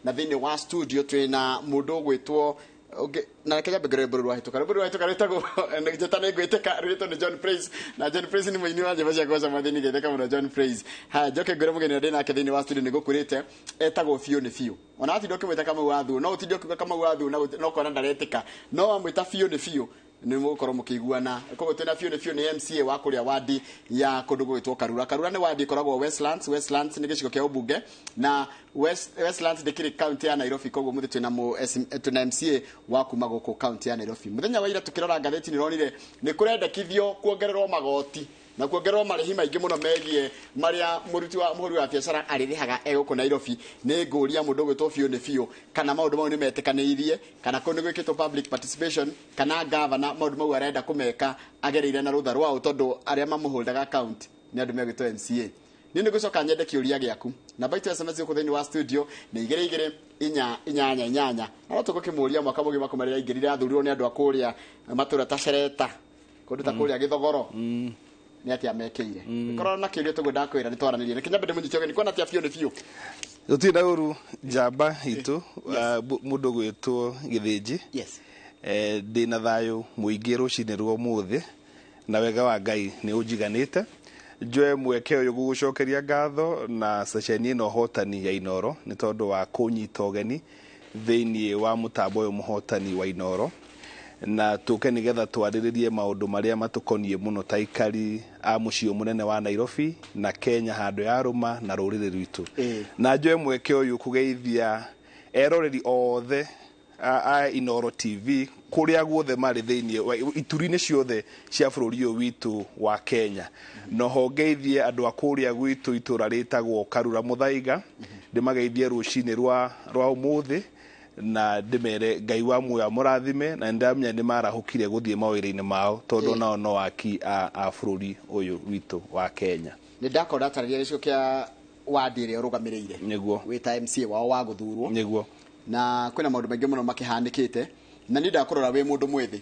Na thĩinĩ wa studio twĩna mũndũ ũgwĩtwo na reke nyambe ngore rwĩmbo rũrũ rwahĩtũka. Rwĩmbo rũrũ rwahĩtũka rwĩtagwo njĩta nĩ ngwĩtĩka, rwĩtwo nĩ John Praise, na John Praise nĩ mũini wa nyĩmbo cia kũgoca Mwathani. Geithĩka mũno, John Praise. Haya, njoke ngwĩre mũgeni ũrĩa ndĩ nake thĩinĩ wa studio nĩ ngũkwĩrĩte etagwo Biũ nĩ Biũ. Ona watinda ũkĩmwĩta Kamau wa Thuo, no ũtinde ũkiuga Kamau wa Thuo na no kona ndaretĩka, no wamwĩta Biũ nĩ Biũ nĩ mũgũkorwo mũkĩiguana. Koguo twĩna Biũ nĩ Biũ, nĩ MCA wa kũrĩa wadi ya kũndũ gũgwĩtwo Karura. Karura nĩ wadi ĩkoragwo Westlands. Westlands nĩ gĩcigo kĩa ũmbunge na Westlands ndĩkĩrĩ kaunti ya Nairobi. Koguo mũthĩ twĩna twĩna MCA wa kuma gũkũ kaunti ya Nairobi. Mũthenya wa ira tũkĩrora ngathĩti nĩ ronire nĩ kũrendekithio kuongererwo magoti na kuongererwo marĩhi maingĩ mũno megiĩ marĩa mũruti wa mũhũri wa biacara arĩrĩhaga e gũkũ Nairobi. Nĩ ngũria mũndũ ũgwĩtwo Biũ nĩ Biũ kana maũndũ mau nĩ metĩkanĩirie, kana kũu nĩ gwĩkĩtwo public participation, kana gavana maũndũ mau arenda kũmeka agereire na rũtha rwao, tondũ arĩa mamũholdaga account nĩ andũ megwĩtwo MCA. Niĩ nĩ ngũcoka nyende kĩũria gĩaku. Namba itũ ya SMS gũkũ thĩinĩ wa studio nĩ 22488. Na no tũgũkĩmũria, mwaka mũgima kuma rĩrĩa aingĩrire, athurirwo nĩ andũ a kũrĩa matũra ta Cereta, kũndũ ta kũrĩa Gĩthogoro, nĩ atĩa mekĩire? Korwo na kĩũria tũguo ndakwĩra nĩ twaranĩrie. Reke nyambe ndĩmũnyite ũgeni. Kuona atĩa, Biũ nĩ Biũ? Gũtirĩ na ũru, njamba itũ, mũndũ gwĩtwo Gĩthĩnji. Ndĩna thayũ mũingĩ rũcinĩ rwa ũmũthĩ na wega wa Ngai nĩ ũnjiganĩte. Njoe mweke ũyũ gũgũcokeria ngatho na ceceni ĩno hotani ya Inoro nĩ tondũ wa kũnyita ũgeni thĩinĩ wa mũtambo ũyũ mũhotani wa Inoro, na tũke nĩgetha twarĩrĩrie maũndũ marĩa matũkoniĩ mũno ta aikari a mũciĩ mũnene wa Nairobi na Kenya handũ ya rũma na rũrĩrĩ rwitũ. Na njoe mweke ũyũ kũgeithia eroreri othe a Inoro TV kũrĩa guothe marĩ thĩinĩ ituri-inĩ ciothe cia bũrũri ũyũ witũ wa Kenya. Noho ngeithie andũ a kũrĩa gwitũ itũra rĩtagwo Karura Mũthaiga, ndĩmageithie rũcinĩ rwa ũmũthĩ na ndĩmere Ngai wa muoyo amũrathime, na nĩndamenya nĩ marahũkire gũthiĩ mawĩra-inĩ mao tondũ nao no aki a bũrũri ũyũ witũ wa Kenya. Nĩ ndakorwo ndatarĩria gĩcigo kĩa wadi ĩrĩa ũrũgamĩrĩire Nĩguo. wĩ ta MCA wao wa gũthurwo. Nĩguo. Na kwĩna maũndũ maingĩ mũno makĩhanĩkĩte, na niĩ ndakũrora wĩ mũndũ mwĩthĩ,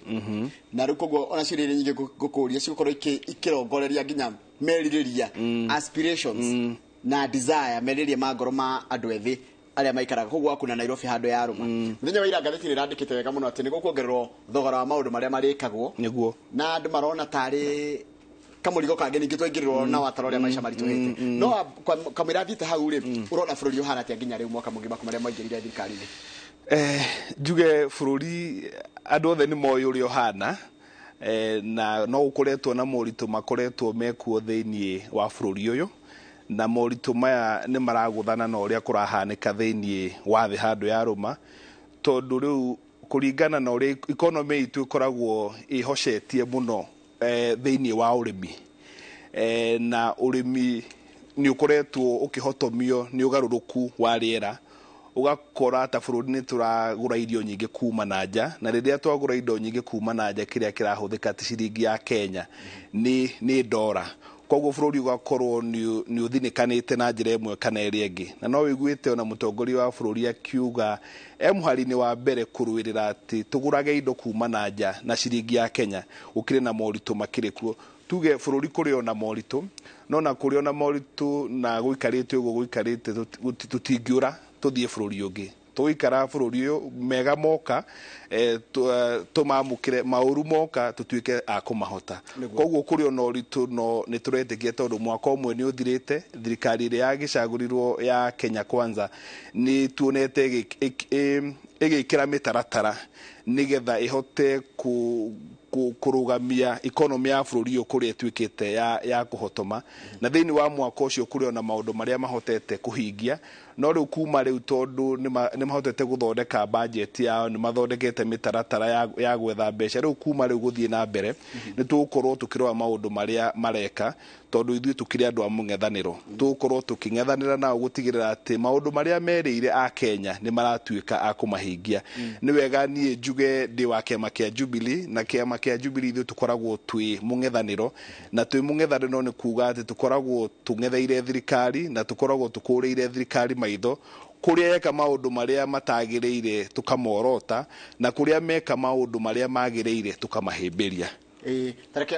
na rĩu koguo ona ciũria iria nyingĩ ngũkũria cigũkorwo ikĩrongoreria nginya merirĩria, aspirations na desire, merirĩria ma ngoro ma andũ ethĩ arĩa maikaraga kũu gwaku na Nairobi handũ ya rũma. Mũthenya wa ira ngathĩti nĩ ĩrandĩkĩte wega mũno atĩ nĩ gũkuongererwo thogora wa maũndũ marĩa marĩkagwo. Na andũ marona tarĩ kamũrigo kangĩ ningĩ twaingĩrĩrwo na watara ũrĩa maica maritũhĩte. No kamũira thiĩte hau rĩ, ũrona bũrũri ũhana atĩa nginya rĩu, mwaka mũgima kuma rĩrĩa mwaingĩrire thirikari-inĩ? Njuge bũrũri andũ othe nĩ moĩ ũrĩa ũhana, na no gũkoretwo na moritũ makoretwo mekuo thĩinĩ wa bũrũri ũyũ, na moritũ maya nĩ maragũthana na ũrĩa kũrahanĩka thĩinĩ wa thĩ handũ ya rũma, tondũ rĩu kũringana na ũrĩa economy itũ ĩkoragwo ĩhocetie mũno thĩinĩ wa ũrĩmi, na ũrĩmi nĩ ũkoretwo ũkĩhotomio nĩ ũgarũrũku wa rĩera, ũgakora ta bũrũri nĩ tũragũra irio nyingĩ kuma na nja, na rĩrĩa twagũra indo nyingĩ kuma na nja, kĩrĩa kĩrahũthĩka ti ciringi ya Kenya, nĩ ndora. Koguo bũrũri ũgakorwo nĩ ũthinĩkanĩte na njĩra ĩmwe kana ĩrĩa ĩngĩ. Na no wĩiguĩte ona mũtongoria wa bũrũri akiuga e mũhari-inĩ wa mbere kũrũĩrĩra atĩ tũgũrage indo kuma na nja na ciringi ya Kenya. Gũkĩrĩ na moritũ makĩrĩ kuo. Tuge bũrũri kũrĩ ona moritũ, no na kũrĩ ona moritũ na gũikarĩte ũguo gũikarĩte, tũtingĩũra tũthiĩ bũrũri ũngĩ. Tũgũikara bũrũri ũyũ, mega moka tũmamũkĩre, maũru moka tũtuĩke a kũmahota. Koguo kũrĩ ona ũritũ, no nĩ tũretĩkia tondũ mwaka ũmwe nĩ ũthirĩte, thirikari ĩrĩa yagĩcagũrirwo ya Kenya Kwanza nĩ tuonete ĩgĩkĩra mĩtaratara nĩgetha ĩhote kũrũgamia economy ya bũrũri ũyũ kũrĩa ĩtuĩkĩte ya kũhotoma. Na thĩinĩ wa mwaka ũcio kũrĩ ona maũndũ marĩa mahotete kũhingia, no rĩu kuma rĩu tondũ nĩ mahotete gũthondeka budget yao, nĩ mathondekete mĩtaratara ya gwetha mbeca, rĩu kuma rĩu gũthiĩ na mbere nĩ tũgũkorwo tũkĩrora maũndũ marĩa mareka, tondũ ithuĩ tũkĩrĩ andũ a mũng'ethanĩro, tũgũkorwo tũkĩng'ethanĩra nao gũtigĩrĩra atĩ maũndũ marĩa merĩire a Kenya nĩ maratuĩka a kũmahingia. Nĩ wega niĩ njuge ndĩ wa kĩama kĩa Jubilee, na kĩama kĩa Jubilee ithuĩ tũkoragwo twĩ mũng'ethanĩro, na twĩ mũng'ethanĩro nĩ kuga atĩ tũkoragwo tũng'etheire thirikari na tũkoragwo tũkũrĩire thirikari maitho. Kũrĩa yeka maũndũ marĩa matagĩrĩire tũkamorota, na kũrĩa meka maũndũ marĩa magĩrĩire tũkamahĩmbĩria. Ĩĩ, tareke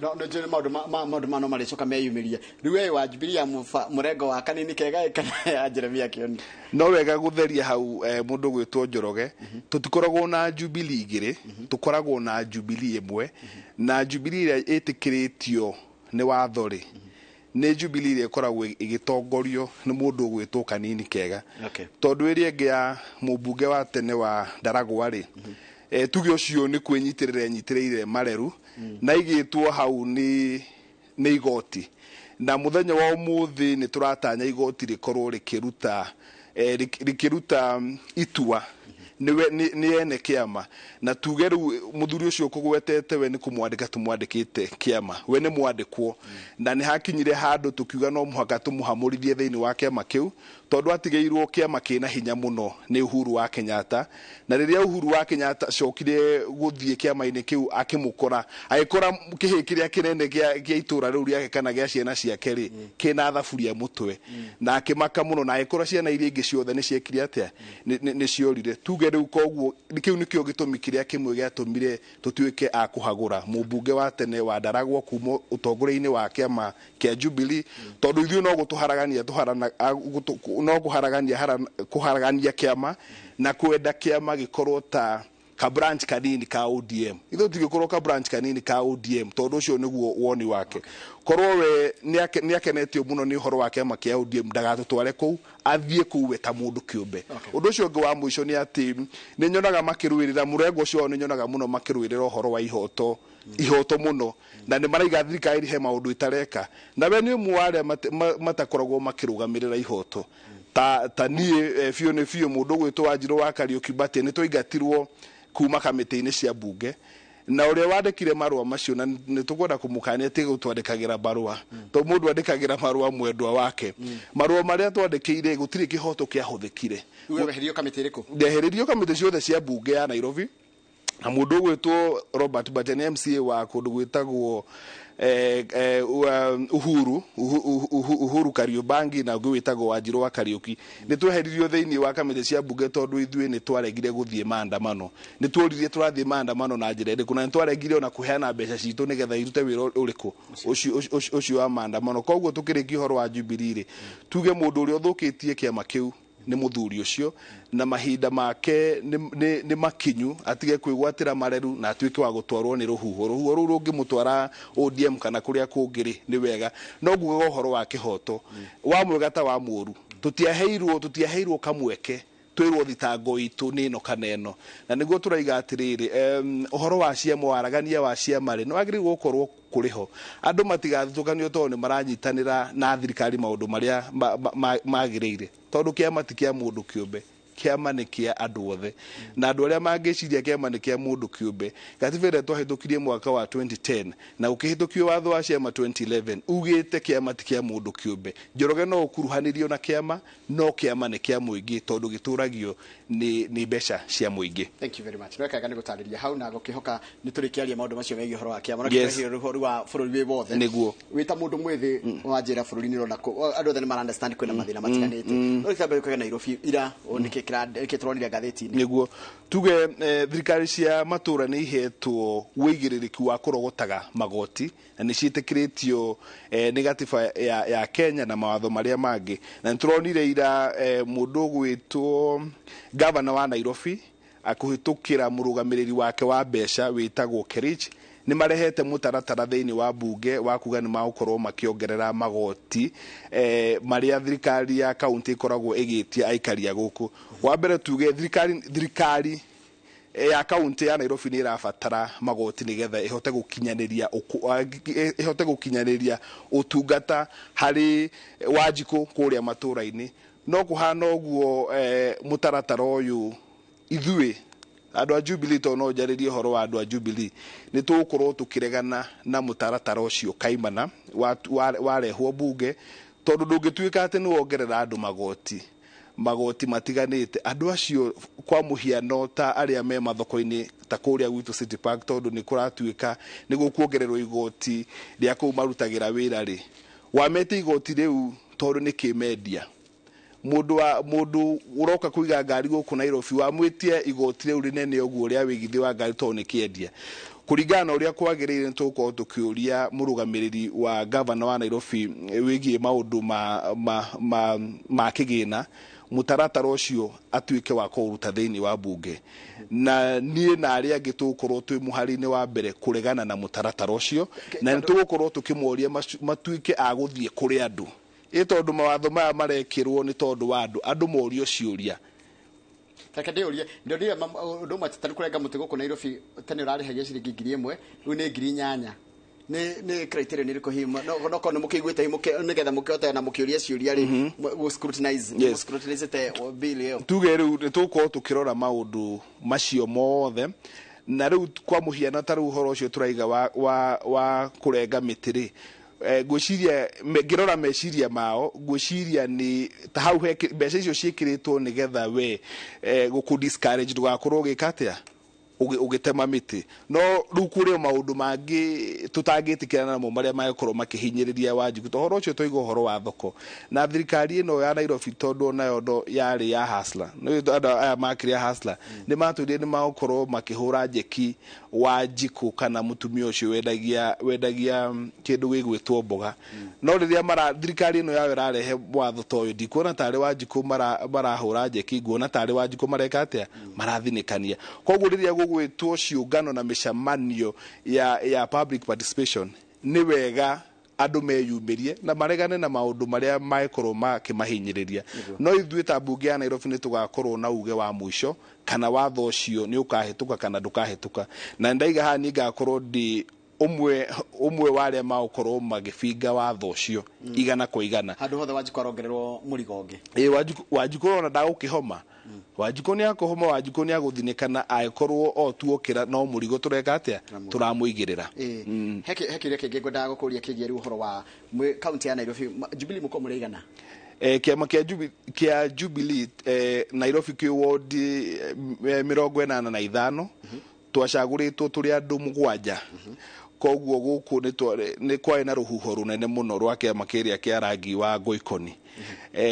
no njũĩ maũndũ maũndũ ma no marĩcoka meyumĩrie. Rĩu we wa Jubilee ya mũrengo wa Kanini Kega kana ya Jeremia Kioni? No wega gũtheria hau, mũndũ gwĩtwo Njoroge, tũtikoragwo na Jubilee igĩrĩ, tũkoragwo na Jubilee ĩmwe, na Jubilee ĩrĩa ĩtĩkĩrĩtio nĩ watho rĩ, nĩ Jubilee ĩrĩa ĩkoragwo ĩgĩtongorio nĩ mũndũ ũgwĩtwo Kanini Kega. Tondũ ĩrĩa ĩngĩ ya mũmbunge wa tene wa Ndaragwa rĩ, tuge ũcio nĩ kwĩnyitĩrĩra enyitĩrĩire mareru na igĩtwo hau nĩ igoti, na mũthenya wa ũmũthĩ nĩ tũratanya igoti rĩkorwo rĩkĩruta rĩkĩruta itua nĩ ene kĩama, na tuge rĩu mũthuri ũcio ũkũgwetete we nĩ kũmwandĩka tũmwandĩkĩte kĩama, we nĩ mwandĩkwo, na nĩ hakinyire handũ tũkiuga no mũhaka tũmũhamũrithie thĩinĩ wa kĩama kĩu, tondũ atigĩirwo kĩama kĩna hinya mũno nĩ Uhuru wa Kenyatta, na rĩrĩa Uhuru wa Kenyatta acokire gũthiĩ kĩama-inĩ kĩu akĩmũkora, agĩkora kĩhĩ kĩrĩa kĩnene gĩa itũra rĩu rĩake kana gĩa ciana ciake rĩ, kĩna thaburia mũtwe, na akĩmaka mũno, na agĩkora ciana iria ingĩ ciothe nĩ ciekire atĩa, nĩ ciorire. Tuge rĩu koguo kĩu nĩkĩo gĩtũmi kĩrĩa kĩmwe gĩatũmire tũtuĩke a kũhagũra mũmbunge wa tene wa Ndaragwa kuma ũtongoria-inĩ wa kĩama kĩa Jubilee, tondũ ithuĩ no gũtũharagania no kũharagania kĩama na kwenda kĩama gĩkorwo ta ka branch kanini ka ODM. Ithuĩ tũtingĩkorwo ka branch kanini ka ODM, tondũ ũcio nĩguo woni wake. Korwo we nĩ akenetio mũno nĩ ũhoro wa kĩama kĩa ODM, ndagatũtware kũu, athiĩ kũu we ta mũndũ kĩũmbe. Ũndũ ũcio ũngĩ wa mũico nĩ atĩ nĩ nyonaga makĩrũĩrĩra mũrengo ũcio wao, nĩ nyonaga mũno makĩrũĩrĩra ũhoro wa ihoto mũno, na nĩ maraiga thirikari he maũndũ ĩtareka, na we nĩ ũmwe wa arĩa matakoragwo makĩrũgamĩrĩra ihoto. Ta niĩ biũ nĩ biũ mũndũ ũgwĩtwo Wanjirũ wa Kariũki Mbatia nĩ twaingatirwo kuma kamĩtĩ-inĩ cia mbunge, na ũrĩa wandĩkire marũa macio, na nĩ tũkwenda kũmũkania atige gũtwandĩkagĩra marũa, tondũ mũndũ andĩkagĩra marũa mwendwa wake. Marũa marĩa twandĩkĩire gũtirĩ kĩhoto kĩahũthĩkire. Wewe weheririo kamĩtĩ ĩrĩkũ? Ndeheririo kamĩtĩ ciothe cia mbunge ya Nairobi, na mũndũ ũgwĩtwo Robert Mbatia nĩ MCA wa kũndũ gwĩtagwo Uhuru Kariobangi, na ũngĩ wĩtagwo Wanjirũ wa Kariũki. Nĩ tweheririo thĩinĩ wa kamĩtĩ cia mbunge tondũ ithuĩ nĩ twaregire gũthiĩ maandamano. Nĩ tuoririe tũrathiĩ maandamano na njĩra ĩrĩkũ, na nĩ twaregire ona kũheana mbeca citũ nĩgetha irute wĩra ũrĩkũ ũcio wa maandamano. Koguo tũkĩrĩkia ũhoro wa Jubilee rĩ, tuge mũndũ ũrĩa ũthũkĩtie kĩama kĩu nĩ mũthuri ũcio, na mahinda make nĩ makinyu, atige kwĩgwatĩra mareru na atuĩke wa gũtwarwo nĩ rũhuho. Rũhuho rũu rũngĩmũtwara ODM kana kũrĩa kũngĩ rĩ, nĩ wega. No ngugaga ũhoro wa kĩhoto, wa mwega ta wa mũũru, tũtiaheirwo kamweke twĩrwo thitango itũ nĩ ĩno kana ĩno, na nĩguo tũraiga atĩrĩrĩ, ũhoro wa ciama, waragania wa ciama rĩ, nĩ wagĩrĩirwo gũkorwo kũrĩ ho. Andũ matigathutũkanio tondũ nĩ maranyitanĩra na thirikari maũndũ marĩa magĩrĩire, tondũ kĩama ti kĩa mũndũ kĩũmbe, kĩama nĩ kĩa andũ othe, na andũ arĩa mangĩciria kĩama nĩ kĩa mũndũ kĩũmbe. Gatiba ĩrĩa twahĩtũkirie mwaka wa 2010 na ũkĩhĩtũkio watho wa ciama 2011 ugĩte kĩama ti kĩa mũndũ kĩũmbe. Njoroge no ũkuruhanĩrio na kĩama, no kĩama nĩ kĩa mũingĩ tondũ gĩtũragio nĩ mbeca cia mũingĩ. Thank you very much. Nweka nĩ gũtarĩria hau na gũkĩhoka nĩ tũrĩkĩaria maũndũ macio megiĩ ũhoro wa kĩama, na kĩrehe rũhoro wa bũrũri wĩ wothe. Nĩguo wĩ ta mũndũ mwĩthĩ wa njĩra bũrũri nĩ ũrona andũ othe nĩ mara understand kwĩna mathĩna matiganĩte, no gĩkĩambia gũkĩgĩa Nairobi ira nĩkĩ tũronire ngathĩti-inĩ. Nĩguo tuge thirikari cia matũra nĩ ihetwo wĩigĩrĩrĩki wa kũrogotaga magoti, na nĩ ciĩtĩkĩrĩtio nĩ gatiba ya Kenya na mawatho marĩa mangĩ. Na nĩ tũronire ira mũndũ ũgwĩtwo gavana wa Nairobi akũhĩtũkĩra mũrũgamĩrĩri wake wa mbeca wĩtagwo Kerich, nĩ marehete mũtaratara thĩinĩ wa mbunge wa kuga nĩ magũkorwo makĩongerera magoti marĩa thirikari ya kaunti ĩkoragwo ĩgĩtia aikari a gũkũ. Wa mbere tuge thirikari ya kaunti ya Nairobi nĩ ĩrabatara magoti nĩgetha ĩhote gũkinyanĩria ũtungata harĩ Wanjikũ kũrĩa matũra-inĩ. No kũhana ũguo mũtaratara ũyũ ithuĩ andũ a Jubilee, tondũ no njarĩrie ũhoro wa andũ a Jubilee, nĩ tũgũkorwo tũkĩregana na mũtaratara ũcio kaimana warehwo mbunge, tondũ ndũngĩtuĩka atĩ nĩ wongerera andũ magoti matiganĩte. Andũ acio kwa mũhiano ta arĩa me mathoko-inĩ ta kũrĩa gwitũ City Park, tondũ nĩ kũratuĩka nĩ gũkuongererwo igoti rĩa kũu marutagĩra wĩra rĩ, wamete igoti rĩu tondũ nĩ kĩmendia. Mũndũ ũroka kũiga ngari gũkũ Nairobi wamwĩtie igoti rĩu rĩnene ũguo rĩa wĩigithia wa ngari tondũ nĩ kĩendia. Kũringana na ũrĩa kwagĩrĩire, nĩ tũgũkorwo tũkĩũria mũrũgamĩrĩri wa gavana wa Nairobi wĩgiĩ maũndũ ma kĩgĩna, mũtaratara ũcio atuĩke wa kũũruta thĩinĩ wa bunge. Na niĩ na arĩa angĩ tũgũkorwo twĩ mũhari-inĩ wa mbere kũregana na mũtaratara ũcio, na nĩ tũgũkorwo tũkĩmoria matuĩke a gũthiĩ kũrĩ andũ, ĩ tondũ mawatho maya marekĩrwo nĩ tondũ wa andũ, andũ morio ciũria. Reke ndĩũrie, ndonire ũndũ ũmwe tarĩ kũrenga mũtĩ gũkũ Nairobi, tene ũrarĩhagia ciringi 1000, rĩu nĩ 8000. Nĩ criteria nĩ ĩrĩkũ hihi, no korwo nĩ mũkĩiguĩte hihi nĩgetha mũkĩhote na mũkĩũria ciũria rĩ, gũ scrutinize scrutinize te bill ĩyo? Tuge rĩu nĩ tũgũkorwo tũkĩrora maũndũ macio mothe, na rĩu kwa mũhiano ta rĩu ũhoro ũcio tũraiga wa kũrenga mĩtĩ rĩ, ngwĩciria ngĩrora meciria mao, ngwĩciria nĩ ta hau he mbeca icio ciĩkĩrĩtwo nĩgetha we gũkũ discourage ndũgakorwo ũgĩka atĩa, ũgĩtema mĩtĩ. No rĩu kũrĩ o maũndũ mangĩ tũtangĩtĩkĩra namo marĩa mangĩkorwo makĩhinyĩrĩria Wanjikũ, to ũhoro ũcio tũiga ũhoro wa thoko na thirikari ĩno ya Nairobi, tondũ onayo ndo yarĩ ya hustler. Nĩ andũ aya makĩrĩ a hustler, nĩ matwĩrire nĩ magũkorwo makĩhũra njeki Wanjikũ kana mũtumia ũcio wendagia kĩndũ gĩgwĩtwo mboga. No rĩrĩa mara thirikari ĩno yao ĩrarehe watho ta ũyũ, ndikuona tarĩ Wanjikũ marahũra njeki, nguona tarĩ Wanjikũ mareka atĩa, marathinĩkania. Koguo rĩrĩa gũgwĩtwo ciũngano na mĩcemanio ya public participation, nĩ wega andũ meyumĩrie na maregane na maũndũ marĩa mangĩkorwo makĩmahinyĩrĩria. No ithuĩ ta mbunge ya Nairobi nĩ tũgakorwo na uge wa mũico kana watho ũcio nĩ ũkahĩtũka kana ndũkahĩtũka. Na ndaiga haha, niĩ ngakorwo ndĩ ũmwe wa arĩa magũkorwo magĩbinga watho ũcio 100%. Handũ hothe Wanjikũ arongererwo mũrigo ũngĩ. Ĩ, Wanjikũ ona ndagũkĩhoma, Wanjikũ nĩ akũhoma, Wanjikũ nĩ agũthinĩkana angĩkorwo o tuokĩra no mũrigo tũreka atĩa, tũramũigĩrĩra. Ĩĩ. He kĩũria kĩngĩ ngwendaga gũkũria kĩgiĩ rĩu ũhoro wa kaunti ya Nairobi. Jubilee mũkorwo mũrĩ aigana? Kĩama kĩa Jubilee Nairobi kĩ wodi 85, twacagũrĩtwo tũrĩ andũ 7. Koguo gũkũ nĩ kwarĩ na rũhuho rũnene mũno rwa kĩama kĩrĩa kĩa rangi wa ngoikoni.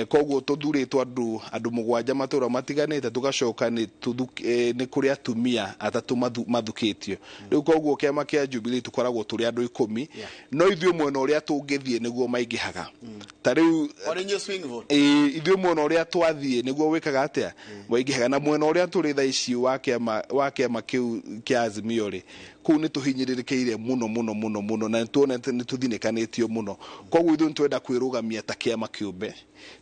Koguo tũthurĩtwo andũ 7 matũra matiganĩte, tũgacoka nĩ kũrĩ atumia 3 mathukĩtio rĩu. Koguo kĩama kĩa Jubilee tũkoragwo tũrĩ andũ 10. No ithuĩ mwena ũrĩa tũngĩthiĩ nĩguo maingĩhaga ta rĩu. O nĩ inyuĩ swing vote. Ĩĩ, ithuĩ mwena ũrĩa twathiĩ nĩguo wĩkaga atĩa, waingĩhaga. Na mwena ũrĩa tũrĩ thaa ici wa kĩama kĩu kĩa Azimio rĩ, kũu nĩ tũhinyĩrĩrĩkĩire mũno mũno mũno mũno, na nĩtuonete nĩ tũthinĩkanĩtio mũno. Koguo ithuĩ nĩtwenda kwĩrũgamia ta kĩama kĩũmbe,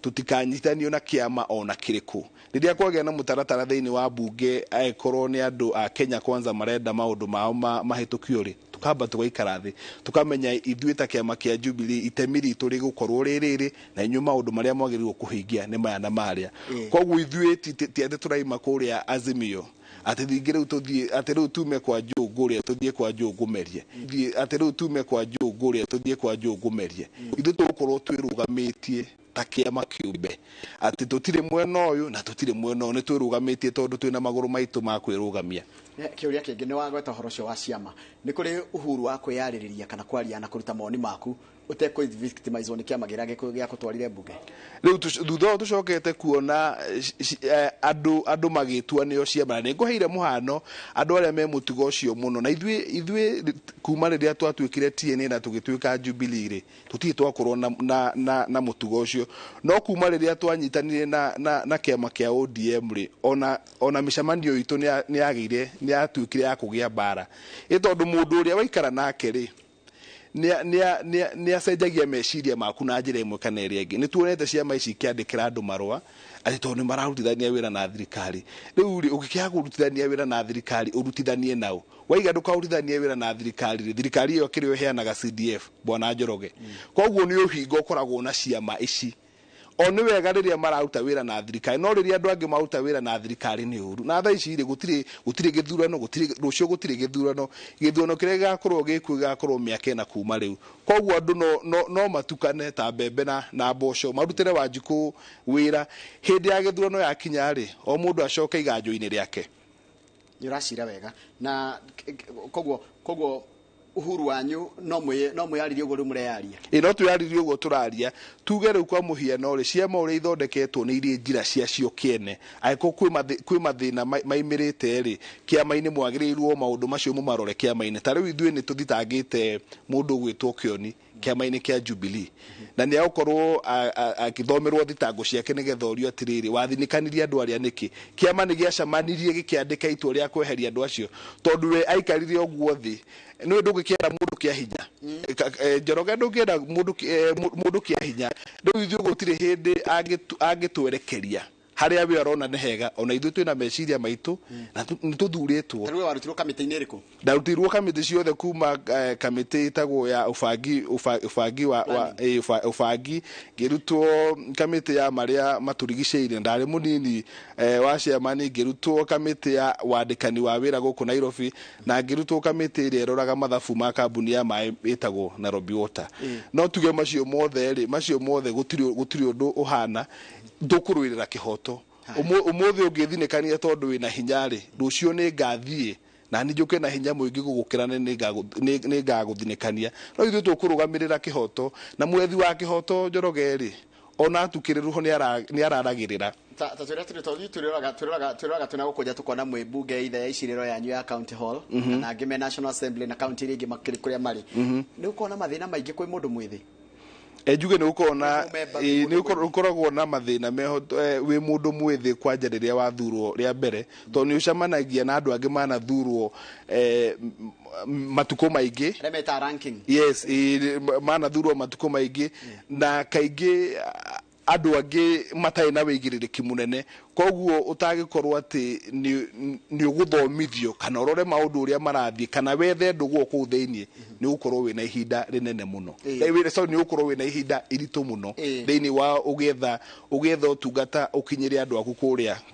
tũtikanyitanio na kĩama ona kĩrĩkũ. Rĩrĩa kwagĩa na mũtaratara thĩinĩ wa mbunge, angĩkorwo nĩ andũ a Kenya Kwanza marenda maũndũ mao mahĩtũkio rĩ, tukamba tũgaikara thĩ, tũkamenya ithuĩ ta kĩama kĩa Jubilee itemi ritũ rĩgũkorwo rĩ rĩrĩ, na inyuĩ maũndũ marĩa mwagĩrĩirwo kũhingia nĩ maya na marĩa. Koguo ithuĩ ti atĩ tũraima kũrĩa Azimio atĩ ningĩ rĩu tũthiĩ, atĩ rĩu tume kwa Njũngũ ũrĩa tũthiĩ kwa Njũngũ Merie, thiĩ atĩ rĩu tume kwa Njũngũ ũrĩa tũthiĩ kwa Njũngũ Merie. Ithuĩ tũgũkorwo twĩrũgamĩtie ta kĩama kĩũmbe, atĩ tũtirĩ mwena ũyũ na tũtirĩ mwena ũyũ, nĩ twĩrũgamĩtie tondũ twĩna magũrũ maitũ ma kwĩrũgamia. Kĩũria kĩngĩ, nĩ wagweta ũhoro ũcio wa ciama, nĩ kũrĩ uhuru wa kwĩyarĩrĩria kana kwaria na kũruta mawoni maku ũtekũ victimizwo nĩ kĩama kĩrĩa gĩakũtwarire mbunge? Rĩu thutha ũyũ tũcokete kuona andũ magĩtua nĩo ciama, na nĩ ngũheire mũhano andũ arĩa me mũtugo ũcio mũno. Na ithuĩ kuma rĩrĩa twatuĩkire TNA na tũgĩtuĩka Jubilee rĩ, tũtirĩ twakorwo na mũtugo ũcio. No kuma rĩrĩa twanyitanire na kĩama kĩa ODM rĩ, ona mĩcemanio itũ nĩ yagĩire, nĩ yatuĩkire ya kũgĩa mbara, ĩ tondũ mũndũ ũrĩa waikara nake rĩ, nĩ acenjagia meciria maku na njĩra ĩmwe kana ĩrĩa ĩngĩ. Nĩ tuonete ciama ici ikĩandĩkĩra andũ marũa atĩ tondũ nĩ mararutithania wĩra na thirikari. Rĩu rĩ, ũngĩkĩaga kũrutithania wĩra na thirikari, ũrutithanie nao waiga ndũkarutithanie wĩra na thirikari rĩ, thirikari ĩyo kĩrĩa ĩheanaga CDF, bwana Njoroge. Koguo nĩ ũhinga ũkoragwo na ciama ici. O nĩ wega rĩrĩa mararuta wĩra na thirikari, no rĩrĩa andũ angĩ maruta wĩra na thirikari nĩ ũru. Na thaa ici rĩ, gũtirĩ gĩthurano, gũtirĩ rũciũ, gũtirĩ gĩthurano. Gĩthurano kĩrĩa gĩgakorwo gĩkuo gĩgakorwo mĩaka 4 kuma rĩu. Koguo andũ no matukane ta mbembe na mboco, marutĩre Wanjikũ wĩra. Hĩndĩ ya gĩthurano yakinya rĩ, o mũndũ acoke iganjo-inĩ rĩake. Nĩ ũracira wega na koguo Uhuru wanyu no mwĩyaririe ũguo rĩu mũreyaria. Ĩ no twĩyaririe ũguo tũraria, tuge rĩu kwa mũhiano rĩ, ciama ũrĩa ithondeketwo nĩ irĩ njĩra ciacio kĩene. Angĩkorwo kwĩ mathĩna maimĩrĩte rĩ, kĩama-inĩ mwagĩrĩirwo maũndũ macio mũmarore kĩama-inĩ. Ta rĩu ithuĩ nĩ tũthitangĩte mũndũ ũgwĩtwo Kĩoni kĩama-inĩ kĩa Jubilee, na nĩ agũkorwo agĩthomerwo thitango ciake nĩgetha orio atĩrĩrĩ, wathinĩkanirie andũ arĩa nĩkĩ? Kĩama nĩ gĩacemanirie gĩkĩandĩka itua rĩa kweheria andũ acio, tondũ we aikarire ũguo thĩ. Nĩwe ndũngĩkĩenda mũndũ kĩa hinya. Njoroge ndũngĩenda mũndũ kĩa hinya. Rĩu ithuĩ gũtirĩ hĩndĩ angĩtwerekeria harĩa we arona nĩ hega, ona ithuĩ twĩna meciria maitũ na nĩ tũthurĩtwo. Ta rĩu we warutirwo kamĩtĩ-inĩ ĩrĩkũ? Ndarutirwo kamĩtĩ ciothe kuma kamĩtĩ ĩtagwo ya ũbangi, ũbangi wa, ũbangi, ngĩrutwo kamĩtĩ ya marĩa matũrigicĩirie, ndarĩ mũnini wa chairman, ngĩrutwo kamĩtĩ ya wandĩkani wa wĩra gũkũ Nairobi, na ngĩrutwo kamĩtĩ ĩrĩa ĩroraga mathabu ma kambuni ya maĩ ĩtagwo Nairobi Water. No tuge macio mothe rĩ, macio mothe gũtirĩ ũndũ ũhana, tũkũrũĩrĩra kĩhoto. Ũmũthĩ ũngĩthinĩkania tondũ wĩna hinya rĩ, rũciũ nĩ ngathiĩ na nĩ njũke na hinya mũingĩ gũgũkĩra na nĩ ngagũthinĩkania. No ithuĩ tũkũrũgamĩrĩra kĩhoto, na mwethi wa kĩhoto Njoroge rĩ, ona atukĩrĩrwo nĩ araragĩrĩra. Ta twĩre atĩrĩ, tondũ ithuĩ twĩroraga twĩna gũkũ nja tũkona mwĩ mbunge ithe ya icirĩro yanyu ya County Hall, na angĩ me National Assembly na county iria ingĩ makĩrĩ kũrĩa marĩ. Nĩ ũkuona mathĩna maingĩ kwĩ mũndũ mwĩthĩ? Njuge nĩ ũkona, nĩ ũkoragwo na mathĩna meho wĩ mũndũ mwĩthĩ kwanja rĩrĩa wathurwo rĩa mbere, tondũ nĩ ũcemanagia na andũ angĩ manathurwo matukũ maingĩ. Arĩa metaga ranking. Yes, manathurwo matukũ maingĩ, na kaingĩ andũ angĩ matarĩ na wĩigĩrĩrĩki mũnene, koguo ũtangĩkorwo atĩ nĩ ũgũthomithio kana ũrore maũndũ ũrĩa marathiĩ kana wethe ndũgũ kũu thĩiniĩ, nĩ ũgũkorwo wĩna ihinda rĩnene mũno. Sorry, nĩ ũgũkorwo wĩna ihinda iritũ mũno thĩiniĩ wa ũgĩetha ũtungata ũkinyĩre andũ aku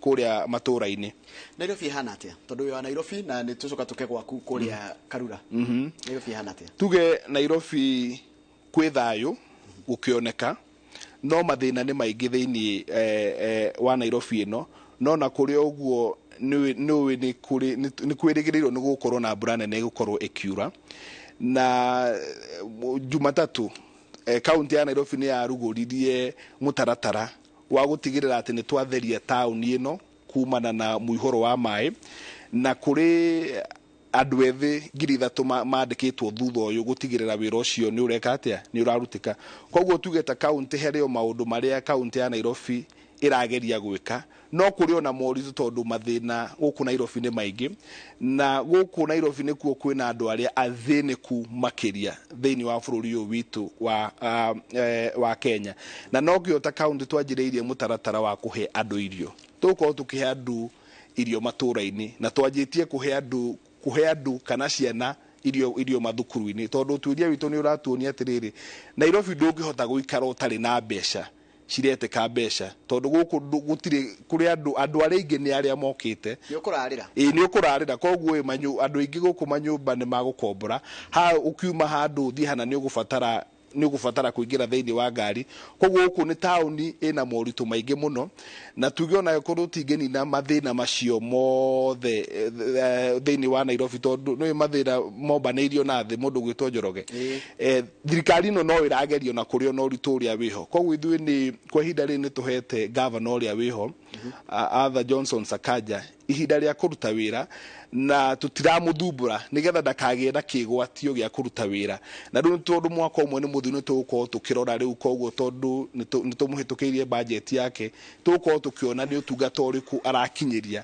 kũrĩa matũũra-inĩ. Nairobi ĩhana atĩa? Tondũ wĩ wa Nairobi na nĩ tũcoka tũke gwaku kũrĩa Karura. Nairobi ĩhana atĩa? Tuge Nairobi kwĩ thayũ gũkĩoneka, no mathĩna nĩ maingĩ thĩiniĩ wa Nairobi ĩno, no na kũrĩ ũguo nĩũĩ nĩ kwĩrĩgĩrĩirwo nĩ gũkorwo na mbura nene ĩgũkorwo ĩkiura. Na Jumatatũ kaunti ya Nairobi nĩ yarugũririe mũtaratara wa gũtigĩrĩra atĩ nĩ twatheria taũni ĩno kumana na mũihũro wa maĩ, na kũrĩ andũ ethĩ 3,000 mandĩkĩtwo thutha ũyũ gũtigĩrĩra wĩra ũcio nĩ ũreka atĩa, nĩ ũrarutĩka. Koguo tuge ta kaunti harĩ o maũndũ marĩa kaunti ya Nairobi ĩrageria gwĩka, no kũrĩ ona moritũ tondũ mathĩna gũkũ Nairobi nĩ maingĩ, na gũkũ Nairobi nĩkuo kwĩna andũ arĩa athĩnĩku makĩria thĩinĩ wa bũrũri ũyũ witũ wa Kenya. Na nokĩo ta kaunti twanjĩrĩirie mũtaratara wa kũhe andũ irio. Tũgũkorwo tũkĩhe andũ irio matũũra-inĩ, na twanjĩtie kũhe andũ kana ciana irio mathukuru-inĩ, tondũ ũtuĩria witũ nĩ ũratuonia atĩrĩrĩ, Nairobi ndũngĩhota gũikara ũtarĩ na mbeca ciretĩka mbeca, tondũ gũkũ gũtirĩ kũrĩ andũ, andũ arĩa aingĩ nĩ arĩa mokĩte. Nĩ ũkũrarĩra. Ĩĩ, nĩ ũkũrarĩra. Koguo andũ aingĩ gũkũ manyũmba nĩ magũkombora. Ha ũkiuma handũ ũthiĩ hana nĩ ũgũbatara kũingĩra thĩinĩ wa ngari. Koguo gũkũ nĩ taũni ĩna moritũ maingĩ mũno, na tuge ona angĩkorwo tũtingĩnina mathĩna macio mothe thĩinĩ wa Nairobi, tondũ nĩ mathĩna mombanĩirio na thĩ mũndũ ũgwĩtwo Njoroge. Thirikari ĩno no ĩragerio na kũrĩ ona ũritũ ũrĩa wĩho. Koguo ithuĩ nĩ kwa ihinda rĩrĩ nĩ tũhete gavana ũrĩa wĩho, Arthur Johnson Sakaja, ihinda rĩa kũruta wĩra, na tũtiramũthumbũra nĩgetha ndakagĩe na kĩgwatio gĩa kũruta wĩra. Na rĩu tondũ mwaka ũmwe nĩ mũthiru nĩ tũgũkorwo tũkĩrora rĩu, koguo tondũ nĩ tũmũhĩtũkĩirie bajeti yake, tũgũkorwo tũkĩona nĩ ũtungata ũrĩkũ arakinyĩria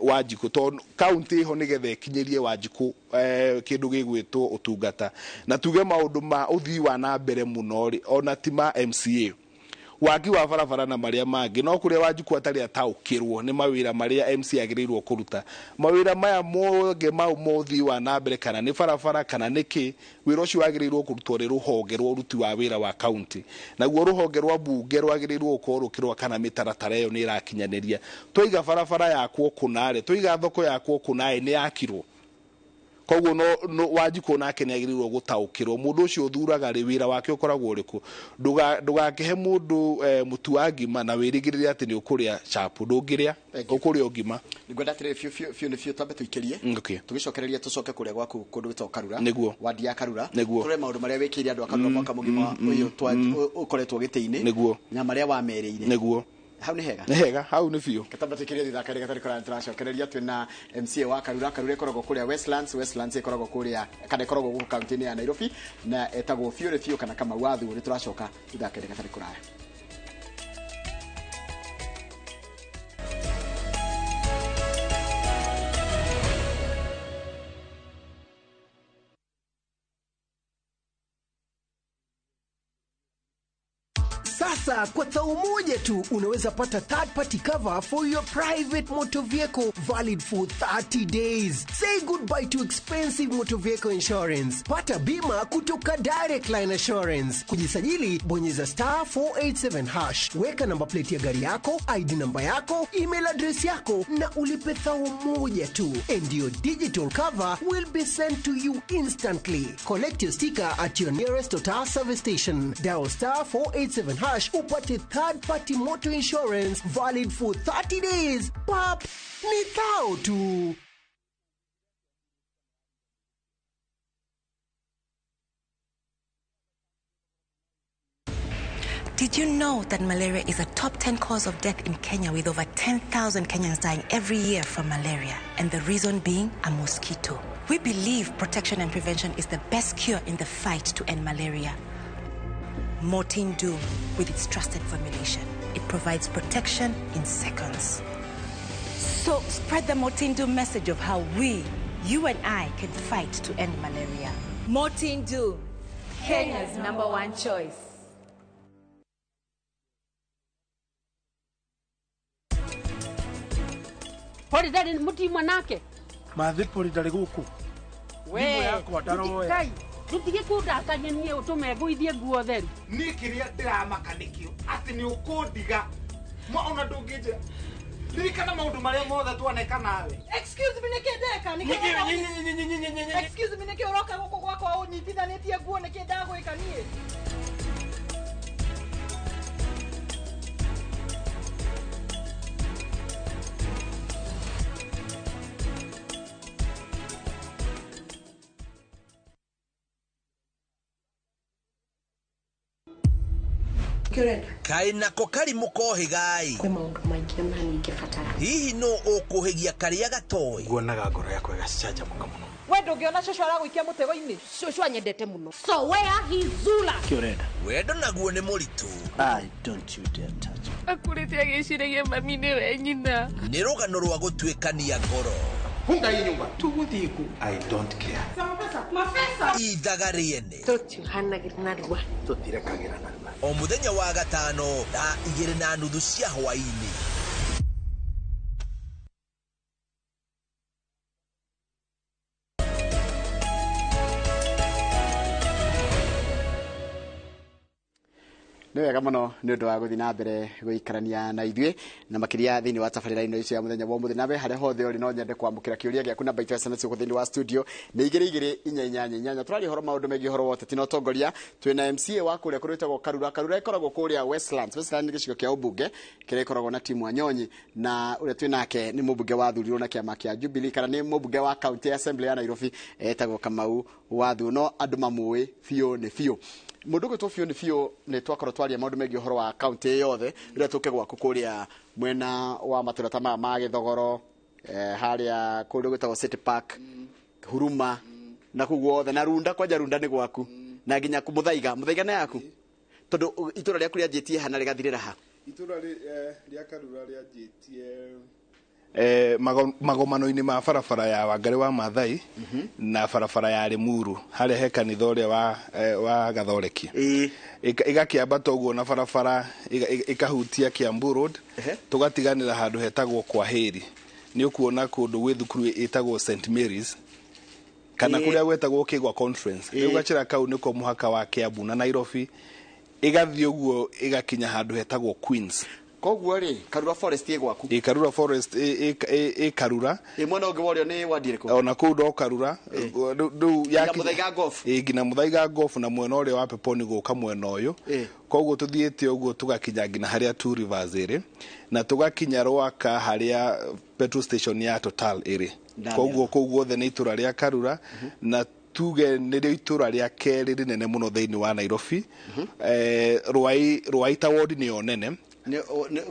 Wanjikũ, tondũ kaunti ĩho nĩgetha ĩkinyĩrie Wanjikũ kĩndũ gĩgwĩtwo ũtungata. Na tuge maũndũ ma ũthii wa na mbere mũno rĩ, ona ti ma MCA, waki wa barabara na marĩa mangĩ, no kũrĩa Wanjikũ atarĩ ataũkĩrwo nĩ mawĩra marĩa MC agĩrĩirwo kũruta. Mawĩra maya mothe mau ma ũthii wa na mbere, kana nĩ barabara kana nĩ kĩ, wĩra ũcio wagĩrĩirwo kũrutwo nĩ rũhonge rwa ũruti wa wĩra wa kaunti. Naguo rũhonge rwa mbunge rwagĩrĩirwo gũkorwo rũkĩrora kana mĩtaratara ĩyo nĩ ĩrakinyanĩria. Twaiga barabara yakwo kũna rĩ, twaiga thoko yakwo kũna rĩ, nĩ yakirwo. Koguo no Wanjikũ nake nĩ agĩrĩirwo gũtaũkĩrwo mũndũ ũcio ũthuraga rĩ wĩra wake ũkoragwo ũrĩkũ. Ndũgakĩhe mũndũ mũtu wa ngima na wĩrĩgĩrĩre atĩ nĩ ũkũrĩa chapo, ndũngĩrĩa, ũkũrĩa ngima. Ngwenda atĩrĩrĩ biũ biũ biũ nĩ biũ twambe tũikĩrie. Tũgĩcokereria tũcoke kũrĩa gwaku kũndũ gwĩtagwo Karura. Nĩguo. Wadi ya Karura. Nĩguo. Tũrore maũndũ marĩa wĩkĩire andũ a Karura mwaka mũgima ũyũ ũkoretwo gĩtĩ-inĩ. Nĩguo. Na marĩa wamerĩire. Nĩguo. Hau nĩ hega. Nĩ hega, hau nĩ biũ. Katamba tuikirie thutha karĩ gatarĩ kũraya tũracokereria twĩna MCA wa Karura. Karura ĩkoragwo kũrĩa Westlands, Westlands ĩkoragwo kũrĩa kana ĩkoragwo gũkũ kaunti-inĩ ya Nairobi na etagwo biũ nĩ biũ kana Kamau wa Thuo. Nĩ tũracoka thutha karĩ gatarĩ kũraya. Sasa kwa thao moja tu unaweza pata third party cover for your private motor vehicle valid for 30 days. Say goodbye to expensive motor vehicle insurance. Pata bima kutoka Direct Line Assurance. Kujisajili bonyeza star 487 hash. Weka namba plate ya gari yako, ID namba yako, email address yako na ulipe thao moja tu. And your digital cover will be sent to you instantly. Collect your sticker at your nearest Total service station. Dial star 487 hash upate third party motor insurance valid for 30 days. Pap, ni thao tu. Did you know that malaria is a top 10 cause of death in Kenya, with over 10,000 Kenyans dying every year from malaria, and the reason being a mosquito? We believe protection and prevention is the best cure in the fight to end malaria. Mortein Doom, with its trusted formulation, it provides protection in seconds. So spread the Mortein Doom message of how we, you and I, can fight to end malaria. Mortein Doom, Kenya's #1 choice. Pori ndari muti mwanake. Mathi pori ndari guku. We, ndutige kundakaria niĩ ũtũme ngũithie nguo theru. Niĩ kĩrĩa ndĩramaka nĩkĩo atĩ nĩ ũkũndiga ona ndũngĩnjĩra. Ririkana maũndũ marĩa mothe twaneka nawe. Excuse me, nĩkĩ ndeka? Excuse me, nĩkĩ ũroka gũkũ gwakwa ũnyitithanĩtie nguo? Nĩkĩ ndagwĩka niĩ? Kaĩ nako karimũ kohĩgai. Kwĩ maũndũ maingĩ ona niĩ ingĩbatara. Hihi nũ ũkũhĩgia karĩa gatoĩ? Nguonaga ngoro yakwa ĩgacanjamũka mũno. We ndũngĩona cũcũ aragũikia mũtego-inĩ? Cũcũ anyendete mũno. So where he Zula? Kĩ ũrenda? Wendo naguo nĩ mũritũ. I don't you dare touch me. Akũrĩte agĩciragia mami nĩwe nyina. Nĩ rũgano rwa gũtuĩkania ngoro. Funga hii nyumba. Tũgũthiĩ kũ? I don't care. Mabesa. Ithaga rĩene. Tũtiuhanagĩra narua. Tũtirekagĩra narua. O mũthenya wa gatano thaa 2:30 cia hwaĩ-inĩ. Nĩ wega mũno nĩ ũndũ wa gũthiĩ na mbere gũikarania na ithuĩ na makĩria thĩinĩ wa tabarĩra ĩno icio ya mũthenya wa ũmũthĩ. Nawe harĩa hothe ũrĩ no nyende kwamũkĩra kĩũria gĩaku namba itũ ya SMS gũkũ thĩinĩ wa studio nĩ 2 2 4 8 8. Tũraria ũhoro maũndũ megiĩ ũhoro wa ũteti na ũtongoria. Twĩna MCA wa kũrĩa kũrĩa gwĩtagwo Karura. Karura ĩkoragwo kũrĩa Westlands. Westlands nĩ gĩcigo kĩa ũmbunge kĩrĩa ĩkoragwo na timu Wanyonyi, na ũrĩa twĩ nake nĩ mũmbunge wathurirwo na kĩama kĩa Jubilee kana nĩ mũmbunge wa County Assembly ya Nairobi etagwo Kamau wa Thuo, no andũ mamũĩ biũ nĩ biũ. Mũndũ ũgwĩtwo biũ nĩ biũ nĩ twakorwo twaria maũndũ megiĩ ũhoro wa kaunti yothe rĩrĩa tũke gwaku kũrĩa mwena wa matũra ta maya ma Gĩthogoro, harĩa kũndũ gwĩtagwo City Park, Huruma na kũu guothe na Runda. Kwanja Runda nĩ gwaku na nginya Mũthaiga. Mũthaiga nĩ yaku tondũ itũra rĩaku rĩanjĩtie ha na rĩgathirĩra ha? Itũra rĩa Karura rĩanjĩtie magomano-inĩ ma barabara ya Wangari wa Maathai na barabara ya Limuru harĩa he kanitha ũrĩa wa Gathoreki. Ĩgakĩambata ũguo na barabara ĩkahutia Kiambu Road, tũgatiganĩra handũ hetagwo Kwaheri. Nĩ ũkuona kũndũ gwĩ thukuru ĩtagwo St Mary's kana kũrĩa gwetagwo Kĩgwa Conference. Rĩu gacĩra kau nĩko mũhaka wa Kiambu na Nairobi, ĩgathiĩ ũguo ĩgakinya handũ hetagwo Queens. Koguo rĩ, Karura Forest ĩ gwaku? Ĩ Karura Forest ĩ Karura. Ĩ mwena ũngĩ wa ũrĩo nĩ wadi ĩrĩkũ? Ona kũu no Karura. Rĩu Nginya Muthaiga Golf. Ĩ nginya Muthaiga Golf na mwena ũrĩa wa Peponi gũka mwena ũyũ. Koguo tũthiĩte ũguo tũgakinya nginya harĩa Two Rivers ĩrĩ, na tũgakinya Rwaka harĩa petrol station ya Total ĩrĩ. Koguo kũu guothe nĩ itũra rĩa Karura, na tuge nĩrĩo itũra rĩa kerĩ rĩnene mũno thĩinĩ wa Nairobi. Rwai ta ward nĩyo nene.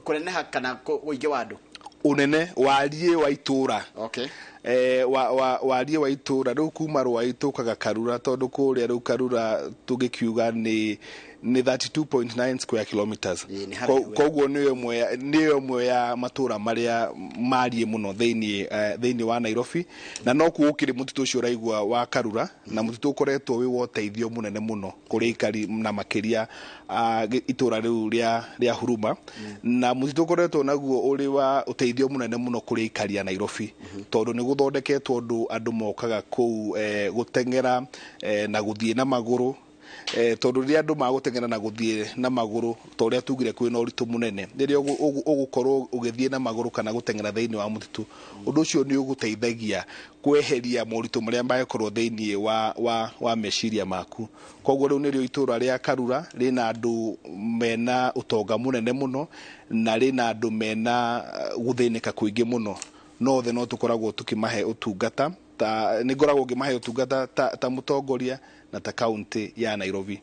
Kũneneha kana ũingĩ wa andũ? Ũnene wariĩ wa itũra. Okay. Wariĩ wa itũra rĩu kuma Rwai tũkaga Karura, tondũ kũrĩa rĩu Karura tũngĩkiuga nĩ 32.9 square kilometers. Koguo nĩyo ĩmwe ya matũra marĩa mariĩ mũno thĩinĩ wa Nairobi, na no kuo gũkĩrĩ mũtitũ ũcio ũraigua wa Karura, na mũtitũ ũkoretwo wĩ wa ũteithio mũnene mũno kũrĩ aikari na makĩria itũra rĩu rĩa Huruma, na mũtitũ ũkoretwo naguo ũrĩ wa ũteithio mũnene mũno kũrĩ aikari a Nairobi, tondũ nĩ gũthondeketwo ũndũ andũ mokaga kũu gũteng'era na gũthiĩ na magũrũ. Tondũ rĩrĩa andũ magũteng'era na gũthiĩ na magũrũ, ta ũrĩa tugire kwĩna ũritũ mũnene, rĩrĩa ũgũkorwo ũgĩthiĩ na magũrũ kana gũteng'era thĩinĩ wa mũtitũ, ũndũ ũcio nĩ ũgũteithagia kweheria moritũ marĩa mangĩkorwo thĩinĩ wa meciria maku. Koguo rĩu nĩrĩo itũra rĩa Karura rĩna andũ mena ũtonga mũnene mũno, na rĩna andũ mena gũthĩnĩka kũingĩ mũno. No othe no tũkoragwo tũkĩmahe ũtungata, nĩ ngoragwo ngĩmahe ũtungata ta mũtongoria na ta kaunti ya Nairobi.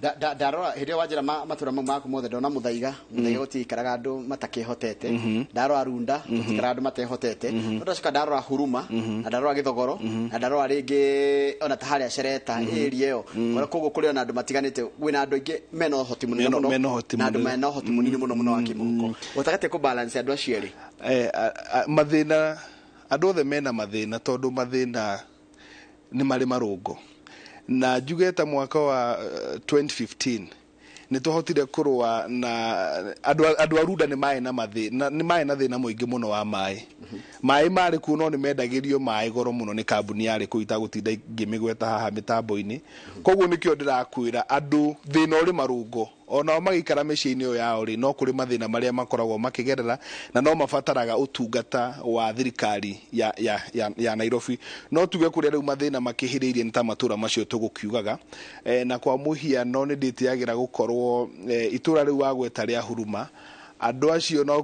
Ndarora hĩndĩ ĩyo wanjĩra matũra mau maku mothe, ndona Muthaiga gũtiikaraga andũ matakĩhotete, ndarora Runda gũtiikaraga andũ matehotete, no ndacoka ndarora Huruma na ndarora Gĩthogoro na ndarora rĩngĩ ona ta harĩa Shereta area ĩyo, koguo kũrĩ ona andũ matiganĩte, kwĩna andũ aingĩ mena ũhoti mũnene mũno na andũ mena ũhoti mũnini mũno mũno wa kĩmũhuko. Gatagatĩ kũ balance andũ acio erĩ? Mathĩna, andũ othe mena mathĩna, tondũ mathĩna nĩ marĩ marũngo. Na njuge ta mwaka wa 2015 nĩ twahotire kũrũa na andũ a Runda nĩ maĩ na mathĩna, nĩ maĩ na thĩna mũingĩ mũno wa maĩ. Maĩ marĩ kuo no nĩ mendagĩrio maĩ goro mũno nĩ kambuni yarĩ kũu itagũtinda ngĩmĩgweta haha mĩtambo-inĩ. Koguo nĩkĩo ndĩrakwĩra andũ thĩna ũrĩ marũngo, onao magĩikara mĩciĩ-inĩ ĩyo yao rĩ, no kũrĩ mathĩna marĩa makoragwo makĩgerera, na no mabataraga ũtungata wa thirikari ya Nairobi. No tuge kũrĩa rĩu mathĩna makĩhĩrĩirie nĩ ta matũra macio tũgũkiugaga. Na kwa mũhiano nĩ ndĩtĩagĩra gũkorwo itũra rĩu wagweta rĩa Huruma, andũ acio no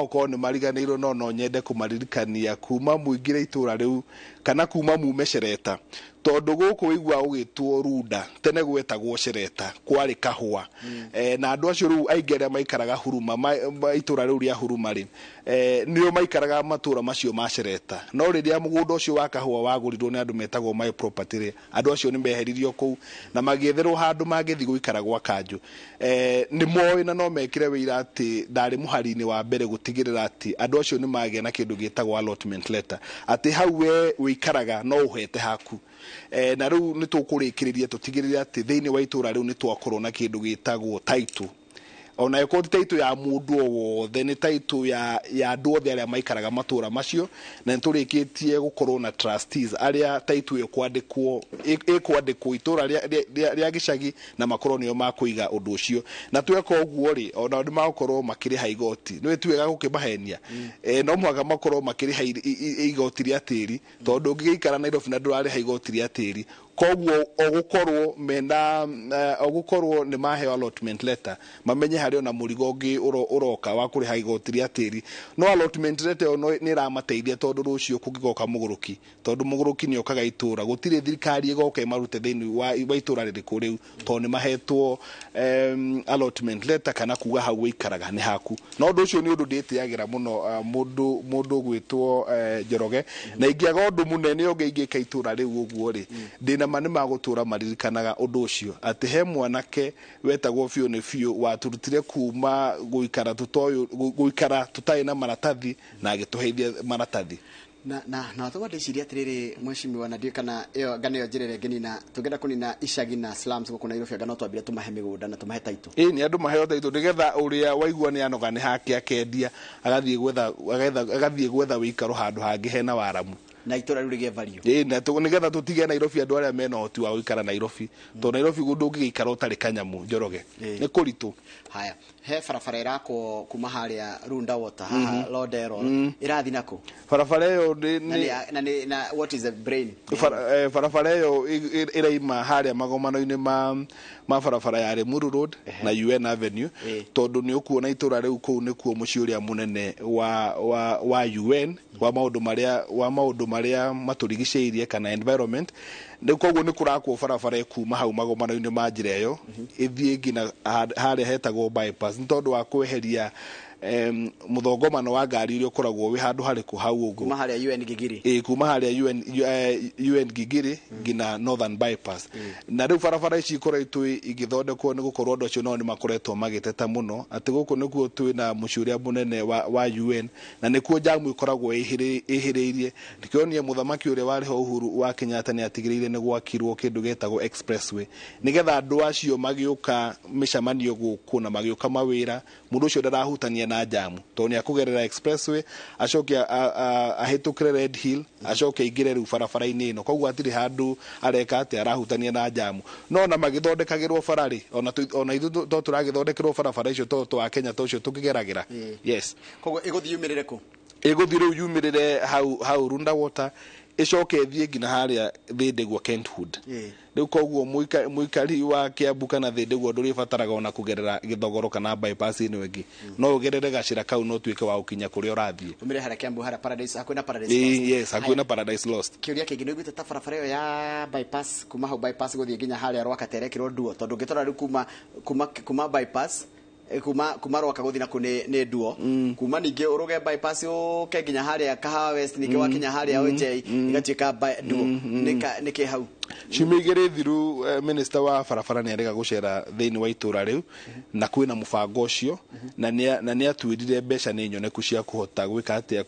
okorwo nĩ mariganĩirwo, no nyende kũmaririkania kuma mũingĩre itũra rĩu kana kuma mume Shereta, tondũ gũkũ wĩiguaga gũgĩtwo Runda, tene gwetagwo Shereta, kwarĩ kahũa. Na andũ acio rĩu aingĩ arĩa maikaraga Huruma, itũra rĩu rĩa Huruma rĩ, nĩo maikaraga matũra macio ma Shereta. No rĩrĩa mũgũnda ũcio wa kahũa wagũrirwo nĩ andũ metagwo My Property rĩ, andũ acio nĩ meheririo kũu na magĩetherwo handũ mangĩthiĩ gũikara gwa kanjũ. Nĩ moĩ na no mekĩre wĩira atĩ ndarĩ mũhari-inĩ wa mbere gũtigĩrĩra atĩ andũ acio nĩ magĩa na kĩndũ gĩtagwo allotment letter, atĩ hau we wĩikaraga no ũhete haku. Na rĩu nĩ tũkũrĩkĩrĩria tũtigĩrĩre atĩ thĩinĩ wa itũra rĩu nĩ twakorwo na kĩndũ gĩtagwo title. Ona ĩkorwo ti title ya mũndũ o wothe, nĩ title ya andũ othe arĩa maikaraga matũra macio, na nĩ tũrĩkĩtie gũkorwo na trustees arĩa title ĩyo ĩkwandĩkwo itũra rĩa gĩcagi, na makorwo nĩo makũiga ũndũ ũcio. Na tweka ũguo rĩ, ona nĩ magũkorwo makĩrĩha igoti. Nĩ ti wega gũkĩmahenia, no mũhaka makorwo makĩrĩha igoti rĩa tĩri, tondũ ũngĩgĩikara Nairobi na ndũrarĩha igoti rĩa tĩri, koguo ogũkorwo mena ogũkorwo nĩ maheo allotment letter, mamenye harĩ ona mũrigo ũngĩ ũroka wa kũrĩha igoti rĩa tĩri. No allotment letter ĩyo nĩ ĩramateithia, tondũ rũciũ kũngĩgoka mũgũrũki, tondũ mũgũrũki nĩ okaga itũra, gũtirĩ thirikari ĩgoka ĩmarute thĩinĩ wa itũra rĩrĩkũ rĩu, tondũ nĩ mahetwo allotment letter kana kuga hau wĩikaraga nĩ haku. No ũndũ ũcio nĩ ũndũ ndĩtĩagĩra mũno mũndũ ũgwĩtwo Njoroge, na ingĩaga ũndũ mũnene ũngĩ ingĩka itũra rĩu ũguo rĩ, ndĩna ma nĩ magũtũra maririkanaga ũndũ ũcio, atĩ he mwanake wetagwo biũ nĩ biũ waturutire kuma gũikara gũikara tũtarĩ na maratathi na agĩtũheithia maratathi. Na watho ndĩciria atĩrĩrĩ mheshimiwa, na ndiũĩ kana ĩyo ngano ĩyo njĩra ĩrĩa ĩngĩnina, tũngĩenda kũnina icagi na slums gũkũ Nairobi, anga no twambire tũmahe mĩgũnda na tũmahe title. Ĩĩ nĩ andũ maheo title, nĩgetha ũrĩa waigua nĩ anoga nĩ hake akendia, agathiĩ gwetha wĩikaro handũ hangĩ hena waramu. Na itũra rĩu rĩgĩe value. Ĩĩ, na nĩgetha tũtige Nairobi andũ arĩa mena ũhoti wa gũikara Nairobi, tondũ Nairobi ndũngĩgĩikara ũtarĩ kanyamũ, Njoroge, nĩ kũritũ. Haya, he barabara ĩrakwo kuma harĩa Runda Water haha Londero, ĩrathiĩ nakũ? Barabara ĩyo Na na nĩ na what is the brain? Barabara ĩyo ĩraima harĩa magomano-inĩ ma barabara ya Limuru Road na UN Avenue, tondũ nĩ ũkuona itũra rĩu kũu nĩkuo mũciĩ ũrĩa mũnene wa UN wa maũndũ marĩa matũrigicĩirie kana environment. Nĩ koguo nĩ kũrakwo barabara ĩkuma hau magomano-inĩ ma njĩra ĩyo ĩthiĩ nginya harĩa hetagwo bypass, nĩ tondũ wa kweheria mũthongomano wa ngari ũrĩa ũkoragwo wĩ handũ harĩkũ hau ũguo. Kuma harĩa UN Gigiri. Ĩ, kuma harĩa UN Gigiri nginya Northern Bypass. Na rĩu barabara ici ikoretwo igĩthondekwo nĩ gũkorwo andũ acio nao nĩ makoretwo magĩteta mũno atĩ gũkũ nĩkuo twĩna mũciĩ ũrĩa mũnene wa UN na nĩkuo jamu ĩkoragwo ĩhĩrĩirie. Nĩkĩo mũthamaki ũrĩa warĩ ho Uhuru wa Kenyatta nĩ atigĩrĩire nĩ gwakirwo kĩndũ gĩtagwo expressway, nĩgetha andũ acio magĩũka mĩcemanio gũkũ na magĩũka mawĩra, mũndũ ũcio ndarahutania na jamu tondũ nĩ akũgerera expressway, acoke ahĩtũkĩre Red Hill, acoke aingĩre rĩu barabara-inĩ ĩno. Koguo hatirĩ handũ areka atĩ arahutania na jamu. No ona magĩthondekagĩrwo bara rĩ, ona ithuĩ to tũragĩthondekerwo barabara icio to twa Kenya to ũcio tũkĩgeragĩra. Yes. Koguo ĩgũthiĩ yumĩrĩre kũ? Ĩgũthiĩ rĩu yumĩrĩre hau Runda Water, ĩcoke ĩthiĩ nginya harĩa Thĩndĩgua, Kentwood. Rĩu koguo mũikari wa Kiambu kana Thĩndĩgua ndũrĩbataraga ona kũgerera gĩthogoro kana bypass ĩno ĩngĩ, no ũgerere gacĩra kau no ũtuĩke wa gũkinya kũrĩa ũrathiĩ. Umĩre harĩa Kiambu, harĩa Paradise, hakuhĩ na Paradise Lost. Yes, hakuhĩ na Paradise Lost. Kĩũria kĩngĩ, nĩ ũiguĩte ta barabara ĩyo ya bypass kuma hau bypass gũthiĩ nginya harĩa Rwaka ĩrekĩrwo duo? Tondũ ũngĩtwara rĩu kuma bypass, kuma Rwaka gũthiĩ naku nĩ duo, kuma ningĩ ũrũge bypass ũke nginya harĩa Kahawa West, ningĩ wakinya harĩa OJ ĩgatuĩka duo. Nĩ kĩ hau? Ciumia 2 thiru, minister wa barabara nĩ arega gũcera thĩinĩ wa itũra rĩu na kwĩna mũbango ũcio, na nĩ atuĩrire mbeca nĩ nyoneku cia kũhota gwĩka atĩa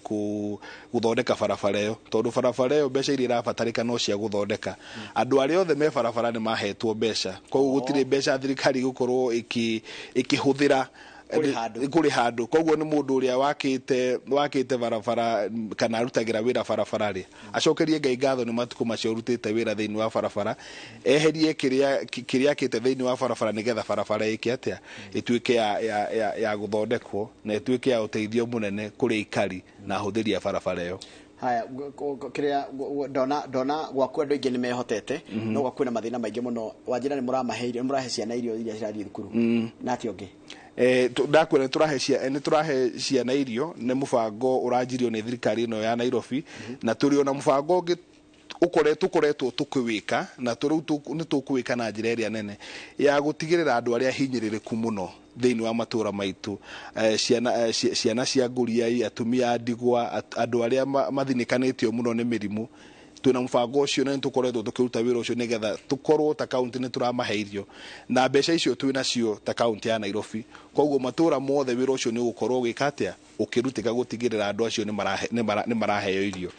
gũthondeka barabara ĩyo, tondũ barabara ĩyo mbeca iria irabatarĩka no cia gũthondeka. Andũ arĩa othe me barabara nĩ mahetwo mbeca, koguo gũtirĩ mbeca thirikari ĩgũkorwo ĩkĩhũthĩra Kũrĩ handũ. Kũrĩ handũ. Koguo nĩ mũndũ ũrĩa wakĩte barabara kana arutagĩra wĩra barabara rĩ, acokerie Ngai ngatho nĩ matukũ macio ũrutĩte wĩra thĩinĩ wa barabara, eherie kĩrĩa akĩte thĩinĩ wa barabara, nĩgetha barabara ĩke atĩa, ĩtuĩke ya gũthondekwo na ĩtuĩke ya ũteithio mũnene kũrĩ aikari na ahũthĩri a barabara ĩyo. Haya, kĩrĩa ndona gwaku andũ aingĩ nĩ mehotete, no gwaku na mathĩna maingĩ mũno. Wanjĩra nĩ mũramahe irio, nĩ mũrahe ciana irio iria cirathiĩ thukuru, na atĩa ũngĩ? Ndakwĩra nĩ tũrahe ciana irio, nĩ mũbango ũranjirio nĩ thirikari ĩno ya Nairobi, na tũrĩ ona mũbango ũngĩ tũkoretwo tũkĩwĩka na rĩu nĩ tũkũwĩka na njĩra ĩrĩa nene ya gũtigĩrĩra andũ arĩa hinyĩrĩrĩku mũno thĩinĩ wa matũra maitũ, ciana cia ngũriai, atumia a ndigwa, andũ arĩa mathinĩkanĩtio mũno nĩ mĩrimũ. Twĩna mũbango ũcio na nĩ tũkoretwo tũkĩruta wĩra ũcio nĩgetha tũkorwo ta kaunti nĩ tũramahe irio na mbeca icio twĩ nacio ta kaunti ya Nairobi. Koguo matũra mothe wĩra ũcio nĩ ũgũkorwo ũgĩka atĩa, ũkĩrutĩka gũtigĩrĩra andũ acio nĩ maraheo irio.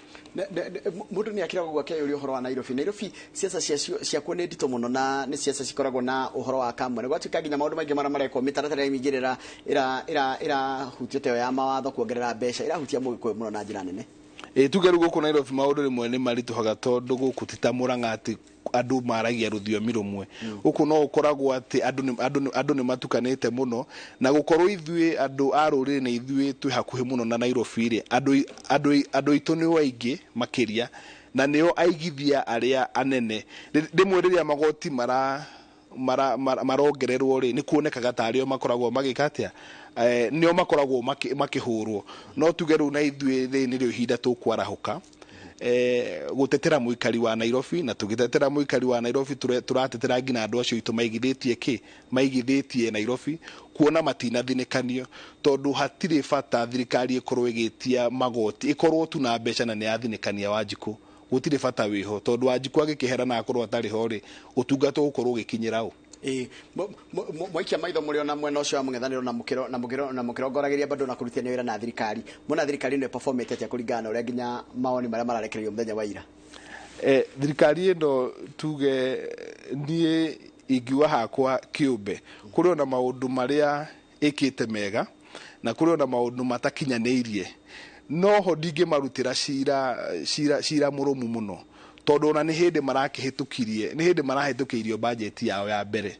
Mũndũ nĩ akĩragwo gwake ũrĩa ũhoro wa Nairobi. Nairobi ciaca ciakuo nĩ nditũ mũno na nĩ ciaca cikoragwo na ũhoro wa kamwe. Nĩ gwatuĩka nginya maũndũ maingĩ marĩa marekwo, mĩtaratara mĩingĩ ĩrahutio ta ĩyo ya mawatho kuongerera mbeca ĩrahutia mũgĩkũyũ mũno na njĩra nene. Ĩ, tuge rĩu gũkũ Nairobi maũndũ rĩmwe nĩ maritũhaga tondũ gũkũ ti ta Mũrang'a atĩ andũ maragia rũthiomi rũmwe. Gũkũ no ũkoragwo atĩ andũ nĩ matukanĩte mũno, na gũkorwo ithuĩ andũ a rũrĩrĩ nĩ ithuĩ twĩ hakuhĩ mũno na Nairobi rĩ, andũ aitũ nĩo aingĩ makĩria na nĩo aigithia arĩa anene. Rĩmwe rĩrĩa magoti marongererwo rĩ, nĩ kuonekaga tarĩ o makoragwo magĩka atĩa, nĩo makoragwo makĩhũrwo. No tuge rĩu na ithuĩ rĩrĩ nĩrĩo ihinda tũkwarahũka gũtetera mũikari wa Nairobi, na tũgĩtetera mũikari wa Nairobi tũratetera nginya andũ acio aitũ maigithĩtie kĩ maigithĩtie Nairobi, kuona matinathinĩkanio, tondũ hatirĩ bata thirikari ĩkorwo ĩgĩtia magoti ĩkorwo tu na mbeca na nĩ yathinĩkania Wanjikũ. Gũtirĩ bata wĩho, tondũ Wanjikũ agĩkĩhera na akorwo atarĩ ho rĩ, ũtungata ũgũkorwo ũgĩkinyĩra ũ? Ĩ, mwaikia maitho mũrĩ ona mwena ũcio wa mũng'ethanĩro na mũkĩrongoragĩria bado na kũrutithania wĩra na thirikari, muona thirikari ĩno ĩperformĩte atĩa kũringana na ũrĩa nginya mawoni marĩa mararekererio mũthenya wa ira? Thirikari ĩno, tuge niĩ ingiuga hakwa kĩũmbe, kũrĩ ona maũndũ marĩa ĩkĩte mega na kũrĩ ona maũndũ matakinyanĩirie. Noho ndingĩmarutĩra cira cira cira mũrũmu mũno, tondũ ona nĩ hĩndĩ marakĩhĩtũkirie, nĩ hĩndĩ marahĩtũkĩirio bajeti yao ya mbere,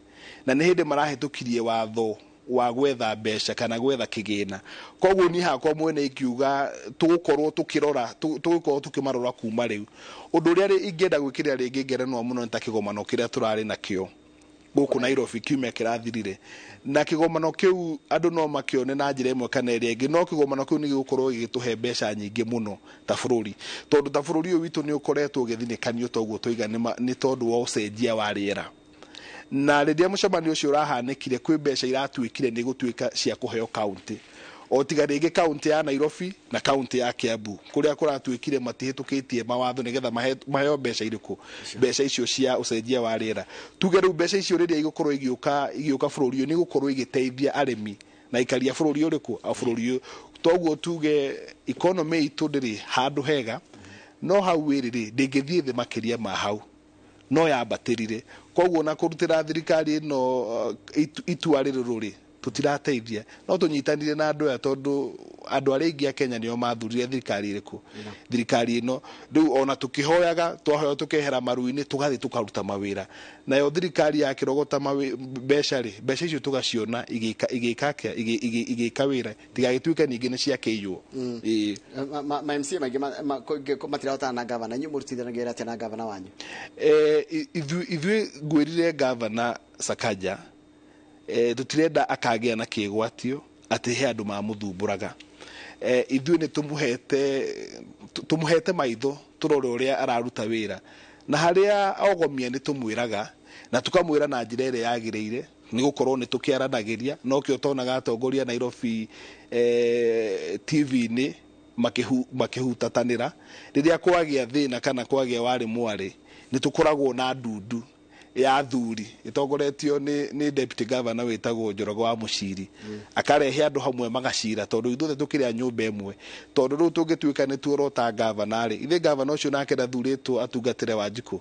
na nĩ hĩndĩ marahĩtũkirie watho wa gwetha mbeca kana gwetha kĩgĩna. Koguo niĩ hakwa mwene ingiuga tũgũkorwo tũkĩrora, tũgũkorwo tũkĩmarora kuma rĩu. Ũndũ ũrĩa ingĩenda gwĩkĩrĩra rĩngĩ ngerenwa mũno nĩ ta kĩgomano kĩrĩa tũrarĩ nakĩo gũkũ Nairobi kiumia kĩrathirire. Na kĩgomano kĩu andũ no makĩone na njĩra ĩmwe kana ĩrĩa ĩngĩ, no kĩgomano kĩu nĩ gĩgũkorwo gĩgĩtũhe mbeca nyingĩ mũno ta bũrũri, tondũ ta bũrũri ũyũ witũ nĩ ũkoretwo ũgĩthinĩkanio toguo toiga nĩ tondũ wa ũcenjia wa rĩera. Na rĩrĩa mũcemanio ũcio ũrahanĩkire, kwĩ mbeca iratuĩkire nĩ gũtuĩka cia kũheo kaunti, o tiga rĩngĩ kaunti ya Nairobi na kaunti ya Kiambu, kũrĩa kũratuĩkire matihĩtũkĩtie mawatho nĩgetha maheo mbeca irĩkũ, mbeca icio cia ũcenjia wa rĩera. Tuge rĩu mbeca icio rĩrĩa igũkorwo igĩũka bũrũri ũyũ, nĩ igũkorwo igĩteithia arĩmi na aikari a bũrũri ũrĩkũ, a bũrũri ũyũ. Toguo tuge economy itũ ndĩrĩ handũ hega, no hau ĩrĩ rĩ, ndĩngĩthiĩ thĩ makĩria ma hau, no yambatĩrire. Koguo na kũrutĩra thirikari ĩno itua rĩrĩ rĩ, tũtirateithia, no tũnyitanire na andũ aya, tondũ andũ arĩa aingĩ a Kenya nĩo mathurire thirikari ĩrĩkũ, thirikari ĩno. Rĩu ona tũkĩhoyaga, twahoya tũkehera maru-inĩ, tũgathiĩ tũkaruta mawĩra, nayo thirikari yakĩrogota mbeca rĩ, mbeca icio tũgaciona igĩka atĩa, igĩka wĩra, tigagĩtuĩke ningĩ nĩ ciakĩiywo. Ĩĩ. Ma MCA maingĩ matirahotana na gavana. Inyuĩ mũrutithanagia wĩra atĩa na gavana wanyu? Ithuĩ ngwĩrire gavana Sakaja, tũtirenda akagĩa na kĩgwatio atĩ he andũ mamũthumbũraga. Ithuĩ nĩ tũmũhete maitho tũrore ũrĩa araruta wĩra, na harĩa ogomia nĩ tũmwĩraga, na tũkamwĩra na njĩra ĩrĩa yagĩrĩire, nĩ gũkorwo nĩ tũkĩaranagĩria. Nokĩo tonaga atongoria Nairobi TV-inĩ makĩhutatanĩra rĩrĩa kwagĩa thĩna kana kwagĩa warĩ mwarĩ. Nĩ tũkoragwo na ndundu ya athuri ĩtongoretio nĩ deputy governor wĩtagwo Njoroge wa Mũciri, akarehe andũ hamwe magacira, tondũ ithuothe tũkĩrĩ a nyũmba ĩmwe. Tondũ rĩu tũngĩtuĩka nĩ tuorota gavana rĩ, ithe gavana ũcio nake ndathurĩtwo atungatĩre Wanjikũ,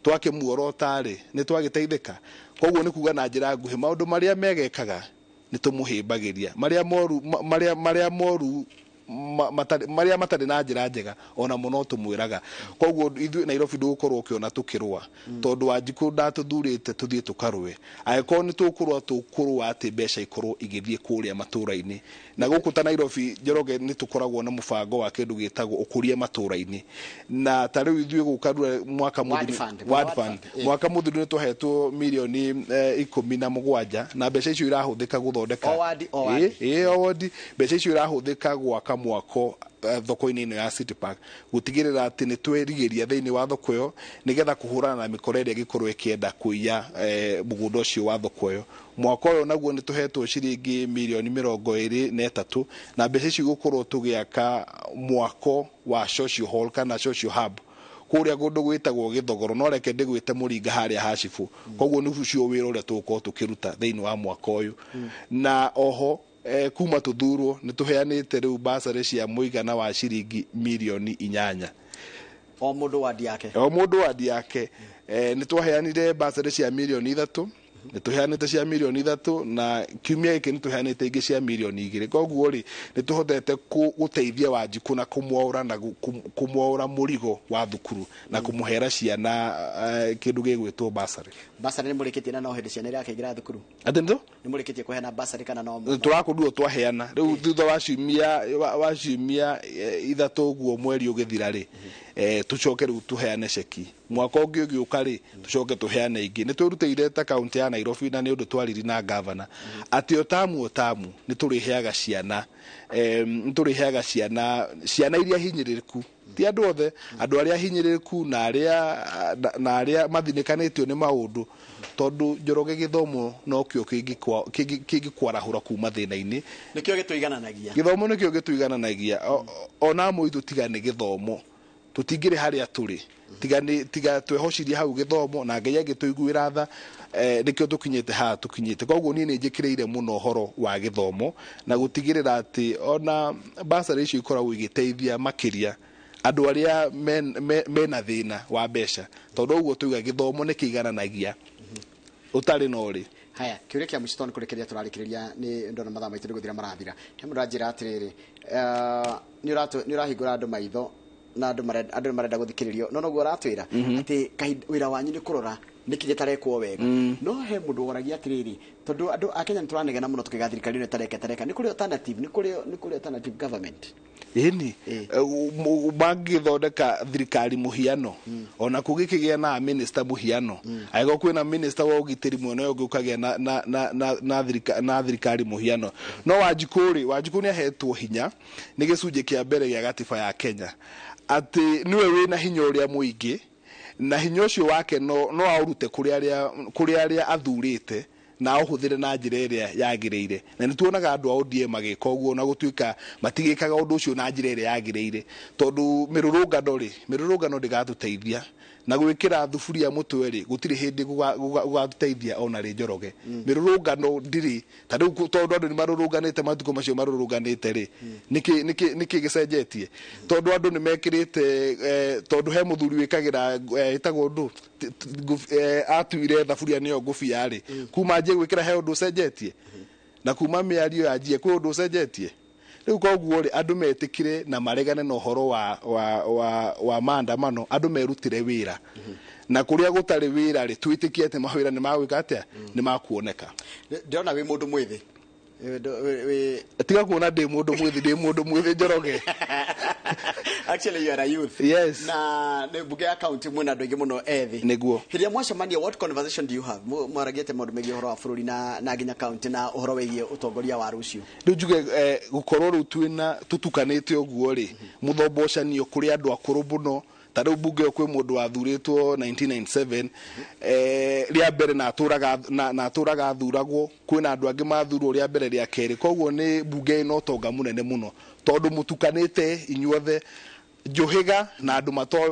twakĩmuorota rĩ, nĩ twagĩteithĩka. Koguo nĩ kuga na njĩra nguhĩ, maũndũ marĩa megekaga nĩ tũmũhĩmbagĩria, marĩa moru marĩa moru marĩa matarĩ na njĩra njega ona mũno tũmwĩraga. Koguo ithuĩ Nairobi ndũgũkorwo ũkĩona tũkĩrũa, tondũ Wanjikũ ndatũthurĩte tũthiĩ tũkarũe. Angĩkorwo nĩ tũkũrũa, tũkũrũa atĩ mbeca ikorwo igĩthiĩ kũrĩa matũra-inĩ. Na gũkũ ta Nairobi, Njoroge, nĩ tũkoragwo na mũbango wa kĩndũ gĩtagwo ũkũria matũra-inĩ. Na ta rĩu ithuĩ gũka mwaka mũthiru, ward fund, mwaka mũthiru nĩ twahetwo mirioni 17, na mbeca icio irahũthĩka gũthondeka o wadi. Mbeca icio irahũthĩka gwaka mwako thoko-inĩ ĩno ya City Park, gũtigĩrĩra atĩ nĩ twerigĩria thĩinĩ wa thoko ĩyo, nĩgetha kũhũrana na mĩkora ĩrĩa ĩngĩkorwo ĩkĩenda kũiya mũgũnda ũcio wa thoko ĩyo. Mwaka ũyũ naguo nĩ tũhetwo ciringi mirioni 23, na mbeca icio igũkorwo tũgĩaka mwako wa social hall kana social hub kũrĩa kũndũ gwĩtagwo Gĩthogoro, no reke ndĩgwĩte Mũringa harĩa Hacibũ. Koguo nĩ ũcio wĩra ũrĩa tũgũkorwo tũkĩruta thĩinĩ wa mwaka ũyũ. Na oho kuma tũthurwo nĩ tũheanĩte rĩu basarĩ cia mũigana wa ciringi mirioni 8 o mũndũ wadi yake, o mũndũ wadi yake. Nĩ twaheanire basarĩ cia mirioni 3, nĩ tũheanĩte cia mirioni 3, na kiumia gĩkĩ nĩ tũheanĩte ingĩ cia mirioni 2. Koguo rĩ, nĩ tũhotete gũteithia Wanjikũ na kũmwaũra, na kũmwaũra mũrigo wa thukuru na kũmũhera ciana kĩndũ gĩgwĩtwo basarĩ. Basarĩ nĩ mũrĩkĩtie na no hĩndĩ ciana irakĩingĩra thukuru? Atĩ nĩ nĩ mũrĩkĩtie kũheana basarĩ kana no tũrakũnduo twaheana rĩu thutha wa ciumia 3 ũguo mweri ũgĩthira rĩ, tũcoke rĩu tũheane ceki. Mwaka ũngĩ ũgĩũka rĩ, tũcoke tũheane ingĩ. Nĩ twĩrutĩire ta kaunti ya Nairobi, na nĩ ũndũ twariri na gavana atĩ o tamu o tamu nĩ tũrĩheaga ciana, nĩ tũrĩheaga ciana iria hinyĩrĩrĩku, ti andũ othe, andũ arĩa hinyĩrĩrĩku na arĩa mathinĩkanĩtio nĩ maũndũ, tondũ Njoroge gĩthomo nokĩo kĩngĩkwarahũra kuma thĩna-inĩ. Nĩkĩo gĩtũigananagia gĩthomo, nĩkĩo gĩtũigananagia. Ona amwe itũ tiga nĩ gĩthomo tũtingĩrĩ harĩa tũrĩ, tiga twehocirie hau gĩthomo na Ngai agĩtũiguĩra tha, nĩkĩo tũkinyĩte haha tũkinyĩte. Koguo niĩ nĩ njĩkĩrĩire mũno ũhoro wa gĩthomo na gũtigĩrĩra atĩ ona basarĩ icio ikoragwo igĩteithia makĩria andũ arĩa mena thĩna wa mbeca, tondũ ũguo tuiga gĩthomo nĩ kĩigananagia ũtarĩ na ũrĩ. Haya, kĩũria kĩa mũico tondũ nĩ kũrĩkĩrĩria tũrarĩkĩrĩria, nĩ ndona mathaa maitũ nĩ gũthira marathira. He mũndũ anjĩra atĩrĩrĩ, Nĩ ũrahingũra andũ maitho na andũ nĩ marenda gũthikĩrĩrio, no noguo ũratwĩra atĩ wĩra wanyu nĩ kũrora nĩkĩ gĩtarekwo wega. No he mũndũ woragia atĩrĩrĩ, tondũ andũ a Kenya nĩ tũranegena mũno tũkĩga thirikari ĩno ĩtareka ĩtareka, nĩ kũrĩ alternative, nĩ kũrĩ alternative government? Ĩni, mangĩthondeka thirikari mũhiano, ona kũgĩkĩgĩa na minister mũhiano, angĩkorwo kwĩna minister wa ũgitĩri mwena ũyũ ũngĩ ũkagĩa na thirikari mũhiano. No Wanjikũ rĩ, Wanjikũ nĩ ahetwo hinya nĩ gĩcunjĩ kĩa mbere gĩa gatiba ya Kenya atĩ nĩwe wĩna hinya ũrĩa mũingĩ, na hinya ũcio wake no aũrute kũrĩ arĩa athurĩte na aũhũthĩre na njĩra ĩrĩa yagĩrĩire. Na nĩ tuonaga andũ a ODM magĩka ũguo, na gũtuĩka matigĩkaga ũndũ ũcio na njĩra ĩrĩa yagĩrĩire, tondũ mĩrũrũngano rĩ, mĩrũrũngano ndĩgatũteithia, na gwĩkĩra thuburia mũtwe rĩ, gũtirĩ hĩndĩ gũgatũteithia ona rĩ. Njoroge, mĩrũrũngano ndirĩ ta rĩu, tondũ andũ nĩ marũrũnganĩte matukũ macio marũrũnganĩte rĩ, nĩkĩ gĩcenjetie? Tondũ andũ nĩ mekĩrĩte tondũ he mũthuri wĩkagĩra ĩtagwo ndũ atuire thaburia nĩyo ngũbia rĩ, kuma anjie gwĩkĩra he ũndũ ũcenjetie? Na kuma mĩario yanjie kwĩ ũndũ ũcenjetie? Rĩu koguo rĩ, andũ metĩkire na maregane na ũhoro wa maandamano. Andũ merutĩre wĩra, na kũrĩa gũtarĩ wĩra rĩ, twĩtĩkie atĩ mawĩra nĩ magwĩka atĩa, nĩ makuoneka. Ndĩrona wĩ mũndũ mwĩthĩ. Tiga kuona ndĩ mũndũ mwĩthĩ, ndĩ mũndũ mwĩthĩ, Njoroge. Actually, you are a youth. Yes. Na nĩ mbunge ya county mwĩna andũ aingĩ mũno ethĩ. Nĩguo. Hĩndĩ ĩrĩa mwacemania, what conversation do you have? Mwaragia maũndũ megiĩ ũhoro wa bũrũri na nginya county na ũhoro wĩgiĩ ũtongoria wa rũciũ? Rĩu njuge gũkorwo rĩu twĩna tũtukanĩte ũguo rĩ, mũthombocanio kũrĩ andũ akũrũ mũno. Ta rĩu mbunge ĩyo kwĩ mũndũ wathurĩtwo 1997 rĩa mbere na atũraga athuragwo. Kwĩna andũ angĩ mathurwo rĩa mbere, rĩa kerĩ. Koguo nĩ mbunge ĩna ũtonga mũnene mũno, tondũ mũtukanĩte inyuothe njũhĩga na andũ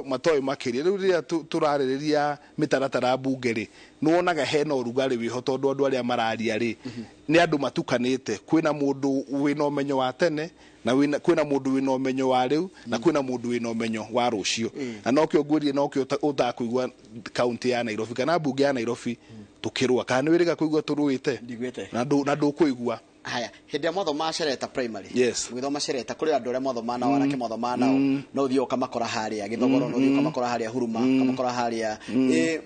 matoĩ makĩria. Rĩu rĩrĩa tũrarĩrĩria mĩtaratara ya mbunge rĩ, nĩwonaga hena ũrugarĩ wĩho, tondũ andũ arĩa mararia rĩ, nĩ andũ matukanĩte. Kwĩna mũndũ wĩna ũmenyo wa tene, na kwĩna mũndũ wĩna ũmenyo wa rĩu, na kwĩna mũndũ wĩna ũmenyo wa rũciũ. Na nokĩo ngwĩrire, nokĩo ũtakũigua kaunti ya Nairobi kana mbunge ya Nairobi tũkĩrũa, kana nĩ wĩrĩga kũigua tũrũĩte? Ndigwĩte. Na ndũkũigua. Haya, hĩndĩ ĩrĩa mwathoma Shereta Primary, Yes. mũgĩthoma Shereta, kũrĩ andũ arĩa mwathoma nao, anake mwathoma nao, no ũthiĩ ũkamakora harĩa Gĩthogoro, no ũthiĩ ũkamakora harĩa Huruma, ũkamakora harĩa. Hĩndĩ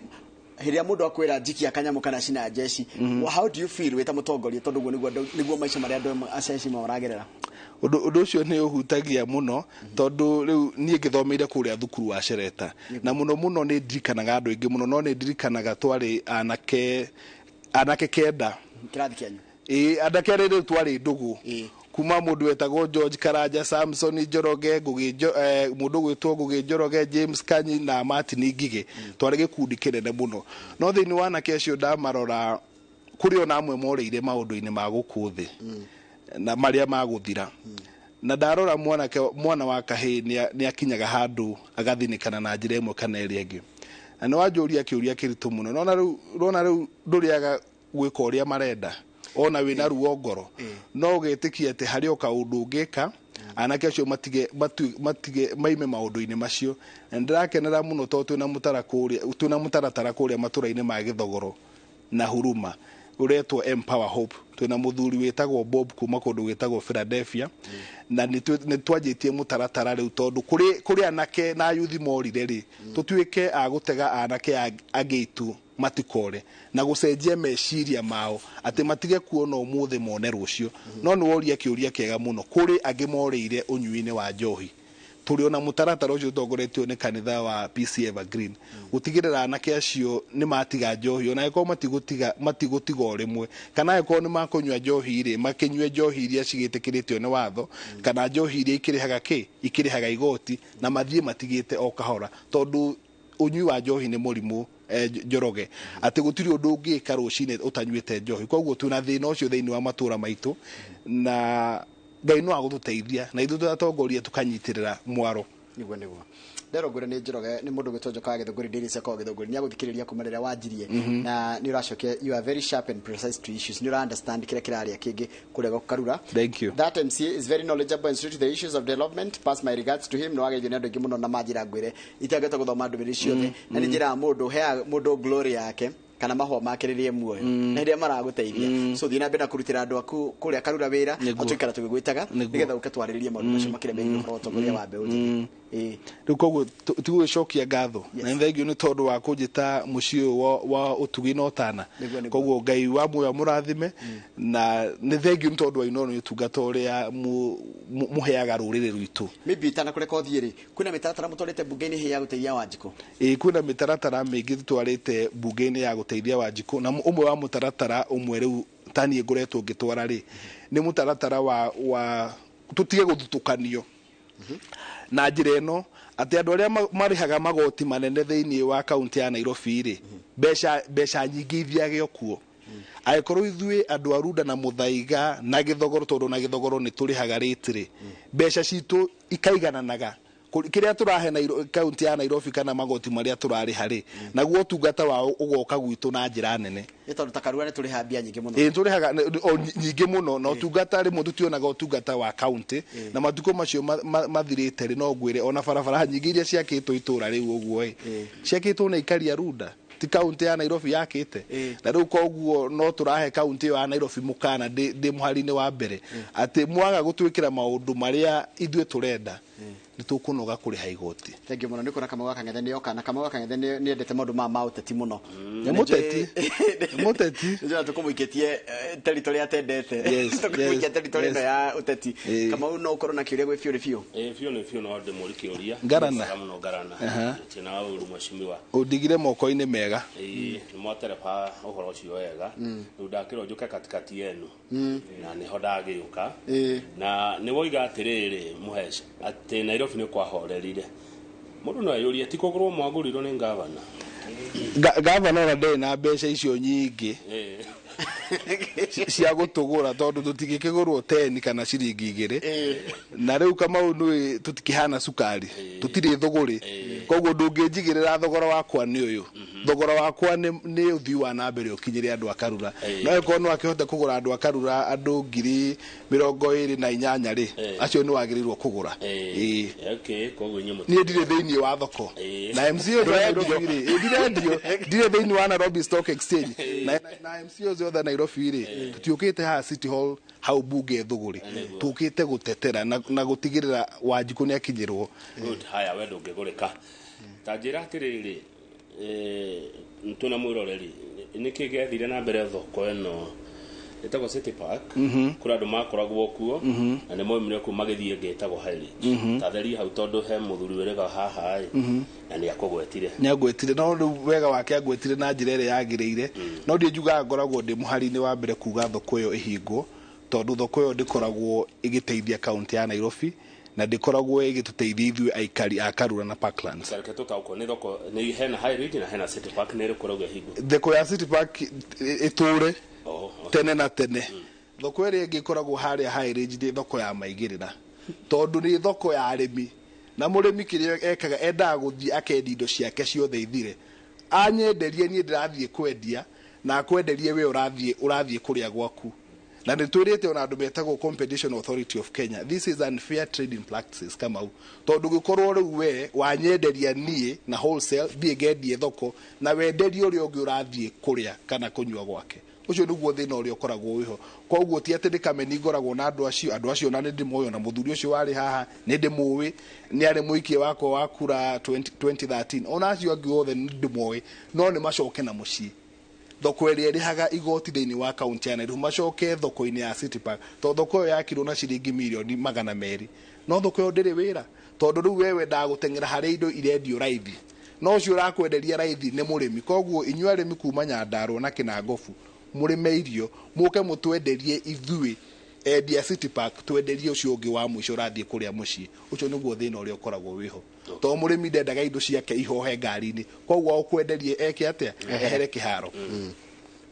ĩrĩa mũndũ akwĩra njikia kanyamũ kana cina njeci, how do you feel wĩ ta mũtongoria, tondũ ũguo nĩguo maica marĩa andũ aceci maragerera? Ũndũ ũcio nĩ ũhutagia mũno, tondũ rĩu niĩ ngĩthomeire kũrĩa thukuru wa Shereta, na mũno mũno nĩ ndirikanaga andũ aingĩ mũno, no nĩ ndirikanaga twarĩ anake 9. Kĩrathi kĩanyu? Ĩĩ, anake arĩa rĩu twarĩ ndũgũ, kuma mũndũ wetagwo George Karanja, Samson Njoroge, Ngũgĩ mũndũ gwĩtwo Ngũgĩ Njoroge, James Kanyi na Martin Ngigĩ. Twarĩ gĩkundi kĩnene mũno, no thĩinĩ wa anake acio ndamarora, kũrĩ ona amwe morĩire maũndũ-inĩ ma gũkũ thĩ na marĩa magũthira. Na ndarora mwanake, mwana wa kahĩĩ nĩ akinyaga handũ agathinĩkana na njĩra ĩmwe kana ĩrĩa ĩngĩ. Na nĩ wanjũria kĩũria kĩritũ mũno. Nona rĩu, rona rĩu ndũrĩaga gwĩka ũrĩa marenda ona wĩna ruo ngoro, no ũgetĩkia atĩ harĩ o kaũndũ ũngĩka anake acio matige maime maũndũ-inĩ macio. Na nĩndĩrakenera mũno tondũ twĩna mũtaratara kũrĩa matũra-inĩ ma Gĩthogoro na Huruma ũretwo Empower Hope. Twĩna mũthuri wĩtagwo Bob kuma kũndũ gwĩtagwo Philadelphia, na nĩ twanjĩtie mũtaratara rĩu, tondũ kũrĩ anake na yuthi morire rĩ, tũtuĩke a gũtega anake angĩ aitũ matikore na gũcenjia meciria mao atĩ matige kuona ũmũthĩ mone rũciũ. No nĩ woria kĩũria kĩega mũno. Kũrĩ angĩ morĩire ũnyui-inĩ wa njohi. Tũrĩ ona mũtaratara ũcio ũtongoretio nĩ kanitha wa PC Evergreen gũtigĩrĩra anake acio nĩ matiga njohi, ona angĩkorwo matigũtiga o rĩmwe, kana angĩkorwo nĩ makũnyua njohi rĩ, makĩnyue njohi iria cigĩtĩkĩrĩtio nĩ watho, kana njohi iria ikĩrĩhaga kĩ ikĩrĩhaga igoti, na mathiĩ matigĩte o kahora, tondũ ũnyui wa njohi nĩ mũrimũ, Njoroge, atĩ gũtirĩ ũndũ ũngĩka rũcinĩ ũtanyuĩte njohi. Koguo twĩna thĩna ũcio thĩinĩ wa matũra maitũ, na Ngai no agũtũteithia na ithuĩ tũratongoria tũkanyitĩrĩra mwaro. Niguo nderwo ngwĩre nĩ Njoroge, nĩ mũndũ gwĩtwo Njoka wa Gĩthũngũri Daily Seko wa Gĩthũngũri nĩ agũthikĩrĩria kuma rĩrĩa wanjirie, na nĩ ũracokia. You are very sharp and precise to issues. Nĩ ũra understand kĩrĩa kĩraria kĩngĩ kũrĩa Karura. Thank you. That MCA is very knowledgeable and straight to the issues of development. Pass my regards to him. Nĩ wageithio nĩ andũ aingĩ mũno na manjĩra ngwĩre itangĩhota gũthoma ndũmĩrĩri ciothe, na nĩ njĩraga mũndũ heaga mũndũ glory yake. Kana mahũa make rĩrĩa muoyo na rĩrĩa maragũteithia, so thiĩ na mbere na kũrutĩra andũ aku kũrĩa Karura wĩra. Tũikara tũgĩgwĩtaga nĩgetha ũke twarĩrĩrie maũndũ macio makĩria megiĩ ũhoro wa ũtongoria wa mbeũ njĩthĩ. Rĩu koguo tigũgĩcokia ngatho na nĩ thengio nĩ tondũ wa kũnjĩta mũciĩ ũyũ wa ũtugi na ũtana. Koguo Ngai wa muoyo amũrathime, na nĩ thengio nĩ tondũ wa inooro nĩ ũtungata ũrĩa mũheaga rũrĩrĩ rwitũ. Maybe itanakũreka ũthiĩ rĩ, kwĩna mĩtaratara mũtwarĩte mbunge-inĩ ya gũteithia Wanjikũ? Ĩĩ, kwĩna mĩtaratara mĩingĩ tũtwarĩte mbunge-inĩ ya gũteithia Wanjikũ, na ũmwe wa mũtaratara ũmwe rĩu ta niĩ ngoretwo ngĩtwara rĩ, nĩ mũtaratara wa tũtige gũthutũkanio na njĩra ĩno atĩ andũ arĩa marĩhaga magoti manene thĩinĩ wa kaunti ya Nairobi rĩ, mbeca nyingĩ ithiage o kuo. Angĩkorwo ithuĩ andũ a Runda na Mũthaiga na Gĩthogoro, tondũ na Gĩthogoro nĩ tũrĩhaga rĩti rĩ, mbeca citũ ikaigananaga kĩrĩa tũrahe kaunti ya Nairobi kana magoti marĩa tũrarĩha rĩ, naguo ũtungata wao ũgoka gwitũ na njĩra nene. Nĩ tondũ ta Karura nĩ tũrĩhaga mbia nyingĩ mũno. Ĩĩ, tũrĩhaga o nyingĩ mũno, na ũtungata rĩmwe tũtionaga ũtungata wa kaunti, na matukũ macio mathirĩte rĩ, no ngwĩre ona barabara nyingĩ iria ciakĩtwo itũra rĩu ũguo ĩ, ciakĩtwo nĩ aikari a Runda, ti kaunti ya Nairobi yakĩte. Na rĩu koguo no tũrahe kaunti ĩyo ya Nairobi mũkana ndĩ mũhari-inĩ wa mbere atĩ mwaga gũtwĩkĩra maũndũ marĩa ithuĩ tũrenda, nĩ tũkũnoga kũrĩha igoti. Thank you mũno. Nĩ kuona Kamau wa Kang'ethe nĩ oka, na Kamau wa Kang'ethe nĩ endete maũndũ ma ũteti mũno. Nĩ mũteti. Nĩ mũteti. Nĩ tũkũmũikĩtie territory atendete. Tũkũmũikia territory ĩno ya ũteti. Kamau, no ũkorwo na kĩũria gwĩ biũ nĩ biũ? Ĩĩ, biũ nĩ biũ, no ndĩmũri kĩũria. Ngarana. Mwega mũno Ngarana. Tĩna wa ũru mheshimiwa. Ũndigire moko-inĩ mega. Ĩĩ, nĩ mwatereba ũhoro ũcio wega. Rĩu ndakĩrwo njũke katikati yenu na nĩho ndagĩũka. Na nĩ woiga atĩrĩrĩ Mũhesh, atĩ Nairobi nĩ kwahorerire. Mũndũ no eyũrie, ti kũgũrwo mwagũrirwo nĩ ngavana? Gavana ona ndarĩ na mbeca icio nyingĩ cia gũtũgũra, tondũ tũtingĩkĩgũrwo 10 kana ciringi 2. Na rĩu Kamau nĩ tũtikĩhana cukari, tũtirĩ thũgũrĩ, koguo ndũngĩnjigĩrĩra thogora wakwa nĩ ũyũ. Thogora wakwa nĩ ũthii wa na mbere ũkinyĩre andũ a Karura. No angĩkorwo no akĩhote kũgũra andũ a Karura andũ 28,000 rĩ, acio nĩ wagĩrĩirwo kũgũra. Ĩĩ. Okay, koguo inyuĩ Niĩ ndirĩ thĩinĩ wa thoko na MCA othe Nairobi rĩ, ndirendio, ndirĩ thĩinĩ wa Nairobi Stock Exchange na MCA othe Nairobi rĩ, tũtiũkĩte haha City Hall hau bunge thũgũrĩ, tũkĩte gũtetera na gũtigĩrĩra Wanjikũ nĩ akinyĩrwo. Good, haya, we ndũngĩgũrĩka. Ta njĩra atĩrĩrĩ, twĩna mwĩroreri, nĩkĩ gĩathire na mbere thoko ĩno ĩtagwo City Park? Kũrĩ andũ makoragwo kuo na nĩ moimire kuo magĩthiĩ ĩngĩ ĩtagwo Highridge. Ta theria hau, tondũ he mũthuri wĩrĩga haha ĩ, na nĩ akũgwetire. Nĩ angwetire, no rĩu wega wake angwetire na njĩra ĩrĩa yagĩrĩire. No ndiĩ njugaga ngoragwo ndĩ mũhari-inĩ wa mbere kuga thoko ĩyo ĩhingwo, tondũ thoko ĩyo ndĩkoragwo ĩgĩteithia kaunti ya Nairobi na ndĩkoragwo ĩgĩtũteithia ithuĩ aikari a Karura na Parklands. Reke tũtaũkwo nĩ thoko nĩ hena Highridge na hena City Park, nĩ ĩrĩkũ ũrauga ĩhingwo? Thoko ya City Park ĩtũre tene na tene. Thoko ĩrĩa ĩngĩ ĩkoragwo harĩa Highridge nĩ thoko ya maigĩrĩra, tondũ nĩ thoko ya arĩmi, na mũrĩmi kĩrĩa ekaga endaga gũthiĩ akendia indo ciake ciothe ithire, anyenderie niĩ ndĩrathiĩ kwendia na akwenderie we ũrathiĩ kũrĩa gwaku. Na nĩ twĩrĩte ona andũ metagwo Competition Authority of Kenya, this is unfair trading practices, Kamau, tondũ gĩkorwo rĩu we wanyenderia niĩ na wholesale, thiĩ ngendie thoko na wenderie ũrĩa ũngĩ ũrathiĩ kũrĩa kana kũnyua gwake. Ũcio nĩguo thĩna ũrĩa ũkoragwo wĩho. Koguo ti atĩ nĩ kameni ngoragwo na andũ acio, andũ acio na nĩ ndĩmoĩ, ona mũthuri ũcio warĩ haha nĩ ndĩmũĩ, nĩ arĩ mũikia wakwa wa kura 2013, ona acio angĩ othe nĩ ndĩmoĩ, no nĩ macoke na mũciĩ. Thoko ĩrĩa ĩrĩhaga igoti thĩinĩ wa kaunti ya Nairobi macoke thoko-inĩ ya City Park, tondũ thoko ĩyo yakirwo na ciringi mirioni 200, no thoko ĩyo ndĩrĩ wĩra, tondũ rĩu we wendaga gũteng'era harĩa indo irendio raithi, no ũcio ũrakwenderia raithi nĩ mũrĩmi. Koguo inyuĩ arĩmi kuma Nyandarua na Kĩnangobu mũrĩme irio mũke mũtwenderie ithuĩ endia City Park, twenderie ũcio ũngĩ wa mũico ũrathiĩ kũrĩa mũciĩ. Ũcio nĩguo thĩna ũrĩa ũkoragwo wĩho, tondũ mũrĩmi ndendaga indo ciake ihohe ngari-inĩ, koguo ũkwenderie eke atĩa? Ehere kĩharo.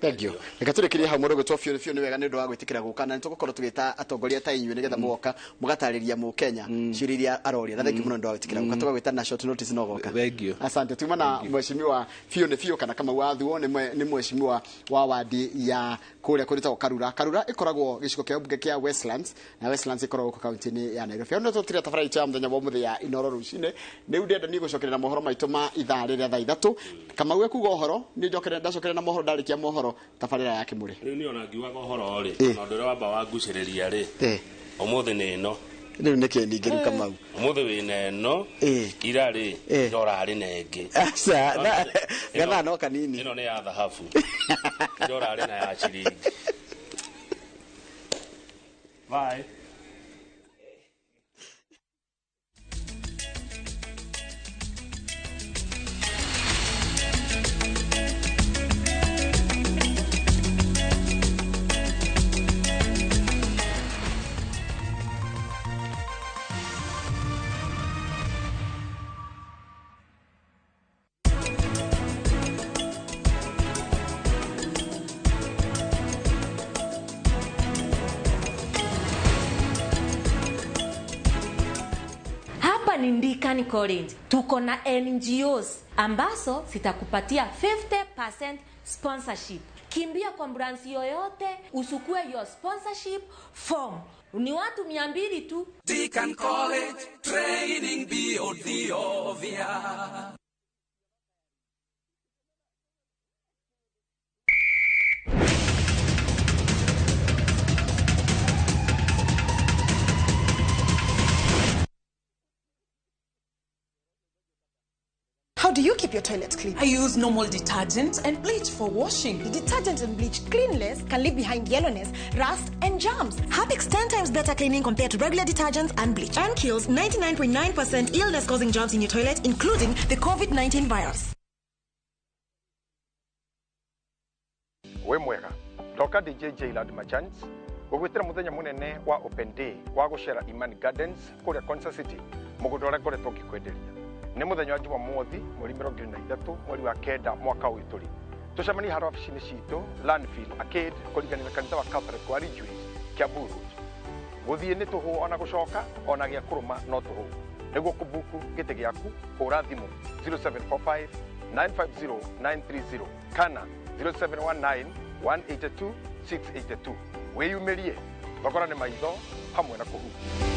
Thank you. Reke tũrĩkĩrie hau mũndũ gwĩtwo biũ biũ nĩ wega nĩ ũndũ wa gwĩtĩkĩra gũka, na nĩ tũgũkorwo tũgĩta atongoria ta inyuĩ nĩgetha mũgoka mũgatarĩria mũkenya ciũria iria aroria. Na thank you mũno nĩ ũndũ wa gwĩtĩkĩra gũka, tũgagwĩta na short notice no goka. Thank you. Asante. Tuma na mheshimiwa biũ nĩ biũ kana Kamau wa Thuo, nĩ mheshimiwa wa wadi ya kũrĩa kũrĩtagwo Karura. Karura ĩkoragwo gĩcigo kĩa mbunge kĩa Westlands, na Westlands ĩkoragwo gũkũ kaunti-inĩ ya Nairobi. Hau nĩ tũtire tabarĩra itũ ya mũthenya wa ũmũthĩ ya Inoro rũcinĩ. Rĩu ndĩrenda niĩ gũcokerera mohoro maitũ ma ithaa rĩrĩa thaa 3. Kamau ekuga ũhoro, niĩ njokere ndacokerera na mohoro, ndarĩkia mohoro tabarĩra ya Kĩmũrĩ. Rĩu niĩ ona ngiugaga ũhoro rĩ, na ũndũ ũrĩa wamba wangucĩrĩria rĩ, ũmũthĩ nĩ ĩno. Rĩu nĩkĩ ningĩ rĩu Kamau? Ũmũthĩ wĩna ĩno, ira rĩ, ndorarĩ na ĩngĩ. Aca, gathaa no kanini. Ĩno nĩ ya thahabu. Ndorarĩ na ya ciringi. Bye. Ni Deakin College. Tuko na NGOs ambazo zitakupatia 50% sponsorship. Kimbia kwa branch yoyote usukue your sponsorship form. Ni watu 200 tu. Deakin College, training beyond the obvious. How do you keep your toilet clean? I use normal detergent and bleach for washing. The detergent and bleach cleanless can leave behind yellowness, rust, and germs. Harpic's 10 times better cleaning compared to regular detergents and bleach, and kills 99.9% illness-causing germs in your toilet, including the COVID-19 virus. We mwega ndoka DJ Jailad Machans gũgwĩtĩra mũthenya mũnene wa Open Day wa gũcera Imani Gardens kũrĩa Konza City, mũgũnda ũrĩa ngoretwo ngĩkwenderia. Nĩ mũthenya wa Jumamothi mweri 23 mweri wa 9 mwaka ũyũ tũrĩ. Tũcemanie harĩa obici-inĩ citũ Landfill Arcade kũringana na kanitha wa Catholic wa Ridgeways, Kiambu Road. Gũthiĩ nĩ tũhũ ona gũcoka ona gĩa kũrũma no tũhũ. Nĩguo kũbuku gĩtĩ gĩaku hũra thimũ 0745 950 930 kana 0719 182 682. Wĩyumĩrie, thogora nĩ maitho hamwe na kũhuhia.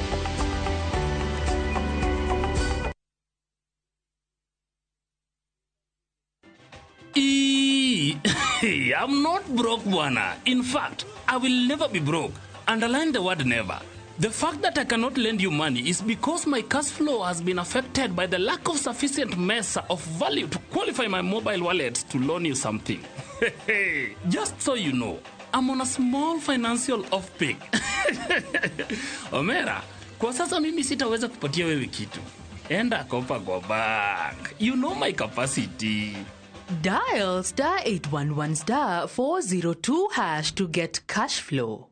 I'm not broke, bwana. In fact, I will never be broke. Underline the word never. The fact that I cannot lend you money is because my cash flow has been affected by the lack of sufficient mesa of value to qualify my mobile wallet to loan you something. Just so you know, I'm on a small financial off-peak. Omera, kwa sasa mimi sitaweza kupatia wewe kitu. Enda kopa kwa bank. You know my capacity. Dial star 811 star 402 hash to get cash flow.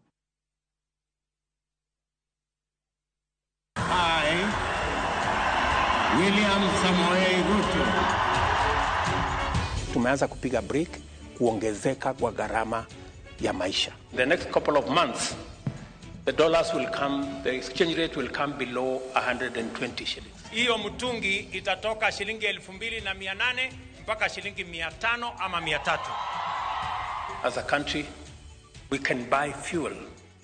I, William Samoei Ruto. Tumeanza kupiga break kuongezeka kwa gharama ya maisha. The next couple of months, the dollars will come, the exchange rate will come below 120 shillings. Hiyo mtungi itatoka shilingi 2800 mpaka shilingi 500 ama 300. As a country, we can buy fuel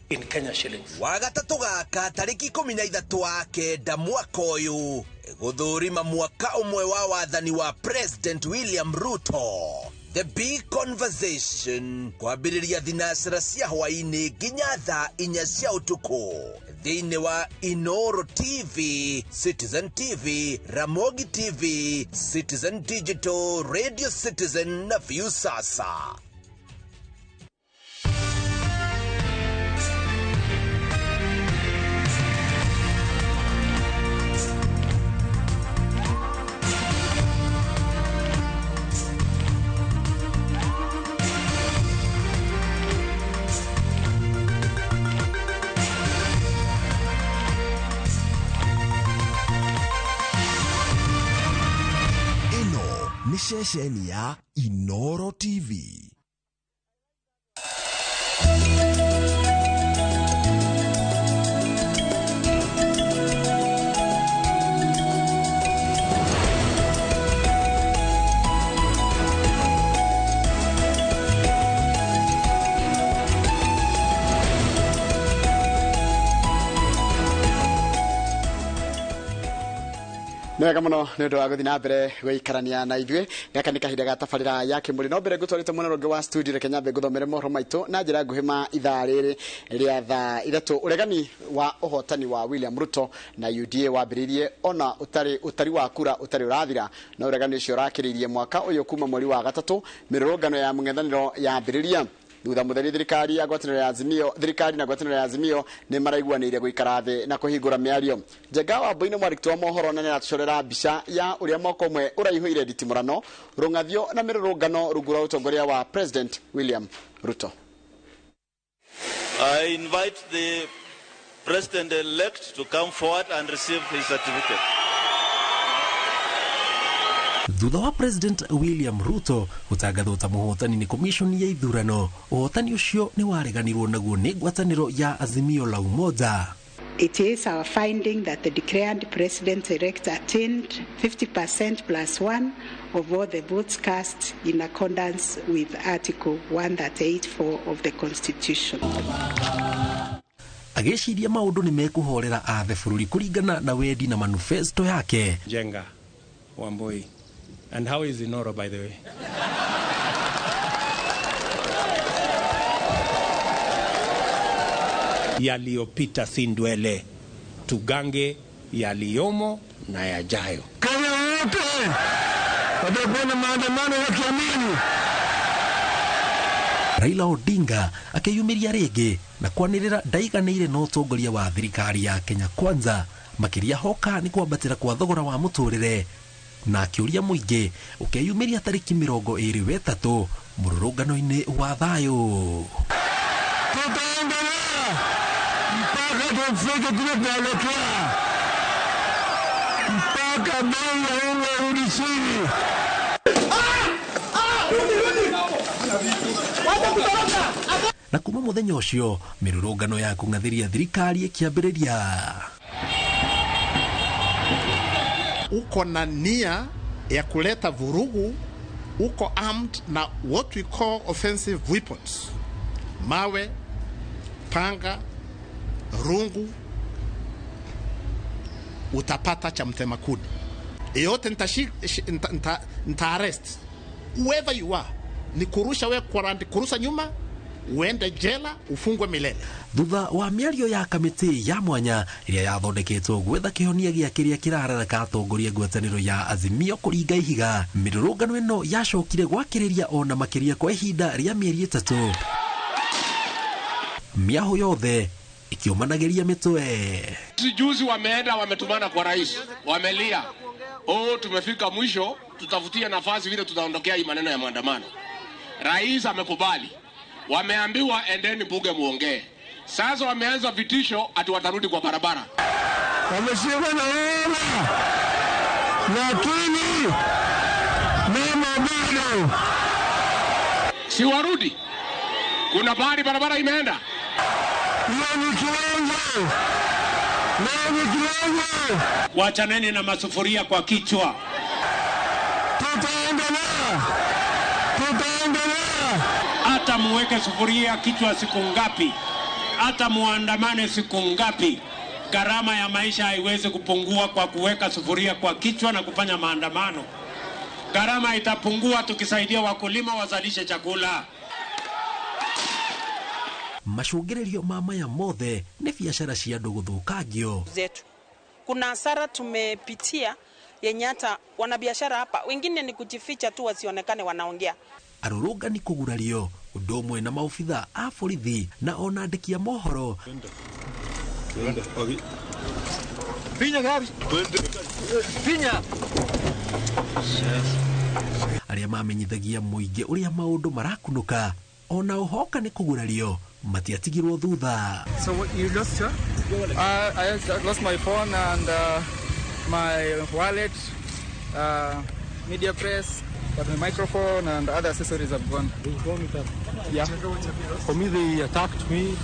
in Kenya shillings. Wagatatũ gaka tarĩki 13 wa 9 mwaka ũyũ gũthũrima mwaka ũmwe wa wathani wa President William Ruto. The Big Conversation kwambĩrĩria thinacara cia hwaĩ-inĩ nginya thaa 4 cia ũtukũ thĩinĩ wa Inoro TV, Citizen TV, Ramogi TV, Citizen Digital, Radio Citizen na Viusasa. Ceceni ya Inoro TV. Nĩ wega mũno nĩ ũndũ wa gũthiĩ na mbere gũikarania na ithuĩ. Gaka nĩ kahinda ga tabarĩra ya Kĩmũrĩ. No mbere ngũtwarĩte mwena ũngĩ wa studio, reke nyambe ngũthomere mohoro maitũ na njĩra nguhĩ ma ithaa rĩrĩ rĩa thaa 3. Ũregani wa ũhotani wa William Ruto na UDA wambĩrĩirie ona ũtarĩ ũtari wa kura ũtarĩ ũrathira, no ũregani ũcio ũrakĩrĩirie mwaka ũyũ kuma mweri wa gatatũ mĩrũrũngano ya mũng'ethanĩro yambĩrĩria. Thutha mũtheri thirikari ya ngwatanĩro ya Azimio, thirikari na ngwatanĩro ya Azimio nĩ maraiguanĩire gũikara thĩ na kũhingũra mĩario. Njenga wa Mbui nĩ mwandĩki wa mohoro na nĩaratũcorera mbica ya ũrĩa mwaka ũmwe ũraihũire nditimũrano, rũng'athio na mĩrũrũngano rungu rwa ũtongoria wa President William Ruto. I invite the President-elect to come forward and receive his certificate. Thutha wa President William Ruto gũtangathwo ta mũhotani nĩ commission ya ithurano, ũhotani ũcio nĩ wareganirwo naguo nĩ ngwatanĩro ya Azimio la Umoja. It is our finding that the declared president-elect attained 50% plus one of all the votes cast in accordance with Article 138.4 of the Constitution. Agĩciria maũndũ nĩ mekũhorera athe bũrũri kũringana na wendi na manifesto yake. Jenga Wambui. And how is Inoro, by the way? Yaliyopita si ndwele, tugange yaliyomo na yajayo. Kenya wote watakuwa na maandamano wakiamini. Raila Odinga akĩyumĩria rĩngĩ na kwanĩrĩra ndaiganĩire na ũtongoria wa thirikari ya Kenya Kwanza, makĩria hoka nĩ kwambatĩra kwa thogora wa mũtũrĩre, na akĩũria mũingĩ ũkeyumĩria tarĩki 23 mũrũrũngano-inĩ wa thayũ. Tutaendelea mpaka tufike kule tunaelekea, mpaka bei ya unga irudi chini. Na kuma mũthenya ũcio mĩrũrũngano ya kũng'athĩria thirikari ĩkĩambĩrĩria. Uko na nia ya kuleta vurugu, uko armed na what we call offensive weapons, mawe, panga, rungu, utapata cha mtema kuni. Yote nita arrest whoever you are, ni kurusha we kwa kurusa nyuma, uende jela ufungwe milele. Thutha wa mĩario ya kamĩtĩ ya mwanya ĩrĩa yathondeketwo gwetha kĩhonia gĩa kĩrĩa kĩrararaka atongoria ngwatanĩro ya Azimio kũringa ihiga, mĩrũrũngano ĩno yacokire gwakĩrĩria ona makĩria kwa ihinda rĩa mĩeri 3. Mĩahũ yothe ĩkĩũmanagĩria mĩtwe. Juzi wameenda wametumana kwa rais, wamelia, oh, tumefika mwisho, tutafutie nafasi vile tutaondokea hii maneno ya maandamano. Rais amekubali. Wameambiwa endeni bunge muongee. Sasa wameanza vitisho ati watarudi kwa barabara. Wameshikwa na wewe, lakini mimi bado si warudi. Kuna bahari barabara imeenda. Ni kiwango. Ni kiwango. Wachaneni na masufuria kwa kichwa. Tutaendelea. Tutaendelea. Hata muweke sufuria kichwa siku ngapi, hata muandamane siku ngapi, gharama ya maisha haiwezi kupungua kwa kuweka sufuria kwa kichwa na kufanya maandamano. Gharama itapungua tukisaidia wakulima wazalishe chakula. Macũngĩrĩrio ma maya mothe nĩ biacara cia andũ gũthũkangio zetu. Kuna hasara tumepitia yenye hata wanabiashara hapa wengine ni kujificha tu wasionekane wanaongea. Arũrũngani kũgurario ũndũ ũmwe na maobitha a borithi na ona andĩki a mohoro. Arĩa mamenyithagia mũingĩ ũrĩa maũndũ marakunũka ona ũhoka nĩ kũgurario matiatigirwo thutha. So what, you lost your? I lost my phone and my wallet, media press, but my microphone and other accessories have gone. Yeah. For me, they attacked me.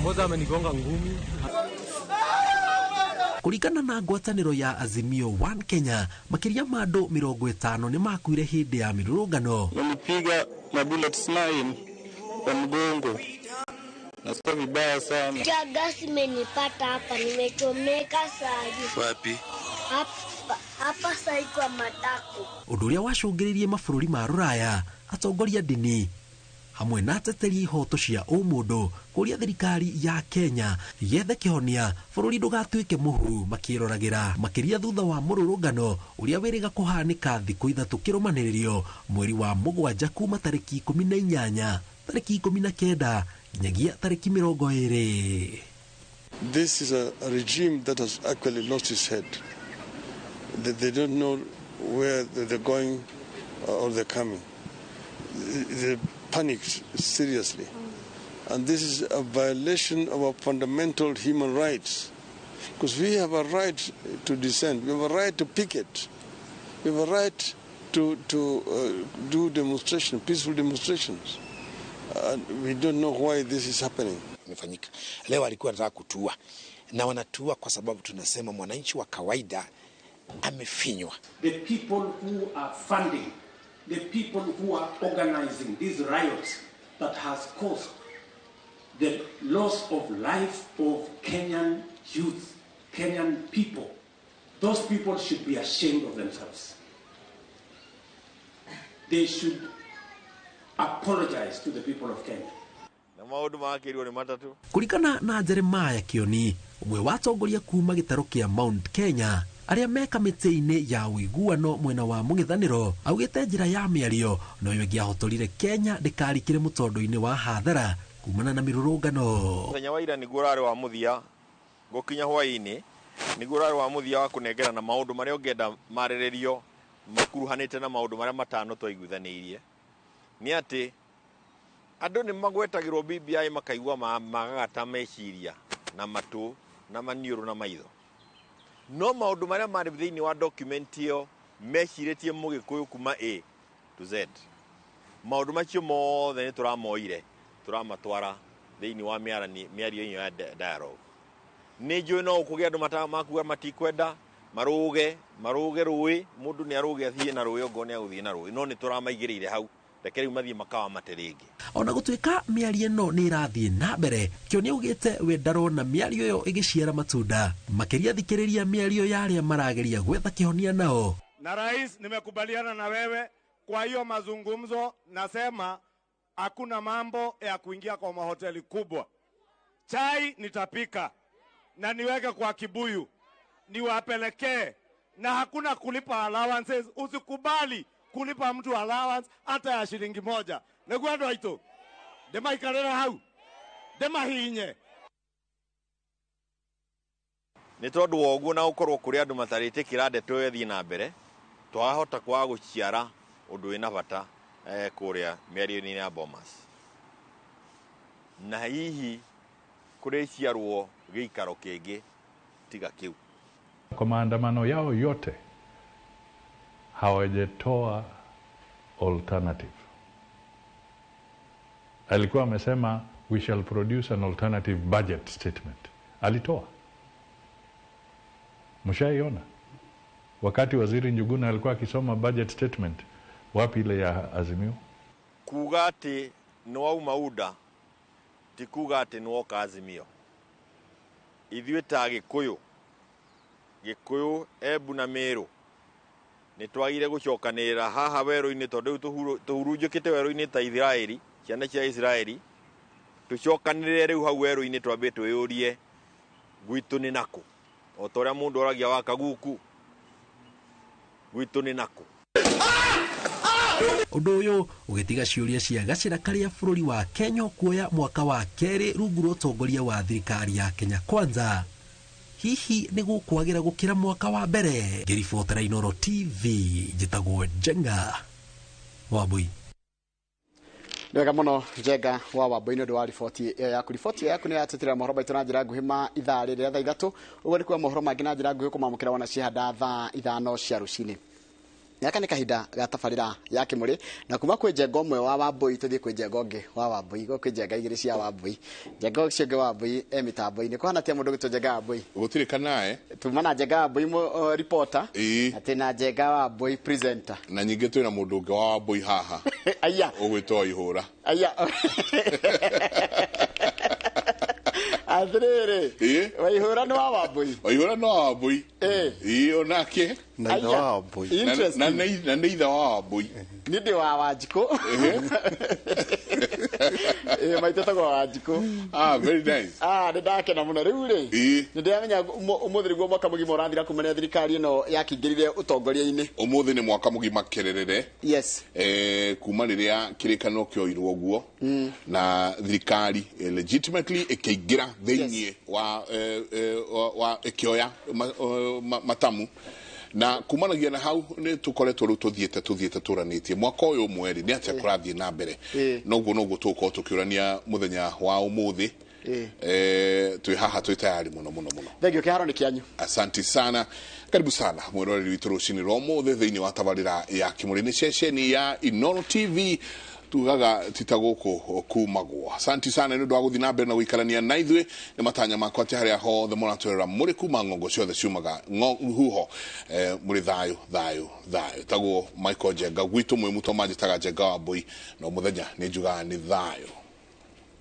Mmoja amenigonga ngumi. Kũringana na ngwatanĩro ya Azimio One Kenya, makĩria ma andũ 50 nĩ makuire hĩndĩ ya mĩrũrũngano. Walipiga na bullets 9 kwa mgongo. Nasikia vibaya sana. Gasi imenipata hapa, nimechomeka sana. Wapi? Hapa Hapa sai kwa matako. Ũndũ ũrĩa wacũngĩrĩirie mabũrũri ma rũraya, atongoria ndini hamwe na ateteri ihoto cia ũmũndũ kũria thirikari ya Kenya yethe kĩhonia bũrũri ndũgatuĩke mũhu makĩroragĩra, makĩria thutha wa mũrũrũngano ũrĩa wĩrĩga kũhanĩka thikũ 3 kĩrũmanĩrĩrio mweri wa 7 kuma tarĩki 18 tarĩki 19 nginyagia tarĩki 20. This is a regime that has actually lost its head. They don't know where they're going or they're coming. They panicked seriously. And this is a violation of our fundamental human rights. Because we have a right to dissent, we have a right to picket, we have a right to do demonstration, peaceful demonstrations. And we don't know why this is happening. Imefanyika. Leo alikuwa anataka kutua. Na wanatua kwa sababu tunasema mwananchi wa kawaida amefinywa. The people who are funding, the people who are organizing these riots that has caused the loss of life of Kenyan youth, Kenyan people, those people should be ashamed of themselves. They should apologize to the people of Kenya. Kũringana na Jeremiah Kioni, ũmwe wa atongoria kuma gĩtarũ kĩa Mount Kenya arĩa me kamĩtĩ-inĩ ya ũiguano mwena wa mũng'ethanĩro, augĩte njĩra ya mĩario noyo ĩngĩahotorire Kenya ndĩkarikĩre mũtondo-inĩ wa hathara kumana na mĩrũrũngano. Mũthenya wa ira nĩguo ũrarĩ wa mũthia gũkinya hwaĩ-inĩ, nĩguo ũrarĩ wa mũthia wa kũnengerana maũndũ marĩa ũngĩenda marĩrĩrio makuruhanĩte na maũndũ marĩa matano twaiguithanĩirie. Nĩ atĩ andũ nĩ magwetagĩrwo BBI makaigua magagata meciria na matũ na maniũrũ na maitho. No maũndũ marĩa marĩ thĩinĩ wa document ĩyo mecirĩtie mũgĩkũyũ kuma A to Z. Maũndũ macio mothe nĩ tũramoire, tũramatwara thĩinĩ wa mĩario ĩyo ya dialogue. Nĩ njũĩ no ũkũgĩa andũ makuga matikwenda marũge rũĩ, mũndũ nĩ arũge athiĩ na rũĩ ongorwo nĩ agũthiĩ na rũĩ, no nĩ tũramaigĩrĩire hau. Reke rĩu mathiĩ makawamate rĩngĩ. Ona gũtuĩka mĩario ĩno nĩ ĩrathiĩ na mbere, Kioni augĩte we ndarona mĩario ĩyo ĩgĩciara matunda, makĩria thikĩrĩria mĩario ya arĩa marageria gwetha kĩhonia nao. Na rais, nimekubaliana na wewe kwa hiyo mazungumzo, nasema hakuna mambo ya kuingia kwa mahoteli kubwa. Chai nitapika na niweke kwa kibuyu niwapelekee, na hakuna kulipa allowances. Usikubali kulipa mtu allowance hata ya shilingi 1. Nĩguo andũ aitũ ndĩmaikarĩre hau ndĩmahinye. Nĩ tondũ wa ũguo na gũkorwo kũrĩ andũ matarĩtĩkĩra ndeto ĩyo ĩthiĩ na mbere, twahota kwaga gũciara ũndũ wĩna bata kũrĩa mĩario-inĩ ya Bomas. Na hihi kũrĩciarwo gĩikaro kĩngĩ tiga kĩu. Kwa maandamano yao yote hawajatoa alternative. Alikuwa amesema we shall produce an alternative budget statement. Alitoa. Mshaiona? Wakati Waziri Njuguna alikuwa akisoma budget statement, wapi ile ya Azimio? Kuga ati nĩ wauma UDA ti kuga ati nĩ woka Azimio. Ithuĩ ta Gĩkũyũ, Gĩkũyũ, Embu na Meru nĩ twagire gũcokanĩrĩra haha werũ-inĩ tondũ rĩu tũhurunjũkĩte werũ-inĩ ta Isiraeli, ciana cia Isiraeli, tũcokanĩrĩre rĩu hau werũ-inĩ twambe twĩyũrie gwitũ nĩ nakũ. O ta ũrĩa mũndũ oragia wa kaguku, gwitũ nĩ nakũ. Ũndũ ũyũ ũgĩtiga ciũria cia gacĩra karĩa bũrũri wa Kenya ũkuoya mwaka wa kerĩ rungu rwa ũtongoria wa thirikari ya Kenya Kwanza. Hihi nĩ gũkwagĩra gũkĩra mwaka wa mbere? Ngĩribotera Inooro TV, njĩtagwo Njenga Wambui. Nĩ wega mũno Njenga wa Wambui nĩ ũndũ wa riboti ĩyo yaku. Riboti ĩyo yaku nĩ yatũtĩra mohoro maitũ na njĩra nguhĩ ma ithaa rĩrĩ rĩa thaa 3. Ũguo nĩ kuga mohoro mangĩ na njĩra nguhĩ kũmamũkĩra wona ciahanda thaa 5 cia rũcinĩ. Gaka nĩ kahinda ga tabarĩra ya Kĩmũrĩ, na kuma kwĩ Njenga ũmwe wa Wambui tũthiĩ kwĩ Njenga ũngĩ wa Wambui. Gũkũ kwĩ Njenga igĩrĩ cia Wambui. Njenga ũcio ũngĩ wa Wambui e mĩtambo-inĩ. Kũhana atĩa mũndũ ũgwĩtwo Njenga wa Wambui? Gũtirĩ kanae. Tuma na Njenga wa Wambui reporter. Atĩ na Njenga wa Wambui presenter. Na nyingĩ twĩna mũndũ ũngĩ wa Wambui haha. Aya. Ũgwĩtwo Ihũra. Aya. Atĩrĩrĩ, Waihũra nĩ wa Wambũi. Waihũra nĩ wa Wambũi. Ĩĩ onake. Na ithe wa Wambũi. Na nĩ ithe wa Wambũi. Niĩ ndĩ wa Wanjikũ. Ĩĩ maitũ etagwo Wanjikũ. Ah, very nice. Ah, nĩ ndakena mũno rĩu rĩ. Nĩ ndĩramenya ũmũthĩ nĩguo mwaka mũgima ũrathira kuma rĩrĩa thirikari ĩno yakĩingĩrire ũtongoria-inĩ. Ũmũthĩ nĩ mwaka mũgima kererere. Yes. Kuma rĩrĩa kĩrĩkanĩro kĩoirwo ũguo na thirikari legitimately ĩkĩingĩra thĩinĩ wa wa ĩkĩoya matamu na kumanagia na hau nĩ tũkoretwo rĩu tũthiĩte tũranĩtie mwaka ũyũ ũmwe rĩ nĩ atĩa kũrathiĩ na mbere noguo noguo tũgũkorwo tũkĩũrania mũthenya wa ũmũthĩ. Twĩ haha twĩ tayari mũno mũno mũno. Thank you. Kĩharo nĩ kĩanyu. Asante sana, karibu sana mwĩroreri witũ rũcinĩ rwa ũmũthĩ thĩinĩ wa tabarĩra ya Kĩmũrĩ nĩ ceceni ya Inooro TV tugaga tita gũkũ kumagwo. Asante sana nĩ ũndũ wa gũthiĩ na mbere na gũikarania na ithuĩ. Nĩ matanya makwa atĩ harĩa hothe mũratwerera mũrĩ kuma ng'ongo ciothe ciumaga huho mũrĩ thayũ thayũ thayũ. Tagwo Michael Njenga gwitũ mwĩ mũtũ manjĩtaga Njenga wa Mbũi no mũthenya nĩ njugaga nĩ thayũ.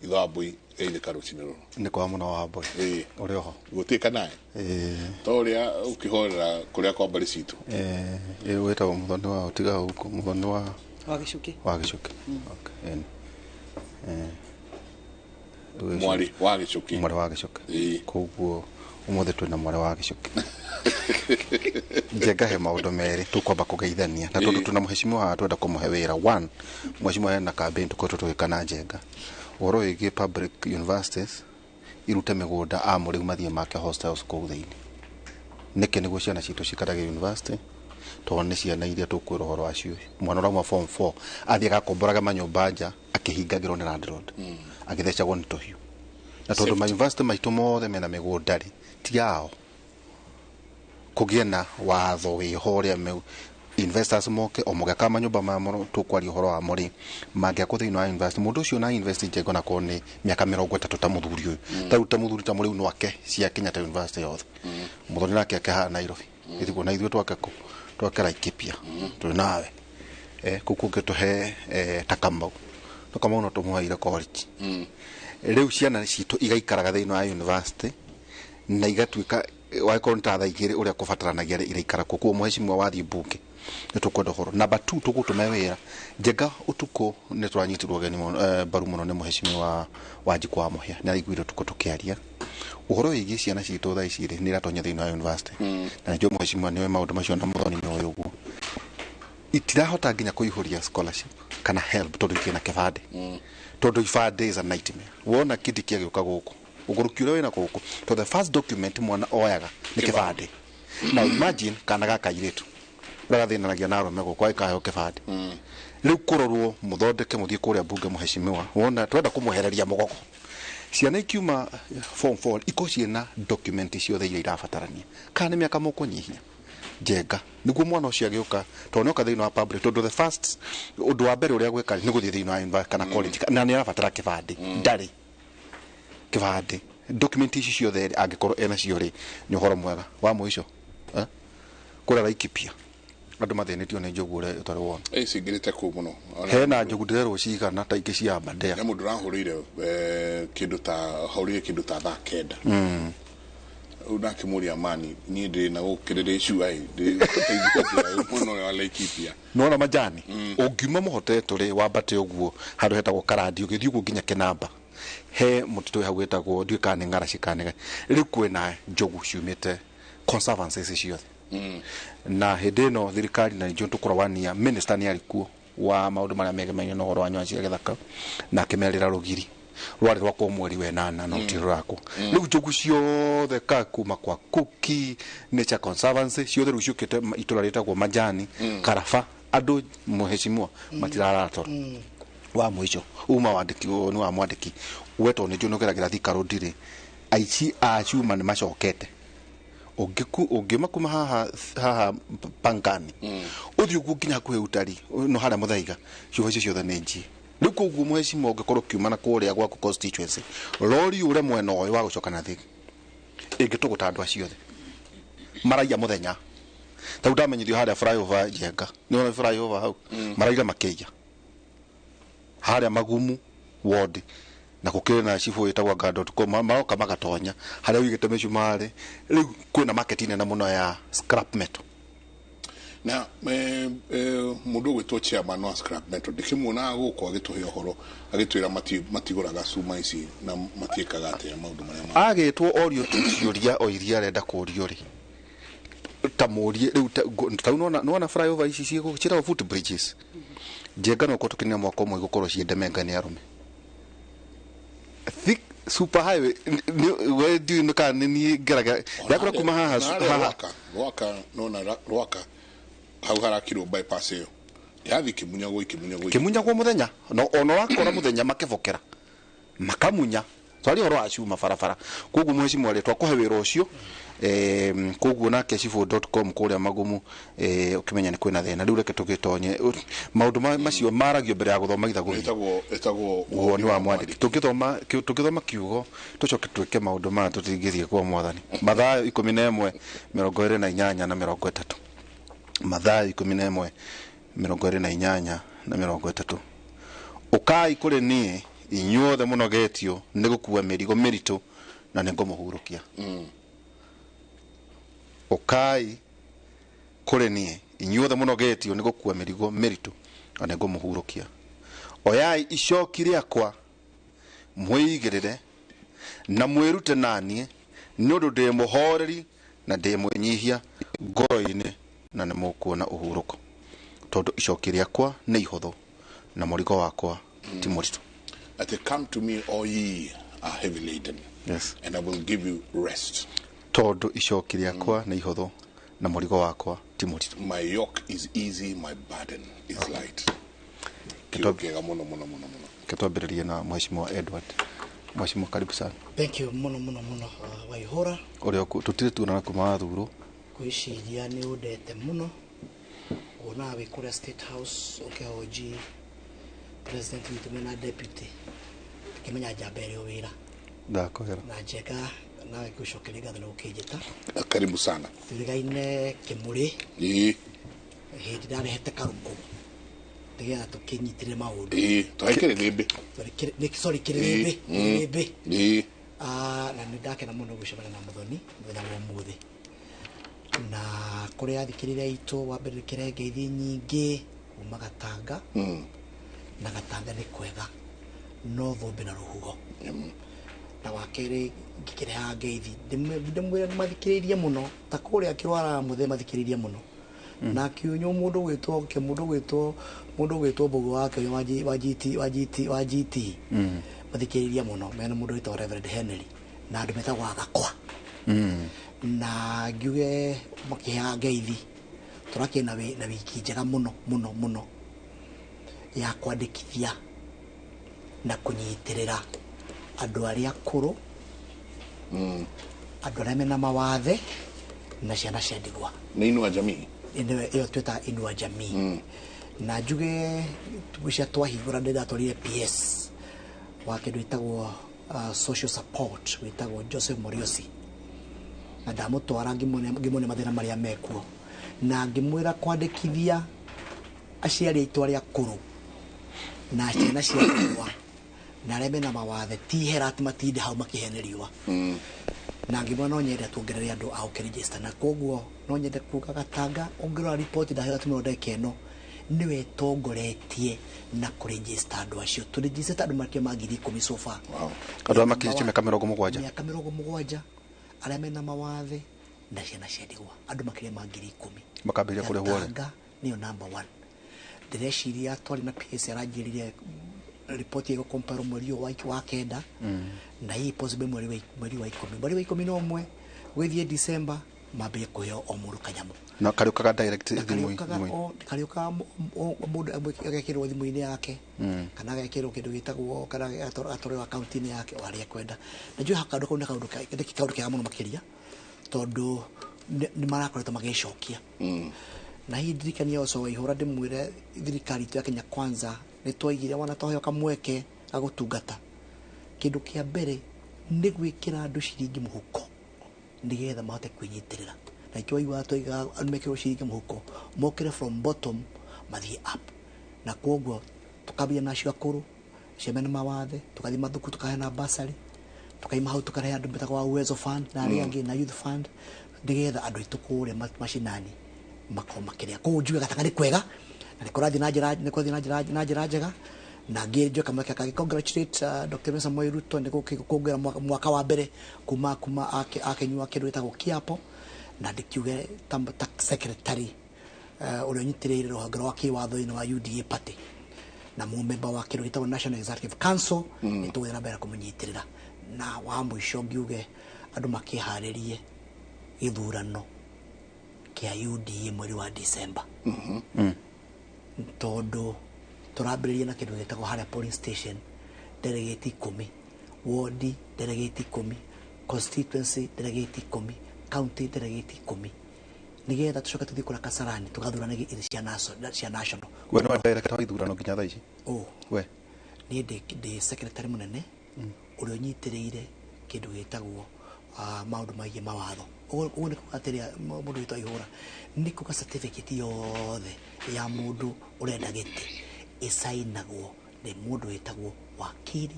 Ithe wa Mbũi geithĩka rũcinĩ rũrũ. Nĩ kwa mũno wa Mbũi. Ũrĩ oho. Gũtuĩka naye. To ũrĩa ũkĩhorera kũrĩa kwa mbarĩ citũ. Wĩtagwo Mũthoni wa ũtiga gũkũ Mũthoni wa Gĩcukĩ. Wa Gĩcukĩ. Okay. Mwarĩ wa Gĩcukĩ. Mwarĩ wa Gĩcukĩ. Koguo ũmũthĩ twĩna mwarĩ wa Gĩcukĩ. Njenga he maũndũ merĩ tũkwamba kũgeithania na tondũ tuna mheshimiwa haha twenda kũmũhe wĩra. One, mheshimiwa hena campaign tũkoretwo tũgĩka na Njenga ũhoro wĩgiĩ public universities irute mĩgũnda amũrĩu mathiĩ make hostels kũu thĩinĩ. Nĩkĩ? Nĩguo ciana citũ cikarage university tondũ nĩ ciana iria tũkwĩra ũhoro wacio. Mwana ũrauma form 4 athiĩ agakomboraga manyũmba nja akĩhingagĩrwo nĩ landlord agĩthecagwo nĩ tũhiũ. Na tondũ ma university maitũ mothe mena mĩgũnda rĩ ti yao, kũgĩe na watho wĩho ũrĩa investors moke o mũgeka manyũmba mamo tũkwaria ũhoro wamo rĩ mangĩakwo thĩinĩ wa university. Mũndũ ũcio na invest Njenga na korwo nĩ mĩaka 30 ta mũthuri ũyũ tarĩu ta mũthuri ta mũrĩu no ake cia Kenyatta University yothe. Mũthoni nake ake haha Nairobi ĩthiguo na ithuĩ twake kũ twake Laikipia twĩ nawe kũu kũngĩ tũhe ta Kamau no Kamau no tũmũheire college. Rĩu ciana citũ igaikaraga thĩinĩ wa university na igatuĩka wagĩkorwo nĩ ta thaa igĩrĩ ũrĩa kũbataranagia rĩ iraikara kuo. Koguo mheshimiwa wathiĩ mbunge nĩ tũkwenda ũhoro. Namba 2 tũgũtũme wĩra Njenga ũtukũ nĩ tũranyitirwo ũgeni mbaru mũno nĩ mheshimiwa Wanjikũ wa Mũhĩa. Nĩ araiguire ũtukũ tũkĩaria ũhoro wĩgiĩ ciana citũ thaa ici rĩ nĩ iratonya thĩinĩ wa university na nĩnjũĩ mheshimiwa nĩoĩ maũndũ macio na Mũthoni nĩoĩ ũguo. Itirahota nginya kũihũria scholarship kana help tondũ itirĩ na kĩbandĩ. Tondũ ibandĩ is a nightmare. Wona kĩndĩ kĩagĩũka gũkũ ũgũrũki ũrĩa wĩna gũkũ to the first document mwana oyaga nĩ kĩbandĩ. Now imagine kana gaka airĩtu ũrĩa gathĩnanagia na arũme gũkũ agĩkaheo kĩbandĩ. Rĩu kũrorwo mũthondeke mũthiĩ kũrĩa mbunge mheshimiwa wona twenda kũmwehereria mũgogo. Ciana ikiuma form 4 ikorwo ciĩna document ciothe iria irabatarania kana nĩ mĩaka mũkũnyihia Njenga nĩguo mwana ũcio agĩũka tondũ nĩoka thĩinĩ wa public tondũ the first ũndũ wa mbere ũrĩa gwĩka nĩ gũthiĩ thĩinĩ wa university kana college na nĩ arabatara kĩbandĩ. Ndarĩ kĩbandĩ document ici ciothe angĩkorwo ena cio rĩ nĩ ũhoro mwega. Wa mũico kũrĩa Laikipia andũ mathĩnĩtio nĩ njogu ũrĩa ũtarĩ wona. Cingĩrĩte kũu mũno. Hena njogu ndĩrerwo cigana ta ingĩ cia Aberdare. Nĩ mũndũ ũrahũrĩire kĩndũ ta hũrĩire kĩndũ ta thaa 9. Rĩu ndakĩmũria mani niĩ ndĩ na gũkĩrĩrĩ cua ĩ ndĩ mũno wa Laikipia. Nĩwona majani ũngiuma mũhotetwo rĩ wambate ũguo handũ hetagwo Karandi ũgĩthiĩ ũguo nginya Kĩnamba he mũtitũ hau wĩtagwo ndiũĩ kana nĩ ng'araci kana nĩ rĩu kwĩna njogu ciumĩte conservancies ciothe. Na hĩndĩ ĩno thirikari na nĩnjũĩ tũkũrawania minister nĩ arĩ kuo wa maũndũ marĩa megemainie na ũhoro wa nyua cia gĩthaka na akĩmerĩra rũgiri rwarĩ rwakwo mweri wa 8 no ti rũrakwo. Rĩu njogu ciothe ka kuma kwa Kuki Nature Conservancy ciothe rĩu ciũkĩte itũra rĩtagwo Majani Karaba andũ mheshimiwa matirarara toro. Wa mũico uma wandĩki nĩ wa mwandĩki wetwo nĩ njũĩ nĩũgeragĩra Thika Road rĩ aici a cuma nĩ macokete ũngiuma kuma haha Pangani ũthiĩ ũguo nginya hakuhĩ Utari no harĩa Mũthaiga ciũba icio ciothe nĩ njie. Rĩu koguo mheshimiwa ũngĩkorwo ũkiuma na kũrĩa gwaku constituency rori ũre mwena ũyũ wa gũcoka na thĩ ĩngĩtũgũta andũ acio othe maraiya mũthenya. Tau ndamenyithio harĩa flyover Njenga nĩwona flyover hau maraira makĩiya harĩa Magumu ward Na gũkĩrĩ na cibũ ĩtagwo anga.com, maroka magatonya harĩa ũigĩte mĩcumarĩ. Rĩu kwĩna market nene mũno ya scrap metal. Na mundu gwitwo chairman wa scrap metal ndikimuonaga guku agituhe uhoro agitwira matiguraga cuma ici na matiikaga atia maundu maria agitwo orio ciuria o iria arenda kurio ri ta murie riu ta nona flyover ici ciĩtagwo foot bridges Njenga no tukinya mwaka ũmwe gũkorwo ciendemenga nĩ arũme thick super highway we ndiũĩ nĩ kana nĩ niĩ ngeraga ndakora kuma haha haha Rwaka nona Rwaka hau harakirwo bypass iyo yathi kimunyagwo ikimunyagwo kimunyagwo muthenya no ona wakora muthenya makebokera makamunya twari horo wa cuma barabara koguo mheshimiwa rĩ twakũhe wĩra ũcio koguo nake cibũ.com kũrĩa magumu ũkĩmenya nĩ kwĩna thĩna rĩu reke tũgĩtonye maũndũ macio maragio mbere ya gũthoma gĩthagũ ĩtagwo woni wa mwandĩki tũngĩthoma kiugo tũcoke twĩke maũndũ maya tũtingĩthiĩ kwa mwathani. Mathayo 11:28 na 30. Mathayo 11:28 na 30. Ũkai kũrĩ niĩ inyuothe mũnogetio nĩ gũkua mĩrigo mĩritũ na nĩngũmũhurũkia. Ũkai kũrĩ niĩ inyuothe mũnogetio nĩ gũkua mĩrigo mĩritũ na nĩngũmũhurũkia. Oyai icoki rĩakwa mwĩigĩrĩre na mwĩrute naniĩ nĩ ũndũ ndĩ mũhoreri na ndĩ mwĩnyihia ngoro-inĩ na nĩ mũkuona ũhurũko tondũ icoki rĩakwa nĩ ihũthũ na mũrigo wakwa ti mũritũ. Ati come to me all ye are heavy laden, yes, and I will give you rest. Tondũ icoki rĩakwa nĩ ihũthũ na mũrigo wakwa ti mũritũ. My yoke is easy, my burden is light. Kiugo kĩega mũno mũno mũno mũno. Ketwambĩrĩrie na Mheshimiwa Edward. Mheshimiwa, karibu sana. Thank you mũno mũno mũno Waihũra. Ũrĩa tũtirĩ tuonana kuma wathurwo. Ngwĩciria nĩ ũndete mũno kuona wĩ kũrĩa State House ũkĩhoji president witũ mena deputy ngĩmenya njamba ĩrĩ o wĩra ndakwĩra na Njenga nawe ngũcokeria ngatho nĩ gũkĩnjĩta. Karibu sana. Tũrigaine Kĩmũrĩ ĩĩ hĩndĩ ndarehete karũkũ nĩgetha tũkĩnyitĩre maũndũ ĩĩ twarĩ kĩrĩrĩmbĩ sorry kĩrĩrĩmbĩ kĩrĩrĩmbĩ ĩĩ na nĩ ndakena mũno gũcemania na Mũthoni mũthenya wa ũmũthĩ na kũrĩa athikĩrĩria aitũ wa mbere nĩkĩre ngeithi nyingĩ kuma Gatanga na Gatanga nĩ kwega no thũmbĩ na rũhuho na wa kerĩ ngĩkĩrehaga ngeithi ndĩmwĩre nĩmathikĩrĩirie mũno ta kũrĩa kĩrwara mũthee mathikĩrĩirie mũno na kĩũnyũ mũndũ gwĩtwo Mbũgũ wa Kĩũnyũ wa GT mathikĩrĩirie mũno mena mũndũ wĩtagwo Reverend Henry na andũ metagwo Agakwa na ngiuge makĩheaga ngeithi tũrakĩrĩ na wiki njega mũno mũno mũno ya kwandĩkithia na kũnyitĩrĩra andũ arĩa akũrũ andũ arĩa mena mawathe na ciana cia ndigwa nĩ Inua Jamii ĩyo twĩtaga Inua Jamii na njuge cia twahingũra nĩ ndatwarire PS wa kĩndũ gĩtagwo social support wĩtagwo Joseph Moriosi na ndamũtwara ngĩmuonia mathĩna marĩa mekuo na ngĩmwĩra kwandĩkithia aciari aitũ arĩa akũrũ na ciana cia ndigwa na arĩa mena mawathe ti hera atĩ matinde hau makĩhene riũa na ngĩmwĩra no nyende tuongerere andũ a gũkĩregister na koguo no nyende kuga Gatanga ũngĩrora riboti ndaheo atumia ndagĩka ĩno nĩwe ĩtongoretie na kũregister andũ acio tũregister andũ makĩria ma 10,000 so far. Andũ arĩa makinyĩtie mĩaka 70 mĩaka 70 arĩa mena mawathe na ciana cia ndigwa andũ makĩria ma 10,000 makambĩrĩria kũrĩhwo rĩ Gatanga nĩyo number 1 ndĩreciria twarĩ na PS aranjĩrire ripoti ĩgũkompare mweri ũyũ wa kenda na hii possible mweri wa 10 mweri wa 11 gwĩthiĩ December mambĩrĩrie kũheo o mũndũ kanyamũ na kariũkaga direct thimũ-inĩ kariũkaga mũndũ agekĩrwo thimũ-inĩ yake kana agekĩrwo kĩndũ gĩtagwo kana agatwarĩrwo akaunti-inĩ yake o harĩa ekwenda na njũĩ kaũndũ kau nĩ kaũndũ kega mũno makĩria tondũ nĩ marakoretwo magĩcokia na hihi ndirikania ũco Waihũra ndĩmwĩre thirikari itũ ya Kenya Kwanza nĩ twaigire wana twaheo kamweke ga gũtungata kĩndũ kĩa mbere nĩ gwĩkĩra andũ ciringi mũhuko nĩgetha mahote kwĩnyitĩrĩra na ikĩo waigua twaiga andũ mekĩrwo ciringi mũhuko mokĩre from bottom mathiĩ up na koguo tũkambia na acio akũrũ Cia mena mawathe, tukathi mathuku tukaheana bursary, tukaima hau tukarehe andũ metagwo wa Uwezo Fund na arĩa angĩ na Youth Fund, nĩgetha andũ aitũ kũrĩa macinani makorwo makĩrĩa. Koguo njuge Gatanga nĩ kwega na nĩ kũrathiĩ na njĩra, nĩ kũrathiĩ na njĩra njega. Na ngĩ njoe kamweke kangĩ congratulate Dr. William Samoei Ruto nĩ gũkũngũĩra mwaka wa mbere kuma akĩnyua kĩndũ gĩtagwo kĩapo, na ndĩkiuge ta secretary ũrĩa ũnyitĩrĩire rũhonge rwa kĩwatho thĩinĩ wa UDA party na mũmemba wa kĩndũ gĩtagwo National Executive Council, nĩ tũgũthiĩ na mbere kũmũnyitĩrĩra. Na wa mũico ngiuge andũ makĩharĩrie gĩthurano kĩa UDA mweri wa December, tondũ tũrambĩrĩria na kĩndũ gĩtagwo harĩa polling station delegate 10, ward delegate 10, constituency delegate 10, county delegate 10, nĩgetha tũcoke tũthiĩ kũrĩa Kasarani tũgathurane itĩ cia national. We nĩwe director wa ithurano nginya thaa ici? Oh. We. Niĩ ndĩ secretary mũnene ũrĩa ũnyitĩrĩire kĩndũ gĩtagwo maũndũ maingĩ mawatho. Ũguo nĩ kuga atĩrĩa mũndũ wĩtwo Ihũra, nĩ kuga certificate yothe ya mũndũ ũrenda gĩtĩ ĩcainagwo nĩ mũndũ wĩtagwo wakiri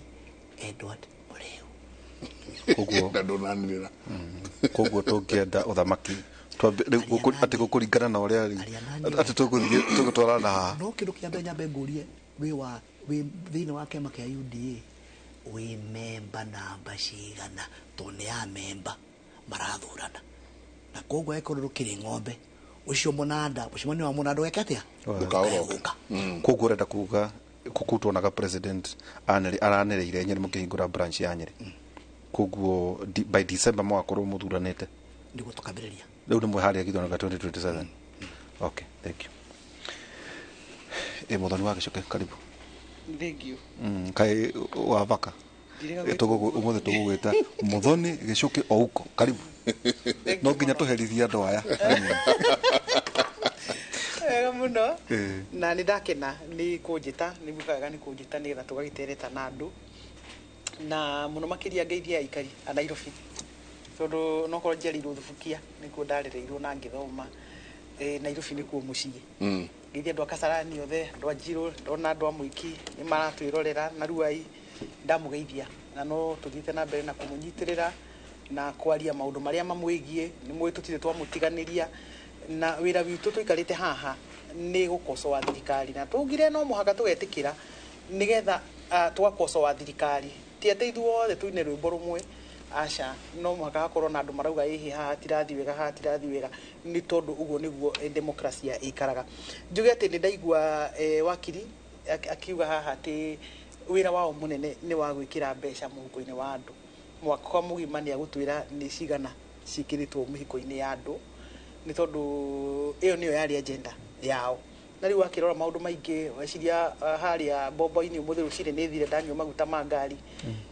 Edward Mũrĩu. Koguo na ndũnanĩrĩra. Koguo tũngĩenda ũthamaki rĩu atĩ gũkũringana na ũrĩa rĩu atĩ tũgũthiĩ tũgũtwarana haha. No kĩndũ kĩa mbere nyambe ngũrie, wĩ thĩinĩ wa kĩama kĩa UDA wĩ memba namba cigana, tondũ nĩ ya memba marathurana, na koguo angĩkorwo ndũkĩrĩ ng'ombe ũcio mũnanda, mũcemanio wa mũnanda ũgeka atĩa? Ndũkaũroke. Koguo ũrenda kuga kũu tuonaga president aranĩrĩire Nyeri mũkĩhingũra branch ya Nyeri, koguo by December mũgakorwo mũthuranĩte nĩguo tũkambĩrĩria. Rĩu nĩ mwĩharĩria gĩthurano gĩa 2027. Okay, thank you. Mũthoni wa Gĩcoke, karibu. Thank you. Kaĩ wavaka ũmũthĩ tũgũgwĩta Mũthoni Gĩcoke Ouko, karibu. No nginya tũherithie andũ aya. Wega mũno. Na nĩ ndakena nĩ kũnjĩta, nĩ gwĩka wega nĩ kũnjĩta nĩgetha tũgagĩtereta na andũ, na mũno makĩria ngeithia aikari a Nairobi, tondũ no korwo njiarĩirwo Thubukia nĩkuo ndarereirwo na ngĩthoma. Nairobi nĩkuo mũciĩ. Ngeithia andũ a Kasarani othe, andũ a Njirũ, ndona andũ a Mwiki nĩ maratwĩrorera na Ruai, ndamũgeithia na no tũthiĩte na mbere na kũmũnyitĩrĩra na kwaria maũndũ marĩa mamwĩgiĩ. Nĩ mũĩ tũtirĩ twamũtiganĩria, na wĩra witũ tũikarĩte haha nĩ gũkocoa thirikari, na tũngire no mũhaka tũgetĩkĩra nĩgetha tũgakocoa thirikari. Ti atĩ ithuothe tũine rwĩmbo rũmwe, aca, no mũhaka hakorwo na andũ marauga ĩhĩ haha tirathi wega, haha tirathi wega, nĩ tondũ ũguo nĩguo demokrasia ĩikaraga. Njuge atĩ nĩ ndaigua wakiri akiuga haha atĩ wĩra wao mũnene nĩ wa gwĩkĩra mbeca mũhuko-inĩ wa andũ. Mwaka mũgima nĩ agũtwĩra nĩ cigana ciĩkĩrĩtwo mĩhuko-inĩ ya andũ, nĩ tondũ ĩyo nĩyo yarĩ agenda yao. Na rĩu wakĩrora maũndũ maingĩ, weciria harĩa bombo-inĩ ũmũthĩ rũcinĩ nĩ thire ndanyua maguta ma ngari,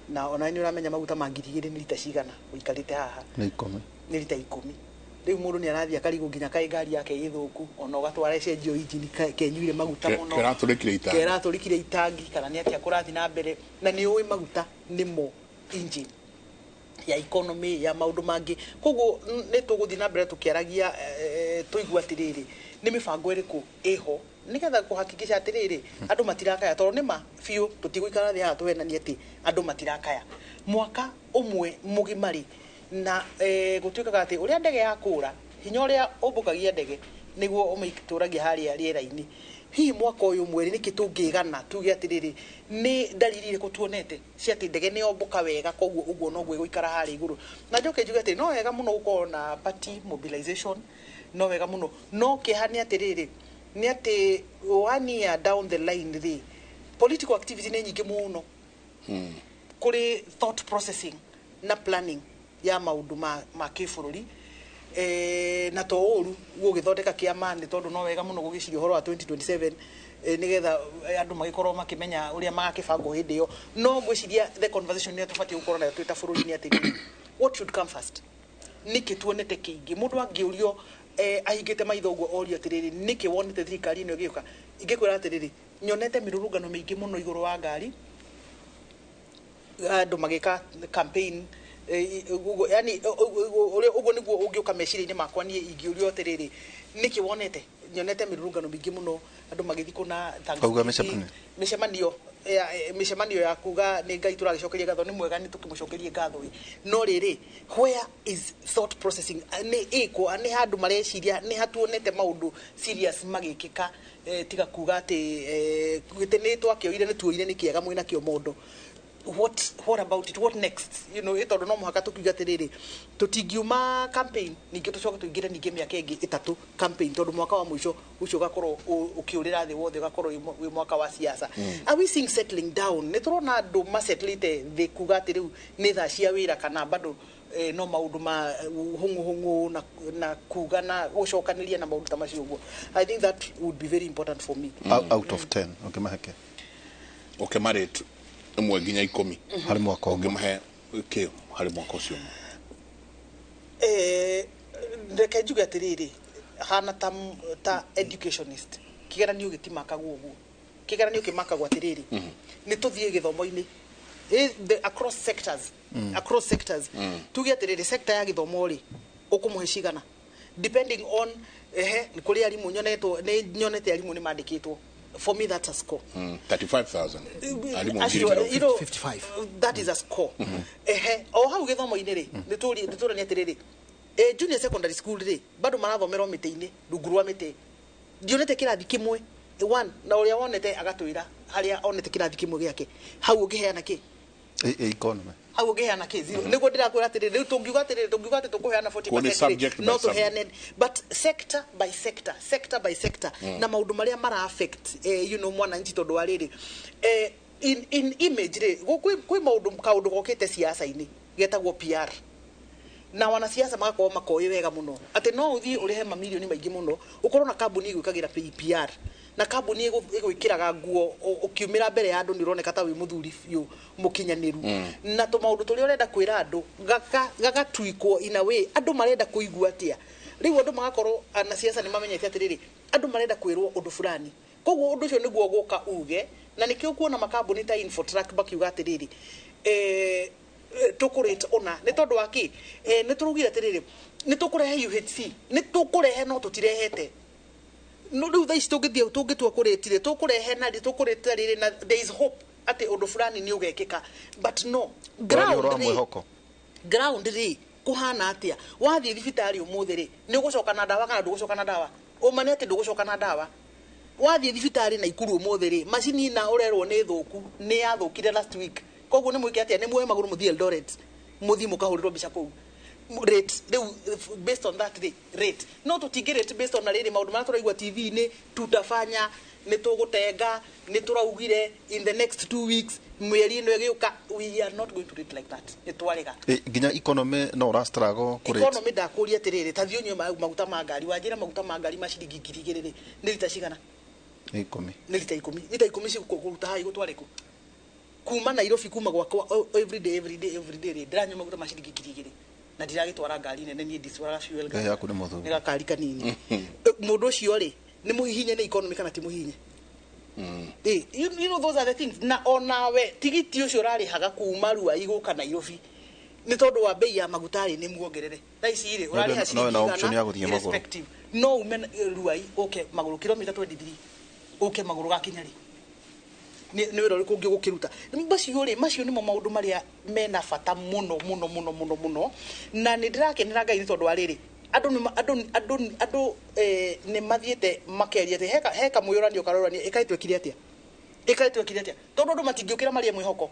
na ona nĩ ũramenya maguta ma 2000 nĩ rita cigana ũikarĩte haha? Nĩ 10. Nĩ rita 10. Rĩu mũndũ nĩ arathiĩ akarigwo nginya kaĩ ngari yake ĩ thũku, ona ũgatwara ĩcenjio injini kenyuire maguta mũno, keratũrĩkire itangi, keratũrĩkire itangi, kana nĩ atĩa kũrathiĩ na mbere. Na nĩ ũĩ maguta nĩmo engine ya economy ya maũndũ mangĩ. Koguo nĩ tũgũthiĩ na mbere tũkĩaragia, tũigua atĩrĩrĩ nĩ mĩbango ĩrĩkũ ĩho nĩgetha kũhakikisha atĩrĩrĩ andũ matirakaya, tondũ nĩma biũ tũtigũikara thĩ haha tũhenanie atĩ andũ matirakaya. Mwaka ũmwe mũgima rĩ, na gũtuĩkaga atĩ ũrĩa ndege yakũra, hinya ũrĩa ũmbũkagia ndege nĩguo ũmĩtũragia harĩa rĩera-inĩ. Hihi mwaka ũyũ ũmwe rĩ, nĩkĩ tũngĩgana tuge atĩrĩrĩ nĩ ndariri irĩkũ tuonete cia atĩ ndege nĩ yombũka wega, koguo ũguo noguo ĩgũikara harĩa igũrũ. Na njoke njuge atĩ no wega mũno gũkorwo na party mobilization, no wega mũno, no kĩeha nĩ atĩrĩrĩ nĩ atĩ one year down the line rĩ, political activity nĩ nyingĩ mũno kũrĩ thought processing na planning ya maũndũ ma kĩbũrũri. Na to ũru gũgĩthondeka kĩama, nĩ tondũ no wega mũno gũgĩciria ũhoro wa 2027, nĩgetha andũ magĩkorwo makĩmenya ũrĩa magakĩbangwo hĩndĩ ĩyo. No ngwĩciria the conversation ĩrĩa tũbatiĩ gũkorwo nayo twĩ ta bũrũri nĩ atĩrĩrĩ, what should come first? Nĩkĩ tuonete kĩingĩ? Mũndũ angĩũrio ahingĩte maitho ũguo orio atĩrĩrĩ nĩkĩ wonete thirikari ĩno ĩgĩũka, ingĩkwĩra atĩrĩrĩ nyonete mĩrũrũngano mĩingĩ mũno igũrũ wa ngari, andũ magĩka campaign, ũguo, yani ũguo nĩguo ũngĩũka meciria-inĩ makwa niĩ ingĩũrio atĩrĩrĩ nĩkĩ wonete Nyonete mĩrũrũngano mĩingĩ mũno, andũ magĩthiĩ kũna Auga mĩcemanio? Mĩcemanio ya mĩcemanio ya kuga nĩ Ngai tũragĩcokeria ngatho, nĩ mwega, nĩ tũkĩmũcokerie ngatho ĩ. No rĩrĩ, where is thought processing? Nĩ ĩkũ nĩ handũ mareciria, nĩ hatuonete maũndũ serious magĩkĩka, tiga kuga atĩ gĩtĩ nĩ twakĩoire, nĩ tuoire, nĩ kĩega mwĩna kĩo mondo. What about it? What next? Tondũ no mũhaka tũkiuga atĩrĩrĩ, tũtingiuma campaign ningĩ tũcoke tũingĩre ningĩ mĩaka ĩngĩ 3 campaign, tondũ mwaka wa mũico ũcio ũgakorwo ũkĩũrĩra thĩ wothe, ũgakorwo wĩ mwaka wa siasa. Are we seeing settling down? Nĩ tũrona andũ masettlĩte thĩ kuga atĩ rĩu nĩ thaa cia wĩra, kana bado no maũndũ ma hũng'ũ hũng'ũ na kuga na gũcokanĩria na maũndũ ta macio ũguo? I think that would be very important for me. Out of 10 ũngĩmahe? Ũkĩmarĩte 1 nginya 10 harĩ mwaka ũmwe. Ũngĩmahe kĩo harĩ mwaka ũcio ũmwe? Reke njuge atĩrĩrĩ, hana ta educationist, kĩgeranio gĩtimakagwo ũguo. Kĩgeranio kĩmakagwo atĩrĩrĩ, nĩ tũthiĩ gĩthomo-inĩ, across sectors, across sectors. Tuge atĩrĩrĩ, sector ya gĩthomo rĩ, ũkũmũhe cigana depending on ehe nĩ kũrĩ arimũ nyonetwo, nĩ nyonete arimũ nĩ mandĩkĩtwo. For me, that's a score. 35,000 arimũ Acio, ngiri you know, that is a score. Ehe, o hau gĩthomo-inĩ rĩ, nĩ tũrania atĩrĩrĩ, junior secondary school rĩ, bado marathomerwo mĩtĩ-inĩ, rungu rwa mĩtĩ. Ndionete kĩrathi kĩmwe one, na ũrĩa wonete agatwĩra harĩa onete kĩrathi kĩmwe gĩake. Hau ũngĩheana kĩ? Economy. Hau ũngĩheana kĩ? Zero. Nĩguo ndĩrakwĩra atĩrĩrĩ, rĩu tũngiuga atĩrĩrĩ, tũngiuga atĩ tũkũheana 40% Kuo nĩ rĩ, subject by no subject. tũheane, but sector by sector, sector by sector, na maũndũ marĩa mara affect mwananchi, tondũ wa rĩrĩ, in image rĩ, kwĩ maũndũ, kaũndũ gokĩte siasa-inĩ getagwo PR, na wanasiasa magakorwo makoĩ wega mũno atĩ no ũthiĩ ũrĩhe mamirioni maingĩ mũno ũkorwo na kambuni ĩgwĩkagĩra PR, na kambuni ĩgwĩkĩraga nguo ũkiumĩra mbere ya andũ nĩ ũroneka ta wĩ mũthuri biũ mũkinyanĩru, na tũmaũndũ tũrĩa ũrenda kwĩra andũ gagatuikwo in a way andũ marenda kũigua atĩa. Rĩu andũ magakorwo, anasiasa nĩ mamenyete atĩrĩrĩ, andũ marenda kwĩrwo ũndũ fulani, koguo ũndũ ũcio nĩguo gũka uge. Na nĩkĩo kuona makambuni ta Infotrack makiuga atĩrĩrĩ, tũkũrĩte ũna nĩ tondũ wa kĩ, nĩ tũraugire atĩrĩrĩ, nĩ tũkũrehe UHC, nĩ tũkũrehe, no tũtirehete. No rĩu thaa ici tũngĩthiĩ tũngĩtua kũrĩtire tũkũrehe na rĩ tũkũrĩte rĩrĩ, na there is hope atĩ ũndũ fulani nĩ ũgekĩka, but no Ũraria ũhoro wa ground rĩ, mwĩhoko. Ground rĩ, kũhana atĩa? Wathiĩ thibitarĩ ũmũthĩ rĩ, nĩ ũgũcoka na ndawa kana ndũgũcoka na ndawa? Ũma nĩ atĩ ndũgũcoka na ndawa. Wathiĩ thibitarĩ Naikuru ũmũthĩ rĩ, macini na ũrerwo nĩ thũku, nĩ yathũkire last week, koguo nĩ mwĩke atĩa? Nĩ muoe magũrũ mũthiĩ Eldoret, mũthiĩ mũkahũrĩrwo mbica kũu. Rate rĩu based on that rĩ, rate no tũtingĩ rate based on na rĩrĩ maũndũ marĩa tũraigua TV-inĩ, tutafanya, nĩ tũgũtenga, nĩ tũraugire in the next 2 weeks, mĩeri ĩno ĩgĩũka. We are not going to rate like that. Nĩ twarega. Nginya economy no ũra struggle kũrate? Economy, ndakũria atĩrĩrĩ, ta thiĩ ũnyue maguta ma ngari, wanjĩra maguta ma ngari ma ciringi 2000 rĩ, nĩ rita cigana? 10. Nĩ rita 10. Rita 10 cigũkũruta haha igũtware kũ? Kuma Nairobi, kuma gwakwa, every day, every day, every day rĩ, ndĩranyua maguta ma ciringi 2000 na ndiragĩtwara ngari nene, niĩ ndicwaraga fuel. Yaku nĩ mũthuri. Nĩ gakari kanini. Mũndũ ũcio rĩ, nĩ mũhihinye nĩ economy kana ti mũhihinye? You know those are the things. Na onawe tigiti ũcio ũrarĩhaga kuma Ruai gũka Nairobi, nĩ tondũ wa bei ya maguta rĩ, nĩ muongerere. Thaa ici rĩ, ũrarĩha No, ciringi na option ya 100 gũthiĩ magũrũ. Irrespective, no ume Ruai ũke magũrũ kilomita 23, ũke magũrũ gakinya rĩ, nĩ wĩra ũrĩkũ ũngĩ gũkĩruta macio rĩ? Macio nĩmo maũndũ marĩa mena bata mũno mũno mũno mũno mũno, na nĩ ndĩrakenera Ngai nĩ tondũ wa rĩrĩ, andũ nĩ andũ nĩ mathiĩte makeria atĩ heka mwĩyũranio karorania ĩkaĩ twekire atĩa, ĩkaĩ twekire atĩa, tondũ andũ matingĩũkĩra marĩe mwĩhoko.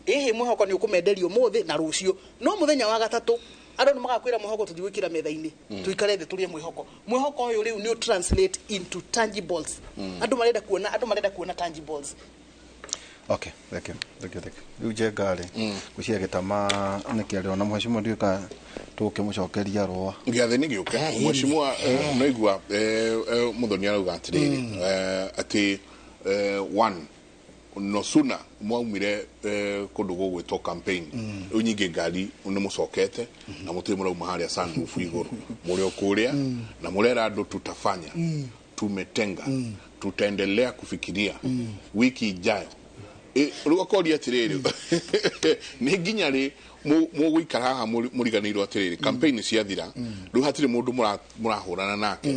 Ĩhĩ, mwĩhoko nĩ ũkũmenderio ũmũthĩ na rũciũ, no mũthenya wa gatatũ andũ nĩ magakwĩra mwĩhoko tũtigwĩkĩra metha-inĩ. Tuikare thĩ tũrĩe mwĩhoko. Mwĩhoko ũyũ rĩu nĩ translate into tangibles. Andũ marenda kuona tangibles. Okay, thank you, thank you, thank you. Rĩu Njenga rĩ, ngwĩciria gĩtama nĩ kĩarĩo na mheshimiwa ndiũĩ tũkĩmũcokeria rũa. Gĩathĩ nĩ gĩũke, mheshimiwa. Naigua Muthoni arauga atĩrĩrĩ, atĩ one no sooner mwaumire kũndũ gũgwĩtwo campaign, rĩu nyingĩ ngari nĩ mũcokete na mũtirĩ mũrauma harĩa sunroof igũrũ, mũrĩ o kũrĩa na mũrera andũ tutafanya, tumetenga, tutaendelea kufikiria, wiki ijayo Rĩu akoria atĩrĩrĩ, nĩ nginya rĩ mũgũikara haha mũriganĩirwo atĩrĩrĩ campaign ciathira, rĩu hatirĩ mũndũ mũrahũrana nake?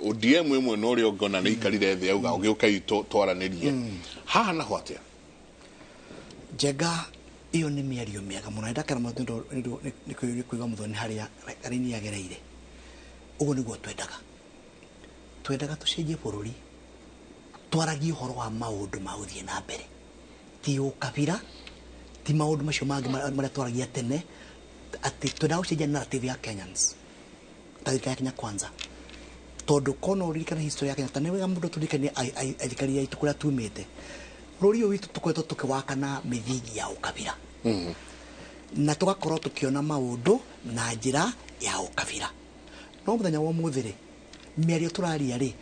ODM ĩmwe na ũrĩa ũngĩ ona nĩ ikarire thĩ auga ũgĩũka twaranĩrie haha naho atĩa? Njenga, ĩyo nĩ mĩario mĩega mũno. Ndakena mũno tondũ nĩ kũigua Mũthoni harĩa raini yagereire. Ũguo nĩguo twendaga tũcenjie bũrũri, twaragie ũhoro wa maũndũ ma gũthiĩ na mbere, ti ũkabira, ti maũndũ macio mangĩ marĩa twaragia tene, atĩ twendaga gũcenjia narrative ya Kenyans ta thirikari ya Kenya Kwanza, tondũ kono ũririkane history ya Kenya, ta nĩ wega mũndũ tũririkanie athikari aitũ kũrĩa tumĩte. Bũrũri ũyũ witũ tũkoretwo tũkĩwaka na mĩthingi ya ũkabira na tũgakorwo tũkĩona maũndũ na njĩra ya ũkabira. No mũthenya wa ũmũthĩ rĩ, mĩario tũraria rĩ,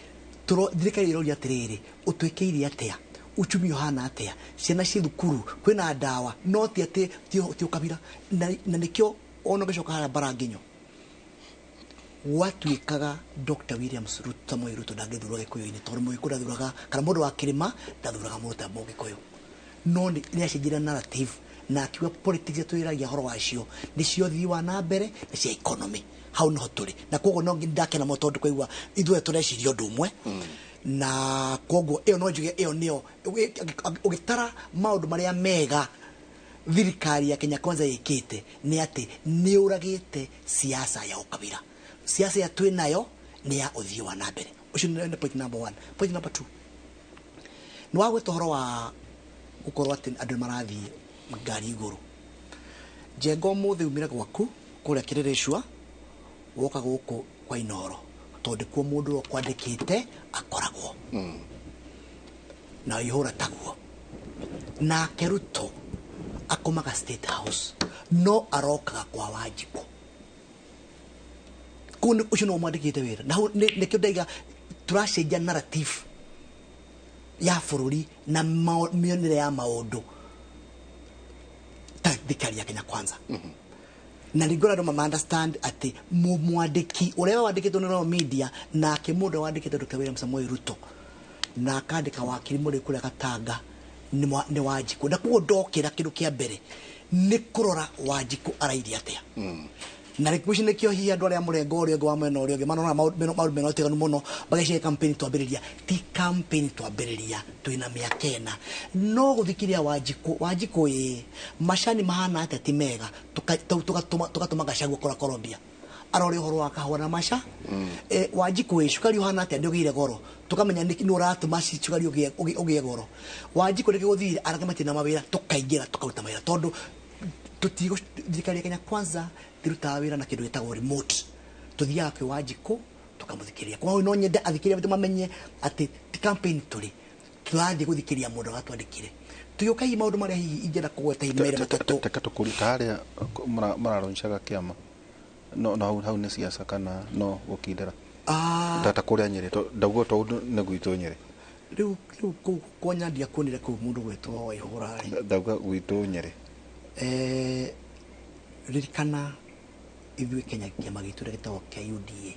thirikari ĩroria atĩrĩrĩ, ũtwĩkĩire atĩa, uchumi ũhana atĩa, ciana ci thukuru, kwĩna ndawa, no ti atĩ ti ũkabira. Na nĩkĩo ona ũgĩcoka harĩa bara nginyo gwatuĩkaga Dr. William Ruto, Samoei Ruto ndangĩthurwo Gĩkũyũ-inĩ, tondũ Mũgĩkũyũ ndathuraga, kana mũndũ wa kĩrĩma ndathuraga mũndũ ta Mũgĩkũyũ. No nĩ acenjirie narrative na akiuga politics iria twĩragia ũhoro wacio nĩcio ũthii wa na mbere na cia economy. Hau niho tũrĩ, na koguo no ndakena mũno tondũ kwaigua ithuothe tũreciria ũndũ ũmwe, na koguo ĩyo no njuge ĩyo nĩyo ũgĩtara maũndũ marĩa mega thirikari ya Kenya Kwanza ĩkĩte, nĩ atĩ nĩ ũragĩte siasa ya ũkabira. Siasa ya twĩ nayo nĩ ya ũthii wa na mbere. Ũcio nĩ point number one. Point number two, nĩ wagweta ũhoro wa gũkorwo atĩ andũ nĩ marathiĩ ngari igũrũ. Njenga, ũmũthĩ umire gwaku kũrĩa Kĩrĩrĩcua woka gũkũ kwa Inoro, tondũ kuo mũndũ ũrĩa ũkwandĩkĩte akoragwo na ihũra taguo. Nake Ruto akomaga State House, no arokaga kwa Wanjikũ. Kũu ũcio nĩwe mwandĩkĩte wĩra, na hau nĩkĩo ndaiga tũracenjia narrative ya bũrũri na mĩonere ya maũndũ ta thirikari ya Kenya Kwanza. Na ningĩ andũ ma understand atĩ mwandĩki ũrĩa wandĩkĩtwo nĩ Royal Media, nake mũndũ ũrĩa wandĩkĩtwo Dr. William Samoei Ruto na akandĩka wakiri mũrĩ kũrĩa Gatanga nĩ Wanjikũ. Na koguo ndokĩra kĩndũ kĩa mbere nĩ kũrora Wanjikũ arairie atĩa. Na rĩu ici nĩkĩo hihi andũ arĩa mũrengo ũrĩa ũngĩ wa mwena ũrĩa ũngĩ manoraga maũndũ mena ũtiganu mũno, mageciria campaign twambĩrĩria. Ti campaign twambĩrĩria, twĩna mĩaka 4 no gũthikĩrĩria Wanjikũ. Wanjikũ, ĩ macani mahana atĩa? Ti mega. Tũgatũma Gachagua kũrĩa Colombia arore ũhoro wa kahũa na maca. Wanjikũ, ĩ cukari ũhana atĩa? Nĩ ũgĩire goro. Tũkamenya nĩ ũratũma cukari ũgĩe goro. Wanjikũ, nĩkĩ gũthire anake matirĩ na mawĩra? Tũkaingĩra tũkaruta mawĩra, tondũ tũtigũ thirikari ya Kenya Kwanza tirutaga wĩra na kĩndũ gĩtagwo remote. Tũthiaga kwĩ Wanjikũ tũkamũthikĩrĩria. Kwa no nyende athikĩrĩria maitũ mamenye atĩ ti campaign tũrĩ, tũrathiĩ gũthikĩrĩria mũndũ agatwandĩkire. Tũgĩũka hihi maũndũ marĩa hihi ingĩenda kũgweta hihi merĩ matatũ. Teka tũkũri ta harĩa mararoncaga kĩama, no hau nĩ siasa kana no gũkindĩra? Ta kũrĩa Nyĩrĩ, ndauga tondũ nĩ gwitũ Nyĩrĩ. Rĩu kũu kwa Nyandia kuonire kũu mũndũ gwĩtwo Waihũra rĩ. Ndauga gwitũ Nyĩrĩ. Ririkana ithuĩ Kenya kĩama gitũ kĩrĩa gĩtagwo kĩa UDA,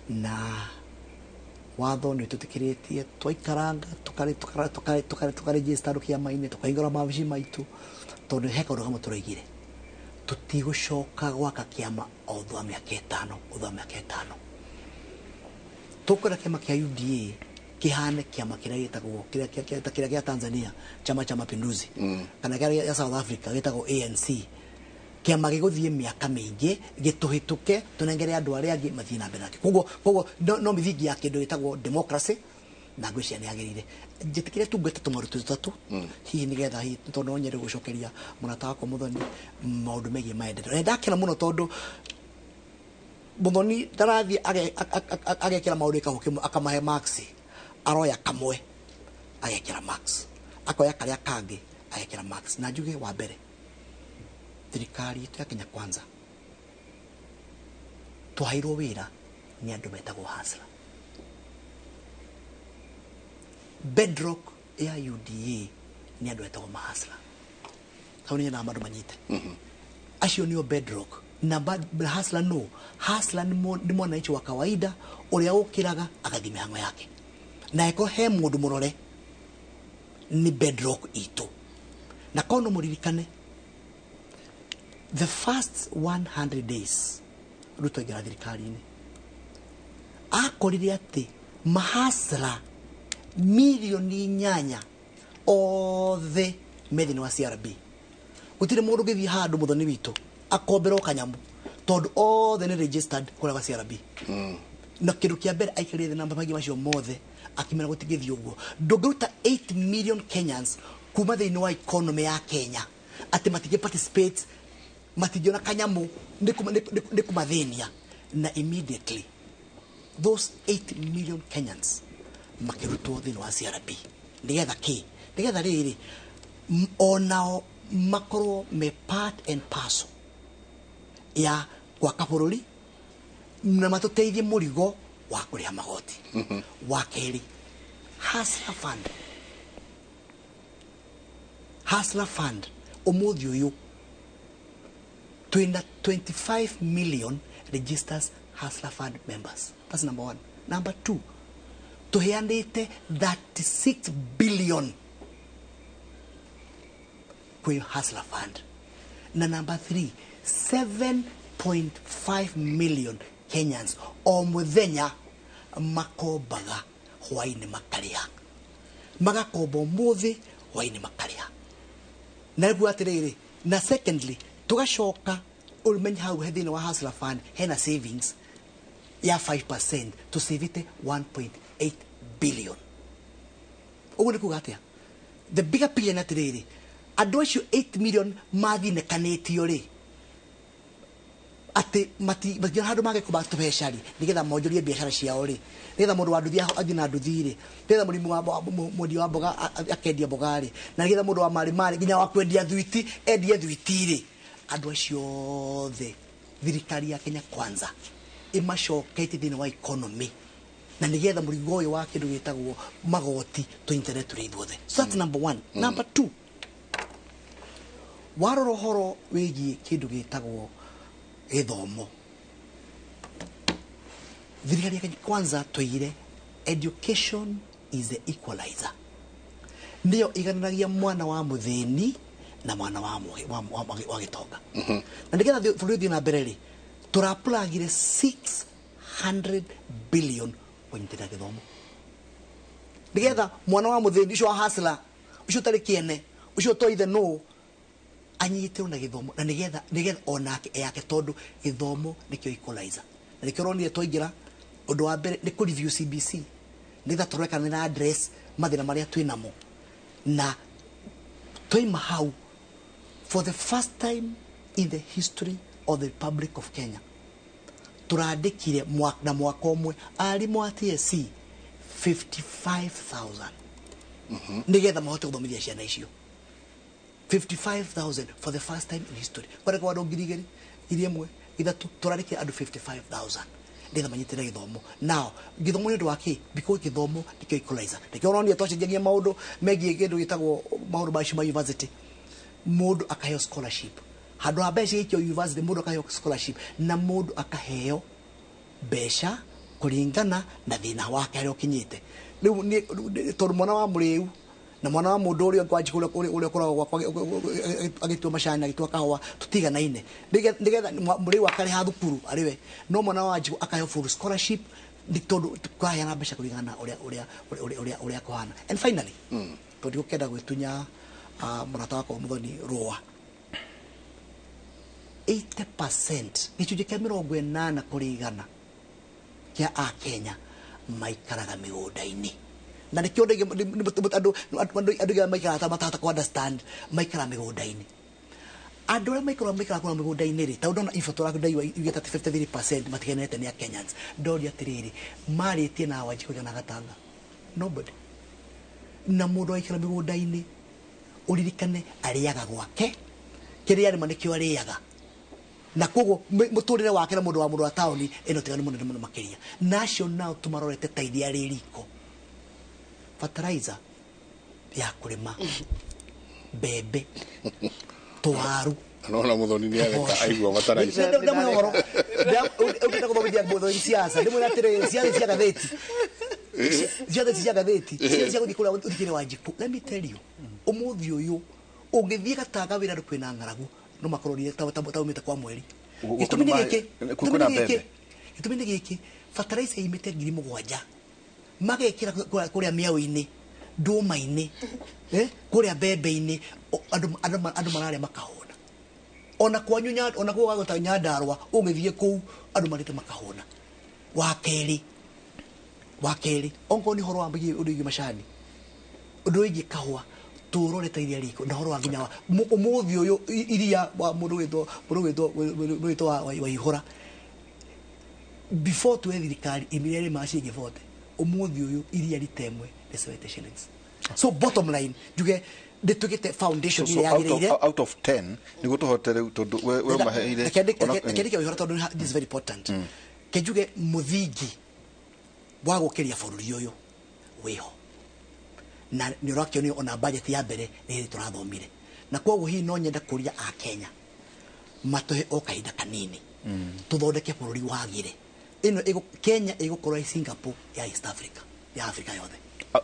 na watho nĩ ũtũtĩkĩrĩtie twaikaranga tũkaregister andũ kĩama-inĩ, tũkahingũra mawabici maitũ, tondũ he kaũndũ kamwe tũroigire, tũtigũcoka gwaka kĩama o thutha wa mĩaka 5, thutha wa mĩaka 5. Tũkwenda kĩama kĩa UDA kĩhane kĩama kĩrĩa gĩtagwo kĩrĩa kĩa Tanzania, Chama cha Mapinduzi, kana kĩrĩa gĩa South Africa gĩtagwo ANC, kĩama gĩgũthiĩ mĩaka mĩingĩ gĩtũhĩtũke, tũnengere andũ arĩa angĩ mathiĩ na mbere nakĩo. Koguo no mĩthingi ya kĩndũ gĩtagwo democracy na ngwĩciria nĩ yagĩrĩire. Njĩtĩkĩre tu ngwĩte tũmaũndũ tũtatũ hihi nĩgetha hihi tondũ no nyende gũcokeria mũrata wakwa Mũthoni maũndũ megiĩ maendeleo. Na ndakena mũno tondũ Mũthoni ndarathiĩ agekĩra maũndũ gĩkabũ kĩmwe akamahe marks, aroya kamwe agekĩra marks, akoya karĩa kangĩ agekĩra marks. Na njuge wa mbere, thirikari itũ ya Kenya Kwanza twaheirwo wĩra nĩ andũ metagwo hustler. Bedrock ya UDA nĩ andũ etagwo mahustler. Hau nĩ nyendaga andũ manyite acio nĩo bedrock. Na hustler, no hustler nĩ mwananchi wa kawaida ũrĩa ũkĩraga agathiĩ mĩhang'o yake, na eko he mũndũ mũrore Nĩ bedrock itũ. Na kono mũririkane the first 100 days Ruto aingĩra thirikari-inĩ, akorire atĩ mahasra 8 milioni othe me thĩinĩ wa CRB. Gũtirĩ mũndũ ũngĩthiĩ handũ, mũthoni witũ, akomberwo kanyamu tondũ othe nĩ registered kũrĩa gwa CRB. Na kĩndũ kĩa mbere aikarire thĩ na mabangi macio mothe, akĩmera gũtingĩthiĩ ũguo. Ndũngĩruta 8 million Kenyans kuma thĩinĩ wa economy ya Kenya atĩ matingĩ participate, matingĩona kanyamu, nĩ kũmathĩnia. Na immediately those 8 million Kenyans makĩrutwo thĩinĩ wa CRB. Nĩgetha kĩ? Nĩgetha rĩrĩ onao makorwo me part and parcel ya gwaka bũrũri na matũteithie mũrigo wa kũrĩha magoti. Wa kerĩ, Hustler Fund. Hustler Fund, ũmũthĩ ũyũ twĩna 25 million registered Hustler Fund members. That's number one. Number two, tũheanĩte 36 billion kwĩ Hustler Fund. Na number three, 7.5 million Kenyans o mũthenya makombaga hwainĩ makarĩha, magakomba ũmũthĩ, hwainĩ makarĩha. Na nĩguo atĩrĩrĩ, na secondly, tũgacoka ũmenye hau he thĩinĩ wa Hustler Fund hena savings ya 5%, tũcĩvĩte 1.8 billion. Ũguo nĩ kuga atĩa? The bigger picture nĩ atĩrĩrĩ, andũ acio 8 million mathinĩkanĩtio rĩ, atĩ matingĩona handũ mangĩkomba tũbeca rĩ, nĩgetha monjorie biacara ciao rĩ, nĩgetha mũndũ wa nduthi athiĩ na nduthi rĩ, nĩgetha mũrĩmi wa mwendia wa mboga akendia mboga rĩ, na nĩgetha mũndũ wa marĩ marĩ nginya wa kwendia thwiti endie thwiti rĩ, andũ acio othe thirikari ya Kenya Kwanza ĩmacoketie thĩinĩ wa economy, na nĩgetha mũrigo ũyũ wa kĩndũ gĩtagwo magoti tũnyitanĩre tũrĩ ithuothe. So that's number one. Number two, warora ũhoro wĩgiĩ kĩndũ gĩtagwo gĩthomo, thirikari ya Kenya Kwanza tũigire education is the equalizer, nĩyo igananagia mwana wa mũthĩni na mwana wa wa gĩtonga. Na nĩgetha bũrũri ũthiĩ na mbere rĩ, tũraplagire 600 billion kũnyitĩrĩra gĩthomo, nĩgetha mwana wa mũthĩni ũcio, wa hustler ũcio ũtarĩ kĩene, ũcio ũtoĩ ithe nũ, anyitĩrwo na gĩthomo, na nĩgetha onake eyake, tondũ gĩthomo nĩkĩo equalizer. Na nĩkĩo ũronire twaingĩra, ũndũ wa mbere nĩ kũ review CBC, nĩgetha tũrore kana nĩ na address mathĩna marĩa twĩ namo. Na twaima hau, for the first time in the history of the Republic of Kenya, tũrandĩkire na mwaka ũmwe arimũ a TSC 55,000 nĩgetha mahote gũthomithia ciana icio. 55,000 for the first time in history. Kwarĩkwo andũ 2,000, 1,000, 3,000, tũrarĩkire andũ 55,000 nĩgetha manyitĩre gĩthomo. Now gĩthomo nĩ ũndũ wa kĩ? Because gĩthomo nĩkĩo equalizer. Nĩkĩo ũronire twacenjagia maũndũ megiĩ kĩndũ gĩtagwo maũndũ macio ma university, mũndũ akaheo scholarship handũ ha mbeca igĩikio university, mũndũ akaheo scholarship na mũndũ akaheo mbeca kũringana na thĩna wake harĩa ũkinyĩte rĩu. Tondũ mwana wa mũrĩu na mwana wa mũndũ ũrĩa kwanji ũrĩa ũkoragwo gwakwa agĩtua macani, agĩtua kahũa, tũtiganaine. Nĩgetha mũrĩu akarĩha thukuru arĩ we, no mwana wa Wanjikũ akaheo full scholarship, nĩ tondũ kũraheana mbeca kũringana na ũrĩa kũhana. And finally, tondũ ndigũkenda gwĩtunya mũrata wakwa Mũthoni Rũa, 80%, 80% kĩa akenya maikaraga mĩgũnda-inĩ. Na nĩkĩo andũ aingĩ maikaraga ta matahota ku understand maikaraga mĩgũnda-inĩ. Andũ arĩa maikaraga kũrĩa mĩgũnda-inĩ rĩ, tondũ ndona iboto raku ndaigua yugĩte atĩ 53% matikenete nĩ a Kenyans, ndoria atĩrĩrĩ, marĩtie na Wanjikũ kana Gatanga? Nobody. Na mũndũ aikara mĩgũnda-inĩ, ũririkane arĩaga gwake, kĩrĩa arĩma nĩkĩo arĩaga, na koguo mũtũrĩre wake na mũndũ wa taũni ĩno tiganu mũnene mũno makĩria. Na acio nao tũmarorete ta iria rĩ riko. Fertilizer ya kũrĩma mbembe, tũwaru. Nona Muthoni nĩ areka aigua bataraitha. Ndamwe ũhoro ũngĩenda gũthomithia Muthoni siasa, ndĩmwĩre atĩrĩrĩ, ciarĩ cia gathĩti. Ciothe cia ngathĩti cia gũthiĩ kũrĩa ũthikĩre Wanjikũ. Let me tell you, ũmũthĩ ũyũ ũngĩthiĩ Gatanga wĩra andũ kwĩna ng'aragu no makororire ta umĩte kwa mweri. Gĩtũmi nĩ gĩkĩ, gĩtũmi nĩ gĩkĩ, fertilizer imĩte 7,000 magekĩra kũrĩa mĩaũ-inĩ, ndũma-inĩ, kũrĩa mbembe-inĩ, andũ mararĩa makahũna. Ona kwanyu, ona kũu gagũta Nyandarũa ũngĩthiĩ kũu andũ marĩte makahũna. Wa kerĩ okorwo nĩ ũhoro wa ũndũ wĩgiĩ macani, ũndũ wĩgiĩ kahũa, tũrorete iria riko na ũhoro wa nginya ũmũthĩ ũyũ iria wa mũndũ wĩtwo Waihũra before tuwe thirikari iria rĩmaga ciringi 40, ũmũthĩ ũyũ iria rita ĩmwe nĩ 70 shillings. So bottom line njuge ndĩtwĩkĩte foundation so ĩrĩa yagĩrĩire. Out of 10 nĩguo tũhote rĩu tondũ we ũmaheire. Reke ndĩke Waihũra tondũ this is very important. Kenjuge mũthingi wa gũkĩria bũrũri ũyũ wĩho na nĩ ũrakĩonio ona budget ya mbere nĩ hĩndĩ tũrathomire, na koguo hihi no nyende kũria a Kenya matũhe o kahinda kanini tũthondeke bũrũri wagĩre. Ĩno Kenya ĩgũkorwo ĩ Singapore ya East Africa, ya Africa yothe.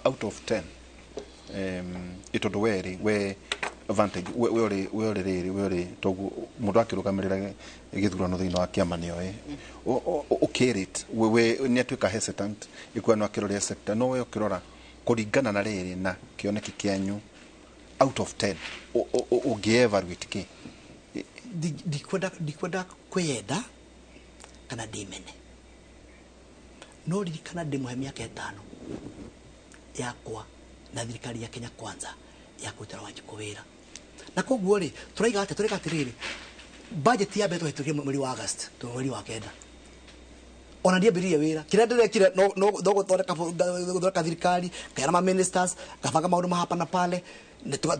Out of 10 ĩtondũ we rĩ, we advantage we ũrĩ rĩrĩ, we ũrĩ toguo mũndũ akĩrũgamĩrĩra gĩthurano thĩinĩ wa kĩama nĩoĩ ũkĩrĩte we nĩ atuĩka hesitant ĩkuona no akĩroria sector, no we ũkĩrora kũringana na rĩrĩ na kĩoneki kĩanyu out of 10 ũngĩ evaluate kĩ? Ndikwenda kwĩyenda kana ndĩmene, no ririkana ndĩmũhe mĩaka 5 yakwa na thirikari ya Kenya Kwanza ya kũrutĩra Wanjikũ wĩra. Na koguo rĩ, tũraiga atĩa? Tũraiga atĩrĩrĩ, budget ya mbere tũhĩtũkire mweri wa August, mweri wa 9, ona ndiambĩrĩirie wĩra. Kĩrĩa ndĩrekire no gũthondeka thirikari, ngaĩra ma ministers, ngabanga maũndũ ma hapa na pale,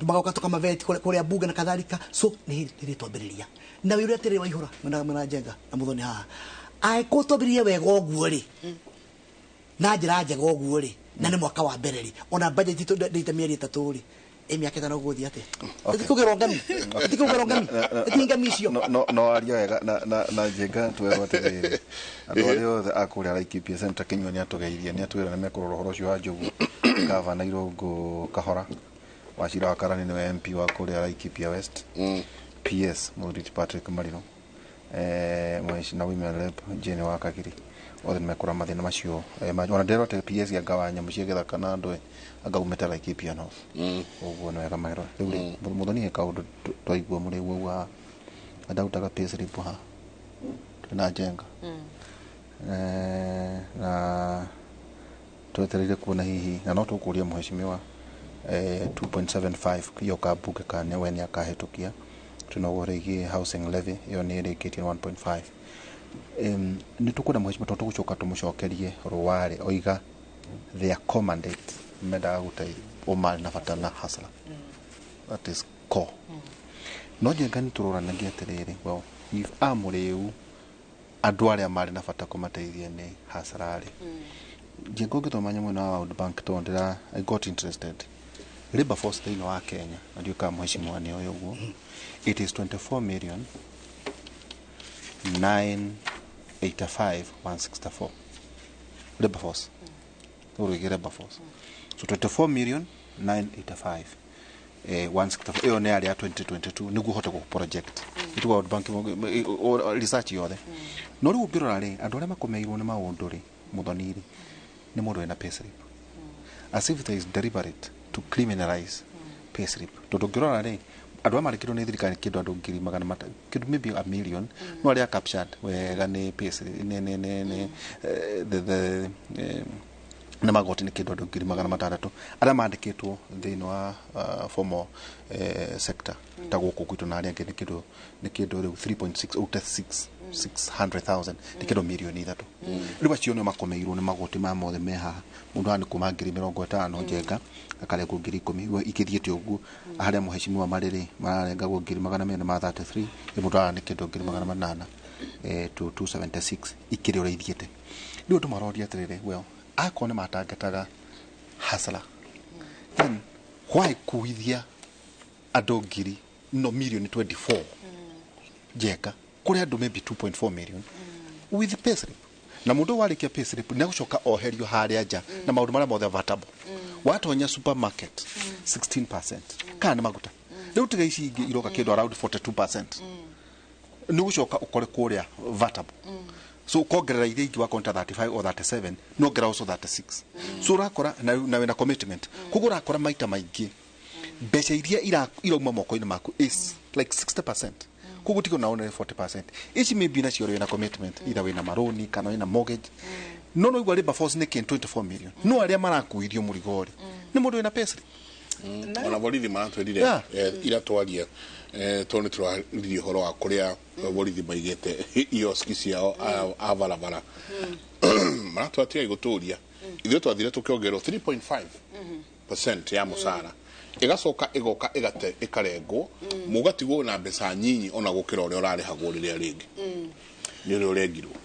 magoka tũkamaveti kũrĩa bunge na kadhalika. So nĩ hĩndĩ twambĩrĩria na wĩra atĩrĩrĩ Waihũra mwena Njenga na Mũthoni haha, angĩkorwo twambĩrĩrie wega ũguo rĩ, na njĩra njega ũguo rĩ, na nĩ mwaka wa mbere rĩ, ona budget itũ ndĩte mĩeri 3 rĩ, mĩaka 5 gũthiĩ atĩa? Tikũgerwo ngami, tikũgerwo ngami, ti ngami icio. No aria wega na Njenga twerwo atĩrĩrĩ, andũ arĩa othe a kũrĩa Laikipia Center Kĩnyua nĩ atũgeithia, nĩ atwĩra nĩ mekũrora ũhoro ũcio wa Njogu, Gavana Irũngũ Kahora, Wachira wa Karani nĩwe MP wa kũrĩa Laikipia West, PS Mũthuri Patrick Mariro, na Women Rep Jane wa Kagiri, othe nĩmekũrora mathĩna macio. Ona ndĩrerwo atĩ PS anga wa nyamũ cia gĩthaka na andũ anga umĩte Laikipia North, ũguo nĩ wega merore. Rĩu rĩ, Mũthoni he kaũndũ twaigua mũrĩ ũguo haha, andarutaga payslip haha twĩna Njenga, na twetereire kuona hihi, na no tũkũria mũheshimiwa 2.75 yoka mbunge kana we nĩ akahĩtũkia. Twĩna ũhoro ĩgiĩ housing levy, ĩyo nĩ ĩrĩkĩtie 1.5. Nĩ tũkwenda mũheshimiwa tondũ tũgũcoka tũmũcokerie rũarĩ oiga their core mandate mendaga gũteithia ũmarĩ na bata na hustler, that is core. No Njenga nĩ tũroranagia atĩrĩrĩ, well if amũrĩu andũ arĩa marĩ na bata kũmateithia nĩ hustler rĩ, Njenga ũngĩthoma nyamũ ĩno ya World Bank tondũ ndĩra I got interested labor force thĩinĩ wa Kenya, na ndiũĩ kana mũheshimiwa nĩ oĩ ũguo, it is 24,985,164 labor force. Ũrũige labor force, so 24,985,164 ĩyo nĩ yarĩ ya 2022 nĩguo ũhote gũ project itu World Bank research yothe. No rĩu ũngĩrora rĩ, andũ arĩa makomeirwo nĩ maũndũ rĩ, Mũthoni rĩ, nĩ mũndũ wĩna payslip, as if there is deliberate to criminalize payslip. Tondũ ũngĩrora rĩ, andũ arĩa marĩkĩtwo nĩ thirikari kĩndũ andũ 500,000, kĩndũ maybe a million, no arĩa captured wega nĩ payslip nĩ the nĩ magoti nĩ kĩndũ andũ 600,000 arĩa mandĩkĩtwo thĩinĩ wa formal sector ta gũkũ gwitũ na arĩa angĩ nĩ kĩndũ rĩu 3.6 out 600,000 nĩ kĩndũ mirioni 3. Rĩu acio nĩo makomeirwo nĩ magoti ma mothe me haha. Mũndũ haha nĩ kuma 50,000 Njenga akarengwo 10,000 ikĩthiĩte ũguo. Harĩa mũheshimiwa marĩ rĩ, mararengagwo 233,000, mũndũ haha nĩ kĩndũ 800 to 276 ikĩrĩ ũrĩa ithiĩte. Rĩu andũ maroria atĩrĩrĩ, well akorwo nĩ matangataga hustler, then why kuithia andũ ngiri no mirioni 24 Njenga kũrĩ andũ maybe 2.4 million with payslip? Na mundu warikia payslip nĩ agũcoka oherio harĩa nja na maũndũ marĩa mothe vatable. Watonya supermarket, 16% kana nĩ maguta. Rĩu tiga ici ingĩ iroka kĩndũ around 42%, nĩ ũgũcoka ũkore kũrĩa vatable. So ukongerera iria ingĩ wakorwo ta 35 or 37, nongera also 36. So ũrakora na wĩna commitment, koguo ũrakora maita maingĩ mbeca iria irauma moko-inĩ maku is like 60%. Koguo tiga naone 40% ici maybe nacio wĩna commitment, either wĩna maroni kana wĩna mortgage. No igua labor force nĩ kĩ 24 million, no arĩa marakuithio mũrigo rĩ, nĩ mũndũ wĩna payslip. Ona borithi maratwĩrire ira twaria, tondũ nĩ tũraririe ũhoro wa kũrĩa borithi maigĩte ioski ciao a barabara, maratwatiga igũtũria ithuĩ twathire tũkĩongererwo 3.5% ya mũcara, ĩgacoka ĩgoka ĩgate ĩkarengwo, mũgatigwo na mbeca nyinyi ona gũkĩra ũrĩa ũrarĩhagwo rĩrĩa rĩngĩ nĩ ũrĩa ũrengirwo.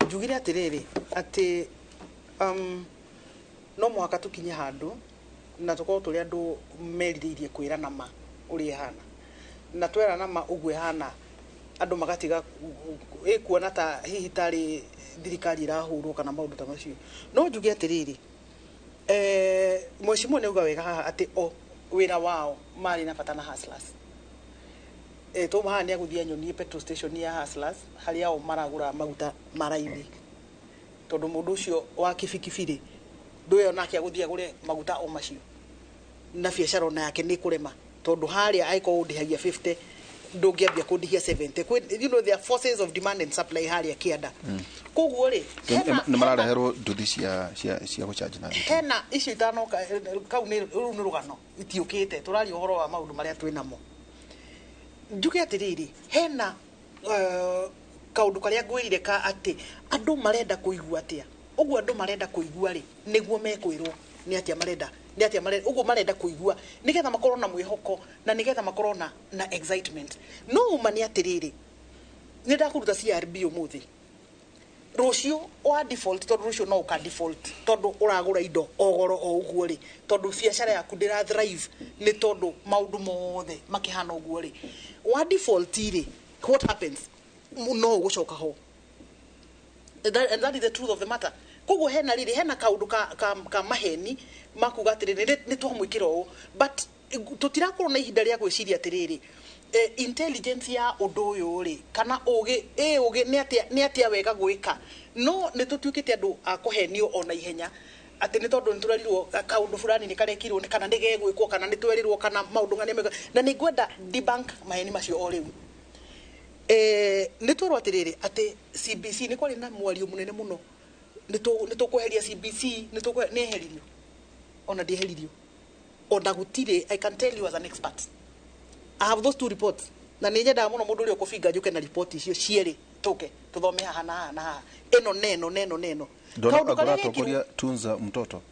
Njugire atiriri ati no mũhaka tũkinye handũ na tũkorwo tũrĩ andũ merirĩirie kwĩrana ma ũrĩa ĩhana, na twerana ma ũguo ĩhana, andũ magatiga ĩkuona ta hihi tarĩ thirikari ĩrahũrwo kana maũndũ ta macio. No njuge atĩrĩrĩ, mheshimiwa nĩ auga wega haha atĩ o wĩra wao marĩ na bata na hustlers. Tũma haha nĩ agũthiĩ anyonie petrol station ya hustlers harĩa o maragũra maguta maraithi, tondũ mũndũ ũcio wa kibikibi rĩ, ndũĩ onake agũthiĩ agũre maguta o macio na biacara ona yake nĩ kũrema, tondũ harĩa angĩkorwo ũndĩhagia 50, ndũngĩambia kũndĩhia 70. There are forces of demand and supply harĩa kĩanda. Koguo rĩ, nĩ marareherwo nduthi cia gũchanji na thitima. Hena icio itanoka kau nĩ rũu nĩ rũgano, itiũkĩte. Tũraria ũhoro wa maũndũ marĩa twĩ namo. Njuge atĩrĩrĩ, hena kaũndũ karĩa ngwĩrire ka atĩ andũ marenda kũigua atĩa. Ũguo andũ marenda kũigua rĩ, nĩguo mekwĩrwo nĩ atĩa marenda, nĩ atĩa marenda, ũguo marenda kũigua nĩgetha makorwo na mwĩhoko na nĩgetha makorwo na excitement. No uma nĩ atĩrĩrĩ, nĩ ndakũruta CRB ũmũthĩ, rũciũ wa default, tondũ rũciũ no ũka default tondũ ũragũra indo o goro o ũguo rĩ, tondũ biacara yaku ndĩra thrive nĩ tondũ maũndũ mothe makĩhana ũguo rĩ, wa default rĩ, what happens? No ũgũcoka ho. And that is the truth of the matter. Koguo hena rĩrĩ, hena kaũndũ ka maheni makuga atĩrĩrĩ, nĩ twamwĩkĩra ũũ, but tũtirakorwo na ihinda rĩa gwĩciria atĩrĩrĩ, intelligence ya ũndũ ũyũ rĩ, kana ũgĩ ũgĩ nĩ atĩa wega gwĩka. No nĩ tũtuĩkĩte andũ a kũhenio ona ihenya atĩ nĩ tondũ nĩ tũrerirwo kaũndũ fulani nĩ karekirwo kana nĩ gegwĩkwo kana nĩ twerirwo kana maũndũ ng'ania mega, na nĩ ngwenda debunk maheni macio o rĩu. Nĩ twerwo atĩrĩrĩ atĩ CBC nĩ kwarĩ na mwario mũnene mũno, nĩ tũkweheria CBC, nĩ eheririo, ona ndĩeheririo ona gũtirĩ. I can tell you as an expert, I have those two reports, na nĩ nyendaga mũno mũndũ ũrĩa ũkũbinga njũke na report icio cierĩ, tũke tũthome haha na haha na haha, ĩno neno neno neno. Ndona Kaũndũ karĩa gekirwo atongoria Tunza Mtoto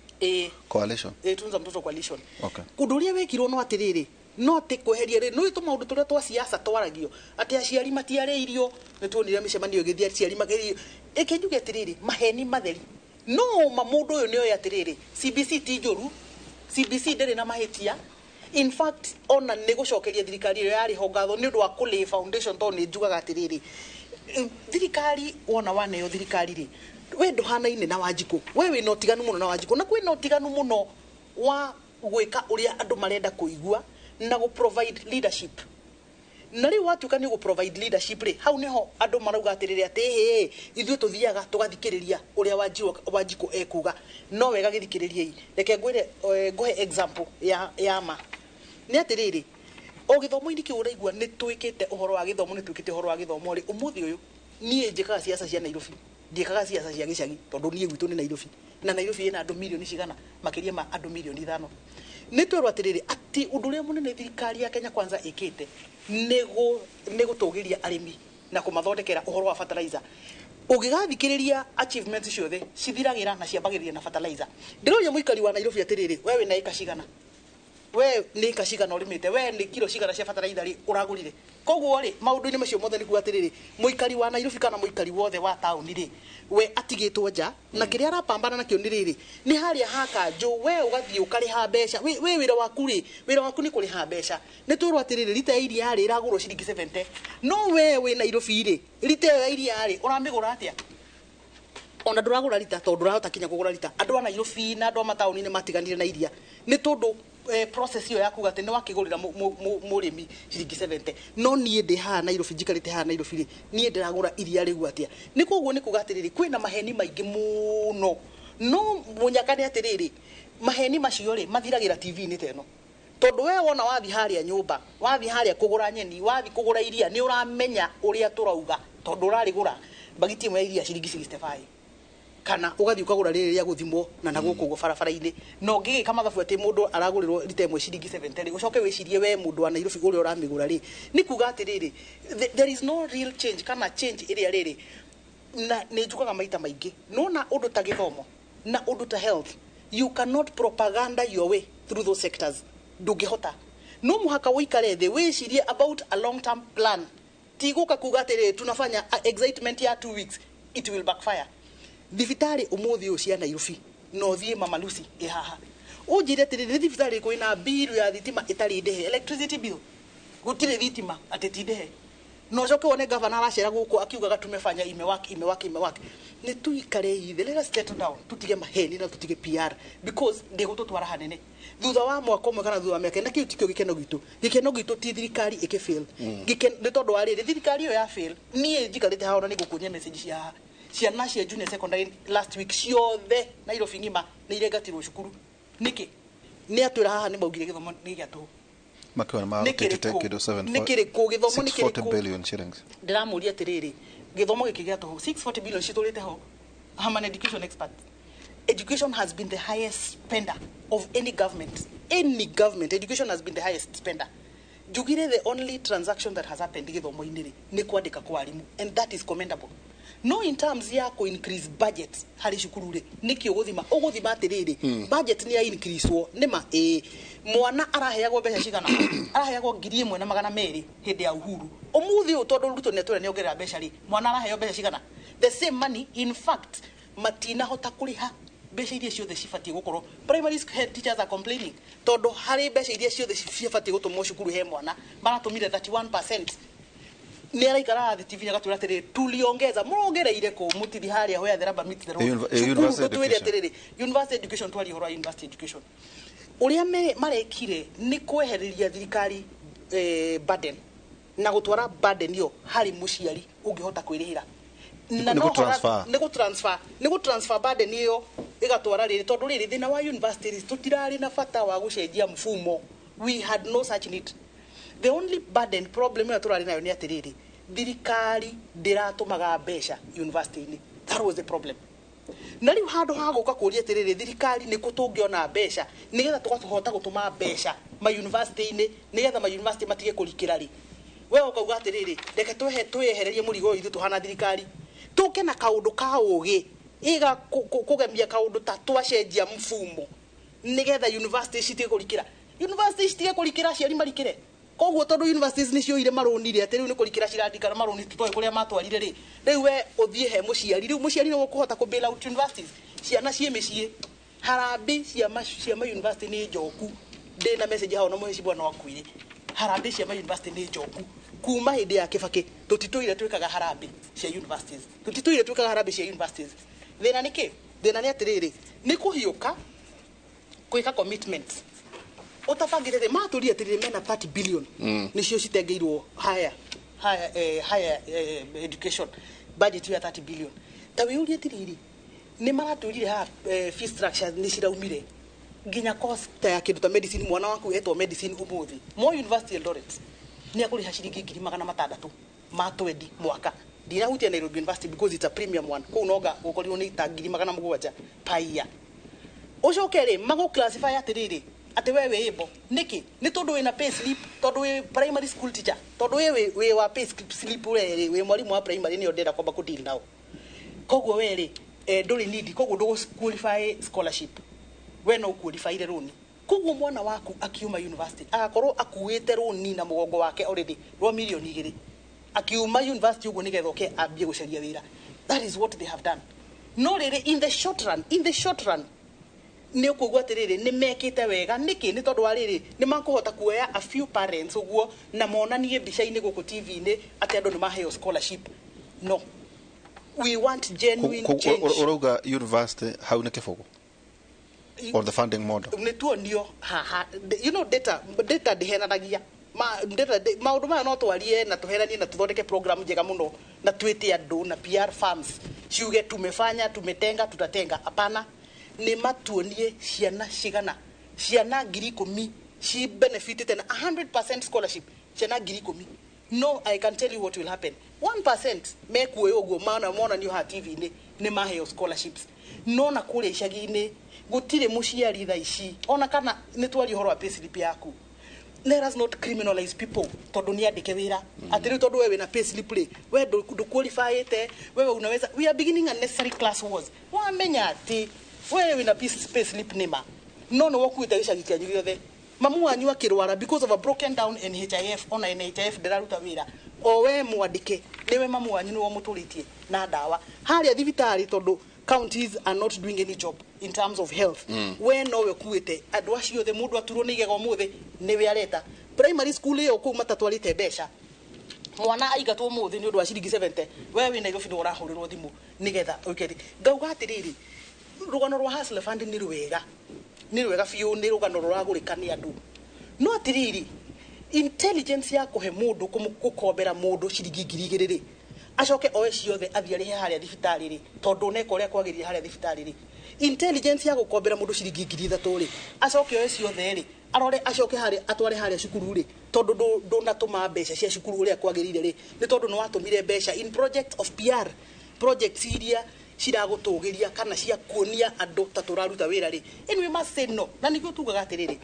Coalition. Tunza Mtoto Coalition. Okay. Ũndũ ũrĩa wekirwo no atĩrĩrĩ, no atĩ kweheria rĩ, nĩ tũmaũndũ tũrĩa twa siasa twaragio atĩ aciari matiarĩirio, nĩ tuonire mĩcemanio ĩgĩthiĩ aciari makĩrĩirio. Ĩke njuge atĩrĩrĩ, maheni matheri. No ma mũndũ ũyũ nĩoĩ atĩrĩrĩ, CBC ti njũru, CBC ndĩrĩ na mahĩtia. In fact, ona nĩ gũcokeria thirikari ĩyo yarĩ ho ngatho nĩ ũndũ wa kũlay foundation, tondũ nĩ njugaga atĩrĩrĩ, thirikari wona waneo thirikari rĩ, we ndũhanaine na Wanjikũ, we wĩna ũtiganu mũno na Wanjikũ, na kwĩna ũtiganu mũno wa gwĩka ũrĩa andũ marenda kũigua na gũ provide leadership. Na rĩu watuĩka nĩ ũgũ provide leadership rĩ, hau nĩho andũ marauga atĩrĩrĩ atĩ hĩ, ithuĩ tũthiaga tũgathikĩrĩria ũrĩa Wanjikũ ekuga. No wega gĩthikĩrĩriei. Reke ngwĩre, ngũhe example ya ma. Nĩ atĩrĩrĩ, o gĩthomo-inĩ kĩu ũraigua nĩ twĩkĩte ũhoro wa gĩthomo, nĩ twĩkĩte ũhoro wa gĩthomo rĩ, ũmũthĩ ũyũ niĩ njĩkaga siasa cia Nairobi, ndiĩkaga siasa cia gĩcagi, tondũ niĩ gwitũ nĩ Nairobi, na Nairobi ĩna andũ mirioni cigana, makĩria ma andũ mirioni 5. Nĩ twerwo atĩrĩrĩ atĩ ũndũ ũrĩa mũnene thirikari ya Kenya Kwanza ĩkĩte nĩ gũtũgĩria arĩmi na kũmathondekera ũhoro wa fertilizer. Ũngĩgathikĩrĩria achievements ciothe cithiragĩra na ciambagĩrĩria na fertilizer. Ndĩroria mũikari wa Nairobi atĩrĩrĩ, we wĩna ĩka cigana? We nĩ ĩka cigana ũrĩmĩte, we nĩ kiro cigana cia bataraitha rĩ ũragũrire. Koguo rĩ, maũndũ-inĩ macio mothe nĩ kuga atĩrĩrĩ, mũikari wa Nairobi kana mũikari wothe wa taũni rĩ, we atigĩtwo nja na kĩrĩa arapambana nakĩo nĩ rĩrĩ, nĩ harĩa ha kanjũ, we ũgathiĩ ũkarĩha mbeca. We wĩra waku rĩ, wĩra waku nĩ kũrĩha mbeca. Nĩ twĩrwo atĩrĩrĩ, rita ya iria rĩ ĩragũrwo ciringi 70, no we wĩ Nairobi rĩ, rita ĩyo ya iria rĩ ũramĩgũra atĩa? Ona ndũragũra rita tondũ ndũrahota kinya kũgũra rita. Andũ a Nairobi na andũ a mataũni nĩ matiganire na iria nĩ tondũ process ĩyo ya kuga atĩ nĩ wakĩgũrĩra mũrĩmi ciringi 70, no niĩ ndĩ haha Nairobi, njikarĩte haha Nairobi rĩ, niĩ ndĩragũra iria rĩu atĩa? Nĩ koguo nĩ kuga atĩrĩrĩ, kwĩna maheni maingĩ mũno, no mũnyaka nĩ atĩrĩrĩ, maheni macio rĩ mathiragĩra TV-inĩ ta ĩno, tondũ we wona wathiĩ harĩa nyũmba, wathiĩ harĩa kũgũra nyeni, wathiĩ kũgũra iria, nĩ ũramenya ũrĩa tũrauga, tondũ ũrarĩgũra mbagiti ĩmwe ya iria ciringi 65, kana ũgathiĩ ũkagũra rĩrĩ rĩa gũthimwo na gũkũ ũguo barabara-inĩ. Na ũngĩgĩka mathabu atĩ mũndũ aragũrĩrwo rita ĩmwe ciringi 70 rĩ, ũcoke wĩcirie we mũndũ wa Nairobi ũrĩa ũramĩgũra rĩ, nĩ kuga atĩrĩrĩ, there is no real change kana change ĩrĩa rĩrĩ. Na nĩ njugaga maita maingĩ, nona ũndũ ta gĩthomo na ũndũ ta health, you cannot propaganda your way through those sectors. Ndũngĩhota, no mũhaka ũikare thĩ wĩcirie about a long term plan. Ti gũka kuga atĩrĩrĩ, tunafanya excitement ya 2 weeks, it will backfire. Thibitarĩ ũmũthĩ ũyũ cia Nairobi, no ũthiĩ Mama Lucy ĩ haha, ũnjĩre atĩrĩrĩ, nĩ thibitarĩ ĩrĩkũ ĩna bill ya thitima ĩtarĩ ndĩhe? Electricity bill, gũtirĩ thitima atĩ ti ndĩhe. Na ũcoke wone gavana aracera gũkũ akiugaga tumefanya, imewak, imewak, imewak. Nĩ tuikare ithe, let us settle down, tutige maheni na tutige PR, because ndĩgũtũtwara hanene thutha wa mwaka ũmwe kana thutha wa mĩaka. Na kĩu tikĩo gĩkeno gitũ. Gĩkeno gitũ ti thirikari ĩkĩ fail. Nĩ tondũ wa rĩrĩ, thirikari ĩyo ya fail, niĩ njikarĩte haha, ona nĩ ngũkuonia message cia haha. Ciana cia junior secondary last week ciothe Nairobi ng'ima nĩ irengatirwo cukuru. Nĩkĩ? Nĩ atwĩra haha nĩ maugire gĩthomo nĩ gĩa tũhũ. Makiona Nĩ marutĩte kĩrĩkũ? kĩndũ 7 Nĩ kĩrĩkũ? Gĩthomo nĩ 640 kĩrĩkũ? billion shillings. Ndĩramũria atĩrĩrĩ, gĩthomo gĩkĩ gĩa tũhũ, 640 billion citũrĩte ho? I'm an education expert. Education has been the highest spender of any government. Any government, education has been the highest spender. Njugire the only transaction that has happened gĩthomo-inĩ rĩ, nĩ kwandĩka kwa arimũ, and that is commendable. No in terms ya kũ increase budget harĩ cukuru rĩ, nĩkĩ ũgũthima? Ũgũthima atĩrĩrĩ, budget nĩ ya increase-wo nĩ ma ĩĩ, mwana araheagwo mbeca cigana? Araheagwo 1,200 hĩndĩ ya Uhuru. Ũmũthĩ ũyũ, tondũ Ruto nĩ atwĩra nĩ ongerera mbeca rĩ, mwana araheo mbeca cigana? The same money. In fact, matinahota kũrĩha mbeca iria ciothe cibatiĩ gũkorwo. Primary school head teachers are complaining tondũ harĩ mbeca iria ciothe cibatiĩ gũtũmwo cukuru he mwana, maratũmire 31%. Nĩ araikara thĩ TV agatwĩra atĩrĩrĩ, tuliongeza. Mũrongereire kũ? Mũtithi harĩa where the rubber meets the road. Cukuru University tũtwĩre education. atĩrĩrĩ, university education, twarie ũhoro wa university education. Ũrĩa marekire nĩ kwehereria thirikari burden na gũtwara burden ĩyo harĩ mũciari ũngĩhota kwĩrĩhĩra. Na Nĩ no gũ-transfer. Nĩ gũ-transfer burden ĩyo ĩgatwara rĩrĩ, tondũ rĩrĩ thĩna wa university, tũtirarĩ na bata wa gũcenjia mfumo. We had no such need. The only burden problem ĩyo tũrarĩ nayo nĩ atĩrĩrĩ, thirikari ndĩratũmaga mbeca university-inĩ. That was the problem. Na rĩu handũ ha gũka kũria atĩrĩrĩ, thirikari, nĩ kũ tũngĩona mbeca nĩgetha tũkahota gũtũma mbeca ma university-inĩ, nĩgetha ma university matige kũrikĩra rĩ, we ũkauga atĩrĩrĩ, reke twĩyehererie mũrigo ũyũ ithuĩ tũhana thirikari, tũke na kaũndũ ka ũgĩ ĩga kũgemia kaũndũ ta twacenjia mfumo nĩgetha university citige kũrikĩra, university citige kũrikĩra, aciari marikĩre. Koguo tondũ universities nĩ cioire marũni rĩ, atĩ rĩu nĩ kũrikĩra cirandikana marũni, tũtoĩ kũrĩa matwarire rĩ, rĩu we ũthiĩ he mũciari, rĩu mũciari nĩwe ũkũhota kũ bail out universities. Ciana ciĩ mĩciĩ, harambĩ cia ma university nĩ njoku. Ndĩna message hau na mũhecibwa no akuire, harambĩ cia ma university nĩ njoku kuma hĩndĩ ya Kĩbakĩ. Tũtitũire twĩkaga harambĩ cia universities, tũtitũire twĩkaga harambĩ cia universities. Thĩna nĩ kĩ? Thĩna nĩ atĩrĩrĩ, nĩ kũhiũka gwĩka commitment ũtabangĩte. Thĩ matũrie atĩrĩrĩ, mena 30 billion nĩcio citengeirwo higher education budget ya 30 billion. Ta wĩyũrie atĩrĩrĩ, nĩ maratwĩrire haha fee structure nĩ ciraumire nginya cost ta ya kĩndũ ta medicine. Mwana waku etwo medicine ũmũthĩ Moi University Eldoret, nĩ akũrĩha ciringi 620,000 ma 20 mwaka. Ndirahutia Nairobi University because it's a premium one, kũu nonga gũkorirwo nĩ ta 700,000 per year. Ũcoke rĩ, magũ classify atĩrĩrĩ, atĩ we wĩ able nĩkĩ? Nĩ tondũ wĩna pay slip, tondũ wĩ primary school teacher, tondũ wĩ wa pay slip, we rĩ wĩ mwarimũ wa primary, nĩyo ndĩrenda kwamba kũ deal nao. Koguo we rĩ, ndũrĩ need, koguo ndũgũ qualify scholarship, we no qualify loan. Koguo mwana waku akiuma university agakorwo akuĩte rũni na mũgongo wake already rwa mirioni 2 akiuma university ũguo nĩgetha oke ambie gũcaria wĩra. That is what they have done. No rĩrĩ, in the short run, in the short run nĩ ũkũigua atĩrĩrĩ, nĩ mekĩte wega. Nĩkĩ? Nĩ tondũ wa rĩrĩ, nĩ makũhota kuoya a few parents ũguo na monanie mbica-inĩ gũkũ TV-inĩ atĩ andũ nĩ maheo scholarship. No, we want genuine change. Ũrauga university hau nĩ kĩbũgũ or the funding model? Nĩ tuonio haha, you know, data ndĩhenanagia. Data maũndũ maya no twarie na tũheranie na tũthondeke program njega mũno na twĩte andũ na PR firms ciuge tumefanya, tumetenga, tutatenga. Hapana, nĩ matuonie ciana cigana, ciana 10,000 ci benefitete na 100% scholarship, ciana 10,000. No, I can tell you what will happen. 1% mekuoya ũguo mana monanio haha TV-inĩ nĩ maheo scholarships, no na kũrĩa icagi-inĩ gũtirĩ mũciari thaa ici ona kana nĩ twaria ũhoro wa payslip yaku. Let us not criminalize people tondũ nĩ andĩke wĩra atĩ rĩu tondũ we wĩna payslip rĩ, we ndũqualifyĩte, wewe unaweza. We are beginning unnecessary class wars. Wamenya atĩ we wĩna payslip nĩma no nĩ wokuĩte gĩcagi kĩanyu gĩothe, mamu wanyu akĩrwara because of a broken down NHIF, ona NHIF ndĩraruta wĩra, o we mwandĩke nĩwe mamu wanyu nĩwe mũtũrĩtie na ndawa harĩa thibitarĩ tondũ counties are not doing any job in terms of health. We nowe ũkuĩte andũ acio othe, mũndũ aturwo nĩ igego ũmũthĩ nĩwe areta primary school ĩyo kũu matatwarĩte mbeca, mwana aingatwo ũmũthĩ nĩ ũndũ wa ciringi 70, we wĩ Nairobi nĩ ũrahũrĩrwo thimũ nĩgetha ũke. Ngauga atĩrĩrĩ, rũgano rwa Hustler Fund nĩ rwega, nĩ rwega biũ, nĩ rũgano rũragũrĩka nĩ andũ, no atĩrĩrĩ, intelligence ya kũhe mũndũ gũkombera mũndũ ciringi 2,000 rĩ, acoke oe ciothe athiĩ arĩhe harĩa thibitarĩ rĩ, tondũ neka ũrĩa kwagĩrĩire harĩa thibitarĩ rĩ, intelligence ya gũkombera mũndũ ciringi 3,000 rĩ, acoke oe ciothe rĩ, arore acoke harĩa atware harĩa cukuru rĩ, tondũ ndũnatũma mbeca cia cukuru ũrĩa kwagĩrĩire rĩ, nĩ tondũ nĩ watũmire mbeca in project of PR projects iria ciragũtũgĩria kana cia kuonia andũ ta tũraruta wĩra rĩ. And we must say no. Na nĩguo tugaga atĩrĩrĩ,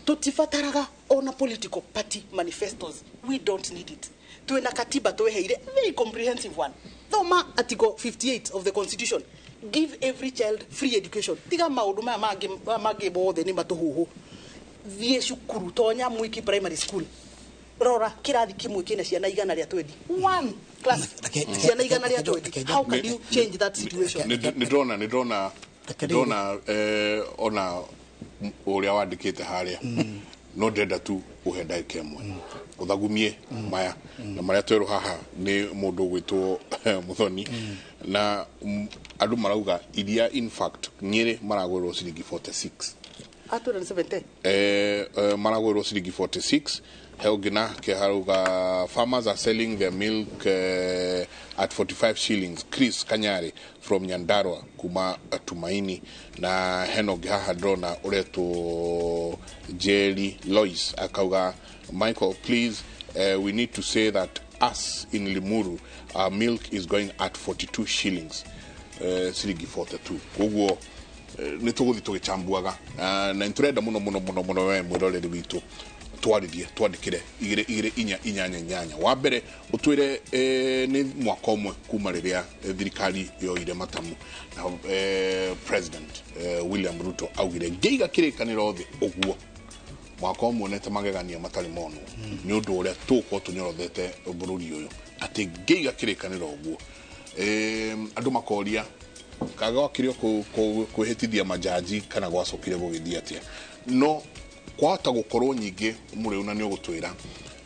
tũtibataraga ona political party manifestos, we don't need it. Twĩna katiba tweheire, very comprehensive one. Thoma article 58 of the constitution, give every child free education. Tiga maũndũ maya mangĩ mothe nĩ matũhũhũ. Thiĩ cukuru, tonya Mwiki Primary School, rora kĩrathi kĩmwe kĩna ciana 120, one class ciana 120. How can you change that situation? Nĩ ndĩrona ona ũrĩa wandĩkĩte harĩa, no ndĩrenda tu ũhe ndagĩka ĩmwe ũthagumie maya na marĩa twerwo haha nĩ mũndũ ũgwĩtwo Muthoni, na andũ marauga iria in fact Nyĩrĩ maragũrĩrwo ciringi 46. Atwĩra nĩ 70. Maragũrĩrwo ciringi 46. He ũngĩ nake harauga farmers are selling their milk at 45 shillings, Chris Kanyari from Nyandarua kuma Tumaini. Na hena ũngĩ haha ndĩrona ũretwo Jerry Lois akauga, Michael, please, we need to say that us in Limuru, our milk is going at 42 shillings, ciringi 42. Koguo nĩ tũgũthiĩ tũgĩchambuaga, na nĩ tũrenda mũno mũno mũno mũno we mwĩroreri witũ twarithie twandĩkĩre 2 2 4 8 8. Wa mbere ũtwĩre nĩ mwaka ũmwe kuma rĩrĩa thirikari yoire matamu na President William Ruto augire ngĩiga kĩrĩkanĩro thĩ ũguo mwaka ũmwe nĩte magegania matarĩ monwo nĩ ũndũ ũrĩa tũgũkorwo tũnyorothete bũrũri ũyũ atĩ ngĩiga kĩrĩkanĩro ũguo. Andũ makoria kaga gwakĩrio kwĩhĩtithia majaji kana gwacokire gũgĩthiĩ atĩa, no kwahota gũkorwo nyingĩ mũrĩu na nĩ ũgũtwĩra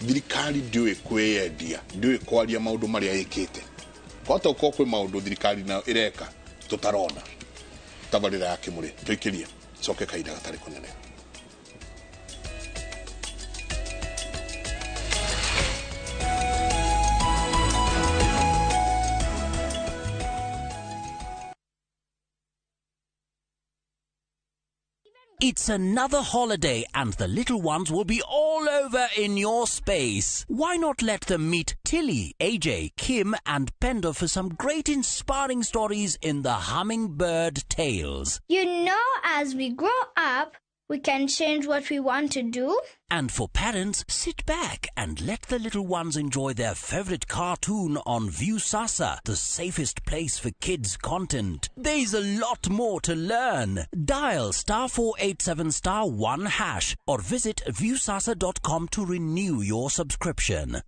thirikari ndĩũĩ kwĩyendia, ndĩũĩ kwaria maũndũ marĩa ĩkĩte. Kwahota gũkorwo kwĩ maũndũ thirikari nayo ĩreka tũtarona. Tabarĩra ya Kĩmũrĩ tũikĩrie coke kahinda gatarĩ kũnene. It's another holiday and the little ones will be all over in your space. Why not let them meet Tilly, AJ, Kim and Pendo for some great inspiring stories in the Hummingbird Tales. You know, as we grow up, We can change what we want to do. And for parents, sit back and let the little ones enjoy their favorite cartoon on Viusasa, the safest place for kids' content. There's a lot more to learn. Dial *487*1# or visit viusasa.com to renew your subscription.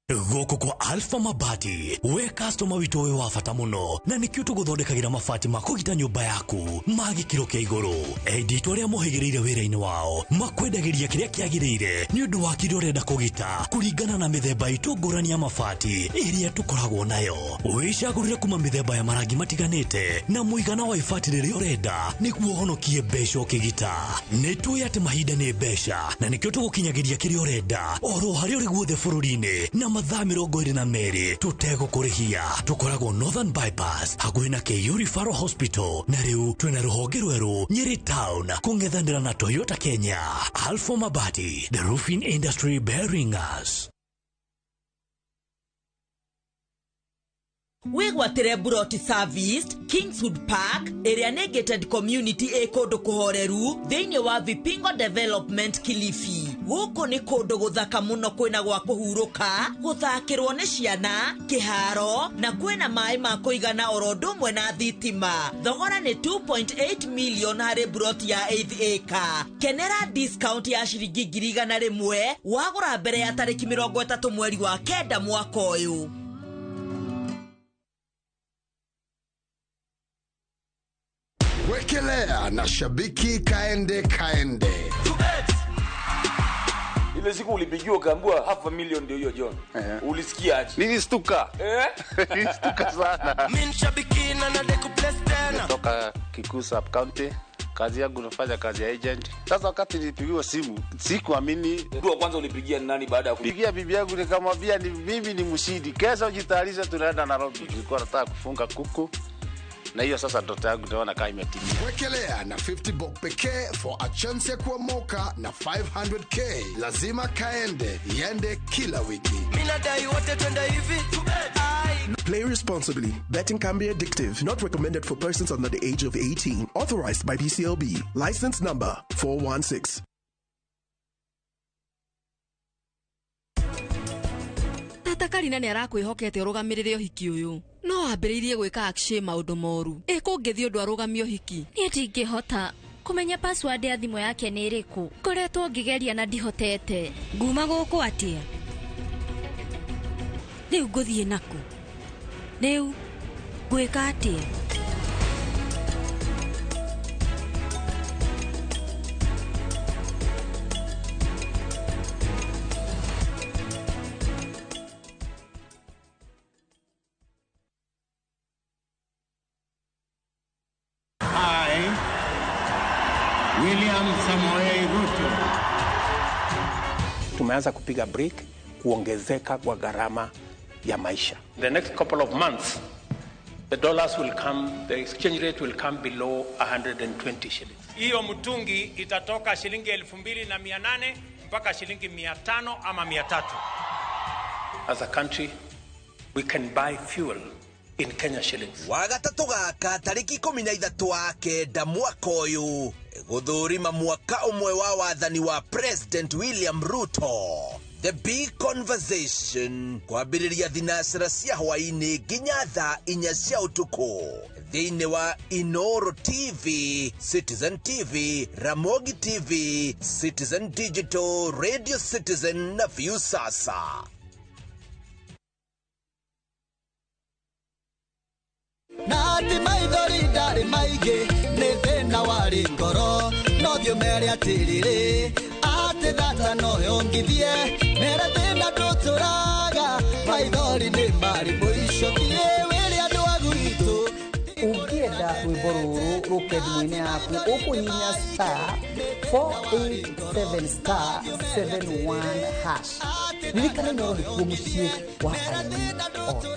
Gũkũ kwa Alpha Mabati we customer witũ wĩ wa bata mũno na nĩkĩo tũgũthondekagĩra mabati ma kũgita nyũmba yaku ma gĩkĩro kĩa igũrũ. Endia itũ arĩa mohĩgĩrĩire wĩra-inĩ wao makwendagĩria kĩrĩa kĩagĩrĩire nĩ ũndũ wa kĩrĩa ũrenda kũgita kũringana na mĩthemba itũ ngũrani ya mabati ĩrĩa tũkoragwo nayo. Wĩcagũrĩre kuma mĩthemba ya marangi matiganĩte na mũigana wa ibati rĩrĩa ũrenda nĩguo ũhonokie mbeca ũkĩgita. Nĩ tũĩ atĩ mahinda nĩ mbeca na nĩkĩo tũgũkinyagĩria kĩrĩa ũrenda oro harĩa ũrĩ guothe bũrũri-inĩ na mathaa 22 tũtegũkũrĩhia. Tũkoragwo Northern Bypass hakuhĩ na KU Referral Hospital na rĩu twĩna rũhonge rwerũ Nyeri Town kũng'ethanĩra na Toyota Kenya. Alpha Mabati, the roofing industry bearing us. Wĩgwatĩre Buroti Service Kingswood Park ĩrĩa nĩ gated community ĩ kũndũ kũhoreru thĩinĩ wa Vipingo Development Kilifi. Gũkũ nĩ kũndũ gũthaka mũno, kwĩna gwa kũhurũka, gũthakĩrwo nĩ ciana, kĩharo na kwĩna maĩ ma kũigana oro ũndũ ũmwe na thitima. Thogora nĩ 2.8 million harĩ buroti ya 8 acre. Kenera discount ya ciringi 100,000 wagũra mbere ya tarĩki 30 mweri wa 9 mwaka ũyũ. Wekelea na shabiki kaende kaende. Ile siku ulipigiwa ukaambiwa 500,000 ndio hiyo John. Ulisikia aje? Nilistuka. Nilistuka sana. Mimi shabiki na nadeku place tena. Natoka Kikuyu Sub County. Kazi yangu nafanya kazi ya agent. Sasa wakati nilipigiwa simu, sikuamini. Mtu wa kwanza ulipigia ni nani baada ya kupigia bibi yangu nikamwambia ni mimi ni mshindi. Kesho jitayarishe tunaenda Nairobi. Nilikuwa nataka kufunga kuku. Na hiyo sasa ndoto yangu naona kama imetimia. Wekelea na 50 bob pekee for a chance ya kuomoka na 500k. Lazima kaende, iende kila wiki. Mimi nadai wote twende hivi. Play responsibly. Betting can be addictive. Not recommended for persons under the age of 18. Authorized by BCLB. License number 416. Tata Karina nĩ arakwĩhokete ũrũgamĩrĩre ũhiki ũyũ. No wambĩrĩirie gwĩka Akshay maũndũ moru. Ĩ kũngĩthiĩ ũndũ arũgamie ũhiki? Niĩ ndingĩhota kũmenya password ya thimũ yake nĩ ĩrĩkũ. Ngoretwo ngĩgeria na ndihotete. Nguma gũkũ atĩa? Rĩu ngũthiĩ nakũ? Rĩu ngwĩka atĩa? William Samoei Ruto. Tumeanza kupiga break kuongezeka kwa gharama ya maisha. The next couple of months the dollars will come, the exchange rate will come below 120 shillings. Hiyo mtungi itatoka shilingi 2,800 mpaka shilingi 500 ama 300. As a country we can buy fuel in Kenya shillings. Wagatatũ gaka tarĩki 13 wa 9 mwaka ũyũ gũthũrima mwaka ũmwe wa wathani wa President William Ruto. The Big Conversation kwambĩrĩria thinacara cia hwaĩ-inĩ nginya thaa 4 cia ũtukũ thĩinĩ wa Inoro TV, Citizen TV, Ramogi TV, Citizen Digital, Radio Citizen na Viusasa. Nati maithori ndarĩ maingĩ nĩ thĩna warĩ ngoro no thiĩ ũmere atĩrĩrĩ atĩ thata no yongithie mere thĩna ndũtũraga maithori nĩ marĩ mũico thiĩ wĩre andũ a gwitũ. Ũngĩenda rwĩmbo rũrũ rũke thimũ-inĩ yaku ũkũhihinya *487*71#. Ririkana Inooro nĩkuo mũciĩ wa aini othe.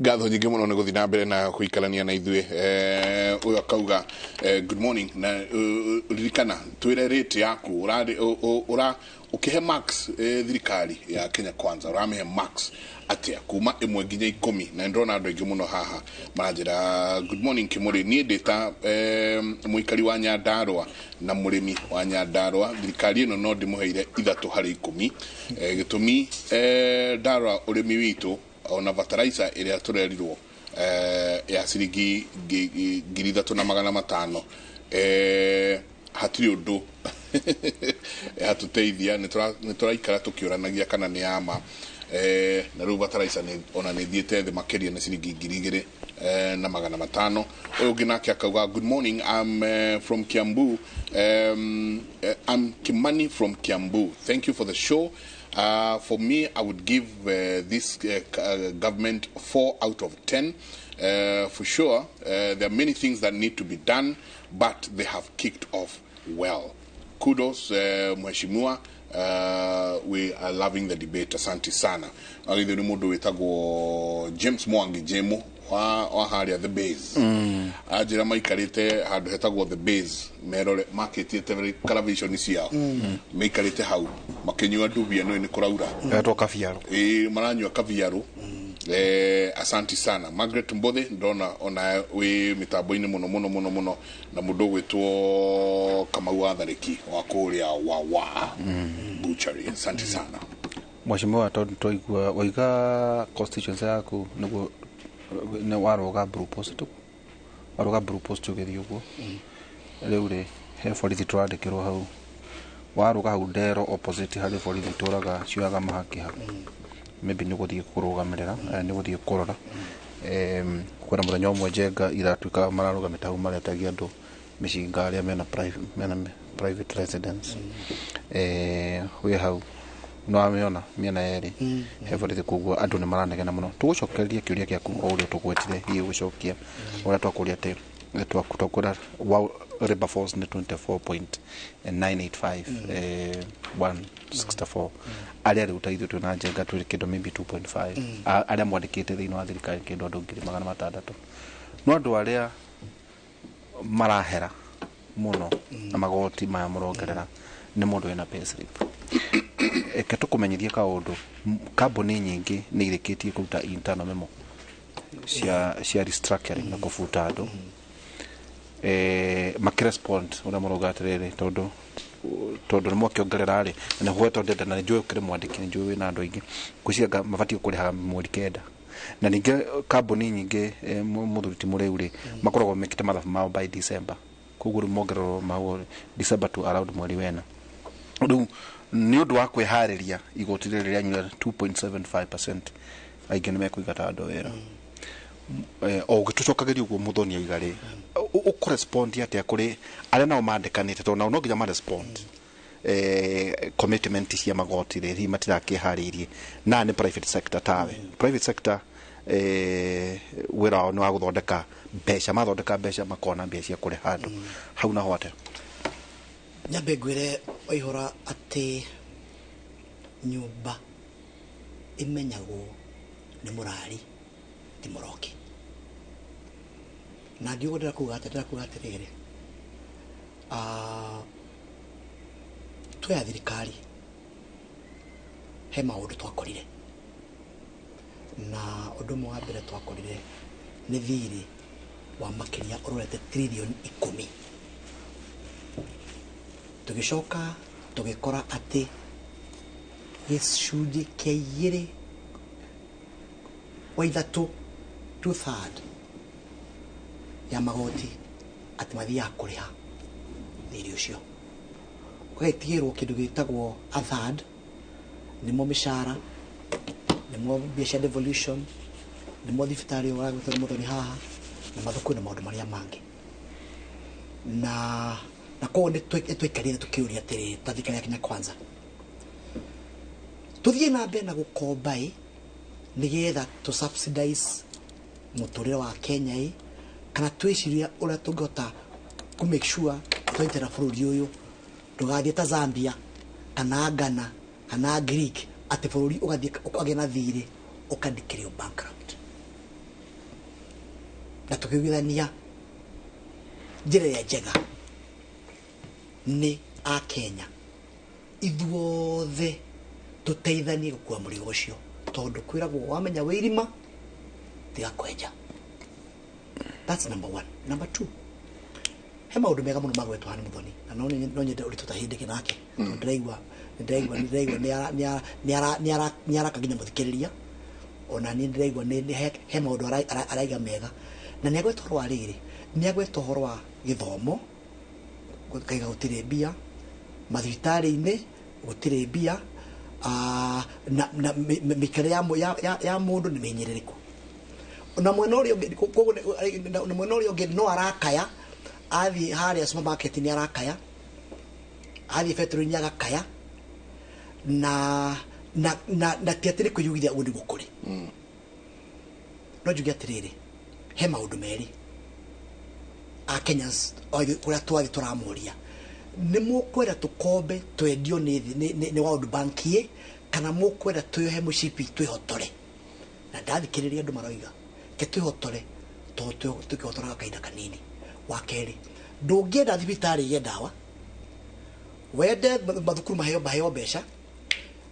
Ngatho nyingĩ mũno nĩ gũthiĩ na mbere na kũikarania na ithuĩ. Ũyũ akauga, "Good morning," na ririkana twĩre rate yaku ũrarĩ ũra ũkĩhe max thirikari ya Kenya Kwanza, ũramĩhe max atĩa kuma 1 nginya 10? Na nĩndĩrona andũ aingĩ mũno haha maranjĩra, "Good morning Kĩmũrĩ, niĩ ndĩ ta mũikari wa Nyandarũa na mũrĩmi wa Nyandarũa, thirikari ĩno no ndĩmũheire 3 harĩ 10. Gĩtũmi ndarora ũrĩmi witũ, ona fertilizer ĩrĩa tũrerirwo ya ciringi 3,500, hatirĩ ũndũ hatũteithia. Nĩ tũraikara tũkĩũranagia kana nĩ yama. Na rĩu fertilizer ona nĩ thiĩte thĩ makĩria, nĩ ciringi 2,500." Ũyũ ũngĩ nake akauga, "Good morning, I'm from Kiambu. I'm Kimani from Kiambu. Thank you for the show. For me, I would give this government 4 out of 10. For sure, there are many things that need to be done, but they have kicked off well. Kudos, Mheshimiwa. We are loving the debate. Asante sana." Agithĩ nĩ mũndũ wĩtagwo James Mwangi Jemo wa harĩa The Base. Anjĩra maikarĩte handũ hetagwo The Base, merore makĩtie television ciao. Maikarĩte hau makĩnyua ndubia, no nĩ kũraura. Etwo kabiarũ. Ĩĩ, maranyua kabiarũ. Asanti sana Margaret Mbothe, ndona ona wĩ mĩtambo-inĩ mũno mũno mũno mũno, na mũndũ ũgwĩtwo Kamau wa Tharĩki wa kũrĩa wa Butchery, asanti sana. Mheshimiwa, tondũ twaigua waiga constituency yaku nĩguo nĩ warũga blue post, warũga blue post ũgĩthiĩ ũguo rĩu rĩ, he borithi tũrandĩkĩrwo hau warũga hau ndero opposite, harĩ borithi tũraga cioyaga mahaki hau. Maybe nĩ gũthiĩ kũrũgamĩrĩra, nĩ gũthiĩ kũrora. Kwĩna mũthenya ũmwe Njenga iratuĩka mararũgamĩte hau maretagia andũ mĩcinga arĩa mena mena private residence. Wĩ hau nĩwamĩona mĩena yerĩ he borithi, koguo andũ nĩ maranegena mũno. Tũgũcokereria kĩũria gĩaku o ũrĩa tũgwetire, hihi ũgĩcokia ũrĩa twakũria atĩ twakwĩra wa labor force nĩ 24.985 164, arĩa rĩu ta ithuĩ twĩna Njenga twĩ kĩndũ maybe 2.5. Arĩa mwandĩkĩte thĩinĩ wa thirikari kĩndũ andũ 600,000, no andũ arĩa marahera mũno na magoti maya mũrongerera nĩ mũndũ wĩna payslip. Eke tũkũmenyithie kaũndũ, kambuni nyingĩ nĩ irĩkĩtie kũruta internal memo cia restructuring na kũbuta andũ, makĩrespond ũrĩa mũrauga atĩrĩrĩ, tondũ nĩ mwakĩongerera rĩ, na nĩho tondũ na nĩnjũĩ ũkĩrĩ mwandĩki, nĩnjũĩ wĩna andũ aingĩ, ngwĩciria mabatiĩ kũrĩhaga mweri 9. Na ningĩ kambuni nyingĩ, mũthuri ti mũrĩu rĩ, makoragwo mekĩte mathabu mao by December, koguo rĩu mongererwo mau December to around mweri 4. Rĩu nĩ ũndũ wa kwĩharĩria igoti rĩrĩ rĩanyu rĩa 2.75%, aingĩ nĩ mekũingata andũ wĩra. O ũgĩtũcokagĩria ũguo mũthoni auga rĩ, ũkũrespond atĩa kũrĩ arĩa nao mandĩkanĩte, tondũ nao no nginya marespond commitment cia magoti rĩ, hihi matirakĩharĩirie na nĩ private sector tawe? Private sector, wĩra wao nĩ wa gũthondeka mbeca, mathondeka mbeca makona mbia cia kũrĩha andũ hau naho atĩa? Nyambe ngwĩre Waihũra atĩ nyũmba ĩmenyagwo nĩ mũrari ti mũroki. Na ngiuga ndĩrakuga atĩ ndĩrakuga atĩrĩrĩ, twĩ ya thirikari he maũndũ twakorire, na ũndũ ũmwe wa mbere twakorire nĩ thirĩ wa makĩria ũrorete 10 trillion. Tũgĩcoka tũgĩkora atĩ gĩcunjĩ kĩa 2 wa 3, 2/3 ya magoti atĩ mathiaga kũrĩha thirĩ ũcio, ũgagĩtigĩrwo kĩndũ gĩtagwo a third, nĩmo mĩcara, nĩmo mbia cia devolution, nĩmo thibitarĩ ũragwĩtwo nĩ mũthoni haha na mathukuru na maũndũ marĩa mangĩ. Na koguo nĩ twaikarire tũkĩũria atĩrĩ, ta thirikari ya Kenya Kwanza, tũthiĩ na mbere na gũkomba ĩ nĩgetha tũ subsidize mũtũrĩre wa Kenya ĩ, kana twĩciria ũrĩa tũngĩhota kũ make sure twanyitĩrĩra bũrũri ũyũ ndũgathiĩ ta Zambia kana Ghana kana Greek, atĩ bũrũri ũgathiĩ ũkagĩa na thirĩ ũkandikĩrio bankrupt. Na tũkĩiguithania Njĩra ĩrĩa njega nĩ a Kenya ithuothe tũteithanie gũkua mũrigo ũcio, tondũ kwĩragwo wamenya wĩ irima tiga kwenja. That's number one. Number two, he maũndũ mega mũno magwetwo haha nĩ Muthoni, na no nyende ũritũ ta hĩndĩ nake, tondũ ndĩraigua nĩ araka nginya mũthikĩrĩria. Ona niĩ ndĩraigua nĩ he maũndũ araiga mega, na nĩ agweta ũhoro wa rĩrĩ, nĩ agweta ũhoro wa gĩthomo, kaiga gũtirĩ mbia mathibitarĩ-inĩ, gũtirĩ mbia, na mĩikarĩre ya mũndũ nĩ mĩhinyĩrĩrĩku. Na mwena ũrĩa ũngĩ, koguo na mwena ũrĩa ũngĩ no arakaya, athiĩ harĩa supermarket nĩ arakaya, athiĩ betũrũ-inĩ agakaya, na ti atĩ nĩ kwĩyugithia ũguo nĩguo kũrĩ. No njuge atĩrĩrĩ, he maũndũ merĩ a Kenyans kũrĩa twathiĩ tũramoria, nĩ mũkwenda tũkombe twendio nĩ World Bank ĩ, kana mũkwenda twĩohe mũcibi twĩhotore? Na ndathikĩrĩria andũ maroiga ke twĩhotore, tondũ tũkĩhotoraga kahinda kanini. Wa kerĩ, ndũngĩenda thibitarĩ ĩgĩe ndawa, wende mathukuru maheo mbeca,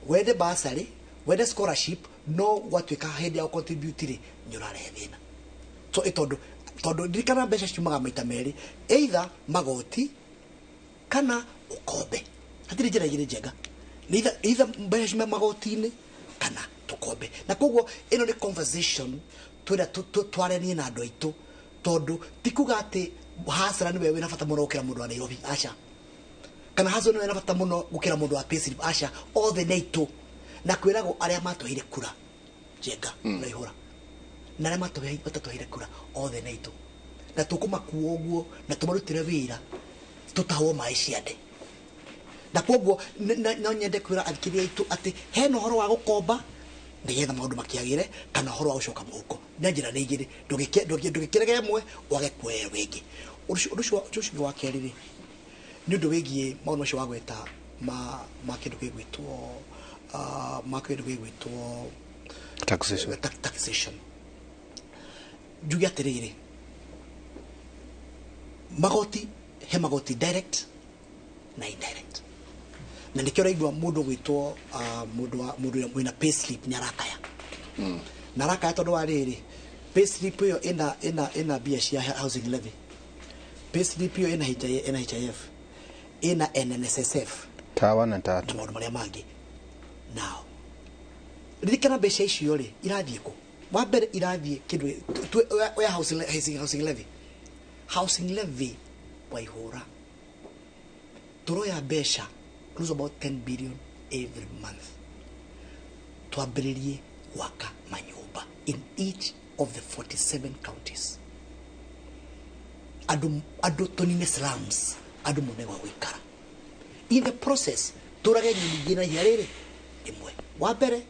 wende bursary, wende scholarship, no gwatuĩka hĩndĩ ya contribute rĩ, nĩ ũrarehe thĩna. So tondũ ndirikana mbeca ciumaga maita merĩ, either magoti kana ũkombe. Hatirĩ njĩra igĩrĩ njega, nĩ either mbeca ciume magoti-inĩ kana tũkombe. Na koguo ĩno nĩ conversation twĩra twaranie na andũ aitũ, tondũ ti kuga atĩ hasara nĩwe wĩna bata mũno gũkĩra mũndũ wa Nairobi, aca, kana hasara nĩwe wĩna bata mũno gũkĩra mũndũ wa payslip, aca, othe nĩ aitũ. Na kwĩragwo arĩa matũheire kura Njenga na ihũra, na arĩa matatũheire kura othe nĩ aitũ, na tũkũmakua ũguo na tũmarutĩre wĩra tũtahwo maĩ ciande. Na koguo no nyende kwĩra athikĩrĩria aitũ atĩ hena ũhoro wa gũkomba nĩgetha maũndũ makĩagĩre, kana ũhoro wa gũcoka mũhuko. Na njĩra nĩ igĩrĩ, ndũgĩkĩrege ĩmwe wage kuoya ĩyo ĩngĩ. Ũndũ ũcio wa kerĩ rĩ, nĩ ũndũ wĩgiĩ maũndũ macio wagweta ma kĩndũ gĩgwĩtwo ma kĩndũ gĩgwĩtwo taxation. Taxation. Njuge atĩrĩrĩ, magoti, he magoti direct na indirect, na nĩkĩo ũraigua mũndũ gwĩtwo mũndũ wĩna payslip nĩ arakaya, na arakaya tondũ wa rĩrĩ, payslip ĩyo ĩna mbia cia housing levy, payslip ĩyo ĩna NHIF, ĩna NNSSF, tawa na tatu na maũndũ marĩa mangĩ. Now ririkana mbeca icio rĩ irathiĩ kũ? Wa mbere irathiĩ kĩndũ oya housing levy, housing levy waihũra tũroya mbeca close about 10 billion every month, twambĩrĩrie gwaka manyũmba in each of the 47 counties, andũ tũnine slums, andũ mone gwa gũikara. In the process tũrage nyingĩ na ihinda rĩrĩ rĩmwe. Wa mbere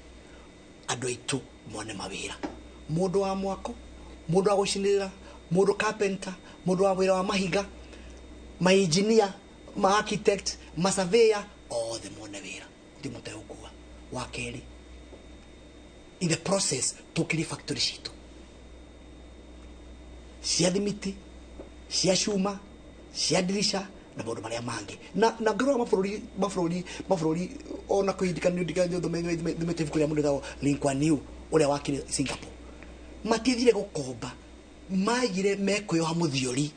andũ aitũ mone mawĩra, mũndũ wa mwako, mũndũ wa gũcinĩrĩra, mũndũ carpenter, mũndũ wa wĩra wa mahiga, mainjinia, ma architect, ma surveyor, othe mone wĩra, gũtirĩ mũndũ ũtegũkua. Wa kerĩ, in the process tũkĩrie factory citũ cia thimiti, cia cuma, cia ndirisha na maũndũ marĩa mangĩ. Na ngĩrora mabũrũri ona kwĩhindĩka thomete ibuku rĩa mũndũ wĩtagwo Lee Kuan Yew ũrĩa wakire Singapore, matiathire gũkomba, maigire mekwĩyoha mũthiori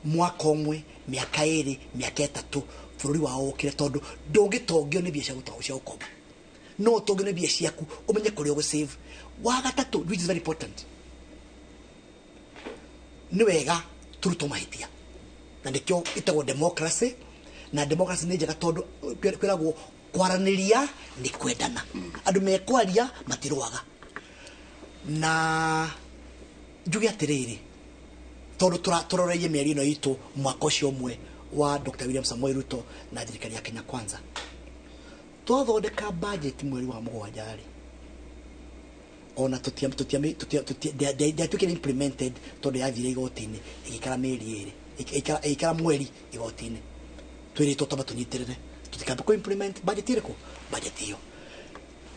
mwaka ũmwe, mĩaka ĩrĩ, mĩaka ĩtatũ, bũrũri wao ũkire, tondũ ndũngĩtongio nĩ mbia cia gũkomba, no ũtongio nĩ mbia ciaku, ũmenye kũrĩa ũgũsave. Wa gatatũ, which is very important, nĩ wega tũrutwo mahĩtia, na nĩkĩo ĩtagwo democracy. Na democracy nĩ njega tondũ kwĩragwo kwaranĩria nĩ kwendana, andũ mekwaria matirũaga. Na njuge atĩrĩrĩ, tondũ tũroreirie mĩario ĩno itũ mwaka ũcio ũmwe wa Dr. William Samoei Ruto na thirikari ya Kenya Kwanza, twathondeka budget mweri wa mũgwanja rĩ, ona ndĩatuĩkire implemented tondũ yathire igoti-inĩ, ĩgĩikara mĩeri ĩrĩ, ĩgĩikara mweri igoti-inĩ, twĩrĩtwo twambe tũnyitĩrĩre tũtikambe kũ implement budget ĩrĩkũ, budget ĩyo.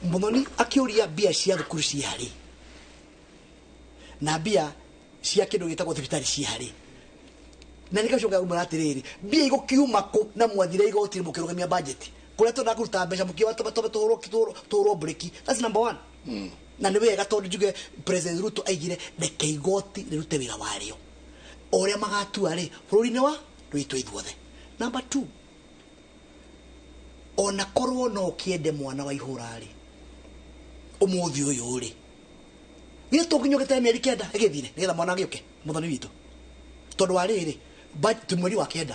Muthoni akĩũria mbia cia thukuru ciarĩ na mbia cia kĩndũ gĩtagwo thibitarĩ ciarĩ, Na nä gacoka kumwä atä rä rä mbia igå kå na mwathire igoti må kä rå gamia budget kå rä a tå kå ruta mbeca må kä tå rwo breki. That's number one. Na nä wega tondå njuge President Ruto aigire reke igoti rä rute wä ra warä o å rä a magatua rä bå rå ri-inä wa rwitå ithuothe. Number two, ona korwo no kiende mwana wa ihũra rĩ ũmũthĩ ũyũ rĩ githĩ tũnginyũkĩte mĩeri 9 ĩgĩthire nĩgetha mwana agĩũke mũthoni witũ tondũ wa rĩrĩ mweri wa 9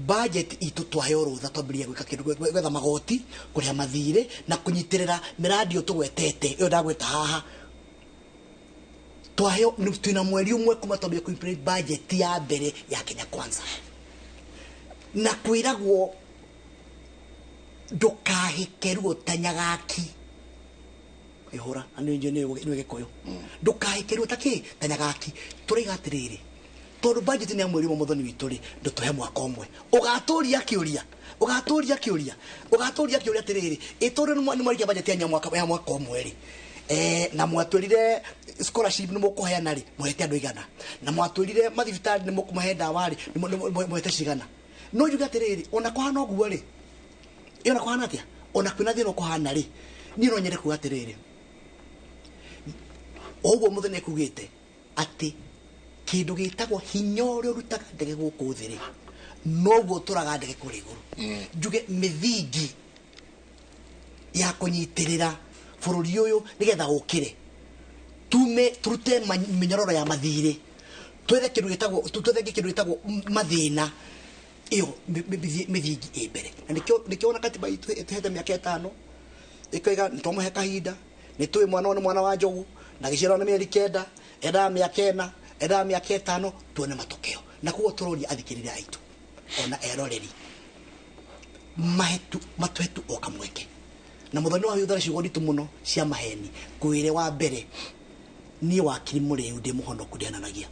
budget itũ twaheo rũtha twambĩrĩrie gwĩka kĩndũ gwetha magoti kũrĩha mathirĩ na kũnyitĩrĩra mĩradi ĩyo tũgwetete ĩyo ndagweta haha twaheo twĩna mweri ũmwe kuma twambĩrĩrie kũ implement budget ya mbere ya Kenya Kwanza na kwĩragwo ndũkahĩke ruo ta nyagaki ihũra na nĩ nĩ gĩkũyũ ndũkahĩke ruo ta kĩ ta nyagaki tũraiga atĩrĩrĩ tondũ budget nĩ ya mweri ũmwe mũthoni witũ rĩ ndũtũhe mwaka ũmwe ũgatũria kĩũria ũgatũria kĩũria atĩrĩrĩ ĩ tondũ nĩ mwarikia budget ya mwaka ũmwe rĩ na mwatwĩrire scholarship nĩ mũkũheana rĩ mũhete andũ igana na mwatwĩrire mathibitarĩ nĩ mũkũmahe ndawa rĩ mũhete cigana no njuge atĩrĩrĩ ona kũhana ũguo rĩ ĩyo na kũhana atĩa ona kwĩna thĩna ũkũhana rĩ niĩ no nyende kuga atĩrĩrĩ ũguo mũthenya ekugĩte atĩ kĩndũ gĩtagwo hinya ũrĩa ũrutaga ndege gũkũ thĩ rĩ noguo ũtũraga ndege kũrĩa igũrũ njuge mĩthingi ya kũnyitĩrĩra bũrũri ũyũ nĩgetha ũkĩre tume tũrute mĩnyororo ya mathirĩ twethe kĩndũ gĩtagwo mathĩna ĩyo mĩthingi ĩ mbere na nĩkĩo ona katiba itũ ĩtũhete mĩaka 5 ĩkoiga nĩtwamũhe kahinda nĩtũĩ mwana ũyũ nĩ mwana wa njogu na gĩciarwo na mĩeri 9 endaga mĩaka 4 endaga mĩaka 5 tuone matokeo na koguo tũroria athikĩrĩria aitũ ona eroreri matũhe o kamweke na mũthoni wa yuthara ciugo nditũ mũno cia maheni kwĩre wa mbere niĩ wakiri mũrĩu ndĩ mũhonoku ndĩananagia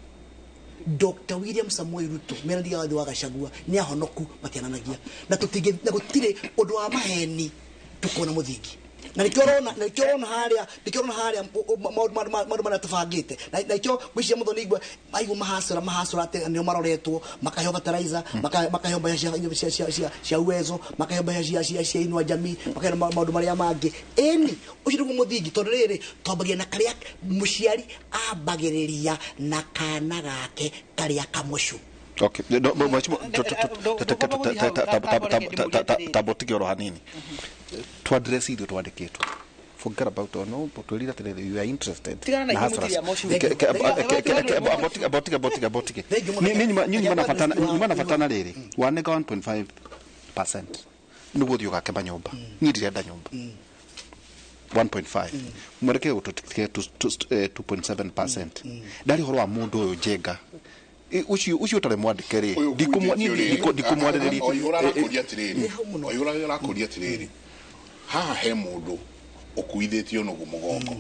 Dr. William Samoei Ruto mĩaranĩria wa thĩ wa Gachagua nĩ ahonoku matiananagia na gũtirĩ ũndũ wa maheni tũkona mũthingi na nĩkĩo ũrona harĩa maũndũ marĩa tũbangĩte na nĩkĩo ngwĩciria mũthoni igua aigua mahacũra atĩ nĩo maroretwo makaheo fertilizer makaheo mbeca cia Uwezo makaheo mbeca cia Inua Jamii makaheo maũndũ marĩa mangĩ ĩni ũcio nĩguo mũthingi tondũ rĩrĩ twambagia na karĩa mũciari ambagĩrĩria na kana gake karĩa kamũcu. Okay, no, mheshimiwa tambotige oro hanini to address ithuĩ twandĩkĩtwo forget about or no but twĩrire atĩrĩrĩ you are interested abotige nyuma nabatana rĩrĩ wanenga 1.5% nĩguo ũthiĩ ũgake manyũmba niĩ ndirenda nyũmba 1.5 mwereke gũtũtikie 2.7% ndarĩ ũhoro wa mũndũ ũyũ Njenga ucio ũtarĩ mwandĩke rĩ ndikumwarĩrĩria Oihũra arakũria atĩrĩrĩ haha he mũndũ ũkuithĩtio nũgũ mũgongo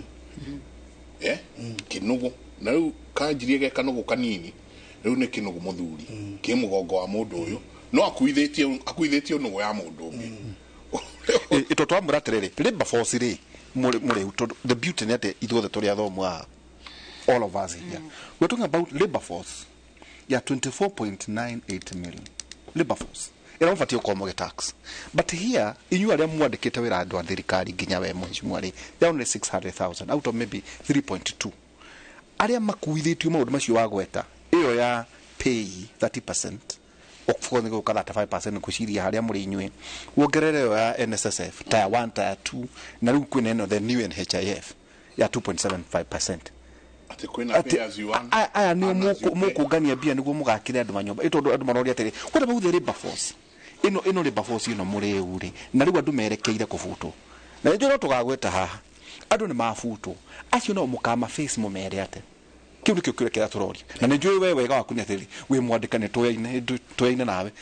kĩnũgũ na rĩu kanjirie ge kanũgũ kanini rĩu nĩ kĩnũgũ mũthuri kĩ mũgongo wa mũndũ ũyũ no akuithĩtio nũgũ ya mũndũ ũngĩ ĩto twamwĩra atĩrĩrĩ labour force rĩ mũrĩu tondũ the beauty nĩ atĩ ithuothe tũrĩ athomu haha all of us here we're talking about labour force ya 24.98 million labor force ĩrĩa mũbatiĩ gũkorwo mũgĩ tax but here inyuĩ arĩa mwandĩkĩte wĩra andũ a thirikari nginya we mheshimiwa rĩ they are only 600,000 out of maybe 3.2 arĩa makuithĩtio maũndũ macio wagweta ĩyo ya pay 30% of course nĩ gũka 35% ngwĩciria harĩa mũrĩ inyuĩ wongerere ĩyo ya NSSF tier 1 tier 2 na rĩu kwĩna ĩno the new NHIF ya 2.75% aya nä må kå ngania mbia nä guo må gakire andå manyomba ä tondå andå maroria atä rä what about the labor force ĩno labor force ĩno må rä u rä na rä u andå merekeire kå butwo na nä no tå gagweta haha andå nä mabutwo acio no må kama face må mere atä kä u nä kä o kä kä rä a tå roria na nä njå we wega waku nä atä rä wä mwandä nä tåyaine nawe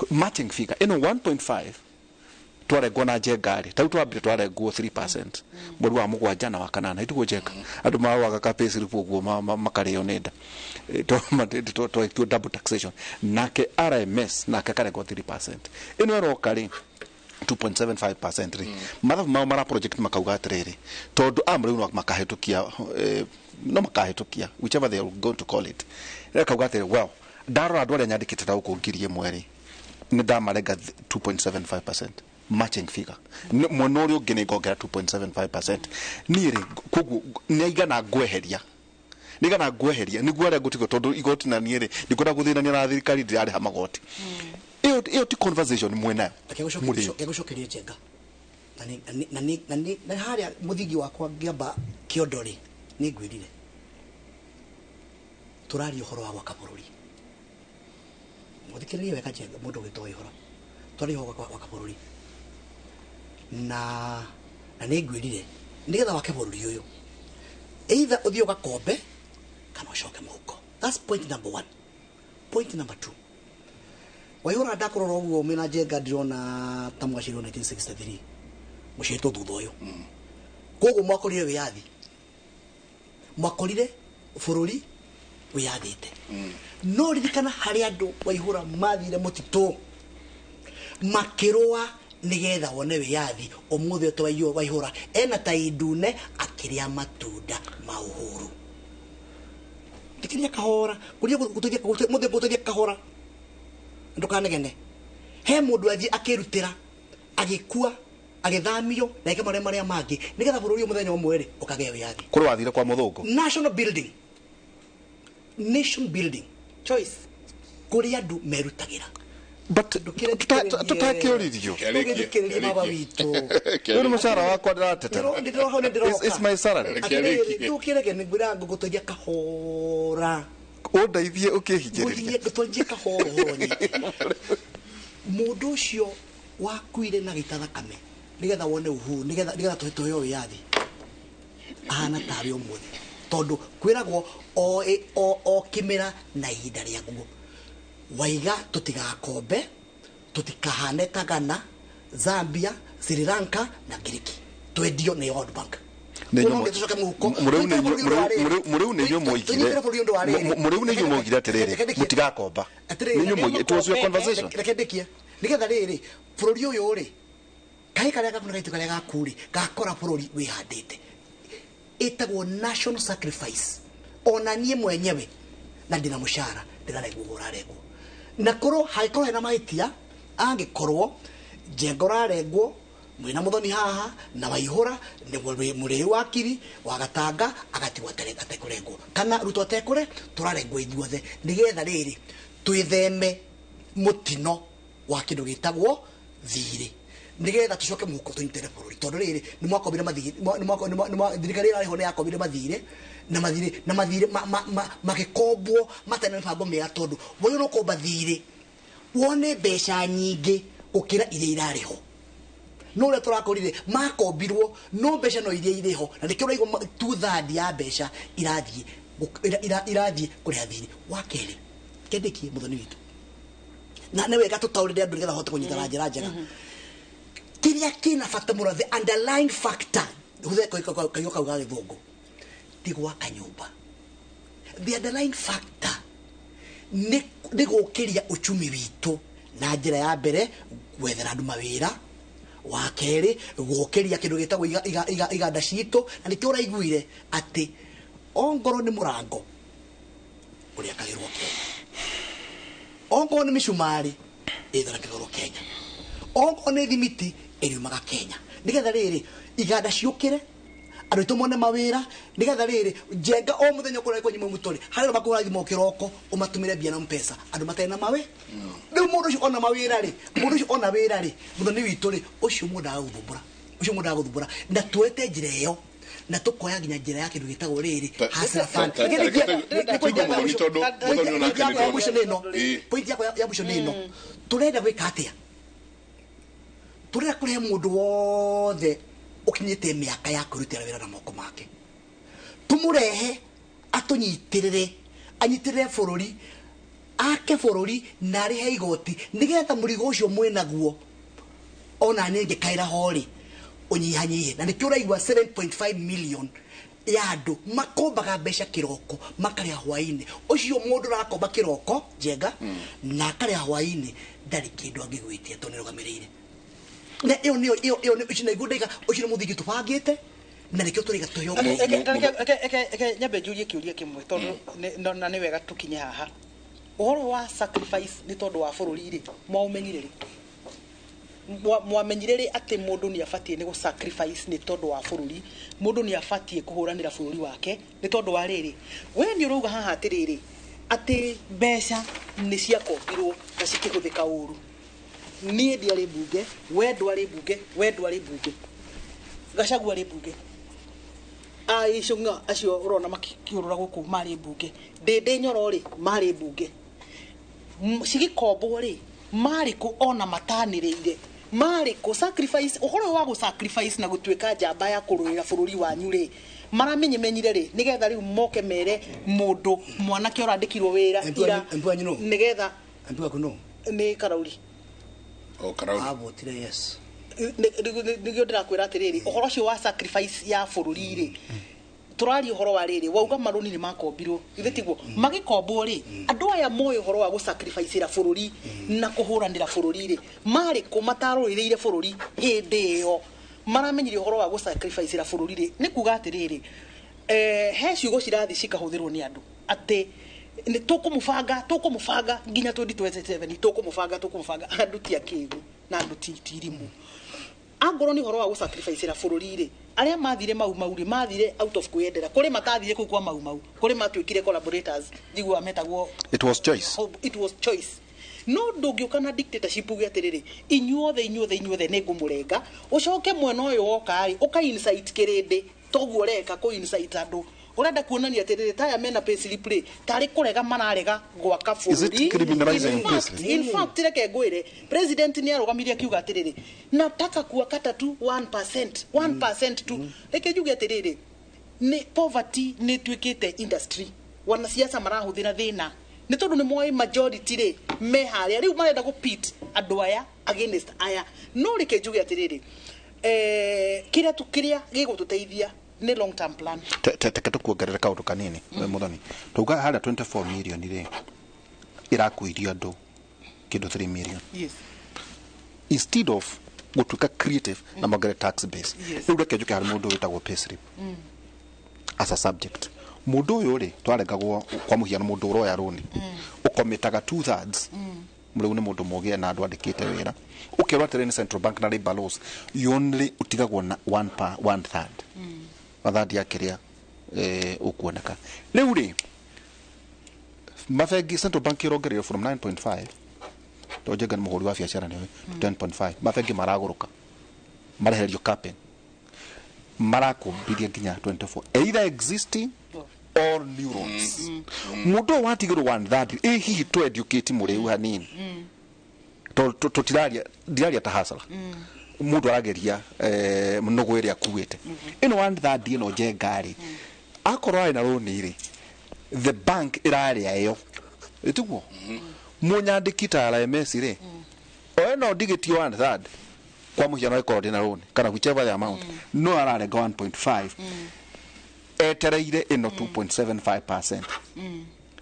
matching figure ĩno 1.5 twarengwo na Njenga rĩ tau twambire twarengwo 3% mweri wa 7 na wa 8 itiguo Njenga andũ mawaga ka pay slip ũguo makarĩo nĩ nda twekio double taxation nake RMS nake akarengwo 3% ĩno ĩroka rĩ 2.75% rĩ mathabu mao mara project makauga atĩrĩrĩ tondũ amrĩu no makahĩtũkia no makahĩtũkia whichever they are going to call it rĩkauga atĩrĩ well Ndarora andũ arĩa nyandĩkĩte na gũkũ 1,000 rĩ, nĩ ndamarenga 2.75% matching figure. Mwena ũrĩa ũngĩ nĩ ngongera 2.75%. Niĩ rĩ, koguo nĩ aigana ngweheria, nĩigana ngweheria nĩguo arĩa ngũtigwo, tondũ igoti na niĩ rĩ, ndikwenda gũthĩnania na thirikari, ndĩrarĩha magoti. Ĩyo ti conversation mwĩnayo. Mũrĩo. Reke Njenga, na nĩ harĩa mũthingi wakwa ngĩamba kĩondo rĩ, nĩ ngwĩrire tũraria ũhoro wa gwaka bũrũri. Mũthikĩrĩrie wega, Njenga, mũndũ ũgĩtwo Waihũra, tũraria ũhoro wa gwaka bũrũri, na nĩ ngwĩrire nĩgetha wake bũrũri ũyũ, either ũthiĩ ũgakombe kana ũcoke mũhuko. That's point number one. Point number two, Waihũra, ndakũrora ũguo mwĩna Njenga, ndĩrona ta mwaciarirwo 1963, mũciaritwo thutha ũyũ. Koguo mwakorire wĩyathi, mwakorire bũrũri wĩyathĩte. No ririkana harĩ andũ, Waihũra, mathire mũtitũ makĩrũa nĩgetha wone wĩyathi. Ũmũthĩ ũyũ Waihũra ena tai ndune akĩrĩa matunda ma ũhuru. Thikĩrĩria kahora, kũria mũthĩ gũtũithia kahora, ndũkanegene. He mũndũ athiĩ akĩrutĩra, agĩkua, agĩthamio na eke marĩa marĩa mangĩ nĩgetha bũrũri ũyũ mũthenya ũmwe rĩ ũkagĩa wĩyathi. Kũrĩ wathire kwa mũthũngũ. National building, nation building choice, kũrĩ andũ merutagĩra. But tũtakĩũririo. Tũgĩthikĩrĩrie baba witũ. Rĩu nĩ mũcara wakwa ndĩratetera. It's my salary. Atĩrĩrĩ, tũkĩreke nĩngwĩra ngũgũtwaria kahora. Ũndeithie ũkĩhinyĩrĩria. Ngũtwarie kahora ũhoro nyingĩ. Mũndũ ũcio wakuire na gĩita thakame nĩgetha wone uhuru, nĩgetha tũheo wĩyathi, ahana tarĩ ũmũthĩ, tondũ kwĩragwo o kĩmera na ihinda rĩaguo. Waiga tũtigakombe, tũtikahane ta Ghana, Zambia, Sri Lanka na Ngiriki, twendio nĩ World Bank. Mũrĩu nĩ inyuĩ mwoigire, mũrĩu nĩ inyuĩ mwoigire atĩrĩrĩ, mũtigakomba. Nĩ inyuĩ mwoigire. It was your conversation. Reke ndĩkie, nĩgetha rĩrĩ bũrũri ũyũ rĩ, kahĩ karĩa gaku na gaitũ karĩa gaku rĩ, gakora bũrũri wĩhandĩte. Ĩtagwo national sacrifice. Ona niĩ mwenyewe na ndĩna mũcara, ndĩrarengwo ũrarengwo, na korwo hangĩkorwo hena mahĩtia, angĩkorwo Njenga ũrarengwo mwĩna Mũthoni haha na Waihũra nĩ mũrĩu wa kiri wa Gatanga agatigwo atekũrengwo, kana Ruto atekũre, tũrarengwo ithuothe nĩgetha rĩrĩ twĩtheme mũtino wa kĩndũ gĩtagwo thirĩ, nĩgetha tũcoke mũhuko tũnyitĩre bũrũri, tondũ rĩrĩ nĩ mwakombire mathirĩ, thirikari ĩrĩa ĩrarĩho nĩ yakombire mathirĩ na mathirĩ magĩkombwo matarĩ na mĩbango mĩega, tondũ wagĩrĩirwo nĩ ũkomba thirĩ wone mbeca nyingĩ gũkĩra iria irarĩho. No ũrĩa tũrakorire makombirwo no mbeca no iria irĩ ho, na nĩkĩo ũraigua 2/3 ya mbeca irathiĩ kũrĩha thirĩ. Wa kerĩ, kendĩkie Mũthoni witũ, na nĩ wega tũtaũrĩre andũ nĩgetha hote kũnyita na njĩra njega kĩrĩa kĩna bata mũno. The underlying factor, hũthĩre kaigo kau ga gĩthũngũ, ti gwaka nyũmba. The underlying factor nĩ gũkĩria uchumi witũ na njĩra ya mbere gwethera andũ mawĩra, wa kerĩ gũkĩria kĩndũ gĩtagwo iganda citũ, na nĩkĩo ũraiguire atĩ ongorwo nĩ mũrango ũrĩa akagĩrwo Kenya, ongorwo nĩ mĩcumarĩ ĩthondekagĩrwo Kenya, ongorwo nĩ thimiti ĩriumaga Kenya, nĩgetha rĩrĩ iganda ciũkĩre, andũ aitũ mone mawĩra, nĩgetha rĩrĩ Njenga o mũthenya ũkũrĩa kwanyu mũtũrĩ harĩa makũhũra thimũ kĩroko ũmatũmĩre mbia na mpesa andũ matarĩ na mawe. Rĩu mũndũ ũcio ona mawĩra rĩ, mũndũ ũcio ona wĩra rĩ, Mũthoni witũ rĩ, ũcio mũndũ agagũthumbũra, ũcio mũndũ agagũthumbũra, na tuoete njĩra ĩyo na tũkoya nginya njĩra ya kĩndũ gĩtagwo rĩrĩ Hustler Fund. Point yakwa ya mũico nĩ ĩno, point yakwa ya mũico nĩ ĩno: tũrenda gwĩka atĩa? Tũrenda kũrehe mũndũ wothe ũkinyĩte mĩaka ya kwĩrutĩra wĩra na moko make, tũmũrehe atũnyitĩrĩre, anyitĩrĩre bũrũri, ake bũrũri na arĩhe igoti, nĩgetha mũrigo ũcio mwĩnaguo ona niĩ ngĩkaĩra ho rĩ ũnyihanyihe. Na nĩkĩo ũraigua 7.5 million ya andũ makombaga mbeca kĩroko makarĩha hwainĩ. Ũcio mũndũ ũrakomba kĩroko, Njenga, na akarĩha hwainĩ, ndarĩ kĩndũ angĩgwĩtia tondũ nĩrũgamĩrĩire. Na ĩyo nĩyo ĩyo nĩ ũcio naiguo ndaiga ũcio nĩ mũthingi tũbangĩte, na nĩkĩo tũraiga tũheo. Reke nyambe njurie kĩũria kĩmwe, tondũ na nĩ wega tũkinye haha. Ũhoro wa sacrifice nĩ tondũ wa bũrũri rĩ, mwaũmenyire rĩ? Mwamenyire rĩ atĩ mũndũ nĩ abatiĩ nĩ gũ sacrifice nĩ tondũ wa bũrũri, mũndũ nĩ abatiĩ kũhũranĩra bũrũri wake nĩ tondũ wa rĩrĩ? We nĩ ũrauga haha atĩrĩrĩ, atĩ mbeca nĩ ciakombirwo na cikĩhũthĩka ũru. Niĩ ndiarĩ mbunge, we ndwarĩ mbunge, we ndwarĩ mbunge, Gachagua arĩ mbunge, Icũng'a acio ũrona makĩũrũra gũkũ marĩ mbunge, Ndĩndĩ Nyoro rĩ, marĩ mbunge. Cigĩkombwo rĩ, marĩ kũ? Ona matanĩrĩire marĩ kũ? Sacrifice, ũhoro ũyũ wa gũ sacrifice na gũtuĩka njamba ya kũrũĩra bũrũri wanyu rĩ, maramenyemenyire rĩ, nĩgetha rĩu moke mere mũndũ mwanake ũrandĩkirwo wĩra ira MP wanyu nũ? Nĩgetha MP waku nũ? Nĩ Karauri. O Karauri. Avotire yes. Nĩguo ndĩrakwĩra atĩrĩrĩ, ũhoro ũcio wa sacrifice ya bũrũri rĩ, tũraria ũhoro wa rĩrĩ, wauga marũni nĩ makombirwo, githĩ tiguo? Magĩkombwo rĩ, andũ aya moĩ ũhoro wa gũsacrificera bũrũri na kũhũranĩra bũrũri rĩ, marĩ kũ matarũĩrĩire bũrũri hĩndĩ ĩyo? Maramenyire ũhoro wa gũsacrificera bũrũri rĩ? Nĩ kuga atĩrĩrĩ, he ciugo cirathiĩ cikahũthĩrwo nĩ andũ atĩ nĩ tũkũmũbanga, tũkũmũbanga nginya 2027, tũkũmũbanga, tũkũmũbanga. Andũ ti akĩgu na andũ ti irimũ. Angorwo nĩ ũhoro wa gũsacrificera bũrũri rĩ, arĩa mathire Mau Mau rĩ, mathire out of kwĩyendera. Kũrĩ matathire kũu kwa Mau Mau, kũrĩ matuĩkire collaborators, njiguaga metagwo. It was choice. It was choice. No ndũngĩũka na dictatorship uge atĩrĩrĩ, inyuothe, inyuothe, inyuothe nĩ ngũmũrenga, ũcoke mwena ũyũ woka rĩ, ũka incite kĩrĩndĩ. Toguo ũreka kũ incite andũ, ũrenda kuonania atĩrĩrĩ, taya mena payslip rĩ, tarĩ kũrega mararega gwaka Is it bũrũri. criminalizing In fact, payslip? in fact, reke ngwĩre, president nĩ arũgamirie akiuga atĩrĩrĩ, nataka kuwakata tu 1%, 1% tu. Reke njuge atĩrĩrĩ, nĩ poverty nĩ ĩtuĩkĩte industry. Wanasiasa marahũthĩra thĩna nĩ tondũ nĩ moĩ majority rĩ me harĩa. Rĩu marenda gũ pit andũ aya against aya. No reke njuge atĩrĩrĩ, kĩrĩa tu kĩrĩa gĩgũtũteithia nĩ long term plan. Teke tũkuongerere kaũndũ kanini, Muthoni. Tauga harĩa 24 million rĩ, ĩrakuirio andũ kĩndũ 3 million. Instead of gũtuĩka creative na mongerere tax base, rĩu reke njuke harĩ mũndũ wĩtagwo payslip as a subject. Mũndũ ũyũ rĩ, twarengagwo kwa mũhiano, mũndũ ũroya rũni ũkomĩtaga 2/3. Rĩu nĩ mũndũ mũgĩe na andũ andĩkĩte wĩra, ũkerwo atĩrĩ nĩ central bank na labor laws, you only ũtigagwo na one, pa, one third, one third ya kĩrĩa ũkuoneka. Rĩu rĩ, mabengi, central bank ĩrongereire from 9.5, tondũ Njenga nĩ mũhũri wa biacara nĩwe, to 10.5. Mabengi maragũrũka, marehererio capping, marakũmbithia nginya 24, either existing or new loans. Mũndũ ũyũ watigĩrwo one third, ĩ hihi tũ educate mũrĩu hanini? Tondũ tũtiraria, ndiraria ta hasara, mũndũ arageria nũgũ ĩrĩa akuĩte ĩno one third ĩno. Njenga rĩ, akorwo arĩ na rũni rĩ, the bank ĩrarĩa ĩyo, ĩtiguo mũnyandĩki ta RMS rĩ, o ĩno ndigĩtio one third. Kwa mũhiano, ĩkorwo ndĩna rũni kana whichever the amount, no ararenga 1.5 etereire ĩno 2.75%.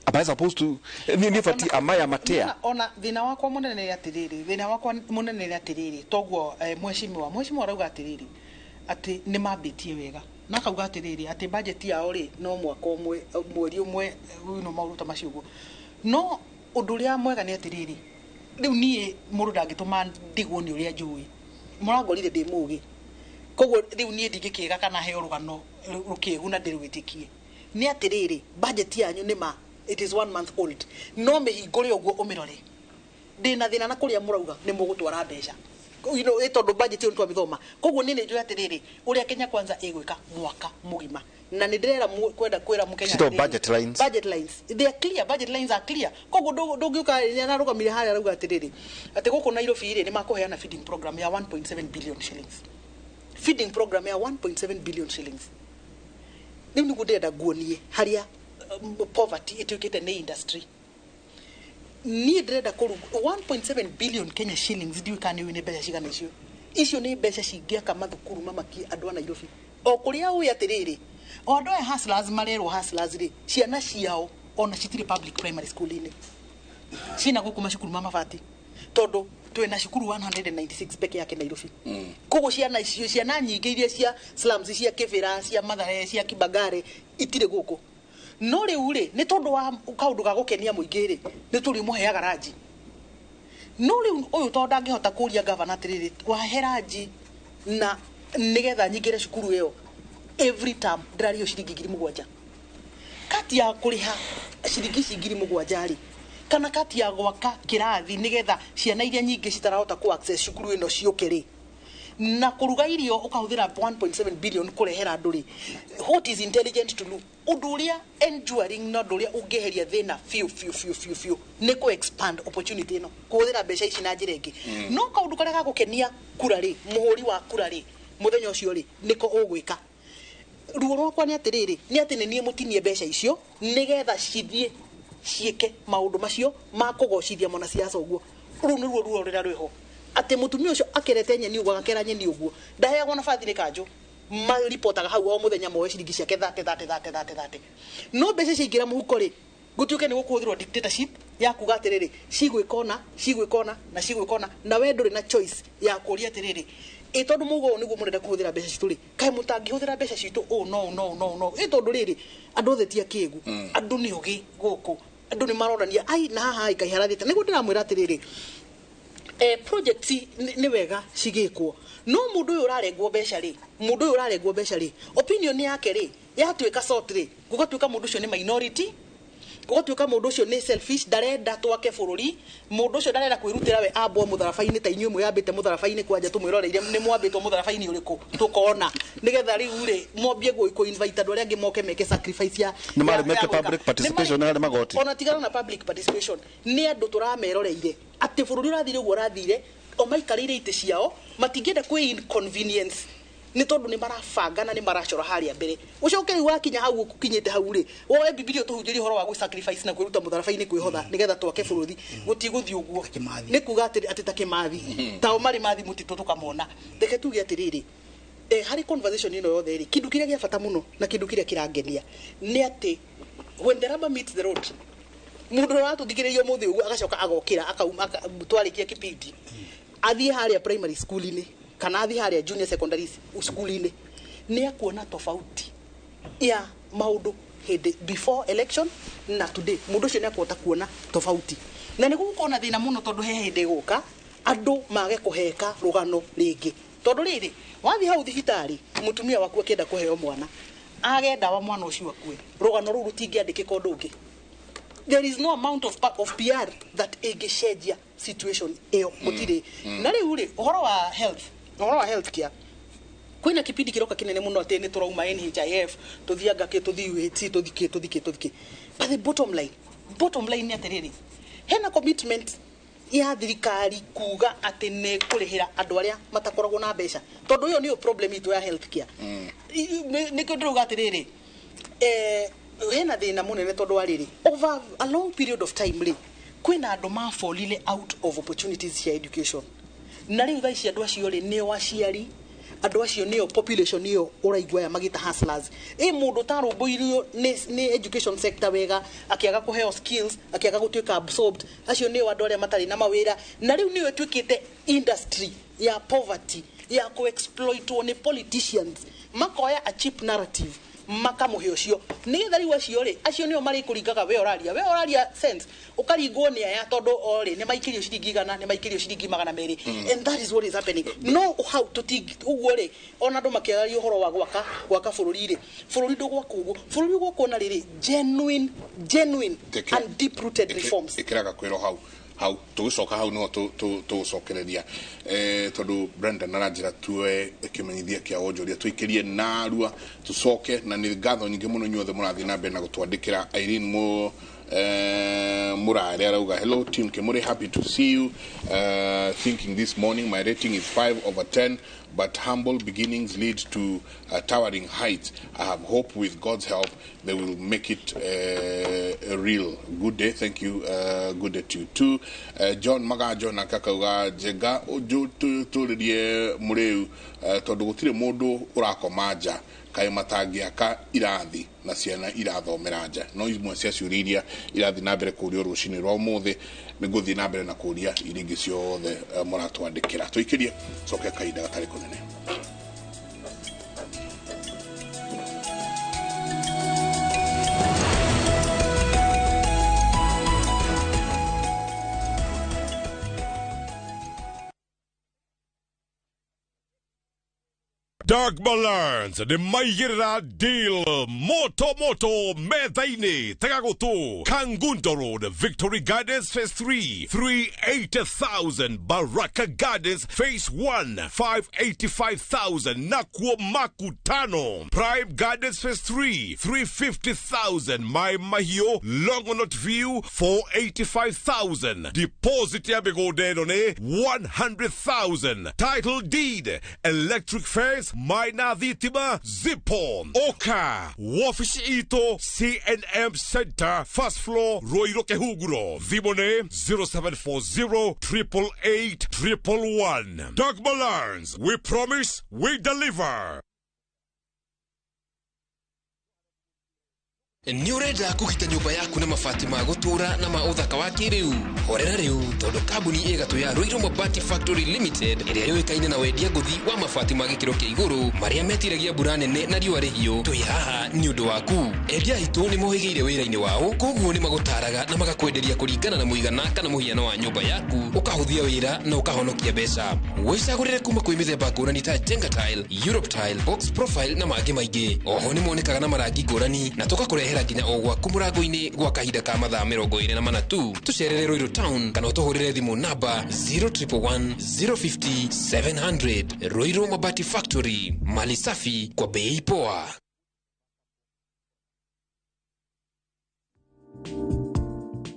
Am I supposed to nĩ bati amaya matea? Ona thĩna wakwa mũnene nĩ atĩrĩrĩ, thĩna wakwa mũnene nĩ atĩrĩrĩ, toguo mheshimiwa arauga atĩrĩrĩ, atĩ nĩ mambĩtie wega na akauga atĩrĩrĩ, atĩ budget yao rĩ, no mwaka ũmwe, mweri ũmwe, maũndũ ta macio ũguo. No ũndũ ũrĩa mwega nĩ atĩrĩrĩ, rĩu niĩ mũndũ ndangĩtũma ndigwo nĩ ũrĩa njũĩ, mũrangorire ndĩ mũgĩ, koguo rĩu niĩ ndingĩkĩga kana heo rũgano rũkĩgu na ndĩrwĩtĩkie. Nĩ atĩrĩrĩ, budget yanyu nĩ ma it is one month old, no mĩhingũre ũguo ũmĩrore, ndĩna thĩna na kũrĩa mũrauga nĩ mũgũtwara mbeca, ĩ tondũ budget ĩyo nĩtwamĩthoma. Koguo niĩ nĩ njũĩ atĩrĩrĩ, ũrĩa Kenya Kwanza ĩgwĩka mwaka mũgima, na nĩ ndĩrera kwenda kwĩra mũkenya Citagwo atĩrĩrĩ, budget lines. Budget lines, they are clear, budget lines are clear. Koguo ndũngĩũka nĩararũgamire harĩa arauga atĩrĩrĩ, atĩ gũkũ Nairobi rĩ, nĩ makũheana feeding program ya 1.7 billion shillings, feeding program ya 1.7 billion shillings. Rĩu nĩguo ndĩrenda nguonie harĩa poverty ĩtuĩkĩte nĩ industry. Niĩ ndĩrenda kũru 1.7 billion Kenya shillings, ndiũĩ kana nĩ ũĩ nĩ mbeca cigana icio. Icio nĩ mbeca cingĩaka mathukuru mamakie andũ a Nairobi o kũrĩa ũĩ atĩrĩrĩ, o andũ aya hustlers marerwo hustlers rĩ, ciana ciao ona citirĩ public primary school-inĩ, cina gũkũ macukuru ma mabati, tondũ twĩna cukuru 196 peke yake Nairobi. Koguo ciana icio, ciana nyingĩ iria cia slums, cia Kibera, cia Mathare, cia Kibagare, itirĩ gũkũ. No rĩu rĩ, nĩ tondũ wa kaũndũ ga gũkenia mũingĩ rĩ, nĩ tũrĩmũheaga ranji. No rĩu ũyũ tondũ ndangĩhota kũria gavana atĩrĩrĩ, wahe ranji na nĩgetha nyingĩre cukuru ĩyo every term ndĩrarĩhio ciringi 7,000. Kati ya kũrĩha ciringi ici 7,000 rĩ, kana kati ya gwaka kĩrathi nĩgetha ciana iria nyingĩ citarahota ku access cukuru ĩno ciũke rĩ, na kũruga irio ũkahũthĩra 1.7 billion kũrehera andũ rĩ, what is intelligent to do? Ũndũ ũrĩa enduring na ũndũ ũrĩa ũngĩeheria thĩna biũ biũ biũ biũ biũ nĩ kũ expand opportunity ĩno, kũhũthĩra mbeca ici na njĩra ĩngĩ. No kaũndũ karĩa gagũkenia kura rĩ, mũhũri wa kura rĩ, mũthenya ũcio rĩ, nĩko ũgwĩka. Ruo rwakwa nĩ atĩrĩrĩ, nĩ atĩ nĩ niĩ mũtinie mbeca icio nĩgetha cithiĩ ciĩke maũndũ macio ma kũgocithia mwanasiasa ũguo. Rũu nĩruo ruo rũrĩa rwĩho, atĩ mũtumia ũcio akerete nyeni ũguo, agakera nyeni ũguo, ndaheagwo nabathi nĩ kanjũ, maripotaga hau o mũthenya moe ciringi ciake 30 30 30 30 30. No mbeca ciaingĩra mũhuko rĩ, gũtuĩke nĩ gũkũhũthĩrwo dictatorship ya kuga atĩrĩrĩ, cigwĩka ũna, cigwĩka ũna na cigwĩka ũna, na we ndũrĩ na choice ya kũria atĩrĩrĩ, ĩ tondũ mũuga ũũ nĩguo mũrenda kũhũthĩra mbeca citũ rĩ, kaĩ mũtangĩhũthĩra mbeca citũ ũũ no ũũ no ũũ no ũũ no ũũ? Ĩ tondũ rĩrĩ, andũ othe ti akĩgu, andũ nĩ ogĩ gũkũ, andũ nĩ maronania ai na haha ĩ kaĩ harathiĩte. Nĩguo ndĩramwĩra atĩrĩrĩ, projects nĩ wega cigĩkwo, no mũndũ ũyũ ũrarengwo mbeca rĩ, mũndũ ũyũ ũrarengwo mbeca rĩ, opinion yake rĩ yatuĩka sort rĩ, gũgatuĩka mũndũ ũcio nĩ minority, gũgatuĩka mũndũ ũcio nĩ selfish, ndarenda twake bũrũri, mũndũ ũcio ndarenda kwĩrutĩra we ambwo mũtharaba-inĩ ta inyuĩ mwĩambĩte mũtharaba-inĩ kwanja tũmwĩroreire nĩ mwambĩtwo mũtharaba-inĩ ũrĩkũ tũkona, nĩgetha rĩu rĩ mwambie kũ invite andũ arĩa angĩ moke meke sacrifice ya Nĩ marĩ ya meke gwĩka. public participation harĩ magoti. Ona tigana na public participation, nĩ andũ tũrameroreire atĩ bũrũri ũrathire ũguo ũrathire, o maikarĩire itĩ ciao, matingĩenda kwĩ inconvenience nĩ tondũ nĩ marabanga na nĩ maracora harĩa mbere. Ũcoke rĩu wakinya hau ũkinyĩte hau rĩ, woe Bibilia ũtũhunjĩrie ũhoro wa gwĩ sacrifice na kwĩruta mũtharaba-inĩ kwĩhotha nĩgetha twake bũrũri, gũtigũthiĩ ũguo. Nĩ kuga atĩ ta Kĩmathi, tao marĩ mathi mũtitũ tũkamona. Reke tuge atĩrĩrĩ, harĩ conversation ĩno yothe rĩ, kĩndũ kĩrĩa gĩa bata mũno na kĩndũ kĩrĩa kĩrangenia nĩ atĩ when the rubber meets the road, mũndũ ũrĩa ũratũthikĩrĩria ũmũthĩ ũguo agacoka agokĩra akauma twarĩkia kĩbindi, athiĩ harĩa primary school-inĩ kana athiĩ harĩa junior secondary school-inĩ, nĩ akuona tofauti ya maũndũ hĩndĩ before election na today. Mũndũ ũcio nĩ akũhota kuona tofauti, na nĩ gũgũkorwo na thĩna mũno tondũ he hĩndĩ ĩgũka andũ mage kũheka rũgano rĩngĩ, tondũ rĩrĩ wathiĩ hau thibitarĩ mũtumia waku akĩenda kũheo mwana age ndawa mwana ũcio akue, rũgano rũu rũtingĩandĩkĩka ũndũ ũngĩ. There is no amount of PR that ĩngĩcenjia situation ĩyo, gũtirĩ. Na rĩu rĩ, ũhoro wa health, ũhoro wa health care, kwĩna kipindi kĩroka kĩnene mũno atĩ nĩ tũrauma NHIF, tũthianga kĩ, tũthiĩ UHC, tũthiĩ kĩ, tũthiĩ kĩ, tũthiĩ kĩ. But the bottom line nĩ atĩrĩrĩ, hena commitment ya thirikari kuga atĩ nĩ kũrĩhĩra andũ arĩa matakoragwo na mbeca, tondũ ĩyo nĩyo problem itũ ya health care. Nĩkĩo ndĩrauga atĩrĩrĩ, hena thĩna mũnene tondũ wa rĩrĩ, over a long period of time rĩ, kwĩna andũ mafallile out of opportunities cia education, na rĩu thaa ici andũ acio rĩ nĩo aciari, andũ acio nĩo population ĩyo ũraigua aya magĩta hustlers. Ĩ mũndũ ũtarũmbũirio nĩ education sector wega, akĩaga kũheo skills, akĩaga gũtuĩka absorbed, acio nĩo andũ arĩa matarĩ na mawĩra, na rĩu nĩyo ĩtuĩkĩte industry ya poverty ya kũ-exploitwo nĩ politicians, makoya a cheap narrative makamũhe ũcio, nĩgetha rĩu acio rĩ, acio nĩo marĩkũringaga we ũraria, we ũraria sense, ũkaringwo nĩ aya tondũ o rĩ nĩ maikĩrio ciringi 100, nĩ maikĩrio ciringi 200. And that is what is happening. No hau tũtingi ũguo rĩ, ona andũ makĩararia ũhoro wa gwaka bũrũri rĩ, bũrũri ndũgwakwo ũguo, bũrũri ũgwakwo na rĩrĩ genuine and deep rooted reforms. Ĩkĩraga kwĩrwo hau hau tũgĩcoka hau no tũgũcokereria, tondũ Brendan aranjĩra tuoe kĩmenyithia kĩa wonjoria tũikĩrie narua tũcoke, na nĩ ngatho nyingĩ mũno inyuothe mũrathiĩ na mbere na gũtwandĩkĩra. Irene Murare arauga, hello team Kimuri, happy to see you. Thinking this morning my rating is 5/10, but humble beginnings lead to towering heights. I have hope with God's help they will make it a real good day. Thank you. Good day to you too. John Magajo na kakauga njega tũrĩrie mũrĩu, tondũ gũtirĩ mũndũ ũrakoma nja, kaĩ matangĩaka irathi na ciana irathomera nja. No imwe cia ciũria iria irathiĩ na mbere kũũrio rũcinĩ rwa ũmũthĩ, nĩ ngũthiĩ na mbere na kũũria iria ingĩ ciothe mũratwandĩkĩra. Tũikĩrie coke kahinda gatarĩ kũnene. Dagmalands nĩ maigĩrĩra deal moto moto metha-inĩ. Tega gũtũ. Kangundo Road, Victory Gardens Phase 3, 380,000. Baraka Gardens Phase 1, 585,000. Nakuo Makutano Prime Gardens Phase 3, 350,000. Mai Mahiu Longonot View, 485,000. Deposit ya mĩgũnda ĩno nĩ 100,000. Title deed, electric fence, maina thitima zipo. Oka wabici itũ CNM Center, first floor, Ruiru Kehuguro. Thimũ nĩ 0740 888 111. Dagmalands, we promise, we deliver. Nĩ ũrenda kũgita nyũmba yaku na mabati ma gũtũũra na ma ũthaka wa kĩrĩu? Horera rĩu, tondũ kambuni ĩgatũ ya Ruiru Mabati Factory Limited, ĩrĩa yũĩkaine na wendia ngũthi wa mabati ma gĩkĩro kĩa igũrũ marĩa metiragia mbura nene na riũa rĩhiũ, twĩ haha nĩ ũndũ waku. Endia aitũ nĩ mohĩgĩire wĩra-inĩ wao, koguo nĩ magũtaraga na magakwenderia kũringana na mũigana kana mũhiano wa nyũmba yaku, ũkahũthia wĩra na ũkahonokia mbeca. Wĩcagũrĩre kuma kwĩ mĩthemba ngũrani ta Jenga Tile, Europe Tile, Box Profile na mangĩ maingĩ. Oho nĩ monekaga na marangi ngũrani na tũgakũrehera nginya o gwaku mũrango-inĩ gwa kahinda ka mathaa 24 tu. Tũcerere Ruiru Town kana ũtũhũrĩre thimũ namba 0111 050 700. Ruiru Mabati Factory, mali safi kwa bei poa.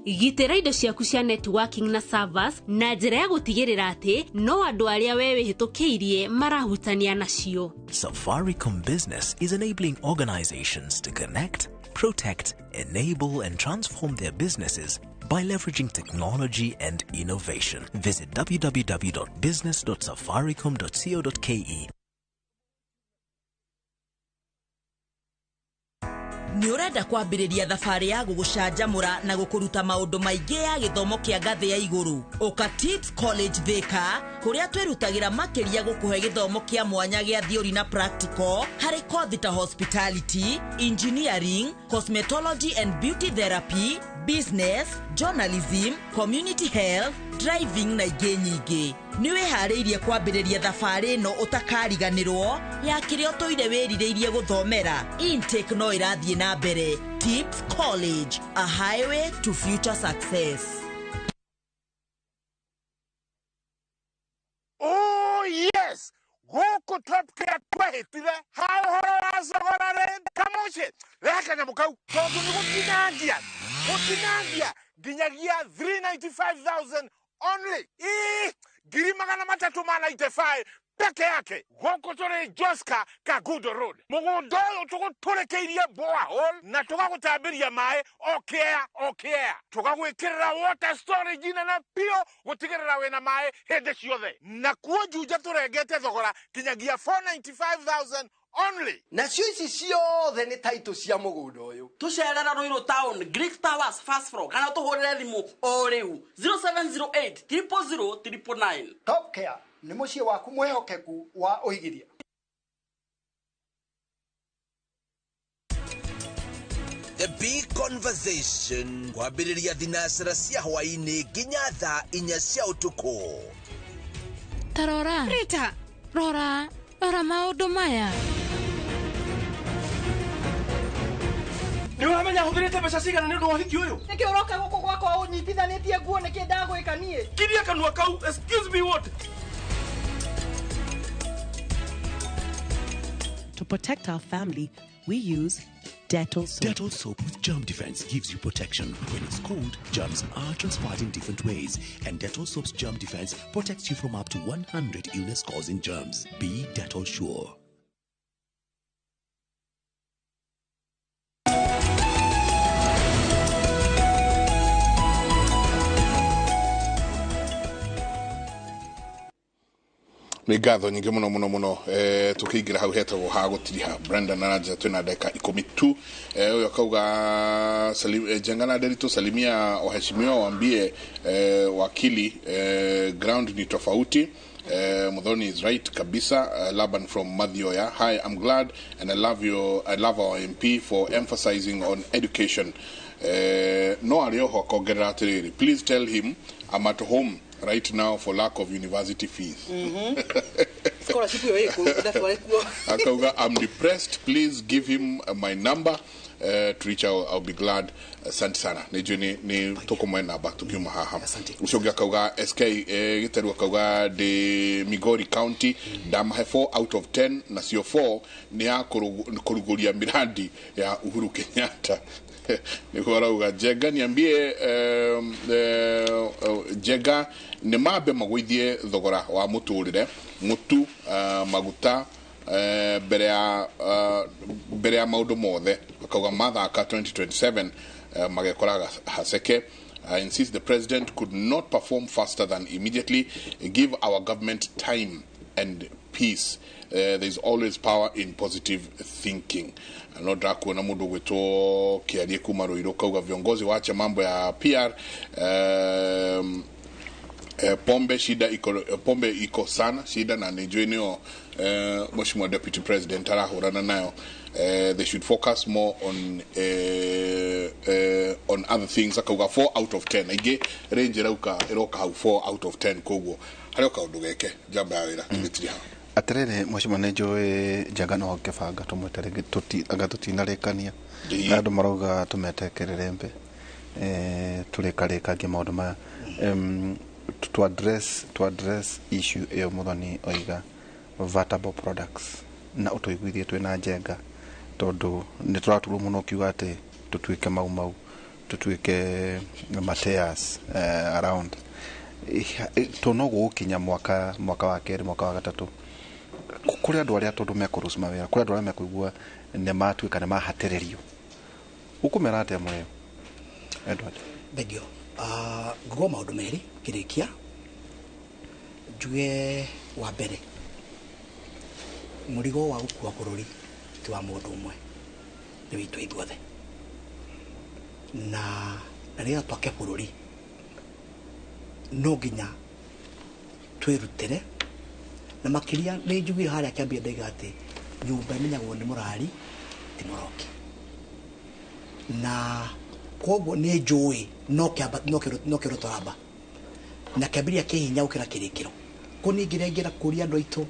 Gitĩra indo ciaku cia networking na servers na njĩra ya gũtigĩrĩra atĩ no andũ arĩa we wĩhĩtũkĩirie marahutania nacio. Safaricom Business is enabling organizations to connect, protect, enable, and transform their businesses by leveraging technology and innovation. Visit www.business.safaricom.co.ke. Nĩ ũrenda kwambĩrĩria thabarĩ ya gũgũcanjamũra na gũkũruta maũndũ maingĩ ya gĩthomo kĩa ngathĩ ya igũrũ? Ũka Tips College Thika, kũrĩa twĩrutagĩra makĩria gũkũhe gĩthomo kĩa mwanya gĩa theory na practical harĩ kothi ta hospitality, engineering, cosmetology and beauty therapy, business, journalism, community health, driving na ingĩ nyingĩ. Nĩ wĩharĩirie kwambĩrĩria thabarĩ ĩno ũtakariganĩrwo ya kĩrĩa ũtũire wĩrirĩirie gũthomera? Intake no ĩrathiĩ na mbere. Tips College, a highway to future success. Oh yes, gũkũ Top Care twehĩtire ha ũhoro wa thogora rĩ kamuciĩ rehe kanyamũ kau, tondũ nĩ gũtinangia nginyagia 395,000 only. Ii, 395,000 peke yake. Gũkũ tũrĩ Joska Kangundo Road. Mũgũnda ũyũ tũgũtũrĩkĩirie borehole na tũgagũtambĩria maĩ o kĩea o kĩea, tũgagwĩkĩrĩra water storage nene biũ gũtigĩrĩra wĩna maĩ hĩndĩ ciothe. Na kuo Juja tũrengete thogora kinyagia 495,000 only. Nacio ici ciothe nĩ taitũ cia mũgũnda ũyũ. Tũcerera Ruiru Town, Greek Towers first floor, kana tũhũrĩre thimũ o rĩu 0708 000 999. Top Care nĩ mũciĩ waku mwĩhokeku wa ũigithia. The Big Conversation kwambĩrĩria thinacara cia hwaĩ-inĩ nginya thaa 4 cia ũtukũ. Ta rora. Rita, rora, rora maũndũ maya. Nĩ ũramenya hũthĩrĩte mbeca cigana nĩ ũndũ wa ũhiki ũyũ? Nĩkĩ ũroka gũkũ gwakwa ũnyitithanĩtie nguo? Nĩkĩ ndagwĩka niĩ? Kiria kanua kau. Excuse me, what? To protect our family, we use Dettol soap. Dettol soap with germ defense gives you protection. When it's cold, germs are transferred in different ways, and Dettol soap's germ defense protects you from up to 100 illness-causing germs. Be Dettol sure. Nĩ ngatho nyingĩ mũno mũno mũno. Tũkĩingĩra hau hetagwo ha gũtiriha Brenda na Ranja, twĩna ndagĩka 10 tu. Ũyũ akauga Jenga na Nderitu, salimia waheshimiwa, waambie wakili ground ni tofauti. Muthoni is right kabisa. Laban from Mathioya, hi, I'm glad and I love our MP for emphasizing on education. No arĩ oho akongerera atĩrĩrĩ, please tell him I'm at home. Right now for lack of university fees. Scholarship ĩyo ĩkũ ndatware kuo. Akauga, "I'm depressed, please give him my number to reach out. I'll be glad." Asante sana, nä nä tå namba tukiuma haha. Å cio å ngä akauga SK gä akauga ndä Migori County, ndamahe 4 out of 10, nacio 4 nä ya kå rugå ria miradi ya Uhuru Kenyatta, nĩguo arauga. Njenga niambie, Njenga nĩ mambe magũithie thogora wa mũtũrĩre, mũtu, maguta, mbere ya maũndũ mothe. Akauga mathaka 2027 magekoraga haseke. I insist the president could not perform faster than immediately. Give our government time and peace. There is always power in positive thinking. No ndakuona mundu gwitwo kiarie kuma Ruiru kauga viongozi wache mambo ya PR. Pombe shida iko, pombe iko sana shida na nijui niyo Mheshimiwa Deputy President arahurana nayo. They should focus more on other things. Akauga 4 out of 10 aingĩ range ĩrauka ĩroka hau 4 out of 10, koguo harĩ o kaũndũ geke njamba ya wĩra tũgĩtiri hau. Atirĩrĩ mheshimiwa, nĩ njũĩ Njenga no ngĩbanga tũmwĩte rĩngĩ, anga tũtinarĩkania na andũ marauga tũmete kĩrĩrĩmbĩ, tũrĩkarĩkangie maũndũ maya. To address issue ĩyo Mũthoni oiga vatable products na ũtũiguithie twĩna Njenga, tondũ nĩ tũraturwo mũno ũkiuga atĩ tũtuĩke mau mau tũtuĩke mateas around to no gũgũkinya mwaka wa kerĩ, mwaka wa gatatũ, kũrĩ andũ arĩa tondũ mekũrũci mawĩra, kũrĩ andũ arĩa mekũigua nĩ matuĩka nĩ mahatĩrĩrio, ũkũmera atĩa mũrĩo Edward? Thengio. Nguga maũndũ merĩ ngĩrĩkia. Njuge wa mbere, mũrigo wa gũkua bũrũri ti wa mũndũ ũmwe, nĩ witũ ithuothe, na nĩgetha twake bũrũri no nginya twĩrutĩre, na makĩria nĩ njugire harĩa kĩambia ndaiga atĩ nyũmba ĩmenyagwo nĩ mũrari ti mũroki, na koguo nĩ njũĩ no kĩamba no kĩndũ tũramba na kĩambĩrĩria kĩ hinya gũkĩra kĩrĩkĩro. Kũu niĩ ingĩrengera kũria andũ aitũ,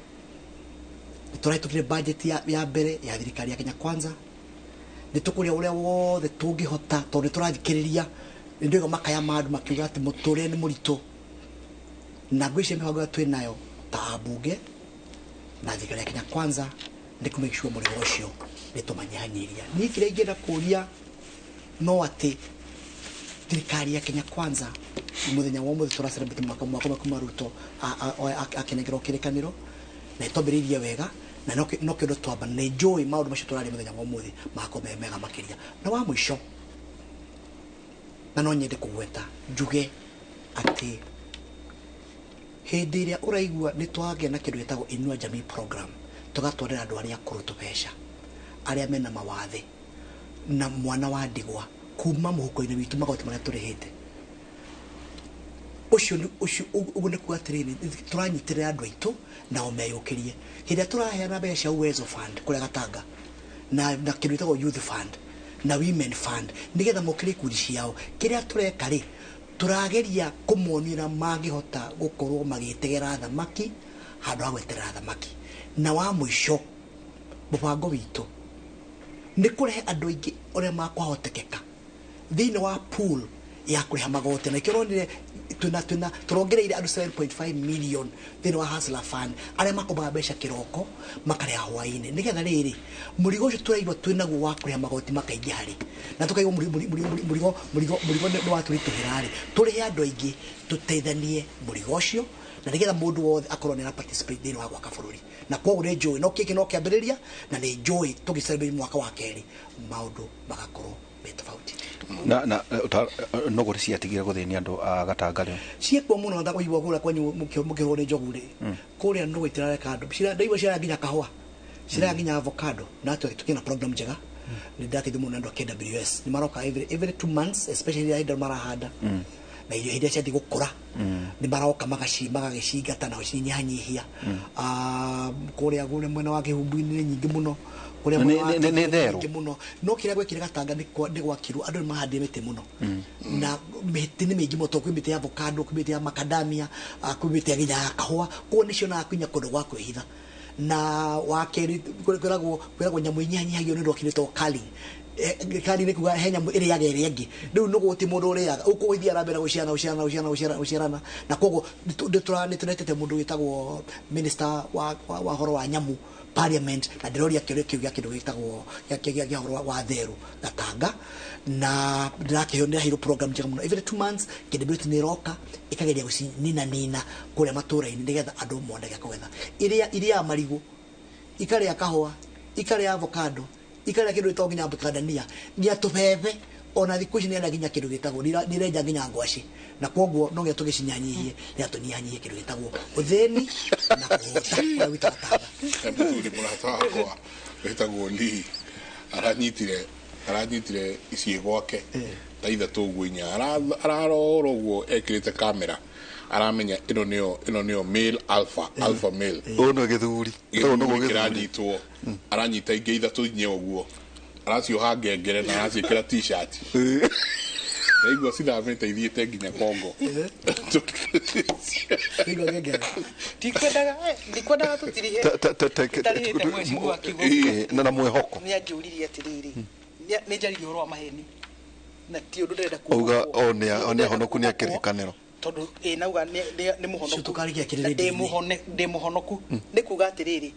nĩ tũrahĩtũkire budget ya mbere ya thirikari ya Kenya Kwanza, nĩ tũkũrĩa ũrĩa wothe tũngĩhota, tondũ nĩ tũrathikĩrĩria, nĩ ndĩraigua makaya ma andũ makiuga atĩ mũtũrĩre nĩ mũritũ, na ngwĩciria mĩbango ĩrĩa twĩ nayo ta ambunge na thirikari ya Kenya Kwanza nĩ kũ make sure mũrigo ũcio nĩ tũmanyihanyihia. Niĩ kĩrĩa ingĩenda kũria no atĩ thirikari ya Kenya Kwanza, mũthenya wa ũmũthĩ tũra celebrate mwaka ũmwe kuma Ruto akenengerwo kĩrĩkanĩro, na ĩtwambĩrĩirie wega na no kĩndũ twamba, na njũĩ maũndũ macio tũraria mũthenya wa ũmũthĩ magakorwo me mega makĩria. Na wa mũico, na no nyende kũgweta njuge atĩ hĩndĩ ĩrĩa ũraigua nĩ twagĩa na kĩndũ gĩtagwo Inua Jamii program, tũgatwarĩra andũ arĩa akũrũ tũbeca, arĩa mena mawathe na mwana wa ndigwa, kuma mũhuko-inĩ witũ, magoti marĩa tũrĩhĩte, ũcio ũcio ũguo nĩ kuga atĩrĩrĩ, tũranyitĩrĩra andũ aitũ nao meyũkĩrie. Hĩndĩ ĩrĩa tũraheana mbeca cia Uwezo Fund kũrĩa Gatanga na kĩndũ gĩtagwo Youth Fund na Women Fund, nĩgetha mokĩrie ikundi ciao, kĩrĩa tũreka rĩ, tũrageria kũmonia ũrĩa mangĩhota gũkorwo magĩtegera thamaki handũ ha gweterera thamaki. Na wa mũico, mũbango witũ nĩ kũrehe andũ aingĩ ũrĩa makwahotekeka thĩinĩ wa pool ya kũrĩha magoti, na ikĩo ũronire twĩna tũrongereire andũ 7.5 million thĩinĩ wa Hustler Fund, arĩa makombaga mbeca kĩroko makarĩha hwaĩ-inĩ, nĩgetha rĩrĩ mũrigo ũcio tũraigua twĩnaguo wa kũrĩha magoti makaingĩha rĩ, na tũkaigua mũrigo nĩ watũritũhĩra rĩ, tũrĩhe andũ aingĩ tũteithanie mũrigo ũcio, na nĩgetha mũndũ wothe akorwo nĩ ara participate thĩinĩ wa gwaka bũrũri. Na koguo nĩ njũĩ no kĩkĩ no kĩambĩrĩria, na nĩ njũĩ tũgĩ celebrate mwaka wa kerĩ maũndũ magakorwo me tofauti. Na nogori ciatigire gũthĩnia andũ a Gatanga rĩu? Ciekuo mũno, ndakũigua kũrĩa kwanyu mũkĩrwo nĩ njogu rĩ, kũrĩa nũgũ itirareka andũ. Ndaigua cirarĩa nginya kahũa, cirarĩa nginya avocado, na tũkĩna na program njega, nĩ ndateithio mũno nĩ andũ a KWS, nĩ maroka every 2 months, especially rĩrĩa hĩndĩ marahanda na irio iria ciathiĩ gũkũra, nĩ maroka magagĩcingata na gũcinyihanyihia. Kũrĩa mwena wa Kĩhumbu-inĩ nĩ nyingĩ mũno. Kũrĩa Nĩ therũ. Mĩingĩ mũno, no kĩrĩa gwekire Gatanga nĩ gwakirwo andũ nĩ mahandire mĩtĩ mũno, na mĩtĩ nĩ mĩingĩ mũno, tondũ kwĩ mĩtĩ ya avocado, kwĩ mĩtĩ ya macadamia, kwĩ mĩtĩ ya nginya ya kahũa. Koguo nĩ cionaga kinya kũndũ gwa kwĩhitha. Na wa kerĩ, kwĩragwo nyamũ inyihanyihagio nĩ ũndũ wa kĩndũ gĩtagwo culling. Culling nĩ kuga he nyamũ ĩrĩaga ĩrĩa ĩngĩ. Rĩu nĩ gũti mũndũ ũrĩaga ũkũ ĩthiaga na mbere gũciarana, gũciarana, gũciarana, gũciarana, gũciarana. Na koguo nĩ tũretete mũndũ wĩtagwo minister wa ũhoro wa nyamũ parliament, na ndĩroria kĩũria kĩu gĩa kĩndũ gĩtagwo gĩa ũhoro wa therũ Gatanga, na ndĩrakĩheo, ndĩraheirwo program njega mũno. Every 2 months KWS nĩ ĩroka ĩkageria gũcinina nina kũrĩa matũũra-inĩ, nĩgetha andũ mone gĩa kũgetha. Iria irĩaga marigũ, ikarĩa kahũa, ikarĩa avocado, ikarĩa kĩndũ gĩtagwo nginya macadamia, nginya tũbebe. Ona thikũ ici nĩrenda nginya kĩndũ gĩtagwo, nĩrenja nginya ngwacĩ. Na koguo no nginya tũgĩcinyanyihie, nĩgetha tũnyihanyihie kĩndũ gĩtagwo ũthĩni na kũhũta kũrĩa gwitũ Gatanga. He mũthuri mũrata wakwa wĩtagwo Lee, aranyitire iciĩ gwake ta 3 ũguo, 4, ararora ũguo ekĩrĩte kamera, aramenya ĩno nĩyo male alpha, alpha male. Ũyũ nĩ gĩthuri. Ũyũ nĩguo gĩthuri gĩthuri. Kĩranyitwo, aranyita ingĩ 3, 4 ũguo, aracioha ngengere na araciĩkĩra T-shirt. Ndaigua cithamĩte ithiĩte nginya Kongo. Ndikwendaga tũtirihe itarihĩte mheshimiwa Kigo. Na mwĩhoko. Nĩ anjũririe atĩrĩrĩ, nĩ njaririe ũhoro wa maheni na ti ũndũ ndĩrenda Auga o nĩ ahonoku, nĩ akĩrĩkanĩro. Tondũ ĩ nauga nĩ mũhonoku. Tũkarĩkia Na ndĩ mũhonoku nĩ kuga atĩrĩrĩ,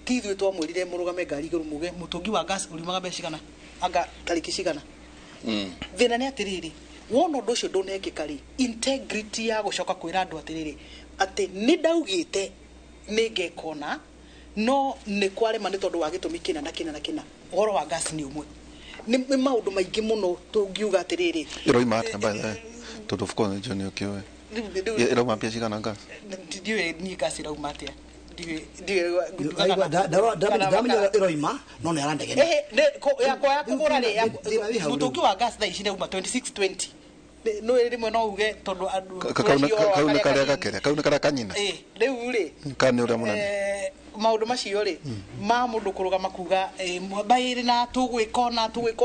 ti ithuĩ twamwĩrire mũrũgame ngari igũrũ muge mũtũngi wa gas ũriumaga mbeca cigana, anga tarĩki cigana. Thĩna nĩ atĩrĩrĩ, wona ũndũ ũcio ndũnekĩka rĩ, integrity ya gũcoka kwĩra andũ atĩrĩrĩ atĩ nĩ ndaugĩte nĩ ngekona, no nĩ kwarema nĩ tondũ wa gĩtũmi kĩna na kĩna na kĩna. Ũhoro wa gas nĩ ũmwe, nĩ maũndũ maingĩ mũno tũngiuga atĩrĩrĩ. Ĩroima atĩa, by the way? Tondũ of course nĩnjũĩ nĩ ũkĩũĩ. Ĩrauma mbia cigana gas? Ndiũĩ niĩ gas ĩrauma atĩa, ndiũĩ. Ndamenya ĩroima, no nĩ arandegenia. Yakwa ya kũgũra rĩ, Thĩna wĩ hau rĩu. Mũtũngi wa gas thaa ici nĩauma 2620. No rĩmwe no uge tondũ andũ Kau nĩ karĩa gakĩrĩa, kau nĩ karĩa kanyina. Ĩ, rĩu rĩ, Kana nĩ ũrĩa mũnene? Maũndũ macio rĩ, ma mũndũ kũrũgama kuga mbaĩrĩ na tũgwĩka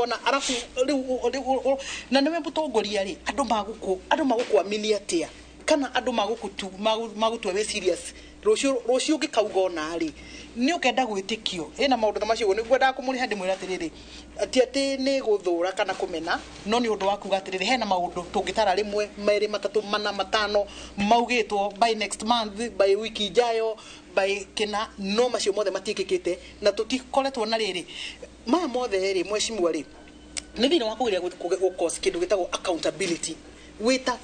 ona arabu rĩu na nĩwe mũtongoria rĩ, andũ magũkũamini atĩa, kana andũ magũtua wĩ serious rũciũ ũngĩkauga ona rĩ nĩ ũkenda gwĩtĩkio ĩna maũndũ ta macio? Nĩ ngwendaga kũmũrĩha, ndĩmwĩra atĩrĩrĩ, ti atĩ nĩ gũthũra kana kũmena, no nĩ ũndũ wa kuga atĩrĩrĩ, hena maũndũ tũngĩtara rĩmwe, merĩ, matatũ, mana, matano, maugĩtwo by next month, by wiki ijayo, by kĩna, no macio mothe matiĩkĩkĩte na tũtikoretwo na rĩrĩ maya mothe rĩ, mheshimiwa rĩ, nĩ thĩinĩ wa kũgeria gũ-cause kĩndũ gĩtagwo accountability. Wĩta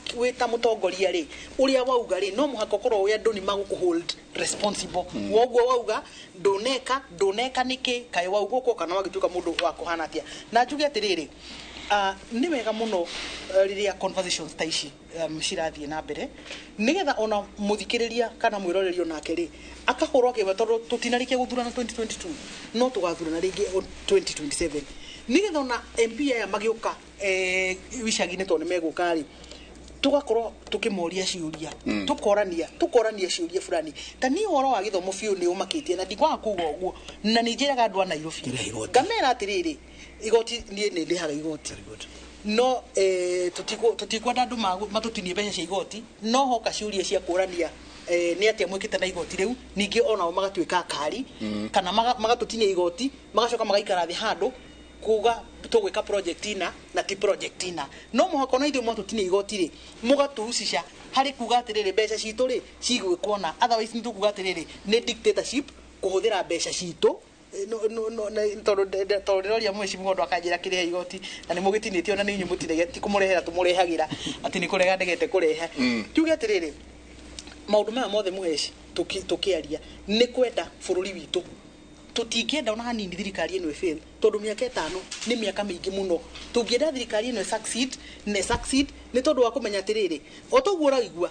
mũtongoria rĩ, ũrĩa wauga rĩ, no mũhaka ũkorwo wĩ andũ nĩ magũkũ hold responsible. Woguo wauga ndũneka nĩkĩ, kaĩ wauga ũkwo kana wagĩtuĩka mũndũ wa kũhana atĩa? Na njuge atĩrĩrĩ, nĩ wega mũno rĩrĩa conversations ta ici cirathiĩ na mbere, nĩgetha ona mũthikĩrĩria kana mwĩroreri onake rĩ akakorwo akĩigua, tondũ tũtinarĩkia gũthurana 2022, no tũgathurana rĩngĩ 2027, nĩgetha ona MP aya magĩũka icagi-inĩ, tondũ nĩ megũka rĩ, tugakorwo tukimoria ciũria, tukorania ciũria fulani. Ta niĩ ũhoro wa gĩthomo biũ nĩ ũmakĩtie, na ndikwaga kuga ũguo, na nĩ njĩraga andũ a Nairobi ngamera atĩrĩrĩ, igoti niĩ nĩ ndĩhaga igoti, no tũtikwenda andũ matũtinie mbeca cia igoti, no hoka ciũria cia kũrania nĩ atĩa mwĩkĩte na igoti rĩu. Ningĩ onao magatuĩka akari kana magatũtinia igoti, magacoka magaikara thĩ handũ kuga tũgwĩka project ina na ti project ina. No mũhaka ona ithuĩ mwatũtinia igoti rĩ, mũgatũhucica harĩ kuga atĩrĩrĩ, mbeca citũ rĩ cigwĩkwo na otherwise nĩ tũkuga atĩrĩrĩ, nĩ dictatorship kũhũthĩra mbeca citũ. No, tondũ ndĩroria mheshimiwa ũndũ akanjĩra kĩrĩha igoti na nĩ mũgĩtinĩtie, ona nĩ inyuĩ mũtinege, ti kũmũrehera tũmũrehagĩra, atĩ nĩ kũrega ndegete kũrehe. Tuge atĩrĩrĩ, maũndũ maya mothe mũheci tũkĩaria nĩ kwenda bũrũri witũ. Tũtingĩenda ona hanini thirikari ĩno ĩfail, tondũ mĩaka 5 nĩ mĩaka mĩingĩ mũno. Tũngĩenda thirikari ĩno ĩsucceed na ĩsucceed nĩ tondũ wa kũmenya atĩrĩrĩ, o toguo ũraigua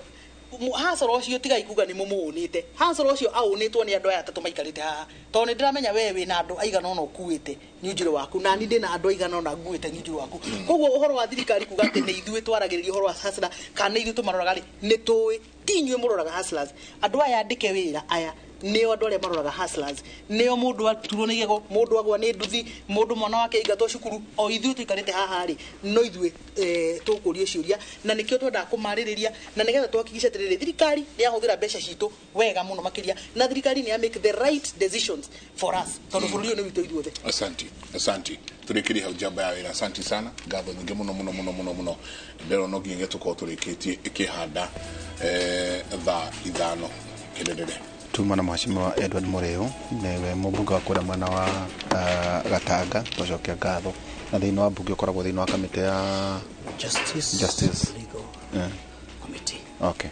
hasara ũcio, tigai kuga nĩ mũmũũnĩte. Hasara ũcio aũnĩtwo nĩ andũ aya atatũ maikarĩte haha, tondũ nĩ ndĩramenya we wĩna andũ aigana ũna ũkuĩte nyunjurĩ waku, na niĩ ndĩna andũ aigana ũna nguĩte nyunjurĩ waku. Koguo ũhoro wa thirikari kuga atĩ nĩ ithuĩ twaragĩrĩria ũhoro wa hustler kana nĩ ithuĩ tũmaroraga rĩ, nĩ tũĩ ti inyuĩ mũroraga hustlers. Andũ aya andĩke wĩra aya Nĩo andũ arĩa maroraga hustlers, nĩo mũndũ aturwo nĩ igego, mũndũ agwa nĩ nduthi, mũndũ mwana wake aingatwo cukuru, o ithuĩ tũikarĩte haha rĩ, no ithuĩ tũkũrio ciũria, na nĩkĩo twendaga kũmarĩrĩria, na nĩgetha tũhakikice atĩrĩrĩ, thirikari nĩ yahũthĩra mbeca citũ wega mũno makĩria, na thirikari nĩ ya make the right decisions for us, tondũ bũrũri ũyũ nĩ witũ ithuothe. Asanti, asanti. Tũrĩkĩrie hau njamba ya wĩra. Asanti sana, ngatho nyingĩ mũno mũno mũno mũno mũno. Ndĩrona no nginyagia tũkorwo tũrĩkĩtie ĩkĩhanda thaa 5 kĩrĩrĩre. Tuma na mheshimiwa Edward Muriu, niwe mũmbunge wa kũrĩa mwena wa Gatanga. Twacokia ngatho, na thĩinĩ wa mbunge ũkoragwo thĩinĩ wa kamĩtĩ ya Justice, Justice Legal Committee. Okay.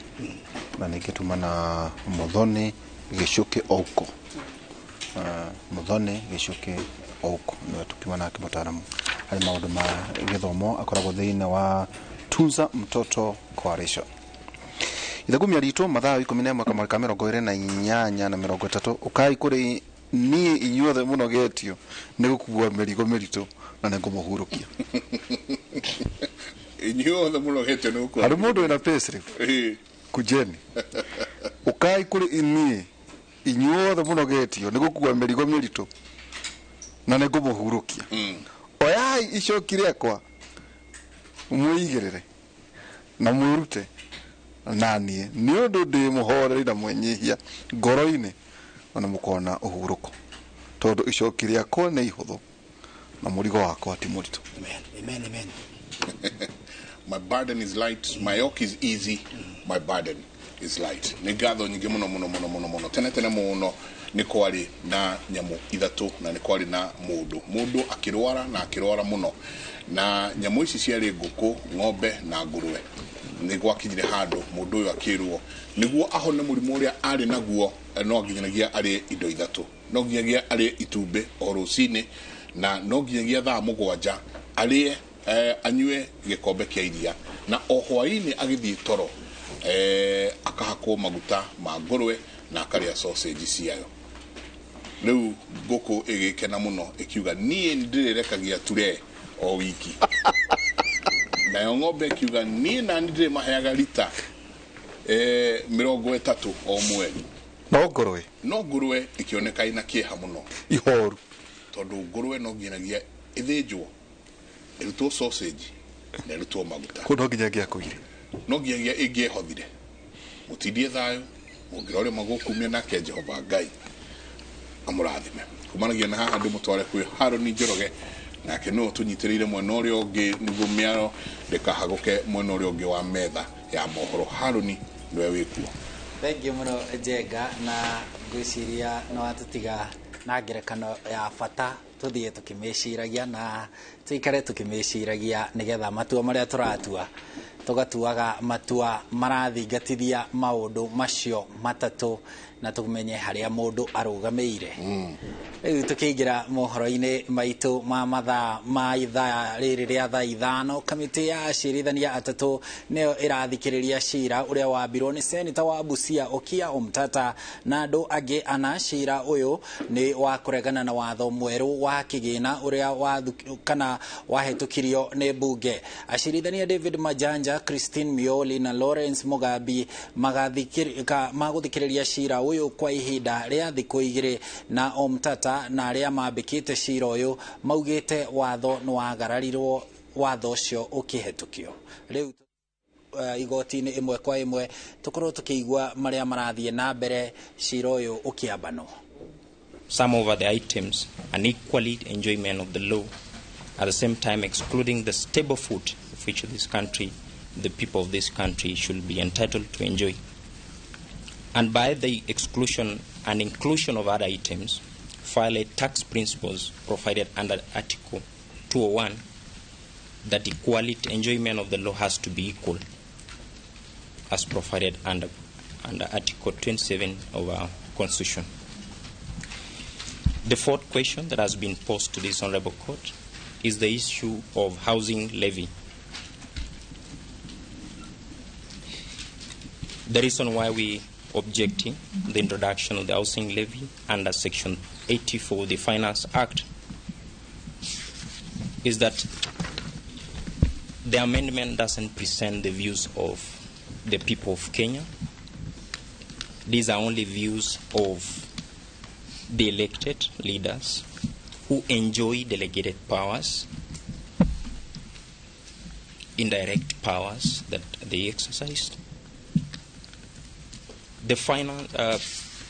Na ningĩ tuma na Muthoni Gicuki Ouko. Muthoni Gicuki Ouko niwe tukiuma nake, mũtaaramu harĩ maũndũ ma gĩthomo, akoragwo thĩinĩ wa Tunza Mtoto Coalition. Ithagumia ritũ mathaa 11 kamweri ka 28 na 30. Ũkai kũrĩ niĩ inyuothe mũnogetio nĩ gũkua mĩrigo mĩritũ, na nĩ ngũmũhurũkia. Inyuothe mũnogetio nĩ gũkua. Harĩ mũndũ wĩna payslip, kujeni. Ũkai kũrĩ niĩ inyuothe mũnogetio nĩ gũkua mĩrigo mĩritũ, na nĩ ngũmũhurũkia. Oyai icoki rĩakwa mwĩigĩrĩre na mwĩrute na niĩ, nĩ ũndũ ndĩ mũhoreri na mwĩnyihia ngoro-inĩ, na mũkona ũhurũko, tondũ icoki rĩakwa nĩ ihũthũ na mũrigo wakwa ti mũritũ. Amen, amen, amen. My burden is light, my yoke is easy, my burden is light. Nĩ ngatho nyingĩ mũno mũno mũno mũno mũno. Tene tene mũno nĩ kwarĩ na nyamũ ithatũ, na nĩ kwarĩ na mũndũ. Mũndũ akĩrwara, na akĩrwara mũno, na nyamũ ici ciarĩ ngũkũ, ng'ombe na ngũrwe. Nĩ gwakinyire handũ mũndũ ũyũ akĩrwo nĩguo ahone mũrimũ ũrĩa arĩ naguo, no nginyagia arĩe indo ithatũ. No nginyagia arĩe itumbĩ o rũcinĩ, na no nginyagia thaa 7 arĩe, anyue gĩkombe kĩa iria, na o hwaĩ-inĩ agĩthiĩ toro akahakwo maguta ma ngũrwe na akarĩa sausage ciayo. Rĩu ngũkũ ĩgĩkena mũno, ĩkiuga, "Niĩ ndĩrĩrekagia ture o wiki." Nayo ng'ombe ĩkiuga, "Niĩ nani ndĩrĩmaheaga rita 30 o mweri." No ngũrwe, no ngũrwe ĩkĩoneka ĩna kĩeha mũno, ihoru, tondũ ngũrwe no nginyagia ĩthĩnjwo, ĩrutwo sausage na ĩrutwo maguta. Kũu no nginya ngĩakũire. No nginyagia ĩngĩehothire. Mũtindie thayũ, mũngĩrore magũkumia, nake Jehova Ngai amũrathime. Kumanagia na haha ndĩmũtware kwĩ Harũni Njoroge, nake nĩwe ũtũnyitĩrĩire mwena ũrĩa ũngĩ nĩguo mĩaro ndĩkahagũke mwena ũrĩa ũngĩ wa metha ya mohoro. Harũni, nĩwe wĩkuo. Thengiũ mũno Njenga, na ngwĩciria nĩ watũtiga na ngerekano ya bata tũthiĩ tũkĩmĩciragia na tũikare tũkĩmĩciragia, nĩgetha matua marĩa tũratua tũgatuaga matua marathingatithia maũndũ macio matatũ, na tũmenye harĩa mũndũ arũgamĩire. Rĩu tũkĩingĩra mohoro-inĩ maitũ ma mathaa ma ithaa rĩrĩ rĩa thaa 5, kamĩtĩ ya acirithania atatũ nĩyo ĩrathikĩrĩria cira ũrĩa wambirwo nĩ seneta wa Busia Okiya Omtata na andũ angĩ ana. Cira ũyũ nĩ wa kũregana na watho mwerũ wa kĩgĩna ũrĩa kana wahĩtũkirio nĩ mbunge. Acirithania David Majanja, Christine Mioli na Lawrence Mugambi magũthikĩrĩria cira ũyũ kwa ihinda rĩa thikũ 2, na Omtata na arĩa mambĩkĩte cira ũyũ maugĩte watho nĩ wagararirwo watho ũcio ũkĩhetũkio. Rĩu igoti-inĩ ĩmwe kwa ĩmwe tũkorwo tũkĩigua marĩa marathiĩ na mbere cira ũyũ ũkĩambanwo. Some of the items and equally enjoyment of the law, at the same time excluding the stable food of which this country, the people of this country should be entitled to enjoy. And by the exclusion and inclusion of other items, violate tax principles provided under Article 201 that equality enjoyment of the law has to be equal, as provided under Article 27 of our Constitution. The fourth question that has been posed to this Honorable Court is the issue of housing levy. The reason why we objecting the introduction of the housing levy under Section 84 of the Finance Act is that the amendment doesn't present the views of the people of Kenya. These are only views of the elected leaders who enjoy delegated powers, indirect powers that they exercised. The final,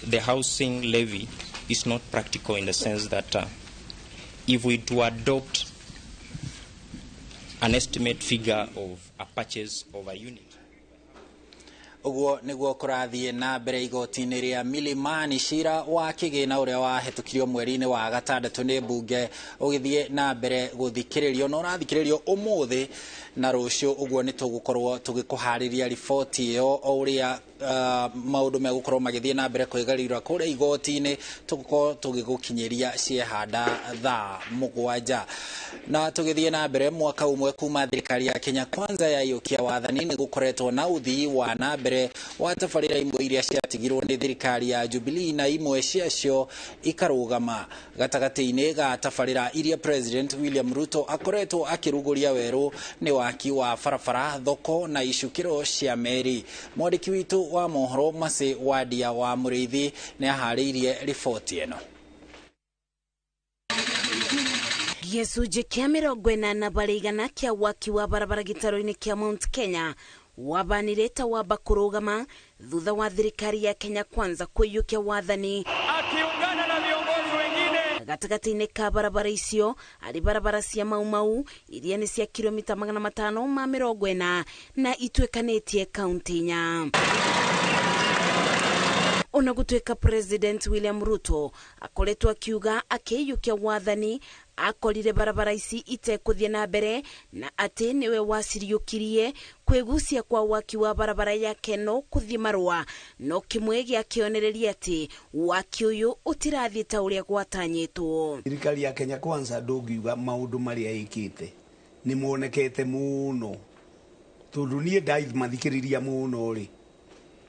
the housing levy is not practical in the sense that if we to adopt an estimate figure of a purchase of a unit. Uguo niguo kurathie na mbere igoti-inĩ rĩa Milimani cira wa kĩgĩna ũrĩa wahĩtũkirio mweri-inĩ wa gatandatũ nĩ mbunge ũgĩthiĩ na mbere gũthikĩrĩrio na ũrathikĩrĩrio ũmũthĩ na rũciũ. Ũguo nĩ tũgũkorwo tũgĩkũharĩria riboti ĩyo o ũrĩa maũndũ megũkorwo magĩthiĩ na mbere kwĩgarũra kũrĩa igoti-inĩ, tũgũkorwo tũgĩgũkinyĩria ciehanda thaa 7. Na tũgĩthiĩ na mbere, mwaka ũmwe kuma thirikari ya Kenya Kwanza yaiyũkia wathani nĩ gũkoretwo na ũthii wa na mbere wa tabarĩra imwe iria ciatigirwo nĩ thirikari ya Jubilee na imwe ciacio ikarũgama. Gatagatĩ-inĩ ga tabarĩra iria President William Ruto akoretwo akĩrugũria werũ nĩ waki wa barabara, thoko na icukĩro cia meri. Mwandĩki witũ wa mohoro Mercy Wadia wa Mũrĩithi nĩ aharĩirie riboti ĩno. Gĩcunjĩ kĩa 80% kĩa waki wa barabara gĩtarũ-inĩ kĩa Mount Kenya wabanire ta wamba kũrũgama thutha wa thirikari ya Kenya Kwanza kũiyũkia wathani akiungana na viongozi wengine. Gatagatĩ-inĩ ka barabara icio arĩ barabara cia Mau Mau iria nĩ cia kilomita 540 na ituĩkanĩtie kaunti 4. Ona gũtuĩka President William Ruto akoretwo akiuga akĩiyũkia wathani akorire barabara ici itekũthiĩ na mbere na atĩ nĩwe waciriũkirie kwĩgucia kwa waki wa barabara ya Keno kũthiĩ Marũa, no kĩmwe gĩa kĩonereria atĩ waki ũyũ ũtirathiĩ ta ũrĩa gwatanyĩtwo. Thirikari ya Kenya Kwanza ndũngiuga maũndũ marĩa ĩkĩte nĩ monekete mũno, tondũ niĩ ndaimathikĩrĩria mũno rĩ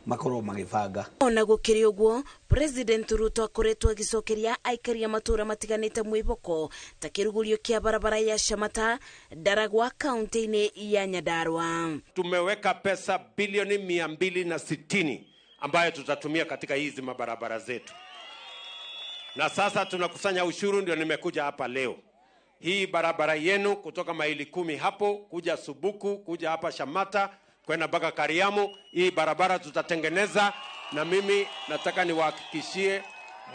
makorwo magĩbanga. Ona gũkĩrĩ ũguo, President Ruto akoretwo agĩcokeria aikari a matũũra matiganĩte mwĩhoko ta kĩrugũrio kĩa barabara ya Shamata Ndaragwa kaunti-inĩ ya Nyandarua. Tumeweka pesa bilioni 260 ambayo tutatumia katika hizi mabarabara zetu, na sasa tunakusanya ushuru, ndio nimekuja hapa leo. Hii barabara yenu kutoka maili 10 hapo kuja Subuku kuja hapa Shamata kwenda mpaka Kariamu, hii barabara tutatengeneza, na mimi nataka niwahakikishie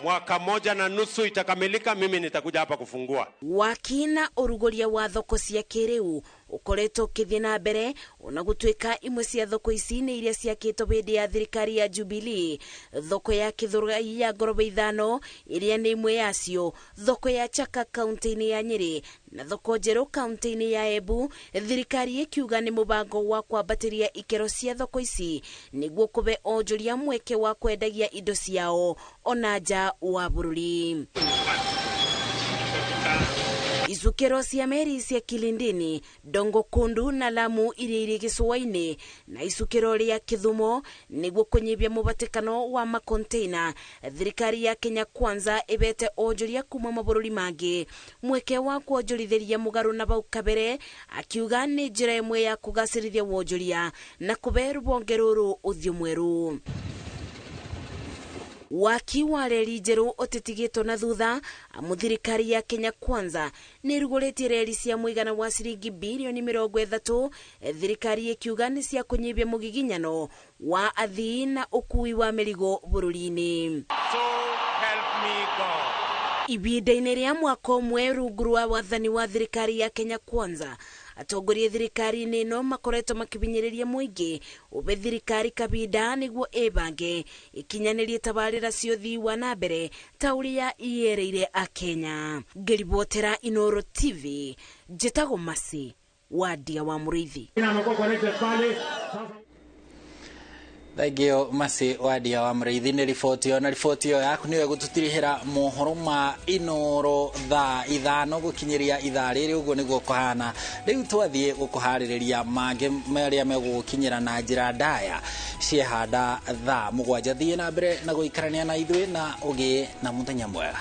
mwaka 1.5 itakamilika, mimi nitakuja hapa kufungua. Wakina ũrugũria wa thoko cia kĩrĩu ũkoretwo ũkĩthiĩ na mbere ona gũtuĩka imwe cia thoko ici nĩ iria ciakĩtwo hĩndĩ ya thirikari ya Jubilee. Thoko ya Githurai ya ngoroba 5 iria nĩ imwe yacio, thoko ya Chaka kaunti-inĩ ya Nyĩrĩ na thoko njerũ kaunti-inĩ ya Embu, thirikari ĩkiuga nĩ mũbango wa kwambatĩria ikĩro cia thoko ici nĩguo kũbe onjoria mweke wa kwendagia indo ciao ona nja wa bũrũri. Icukĩro cia meri cia Kilindini, Dongo Kundu na Lamu iria irĩ gĩcũa-inĩ na icukĩro rĩa Kĩthumo nĩguo kũnyihia mũbatĩkano wa makonteina. Thirikari ya Kenya Kwanza ĩbete onjoria kuma mabũrũri mangĩ mweke wa kuonjorithĩria mũgarũ na bau kabere, akiuga nĩ njĩra ĩmwe ya kũgacĩrithia wonjoria na kũbe rũhonge rũrũ ũthiũ mwerũ. Waki wa reri njerũ ũtitigĩtwo na thutha amu thirikari ya Kenya Kwanza nĩ ĩrugũrĩtie reri cia mũigana wa ciringi bilioni 30, thirikari ĩkiuga nĩ cia kũnyihia mũgiginyano wa athii na ũkui wa mĩrigo bũrũri-inĩ. So help me God. Ibinda-inĩ rĩa mwaka ũmwe rungu rwa wathani wa thirikari ya Kenya Kwanza, atongoria thirikari-inĩ ĩno makoretwo makĩhinyĩrĩria mũingĩ ũbe thirikari kabinda nĩguo ĩbange ĩkinyanĩrie tabarĩra cia ũthii wa na mbere ta ũrĩa ĩereire akenya. Ngĩribotera Inooro TV, njĩtagwo Mercy Wadia wa Mũrĩithi. Thengio Mercy Wadia wa Mũrĩithi nĩ riboti ĩyo, na riboti ĩyo yaku nĩyo ĩgũtũtirihĩra mohoro ma Inooro thaa 5 gũkinyĩria ithaa rĩrĩ. Ũguo nĩguo kũhana. Rĩu twathiĩ gũkũharĩrĩria mangĩ marĩa megũgũkinyĩra na njĩra ndaya ciehanda thaa 7. Thiĩ na mbere na gũikarania na ithuĩ na ũgĩe na mũthenya mwega.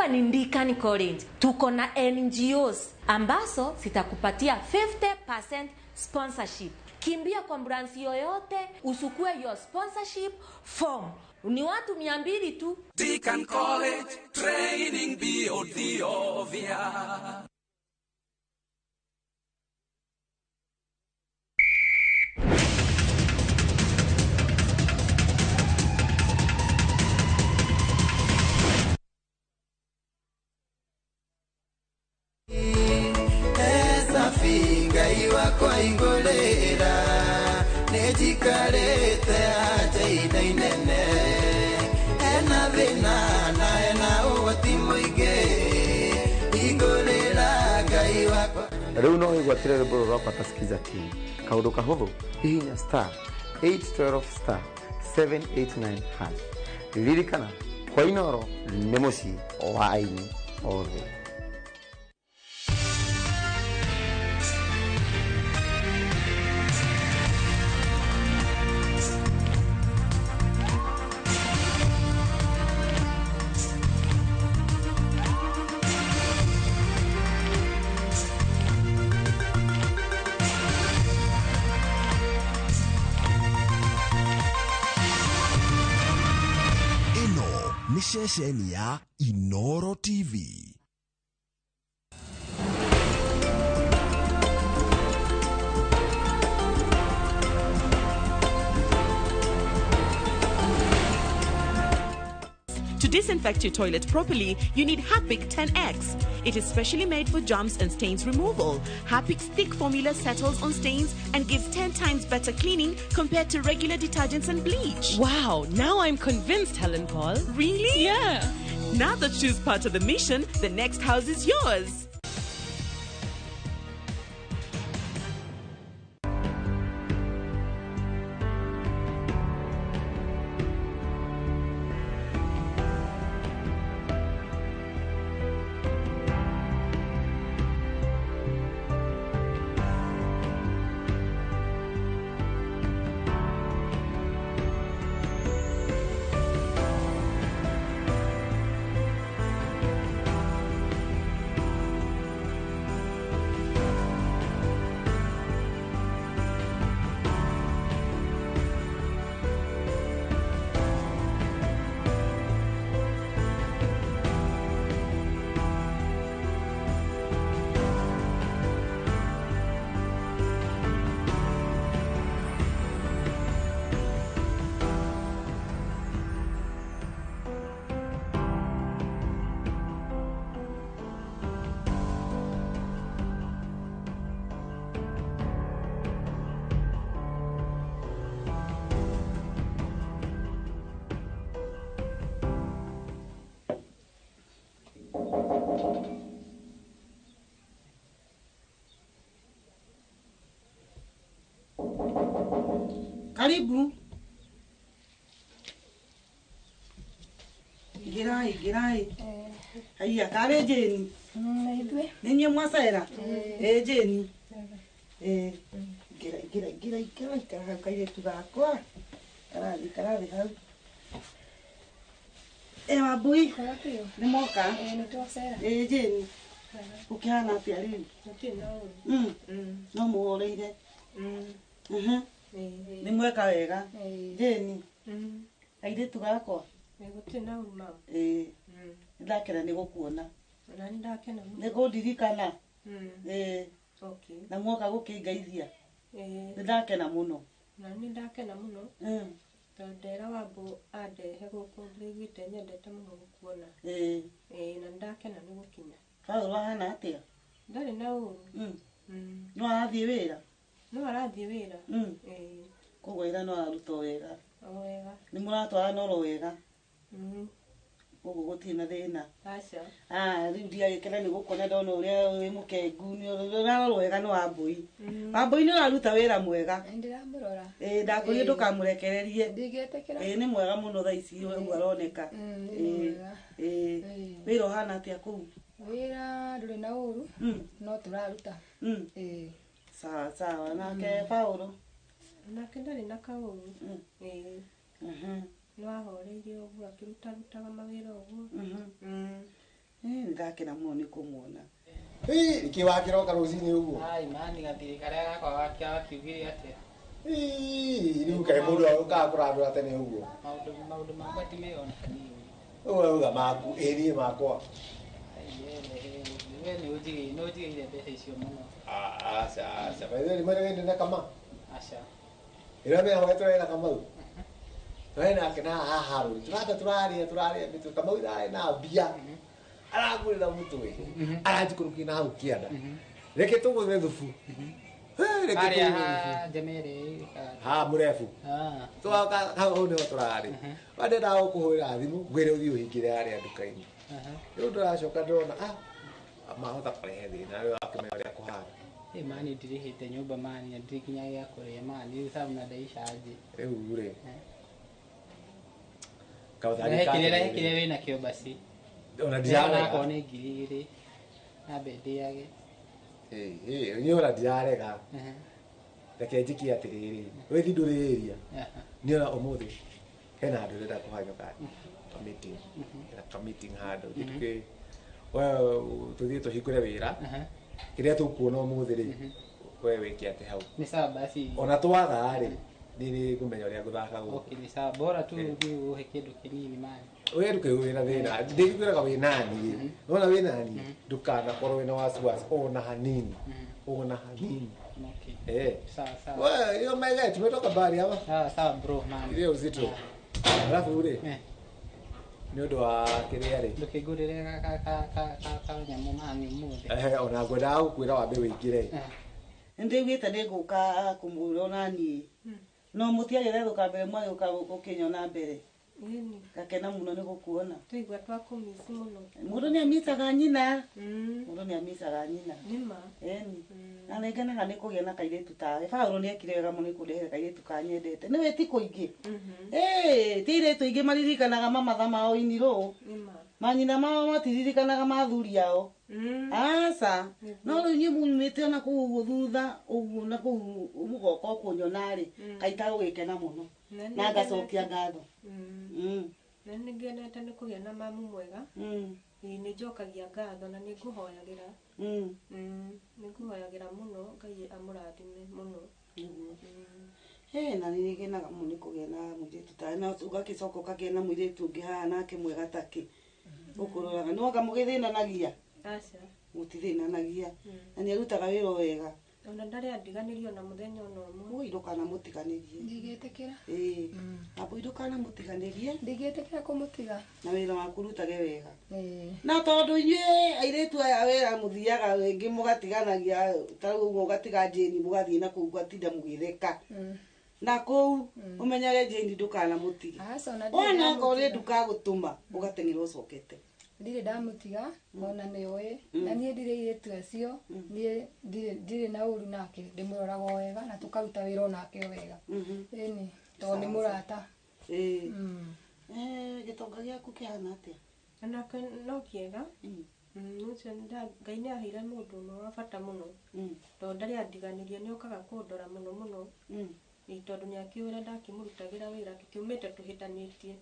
Hapa ni Ndikani College, tuko na NGOs ambazo zitakupatia 50% sponsorship. Kimbia kwa branch yoyote usukue your sponsorship form. Ni watu 200 tu. Deacon College, training beyond the obvious. Ngai wakwa ingolera nejikarete aja inene ena thina na ena ũgwati mũingĩ ingolera Ngai wakwa. Rĩu no wĩgwatĩre rwĩmbo rũrũ rwakwa ta Skiza TV. Kaũndũ kahũthũ, hihinya star 812 star 789 hash. Ririkana kwa Inoro nĩ mũciĩ wa aini othe. Ceceni ya Inoro TV. To disinfect your toilet properly, you need Harpic 10X. It is specially made for germs and stains removal. Harpic's thick formula settles on stains and gives 10 times better cleaning compared to regular detergents and bleach. Wow, now I'm convinced, Helen Paul. Really? Yeah. Now that she's part of the mission, the next house is yours. Karibu. Ngirai, ngirai. Haiya, kare Jane. Nĩ inyuĩ mwacera? Ĩ Jane. Ĩ ngira ngira ngira ikara ikara hau kairĩtu gakwa. Karathi karathi hau. Ĩ Wambui. Nĩ mwoka? Ĩ Jane. Ũkĩhana atĩa rĩu? No mũhoreire. Nĩ mweka wega. Jane. Kairĩtu gakwa. Gũtirĩ na ũru mama. Ĩ. Nĩndakena nĩ gũkuona. Ona nĩ ndakena mũno. Nĩ kũndirikana. Ĩ. Okay. Na mwoka gũkĩngeithia. Nĩ ndakena mũno. Na nĩ ndakena mũno. Tondũ ndera Wambũ andehe gũkũ ndĩiguĩte nyendete mũno gũkuona. Ĩ. Ĩ na nĩ ndakena nĩ gũkinya. Paũlũ ahana atĩa? Ndarĩ na ũru. No arathiĩ wĩra? No arathiĩ wĩra. Ĩ. Koguo wĩra no araruta o wega. O wega. Nĩ mũratwarana oro wega? Koguo gũtirĩ na thĩna. Aca. Ah, rĩu ndiagĩkena nĩ gũkuona ndona ũrĩa wĩ mũkengu nĩ ũrarorwo wega nĩ Wambui. Wambui nĩ ũraruta wĩra mwega. Ndĩramũrora. Ĩ ndakũria ndũkamũrekererie. Ndingĩtĩkĩra. Ĩ nĩ mwega mũno thaa ici ũguo aroneka. Nĩ mwega. Ĩ wĩra ũhana atĩa kũu? Wĩra ndũrĩ na ũru no tũraruta. Ĩ. Sawa sawa nake Paũlũ. Nake ndarĩ na kaũru. Ĩ. No ahoreire ũguo akĩrutarutaga mawĩra ũguo. Ndakena mũno nĩ kũmuona. Ĩ nĩkĩ wakĩroka rũcinĩ ũguo? Ai mani gathirĩ karĩa gakwa wakiugire atĩa? Ĩ rĩu kaĩ mũndũ ũkaga kũrandũra tene ũguo? Maũndũ makwa ti mega ona hanini. Ũguo uga maku ĩ niĩ makwa. We nĩ ũnjigĩire mbeca icio mũno. Aca aca by the way nĩ na kama. Aca. Ĩrĩa mena hwaĩ tũrarĩa na Kamau. Tũrarĩa nake na haha rũri. Tũrata tũrarĩa mĩtwe Kamau ĩrarĩ na mbia. Arangũrĩra mũtwe. Aranjikũrũkia na hau kĩanda. Reke tũgũthe thubu. Reke Harĩa tũgũthe thubu. ha Njemere. Ha mũrebu. Twaka hau nĩho tũrarĩ. Wandendaga gũkũhũrĩra thimũ ngwĩre ũthiĩ ũhingĩre harĩa nduka-inĩ. Rĩu ndĩracoka ndĩrona mahota kũrehe thĩna rĩu akĩmenya ũrĩa kũhana. Ĩ mani ndirĩhĩte nyũmba mani na ndirĩ nginya gĩa kũrĩa mani rĩu sababu na ndaica nje. Rĩu rĩ. Rehe kĩrĩa wĩna kĩo basi. Ona ndirarega. Onakorwo nĩ 2,000 nambe ndĩage. Ĩ niĩ ona ndirarega. Reke njikie atĩrĩrĩ, wĩthi ndũrĩria. Niĩ ona ũmũthĩ hena handũ ndĩrenda kũhanyũka ka meeting. Hena ka meeting handũ gĩtukĩ. We tũthiĩ tũhingũre wĩra. Kĩrĩa tũkuona ũmũthĩ rĩ, we wĩke atĩ hau. Nĩ sawa basi. Ona twaga rĩ, niĩ nĩ ngũmenya ũrĩa ngũthaka gũkũ. Okay, nĩ sawa. Bora tu ũthiĩ ũhe kĩndũ kĩnini mani. We ndũkaigua wĩna thĩna. Ndĩkwĩraga wĩ nani. Wona wĩ nani, ndũkanakorwo wĩna wasiwasi ona hanini. Ona hanini. Okay. Eh. Sawa sawa. We, hiyo mega tumetoka mbali hapa. Sawa sawa bro man. Ile uzito. Alafu ule. Nĩ ũndũ wa kĩrĩa rĩ. Ndũkĩngũrĩre ka nyamũ mani ũmũthĩ. Ona ngwendaga gũkwĩra wambe wĩingĩre. Nĩndĩiguĩte nĩngũka kũmũra ona niĩ. No mũtiagĩrĩire gũka mbere mwagĩũka gũkĩnyona mbere. Ngakena mũno nĩ gũkuona. Twaigua twakũmici mũno. Mũndũ nĩ amicaga nyina. Mũndũ nĩ amicaga nyina. Nĩma. Ĩni. Na nĩ ngenaga nĩ kũgĩa na kairĩtu tawe. Paũlũ nĩ ekire wega mũno nĩ kũndehera kairĩtu kanyendete. Nĩwe ti kũingĩ. Ti airĩtu aingĩ maririkanaga mamatha mao inirũ. Nĩma. Manyina mao matiririkanaga mathuri ao. Aca. No rĩu inyuĩ mumĩte ona kũu ũguo thutha ũguo na kũu mũgoka kũnyona rĩ, kaita gũgĩkena mũno. Na ngacokia ngatho. Na nĩ ngenete nĩ kũgĩa na mamu mwega. Ĩĩ nĩ njokagia ngatho na nĩ ngũhoyagĩra. Nĩ ngũhoyagĩra mũno Ngai amũrathime mũno. Nĩguo. Na nĩ ngenaga mũno nĩ kũgĩa na mũirĩtu tawe na ũgagĩcoka ũkagĩa na mũirĩtu ũngĩ haha nake mwega take. Ũkũroraga nĩ wanga mũgĩthĩnanagia? Aca. Mũtithĩnanagia. Na nĩ arutaga wĩra wega. Ona ndarĩ andiganĩrio na mũthenya ona ũmwe. Oi ndũkanamũtiganĩrie. Ndingĩtĩkĩra. Ĩĩ. Ambũi ndũkanamũtiganĩrie. Ndingĩtĩkĩra kũmũtiga. Na wĩra waku ũrutage wega. Ĩĩ. Na tondũ inyuĩ airĩtu aya wĩra mũthiaga rĩngĩ mũgatiganagia ta rĩu ũguo ũgatiga Jane mũgathiĩ na kũu ũgatinda mũgĩtheka. Na kũu ũmenyage Jane ndũkanamũtige. Aca ona ndirĩ Ona okorwo nĩ ndamũtiga. ndukagũtũma ũgateng'era ũcokete. Ndirĩ ndamũtiga ona nĩ oĩ na niĩ ndirĩ airĩtu acio niĩ ndirĩ na ũru nake ndĩmũroraga o wega na tũkaruta wĩra onake o wega. Ĩni tondũ nĩ mũrata. Ĩĩ. Gĩtonga gĩaku kĩhana atĩa? Onake no kĩega. Ũcio Ngai nĩ aheire mũndũ ũmwe wa bata mũno. Tondũ ndarĩ andiganĩria nĩ okaga kũndora mũno mũno. Ĩĩ tondũ nĩ akĩũĩ ũrĩa ndakĩmũrutagĩra wĩra tũtiumĩte tũhĩtanĩtie.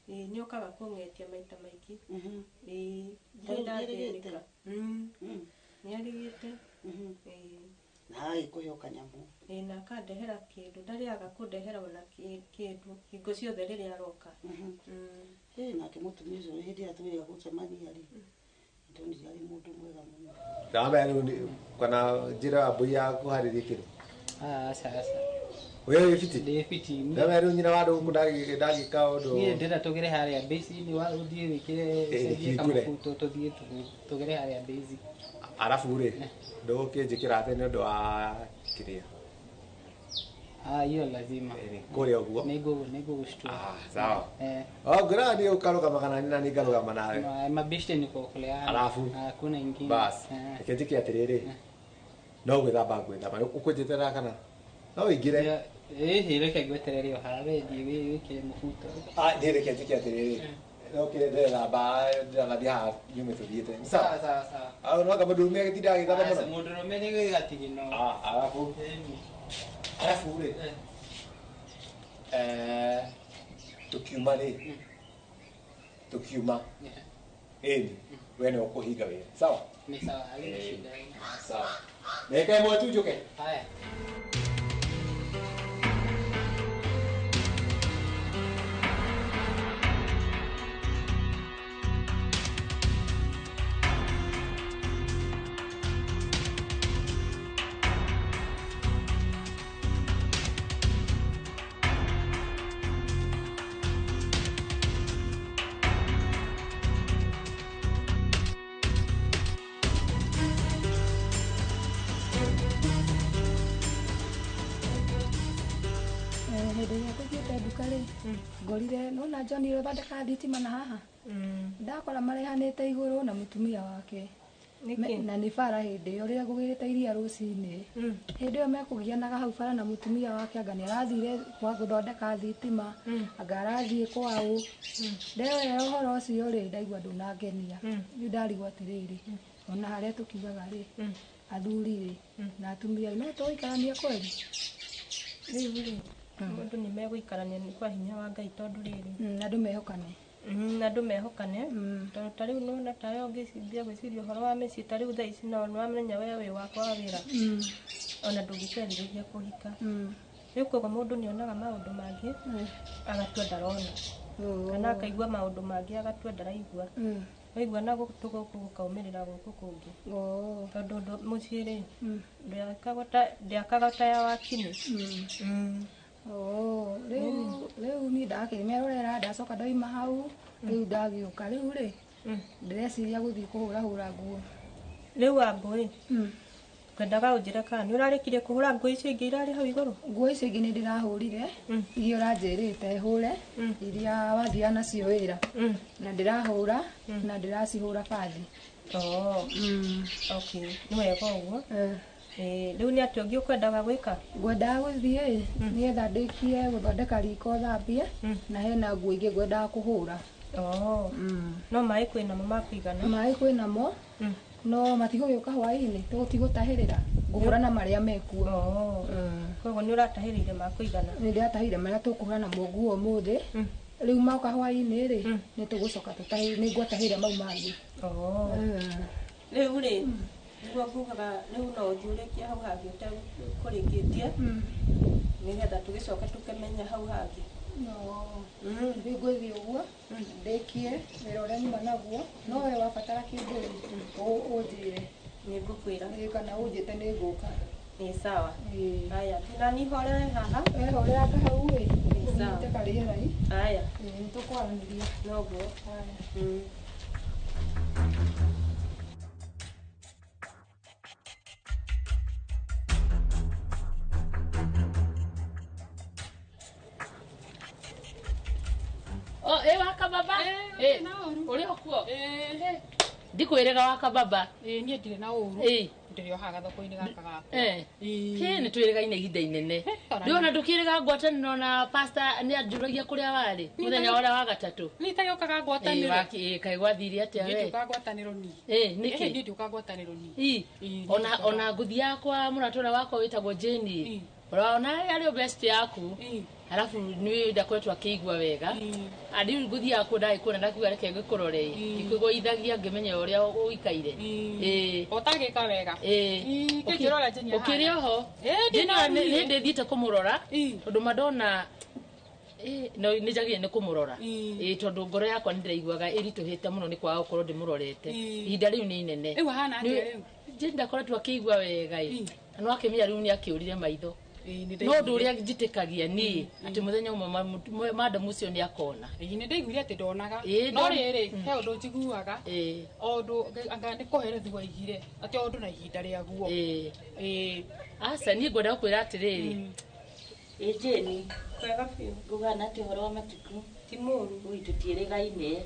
Ĩĩ nĩ okaga kũng'etia maita maingĩ. Ĩĩ ndirĩ ndathĩnĩka. Nĩ arĩgĩte. Ĩĩ. Na agagĩkũhe o kanyamũ. Ĩĩ na akandehera kĩndũ ndarĩaga kũndehera ona kĩndũ hingo ciothe rĩrĩa aroka. Ĩĩ nake mũtumia ũcio hĩndĩ ĩrĩa twĩrĩga gũcemania rĩ, ndonire arĩ mũndũ mwega mũno. Ndamenya rĩu kana njĩra ya mbũi ya kũharĩria kĩndũ. Aca aca. We wĩ fiti? Ndĩ fiti. Ndamenya rĩu nyina wa ndũngũ ndagĩka ũndũ. Niĩ ndĩrenda tũgere harĩa base-inĩ wa ũthiĩ wĩkĩre ũcenjie hingũre. kamũbuto tũthiĩ tũgere harĩa base. Arabu rĩ, ndũgũkĩnjĩkĩra atĩ nĩ ũndũ wa kĩrĩa. Hiyo lazima. Kũrĩa ũguo. Nĩngũgũshtua. Sawa. Ngwĩraga niĩ ũkarũgama kana na niĩ ngarũgama nawe. Mabeshte ni kuokoleana. Alafu? Hakuna ingine. Bas. Reke njĩke atĩrĩrĩ. No gwĩthamba ngwĩthamba. Ũkũnjĩtĩra kana? No ũingĩre. Ĩĩ reke ngweterere o haha we thiĩ wĩkĩre mũbuto. Niĩ reke njĩke atĩrĩrĩ. No kĩrĩa ndĩrethamba ndĩrathambia haha nyume tũthiĩte. Nĩ sawa? Sawa sawa sawa. No anga mũndũrũme agĩtinda agĩthamba Aca mũno. mũndũrũme nĩ gatigino. Alafu? Alafu rĩ, tukiuma rĩ, tukiuma Ĩni we nĩ ũkũhinga wĩra sawa. Nĩ sawa, harĩ shida. Sawa, ndagĩka ĩmwe tu njũke. Haya. Ngorire nona John ĩrothondeka thitima na haha ndakora marehanĩte igũrũ na mũtumia wake na nĩ bara hĩndĩ ĩyo rĩrĩa ngũgĩrĩte iria rũcinĩ hĩndĩ ĩyo mekũgianaga hau bara na mũtumia wake anga nĩ arathire kwa gũthondeka thitima anga arathiĩ kwaũ nderorera ũhoro ũcio rĩ ndaigua ndũnangenia rĩu ndarigwo atĩrĩrĩ ona harĩa tũkiugaga rĩ athuri rĩ na atumia no tũgũikarania kweli rĩu rĩ Mũndũ nĩ megũikarania nĩ kwa hinya wa Ngai tondũ rĩrĩ andũ mehokane andũ mehokane tondũ ta rĩu nĩwona tawe ũngĩciria gwĩciria ũhoro wa mĩciĩ ta rĩu thaa ici no nĩwamenya we wĩ wakwa wa wĩra ona ndũngĩkerirĩria kũhika rĩu koguo mũndũ nĩonaga maũndũ mangĩ agatua ndarona kana akaigua maũndũ mangĩ agatua ndaraigua waigua na gũtũ gũkũ gũkaumĩrĩra gũkũ kũngĩ tondũ mũciĩ rĩ ndĩakaga ta ya wakinĩ. Rĩu niĩ ndakĩmerorera ndacoka ndoima hau rĩu ndagĩũka rĩu rĩ ndĩreciria gũthiĩ kũhũrahũra nguo rĩu Wambũi ngwendaga ũnjĩre kana nĩ ũrarĩkirie kũhũra nguo icio ingĩ irarĩ hau igũrũ. Nguo icio ingĩ nĩ ndĩrahũrire iria ũranjĩrĩte hũre iria wathiaga nacio wĩra na ndĩrahũra na ndĩracihũra bathi. Okay, nĩ wega ũguo. Rĩu nĩ atĩa ũngĩ ũkwendaga gwĩka? Ngwendaga gũthiĩ nĩgetha ndĩkie gũthondeka riko thambie na hena nguo ingĩ ngwendaga kũhũra. No maĩ kwĩnamo ma kũigana? Maĩ kwĩnamo no matigũgĩũka hwaĩ-inĩ tũtigũtahĩrĩra ngũhũra na marĩa mekuo. Koguo nĩ ũratahĩrĩire ma kũigana? Nĩ ndĩratahĩrĩire marĩa tũkũhũra namo nguo ũmũthĩ rĩu moka hwaĩ-inĩ rĩ nĩ tũgũcoka nĩ ngwatahĩrĩra mau mangĩ. Rĩu rĩ nĩguo ngugaga rĩu no ũthiĩ ũrĩkie hau hangĩ ũtekũrĩkĩtie nĩgetha tũgĩcoke tũkĩmenya hau hangĩ. Rĩu ngwĩthiĩ ũguo ndĩkie wĩra ũrĩa nyuma naguo no we wabatara kĩndũ rĩ ũnjĩre. Nĩ ngũkwĩra. Kana ũnjĩte nĩ ngũka. Nĩ sawa. Haya nani horere haha. Horera hau ĩ ũnyite karĩera ĩ. Haya nĩ tũkwaranĩria. Noguo. Wakababa uri okuo ndikwĩrĩga wakababa. Niĩ ndirĩ na ũru ndĩrĩohaga thoko-inĩ gaka gakwa. Kĩ nĩ twĩrĩgaine ihinda inene rĩu ona ndũkĩrĩga ngwatanĩro na pastor nĩ anjũragia kũrĩa warĩ mũthenya ũrĩa wa gatatũ. Niĩ itagĩũkaga ngwatanĩro. Kaĩ gwathire atĩa we? Niĩ ndiũkaga ngwatanĩro niĩ. Nĩkĩ? Niĩ ndiũkaga ngwatanĩro niĩ. Ona ngũthiaga kwa mũrata ũrĩa wakwa wĩtagwo Jane ũrona arĩ o best yaku alafu nĩ ndakoretwo akĩigua wega rĩu ngũthiaga kuo ndagĩkuona ndakiuga reke ngĩkũrore ngĩkũgũithagia ngĩmenya ũrĩa ũikaire. Ũtagĩka wega. Kĩnjĩrora Jane ahana. Ũkĩrĩ oho Jane nĩ ndĩthiĩte kũmũrora tondũ mandona no nĩ njagĩrĩire nĩ kũmũrora tondũ ngoro yakwa nĩ ndĩraiguaga ĩritũhĩte mũno nĩ kwaga gũkorwo ndĩmũrorete ihinda rĩu nĩ inene. Rĩu ahana atĩa rĩu? Jane ndakoretwo akĩigua wega na no akĩmenya rĩu nĩ akĩũrire maitho no ũndũ ũrĩa njĩtĩkagia niĩ atĩ mũthenya ũmwe madam ũcio nĩ akona. Nĩ ndaiguire atĩ ndonaga no rĩrĩ he ũndũ njiguaga o ũndũ anga nĩ kũherethio waigire atĩ o ũndũ na ihinda rĩaguo. Aca niĩ ngwenda gũkwĩra atĩrĩrĩ Jane kwega biũ ngũgana atĩ ũhoro wa matukũ ti mũru. Ui tũtiĩrĩgaine.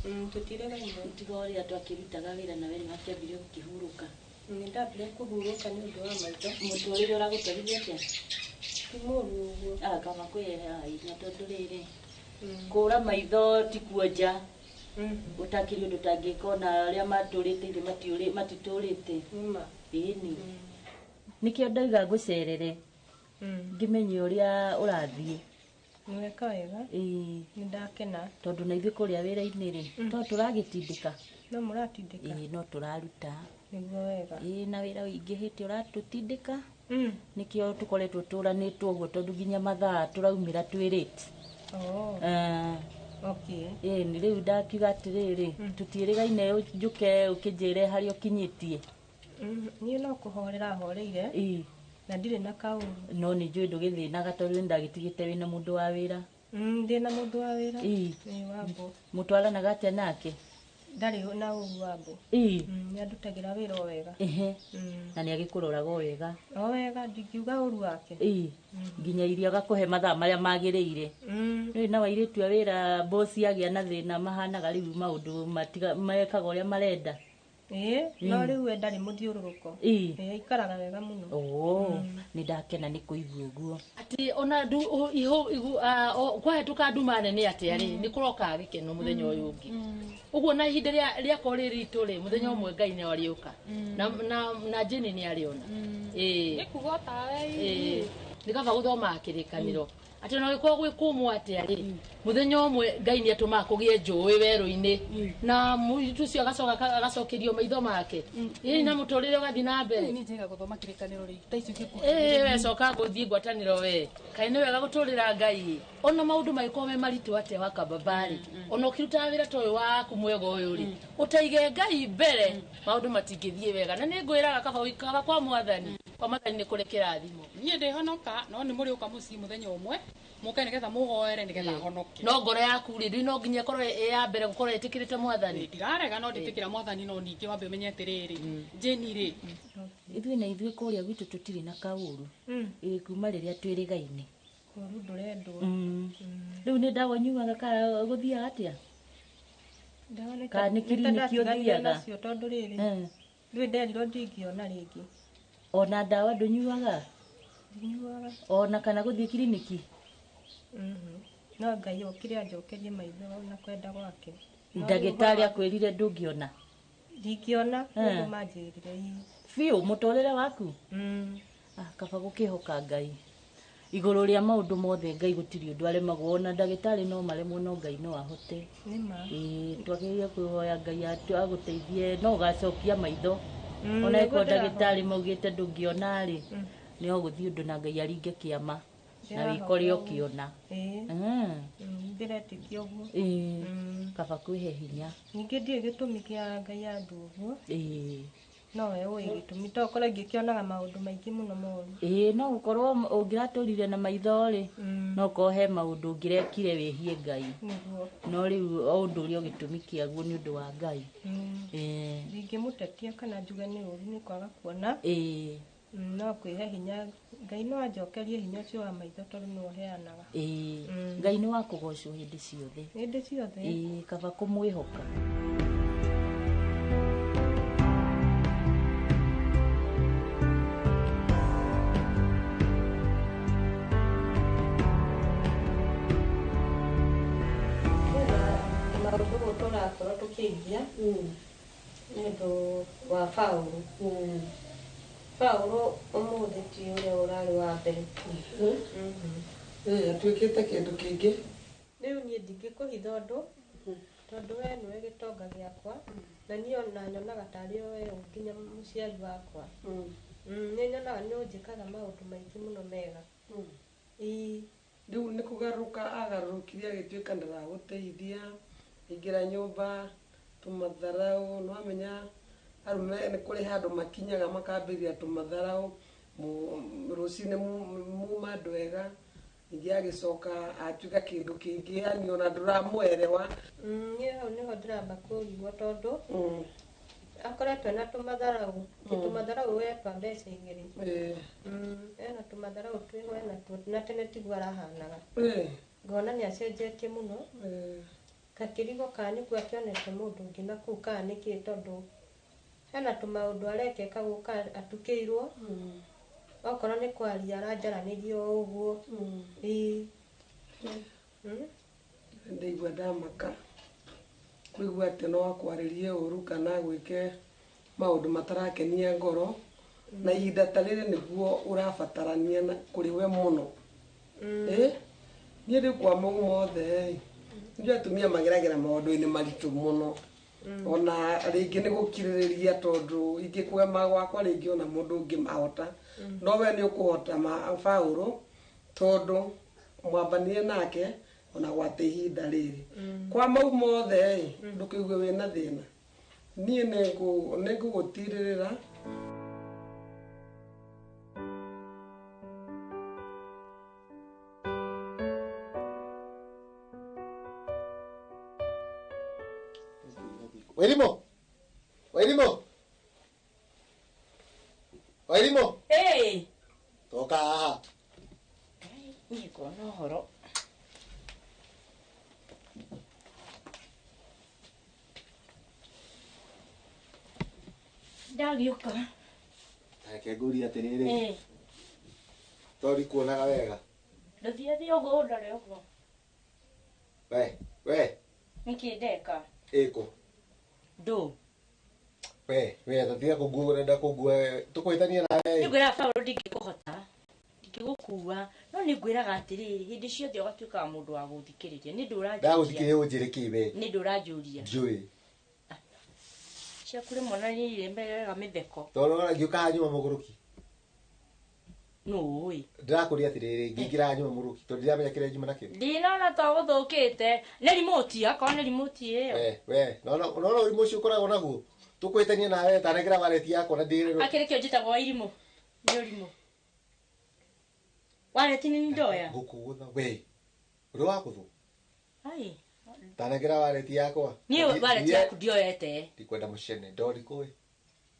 Tũtiĩrĩgaine tiga ũrĩa twakĩrutaga wĩra nawe nĩ wakĩambire gũkĩhurũka. Nĩ ndambire kũhurũka nĩ ũndũ wa maitho. Mũtũrĩre ũragũtwarithia atĩa? Ti mũru ũguo. Kaba kwĩyeha tondũ rĩrĩ kũra maitho ti kuonja ũtakĩrĩ ũndũ ũtangĩka ona arĩa matũrĩte ithuĩ matitũrĩte. Ĩni nĩkĩo ndauga ngũcerere ngĩmenye ũrĩa ũrathiĩ. Nĩweka wega. Ĩĩ. Nĩndakena. Tondũ na ithuĩ kũrĩa wĩra-inĩ rĩ, to tũragĩtindĩka. No mũratindĩka. Ĩĩ no tũraruta. Nĩguo wega. Ĩĩ na wĩra ũingĩhĩte ũratũtindĩka. Nĩkĩo tũkoretwo tũranĩtwo ũguo tondũ nginya mathaa tũraumĩra twĩ late. Oh. Okay. Ĩĩ nĩ rĩu ndakiuga atĩrĩrĩ, tũtiĩrĩgaine njũke ũkĩnjĩre harĩa ũkinyĩtie. Niĩ no kũhorera horeire. Ĩĩ. Na ndirĩ na kaũru. No nĩ njũĩ ndũgĩthĩnaga tondũ nĩndagĩtigĩte wĩna mũndũ wa wĩra. Ndĩ na mũndũ wa wĩra. Ĩĩ. Ĩĩ Wambũ. Mũtwaranaga atĩa nake? Ndarĩ na ũru Wambũ. Ĩĩ. Nĩandutagĩra wĩra o wega. Ehe. Na nĩagĩkũroraga o wega. O wega ndingiuga ũru wake. Ĩĩ. Nginya irio agakũhe mathaa marĩa magĩrĩire. Rĩu na airĩtu a wĩra bosi agĩa na thĩna mahanaga rĩu maũndũ matiga mekaga ũrĩa marenda. Ĩĩ, no rĩu we ndarĩ mũthiũrũrũko. Ĩĩ. Ĩĩ aikaraga wega mũno. Oo, nĩ ndakena nĩ kũigua ũguo. Atĩ ona kwahĩtũka nduma nene atĩa rĩ, nĩ kũroka gĩkeno mũthenya ũyũ ũngĩ. Ũguo na ihinda rĩakorwo rĩ ritũ rĩ, mũthenya ũmwe Ngai nĩ arĩũka. Na Jane nĩ arĩona. Ĩĩ. Nĩ kuga tawe. Ĩĩ. Nĩ kaba gũthoma kĩrĩkanĩro. Atĩ ona gĩkorwo gwĩ kũmũ atĩa rĩ, mũthenya ũmwe Ngai nĩ atũmaga kũgĩe njũĩ werũ-inĩ na mũirĩtu ũcio agacoka agacokerio maitho make. Ĩĩ na mũtũrĩre ũgathiĩ na mbere. Niĩ njega gũthoma kĩrĩkanĩro rĩ, ta icio ingĩkuhĩrĩria. Ĩĩ we coka gũthiĩ ngwatanĩro we. Kaĩ nĩ wega gũtũrĩra Ngai. Ona maũndũ mangĩkorwo me maritũ atĩa wa kababa rĩ, ona ũkĩrutaga wĩra ta ũyũ waku mwega ũyũ rĩ, ũtaige Ngai mbere, maũndũ matingĩthiĩ wega. Na nĩ ngwĩraga kaba ũikaraga kwa Mwathani. Kwa Mwathani nĩ kũrĩ kĩrathimo. Niĩ ndĩhonoka, no nĩ mũrĩũka mũciĩ mũthenya ũmwe, mũke nĩgetha mũhoere nĩgetha honoke. No ngoro yaku rĩ, ndũĩ no nginya ĩkorwo ĩ ya mbere gũkorwo ĩtĩkĩrĩte Mwathani. Ndirarega no ndĩtĩkĩra Mwathani no ningĩ wambe ũmenye atĩrĩrĩ, Jane rĩ, Ithuĩ na ithuĩ kũrĩa gwitũ tũtirĩ na kaũru. Ĩĩ kuma rĩrĩa twĩrĩgaine. Kũru ndũrendwo. Rĩu nĩ ndawa ũnyuaga kana gũthiaga atĩa? Ndawa nĩ Kana nĩ kiriniki ũthiaga? nacio tondũ rĩrĩ, rĩu nderirwo ndingĩona rĩngĩ. Ona ndawa ndũnyuaga? Ndinyuaga. Ona kana gũthiĩ kiriniki? No Ngai okire anjokerie maitho na kwenda gwake. Ndagĩtarĩ akwĩrire ndũngĩona? Ndingĩona, nĩguo manjĩrire. Biũ mũtũrĩre waku? Kaba gũkĩhoka Ngai. Igũrũ rĩa maũndũ mothe Ngai gũtirĩ ũndũ aremagwo, ona ndagĩtarĩ no maremwo no Ngai no ahote. Nĩma. Ĩĩ twagĩrĩire kwĩhoya Ngai agũteithie no ũgacokia maitho. Ona ĩkorwo ndagĩtarĩ maugĩte ndũngĩona rĩ, nĩ ũgũthiĩ ũndũ na Ngai aringe kĩama na wĩkore ũkĩona. Ĩĩ. Ndĩretĩkia ũguo. Ĩĩ. Kaba kwĩhe hinya. Ningĩ ndiũĩ gĩtũmi kĩa Ngai andũ ũguo. Ĩĩ. No we ũĩ gĩtũmi to ũkorwo ngĩkĩonaga maũndũ maingĩ mũno moru. Ĩĩ no gũkorwo ũngĩratũrire na maitho rĩ, no ũkorwo he maũndũ ũngĩrekire wĩhie Ngai. Nĩguo. No rĩu o ũndũ ũrĩa gĩtũmi kĩaguo nĩ ũndũ wa Ngai. Ĩĩ. Ndingĩmũtetia kana njuge nĩ ũru nĩ kwaga kuona. Ĩĩ. No kwĩhe hinya Ngai no anjokerie hinya ũcio wa maitho tondũ nĩwe ũheanaga. Ĩĩ. Ngai nĩ wa kũgocwo hĩndĩ ciothe. Hĩndĩ ciothe. Ĩĩ kaba kũmwĩhoka. Maũndũ tũrakorwo tũkĩigia nĩ ũndũ wa Paũlũ. Paũlũ ũmũthĩ ti ũrĩa ũrarĩ wa mbere. Atuĩkĩte kĩndũ kĩngĩ. Rĩu niĩ ndingĩkũhitha ũndũ tondũ we nĩwe gĩtonga gĩakwa na niĩ ona nyonaga tarĩ we nginya mũciari wakwa. Nĩ nyonaga nĩ ũnjĩkaga maũndũ maingĩ mũno mega. Ĩĩ. Rĩu nĩ kũgarũrũka agarũrũkire agĩtuĩka ndaragũteithia, aingĩra nyũmba tũmatharau, nĩwamenya arũme nĩ kũrĩ handũ makinyaga makambĩrĩria tũmatharau, rũcinĩ muma andũ ega, ningĩ agĩcoka atuĩka kĩndũ kĩngĩ, yani ona ndũramũerewa. Niĩ hau nĩho ndĩramba kũrigwo tondũ akoretwo ena tũmatharau, tũmatharau we twa mbeca igĩrĩ. Ena tũmatharau twĩho ena tuo, na tene tiguo arahanaga. Ngona nĩ acenjetie mũno. Gakĩrigwo kana nĩkuo akĩonete mũndũ ũngĩ na kũu kana nĩkĩ tondũ hena tũmaũndũ arekeka gũka atukĩirwo. Okorwo nĩ kwaria aranjaranĩria o ũguo. Ĩĩ. Ndaigua ndamaka kũigua atĩ no akwarĩrie ũru kana agwĩke maũndũ matarakenia ngoro, na ihinda ta rĩrĩ nĩguo ũrabatarania kũrĩ we mũno. Niĩ rĩu kwa mau mothe nĩ atumia mageragĩra maũndũ-inĩ maritũ mũno. Ona rĩngĩ nĩ gũkirĩrĩria tondũ ingĩkwema gwakwa rĩngĩ ona mũndũ ũngĩ mahota. No we nĩ ũkũhota Paũlũ tondũ mwambanire nake ona gwate ihinda rĩrĩ. Kwa mau mothe ndũkĩigue wĩna thĩna. Niĩ nĩngũgũtirĩrĩra. Wairimu! Wairimu! Wairimu! Hey! Toka haha. Niĩ ngona ũhoro. Ndagĩũka. Reke ngũrie atĩrĩrĩ. To ndikuonaga wega. Ndũthiĩ thiĩ ũguo ũndore ũguo. We, we. Nĩkĩ ndeka? Ĩkũ. Ndũ. We, we, tatiga kũngua ũrenda kũngua tũkũhĩtania nawe. Nĩngwĩraga Paũlũ ndingĩkũhota. Ndingĩgũkua. No nĩngwĩraga atĩrĩrĩ, hĩndĩ ciothe ũgatuĩkaga mũndũ wa gũthikĩrĩria. Nĩ ndũranjũria. Ndagũthikĩrĩria ũnjĩre kĩ we? Nĩ ndũranjũria. Ndiũĩ. Ciaku rĩmwe na nĩ irembereaga mĩtheko. Tondũ ngĩũka haha nyuma mũgũrũki. Nũ ũĩ? Ndĩrakũria atĩrĩrĩ, ngĩingĩra haha nyuma mũgũrũki tondũ ndiramenya kĩrĩa njuma nakĩo. Ndinona to gũthũkĩte. Nĩ remote, akorwo nĩ remote ĩyo. We, we, nona ũrimũ ũcio ũkoragwo naguo. Tũkũhĩtania nawe tanengera wallet yakwa na ndĩrĩrwo. Akĩrĩ kĩo njĩtagwo Wairimũ. Nĩ ũrimũ. Wallet nĩ ndoya. Ngũkũgũtha we. Ũrĩ wa gũthwo. Ai. Tanengera wallet yakwa. Niĩ wallet yaku ndioete. Ndikwenda mũcene, ndorikũĩ.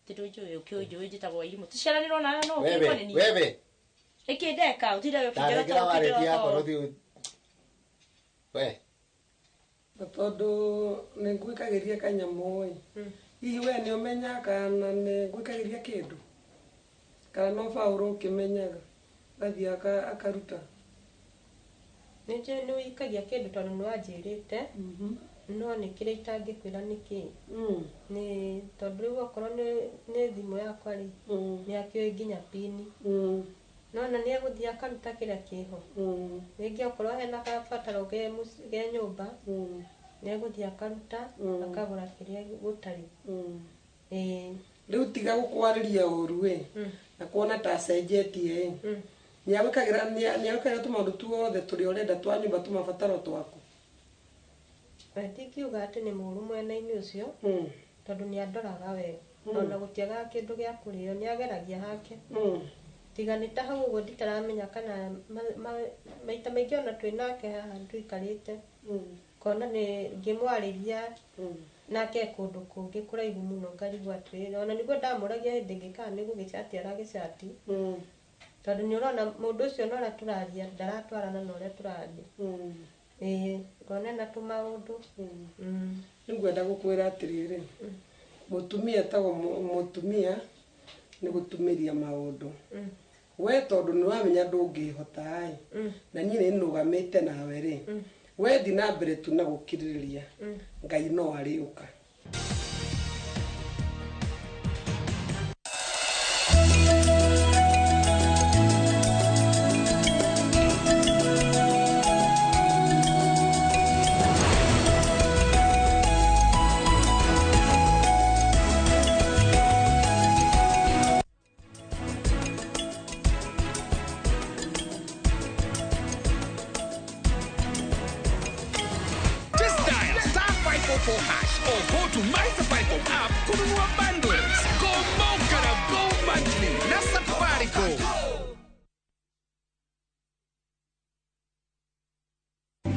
Ti ndũnjũĩ, ũkĩũnjũĩ njĩtagwo Wairimũ. Tũciaranĩrwo nawe no ũkĩrwo nĩ niĩ. Wewe. Nĩkĩ ndeka? Ũtindaga ũkĩnjĩra Tanengera wallet yakwa no we. Tondũ nĩ ngwĩkagĩria kanyamũ ĩ. Hihi we nĩ ũmenyaga kana nĩ ngwĩkagĩria kĩndũ? Kana no Paũlũ ũkĩmenyaga? Athiĩ akaruta. Nĩ njũĩ nĩ ũikagia kĩndũ tondũ nĩ wanjĩrĩte. No nĩ kĩrĩa itangĩkwĩra nĩ kĩĩ. Nĩ tondũ rĩu okorwo nĩ thimũ yakwa rĩ, nĩ akĩũĩ nginya pini. No na nĩ egũthiĩ akaruta kĩrĩa kĩho. Rĩngĩ okorwo hena kabataro ke nyũmba, nĩ egũthiĩ akaruta, akagũra kĩrĩa gũtarĩ. Rĩu tiga gũkwarĩria ũru ĩ, na kuona ta acenjetie ĩ. Nĩagwĩkagĩra tũmaũndũ tuothe tũrĩa ũrenda twa nyũmba tũmabataro twaku. Ndingiuga atĩ nĩ mũũru mwena-inĩ ũcio, tondũ nĩ andoraga wega. Ona gũtiagaga kĩndũ gĩa kũrĩo, nĩ ageragia hake. Tiga nĩ ta hau ũguo nditaramenya kana maita maingĩ ona twĩ nake haha tũikarĩte. Ngona nĩ ngĩmwarĩria nake e kũndũ kũngĩ kũraihu mũno ngarigwo atĩrĩrĩ, ona nĩguo ndamũragia hĩndĩ ĩngĩ kana nĩ gũgĩcati aragĩcati. Tondũ nĩ ũrona mũndũ ũcio na ũrĩa tũraria ndaratwarana na ũrĩa tũraria. Ĩĩ, ngona ena tũmaũndũ. Nĩngwenda gũkwĩra atĩrĩrĩ, mũtumia etagwo mũtumia nĩ gũtumĩria maũndũ. We tondũ nĩ wamenya ndũngĩhota ĩ, na niĩ nĩ nũgamĩte nawe rĩ, we thiĩ na mbere tu na gũkirĩrĩria, Ngai no arĩũka.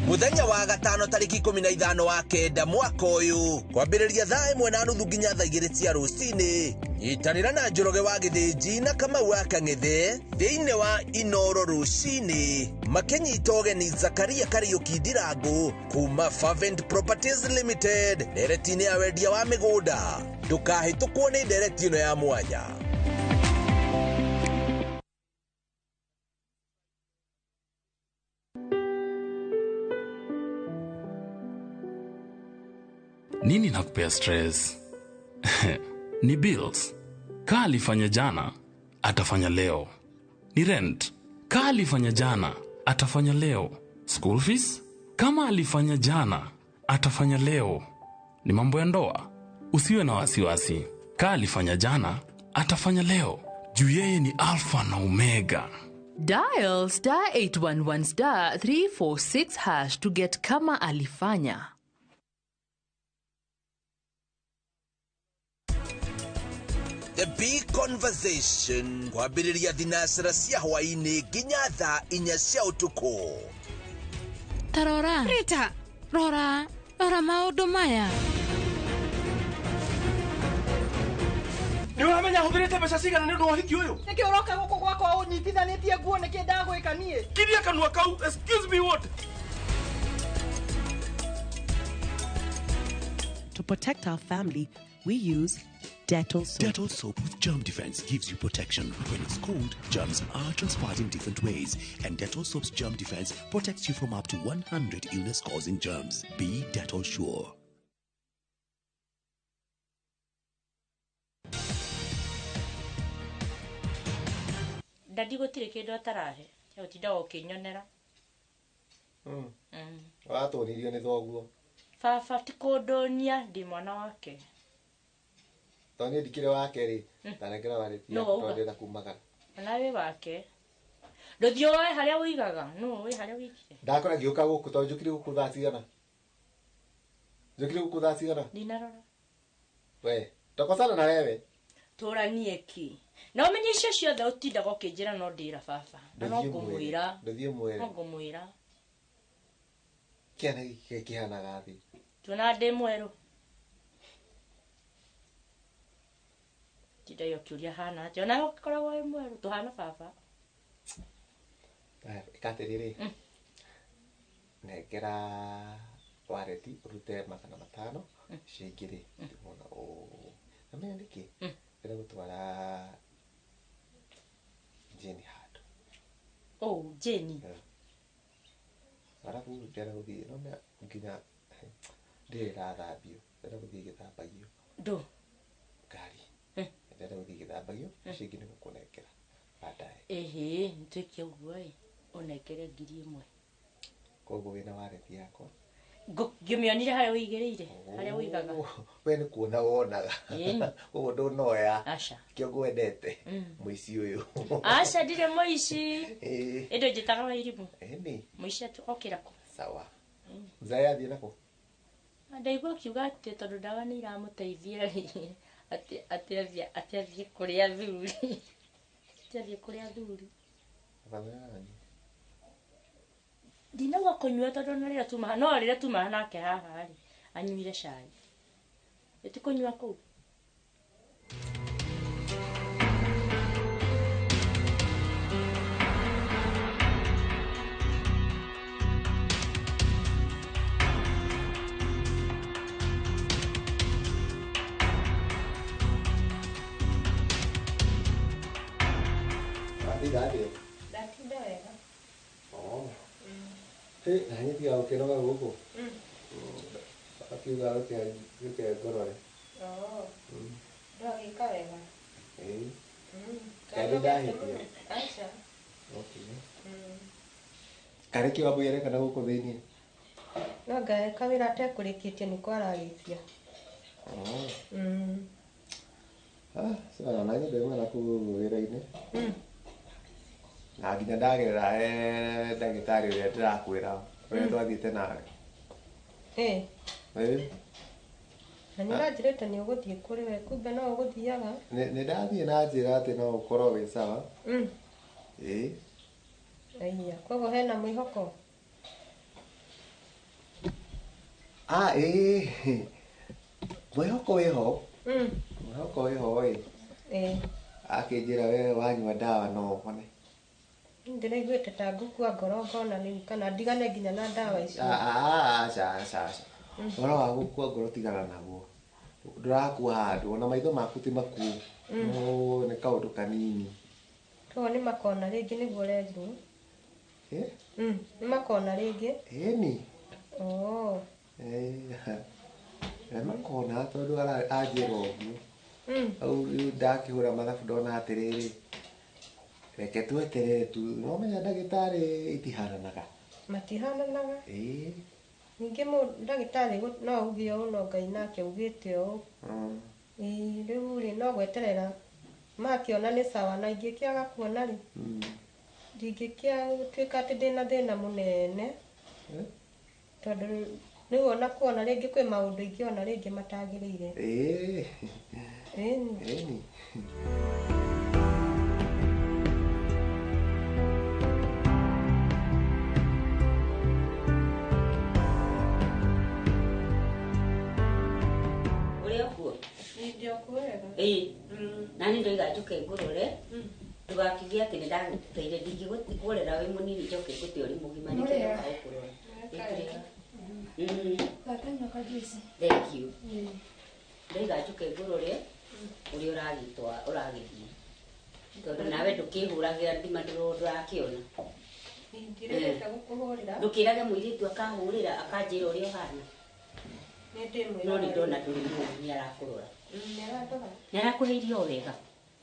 Muthenya wa gatano tariki 15 wa kenda mwaka ũyũ kwambĩrĩria thaa 1:30 nginya thaa 2 cia rũcinĩ nyitanĩra na Njoroge wa Gĩthĩnji na Kamau wa Kang'ethe thĩinĩ wa Inoro rũcinĩ makĩnyita ũgeni Zakaria Kariũki Ndirangu kuma Fervent Properties Limited ndereti-inĩ ya wendia wa mĩgũnda. Ndũkahĩtũkwo nĩ ndereti ĩno ya mwanya. Nini nakupea stress? Ni bills. Kaa alifanya jana, atafanya leo. Ni rent. Kaa alifanya jana, atafanya leo. School fees? Kama alifanya jana, atafanya leo. Ni mambo ya ndoa. Usiwe na wasiwasi. Kaa alifanya jana, atafanya leo. Juu yeye ni Alpha na Omega. Dial star 811 star 346 hash to get Kama Alifanya. The Big Conversation kwambĩrĩria thinacara cia hwaĩ-inĩ nginya thaa 4 cia ũtukũ. Tarora Rita, rora rora maũndũ maya. Nĩ ũramenya hũthĩrĩte mbeca cigana nĩ ũndũ wa ũhiki ũyũ? Nĩkĩ ũroka gũkũ gwakwa ũnyitithanĩtie nguo nĩkĩ ndagwĩka niĩ? Kiria kanua kau, excuse me what? To protect our family, we use Dettol soap. Dettol soap with germ defense gives you protection. When it's cold, germs are transferred in different ways, and Dettol soap's germ defense protects you from up to 100 illness-causing germs. Be Dettol sure. Dadi gũtirĩ kĩndũ atarahe ũtindaga ũkĩnyonera. Watũnirio nĩ thoguo. Baba ti kũndũnia ndĩ mwana wake. Tondũ niĩ ndikĩrĩ wake rĩ, ndanengera warĩtia tondũ ndĩrenda kumagara. Ona wĩ wake. Ndũthiĩ woe harĩa ũigaga, nũ ũĩ harĩa ũigire. Ndakora ngĩũka gũkũ tondũ njũkire gũkũ thaa cigana? Njũkire gũkũ thaa cigana? Ndinarora. We, tokosana na wewe. Tũranie kĩ? Na ũmenye icio ciothe ũtindaga ũkĩnjĩra no ndĩra baba. Na no ngũmwĩra. Ndũthiĩ ũmwĩre. No ngũmwĩra. Kĩana gĩkĩ kĩhanaga thĩ. Tuonaga ndĩ mwerũ. Tinda yo kĩũria hana atĩa? Onawe ũkoragwo wĩ mwerũ, tũhana baba. Ĩka atĩrĩrĩ, nengera wareti ũrute 500, icio ingĩ rĩ, ndĩmona ũũ. Na menya nĩkĩ? Ndĩrenda gũtwara Jane handũ. Oh, Jane. Arabu ndĩrenda gũthiĩ, no menya nginya ndĩrĩ ĩrathambio, ndĩrenda gũthiĩ ĩgĩthambagio. Ndũ? Ngari. Ndĩrenda gũthiĩ ĩgĩthambagio, icio ingĩ nĩgũkũnengera baadaye. Ĩhĩ, nĩtwĩke ũguo ĩ, ũnengere 1000. Koguo wĩna wareti yakwa. Ngĩmĩonire harĩa ũigĩrĩire, harĩa ũigaga. We nĩ kuona wonaga. Koguo ndũnoya. Aca. Kĩo ngwendete. Mũici ũyũ. Aca ndirĩ mũici. Ĩndĩ njĩtaga Wairimũ. Ĩni. Mũici okĩra kũ? Sawa. Mzee athiĩ nakũ? Ndaigua akiuga atĩ tondũ ndawa nĩ iramũteithia rĩ, atĩ athiĩ kũrĩ athuri. Atĩ athiĩ kũrĩ athuri. Ndinauga kũnyua tondũ na rĩrĩa tuma no rĩrĩa tuma nake haha rĩ anyuire cai. Ĩti kũnyua kũu. Watinda atĩa? Ndatinda wega. Oh. Hĩ, na niĩ tiga gũkĩnoga gũkũ. Akiuga reke ngorore. Oh. Ndwagĩka wega. Ĩĩ. Kaĩ ndahĩtia? Aca. Okay. Karĩ kĩ Wambũi areka na gũkũ thĩiniĩ? No anga kawĩra atekũrĩkĩtie nĩko ararĩkia. Oh. Ah, sawa, na niĩ ndauma nakũu wĩra-inĩ. Na nginya ndagerera he ndagĩtarĩ ũrĩa ndĩrakwĩra ũrĩa twathiĩte nawe. Ĩĩ. Ĩĩ. Na nĩ ũranjĩrĩte nĩ ũgũthiĩ kũrĩ we, kumbe no ũgũthiaga. Nĩ ndathiĩ na njĩra atĩ no ũkorwo wĩ sawa. Ĩĩ. Aiya, koguo hena mwĩhoko? Ah, ĩĩ. Mwĩhoko wĩho. Mwĩhoko wĩho ĩ. Ĩĩ. Akĩnjĩra we wanyua ndawa no ũhone. Ndĩraiguĩte ta ngũkua ngoro ngona rĩu kana ndigane nginya na ndawa icio. Aca aca aca. Ũhoro wa gũkua ngoro tigana naguo. Ndũrakua handũ ona maitho maku ti makuũ. No nĩ kaũndũ kanini. Koguo nĩ makona rĩngĩ nĩguo ũrerirwo? Ĩ? Nĩ makona rĩngĩ? Ĩni. Oh. Nĩ makona tondũ anjĩra ũguo. Hau rĩu ndakĩhũra mathabu ndona atĩrĩrĩ, reke tweterere tu, no menya ndagĩtarĩ itihananaga. Matihananaga. Ĩĩ. Ningĩ ndagĩtarĩ no auge ũũ no Ngai nake augĩte ũũ. Ĩĩ rĩu rĩ no gweterera makĩona nĩ sawa na ingĩkĩaga kuona rĩ ndingĩkĩatuĩka atĩ ndĩna thĩna mũnene tondũ rĩu ona kuona rĩngĩ kwĩ maũndũ ingĩona rĩngĩ matagĩrĩire. Ĩĩ. Ĩni. Ĩni. Ĩĩ na nĩ ndoiga njũke ngũrore ndũgakiuge atĩ nĩ ndagũteire ndingĩgũrera wĩ mũnini njoke ngũte ũrĩ mũgima nĩkĩo ndoka gũkũrora. Thank you. Ndoiga njũke ngũrore ũrĩa ũragĩtwa ũragĩthiĩ tondũ nawe ndũkĩhũragĩra ndima ndũrakĩona. Ndirĩte gũkũhũrĩra. Ndũkĩrage mũirĩtu akahũrĩra akanjĩra ũrĩa ũhana. Nĩ ndĩmwĩra. No nĩ ndona ndũrĩ mũũru nĩ arakũrora. Nĩ arandora. Nĩ arakũhe irio wega.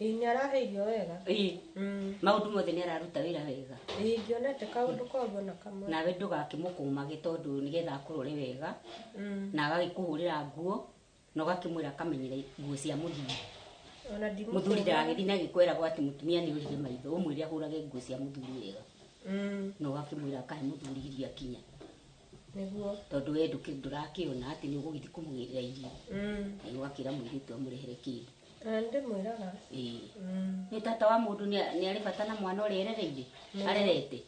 Ĩĩ nĩ arahe irio wega. Ĩĩ. Maũndũ mothe nĩ araruta wĩra wega. Ĩĩ ndionete kaũndũ koru ona kamwe. Nawe ndũgakĩmũkũmage tondũ nĩgetha akũrore wega na agagĩkũhũrĩra nguo na ũgakĩmwĩra akamenyere nguo cia mũthuri. Ona ndimũkũmaga. Mũthuri ndagagĩthiĩ na agĩkwĩragwo atĩ mũtumia nĩ ũrire maitho ũmwĩre ahũrage nguo cia mũthuri wega. Na ũgakĩmwĩra akahe mũthuri irio akinya. Nĩguo. Tondũ we ndũrakĩona atĩ nĩ ũgũgĩthiĩ kũmũgĩrĩra irio. Na ũgakĩra mũirĩtu amũrehere kĩndũ. Na ndĩmwĩraga. Ĩĩ. Nĩ tata wa mũndũ nĩ arĩ bata na mwana ũrĩa erereire arerete.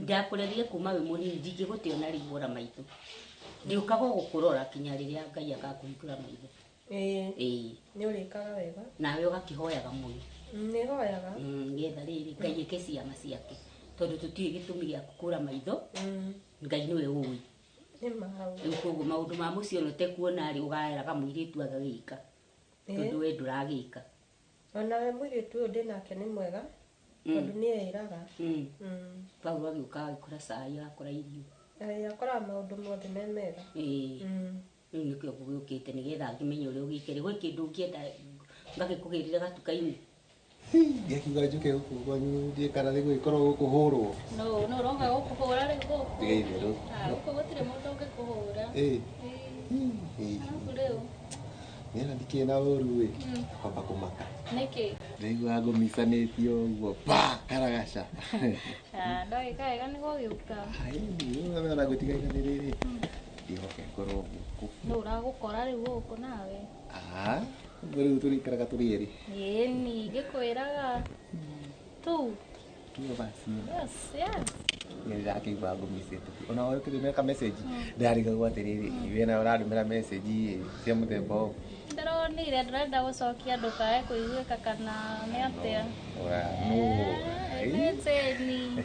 Ndakũrerire kuma wĩ mũnini ndingĩgũte ona rĩu wora maitho. Ndiũkaga gũkũrora kinya rĩrĩa Ngai agakũhingũra maitho. Ĩĩ. Ĩĩ. Nĩ ũrĩkaga wega. Nawe ũgakĩhoyaga mũno. Nĩ hoyaga. Nĩgetha rĩrĩ Ngai eke ciama ciake tondũ tũtiũĩ gĩtũmi gĩa kũra maitho. Ngai nĩwe ũĩ. Nĩ ma hau. Rĩu koguo maũndũ ma mũciĩ ona ũtekuona rĩ ũgaeraga mũirĩtu agagĩka tondũ we ndũragĩka. Onawe mũirĩtu ũyũ ndĩnake nĩ mwega tondũ nĩ eĩraga. Paulo agĩũka agĩkora cai agakora irio. Ĩĩ akoraga maũndũ mothe me mega. Ĩĩ. Rĩu nĩkĩo ngũgĩũkĩte nĩgetha ngĩmenye ũrĩa ũgĩikare. Gwĩ kĩndũ ũngĩenda ngagĩkũgĩrĩra gatuka-inĩ? Ngĩkiuga njũke gũkũ kwanyu ndiĩ kana nĩ gũgĩkorwo gũkũhũrwo. No no ũroka gũkũhũra rĩu gũkũ. Tiga itherũ. Gũkũ gũtirĩ mũndũ ũngĩkũhũra. Ĩĩ. Arabu rĩu. Nĩona ndikĩrĩ na ũru ĩ. Kwamba kũmaka. Nĩkĩ? Ndaigua ngũmicanĩtio ũguo pa karagaca. Ndagĩka wega nĩ gũgĩũka. Ĩni ona ngũtigaire nĩ rĩrĩ. Ndihoke ngorwo gũkũ. Nũ ũragũkora rĩu gũkũ nawe? Ũguo rĩu tũrĩikaraga tũrĩ erĩ. Ĩni ngĩkwĩraga. Tu. Two of us. Yes, yes. Nĩ ndĩrakĩigua ngũmicĩte. Ona ũkĩndũmĩra ka message ndĩrarigagwo atĩrĩrĩ iwe nawe ũrandũmĩra message cia mũthemba ũyũ. Ndĩronire ndĩrenda gũcokia ndũkae kũiguĩka kana nĩ atĩa. Nũ. Nĩ Jane.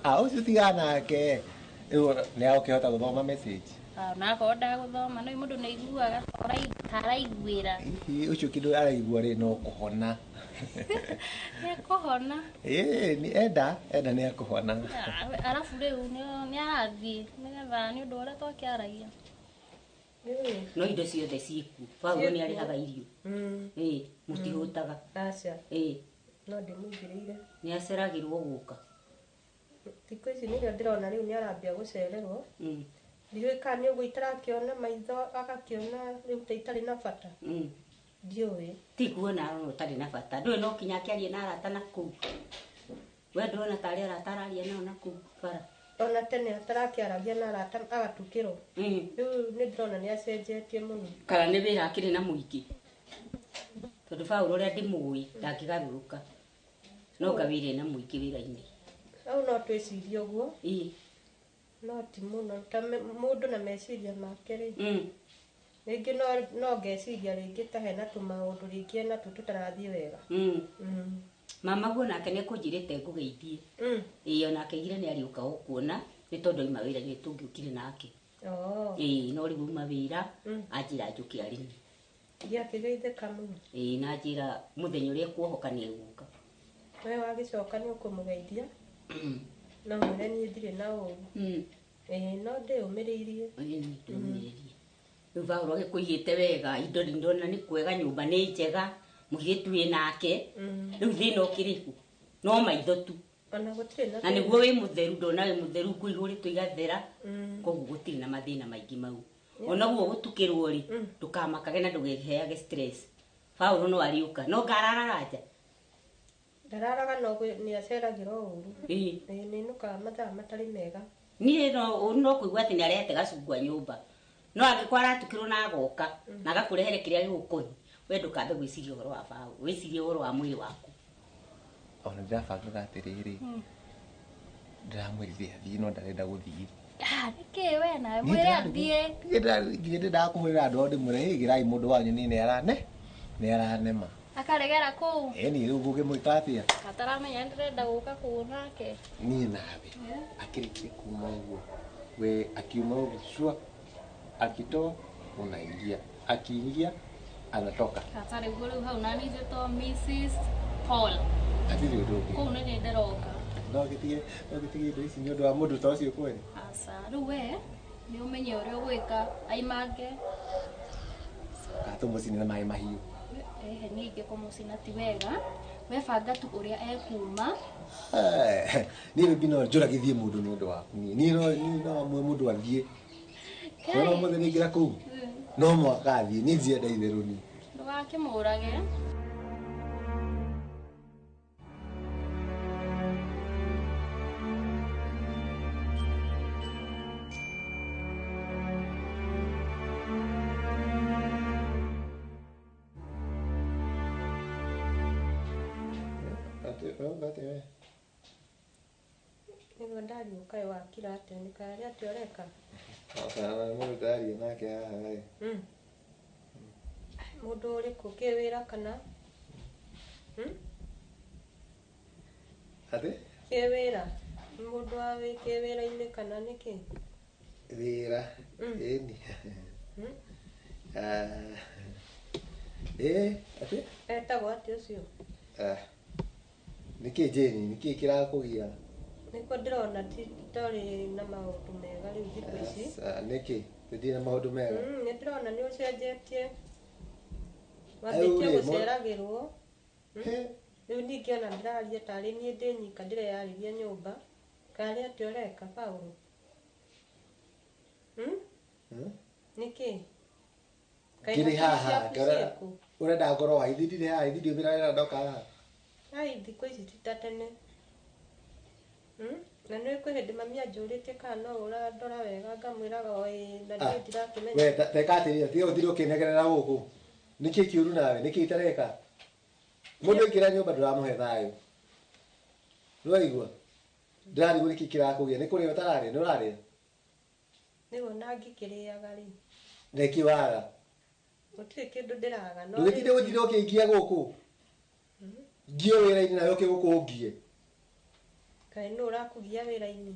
Ũcio tigana nake. Rĩu nĩ agũkĩhota gũthoma message. Onakorwo ndagũthoma no mũndũ nĩ aiguaga ta araiguĩra. Hihi ũcio kĩndũ araigua rĩ no kũhona. Nĩ ekũhona. Ĩĩ nĩ enda nĩ ekũhona. Arabu rĩu nĩ arathiĩ nĩgetha nĩ ũndũ ũrĩa twakĩaragia. No indo ciothe ciĩkuo. Paulo nĩ arĩhaga irio. Ĩĩ mũtihũtaga. Aca. Ĩĩ. No ndĩmũigĩrĩire. Nĩ aceragĩrwo gũka. Thikũ ici nĩrĩo ndĩrona rĩu nĩ arambia gũcererwo. Ndiũĩ kana nĩ ũguo itarakĩona maitho agakĩona rĩu ta itarĩ na bata. Ndiũĩ. Ti kuona arona ũtarĩ na bata. Ndũĩ no kinya akĩarie na arata na kũu. We ndũrona tarĩ arata araria nao na kũu bara. Ona tene atarakĩaragia na arata agatukĩrwo. Rĩu nĩ ndĩrona nĩ acenjetie mũno. Kana nĩ wĩra akĩrĩ na mũingĩ. Tondũ Paulo ũrĩa ndĩmũĩ ndangĩgarũrũka. No nga wĩra ena mũingĩ wĩra-inĩ. Hau no twĩcirie ũguo. Ĩĩ. No ti mũno ta mũndũ na meciria make rĩ. Rĩngĩ no ngeciria rĩngĩ ta hena tũmaũndũ rĩngĩ ena tũ tũtarathiĩ wega. Mama guo nake nĩ ekũnjĩrĩte ngũgeithie. Ĩĩ onake aigire nĩ arĩũka gũkuona nĩ tondũ auma wĩra-inĩ tũngĩũkire nake. Ĩĩ no rĩu auma wĩra anjĩra njũke arĩme. Ndiakĩgeithĩka mũno. Ĩĩ na anjĩra mũthenya ũrĩa ekuohoka nĩ egũka. We wagĩcoka nĩ ũkũmũgeithia. No mwĩre niĩ ndirĩ na ũru. Ĩĩ no ndĩũmĩrĩirie. Ĩĩ ndĩũmĩrĩirie. Rĩu Paulo agĩkũigĩte wega indo ndona nĩ kwega nyũmba nĩ njega mũirĩtu wĩ nake. Rĩu thĩna ũkĩrĩ kũ? No maitho tu. Ona gũtirĩ na Na nĩguo wĩ mũtheru ndona wĩ mũtheru nguo ihũrĩtwo igathera. Koguo gũtirĩ na mathĩna maingĩ mau. Onaguo gũtukĩrwo rĩ, ndũkamakage na ndũgeheage stress. Paũlũ no ariũka no ngararaga nja. Ndararaga no nĩ aceragĩra ũru. Ĩĩ. Ĩĩ nĩ mathaa matarĩ mega. Niĩ no kũigua atĩ nĩ arehete gacungwa nyũmba. No angĩkorwo aratukĩrwo na agoka na agakũrehere kĩrĩa gĩgũkoni, we ndũkambe gwĩciria ũhoro wa Paũlũ, wĩcirie ũhoro wa mwĩrĩ waku. Ona ndĩrabangaga atĩrĩrĩ, ndĩramwĩrire athiĩ no ndarenda gũthiĩ. Nĩkĩ we nawe mwĩre athiĩ. Nginya ndĩndaga kũhũrĩra andũ ao ndĩmwĩre, "Hĩ, gĩrai mũndũ wanyu niĩ nĩ aranema." Akaregera kũu. Ĩni rĩu ngũkĩmwĩka atĩa? Ataramenya ndĩrenda gũka kũu nake. Niĩ nawe akĩrĩkia kuma ũguo, we akiuma ũguo cua, akitoa unaingia, akiingia anatoka. Hatarĩ guo rĩu hau nani njĩtwo Mrs. Paul. Hatirĩ ũndũ ũngĩ. Kũu nĩ niĩ ndĩroka. No gĩtige indo ici nĩ ũndũ wa mũndũ ta ũcio kweli. Aca, rĩu we nĩ ũmenye ũrĩa ũgwĩka aimange. Kana tũmũcine na maĩ mahiũ. Ehe, niĩ ingĩkũmũcina ti wega. We banga tu ũrĩa ekuma. Niĩ rĩngĩ no njũragithie mũndũ nĩ ũndũ waku. Niĩ no amwe mũndũ athiĩ. No mũthĩ nĩingĩra kũu. No mũhaka athiĩ, niĩ ndienda itherũ niĩ. Ndũgakĩmũrage. Nĩguo ndariũka ĩ wakira atĩa nĩ karĩa atĩa ũreka? Aca mũndũ ndaria nake haha ĩ. Mũndũ ũrĩkũ kĩwĩra kana? Atĩ? Kĩwĩra. Mũndũ wa wĩ kĩwĩra-inĩ kana nĩkĩ? Wĩra. Ĩni. Ĩ, atĩ? Etagwo atĩa ũcio? Nĩkĩ Jane, nĩkĩ kĩrakũgia? Nĩkuo ndĩrona tũtarĩ na maũndũ mega rĩu thikũ ici. Nĩkĩ? Tũtirĩ na maũndũ mega? Nĩ ndĩrona nĩ ũcenjetie. Wambĩtie gũceragĩrwo. Rĩu ningĩ ona ndĩraria tarĩ niĩ ndĩ nyika ndĩreyarĩria nyũmba. Karĩ atĩa ũreka Paũlũ? Nĩkĩ? Ngĩrĩ haha, ũrenda ngorwo haha, ithuĩ ndirĩ haha, ithuĩ ndiumĩra wĩra ndoka haha. Ai thikũ ici ti ta tene. Na nĩ kwĩ hĩndĩ mami anjũrĩtie kana no ũrandora wega ngamwĩraga o ĩĩ na ndiĩ ndirakĩmenya. We teka atĩrĩrĩ, tiga gũtinda ũkĩnegerera gũkũ. Nĩkĩ kĩũru nawe? Nĩkĩ itareka? Mũndũ aingĩra nyũmba ndũramũhe thayũ. Nĩwaigua? Ndĩrarigwo nĩkĩ kĩrakũgia, nĩ kũrĩa ũtararĩa, nĩ ũrarĩa? Nĩguo na ngĩkĩrĩaga rĩ. Nĩkĩ waga? Gũtirĩ kĩndũ ndĩraga. Ndũgĩtinde gũtinda ũkĩngia gũkũ. Ngio wĩra-inĩ nawe ũkĩ gũkũ ũngie. Kaĩ nũ ũrakũgia wĩra-inĩ?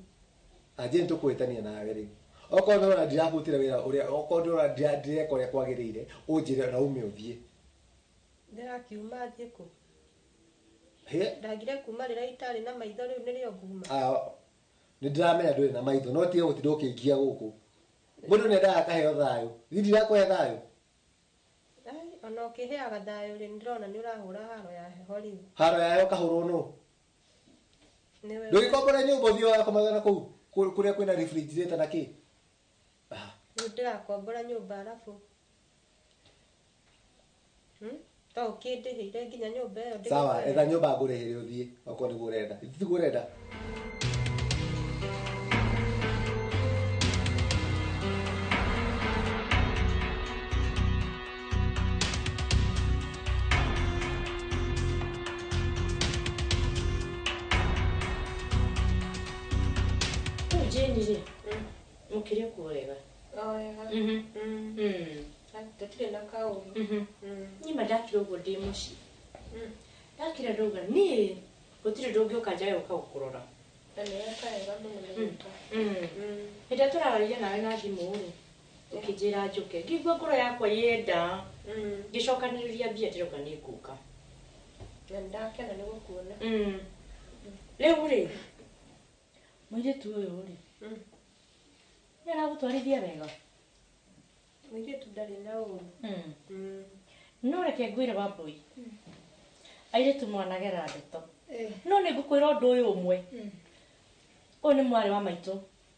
Anjĩ nĩ tũkũhĩtania nawe rĩu. Okorwo nĩ ũrona ndirakũrutĩra wĩra ũrĩa, okorwo nĩ ũrona ndireka ũrĩa kwagĩrĩire, ũnjĩre na ume ũthiĩ. Ndĩrakiuma thiĩ kũ? Ndagire kuma rĩrĩa itarĩ na maitho rĩu nĩrĩo nguma. Nĩ ndĩramenya ndũrĩ na maitho, no tiga gũtinda ũkĩngia gũkũ. Mũndũ nĩ endaga akaheo thayũ. Ithuĩ ndirakũhe thayũ. Ona ũkĩheaga thayũ rĩ, nĩndĩrona nĩ ũrahũra haro ya heho rĩu. Haro ya heho kahũrwo nũ? Ndũgĩkombore nyũmba ũthiĩ ũgakomaga na kũu kũrĩa kwĩna refrigerator na kĩ? Rĩu ndĩrakombora nyũmba arabu. To ũkĩndĩhĩire nginya nyũmba ĩyo. Sawa, etha nyũmba ngũrĩhĩre ũthiĩ okorwo nĩguo ũrenda. Tiguo ũrenda. Jane rĩ, mũkĩrĩ kuo wega? O wega. Tũtirĩ na kaũru. Niĩ ma ndakira ũguo ndĩ mũciĩ. Ndakira ndauga niĩ gũtirĩ ũndũ ũngĩũka njage gũka gũkũrora. Na nĩ weka wega mũno nĩ gũka. Hĩndĩ ĩrĩa tũraragia nawe na thimũ rĩ, ũkĩnjĩra njũke, ngĩigua ngoro yakwa yenda, ngĩcokanĩrĩria mbia ndĩrauga nĩ ngũka. Na nĩndakena nĩ gũkuona. Rĩu rĩ, mũirĩtu ũyũ rĩ, nĩ aragũtwarithia wega? Mũirĩtu ndarĩ na ũru. No reke ngwĩre Wambũi, airĩtu mwanagera ndeto. No nĩ ngũkwĩra ũndũ ũyũ ũmwe. Ũyũ nĩ mwarĩ wa maitũ.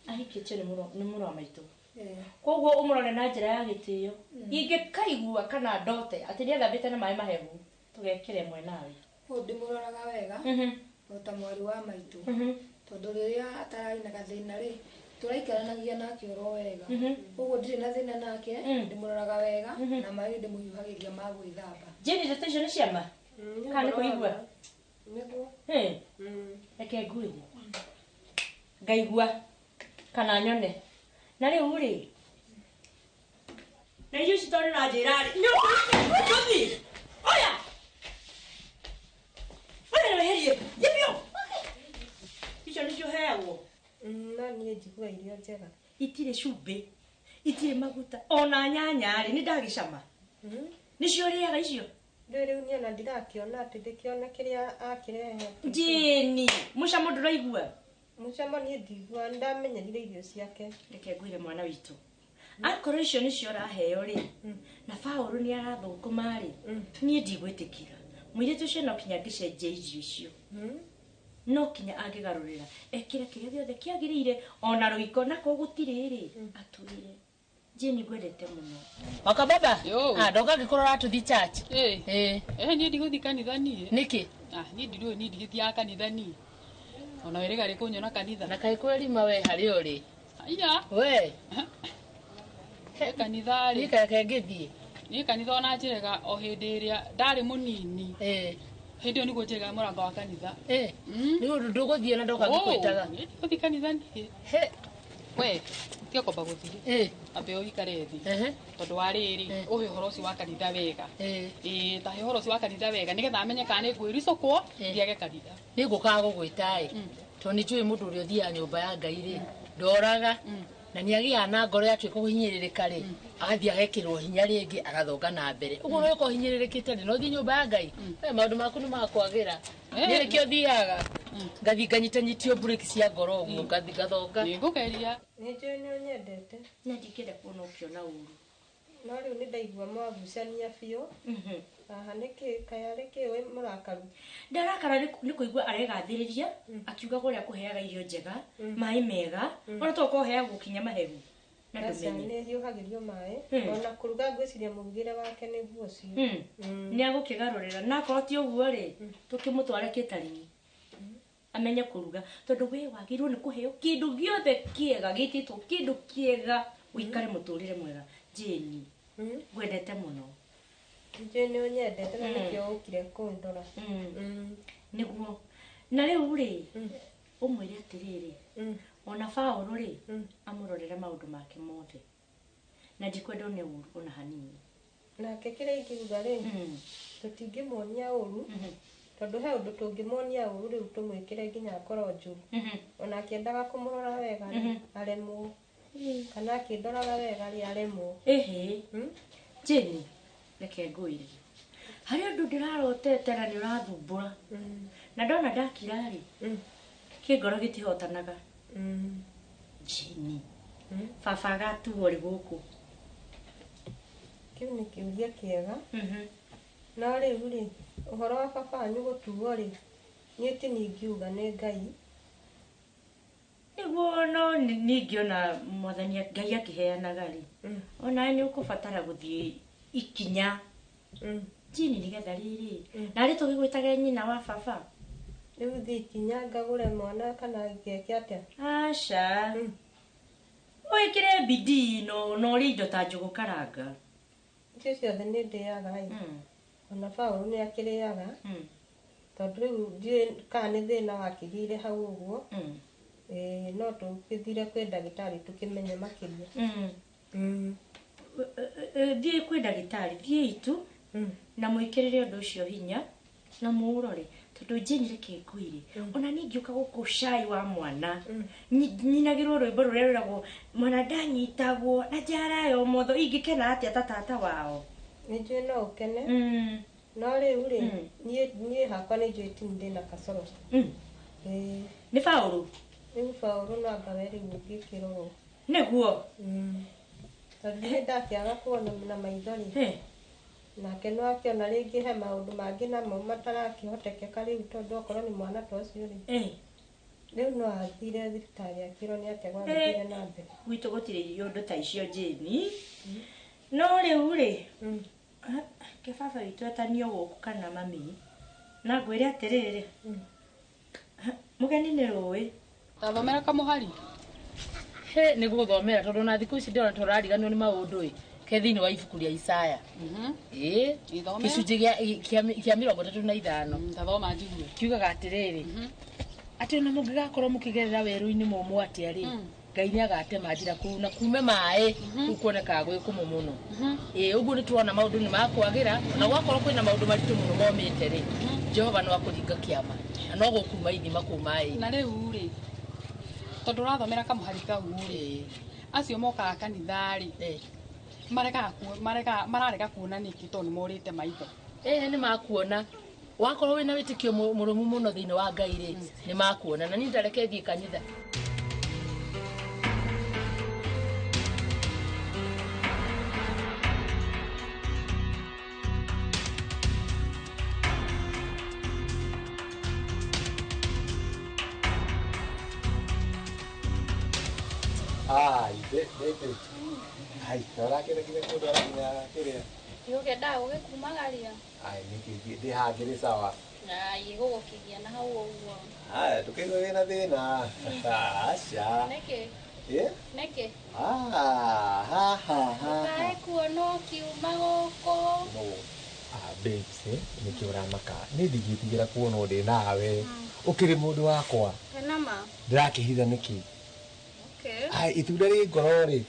Ahikĩtio nĩ mũrũ wa maitũ. Koguo ũmũrore na njĩra ya gĩtĩo. Ingĩkaigua kana ndote atĩ nĩethambĩte na maĩ mahehu, tũgekĩre ĩmwe nawe. Ũyũ ndĩmũroraga wega o ta mwarĩ wa maitũ. Tondũ rĩrĩa atararĩ na gathĩna rĩ, tũraikaranagia nake oro wega. Ũguo ndirĩ na thĩna nake, ndĩmũroraga wega na maĩ ndĩmũhiũhagĩria ma gwĩthamba. Jane, ndeto icio nĩ ciama? Kana nĩ kũigua? Nĩguo. Reke ngwĩre. Ngaigua kana nyone. Na rĩu rĩ, na irio ici tondũ nanjĩra rĩ, nyũthi! Oya! Oya weherie! Thiĩ biũ! Icio nĩcio heagwo. No niĩ njiguaga irio njega. Itirĩ cumbĩ, itirĩ maguta, ona nyanya rĩ, nĩ ndagĩcama. Nĩcio ũrĩaga icio? Rĩu rĩu niĩ ona ndirakĩona atĩ ndĩkĩone kĩrĩa akĩrehe. Jane, mũcamo ndũraigua? Mũcamo niĩ ndiguaga, nĩndamenyerire irio ciake. Reke ngwĩre mwana witũ. Akorwo icio nĩcio ũraheo rĩ, na Paũlũ nĩ arathũkũma rĩ, niĩ ndigwĩtĩkĩra. Mũirĩtu ũcio no kinya angĩcenjia irio icio. No kinya angĩgarũrĩra, ekĩre kĩrĩa gĩothe kĩagĩrĩire, ona rũiko nako gũtirĩ rĩ, atwĩre. Jane ngwendete mũno. Waka baba? Ah, ndoka ngĩkũrora tũthi church. Eh, niĩ ndigũthiĩ kanitha niĩ. Nĩkĩ? Ah, niĩ ndirĩ niĩ ndigĩthiaga kanitha niĩ. Ona wĩrĩga rĩ kũnyona kanitha. Na kaĩ kwĩrima we harĩa ũrĩ? Aya. We. He kanitha rĩ. Niĩ kareke ngĩthiĩ. Niĩ kanitha ona njĩrega o hĩndĩ ĩrĩa ndarĩ mũnini. Hĩndĩ ĩyo nĩguo njĩrega mũrango wa kanitha. Nĩ ũndũ ndũgũthiĩ na ndoka ngĩkwĩtaga. Niĩ ndigũthiĩ kanitha niĩ. He. We, tiga kwamba gũthiĩ. Ambe ũikare thĩ. Tondũ wa rĩrĩ, ũhe ũhoro ũcio wa kanitha wega. Ĩĩ, ta he ũhoro ũcio wa kanitha wega nĩgetha amenye kana nĩ ngwĩricũkwo thiage kanitha. Nĩ ngũkaga gũgwĩta ĩ. Tondũ nĩ njũĩ mũndũ ũrĩa ũthiaga nyũmba ya Ngai rĩ, ndoraga. Na nĩ agĩaga na ngoro yatuĩka kũhinyĩrĩrĩka rĩ, agathiĩ agekĩrwo hinya rĩngĩ agathonga na mbere. Ũguo no ũkorwo ũhinyĩrĩrĩkĩte rĩ, no ũthiĩ nyũmba ya Ngai, we maũndũ maku nĩ makwagĩra. Niĩ nĩkĩo thiaga. Ngathiĩ nganyitanyitio breki cia ngoro ũguo, ngathiĩ ngathonga. Nĩ ngũgeria. Nĩ njũĩ nĩ ũnyendete. Na ndingĩenda kuona ũkĩona ũru. No rĩu nĩ ndaigua mwagucania biũ. Haha nĩkĩ kaĩ arĩ kĩ wĩ mũrakaru? Ndarakara nĩ kũigua aregathĩrĩria akiuga ũrĩa kũheaga irio njega, maĩ mega, ona to ũkorwo ũheagwo kinya mahehu. Na Aca ndũmenye. nĩ hiũhagĩrio maĩ, ona kũruga ngwĩciria mũrugĩre wake nĩguo ũcio. Nĩ agũkĩgarũrĩra na akorwo ti ũguo rĩ, tũkĩmũtware kĩtarini. Amenye kũruga tondũ we wagĩrĩirwo nĩ kũheo kĩndũ gĩothe kĩega gĩtĩtwo kĩndũ kĩega ũikare mũtũrĩre mwega. Jane, ngwendete mũno. Njũĩ nĩ ũnyendete na nĩkĩo ũkire kũndora. Nĩguo. Na rĩu rĩ, ũmwĩre atĩrĩrĩ, ona Paũlũ rĩ, amũrorere maũndũ make mothe. Na ndikwenda one ũru ona hanini. Nake kĩrĩa ingiuga rĩ, tũtingĩmuonia ũru, tondũ he ũndũ tũngĩmuonia ũru rĩu tũmwĩkĩre nginya ngoro njũru. Ona akĩendaga kũmũrora wega rĩ, aremwo. Kana akĩndoraga wega rĩ, aremwo. Ĩhĩ. Jane, reke ngwĩre. Harĩ ũndũ ndĩrarotete na nĩ ũrathumbũra. Na ndona ndakira rĩ, kĩngoro gĩtihotanaga. Jane, baba agatuo rĩ gũkũ? Kĩu nĩ kĩũria kĩega. No rĩu rĩ, ũhoro wa baba wanyu gũtuo rĩ, niĩ ti niĩ ingiuga nĩ Ngai. Nĩguo no ningĩona mwathani Ngai akĩheanaga rĩ, onawe nĩ ũkũbatara gũthiĩ ikinya. Jane, nĩgetha rĩrĩ, narĩ tũgĩgwĩtage nyina wa baba. Rĩu thiĩ ikinya ngagũre mwana kana ngeke atĩa? Aca. Wĩkĩre bidii no ũrĩe indo ta njũgũ karanga. Icio ciothe nĩ ndĩaga ĩ. Ona Paũlũ nĩ akĩrĩaga. Tondũ rĩu ndiũĩ kana nĩ thĩna wakĩgĩire hau ũguo. No tũgĩthire kwĩ ndagĩtarĩ tũkĩmenye makĩria. Thiĩ kwĩ ndagĩtarĩ, thiĩi tu na mwĩkĩrĩre ũndũ ũcio hinya na mũũrore tondũ Jane reke ngwĩre, ona niĩ ngĩũka gũkũ cai wa mwana nyinagĩrwo rwĩmbo rũrĩa rwĩragwo mwana ndanyitagwo na njara ya ũmotho, ingĩkena atĩa ta tata wao? Nĩ njũĩ no ũkene. No rĩu rĩ, niĩ hakwa nĩ njũĩ ti ndĩna kasoro. Nĩ Paũlũ? Rĩu Paũlũ no anga we rĩu ũngĩkĩrorwo. Nĩguo. Tondũ nĩ ndakĩaga kuona na maitho rĩ, Nake no akĩona rĩngĩ he maũndũ mangĩ namo matarakĩhotekeka rĩu tondũ okorwo nĩ mwana ta ũcio rĩ. Rĩu no athire thibitarĩ akĩrwo nĩ atĩa gwagĩthire na mbere. Gwitũ gũtirĩ ũndũ ta icio Jane. No rĩu rĩ, ke baba witũ etanio gũkũ kana mami. Na ngwĩre atĩrĩrĩ, mũgeni nĩ rũĩ. Tathomera kamũhari. He nĩ gũthomera tondũ na thikũ ici ndĩrona tũrariganĩrwo nĩ maũndũ ĩ. Ke thĩinĩ wa ibuku rĩa Isaya. Ĩĩ. Gĩcunjĩ kĩa 35. Tathoma njigue. Kiugaga atĩrĩrĩ. Atĩ ona mũngĩgakorwo mũkĩgerera werũ-inĩ mũmũ atĩa rĩ, Ngai nĩ agatema njĩra kũu na kume maĩ kũu kuonekaga gwĩ kũmũ mũno. Ĩĩ ũguo nĩ tuona maũndũ nĩ makwagĩra na gwakorwo kwĩna maũndũ maritũ mũno momĩte rĩ, Jehova no akũringa kĩama na no gũkuma ithima kũu maĩ. Na rĩu rĩ, tondũ ũrathomera kamũhari kau rĩ, acio mokaga kanitha rĩ, mararega kuona nĩkĩ tondũ nĩ morĩte maitho. Ĩĩ nĩ makuona. Wakorwo wĩna wĩtĩkio mũrũmu mũno thĩinĩ wa Ngai rĩ, nĩ makuona na niĩ ndareke thiĩ kanitha. Ai, baby. Ai, ũrakĩrekire kũndwara nginya kĩrĩa. Nĩũkĩendaga gũgĩkumagaria. Ai, nĩkĩ ndĩ hangĩrĩ sawa. Ai, gũgũkinyia na hau ũguo. Aya, ndũkaigua wĩna thĩna. Aca. Nĩkĩ? Ĩ? Nĩkĩ? Ah, ha ha ha. Ndũkae kuona ũkiuma gũkũ. No. Ah, babes, nĩkĩ ũramaka? Niĩ ndingĩtigĩra kuonwo ndĩ nawe. Ũkĩrĩ mũndũ wakwa. Ena ma. Ndĩrakĩhitha nĩkĩ? Okay. Ai, itunda rĩ ngoro rĩ.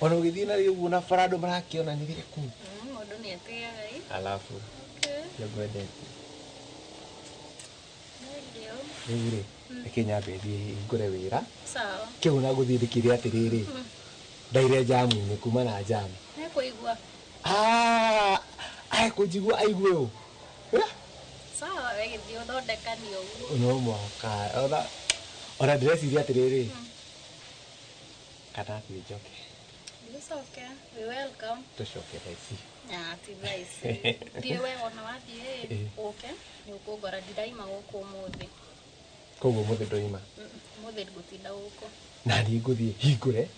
Ona ũgĩthiĩ narĩo ũguo na bara andũ marakĩona nĩ rĩaku. Mũndũ nĩ atĩaga ĩ. Alafu. Okay. Nĩngwendete. Thengiũ. Rĩu rĩ, reke nyambe thiĩ hingũre wĩra. Sawa. Kĩu na ngũthiĩ ndĩkĩre atĩrĩrĩ. Ndaire jamu-inĩ kuma na jamu. Nĩkũigua. Ah, ai kũnjigua aigue ũũ. Sawa, we gĩthiĩ ũthondekanie ũguo. No mũhaka. Ona ndĩreciria atĩrĩrĩ. Kana thiĩ njoke. Njoke. We welcome. Tũcoke thaa ici. Ah, ti thaa ici. Thiĩ we wona wathiĩ ũke nĩ ũkũngora ndiraima gũkũ ũmũthĩ. Koguo ũmũthĩ ndũima? Ũmũthĩ ngũtinda gũkũ. Na niĩ ngũthiĩ hingũre.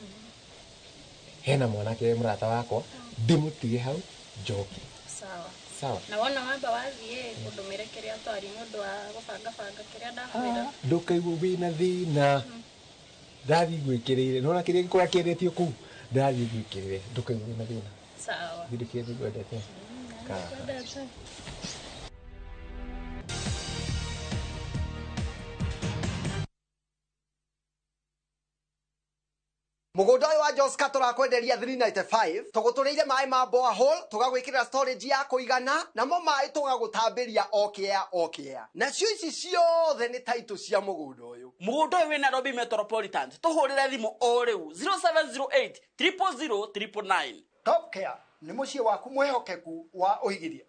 Hena mwanake mũrata wakwa ndĩmũtige hau njoke. Sawa. Sawa. Na wona wamba wathiĩ ũndũmĩre kĩrĩa twari nĩ ũndũ wa gũbangabanga kĩrĩa ndakwĩra. Ndũkaigua wĩna thĩna. Ndathiĩ ngwĩkĩrĩire. Nĩwona kĩrĩa gĩkoragwo kĩendetio kũu? Ndathiĩ ngwĩkĩrĩre. Ndũkaigua wĩna thĩna. Sawa. Githĩ kĩrĩa nĩngwendete? Nĩngwendete. Mũgũnda ũyũ wa Joska tũrakwenderia 395 tũgũtũrĩire maĩ ma borehole tũgagwĩkĩrĩra storage ya kũigana namo maĩ tũgagũtambĩria o kĩea o kĩea nacio ici ciothe nĩ taitũ cia mũgũnda ũyũ. Mũgũnda ũyũ wĩ Nairobi Metropolitan tũhũrĩre thimũ o rĩu 0708 000 999. Top Care nĩ mũciĩ waku mwĩhokeku wa ũigithia.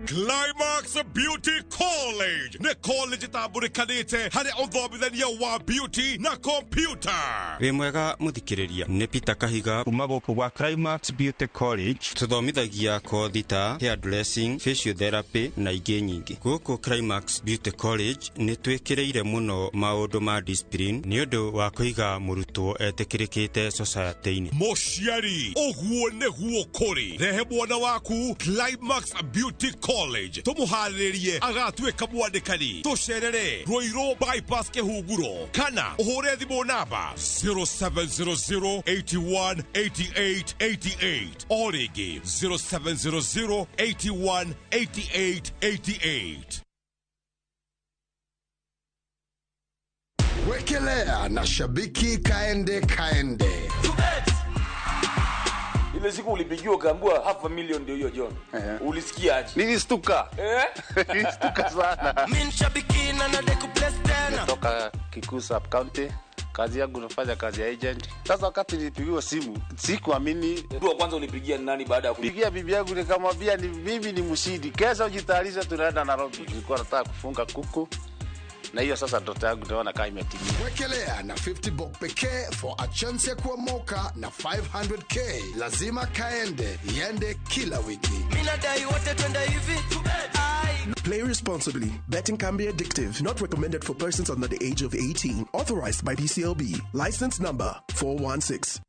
Climax Beauty College nĩ college ĩtambũrĩkanĩte harĩ ũthomithania wa beauty na computer. Wĩ mwega mũthikĩrĩria nĩ Peter Kahiga kuma gũkũ gwa Climax Beauty College. Tũthomithagia kothi ta hair dressing, facial therapy na ingĩ nyingĩ. Gũkũ Climax Beauty College nĩ twĩkĩrĩire mũno maũndũ ma discipline nĩ ũndũ wa kũiga mũrutwo etĩkĩrĩkĩte society-inĩ. Mũciari ũguo nĩguo kũrĩ, rehe mwana waku Climax Beauty College tũmũharĩrĩrie agatuĩka mwandĩkani. Tũcerere Ruiru bypass Kĩhunguro kana ũhũre thimũ namba 0700 81 88 88 o rĩngĩ 0700 81 88 88. Wekelea na shabiki kaende kaende. Ile siku ulipigiwa ukaambiwa $500,000 ndio hiyo John. Ulisikia aje? Nilistuka. Nilistuka sana. Mimi shabiki na nadeku bless tena. Kutoka Kikuyu Sub County. Kazi yangu nafanya kazi ya agent. Sasa wakati nilipigiwa simu, sikuamini. Mtu wa kwanza ulipigia ni nani baada ya kupigia bibi yangu nikamwambia ni mimi ni mshindi. Kesho jitayarishe tunaenda Nairobi. Nilikuwa nataka kufunga kuku Na hiyo sasa ndoto yangu naona kama imetimia. Wekelea na 50 bob pekee for a chance ya kuomoka na 500k. Lazima kaende, iende kila wiki. Mimi nadai wote twende hivi. Play responsibly. Betting can be addictive. Not recommended for persons under the age of 18. Authorized by BCLB. License number 416.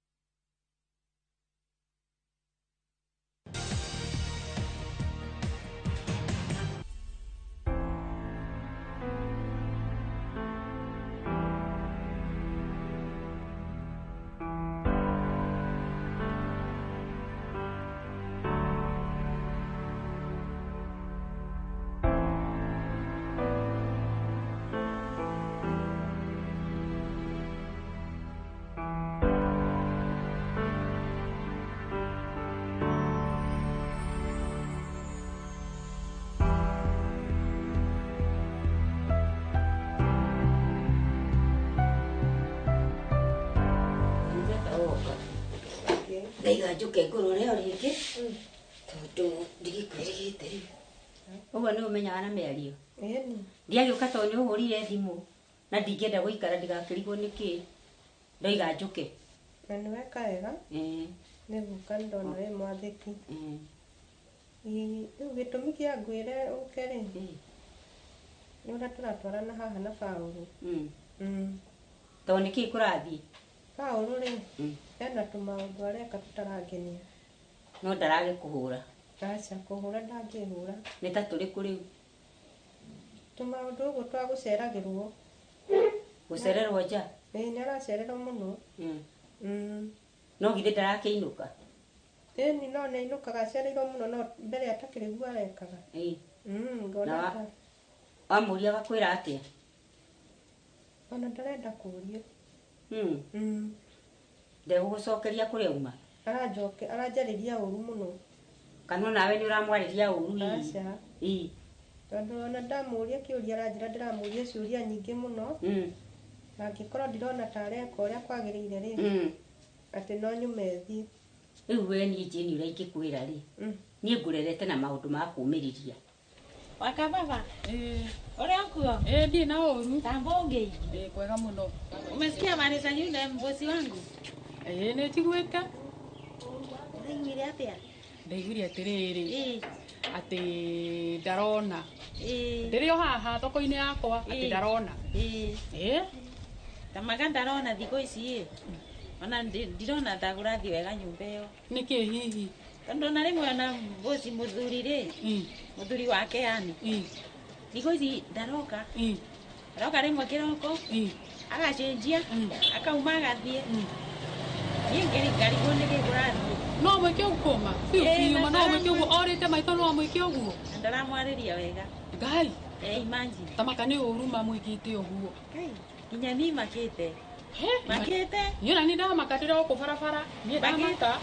Ndaiga njuke ngũrore o rĩngĩ tondũ ndigĩkwĩrĩgĩte rĩu. Ũguo nĩ ũmenyaga na mĩario. Ndiagĩũka tondũ nĩ ũhũrire thimũ na ndingĩenda gũikara ndigakĩrigwo nĩkĩ. Ndoiga njuke. Na nĩ weka wega nĩ gũka ndona wĩ mwathĩki. Rĩu gĩtũmi kĩa ngwĩre ũke rĩ, nĩ ũrĩa tũratwarana haha na Paũlũ. Tondũ nĩkĩ kũrathiĩ? Paũlũ rĩ, ena tũmaũndũ areka tũtarangenia. No ndaragĩkũhũra? Aca, kũhũra ndangĩhũra. Nĩ ta tũrĩkũ rĩu? Tũmaũndũ ũguo twa gũceragĩrwo. Gũcererwo nja? Ĩĩ nĩ aracererwo mũno. No githĩ ndarakĩinũka? Ĩni no nĩ ainũkaga acereirwo mũno no mbere atakĩrĩ guo arekaga. Ngona ta. Wamũria agakwĩra atĩa? Ona ndarenda kũũria. Ndegũgũcokeria kũrĩa uma? Aranjarĩria ũru mũno. Kana onawe nĩ ũramwarĩria ũru hihi? Aca. Tondũ ona ndamũria kĩũria aranjĩra ndĩramũria ciũria nyingĩ mũno. Na angĩkorwo ndirona ta areka ũrĩa kwagĩrĩire rĩ, atĩ no nyume thiĩ. Rĩu we niĩ Jane ũrĩa ingĩkwĩra rĩ, niĩ ngũrerete na maũndũ ma kũũmĩrĩria. Wakababa. Ore okuo. Ndi na ũru. Tambo ũngĩigi. Kwega mũno. Umesikia habari za yule mbosi wangu? Nĩ njiguĩte. Ũraiguire atĩa? Ndaiguire atĩrĩrĩ. Atĩ ndarona. Ndĩrĩ o haha thoko-inĩ yakwa atĩ ndarona. Tamaga ndarona thikũ ici ĩ. Ona ndirona ta kũrathiĩ wega nyũmba ĩyo. Nĩkĩ hihi? Tondũ ona rĩmwe ona mbosi mũthuri rĩ, mũthuri wake yani. Thikũ ici ndaroka. Aroka rĩmwe kĩroko, agacenjia, akauma agathiĩ. Niĩ ngarigwo nĩkĩ kũrathiĩ. No mwĩke ũguo ma? Biũ biũ ma no mwĩke ũguo orĩte maitho no mwĩke ũguo. Ndaramwarĩria wega. Ngai. Imagine. Tamaka nĩ ũru ma mwĩkĩte ũguo. Ngai, nginya niĩ makĩte. Makĩte? Niĩ ona niĩ ndamaka ndĩra gũkũ barabara. Niĩ ndamaka.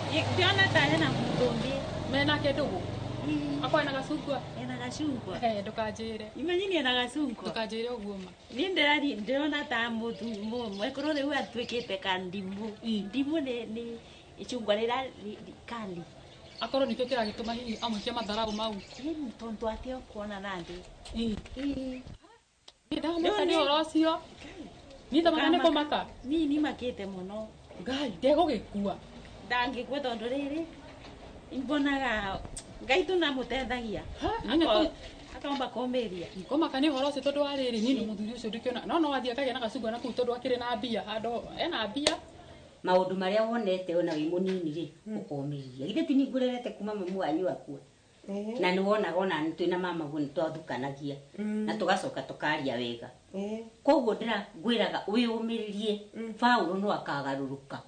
Ndĩrona ta hena mũndũ ũngĩ. Menake ndũgũ? Akorwo ena gacungwa? Ena gacungwa. Ndũkanjĩre. Imagine ena gacungwa. Ndũkanjĩre ũguo ma. Niĩ ndĩrona ta mwekũrũ rĩu atuĩkĩte ka ndimũ. Ndimũ nĩ icungwa rĩrĩa kali. Akorwo nĩkĩo kĩragĩtũma hihi amũikie matharabu mau. Tondũ atĩ okuona nandĩ. Niĩ ndamaka nĩ ũhoro ũcio. Niĩ tamaka nĩ kũmaka. Niĩ nĩmakĩte mũno. Ngai ndegũgĩkua. Ndangĩkua tondũ rĩrĩ mbonaga Ngai tũnamũteithagia. Akomba kũmĩria. Kũmaka nĩ ũhoro ũcio tondũ wa rĩrĩ niĩ nĩ mũthuri ũcio ndĩkĩona no athiĩ akagĩa na gacungwa na kũu tondũ akĩrĩ na mbia handũ ena mbia. Maũndũ marĩa wonete ona wĩ mũnini rĩ ũkomĩrĩria. Githĩ ti niĩ ngũrerete kuma mamu wanyu akua. Na nĩ wonaga ona nĩ twĩna mama guo nĩ twathukanagia na tũgacoka tũkaria wega. Koguo ngwĩraga wĩyũmĩrĩrie Paũlũ no akagarũrũka.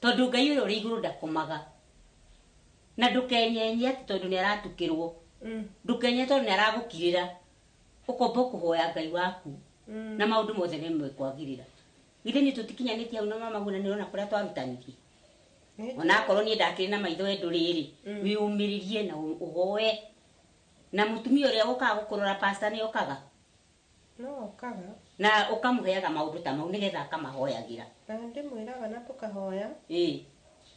Tondũ Ngai ũrĩa ũrĩ igũrũ ndakomaga. Na ndũkenyenye atĩ tondũ nĩ aratukĩrwo. Ndũkenye tondũ nĩ aragũkirĩra. Ũkomba kũhoya Ngai waku. Na maũndũ mothe nĩ mekwagĩrĩra. Githĩ nĩ tũtikinyanĩtie hau na mama guo na nĩũrona kũrĩa twarutanirie. Ona akorwo niĩ ndakĩrĩ na maitho endũ rĩrĩ, wĩyũmĩrĩrie na ũhoe. Na mũtumia ũrĩa ũkaga gũkũrora pastor nĩ okaga? No okaga. Na ũkamũheaga maũndũ ta mau nĩgetha akamahoyagĩra. Na ndĩmwĩraga na tũkahoya.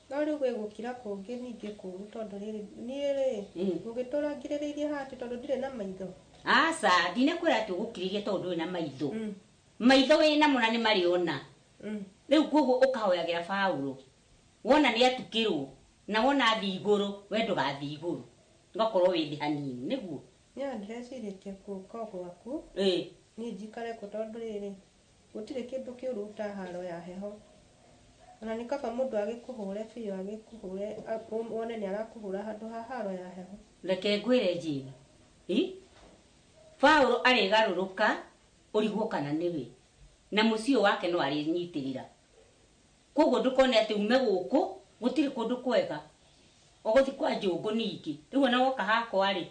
No rĩu gwĩ gũkira kũngĩ ningĩ kũũru tondũ rĩrĩ niĩ rĩ ngũgĩtũra ngirĩrĩirie haha atĩ tondũ ndirĩ na maitho. Aca ndinakwĩra atĩ ũgũkirĩria tondũ ndũrĩ na maitho. Maitho wĩ namo na nĩ marĩona. Rĩu koguo ũkahoyagĩra Paũlũ. Wona nĩ atukĩrwo na wona athiĩ igũrũ we ndũgathiĩ igũrũ. Ũgakorwo wĩ thĩ hanini nĩguo. Niĩ ndĩrecirĩtie gũka gwaku. Ĩĩ. Niĩ njikare kũ tondũ rĩrĩ gũtirĩ kĩndũ kĩũru ta haro ya heho. Ona nĩ kaba mũndũ agĩkũhũre biũ agĩkũhũre wone nĩ arakũhũra handũ ha haro ya heho. Reke ngwĩre Jane. Ĩ? Paũlũ arĩgarũrũka ũrigwo kana nĩwe. Na mũciĩ wake no arĩnyitĩrĩra. Koguo ndũkone atĩ ume gũkũ gũtirĩ kũndũ kwega. Ũgũthiĩ kwa Njũngũ ningĩ. Rĩu ona woka hakwa rĩ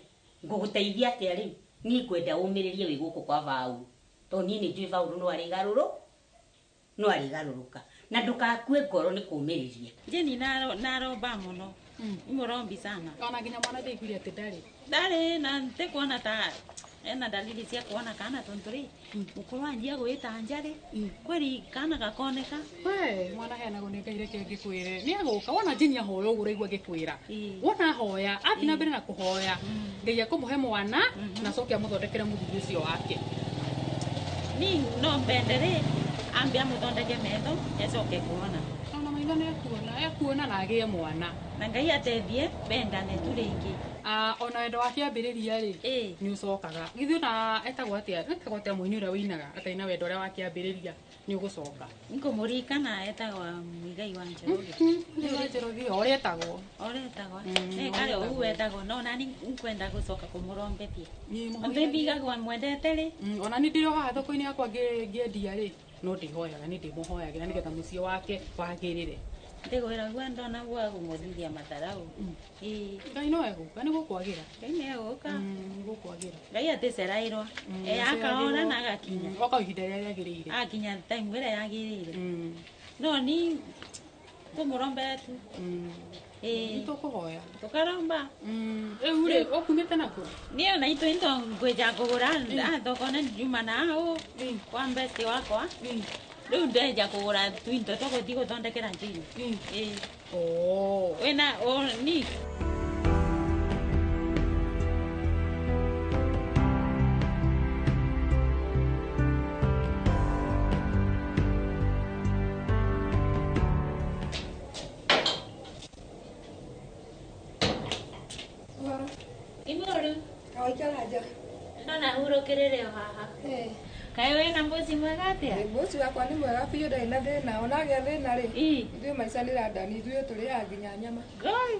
ngũgũteithia atĩa rĩu? Niĩ ngwenda ũmĩrĩrie wĩ gũkũ kwa Paũlũ. Tondũ niĩ nĩ njũĩ Paũlũ no arĩgarũrũka. Na ndũgakue ngoro nĩ kũmĩrĩria. Jane naromba mũno. Imũrombi sana. Ona nginya mwana ndaiguire atĩ ndarĩ. Ndarĩ na ndikuona ta ena dalili cia kuona kana tondu rĩ mũkũrũ anjia gwĩta nja rĩ kweri kana gakoneka. We mwana heanagwo nĩ Ngai reke ngĩkwĩre. Nĩ agũka wona Jane ahoya ũguo ũraigua ngĩkwĩra. Wona ahoya athiĩ na mbere na kũhoya Ngai akũmũhe mwana na acoke amũthondekere mũthuri ũcio wake. Ni no mbende rĩ ambe amũthondeke metho acoke kuona. Ona maitho nĩ ekuona na agĩe mwana. Na Ngai ateithie bendane tu rĩngĩ. Ona wendo wa kĩambĩrĩria rĩ nĩ ũcokaga. Githĩ ona etagwo atĩa? Etagwo atĩa mũini ũrĩa ũinaga akaina wendo ũrĩa wa kĩambĩrĩria nĩ ũgũcoka. Nkũmũririkana etagwo Muigai wa Njoroge. Muigai wa Njoroge ũrĩa etagwo. Ũrĩa etagwo. Nĩ karĩ ũguo etagwo no nani nkwenda gũcoka kũmũrombethia. Ndĩmbigagwo mwendete rĩ. Ona niĩ ndĩrĩ o haha thoko-inĩ yakwa ngĩendia rĩ no ndĩhoyaga nĩ ndĩmũhoyagĩra nĩgetha mũciĩ wake wagĩrĩre. Ndĩgwĩra guo ndona guo agũmũthithia matharau. Ngai no egũka nĩ gũkwagĩra. Ngai nĩ egũka. Nĩ gũkwagĩra. Ngai atĩcerairwo. Akaona na agakinya. Oka ihinda rĩrĩa rĩagĩrĩire. Akinya time ĩrĩa yagĩrĩire. No ni kũmũrombera tu. Nĩ tũkũhoya. Tũkaromba. Rĩu rĩ ũkumĩte nakũ? Niĩ ona itũ into ngwĩja kũgũra thoko nĩ njuma na hau kwa mbesti wakwa. Rĩu ndenja kũgũra tuindo tũgũthiĩ gũthondekera Jane. Wĩna ni Imũru. Waikara nja. Ndona hurũkĩrĩre o haha. Kaĩ wĩna mbuci mwega atĩa? Mbuci wakwa nĩ mwega biũ ndarĩ na thĩna ona agĩa thĩna rĩ ithuĩ maica nĩ randani ithuĩ tũrĩaga nginya nyama. Ngai.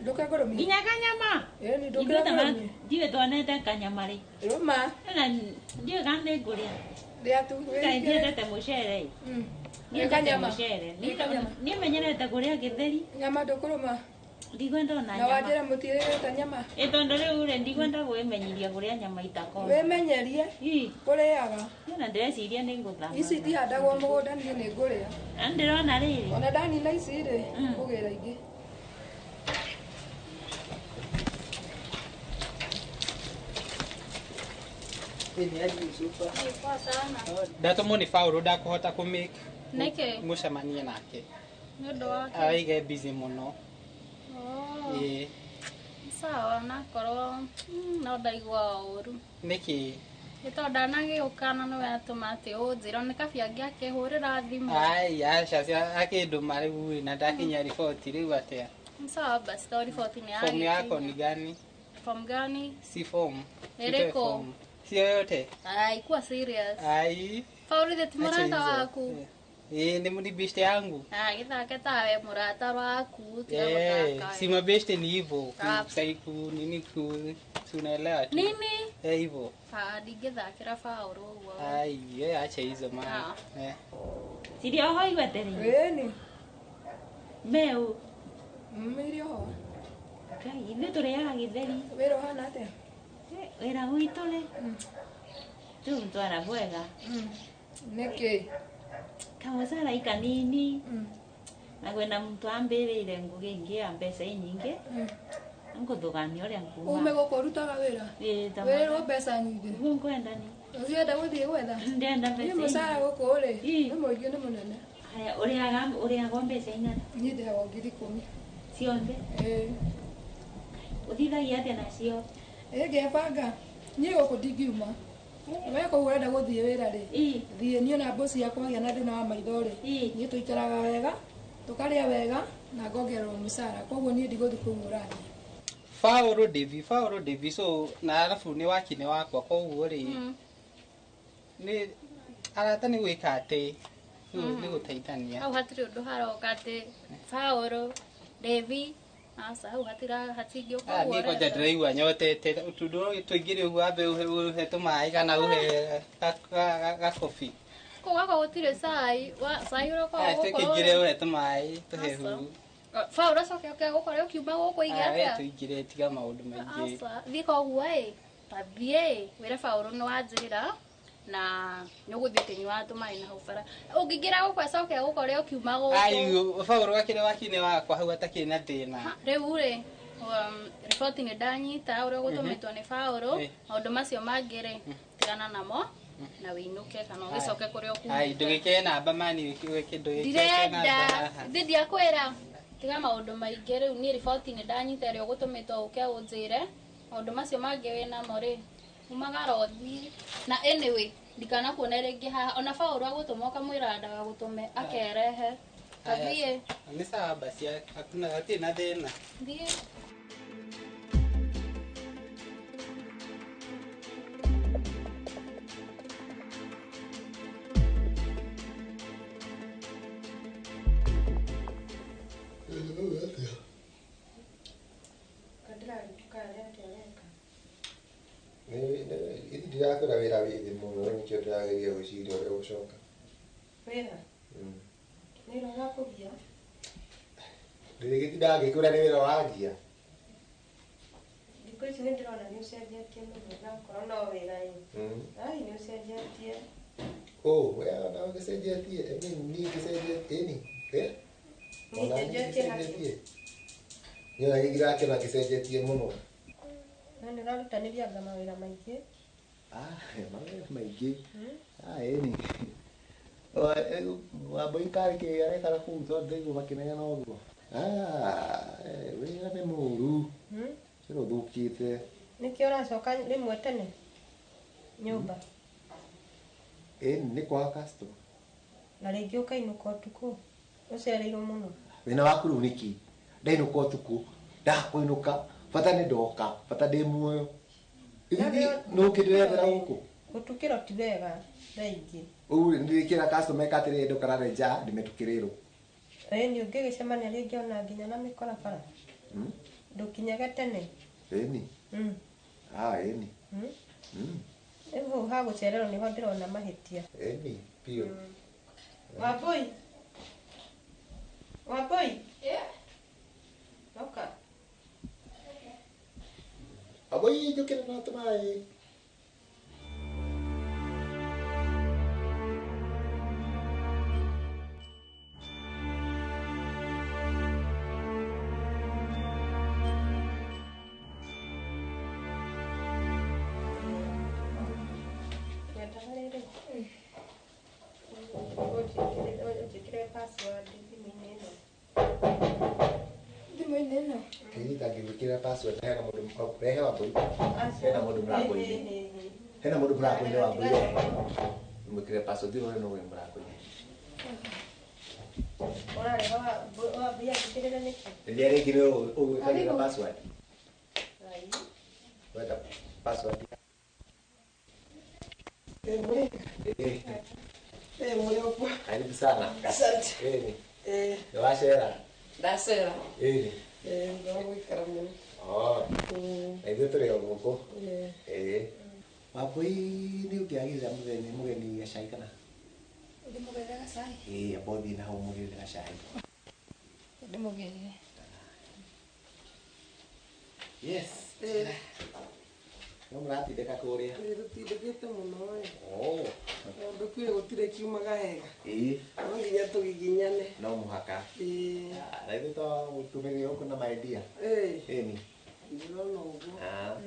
Ndũke ngũrũmie. Nginya kanyama? Ĩni ndũke ngũrũmie. Ndiũĩ twonete kanyama rĩ. Rũma. Na ndiũĩ kana nĩ ngũrĩa. Rĩa tu. Kaĩ ndiendete mũcere. Nĩ kanyama. Niĩ menyerete kũrĩa gĩtheri. Nyama ndũkũrũma. Ndikwenda ona Na nyama. wanjĩra mũtirĩrĩte nyama. Ĩ tondũ rĩu rĩ ndikwenda kwĩmenyeria kũrĩa nyama itakoma. Wĩmenyerie kũrĩaga. Na ndĩreciria nĩ ngũthama. Ici itihandagwo mũgũnda niĩ nĩ ngũrĩa. Na ndĩrona rĩrĩ. Ona ndanina ici rĩ ngũgĩra ingĩ. Ndatũmwo nĩ Paũlũ ndakũhota kũmake Nĩkĩ? mũcemanie nake. Nĩ ũndũ wake. Araige busy mũno. Ĩĩ. Sawa nakorwo no ndaigua ũru. Nĩkĩ? Nĩ tondũ ndanagĩũka na nĩwe atũma atĩ ũnjĩre nĩ kabi angĩakĩhũrĩra thimũ. Ai aca akĩndũma rĩu na ndakinya riboti rĩu atĩa? Sawa basi to riboti nĩ Fomu yako yagĩkinya. ni gani? Form gani? Si fomu. Ĩrĩkũ? Fomu. Si yoyote? Ai, kuwa serious. Ai. Paul ithe ti Acha mũrata hizo. waku. Ĩĩ nĩ beshte yangu. Ah, gĩthake tawe mũrata waku tiga Eh, gũthaka. si mabeshte ni hivyo. Ah. Ku nini ku si unaelewa tu. Nini? Eh, hivyo. Ah, ndingĩthakĩra Paul ũguo. Ai, eh, acha hizo maana. Eh. Ciria oho igwete rĩ. Ĩni. Meu. Mĩiri oho. Ngai ithuĩ tũrĩaga gĩtheri. Wĩra ũhana atĩa? Wĩra gwitũ rĩ. Rĩu twara bwega. Nĩkĩ? Kamũcara ikanini. Na kwĩna muntu ambĩrĩire ngũgĩ ingĩ ya mbeca inyingĩ. Ngũthũgania ũrĩa nguma. Ume gũkũ ũrutaga wĩra? Ĩĩ ta Wĩrĩrwo mbeca nyingĩ? Nĩguo ngwenda ni. Ũngĩenda gũthiĩ gwetha? Ndĩrenda mbeca Niĩ mũcara gũkũ rĩ nĩ mũingĩ nĩ mũnene. Haya ũrĩhagwo mbeca igana? Niĩ ndĩhagwo 10,000. Ciothe? Ĩĩ. Ũthithagia atĩa nacio? Ĩĩ ngebanga. Niĩ gũkũ ndingiuma. We kũu ũrenda gũthiĩ wĩra rĩ, thiĩ. Niĩ ona mboci yakwa agĩa na thĩna wa maitho rĩ, niĩ tũikaraga wega, tũkarĩa wega na ngongererwo mũcara. Koguo niĩ ndigũthiĩ kũu ũrathiĩ. Faũrũ Devi, Faũrũ Devi, so na arabu nĩ wakine wakwa koguo rĩ nĩ arata nĩ gwĩka atĩ nĩ gũteithania. Hau hatirĩ ũndũ haroka atĩ Paũlũ, Devi, aca hau hatira hatingĩũka Ah, ũguo niĩ kwanja ũrenda. ndĩraigua nyotete tũndũ tũingĩre ũguo ambe ũhe tũmaĩ kana ũhe gakobi. Kũu gwakwa gũtirĩ cai, cai ũrĩa Ah, ũkoragwo gũkũ tũkĩingĩre rĩ. ũhe tũmaĩ tũhehu. Paũlũ acoke oke gũkore ũkiuma gũkũ ige Ah, we atĩa? tũingĩre tiga maũndũ maingĩ. Aca, thiĩ koguo ĩ, ta thiĩ wĩre Paũlũ nĩ wanjĩra na nĩ ũgũthiĩ ũkĩnyuaga tũmaĩ na hau bara. Ũngĩingĩra gũkũ acoke gũkore ũkiuma gũkũ. Ai, Faũrũ gakĩrĩ wakine wakwa hau atakĩrĩ na thĩna. Rĩu rĩ, riboti nĩ ndanyita ũrĩa ũgũtũmĩtwo nĩ Paũlũ, maũndũ macio mangĩ rĩ, tigana namo na wĩinũke kana ũgĩcoke kũrĩa Ai, ũkumĩte. ndũgĩkĩre namba mani wĩke ndũgĩkĩre Ndirenda, namba haha. ndĩ ndiakwĩra tiga maũndũ maingĩ rĩu niĩ riboti nĩ ndanyita ĩrĩa ũgũtũmĩtwo ũke ũnjĩre maũndũ macio mangĩ wĩ namo rĩ umagara ũthiĩ na anyway ndikanakuone rĩngĩ haha ona Paũlũ agũtũma ũkamwĩra ndagagũtũme akerehe tathiĩ Nĩ sawa basi, hakuna hatirĩ na thĩna. thiĩ. Ndirakwĩra wĩra wĩ thĩ mũno nĩkĩo ndĩrageria gwĩciria ũrĩa gũcoka. Wĩra? Wĩra ũrakũgia? Ndĩrĩgĩtindaga ngĩkwĩra nĩ wĩra ũrangia. Thikũ ici nĩ ndĩrona nĩ ũcenjetie mũno nakorwo no wĩra ĩ. Ai nĩ ũcenjetie. Oh, we ona ũgĩcenjetie, I mean niĩ ngĩcenjetie ĩni. Eh? Ona niĩ Nĩnjenjetie hakĩ? ngĩcenjetie. Niĩ ona nĩ ndĩrakĩona ngĩcenjetie mũno. No nĩ ũrarutanĩria anga mawĩra maingĩ. Ah, mawĩra maingĩ. Ah, ĩni. Wambũi karĩ kĩ arekara kũu tondũ ndaigua makĩnegena ũguo. Ah, wĩra nĩ mũru. Wĩra ũthũkĩte. Nĩkĩo ũracoka rĩmwe tene nyũmba Ĩni nĩ kwaga customer. na rĩngĩ ũkainũka ũtukũ ũcereirwo mũno. Thĩna waku rĩu nĩkĩ? Ndainũka ũtukũ, ndakũinũka, bata nĩ ndoka, bata ndĩ muoyo. Nũ ũkĩndĩrethera gũkũ? Gũtukĩrwo ti wega thaa ingĩ. Ũguo nĩndĩkĩra customer ĩka atĩrĩrĩ ndũkarare nja ndĩmetukĩrĩrwo. Ĩni ũngĩgĩcemania rĩngĩ ona nginya na mĩkora bara. Ndũkinyage tene. Ĩni. Ah, ĩni. Rĩu hau ha gũcererwo nĩho ndĩrona mahĩtia. Ĩni, biũ. Wambũi. Wambũi. Roka. Wambũi njũkĩra na tũmaĩ. Nyendaga rĩrĩ. Ũnjĩkĩre password thimũ-inĩ ĩno. Thimũ-inĩ ĩno? Hihi ndangĩgwĩkĩra password hena mũndũ rehe Wambũi. Hena mũndũ mũrango-inĩ. Hena mũndũ mũrango-inĩ Wambũi. Mwĩkĩre password ĩyo no wĩ mũrango-inĩ. Ũrareha Wambũi anjĩkĩrĩre nĩkĩ? Rĩrĩa rĩngĩ nĩ ũgwĩkagĩra password. Ai. Wenda password. Karibu sana. Asante. Ĩni. Nĩ wacera? Ndacera. Ĩni. Ndagũikara mũno. Oh. Na ithuĩ tũrĩ o gũkũ. Ĩĩ. Wambũi nĩ ũngĩagĩrĩra mũgeni mũgeni gacai kana? Ndĩmũgĩrĩre gacai? Ĩĩ, amba ũthiĩ na hau ũmũgĩrĩre gacai. Ndĩmũgĩrĩre. Yes. No mũratindĩka kũrĩa? Tũtindĩkĩte mũno ĩ. Oh. Tondũ kwĩ gũtirĩ kiumaga hega. Ĩĩ. No nginya tũgiginyane. No mũhaka. Ĩĩ. Na ithuĩ to tũmĩrĩre gũkũ na maidia. Ĩĩ. Ĩni. Ndĩrona ũguo. Ah.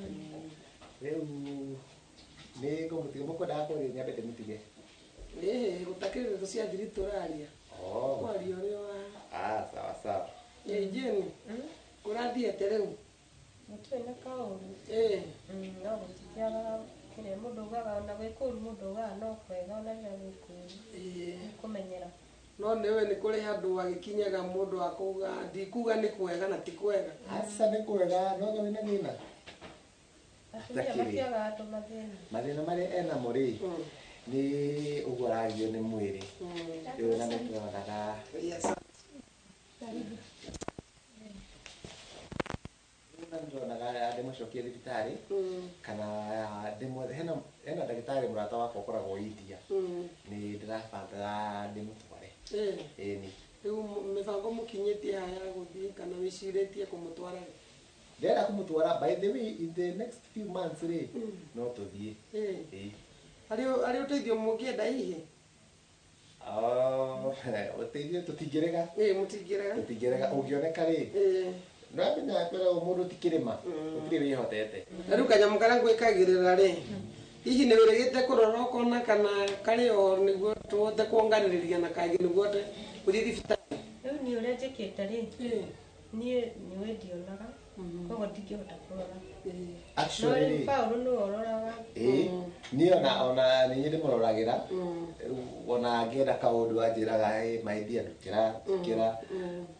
Rĩu nĩ ngũmũtiga mũkwendaga kwaria nyambe ndĩmũtige. Ĩĩ, gũtakĩrĩ ndeto cia thiri tũraria. Oh. Kwaria ũrĩa wa Ah, sawa sawa. Ĩ Jane, kũrathiĩ atĩa rĩu? Gũtirĩ na kaũru. No gũtitiagaga kĩrĩa mũndũ augaga ona gwĩ kũũru mũndũ augaga no kwega ona rĩrĩa gwĩ kũũru. Nĩ kũmenyera. No nĩwe nĩ kũrĩ handũ agĩkinyaga mũndũ akauga ndikuga nĩ kwega na ti kwega. Aca nĩ kwega no wĩna thĩna. Atumia matiagaga andũ mathĩna. Mathĩna marĩa enamo rĩ nĩ ũguo aragio nĩ mwĩrĩ. Rĩu na nĩndĩronaga ndĩronaga ndĩmũcokie thibitarĩ kana ndĩmwethe hena ndagĩtarĩ mũrata wakwa ũkoragwo India nĩ ndĩrabatara ndĩmũtware. Ĩni. Rĩu mĩbango mũkinyĩtie haha ya gũthiĩ kana wĩcirĩtie kũmũtwara rĩ? Ndĩrenda kũmũtwara by the way in the next few months rĩ no tũthiĩ. Ĩĩ. Harĩ ũteithio mũngĩenda hihi? Ũteithio tũtingĩrega. Mũtingĩrega. Tũtingĩrega ũngĩoneka rĩ. Nĩwamenya kwĩragwo mũndũ ti kĩrĩma gũtirĩ wĩhotete. Na rĩu kanyamũ karĩa ngwĩkagĩrĩra rĩ hihi nĩ wĩrĩgĩte kũrora ũkona kana karĩ o nĩguo tũhote kuonganĩrĩria na kangĩ nĩguo ũhote gũthiĩ thibitarĩ? Rĩu niĩ ũrĩa njĩkĩte rĩ niĩ nĩwe ndionaga koguo ndingĩhota kũrora. Actually No rĩu Paũlũ nĩwe ũroraga. Niĩ ona nĩ niĩ ndĩmũroragĩra ona angĩenda kaũndũ anjĩraga my dear ndukĩra ndukĩra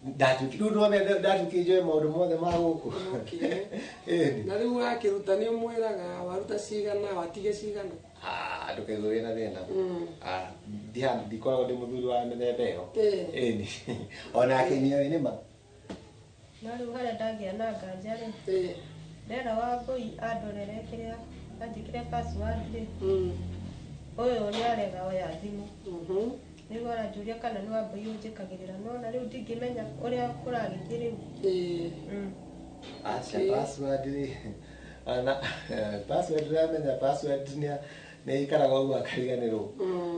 ndatuĩkire rĩu nĩwona ndatuĩkire njũĩ maũndũ mothe ma gũkũ. Na rĩu wakĩruta nĩ ũmwĩraga waruta cigana watige cigana? Ndũkaigue wĩna thĩna. Ndikoragwo ndĩ mũthuri wa mĩthemba ĩyo. Ĩni. Onake nĩoĩ nĩma. No rĩu harĩa ndagĩa na nganja rĩ ndera Wambũi andorere kĩrĩa anjĩkĩre password rĩ ũyũ nĩ arega oya thimũ nĩguo aranjũria kana nĩ Wambũi ũnjĩkagĩrĩra no na rĩu ndingĩmenya ũrĩa kũragĩthiĩ rĩu. Aca password rĩ ona password ndĩramenya password nĩ ikaraga ũguo akariganĩrwo.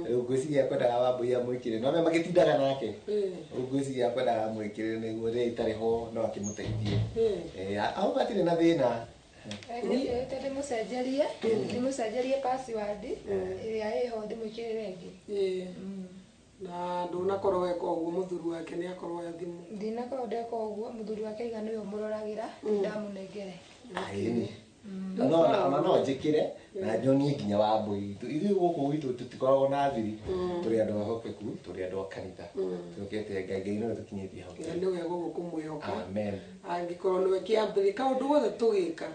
Rĩu ngwĩciria kwendaga Wambũi amwĩkĩre no magĩtindaga nake. Rĩu ngwĩciria kwendaga amwĩkĩre nĩguo rĩrĩa itarĩ ho no akĩmũteithie. Hau hatirĩ na thĩna. Nĩndĩrĩte ndĩmũcenjerie password ĩrĩa ĩho ndĩmwĩkĩrĩre ĩngĩ. Na ndũnakorwo weka ũguo mũthuri wake nĩ akorwo oya thimũ? Ndinakorwo ndeka ũguo mũthuri wake aiga nĩwe ũmũroragĩra ndamũnengere. Ĩni. No ona no njĩkĩre na nyonie nginya Wambũi. Ithuĩ gũkũ gwitũ tũtikoragwo na thiri tũrĩ andũ ehokeku tũrĩ andũ a kanitha twĩhokete Ngai Ngai nĩwe tũkinyĩtie hau. Nĩ wega ũguo kũmwĩhoka. Amen. Angĩkorwo nĩwe kĩambĩrĩria kaũndũ gothe tũgĩka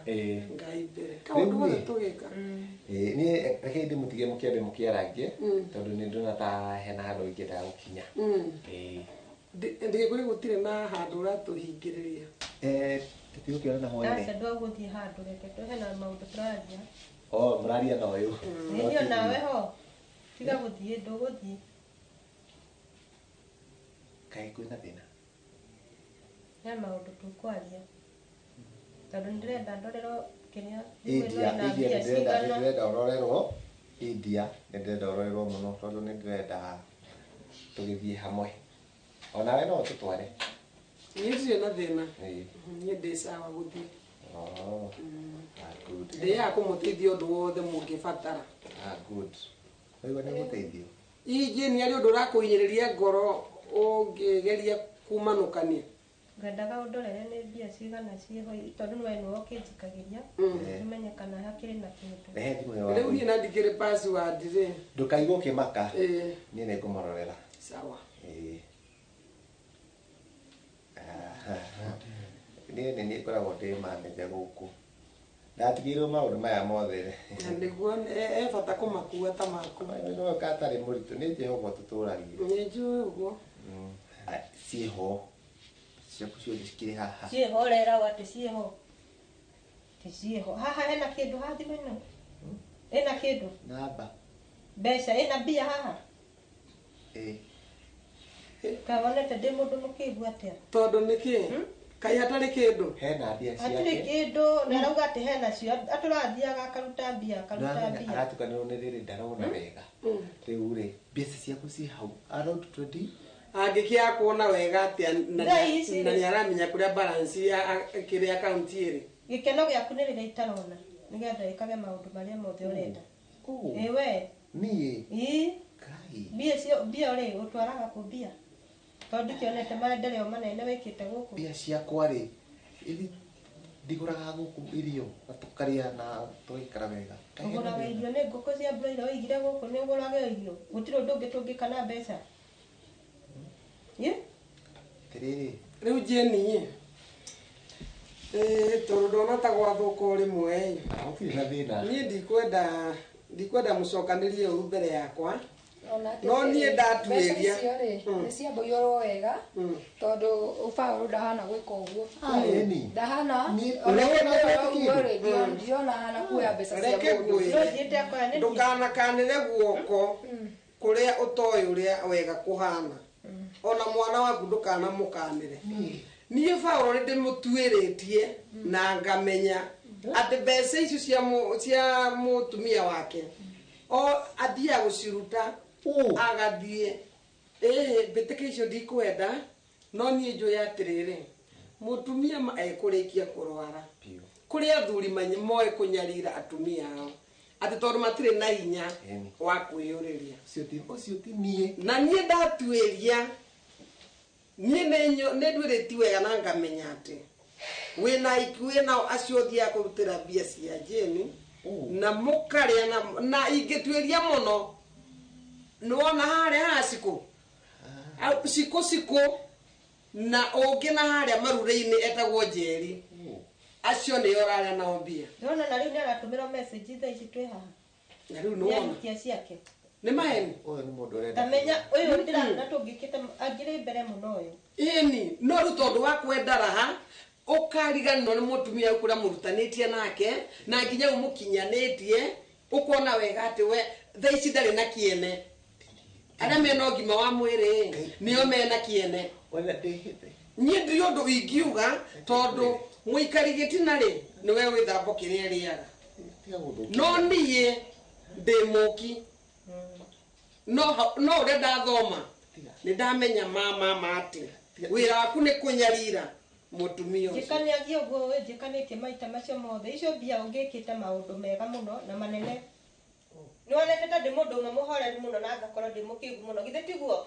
Ngai mbere kaũndũ gothe tũgĩka. Niĩ rekei ndĩmũtige mũkĩambe mũkĩarangie tondũ nĩ ndĩrona ta hena handũ ingĩendaga gũkinya. Ndigĩkũrĩ gũtirĩ na handũ ũratũhingĩrĩria. Tũtigũkĩona na hwaĩ-inĩ. Aca ndwagũthiĩ handũ reke hena maũndũ tũraria. Mũraria na ũyũ. Niĩ onawe ho tiga gũthiĩ ndũgũthiĩ. Kaĩ kwĩna thĩna? He maũndũ tũkwaria tondũ nĩndĩrenda ndorerwo kĩrĩa India India nĩndĩrenda ũrorerwo India nĩndĩrenda ũrorerwo mũno tondũ nĩndĩrenda tũgĩthiĩ hamwe. Onawe no ũtũtware. Niĩ ndirĩ na thĩna. Niĩ ndĩ sawa gũthiĩ. Ndĩaga kũmũteithia ũndũ wothe mũngĩbatara. Good. Waigua nĩ gũteithio. Ingĩ nĩ harĩ ũndũ ũrakũhinyĩrĩria ngoro ũngĩgeria kumanũkania? Ngwendaga ũndorere nĩ mbia cigana ciĩho tondũ nĩwe nĩwe ũkĩnjikagĩria ũmenye kana hakĩrĩ na kĩndũ. Rehe thimũ ĩyo. Rĩu niĩ na ndikĩrĩ password rĩ. Ndũkaigwo ũkĩmaka. Niĩ nĩngũmũrorera. Sawa. Niĩ nĩ niĩ ngoragwo ndĩ manager gũkũ. Ndatigĩirwo maũndũ maya mothe. Na nĩguo e bata kũmakua ta maku. No katarĩ mũritũ nĩ Jehova ũtũtũragia. Nĩ njũĩ ũguo. Ciĩho ciaku ciothe cikĩrĩ haha. Ciĩho ũreragwo atĩ ciĩho. Ti ciĩho. Haha hena kĩndũ haha thimũ ĩno? Ĩna kĩndũ? Namba. Mbeca ĩna mbia haha? Ĩĩ. Kaĩ wonete ndĩ mũndũ mũkĩgu atĩa? Tondũ nĩkĩ? Kaĩ hatarĩ kĩndũ? Hena mbia ciake. Hatirĩ kĩndũ na arauga atĩ hena cio atũrathiaga akaruta mbia akaruta mbia. Aratukanĩrwo nĩ rĩrĩ ndarona wega. Rĩu rĩ mbeca ciaku ciĩ hau around 20 Angĩkĩaga kuona wega atĩa na nĩ aramenya kũrĩa balance ya kĩrĩa akaunti ĩrĩ. Gĩkeno gĩaku nĩ rĩrĩa itarona nĩgetha ĩkage maũndũ marĩa mothe ũrenda. Ĩ we. Niĩ. Ĩ. Mbia cio mbia rĩ ũtwaraga kũ mbia? Tondũ ndikĩonete maendeleo manene wĩkĩte gũkũ. Mbia ciakwa rĩ Ndigũraga gũkũ irio na tũkarĩa na tũgaikara wega. Ũgũraga irio nĩ ngũkũ cia broiler ũigire gũkũ nĩ ũgũraga irio. Gũtirĩ ũndũ ũngĩ tũngĩka na mbeca. Atĩrĩrĩ. Rĩu Jane tondũ ndona ta gwathũka o rĩmwe Gũtirĩ na thĩna. Niĩ ndikwenda mũcokanĩrie ũru mbere yakwa. No niĩ ndatuĩria. Mbeca icio rĩ nĩ ciamboirwo wega tondũ Paũlũ ndahana gwĩka ũguo. Ndahana ũguo rĩ ndiona ahana kuoya mbeca cia Reke mũndũ. ngwĩre ndũkanakanĩre guoko kũrĩa ũtoĩ ũrĩa wega kũhana ona mwana waku ndũkanamũkanĩre. Niĩ Paũlũ nĩ ndĩmũtuĩrĩtie na ngamenya atĩ mbeca icio cia mũtumia wake o athiaga gũciruta agathiĩ mbĩtĩka icio ndikwenda no niĩ njũĩ atĩrĩrĩ mũtumia ekũrĩkia kũrwara kũrĩ athuri moĩ kũnyarira atumia ao atĩ tondũ matirĩ na hinya wa kwĩyũrĩria. Ũcio ti niĩ. Na niĩ ndatuĩria niĩ nĩ nduĩrĩti wega na ngamenya atĩ wĩna aiku wĩnao acio ũthiaga kũrutĩra mbia cia Jane na mũkarĩa na ingĩtuĩria mũno nĩwona harĩa haha cikũ cikũ na ũngĩ na harĩa marurĩ-inĩ etagwo Njeri acio nĩo ũrarĩa nao mbia. Ndĩrona na rĩu nĩaratũmĩrwo message thaa ici twĩ haha. Na rĩu nĩwona. Nĩahikia ciake. Nĩ maheni. Ũyũ nĩ mũndũ ũrenda. Ndamenya ũyũ ndĩrona tũngĩkĩte angĩrĩ mbere mũno ũyũ. Ĩni no rĩu tondũ wa kwenda raha ũkariganĩrwo nĩ mũtumia ũrĩa mũrutanĩtie nake na nginya ũmũkinyanĩtie ũkona wega atĩ we thaa ici ndarĩ na kĩene. Arĩa mena ũgima wa mwĩrĩ nĩo mena kĩene. Niĩ ndirĩ ũndũ ingiuga tondũ mũikari gĩtina rĩ nĩwe wĩthambo kĩrĩa ĩrĩaga. No niĩ ndĩ mũki no ũrĩa ndathoma nĩ ndamenya mama atĩ wĩra waku nĩ kũnyarira mũtumia ũcio. Njĩkanagia ũguo wĩ njĩkanĩtie maita macio mothe icio mbia ũngĩkĩte maũndũ mega mũno na manene. Nĩwonete ta ndĩ mũndũ ũmwe mũhoreru mũno na ngakorwo ndĩ mũkĩgu mũno githĩ tiguo?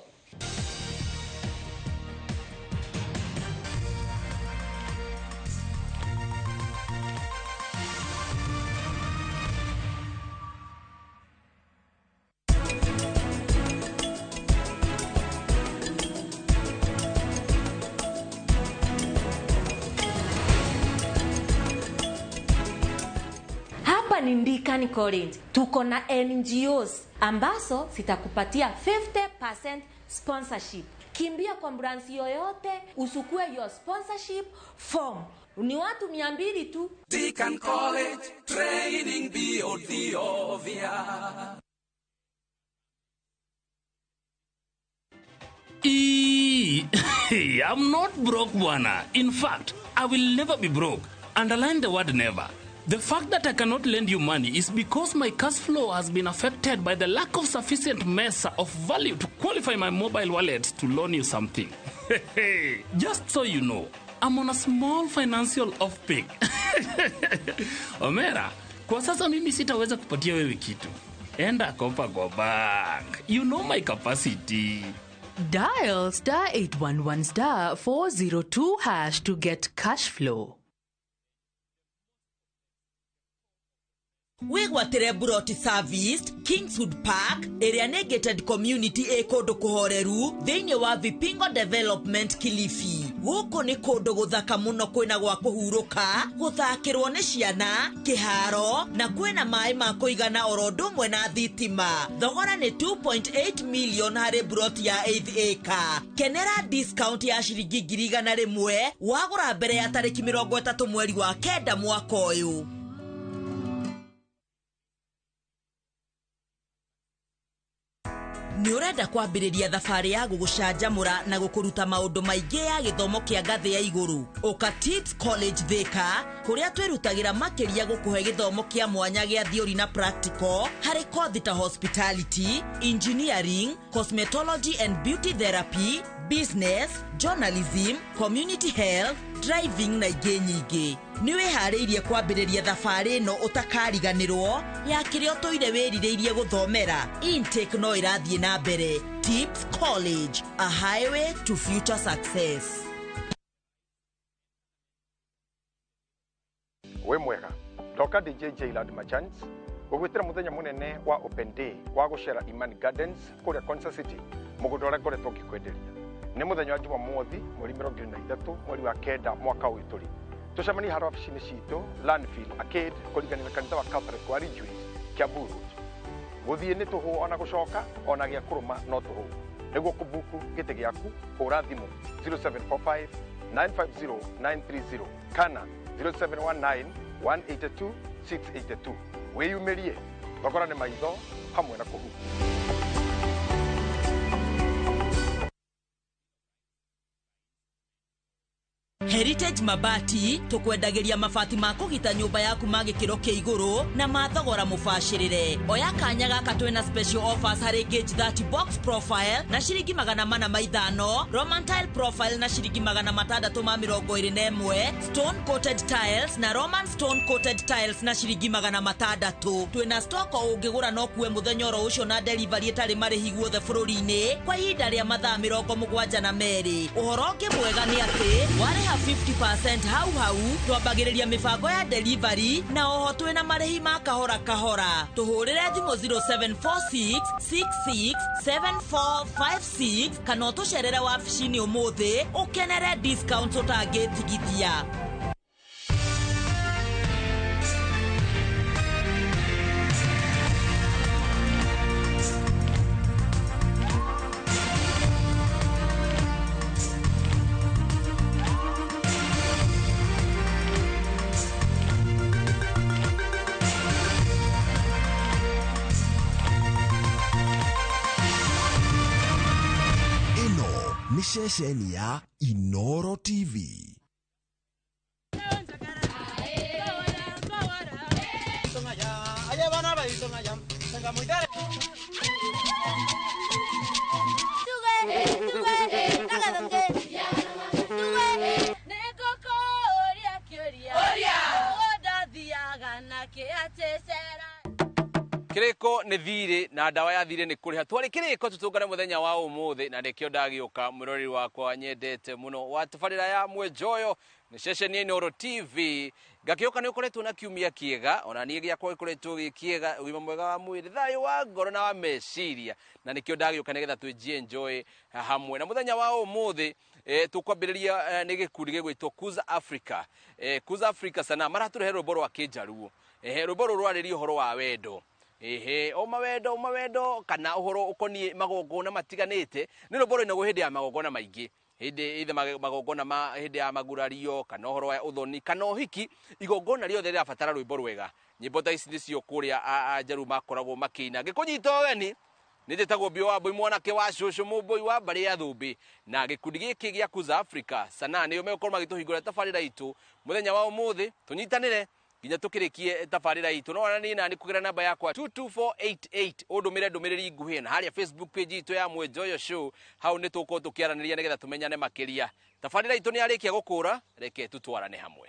Hapa ni Ndikani College. Tuko na NGOs ambazo zitakupatia 50% sponsorship. Kimbia kwa branch yoyote usukue your sponsorship form. Ni watu 200 tu. Deacon College, training beyond the obvious. I'm not broke, bwana. In fact, I will never be broke. Underline the word never. The fact that I cannot lend you money is because my cash flow has been affected by the lack of sufficient mesa of value to qualify my mobile wallet to loan you something. Just so you know, I'm on a small financial off-peak. Omera, kwa sasa mimi sitaweza kupatia wewe kitu. Enda kopa kwa bank. You know my capacity. Dial star 811 star 402 hash to get cash flow. Wĩgwatĩre Buroti Service Kingswood Park ĩrĩa nĩ gated community ĩ kũndũ kũhoreru thĩinĩ wa Vipingo Development Kilifi. Gũkũ nĩ kũndũ gũthaka mũno kwĩna gwa kũhurũka, gũthakĩrwo nĩ ciana, kĩharo na kwĩna maĩ ma kũigana oro ũndũ ũmwe na thitima. Thogora nĩ 2.8 million harĩ buroti ya 8 acre. Kenera discount ya ciringi 100,000 wagũra mbere ya tarĩki 30 mweri wa 9 mwaka ũyũ. Nĩ ũrenda kwambĩrĩria thabarĩ ya gũgũcanjamũra na gũkũruta maũndũ maingĩ ya gĩthomo kĩa ngathĩ ya igũrũ. Ũka Tips College Thika kũrĩa twĩrutagĩra makĩria gũkũhe gĩthomo kĩa mwanya gĩa theory na practical harĩ kothi ta hospitality, engineering, cosmetology and beauty therapy, business, journalism, community health, driving na ingĩ nyingĩ. Nĩ wĩharĩirie kwambĩrĩria thabarĩ ĩno ũtakariganĩrwo ya kĩrĩa ũtũire wĩrirĩirie gũthomera. Intake no ĩrathiĩ na mbere. Tips College, a highway to future success. Wĩ mwega ndoka DJ Jailad Machans gũgwĩtĩra mũthenya mũnene wa Open Day wa gũcera Imani Gardens kũrĩa Konza City, mũgũnda ũrĩa ngoretwo ngĩkwenderia. Nĩ mũthenya wa Jumamothi mweri 23 mweri wa 9 mwaka ũyũ tũrĩ. Tũcemanie harĩa wabici-inĩ citũ Landfill Arcade kũringana na kanitha wa Catholic wa Ridgeways, Kiambu Road. Gũthiĩ nĩ tũhũ ona gũcoka ona gĩa kũrũma no tũhũ. Nĩguo kũbuku gĩtĩ gĩaku hũra thimũ 0745 950 930 kana 0719 182 682. Wĩyumĩrie, thogora nĩ maitho hamwe na kũhukia. Heritage Mabati tukwendagĩria mabati ma kũgita nyũmba yaku ma gĩkĩro kĩa igũrũ na ma thogora mũbacĩrĩre. Oya kanya gaka twĩna special offers harĩ gauge 30 box profile na ciringi 405, Roman tile profile na ciringi 621, stone coated tiles na Roman stone coated tiles na ciringi 600. Twĩna stock o ũngĩgũra no kuwe mũthenya oro ũcio na delivery ĩtarĩ marĩhi guothe bũrũri-inĩ kwa ihinda rĩa mathaa 72. Ũhoro ũngĩ mwega nĩ atĩ warĩha 50% hau hau twambagĩrĩria mĩbango ya delivery na oho twĩna marĩhi ma kahora kahora. Tũhũrĩre thimũ 0746 66 7456 kana ũtũcerere wabici-inĩ ũmũthĩ ũkenere discounts ũtangĩtigithia. Ceceni ya Inoro TV. Kiriko nĩ thirĩ na ndawa ya thirĩ nĩ kũrĩha. Twarĩ kĩrĩko tũtũngane mũthenya wa ũmũthĩ na nĩkĩo ndagĩũka mwĩroreri wakwa nyendete mũno wa tabarĩra ya Mwenjoyo nĩ ceceni ya Inooro TV. Ngakĩũka nĩ ũkoretwo na kiumia kĩega, ona niĩ gĩakwa gĩkoretwo gĩ kĩega, ũgima mwega wa mwĩrĩ, thayũ wa ngoro na wa meciria, na nĩkĩo ndagĩũka nĩgetha twĩnjie enjoy hamwe. Na mũthenya wa ũmũthĩ tũkwambĩrĩria nĩ gĩkundi gĩgwĩtwo Kuza Africa. Kuza Africa sana maratũrehe rwĩmbo rwa Kĩnjaruo. Rwĩmbo rũrũ rwarĩria ũhoro wa wendo. Ehe, o mawendo kana uhoro ukonie magongona matiganite ni rwĩmbo rũinagwo hĩndĩ ya magongona maingĩ, hĩndĩ either magongona ma hĩndĩ ya magurario kana ũhoro wa ũthoni kana ũhiki. Igongona rĩothe rĩrabatara rwĩmbo rwega. Nyĩmbo ta ici nĩcio kũrĩa Njaruo makoragwo makĩina. Ngĩkũnyita ũgeni nĩ njĩtagwo Mbio wa Mbũi, mwanake wa cũcũ mũmbũi wa mbarĩ ya Thũmbĩ, na gĩkundi gĩkĩ gĩa Kuza Africa sana nĩo megũkorwo magĩtũhingũra tabarĩra itũ mũthenya wa ũmũthĩ. Tũnyitanĩre nginya tukirikie tabarĩra itũ. No ona niĩ nani kũgera namba yakwa 22488 ũndũmĩre ndũmĩrĩri nguhĩ, na harĩa Facebook page itũ ya Mwenjoyo Show hau nĩ tũgũkorwo tũkĩaranĩria nĩgetha tũmenyane makĩria. Tabarĩra itũ nĩ yarĩkia gũkũra, reke tũtwarane hamwe.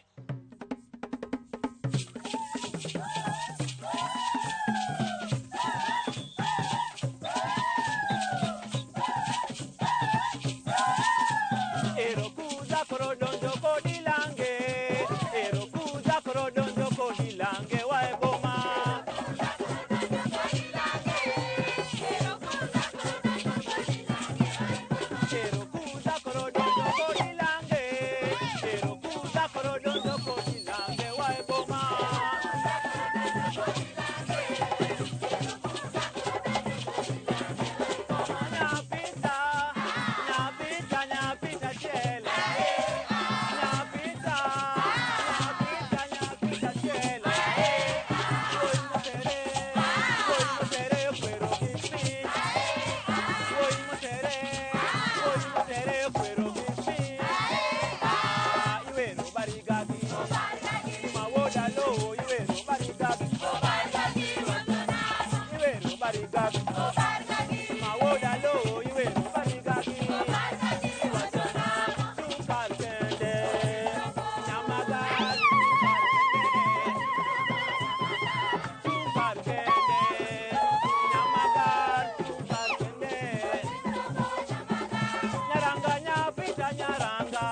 Nyaranga, nyaranga, nyaranga.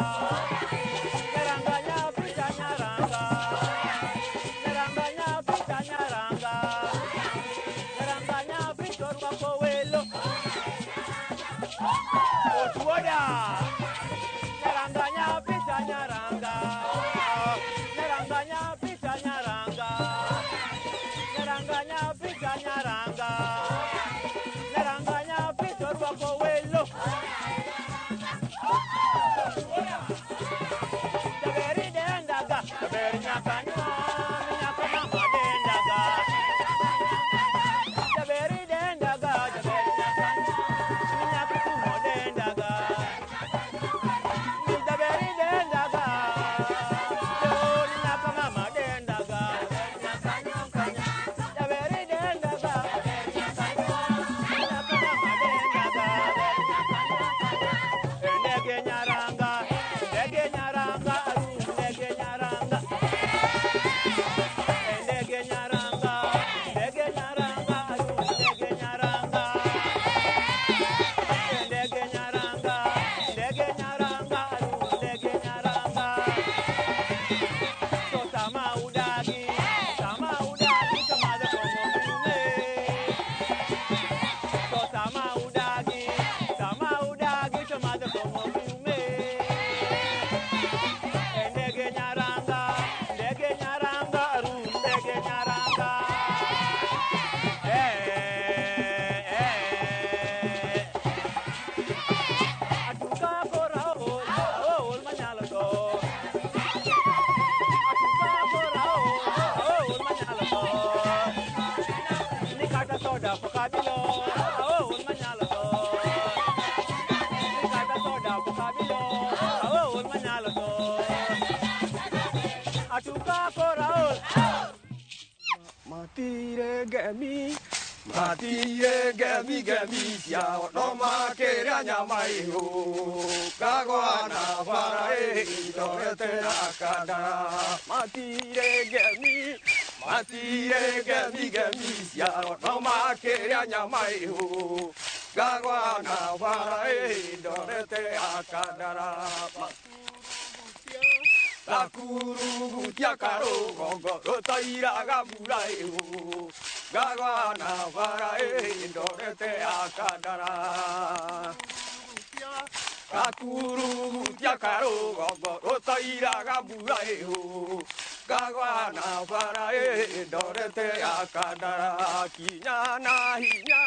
nyapita nyaranga. Nyaranga nyapita nyaranga. Nyaranga nyapita rwako welo. Jaberi dendaga, jaberi nyakanywa, nyaka mama dendaga. Jaberi dendaga, jaberi nyakanywa, nyaka kumo dendaga. Jaberi dendaga, jaberi nyaka mama dendaga. Jaberi dendaga, nyaka mama dendaga. Ndege nyaranga, ndege nyaranga, aru ndege nyaranga. Ndege nyaranga, ndege nyaranga, aru ndege nyaranga. Ndege nyaranga, ndege nyaranga, aru ndege nyaranga. So tama udagi tama de kongo biume. So tama udagi tama de kongo biume. Ndege nyaranga, ndege nyaranga, aru ndege nyaranga. Atuka kora ol, ol manyalo to. Atuka kora ol, ol manyalo to. Nikata soda pokabilo, ol manyalo to. Nikata soda pokabilo, ol manyalo to. Atuka kora ol. Matire gemi, matire gemi gemi ciao no makĩrĩa nyama ihu kagwa na bara ĩ ndorete akandara. Matire gemi, matire gemi gemi ciao no makĩrĩa nyama ihu kagwa na bara ĩ ndorete akandara. Gakurugutia karũgongo rũtairaga mbura ĩhu ngagwa na bara ĩ ndorete akandara. Gakurugutia karũgongo rũtairaga mbura ĩhu ngagwa na bara ĩ ndorete akandara. Kinya na hinya,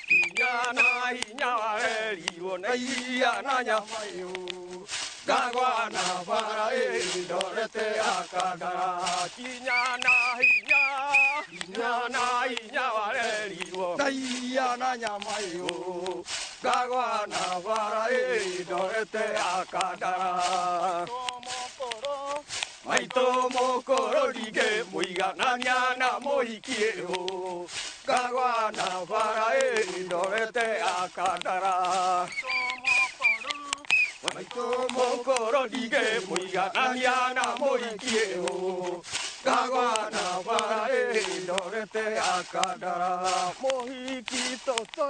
kinya na hinya warerirwo na iria na nyama ĩhu ngagwa na bara ĩ ndorete akandara. Kinya na hinya, kinya na hinya warerirwo na iria na nyama ĩhu ngagwa na bara ĩ ndorete akandara. Maitũ mũkũrũ ndingĩmũiganania na mũhiki ĩhu ngagwa na bara ĩ ndorete akandara. Maitũ mũkũrũ ndingĩmũiganania na mũhiki ĩhu ngagwa na bara ĩ ndorete akandara. Mũhiki toto,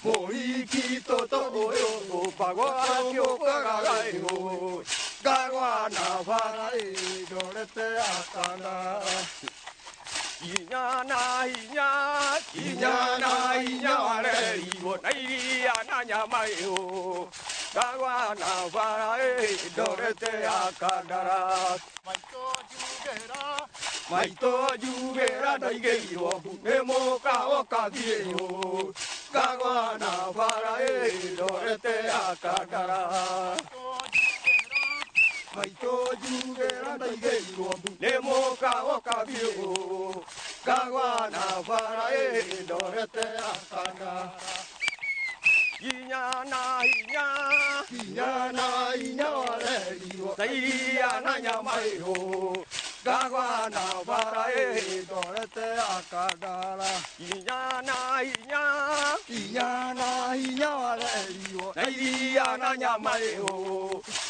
mũhiki toto ũyũ ũmbagwo akĩũkagaga ĩhu ngagwa na bara ĩ ndorete akandara. Kinya na hinya, kinya na hinya warerirwo na iria na nyama ĩhu ngagwa na bara ĩ ndorete akandara. Maitũ njugĩra ndaigĩirwo mbu nĩ mũka ũkathiĩ ĩhu ngagwa na bara ĩ ndorete akandara. Maitũ njugĩra ndaigĩirwo mbu nĩ mũka ũkathiĩ ĩhu ngagwa na bara ĩ ndorete akandara. Kinya na hinya, kinya na hinya warerirwo na iria na nyama ĩhu ngagwa na bara ĩ ndorete akandara. Kinya na hinya, kinya na hinya warerirwo na iria na nyama ĩhu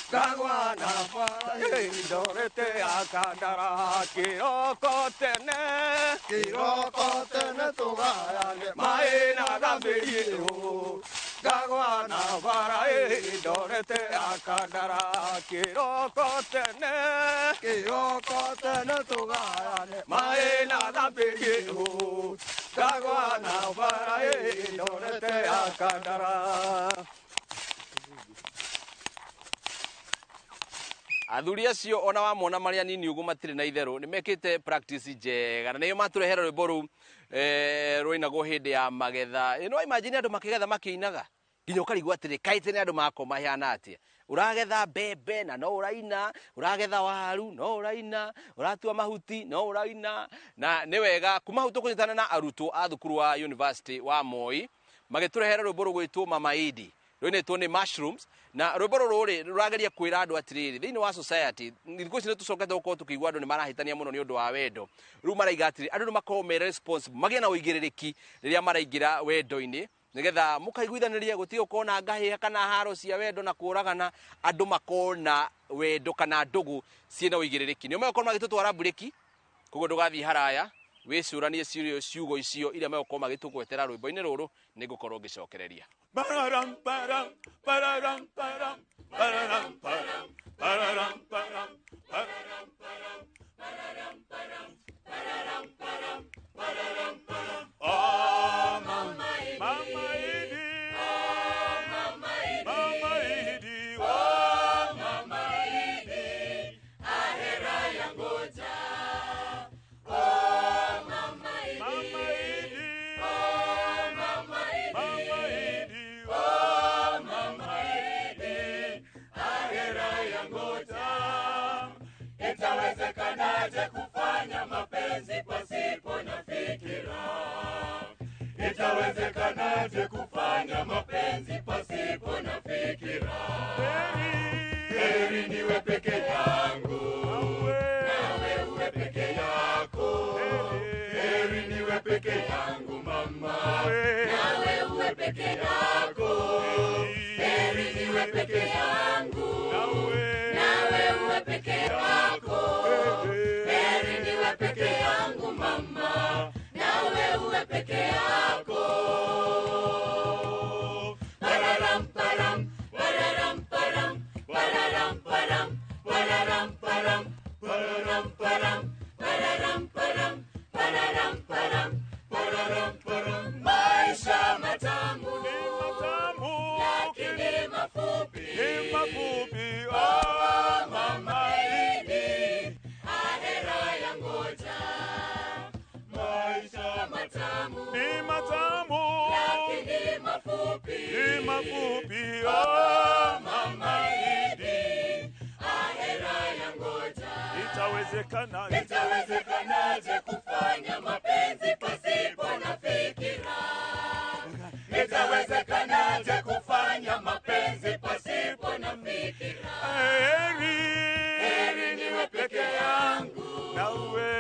ngagwa na bara ĩ ndorete akandara. Kĩroko tene, kĩroko tene tũgayane maĩ na thambĩri ĩhu ngagwa na bara ĩ ndorete akandara. Kĩroko tene, kĩroko tene tũgayane maĩ na thambĩri ĩhu ngagwa na bara ĩ ndorete akandara. Athuri acio ona wamona marĩ anini ũguo matirĩ na itherũ, nĩ mekĩte practice njega na nĩo matũrehera rwĩmbo rũu rwainagwo hĩndĩ ya magetha. No imagine andũ makĩgetha makĩinaga nginya ũkarigwo atĩrĩ, kaĩ tene andũ makoma mahana atĩa? Ũragetha mbembe na no ũraina, ũragetha waru no ũraina, ũratua mahuti no ũraina. Na nĩ wega kuma hau tũkũnyitana na arutwo a thukuru wa University wa Moi magĩtũrehera rwĩmbo rũgwĩtwo Mama Idi, rũinĩtwo nĩ Mushrooms. Na rwĩmbo rũrũ rĩ rũrageria kwĩra andũ atĩrĩrĩ, thĩinĩ wa society thikũ ici nĩ tũcokete gũkorwo tũkĩigua andũ nĩ marahĩtania mũno nĩ ũndũ wa wendo. Rĩu maraiga atĩrĩ, andũ nĩ makorwo me responsible, magĩe na ũigĩrĩrĩki rĩrĩa maraingĩra wendo-inĩ, nĩgetha mũkaiguithanĩria, gũtige gũkorwo na ngahĩha kana haro cia wendo na kũragana, andũ makorwo na wendo kana ndũgũ ciĩna ũigĩrĩrĩki. Nĩo megũkorwo magĩtũtwara mburĩki, koguo ndũgathiĩ haraya, wĩcũranie ciugo icio iria megũkorwo magĩtũgwetera rwĩmbo-inĩ rũrũ, nĩngũkorwo ngĩcokereria. Pararam, param, pararam, param, pararam, param, pararam, param, pararam, param, pararam, pararam, pararam, pararam, param. Oh, Mama Idi, Mama Idi, oh, Mama Idi, Mama Idi, oh, Mama Idi, ahera ya ngoja. Oh, Mama Idi, Mama Idi, oh, Mama Idi, Mama Idi, oh, Mama Idi, ahera ya ngoja. Itawezekanaje kufanya mapenzi pasipo na fikira? Itawezekanaje kufanya mapenzi pasipo na fikira? Heri niwe peke yangu, nawe uwe peke yako. Heri niwe peke yangu mama, nawe uwe peke yako. Heri niwe peke yangu, nawe uwe peke yako. Heri niwe peke yangu mama, nawe uwe peke yako. Pararam param, pararam param, pararam param, pararam param, pararam param, pararam param, pararam param, pararam param. Maisha matamu, lakini mafupi, ni mafupi. Oh, Mama Idi, ahera ya ngoja. Maisha matamu, ni matamu, lakini mafupi, ni mafupi. Oh, Mama Idi, ahera ya ngoja. Itawezekana, itawezekanaje kufanya mapenzi pasipo na fikira? Itawezekanaje kufanya mapenzi pasipo na fikira? Heri, heri niwe peke yangu, nawe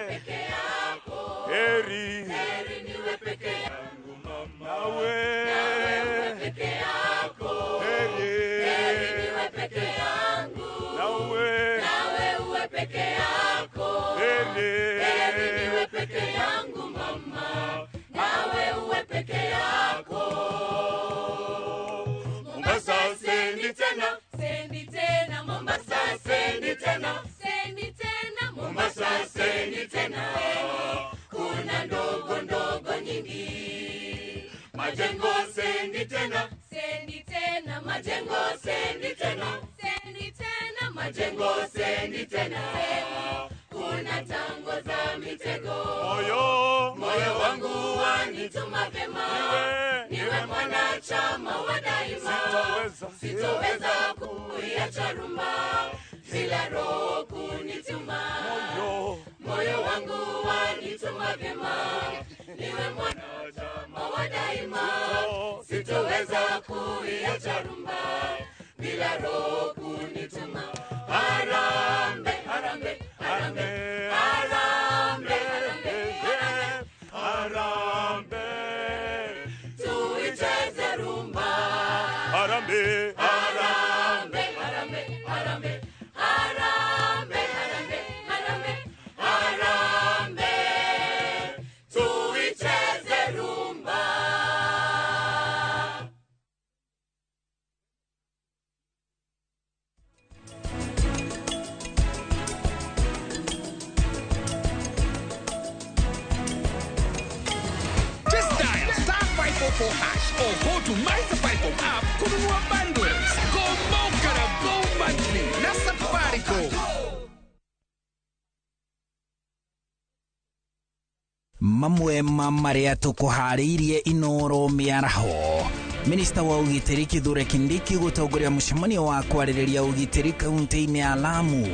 peke yako. Heri, heri niwe peke yangu mama, nawe peke yako. Heri, heri niwe peke yangu, nawe uwe peke yako. Heri, heri niwe peke yangu mama, nawe uwe peke yako. Mombasa sendi tena, sendi tena, Mombasa sendi tena, sendi tena, Mombasa sendi tena. Kuna ndogo ndogo nyingi, majengo sendi tena, sendi tena, majengo sendi tena, sendi tena, majengo sendi tena. Kuna tango za mitego, moyo moyo wangu wanituma vema, niwe mwanachama wa daima. Sitoweza kuiacha rumba bila roho kunituma. Moyo wangu wanituma vema, niwe mwanachama wa daima. Sitoweza kuiacha rumba bila roho kunituma. Harambe, harambe, harambe, harambe, harambe, harambe, tuicheze rumba. Harambe, harambe, harambe, harambe, harambe, harambe, harambe, harambe, tuicheze rumba. Just dial star 544 hash or go to My Safaricom app kununua bundles. Go Moka na Go Monthly na Mamwe ma marĩa tũkũharĩirie Inoro mĩaraho. Minista wa ũgitĩri Kithure Kindiki gũtongoria mũcemanio wa kwarĩrĩria ũgitĩri kaunti-inĩ ya Lamu.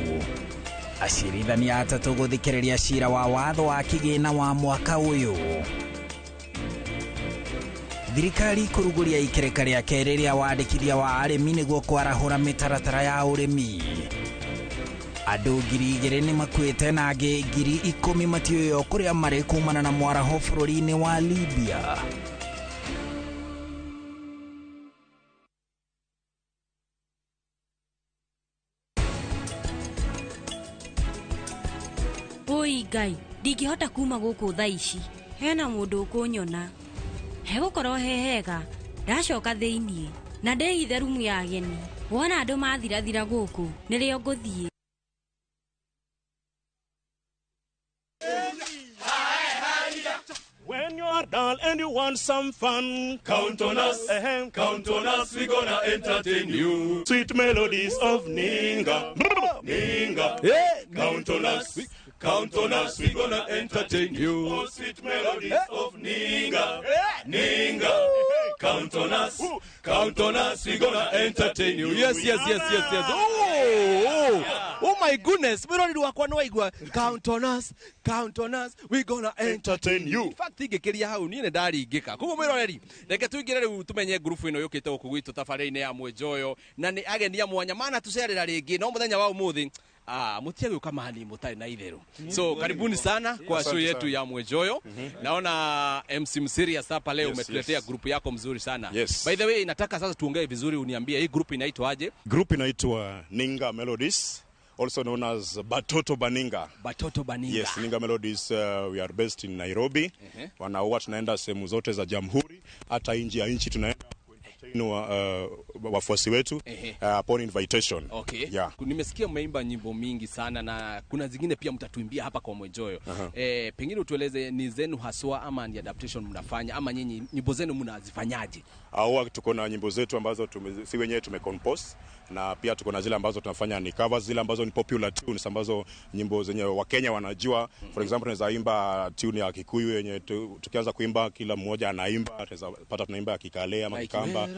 Acirithania atatũ gũthikĩrĩria cira wa watho wa kĩgĩna wa mwaka ũyũ. Thirikari kũrugũria ikereka rĩa kerĩ rĩa wandĩkithia wa arĩmi nĩguo kwarahũra mĩtaratara ya ũrĩmi. Andũ 2,000 nĩ makuĩte na angĩ 10,000 matiũywo kũrĩa marĩ kumana na mwaraho bũrũri-inĩ wa Libya. Oi Ngai, ndingĩhota kuma gũkũ thaa ici. Hena mũndũ ũkũnyona. Hegũkorwo he hega, ndacoka thĩiniĩ na ndĩhithe rumu ya ageni. Wona andũ mathirathira gũkũ, nĩrĩo ngũthiĩ. When you are dull and you want some fun, count on us, count on us, we gonna entertain you. Sweet melodies of Ninga, Ninga, yeah. Count on us, count on us, we gonna entertain you. Oh, sweet melodies of Ninga, Ninga, count on us, we gonna entertain you. Yes, yes, yes, yes, yes. Oh, oh my goodness. Mwiroreri wakwa no waigua count on us, we gonna entertain you. In fact, ingĩkĩria hau niĩ nĩ ndaringĩka. Koguo mwiroreri, reke tũingĩre rĩu tũmenye ngurubu ĩno yũkĩte gũkũ gwitũ tabarĩra-inĩ ya Mwenjoyo na nĩ ageni a mwanya mana tũcerera rĩngĩ no mũthenya wa ũmũthĩ mutia gũka mahani mutari na itheru. So karibuni sana kwa show yetu ya Mwenjoyo. Naona MC Msirius hapa leo umetuletea grupu yako mzuri sana. Yes. By the way, nataka sasa tuongee vizuri, uniambie hii grupu inaitwa aje? Group inaitwa Ninga Melodies, also known as Batoto Baninga. Batoto Baninga. Yes, Ninga Melodies, we are based in Nairobi. Wanahuwa tunaenda sehemu zote za jamhuri, hata nje ya nchi tunaenda wafuasi wetu upon invitation. Okay. Yeah. Nimesikia mmeimba nyimbo mingi sana na kuna zingine pia mtatuimbia hapa kwa Mwenjoyo. Pengine utueleze ni zenu haswa ama ni adaptation mnafanya ama nyinyi nyimbo zenu mnazifanyaje? Au tuko na nyimbo zetu ambazo si wenyewe tumecompose, na pia tuko na zile ambazo tunafanya ni covers, zile ambazo ni popular tunes ambazo nyimbo zenye Wakenya wanajua. For example, tunaweza imba tune ya Kikuyu yenye tukianza kuimba kila mmoja anaimba, tunaweza pata tunaimba ya Kikale ama Kikamba.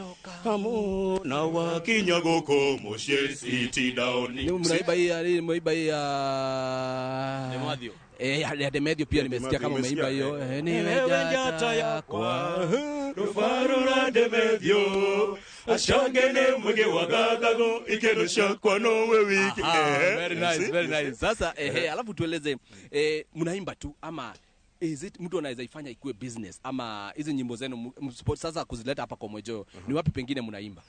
Kamo na wakinyagoko moshe city down. Ni mnaimba hii, mnaimba hii ya Demedio. Ya Demedio pia nimesikia kama umeimba hiyo. Ni njata yakwa rufarura Demedio ashangene mwege wagagago ikeno shakwa nowe wiki. Very nice, very nice. Sasa alafu tueleze mnaimba tu ama is it mtu anaweza ifanya ikuwe business ama hizi nyimbo zenu sasa kuzileta hapa kwa Mwenjoyo ni wapi pengine mnaimba?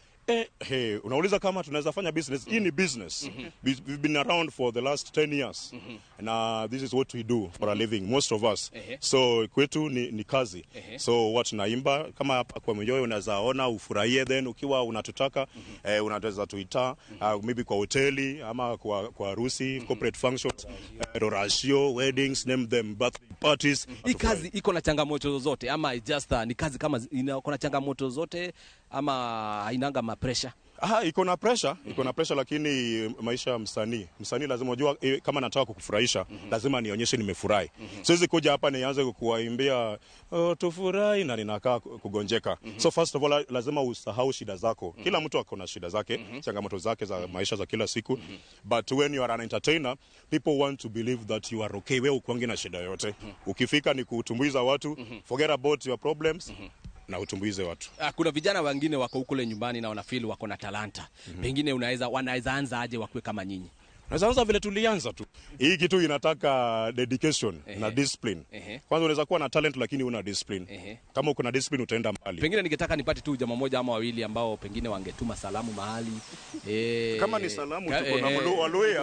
Hey, unauliza kama tunaweza fanya business. Hii ni business. We've been around for the last 10 years. Na this is what we do for a living, most of us. So kwetu ni kazi. So watu tunaimba kama hapa kwa Mwenjoyo unaweza ona ufurahie, then ukiwa unatutaka unaweza tuita maybe kwa hoteli ama kwa harusi, corporate functions, rorashio, weddings, name them, birthday parties. Hii kazi iko na changamoto zozote ama just ni kazi kama iko na changamoto zote ama hainanga ma pressure? Iko na pressure, iko na pressure, lakini maisha ya msanii lazima ujua, kama nataka kukufurahisha lazima nionyeshe nimefurahi. Siwezi kuja hapa nianze kukuimbia tufurahi na ninakaa kugonjeka. So first of all lazima usahau shida zako. Kila mtu ako na shida zake, changamoto zake za maisha za kila siku. But when you are an entertainer, people want to believe that you are okay. Wewe ukuangi na shida yote. Ukifika ni kutumbuiza watu, forget about your problems. Na utumbuize watu. Kuna vijana wengine wako huko nyumbani na wanafeel wako na talanta. Pengine wanaweza anza aje wakuwe kama nyinyi? Unaweza anza vile tulianza tu. Hii kitu inataka dedication na discipline. Kwanza unaweza kuwa na talent lakini una discipline. Kama uko na discipline utaenda mbali. Pengine ningetaka nipate tu jamaa mmoja ama wawili ambao pengine wangetuma salamu mahali. Kama ni salamu tuko na Waluya.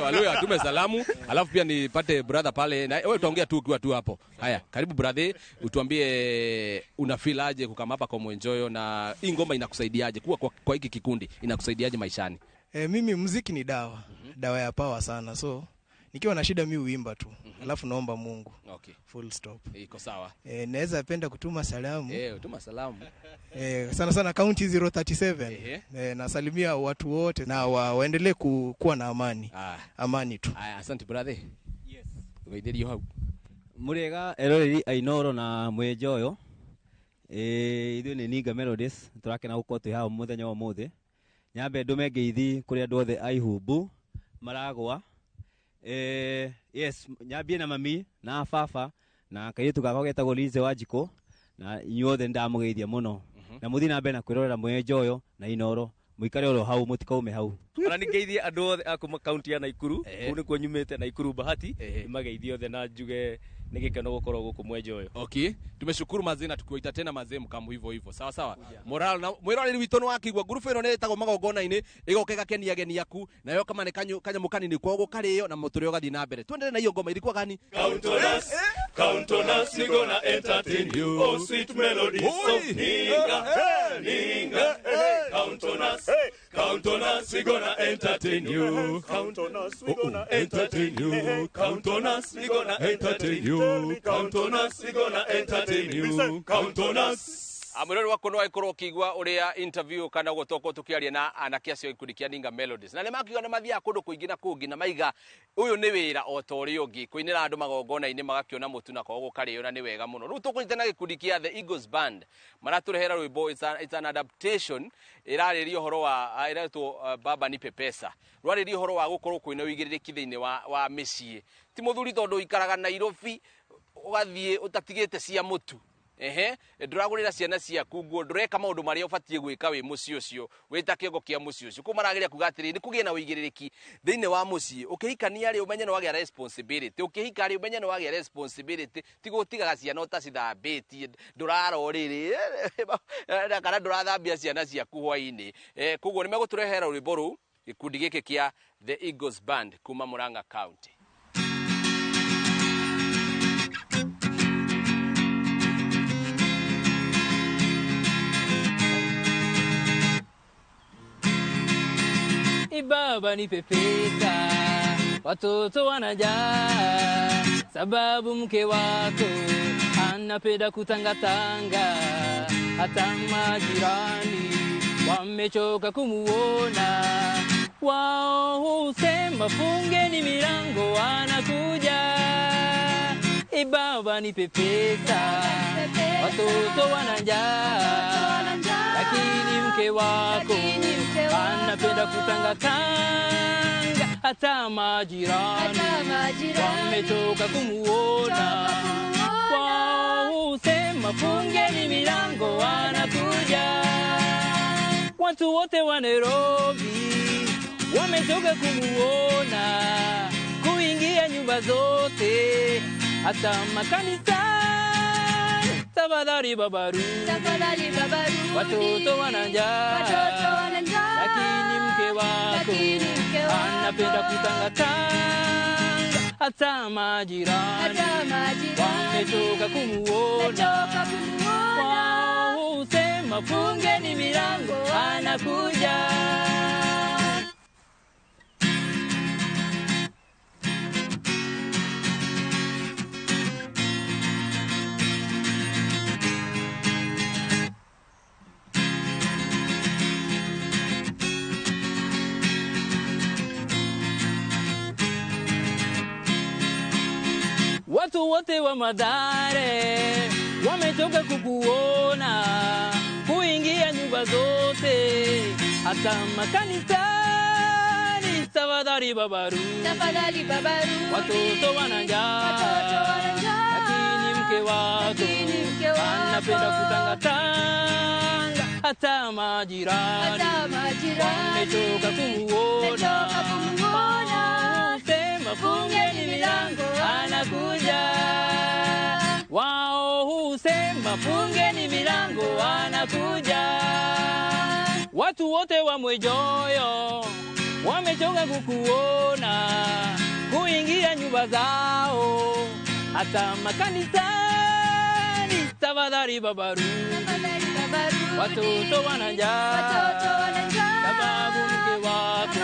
Waluya atume salamu, alafu pia nipate brother pale. Na wewe utaongea tu ukiwa tu hapo. Haya, karibu brother, utuambie una feel aje kukama hapa kwa Mwenjoyo na hii ngoma inakusaidiaje kuwa kwa hiki kikundi, inakusaidiaje maishani? Mimi muziki ni dawa. Dawa ya power sana. So nikiwa na shida mimi huimba tu. Alafu naomba Mungu. Okay. Full stop. Iko sawa. Naweza penda kutuma salamu. Tuma salamu. Sana sana county 037. Nasalimia watu wote na waendelee kuwa na amani. Amani tu. Asante brother. Yes. Ugeithĩrio hau. Murega eroreri a Inooro na Mwenjoyo. Ithuĩ nĩ Ninga Melodies, tũrakena gũkorwo twĩ haha mũthenya wa ũmũthĩ. Nyambe ndũme ngeithi kũrĩ andũ othe a Ihumbu maragwa. Yes, nyambie na mami na baba na kairĩtu gakwa getagwo Lize Wanjikũ, na inyuothe nĩndamũgeithia mũno. Na mũthiĩ na mbere na kwĩrorera Mwenjoyo na Inooro, mũikare oro hau, mũtikaume hau. Ona nĩngeithie andũ othe a kuma kaunti ya Naikuru, kũu nĩkuo nyumĩte, Naikuru Bahati, nĩmageithie othe na njuge nĩ gĩkeno gũkorwo gũkũ Mwenjoyo. Okay, tumeshukuru mazee na tukiwaita tena mazee mkamu hivyo hivyo. Sawa sawa. Moral na mwiroreri witũ nĩwakĩigua ngurubu ĩno nĩĩtagwo magongona-inĩ, ĩgoka ĩgakenia ageni aku, nayo kama nĩ kanyamũ kanini koguo karĩo na mũtũrĩre ũgathiĩ na mbere. Tuendelee na hiyo ngoma ilikuwa gani? Count on us, count on us, we gonna entertain you. Oh sweet melodies of Ninga, Ninga. Count on us, count on us, we gonna entertain you. Count on us, we gonna entertain you. Count on us, we gonna entertain you. Count on us, we gonna entertain you. Count on us. Amwirori wakwa no agĩkorwo ũkĩigua ũrĩa interview kana ũguo tũkorwo tũkĩaria na anake acio a gĩkundi kĩa Ninga Melodies, na nĩmakiuga nĩ mathiaga kũndũ kũingĩ na kũngĩ na maiga ũyũ nĩ wĩra o ta ũrĩa ũngĩ, kũinĩra andũ magongona-inĩ magakĩona mũtu na koguo gũkarĩo na nĩ wega mũno. Rĩu tũkũnyita na gĩkundi kĩa The Eagles Band, maratũrehera rwĩmbo, it's an adaptation, ĩrarĩria ũhoro wa ĩretwo Baba Nipe Pesa, rwarĩria ũhoro wa gũkorwo kwĩna ũigĩrĩrĩki thĩinĩ wa mĩciĩ. Ti mũthuri tondũ ũikaraga Nairobi ũgathiĩ ũtatigĩte cia mũtu, ehe, ndũragũrĩra ciana ciaku nguo, ndũreka maũndũ marĩa ũbatiĩ gwĩka wĩ mũciĩ ũcio, wĩ ta kĩongo kĩa mũciĩ ũcio. Kũu marageria kuga atĩrĩrĩ, nĩ kũgĩe na ũigĩrĩrĩki thĩinĩ wa mũciĩ. Ũkĩhikania rĩ, ũmenye nĩ wagĩa responsibility. Ũkĩhika rĩ, ũmenye nĩ wagĩa responsibility. Ti gũtigaga ciana ũtacithambĩtie, ndũrara ũrĩrĩ, kana ndũrathambia ciana ciaku hwaĩ-inĩ. Koguo nĩ megũtũrehera rwĩmbo rũu, gĩkundi gĩkĩ kĩa The Eagles Band kuma Murang'a County. Baba nipe pesa, watoto wanajaa, sababu mke wako anapenda kutangatanga, hata majirani wamechoka kumuona. Wao husema fungeni milango wanakuja. Baba nipe pesa, watoto wanajaa, lakini mke wako anapenda kutangatanga, hata majirani wamechoka kumuona. Wao husema fungeni milango wanakuja. Watu wote wa Nairobi wamechoka kumuona, kuingia nyumba zote hata makanisani. Tafadhali babaru, tafadhali babaru, watoto wananjaa, lakini mke wako anapenda kutangatanga, hata majirani wamechoka kumuona. Wao husema fungeni milango anakuja. Watu wote wa Mathare wametoka kukuona, kuingia nyumba zote hata makanisani. Tafadhali babaru, tafadhali babaru, watoto wananjaa, lakini mke wako anapenda kutangatanga, hata majirani wamechoka kumuona. Sema fungeni milango anakuja. Wao husema fungeni milango anakuja. Watu wote wa Mwejoyo wamechoka kukuona, kuingia nyumba zao hata makanisani. Tafadhali babaru, watoto wananjaa, sababu mke wako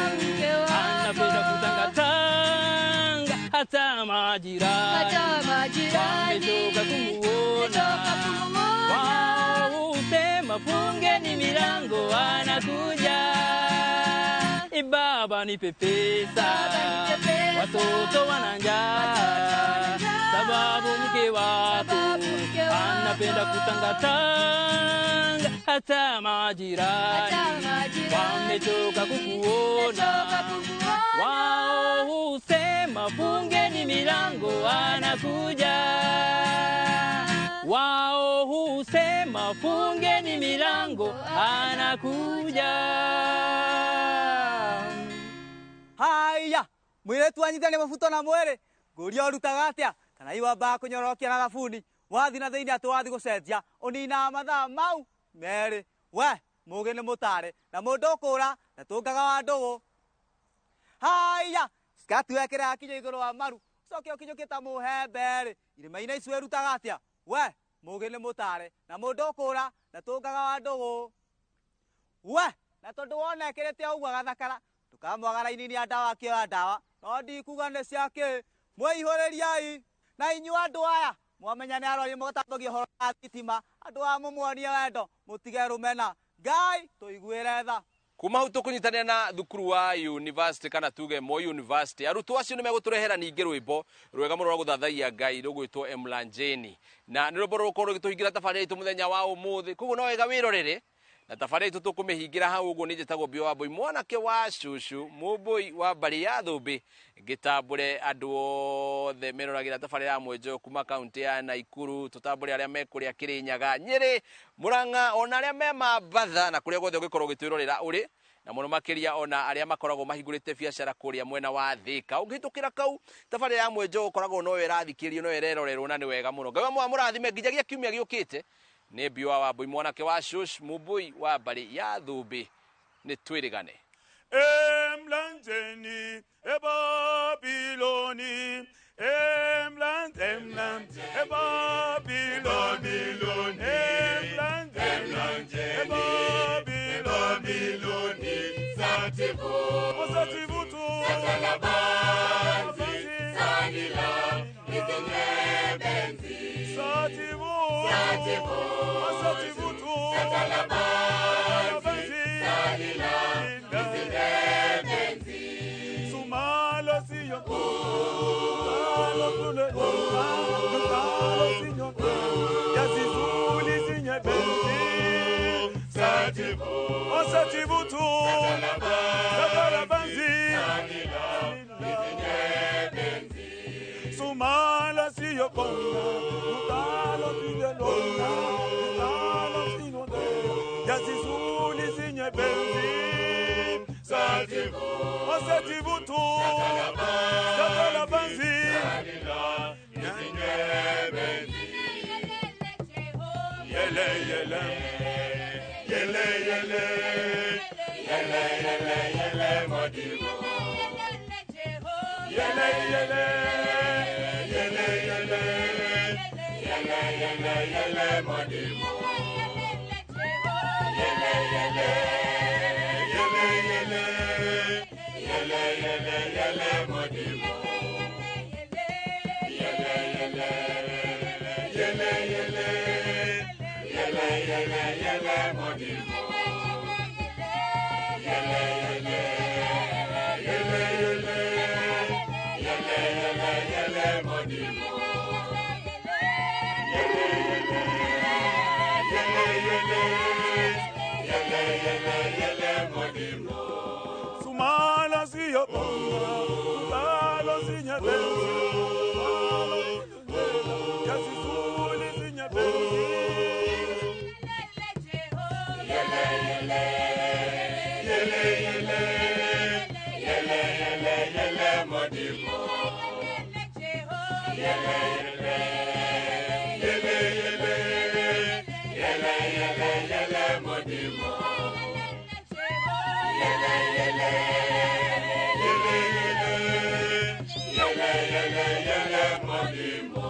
anapenda kutangatanga, hata majirani wamechoka kumuona. Wao husema fungeni milango anakuja. Baba nipe pesa, watoto wananjaa, sababu mke mke wako anapenda kutangatanga, hata majirani wamechoka kukuona. Wao husema fungeni milango, anakuja. Wao husema fungeni milango, anakuja. Haya, mwiretu anyitane mabuto na mwere nguria ũrutaga atĩa kana iwambaga kũnyorokia na thabuni wathi na thĩinĩ atĩ wathi gũcenjia ũninaga mathaa mau merĩ. We mũgĩ nĩ mũtare na mũndũ ũkũra na tũngaga wa ndũgũ. Haya, skati wekĩraga kinya igũrũ wa maru ũcoke ũkinyũkie ta mũhembe-rĩ, irĩma-inĩ ici wĩrutaga atĩa? We mũgĩ nĩ mũtare na mũndũ ũkũra na tũngaga wa ndũgũ. We na tondũ wona ekĩrĩte ũguo agathakara ndũkamwaga raini ya ndawa akĩoya ndawa no ndikuga nĩ ciakĩ. Mwĩihũrĩriai na inyuĩ andũ aya mwamenya nĩ arwaria mũgatambagia ũhoro wa thitima, andũ aya mũmuonie wendo mũtige rũmena. Ngai tũiguĩre tha. Kuma hau tũkũnyitanĩra na thukuru wa university kana tuge Moi University. Arutwo acio nĩ megũtũrehera ningĩ rwĩmbo rwega mũno rwa gũthathaiya Ngai rũgwĩtwo Emlanjeni, na nĩ rwĩmbo rũgũkorwo rũgĩtũhingĩra tabarĩra itũ mũthenya wa ũmũthĩ. Koguo no wega wĩrorere na tabarĩra itũ tũkũmĩhingĩra hau ũguo. Nĩ njĩtagwo Mbio wa Mbũi, mwanake wa cucu, mũmbũi wa mbarĩ ya thũmbĩ, ngĩtambũre andũ othe meroragĩra tabarĩra ya Mwenjo kuma kaunti ya Naikuru, tũtambũre arĩa me kũrĩa Kĩrĩnyaga, Nyĩrĩ, Mũrang'a, ona arĩa me Mambatha na kũrĩa guothe ũngĩkorwo ũgĩtwĩrorera ũrĩ, na mũno makĩria ona arĩa makoragwo mahingũrĩte biacara kũrĩa mwena wa Thĩka. Ũngĩhĩtũkĩra kau tabarĩra ya Mwenjo ũkoragwo no ĩrathikĩrĩrio, no ĩrerorerwo na nĩ wega mũno. Ngai wa mũrathime nginyagia kiumia gĩũkĩte. Nĩ Mbio wa Wambũi, mwanake wa shush, mũmbũi wa mbarĩ ya thũmbĩ. Nĩ twĩrĩgane. Emlanjeni eBabiloni, eBabiloni, eBabiloni, Sativutu, Satalabanzi, Sanila, Izinyebenzi, Sativutu, Satalabanzi, Sanila, Izinyebenzi, Sumalo siyo, Sumalo kule, Sumalo siyo, Yazizuli zinyebenzi, Sativutu, Satalabanzi, Sanila, Izinyebenzi, Sumalo siyo, Yazizuli zinyebenzi, Sativutu, Satalabanzi, Izinyebenzi, Yele yele, yele yele, yele yele yele modibo, yele yele, yele yele, yele yele yele modibo, yele yele, yele yele, yele yele yele modibo, yele yele, yele yele, yele yele yele modibo, yele yele, yele yele, yele yele yele modibo, yele yele, yele yele, yele yele yele modibo. Sumala siyo, sumala sinyebenzi, yazizuli sinyebenzi. Yele yele, yele yele, yele yele yele modibo, yele yele, yele yele, yele yele yele modibo, yele yele, yele yele, yele yele yele modibo.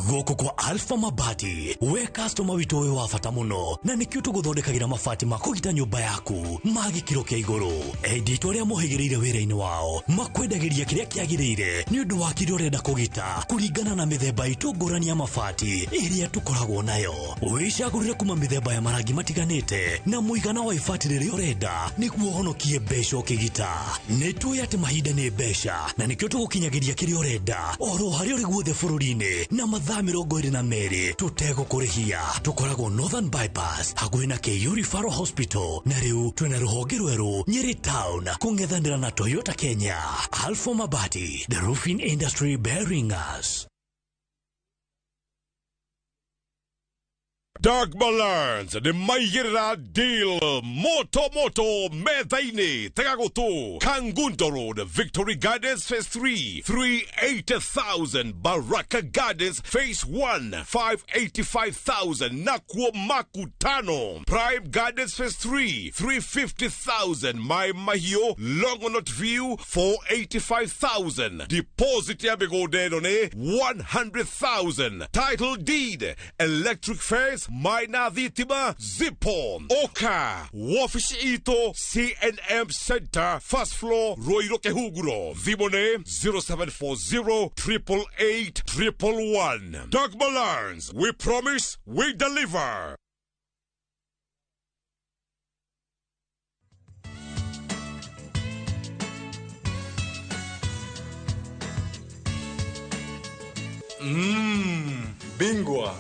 Gũkũ kwa Alpha Mabati, we customer witũ wĩ wa bata mũno, na nĩkĩo tũgũthondekagĩra mabati ma kũgita nyũmba yaku ma gĩkĩro kĩa igũrũ. Endia aitũ arĩa mohĩgĩrĩire wĩra-inĩ wao makwendagĩria kĩrĩa kĩagĩrĩire nĩ ũndũ wa kĩrĩa ũrenda kũgita kũringana na mĩthemba itũ ngũrani ya mabati ĩrĩa tũkoragwo nayo. Wĩcagũrĩre kuma mĩthemba ya marangi matiganĩte na mũigana wa ibati rĩrĩa ũrenda nĩguo ũhonokie mbeca ũkĩgita. Nĩ tũĩ atĩ mahinda nĩ mbeca na nĩkĩo tũgũkinyagĩria kĩrĩa ũrenda oro harĩa ũrĩ guothe bũrũri-inĩ na mathaa 22 tũtegũkũrĩhia. Tũkoragwo Northern Bypass hakuhĩ na KU Referral Hospital, na rĩu twĩna rũhonge rwerũ Nyeri Town kũng'ethanĩra na Toyota Kenya. Alpha Mabati, the roofing industry bearing us. Doug Balance nĩ maigĩrĩra deal moto moto metha-inĩ. Tega gũtũ. Kangundo Road, Victory Gardens Phase 3, 380,000. Baraka Gardens Phase 1, 585,000. Nakuo Makutano Prime Gardens Phase 3, 350,000. Mai Mahiu Longonot View, 485,000. Deposit ya mĩgũnda ĩno nĩ 100,000. Title deed, electric fence, Maina Thitima, Zipo, Oka, wabici itũ CNM Center, first floor, Ruiru Kihunguro. Thimũ nĩ 0740 888 111. Doug Balance, we promise, we deliver. Bingwa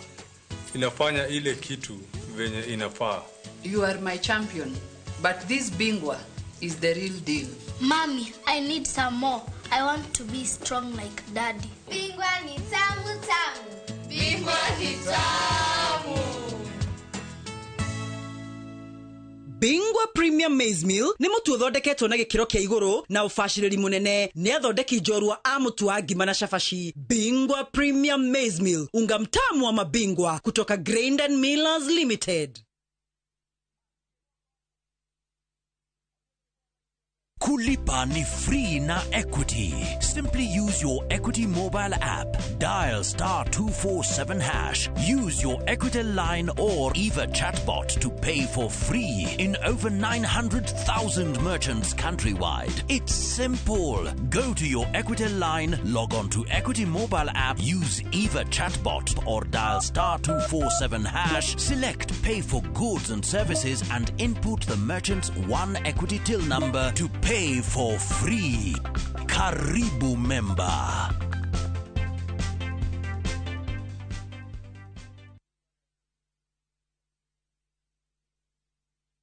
inafanya ile kitu venye inafaa. You are my champion, but this Bingwa is the real deal. Mommy, I need some more. I want to be strong like Daddy. Bingwa ni tamu tamu. Bingwa ni tamu. Bingwa Premium Maize Meal nĩ mũtu ũthondeketwo na gĩkĩro kĩa igũrũ na ũbacĩrĩri mũnene nĩ athondeki njorua a mũtu wa ngima na cabaci. Bingwa Premium Maize Meal, unga mtamu wa mabingwa kutoka Grain and Millers Limited. Kulipa ni free na Equity. Simply use your Equity mobile app. Dial star 247 hash. Use your Equity line or Eva chatbot to pay for free in over 900,000 merchants countrywide. It's simple. Go to your Equity line, log on to Equity mobile app, use Eva chatbot or dial star 247 hash, select pay for goods and services and input the merchant's one Equity till number to pay for free. Karibu member.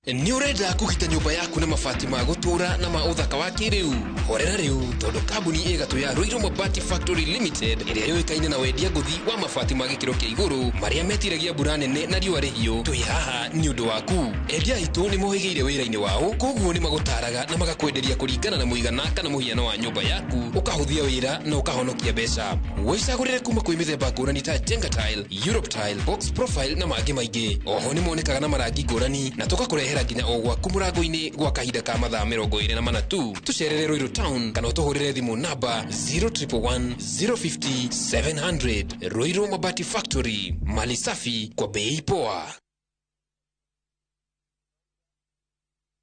Nĩ ũrenda kũgita nyũmba yaku na mabati ma gũtũũra na ma ũthaka wa kĩrĩu? Horera rĩu tondũ kambuni ĩgatũ ya Ruiru Mabati Factory Limited ĩrĩa yũĩkaine na wendia ngũthi wa mabati ma gĩkĩro kĩa igũrũ marĩa metiragia mbura nene na riũa rĩhiũ, twĩ haha nĩ ũndũ waku. Endia aitũ nĩ mohĩgĩire wĩra-inĩ wao, koguo nĩ magũtaraga na magakwenderia kũringana na mũigana kana mũhiano wa nyũmba yaku, ũkahũthia wĩra na ũkahonokia mbeca. Wĩcagũrĩre kuma kwĩ mĩthemba ngũrani ta Jenga Tile, Europe Tile, Box Profile na mangĩ maingĩ. Oho nĩ monekaga na marangi ngũrani na tũgakũrehera nginya o gwaku mũrango-inĩ gwa kahinda ka mathaa 24 tu. Tũcerere Ruiru Town kana ũtũhũrĩre thimũ namba 0111 050 700. Ruiru Mabati Factory, mali safi kwa bei poa.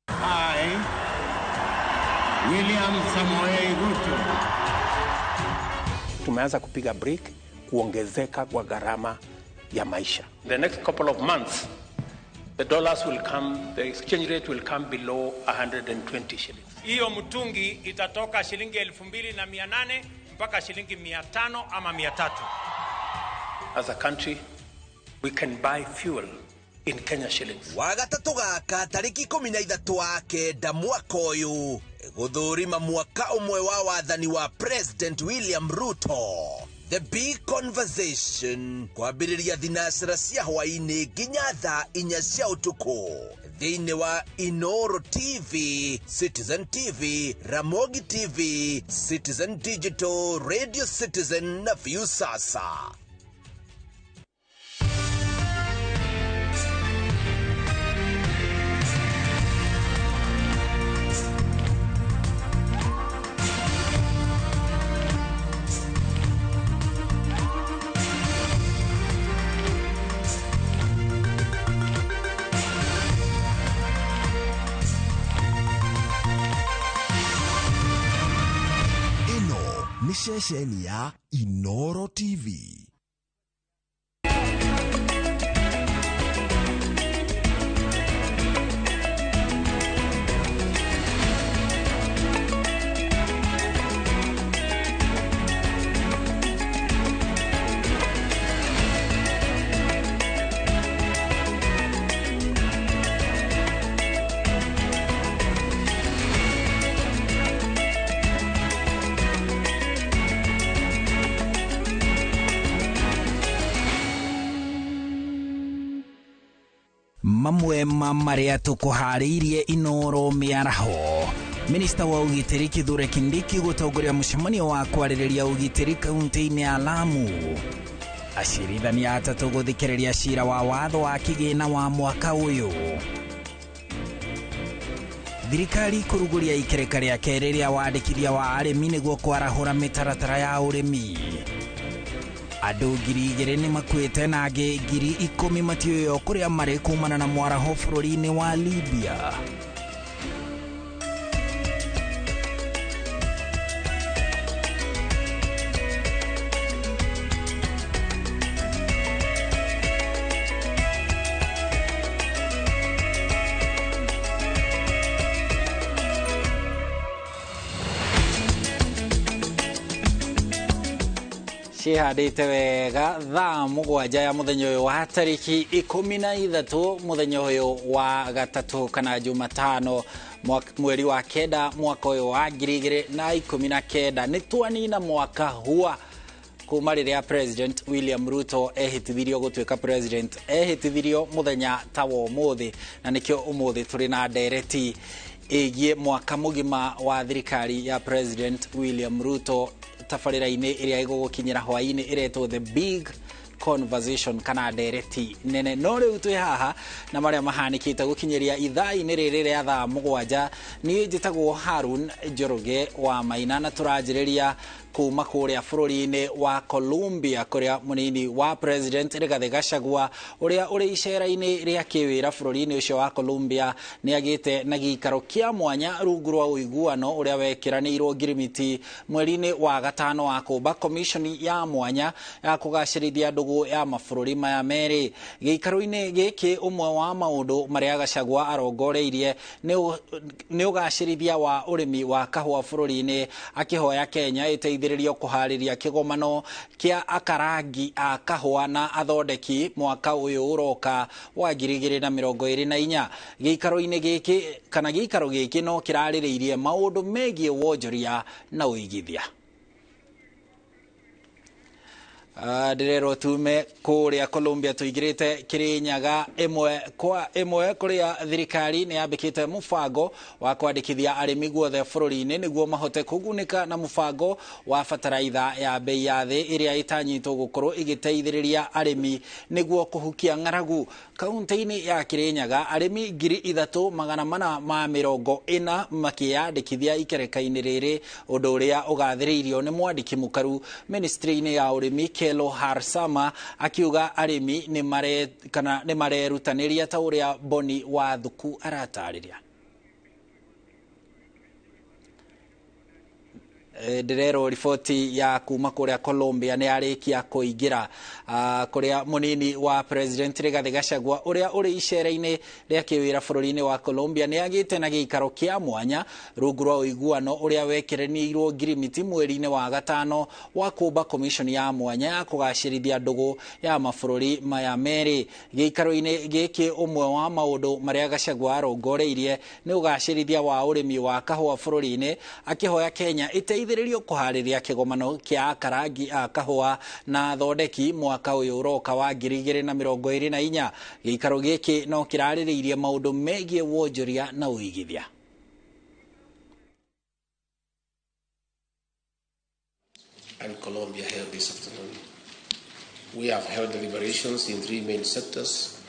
I, William Samoei Ruto. Tumeanza kupiga break kuongezeka kwa gharama ya maisha. The next couple of months, the dollars will come, the exchange rate will come below 120 shillings. Hiyo mtungi itatoka shilingi 2800 mpaka shilingi 500 ama 300. As a country, we can buy fuel in Kenya shillings. Wagatatũ gaka tarĩki 13 wa kenda mwaka ũyũ gũthũrima mwaka ũmwe wa wathani wa President William Ruto. The Big Conversation kwambĩrĩria thinacara cia hwaĩ-inĩ nginya thaa 4 cia ũtukũ thĩinĩ wa Inoro TV, Citizen TV, Ramogi TV, Citizen Digital, Radio Citizen na Viusasa. Ceceni ya Inoro TV. Mamwe ma marĩa tũkũharĩirie Inoro mĩaraho. Minista wa ũgitĩri Kithure Kindiki gũtongoria mũcemanio wa kwarĩrĩria ũgitĩri kaunti-inĩ ya Lamu. Acirithania atatũ gũthikĩrĩria cira wa watho wa kĩgĩna wa mwaka ũyũ. Thirikari kũrugũria ikereka rĩa kerĩ rĩa wandĩkithia wa arĩmi nĩguo kwarahũra mĩtaratara ya ũrĩmi. Andũ 2,000 nĩ makuĩte na angĩ 10,000 matiũĩo kũrĩa marĩ kumana na mwaraho bũrũri-inĩ wa Libya. Cihandĩte wega thaa 7 ya mũthenya ũyũ wa tarĩki 13 mũthenya ũyũ wa gatatũ kana Jumatano mweri wa 9 mwaka ũyũ wa 2019. Nĩ twanina mwaka hua kuma rĩrĩa President William Ruto ehĩtithirio gũtuĩka president. Ehĩtithirio mũthenya ta wa ũmũthĩ, na nĩkĩo ũmũthĩ tũrĩ na ndereti ĩgiĩ mwaka mũgima wa thirikari ya President William Ruto tabarĩra-inĩ ĩrĩa ĩgũgũkinyĩra hwaĩ-inĩ ĩretwo The Big Conversation kana ndereti nene. No rĩu twĩ haha na marĩa mahanĩkĩte gũkinyĩria ithaa-inĩ rĩrĩ rĩa thaa 7. Niĩ njĩtagwo Harun Njoroge wa Maina na tũranjĩrĩria kuma kũrĩa bũrũri-inĩ wa Colombia kũrĩa mũnini wa President Rigathi Gachagua ũrĩa ũrĩ icera-inĩ rĩa kĩwĩra bũrũri-inĩ ũcio wa Colombia nĩ agĩte na gĩikaro kĩa mwanya rungu rwa ũiguano ũrĩa wekĩranĩirwo ngirimiti mweri-inĩ wa 5 wa kũmba komishoni ya mwanya ya kũgacĩrithia ndũgũ ya mabũrũri maya merĩ. Gĩikaro-inĩ gĩkĩ ũmwe wa maũndũ marĩa Gachagua arongoreirie nĩ ũgacĩrithia wa ũrĩmi wa kahũa bũrũri-inĩ, akĩhoya Kenya ĩteithĩrĩrio kũharĩria kĩgomano kĩa akarangi a kahũa na athondeki mwaka ũyũ ũroka wa 2024. Gĩikaro-inĩ gĩkĩ kana gĩikaro gĩkĩ no kĩrarĩrĩirie maũndũ megiĩ wonjoria na ũigithia. Ndĩrerwo tume kũrĩa Colombia tũingĩrĩte Kĩrĩnyaga ĩmwe kwa ĩmwe kũrĩa thirikari nĩ yambĩkĩte mũbango wa kwandĩkithia arĩmi guothe bũrũri-inĩ nĩguo mahote kũgunĩka na mũbango wa bataraitha ya bei ya thĩ ĩrĩa ĩtanyĩtwo gũkorwo ĩgĩteithĩrĩria arĩmi nĩguo kũhukia ng'aragu. Kaunti-inĩ ya Kĩrĩnyaga arĩmi 3440 makĩyandĩkithia ikereka-inĩ rĩrĩ, ũndũ ũrĩa ũgathĩrĩirio nĩ mwandĩki mũkaru ministry-inĩ ya ũrĩmi Kelo Harsama akiuga arĩmi nĩ marerutanĩria ta ũrĩa Boni wa Thuku aratarĩria. Ndĩrerwo riboti ya kuma kũrĩa Colombia nĩ yarĩkia kũingĩra kũrĩa mũnini wa President Rigathi Gachagua ũrĩa ũrĩ icera-inĩ rĩa kĩwĩra bũrũri-inĩ wa Colombia nĩ agĩte na gĩikaro kĩa mwanya rungu rwa ũiguano ũrĩa wekĩranĩirwo ngirimiti mweri-inĩ wa 5 wa kũmba komishoni ya mwanya ya kũgacĩrithia ndũgũ ya mabũrũri maya merĩ. Gĩikaro-inĩ gĩkĩ ũmwe wa maũndũ marĩa Gachagua arongoreirie nĩ ũgacĩrithia wa ũrĩmi wa kahũa bũrũri-inĩ, akĩhoya Kenya ĩteithĩrĩrio kũharĩria kĩgomano kĩa akarangi a kahũa na athondeki mwaka ũyũ ũroka wa 2024. Gĩikaro gĩkĩ no kĩrarĩrĩirie maũndũ megiĩ wonjoria na ũigithia. And Colombia held this afternoon. We have held deliberations in 3 main sectors,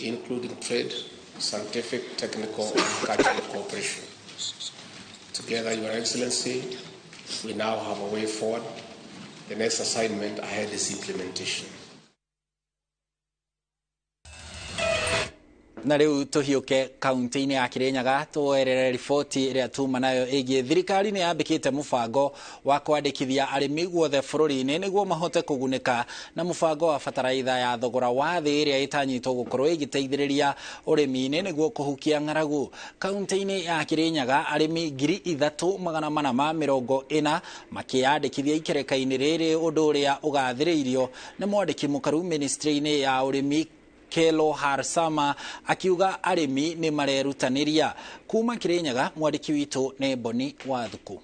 including trade, scientific, technical, and cultural cooperation. Together, Your Excellency, we now have a way forward. The next assignment ahead is implementation. Na rĩu tũhiũke kaunti-inĩ ya Kirinyaga tuoerere riboti ĩrĩa tuma nayo ĩgiĩ thirikari nĩ yambĩkĩte mũbango wa kwandĩkithia arĩmi guothe bũrũri-inĩ nĩguo mahote kũgunĩka na mũbango wa bataraitha ya thogora wa thĩ ĩrĩa ĩtanyĩtwo gũkorwo ĩgĩteithĩrĩria ũrĩmi-inĩ nĩguo kũhukia ng'aragu. Kaunti-inĩ ya Kirinyaga arĩmi 3440 makĩyandĩkithia ikereka-inĩ rĩrĩ, ũndũ ũrĩa ũgathĩrĩirio nĩ mwandĩki mũkaru ministry-inĩ ya ũrĩmi Kelo Harsama akiuga arĩmi nĩ marerutanĩria. Kuma Kirinyaga mwandĩki witũ nĩ Boni Wathuku.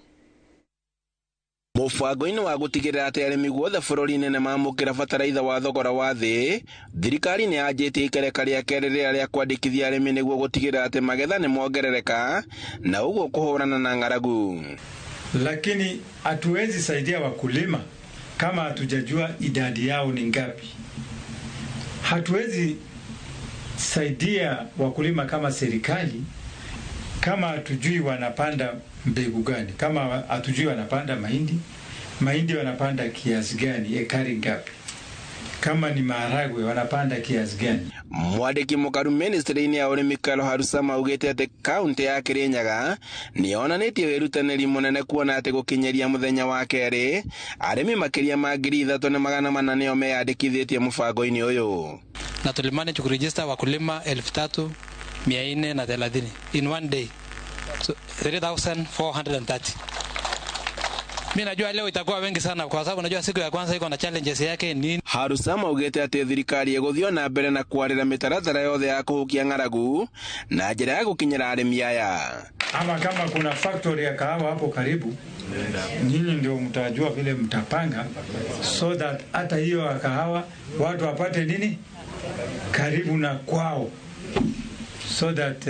Mũbango-inĩ wa gũtigĩrĩra atĩ arĩmi guothe bũrũri-inĩ nĩ mamũkĩra bataraitha wa thogora wa thĩ, thirikari nĩ yanjĩtie ikereka rĩa kerĩ rĩrĩa rĩa kwandĩkithia arĩmi nĩguo gũtigĩrĩra atĩ magetha nĩ mongerereka na ũguo kũhũrana na ng'aragu. Lakini hatuwezi saidia wakulima kama hatujajua idadi yao ni ngapi. Hatuwezi saidia wakulima kama serikali kama hatujui wanapanda mbegu gani, kama hatujui wanapanda mahindi, mahindi wanapanda kiasi gani, ekari ngapi, kama ni maharagwe wanapanda kiasi gani. Mwandĩki mũkaru ministry-inĩ ya ũrĩmi Kelo Harusama augĩte atĩ kaunti ya Kirinyaga nĩ yonanĩtie wĩrutanĩri mũnene kuona atĩ gũkinyĩria mũthenya wa kerĩ arĩmi makĩria ma 3400 nĩo meyandĩkithĩtie mũbango-inĩ ũyũ. Na tulimanage kuregister wakulima 3430 in one day, so 3430. Mimi najua leo itakuwa wengi sana kwa sababu najua siku ya kwanza iko na challenges yake nini. Harusama augĩte atĩ thirikari ĩgũthiĩ na mbere na kwarĩra mĩtaratara yothe ya kũhukia ng'aragu na njĩra ya gũkinyĩra arĩmi aya. Ama kama kuna factory ya kahawa hapo karibu, nyinyi ndio mtajua vile mtapanga so that hata hiyo ya kahawa watu wapate nini karibu na kwao, so that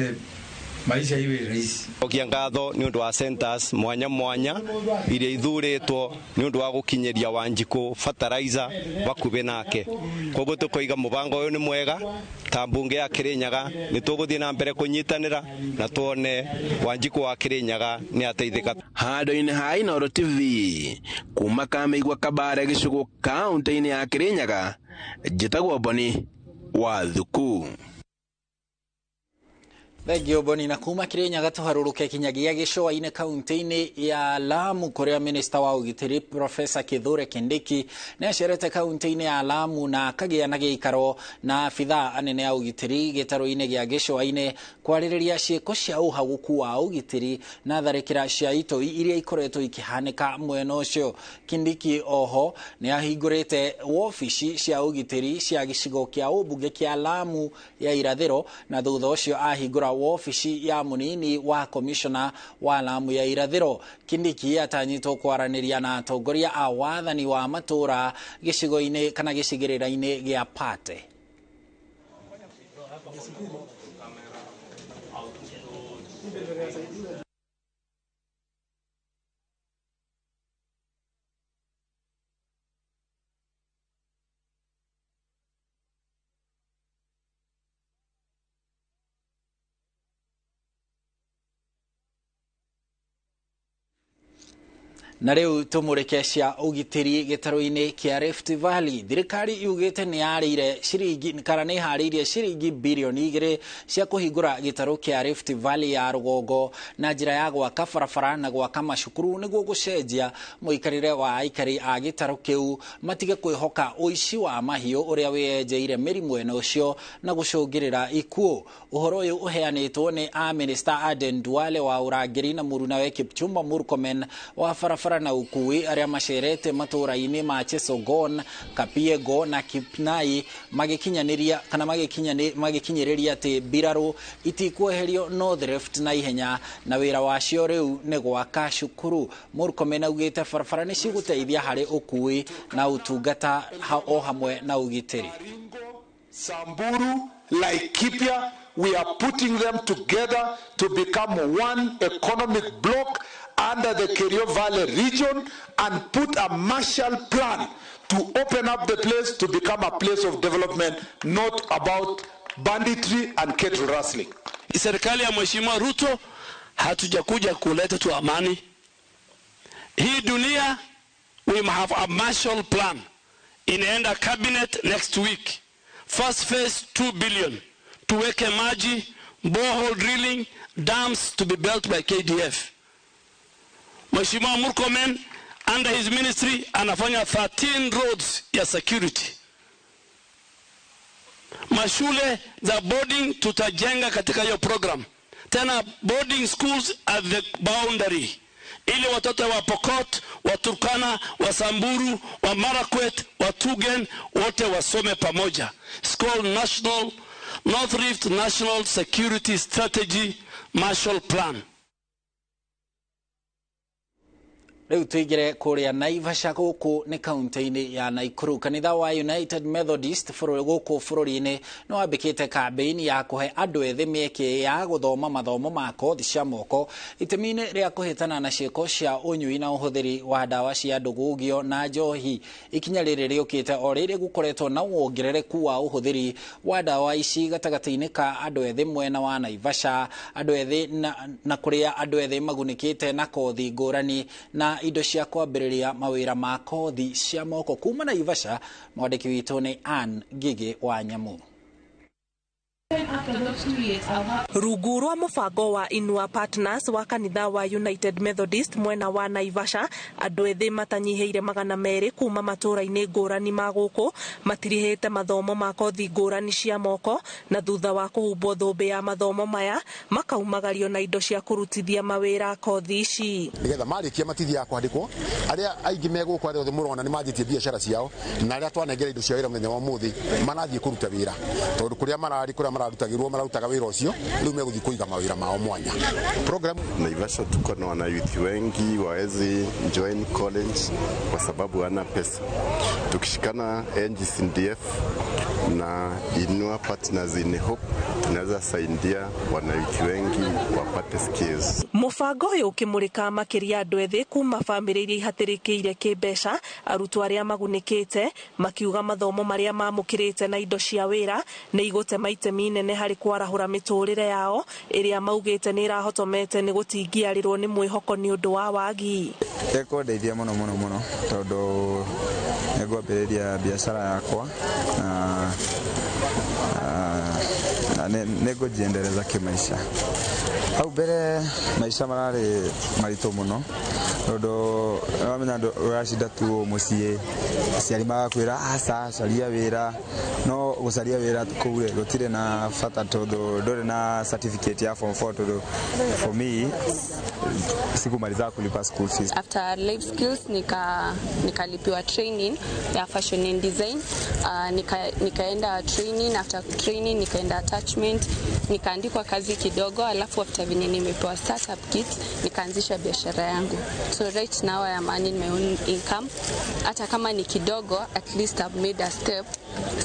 maisha iwe rahisi. Okia ngatho ni undu wa centers mwanya mwanya iria ithuritwo ni undu wa gukinyiria Wanjiku fertilizer bakubi nake. Koguo tukoiga mubango uyu ni mwega ta mbunge ya Kirinyaga ni tuguthie na mbere kunyitanira na tuone Wanjiku wa Kirinyaga ni ateithika. Handu-inĩ ha Inooro TV kuma Kamĩigua Kabare gĩcũgũ kaunti-inĩ ya Kirinyaga, njĩtagwo Boni Wathuku. Thengio Boni. Na kuma Kirinyaga tũharũrũke kinyagia gĩcũa-inĩ kaunti-inĩ ya Lamu kũrĩa minista wa ũgitĩri Profesa Kithure Kindiki nĩ acerete kaunti-inĩ ya Lamu na akagĩa na gĩikaro na abithaa anene a ũgitĩri gĩtarũ-inĩ gĩa gĩcũa-inĩ kwarĩrĩria ciĩko cia ũhagũku wa ũgitĩri na tharĩkĩra cia itoi iria ikoretwo ikĩhanĩka mwena ũcio. Kindiki oho nĩ ahingũrĩte wobici cia ũgitĩri cia gĩcigo kĩa ũmbunge kĩa Lamu ya irathĩro na thutha ũcio ahingũra wobici ya munini wa komishona wa Lamu ya irathĩro. Kindiki atanyĩtwo kwaranĩria na atongoria a wathani wa matũra gĩcigo-inĩ kana gĩcigĩrĩra-inĩ gĩa Pate. Na rĩu tũmũrĩke cia ũgitĩri gĩtarũ-inĩ kĩa Rift Valley. Thirikari yugĩte nĩ yarĩire ciringi kana nĩ ĩharĩirie ciringi birioni 2 cia kũhingũra gĩtarũ kĩa Rift Valley ya rũgongo na njĩra ya gwaka barabara na gwaka macukuru nĩguo gũcenjia mũikarĩre wa aikari a gĩtarũ kĩu matige kwĩhoka ũici wa mahiũ ũrĩa wĩyenjeire mĩri mwena ũcio na gũcũngĩrĩra ikuũ. Ũhoro ũyũ ũheanĩtwo nĩ amĩnĩsta Aden Duale wa ũrangĩri na mũrunawe Kipchumba Murkomen wa barabara na ukui arĩa macerete matũra-inĩ ma Chesogon, Kapiego na Kipnai magĩkinyanĩria kana magĩkinyĩrĩria atĩ mbirarũ itikweherio North Rift na ihenya na wĩra wacio rĩu nĩ gwaka cukuru. Murkomen augĩte barabara nĩ cigũteithia harĩ ũkui na ũtungata o hamwe na ũgitĩri. Samburu, Laikipia, we are putting them together to become one economic block under the Kerio Valley region and put a Marshall Plan to open up the place to become a place of development, not about banditry and cattle rustling. Serikali ya Mheshimiwa Ruto hatujakuja kuleta tu amani. Hii dunia, we have a Marshall Plan. Inaenda cabinet next week. First phase 2 billion Tuweke maji, borehole drilling, dams to be built by KDF. Mheshimiwa Murkomen under his ministry anafanya 13 roads ya security. Mashule za boarding tutajenga katika hiyo program. Tena boarding schools at the boundary, ili watoto wa Pokot, wa Turkana, wa Samburu, wa Marakwet, wa Tugen wote wasome pamoja. It's called National North Rift National Security Strategy Marshall Plan. Rĩu tũingĩre kũrĩa Naivasha gũkũ nĩ kaunti-inĩ ya Nakuru. Kanitha wa United Methodist gũkũ bũrũri-inĩ nĩ wambĩkĩte kambĩini ya kũhe andũ ethĩ mĩeke ya gũthoma mathomo ma kothi cia moko itemi-inĩ rĩa kũhĩtana na ciĩko cia ũnyui na ũhũthĩri wa ndawa cia ndũgũgio na njohi. Ikinya rĩrĩ rĩũkĩte o rĩrĩ gũkoretwo na wongerereku wa ũhũthĩri wa ndawa ici gatagatĩ-inĩ ka andũ ethĩ mwena wa Naivasha, andũ ethĩ na kũrĩa andũ ethĩ magunĩkĩte na kothi ngũrani na indo cia kwambĩrĩria mawĩra ma kothi cia moko. Kuma Naivasha, mwandĩki witũ nĩ Ann Ngigĩ wa Nyamu. Rungu rwa mũbango wa Inua Partners wa kanitha wa United Methodist mwena wa Naivasha, andũ ethĩ matanyihĩire 200 kuma matũũra-inĩ ngũrani ma gũkũ matirihĩte mathomo ma kothi ngũrani cia moko, na thutha wa kũhumbwo thũmbĩ ya mathomo maya makaumagario na indo cia kũrutithia mawĩra kothi ici. Nĩgetha marĩkia matithiaga kwandĩkwo, arĩa aingĩ me gũkũ arĩa othe mũrona nĩ manjĩtie biacara ciao, na arĩa twanengera indo cia wĩra mũthenya wa ũmũthĩ marathiĩ kũruta wĩra, tondũ kũrĩa mararĩ kũrĩa mararutagĩrwo mararutaga wĩra ũcio rĩu megũthiĩ kũiga mawĩra mao mwanya. Program Naivasha tuko na wanayouth wengi waezi join college kwa sababu wana pesa. Tukishikana NGCDF na Inua Partners in Hope tunaweza saidia wanayouth wengi wapate skills. Mũbango ũyũ ũkĩmũrĩka makĩria andũ ethĩ kuma bamĩrĩ iria ihatĩrĩkĩire kĩmbeca, arutwo arĩa magunĩkĩte makiuga mathomo marĩa mamũkĩrĩte na indo cia wĩra nĩ igũtema itemi nene harĩ kwarahũra mĩtũrĩre yao ĩrĩa maugĩte nĩ ĩrahotomete nĩ gũtingiarĩrwo nĩ mwĩhoko nĩ ũndũ wa wagi. Ĩkũndeithia mũno mũno mũno tondũ nĩngwambĩrĩria biacara yakwa na nĩngũjiendeleza kĩmaica. Hau mbere maica mararĩ maritũ mũno tondũ nĩwamenya ũracinda tu mũciĩ, aciari magakwĩra aca caria wĩra, no gũcaria wĩra kũu rĩ gũtirĩ na bata tondũ ndũrĩ na certificate ya form 4 tondũ for me sikumaliza kulipa school fees. After life skills nikalipiwa training ya fashion and design. Nikaenda training, after training nikaenda attachment, nikaandikwa kazi kidogo, alafu after venye nimepewa startup kit nikaanzisha biashara yangu. So right now I am earning my own income. Hata kama ni kidogo, at least I've made a step.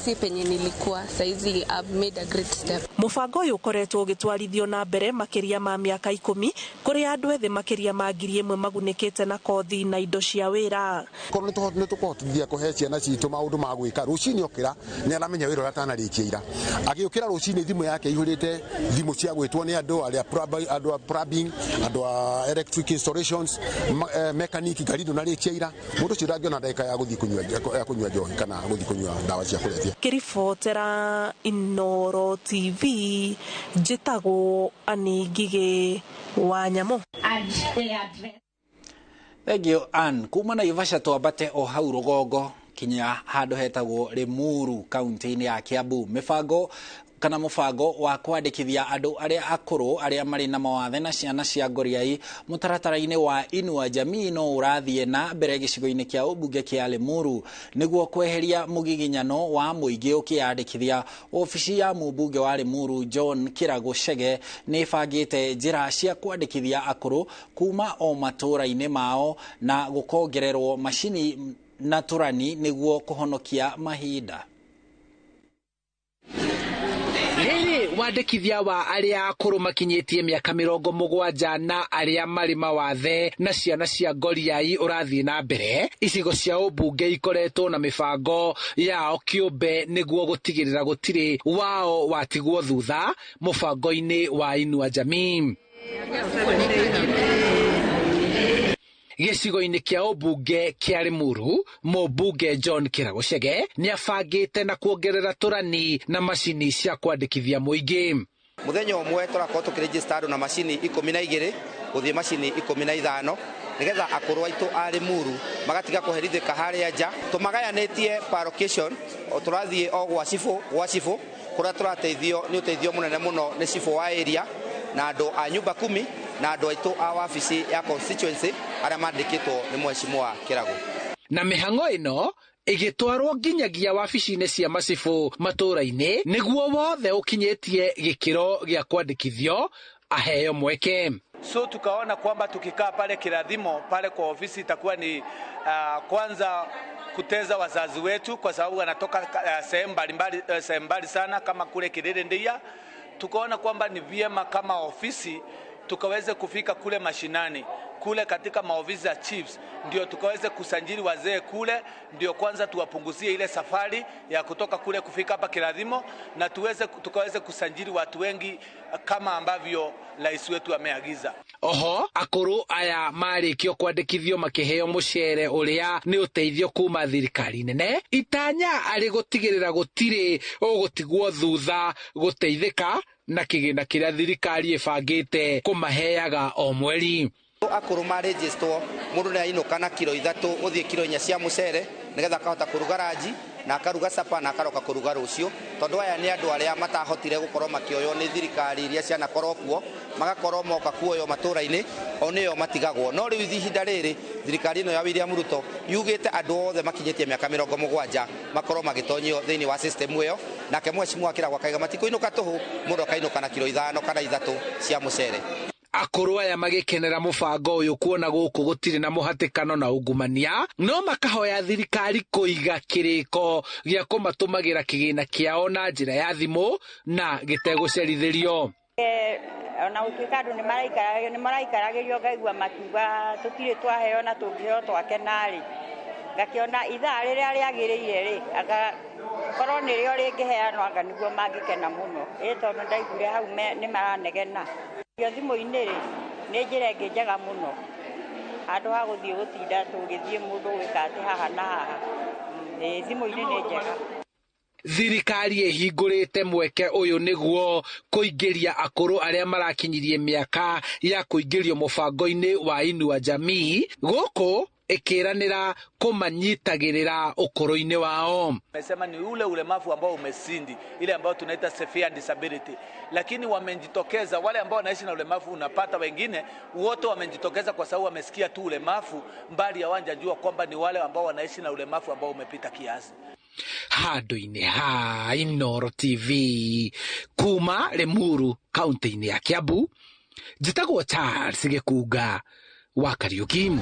Si penye nilikuwa saizi, I've made a great step. Mũbango ũyũ ũkoretwo ũgĩtwarithio na mbere makĩria ma mĩaka 10 kũrĩa andũ ethĩ makĩria ma 1000 magunĩkĩte na kothi na indo cia wĩra. Korwo nĩ tũkũhotithia kũhe ciana citũ maũndũ ma gwĩka, rũcinĩ okĩra nĩ aramenya wĩra ũrĩa atanarĩkia ira. Agĩũkĩra rũcinĩ thimũ yake ihũrĩte thimũ cia gwĩtwo nĩ andũ arĩa andũ a plumbing, andũ a electric installations, mechanic, ngari ndũnarĩkia ira. Mũndũ ũcio ndangĩona ndagĩka ya gũthiĩ kũnyua njohi kana gũthiĩ kũnyua ndawa cia kũrebia. Ngĩribotera Inooro TV njĩtagwo Ann Ngigĩ wa Nyamu. Thank you Ann. Kuma Naivasha twambate o hau rũgongo kinya handũ hetagwo Limuru kaunti-inĩ ya Kiambu. Mĩbango kana mũbango wa kwandĩkithia andũ arĩa akũrũ arĩa marĩ na mawathe na ciana cia ngoriai mũtaratara-inĩ wa Inua Jamii no ũrathiĩ na mbere gĩcigo-inĩ kĩa ũmbunge kĩa Limuru nĩguo kweheria mũgiginyano wa mũingĩ ũkĩyandĩkithia. Obici ya mũmbunge wa Limuru John Kĩrago Chege nĩ ĩbangĩte njĩra cia kwandĩkithia akũrũ kuma o matũũra-inĩ mao na gũkongererwo macini na tũrani nĩguo kũhonokia mahinda. Rĩrĩ wandĩkithia wa arĩa akũrũ makinyĩtie mĩaka 70 na arĩa marĩ mawathe na ciana cia ngoriai ũrathiĩ na mbere. Icigo cia ũmbunge ikoretwo na mĩbango yao kĩũmbe nĩguo gũtigĩrĩra gũtirĩ wao watigwo thutha mũbango-inĩ wa Inua Jamii. Gĩcigo-inĩ kĩa ũmbunge kĩa Limuru, mũmbunge John Kĩragũcege nĩabangĩte na kuongerera tũrani na macini cia kwandĩkithia mũingĩ. Muthenya ũmwe tũrakorwo tũkĩregister andũ na macini 12 gũthiĩ macini 15 nigetha akũrũ aitũ a Limuru magatiga kũherithĩka harĩa nja. Tũmagayanĩtie per location, tũrathiĩ o gwa cibũ kũrĩa tũrateithio nĩ ũteithio mũnene mũno nĩ cibũ wa area na andũ a nyumba kumi na andũ aitũ a wabici ya constituency arĩa mandĩkĩtwo nĩ mheshimiwa Kĩragũ. Na mĩhang'o ĩno ĩgĩtwarwo nginyagia wabici-inĩ cia macibũ matũũra-inĩ nĩguo wothe ũkinyĩtie gĩkĩro gĩa kwandĩkithio aheo mweke. So tukaona kwamba tukikaa pale Kirathimo pale kwa ofisi itakuwa ni kwanza kuteza wazazi wetu, kwa sababu wanatoka sehemu mbalimbali, sehemu mbali sana kama kule Kirere Ndia. Tukaona kwamba ni vyema kama ofisi tukaweze kufika kule mashinani, kule katika maofisi ya chiefs, ndio tukaweze kusajili wazee kule, ndio kwanza tuwapunguzie ile safari ya kutoka kule kufika hapa Kirathimo, na tukaweze kusajili watu wengi kama ambavyo rais wetu ameagiza. Oho akũrũ aya marĩkio kwandĩkithio makĩheo mũcere ũrĩa nĩ ũteithio kuma thirikari nene, itanya arĩ gũtigĩrĩra gũtirĩ ũgũtigwo thutha gũteithĩka na kĩgĩna kĩrĩa thirikari ĩbangĩte kũmaheaga o mweri. Akũrũ marĩnjĩstwo mũndũ nĩ ainũka na kiro 3 gũthiĩ kiro 4 cia mũcere nĩgetha akahota kũruga ranji na akaruga capa na akaroka kũruga rũciũ, tondũ aya nĩ andũ arĩa matahotire gũkorwo makĩoywo nĩ thirikari iria cianakorwo kuo, magakorwo moka kuoywo matũũra-inĩ o nĩo matigagwo. No rĩu ihinda rĩrĩ thirikari ĩno ya William Ruto yugĩte andũ othe makinyĩtie mĩaka 70 makorwo magĩtonyio thĩinĩ wa system ĩyo, nake mheshimiwa Kĩragũ akaiga matikũinũka tũhũ, mũndũ akainũka na kiro 5 kana 3 cia mũcere. Akũrũ aya magĩkenera mũbango ũyũ kuona gũkũ gũtirĩ na mũhatĩkano na ungumania, no makahoya thirikari kũiga kĩrĩko gĩa kũmatũmagĩra kĩgĩna kĩao na njĩra ya thimũ na gĩtegũcerithĩrio. Ona gũtuĩka andũ nĩ maraikaragĩrio ngaigua makiuga tũtirĩ twaheo na tũngĩheo twakena-rĩ, ngakĩona ithaa rĩrĩa rĩagĩrĩire rĩ, korwo nĩrĩo rĩngĩheanwo anga nĩguo mangĩkena mũno. Ĩ tondũ ndaiguire hau nĩ maranegena. Iyo thimũ-inĩ rĩ, nĩ njĩra ĩngĩ njega mũno handũ ha gũthiĩ gũtinda tũgĩthiĩ mũndũ gwĩka atĩ haha na haha. Thimũ-inĩ nĩ njega. Thirikari ĩhingũrĩte mweke ũyũ nĩguo kũingĩria akũrũ arĩa marakinyirie mĩaka ya kũingĩrio mũbango-inĩ wa Inua Jamii, gũkũ ĩkĩranĩra kũmanyitagĩrĩra ũkũrũ-inĩ wao. Amesema ni ule ulemavu ambao umesindi, ile ambao tunaita severe disability, lakini wamejitokeza wale ambao wanaishi na ulemavu. Unapata wengine wote wamejitokeza kwa sababu wamesikia tu ulemavu, mbali hawajajua kwamba ni wale ambao wanaishi na ulemavu ambao umepita kiasi. Handũ-inĩ ha Inooro TV kuma Limuru kaunti-inĩ ya Kiambu, njĩtagwo Charles Gĩkunga wa Kariuki.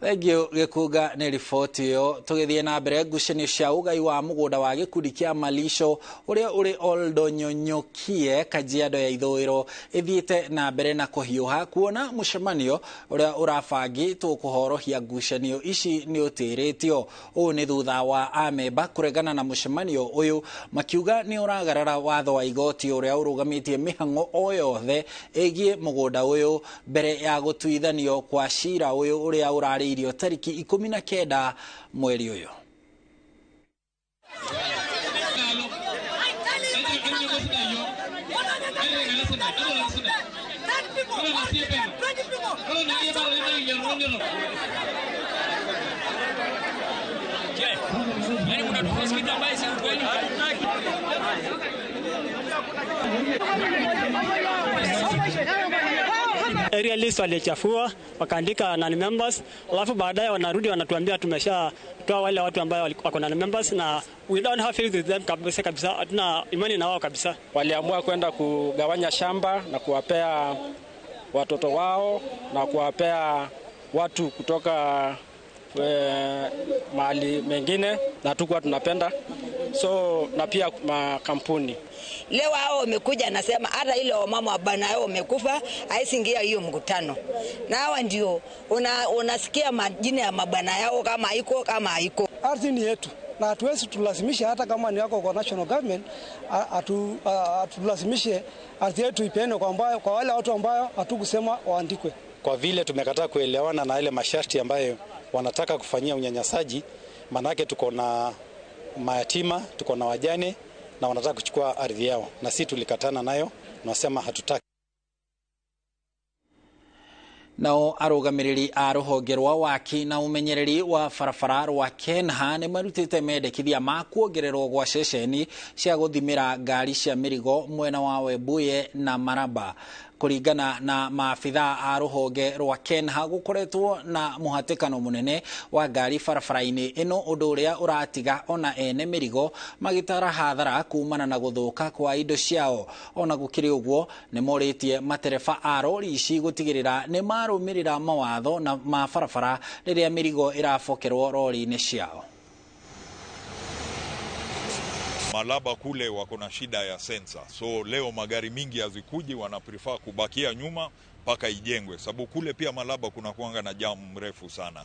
Thengiũ Gĩkunga nĩ riboti ĩyo. Tũgĩthiĩ na mbere, ngucanio cia ũgai wa mũgũnda wa gĩkundi kĩa Malisho ũrĩa ũrĩ Oldonyonyokie Kajiado ya Ithũĩro ĩthiĩte na mbere na kũhiũha kuona mũcemanio ũrĩa ũrabangĩtwo kũhorohia ngucanio ici nĩ ũtĩrĩtio. Ũũ nĩ thutha wa amemba kũregana na mũcemanio ũyũ makiuga nĩ ũragarara watho wa igoti ũrĩa ũrũgamĩtie mĩhang'o o yothe ĩgiĩ mũgũnda ũyũ mbere ya gũtuithanio kwa cira ũyũ ũrĩa ũrarĩ irio tariki 19 mweri ũyũ. Area list walichafua wakaandika non members, alafu baadaye wanarudi wanatuambia tumeshatoa wale watu ambao wako non members, na we don't have faith with them kabisa kabisa, hatuna imani na wao kabisa. Waliamua kwenda kugawanya shamba na kuwapea watoto wao na kuwapea watu kutoka mahali mengine, na tukuwa tunapenda so, na pia makampuni. Leo hao wamekuja nasema hata ile wamama bana yao wamekufa haisingia hiyo mkutano. Na hawa ndio unasikia majina ya mabana yao kama haiko kama haiko. Ardhi ni yetu na hatuwezi tulazimisha, hata kama ni yako kwa national government atulazimishe ardhi yetu ipeane kwa wale watu ambao hatukusema waandikwe. Kwa vile tumekataa kuelewana na ile masharti ambayo wanataka kufanyia unyanyasaji, manake tuko na mayatima, tuko na wajane na wanataka kuchukua ardhi yao, na sisi tulikatana nayo na wasema hatutaki. Nao arũgamĩrĩri a rũhonge rwa waki na ũmenyereri wa barabara rwa KENHA nĩ marutĩte mendekithia ma kuongererwo gwa ceceni cia gũthimĩra ngari cia mĩrigo mwena wa Webuye na Maraba. Kũringana na maabitha a rũhonge rwa KENHA, gũkoretwo na mũhatĩkano mũnene wa ngari barabara-inĩ ĩno, ũndũ ũrĩa ũratiga ona ene mĩrigo magĩtara hathara kumana na gũthũka kwa indo ciao. Ona gũkĩrĩ ũguo, nĩ morĩtie matereba a rori ici gũtigĩrĩra nĩ marũmĩrĩra mawatho na ma barabara rĩrĩa mĩrigo ĩrabokerwo rori-inĩ ciao. Malaba kule wako na shida ya sensa, so leo magari mingi hazikuji, wana prefer kubakia nyuma mpaka ijengwe, sababu kule pia Malaba kuna kuanga na jam mrefu sana,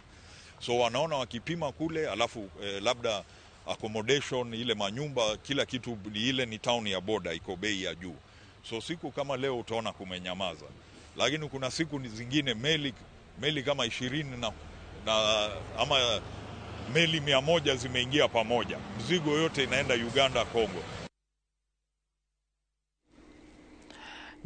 so wanaona wakipima kule, alafu labda accommodation ile manyumba kila kitu ile ni town ya border iko bei ya juu, so siku kama leo utaona kumenyamaza, lakini kuna siku zingine meli kama 20 na ama meli 100 zimeingia pamoja, mzigo yote inaenda Uganda, Congo.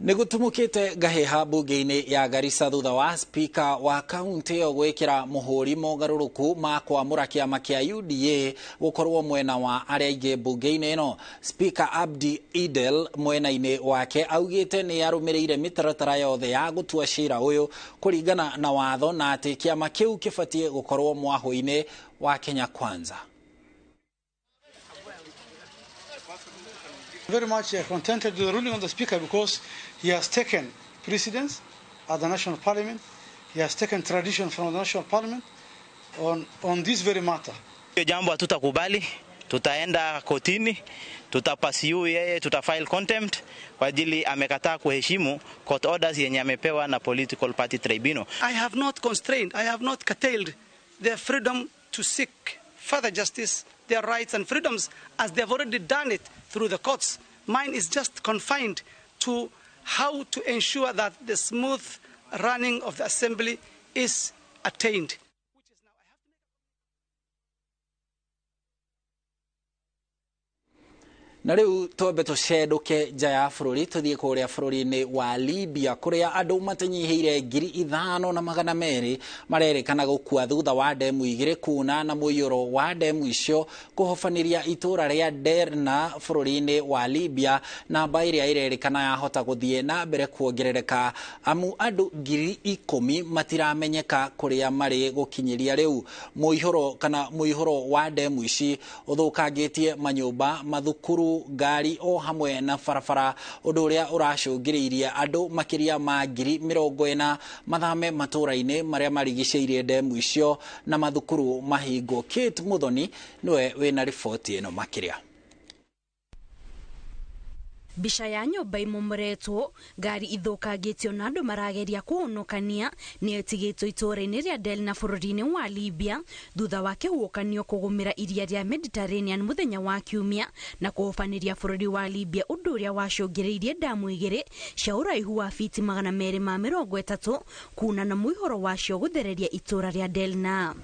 Nĩgũtumũkĩte ngahĩha mbunge-inĩ ya Garissa thutha wa spika wa kaunti ĩyo gwĩkĩra mũhũri mogarũrũku ma kwamũra kĩama kĩa UDA gũkorwo mwena wa arĩa aingĩ mbunge-inĩ ĩno. Spika Abdi Idel mwena-inĩ wake augĩte nĩ arũmĩrĩire mĩtaratara yothe ya gũtua cira ũyũ kũringana na watho na atĩ kĩama kĩu kĩbatiĩ gũkorwo mwahũ-inĩ wa Kenya Kwanza. Very much contented with the ruling of the Speaker because he has taken precedence at the National Parliament. He has taken tradition from the National Parliament on this very matter. Hiyo jambo hatutakubali, tutaenda kotini, tutapasiu yeye, tutafile contempt kwa ajili amekataa kuheshimu court orders yenye amepewa na Political Party Tribunal. I have not constrained, I have not curtailed their freedom to seek further justice, their rights and freedoms, as they have already done it through the courts. Mine is just confined to how to ensure that the smooth running of the assembly is attained. Na rĩu twambe tũcendũke nja ya bũrũri tũthiĩ kũrĩa bũrũri-inĩ wa Libya kũrĩa andũ matanyihĩire 5,200 marerĩkana gũkua thutha wa ndemu igĩrĩ kuna na mũiyũro wa ndemu icio kũhobanĩria itũũra rĩa Derna bũrũri-inĩ wa Libya, namba ĩrĩa ĩrerĩkana yahota gũthiĩ na mbere kuongerereka amu andũ 10,000 matiramenyeka kũrĩa marĩ gũkinyĩria rĩu. Mũihũro kana mũihũro wa ndemu ici ũthũkangĩtie manyũmba, mathukuru, ngari o hamwe na barabara, ũndũ ũrĩa ũracũngĩrĩirie andũ makĩria ma 40,000 mathame matũũra-inĩ marĩa marigicĩirie ndemu icio na mathukuru mahingwo. Kate Muthoni nĩwe wĩna riboti ĩno makĩria. Mbica ya nyũmba imomoretwo, ngari ithũkangĩtio na andũ marageria kũhonokania nĩyo ĩtigĩtwo itũũra-inĩ rĩa Derna bũrũri-inĩ wa Libya thutha wa kĩhuhũkanio kũgũmĩra iria rĩa Mediterranean mũthenya wa Kiumia na kũhobanĩria bũrũri wa Libya, ũndũ ũrĩa wacũngĩrĩirie ndamu igĩrĩ cia ũraihu wa fiti 230 kuna na mũihũro wacio gũthereria itũũra rĩa Derna.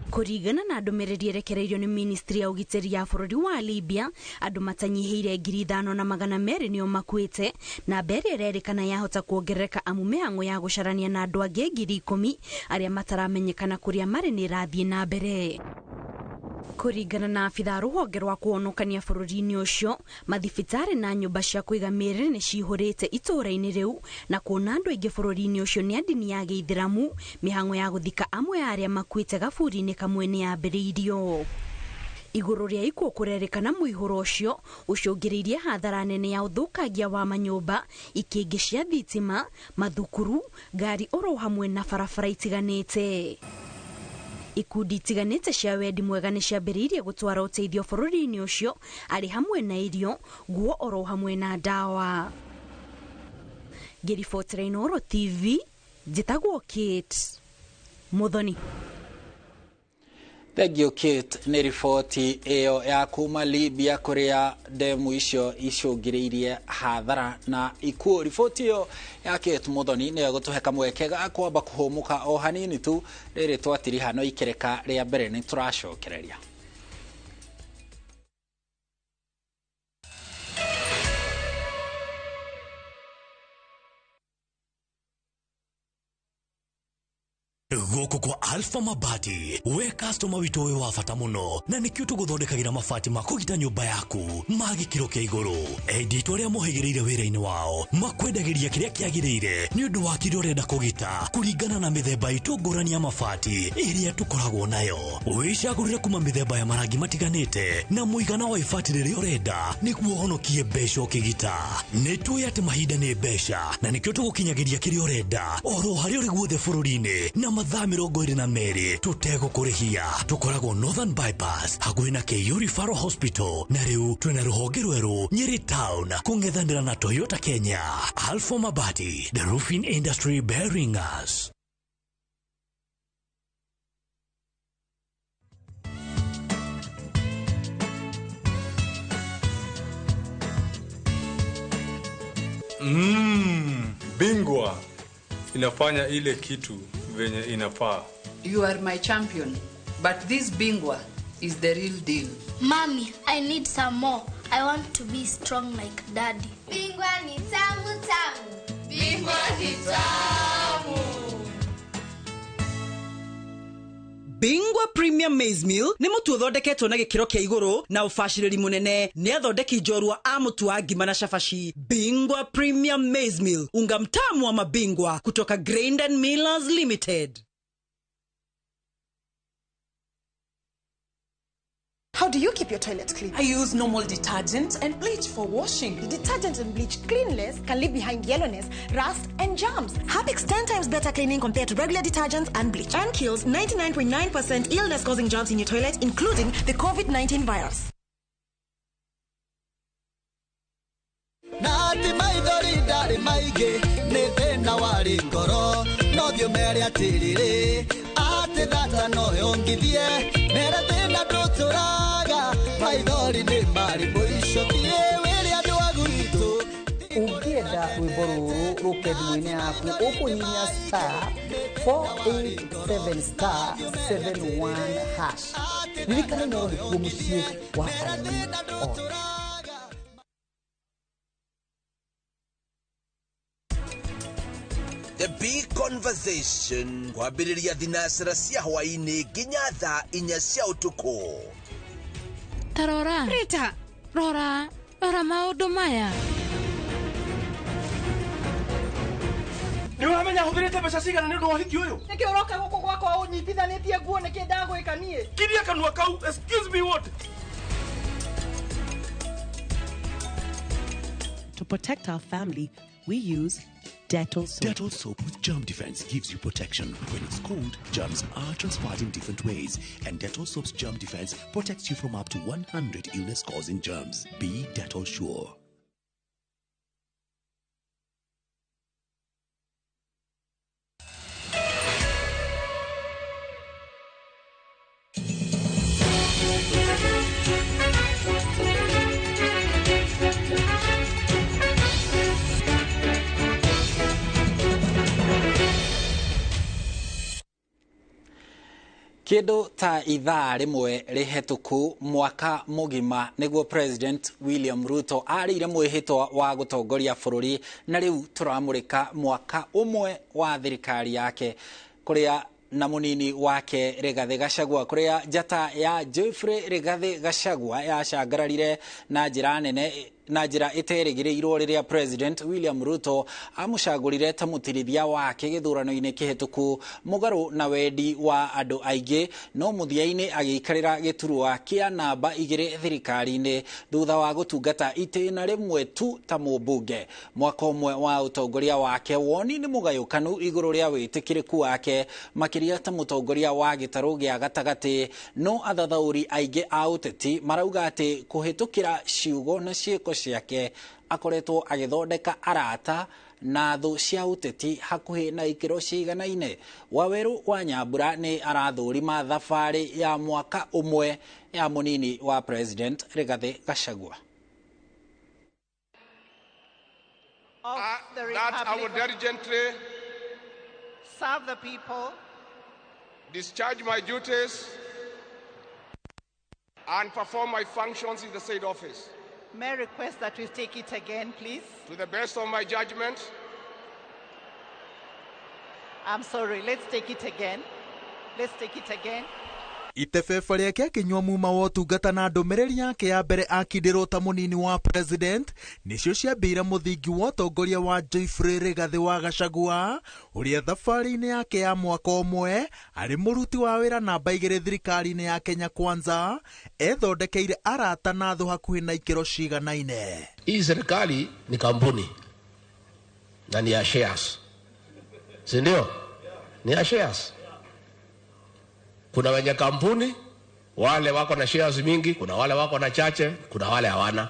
Kũringana na ndũmĩrĩri ĩrekereirio nĩ ministry ya ũgitĩri ya bũrũri wa Libya, andũ matanyihĩire 5,200 nĩo makuĩte, na mbere ĩrerĩkana yahota kuongerereka amu mĩhang'o ya gũcarania na andũ angĩ 10,000 arĩa mataramenyekana kũrĩa marĩ nĩ ĩrathiĩ na mbere. Kũringana na abithaa rũhonge rwa kũhonokania bũrũri-inĩ ũcio, mathibitarĩ na nyũmba cia kũiga mĩĩrĩ nĩ cihũrĩte itũũra-inĩ rĩu, na kuona andũ aingĩ bũrũri-inĩ ũcio nĩ a ndini ya gĩithĩramu, mĩhang'o ya gũthika amwe a arĩa makuĩte gaburi-inĩ kamwe nĩ yambĩrĩirio. Igũrũ rĩa ikuũ kũrerĩkana mũihũro ũcio ũcũngĩrĩirie hathara nene ya ũthũkangia wa manyũmba, ikĩngĩ cia thitima, mathukuru, ngari oro hamwe na barabara itiganĩte. Ikundi itiganĩte cia wendi mwega nĩ ciambĩrĩirie gũtwara ũteithio bũrũri-inĩ ũcio arĩ hamwe na irio, nguo oro hamwe na ndawa. Ngĩribotera Inooro TV, njĩtagwo Kate Muthoni. Thank you Kate nĩ riboti ĩyo ya kuma Libya kũrĩa ndemu icio icũngĩrĩirie hathara na ikuũ. Riboti ĩyo ya Kate Muthoni nĩyo ĩgũtũhe kamweke ga kwamba kũhũmũka o hanini tu rĩrĩ twatiriha no ikereka rĩa mbere nĩ tũracokereria. Gũkũ kwa Alpha Mabati we customer witũ wĩ wa bata mũno na nĩkĩo tũgũthondekagĩra mabati ma kũgita nyũmba yaku ma gĩkĩro kĩa igũrũ. Endi arĩa mohĩgĩrĩire wĩra-inĩ wao makwendagĩria kĩrĩa kĩagĩrĩire nĩ ũndũ wa kĩrĩa ũrenda kũgita kũringana na mĩthemba itũ ngũrani ya mabati ĩrĩa tũkoragwo nayo. Wĩcagũrĩre kuma mĩthemba ya marangi matiganĩte na mũigana wa ibati rĩrĩa ũrenda nĩguo ũhonokie mbeca ũkĩgita. Nĩ tũĩ atĩ mahinda nĩ mbeca na nĩkĩo tũgũkinyagĩria kĩrĩa ũrenda oro harĩa ũrĩ guothe bũrũri-inĩ na mathaa 22 tũtegũkũrĩhia. Tũkoragwo Northern Bypass hakuhĩ na KU Referral Hospital na rĩu twĩna rũhonge rwerũ Nyeri Town kũng'ethanĩra na Toyota Kenya. Alpha Mabati, the roofing industry bearing us. Bingwa inafanya ile kitu venye inafaa. You are my champion, but this Bingwa is the real deal. Mommy, I need some more. I want to be strong like Daddy. Bingwa ni tamu tamu. Bingwa ni tamu. Bingwa Premium Maize Meal nĩ mũtu ũthondeketwo na gĩkĩro kĩa igũrũ na ũbacĩrĩri mũnene nĩ athondeki njorua a mũtu wa ngima na cabaci. Bingwa Premium Maize Meal, unga mtamu wa mabingwa kutoka Grain and Millers Limited. How do you keep your toilet clean? I use normal detergent and bleach for washing. The detergent and bleach cleanless can leave behind yellowness, rust, and germs. Harpic's 10 times better cleaning compared to regular detergents and bleach, and kills 99.9% illness-causing germs in your toilet, including the COVID-19 virus. Ũngĩenda rwĩmbo rũrũ rũke thimũ-inĩ yaku ũkũhihinya star 487 star 71 hash. Ririkana Inooro nĩkuo mũciĩ wa aini othe. The Big Conversation kwambĩrĩria thinacera cia hwaĩ-inĩ nginya thaa 4 cia ũtukũ. Tarora Rita, rora rora maũndũ maya. Nĩ ũramenya hũthĩrĩte mbeca cigana nĩ ũndũ wa ũhiki ũyũ? Nĩkĩ ũroka gũkũ gwakwa ũnyitithanĩtie nguo nĩkĩ ndagwĩka niĩ? Kiria kanua kau, excuse me what? To protect our family, we use Dettol soap. Dettol soap with germ defense gives you protection. When it's cold, germs are transferred in different ways, and Dettol soap's germ defense protects you from up to 100 illness-causing germs. Be Dettol sure. Kĩndũ ta ithaa rĩmwe rĩhetũku mwaka mũgima nĩguo President William Ruto arĩire mwĩhĩtwa wa gũtongoria bũrũri na rĩu tũramũrĩka mwaka ũmwe wa thirikari yake kũrĩa na mũnini wake Rigathĩ Gachagua kũrĩa njata ya Geoffrey Rigathĩ Gachagua yacangararire na njĩra nene na njĩra ĩterĩgĩrĩirwo rĩrĩa President William Ruto amũcagũrire ta mũtirithia wake gĩthurano-inĩ kĩhĩtũku mũgarũ na wendi wa andũ aingĩ no mũthia-inĩ agĩikarĩra gĩturwa kĩa namba 2 thirikari-inĩ thutha wa gũtungata itĩna rĩmwe tu ta mũmbunge. Mwaka ũmwe wa ũtongoria wake woni nĩ mũgayũkanu igũrũ rĩa wĩtĩkĩrĩku wake makĩria ta mũtongoria wa gĩtarũ gĩa gatagatĩ no athathaũri aingĩ a ũteti marauga atĩ kũhĩtũkĩra ciugo na ciĩko ciake akoretwo agĩthondeka arata na thũ cia ũteti hakuhĩ na ikĩro ciganaine. Waweru wa Nyambura nĩ arathũrima thabarĩ ya mwaka ũmwe ya mũnini wa President Rigathi Gachagua. That I will diligently serve the people, discharge my duties, and perform my functions in the said office. May I request that we take it again, please? To the best of my judgment. I'm sorry, let's take it again. Let's take it again. Itebeba rĩake akĩnyua muma wa ũtungata na ndũmĩrĩri yake ya mbere akindĩrwo ta mũnini wa president nĩcio ciambĩire mũthingi wa ũtongoria wa Geoffrey Rigathi wa Gachagua, ũrĩa thabarĩ-inĩ yake ya mwaka ũmwe arĩ mũruti wa wĩra namba 2 thirikari-inĩ ya Kenya Kwanza ethondekeire arata na thũ hakuhĩ na ikĩro ciganaine. Hii serikali ni kampuni na ni ya shares, si ndio? Ni ya shares. Kuna wenye kampuni, wale wako na shares mingi, kuna wale wako na chache, kuna wale hawana.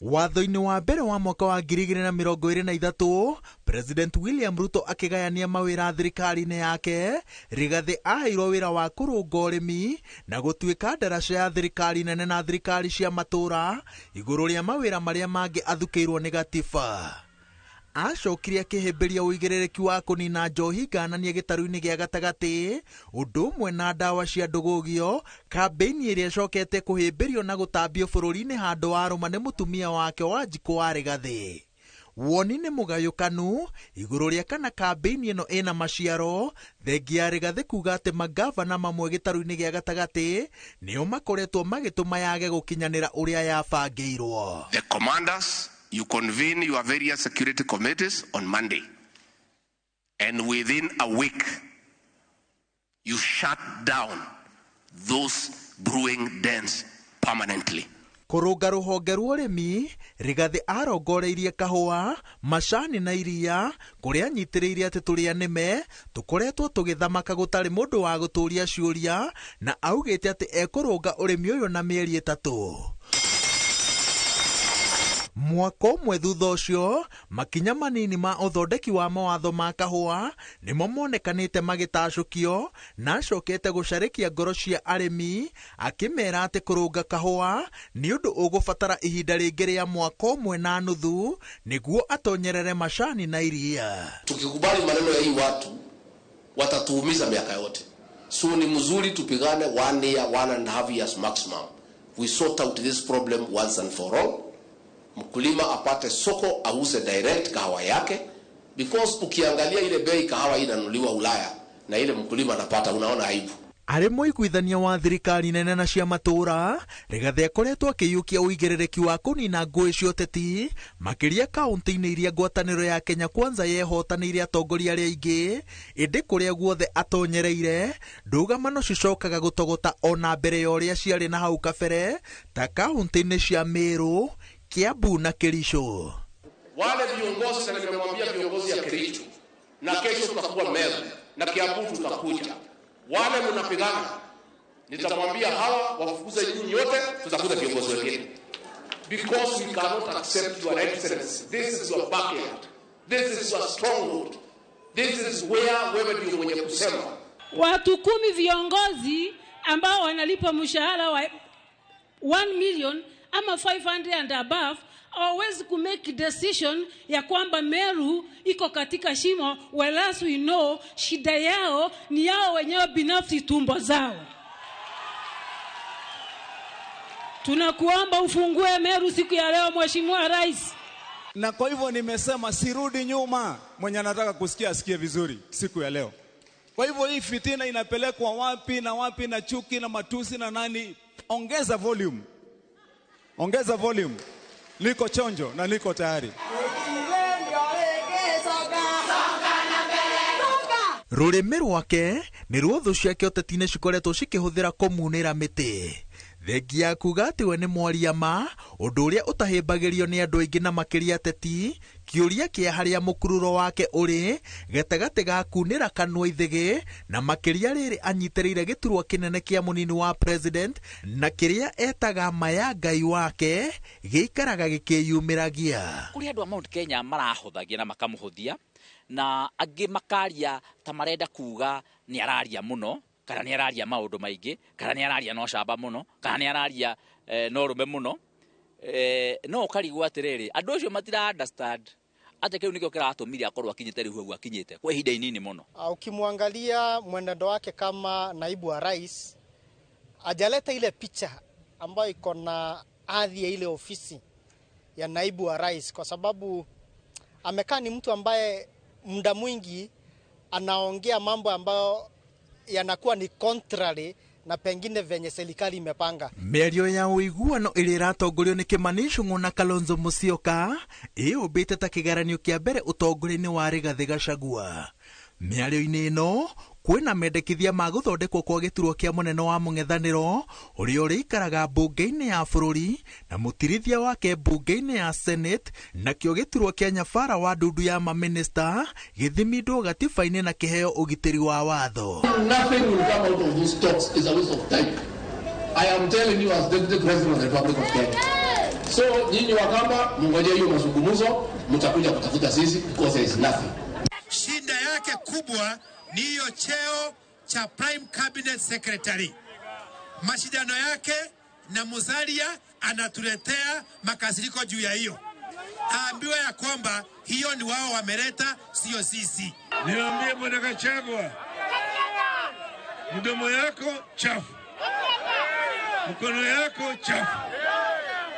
Watho-inĩ wa mbere wa mwaka wa 2023, President William Ruto akĩgayania mawĩra thirikari-inĩ yake. Rigathi aheirwo wĩra wa kũrũnga ũrĩmi na gũtuĩka ndaraca ya thirikari nene na thirikari cia matũũra igũrũ rĩa mawĩra marĩa mangĩ athukĩirwo nĩ gatiba. Acokire akĩhĩmbĩria ũigĩrĩrĩki wa kũnina njohi ngananie gĩtarũ-inĩ gĩa gatagatĩ, ũndũ ũmwe na ndawa cia ndũgũgio, kambĩini ĩrĩa ĩcokete kũhĩmbĩrio na gũtambio bũrũri-inĩ handũ warũma nĩ mũtumia wake Wanjikũ wa Rigathi. Woni nĩ mũgayũkanu igũrũ rĩa kana kambĩini ĩno ĩna maciaro, thengia ya Rigathi kuga atĩ mangavana mamwe gĩtarũ-inĩ gĩa gatagatĩ nĩo makoretwo magĩtũma yage gũkinyanĩra ũrĩa yabangĩirwo. The commanders, you convene your various security committees on Monday, and within a week, you shut down those brewing dens permanently. Kũrũnga rũhonge rwa ũrĩmi, Rigathi arongoreirie kahũa, macani na iria, kũrĩa anyitĩrĩire atĩ tũrĩa nĩme tũkoretwo tũgĩthamaka gũtarĩ mũndũ wa gũtũria ciũria, na augĩte atĩ ekũrũnga ũrĩmi ũyũ na mĩeri 3. Mwaka ũmwe thutha ũcio, makinya manini ma ũthondeki wa mawatho ma kahũa nĩmo monekanĩte magĩtacũkio, na acokete gũcarĩkia ngoro cia arĩmi akĩmera atĩ kũrũnga kahũa nĩ ũndũ ũgũbatara ihinda rĩngĩ rĩa mwaka ũmwe na nuthu nĩguo atonyerere macani na iria. Tukikubali maneno ya hii watu watatuumiza miaka yote. So ni mzuri tupigane 1 year, 1.5 years maximum. We sort out this problem once and for all. Mkulima apate soko, auze direct kahawa yake, because ukiangalia ile bei kahawa inanunuliwa Ulaya na ile mkulima anapata, unaona aibu. Arĩ mũiguithania wa thirikari nene na cia matũũra, Rigathi akoretwo akĩiyũkia ũigĩrĩrĩki wa kũnina ngũĩ cia ũteti makĩria kaũntĩ-inĩ iria ngwatanĩro ya Kenya Kwanza yehotanĩire atongoria arĩa aingĩ, ĩndĩ kũrĩa guothe atonyereire ndũgamano cicokaga gũtogota ona mbere ya ũrĩa ciarĩ na hau kabere ta kaũntĩ-inĩ cia Meru, Kiambu na Kericho. Wale viongozi, na nimemwambia viongozi ya Kericho, na kesho tutakuwa Meru na Kiambu tutakuja. Wale mnapigana, nitamwambia hawa wafukuze nyinyi yote, tutakuza viongozi wengine. Because we cannot accept your excellency. This is your backyard. This is your stronghold. This is where wewe ndio mwenye kusema. Watu 10 viongozi ambao wanalipa mshahara wa 1 million ama 500 and above hawawezi ku make decision ya kwamba Meru iko katika shimo, whereas we know shida yao ni yao wenyewe binafsi, tumbo zao. Tunakuomba ufungue Meru siku ya leo, Mheshimiwa Rais. Na kwa hivyo nimesema sirudi nyuma. Mwenye anataka kusikia asikie vizuri siku ya leo. Kwa hivyo hii fitina inapelekwa wapi na wapi na chuki na matusi na nani? Ongeza volume. Ongeza volume. Niko chonjo na niko tayari. Rũrĩmĩ rwake nĩ ruo thũ ciake ũteti-inĩ cikoretwo cikĩhũthĩra kũmunĩra mĩtĩ. Thengia ya kuga atĩ we nĩ mwaria ma, ũndũ ũrĩa ũtahĩmbagĩrio nĩ andũ aingĩ na makĩria ateti, kĩũria kĩa harĩa mũkururo wake ũrĩ gatagatĩ ga kunĩra kanua ithĩgĩ na makĩria rĩrĩ anyitĩrĩire gĩturwa kĩnene kĩa mũnini wa president na kĩrĩa etaga ma ya Ngai wake gĩikaraga gĩkĩyumĩragia. Kũrĩ andũ a Mount Kenya marahũthagia na makamũhũthia, na angĩ makaria ta marenda kuga nĩ araria mũno, kana nĩ araria maũndũ maingĩ, kana nĩ araria na ũcamba mũno, kana nĩ araria na ũrũme mũno. No ũkarigwo atĩrĩrĩ, andũ acio matira understand atĩ kĩu nĩkĩo kĩratũmire akorwo akinyĩte rĩu hau akinyĩte kwa ihinda inini mũno. Ukimwangalia mwenendo wake kama naibu wa rais, hajaleta ile picha ambayo iko na hadhi ya ile ofisi ya naibu wa rais, kwa sababu amekaa ni mtu ambaye muda mwingi anaongea mambo ambayo yanakuwa ni contrary na pengine venye serikali imepanga. Mĩario ya ũiguano ĩrĩa ĩratongorio nĩ Kimani Ichung'wa na Kalonzo Musyoka ĩyũmbĩte ta kĩgeranio kĩa mbere ũtongoria-inĩ wa Rigathĩ Gachagua. Mĩario-inĩ ĩno kwĩna mendekithia ma gũthondekwo kwa gĩturwa kĩa mũnene wa mũng'ethanĩro ũrĩa ũrĩikaraga mbunge-inĩ ya bũrũri na mũtirithia wake mbunge-inĩ ya Senate, nakĩo gĩturwa kĩa nyabara wa ndundu ya mamĩnĩsta gĩthimindwo gatiba-inĩ na kĩheo ũgitĩri wa watho. Nothing will come out of those talks. It's a waste of time. I am telling you as Deputy President of the Republic of Kenya. So nyinyi Wakamba mngojee hiyo mazungumzo, mtakuja kutafuta sisi because there is nothing. Shida yake kubwa ni hiyo cheo cha Prime Cabinet Secretary. Mashindano yake na Musalia anatuletea makasiriko juu ya hiyo. Aambiwe ya kwamba hiyo ni wao wameleta, sio sisi. Niambie Bwana Gachagua, mdomo yako chafu, mkono yako chafu,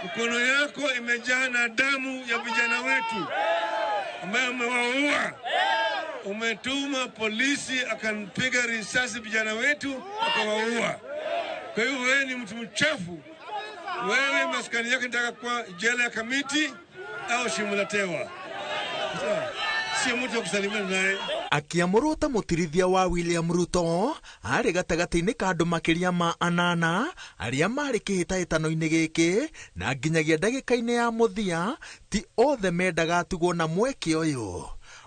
mkono yako imejaa na damu ya vijana wetu ambayo umewaua. Umetuma polisi akampiga risasi vijana wetu akawaua. Kwa hiyo wewe ni mtu mchafu. Wewe maskani yako nitaka kwa jela ya Kamiti au Shimo la Tewa. Si mtu wa kusalimiana naye. Akiamũrwo ta mũtirithia wa William Ruto arĩ gatagatĩ-inĩ ka andũ makĩria ma anana arĩa marĩ kĩhĩtahĩtano-inĩ gĩkĩ, na nginyagia ndagĩka-inĩ ya mũthia ti othe mendaga atigwo na mweke ũyũ.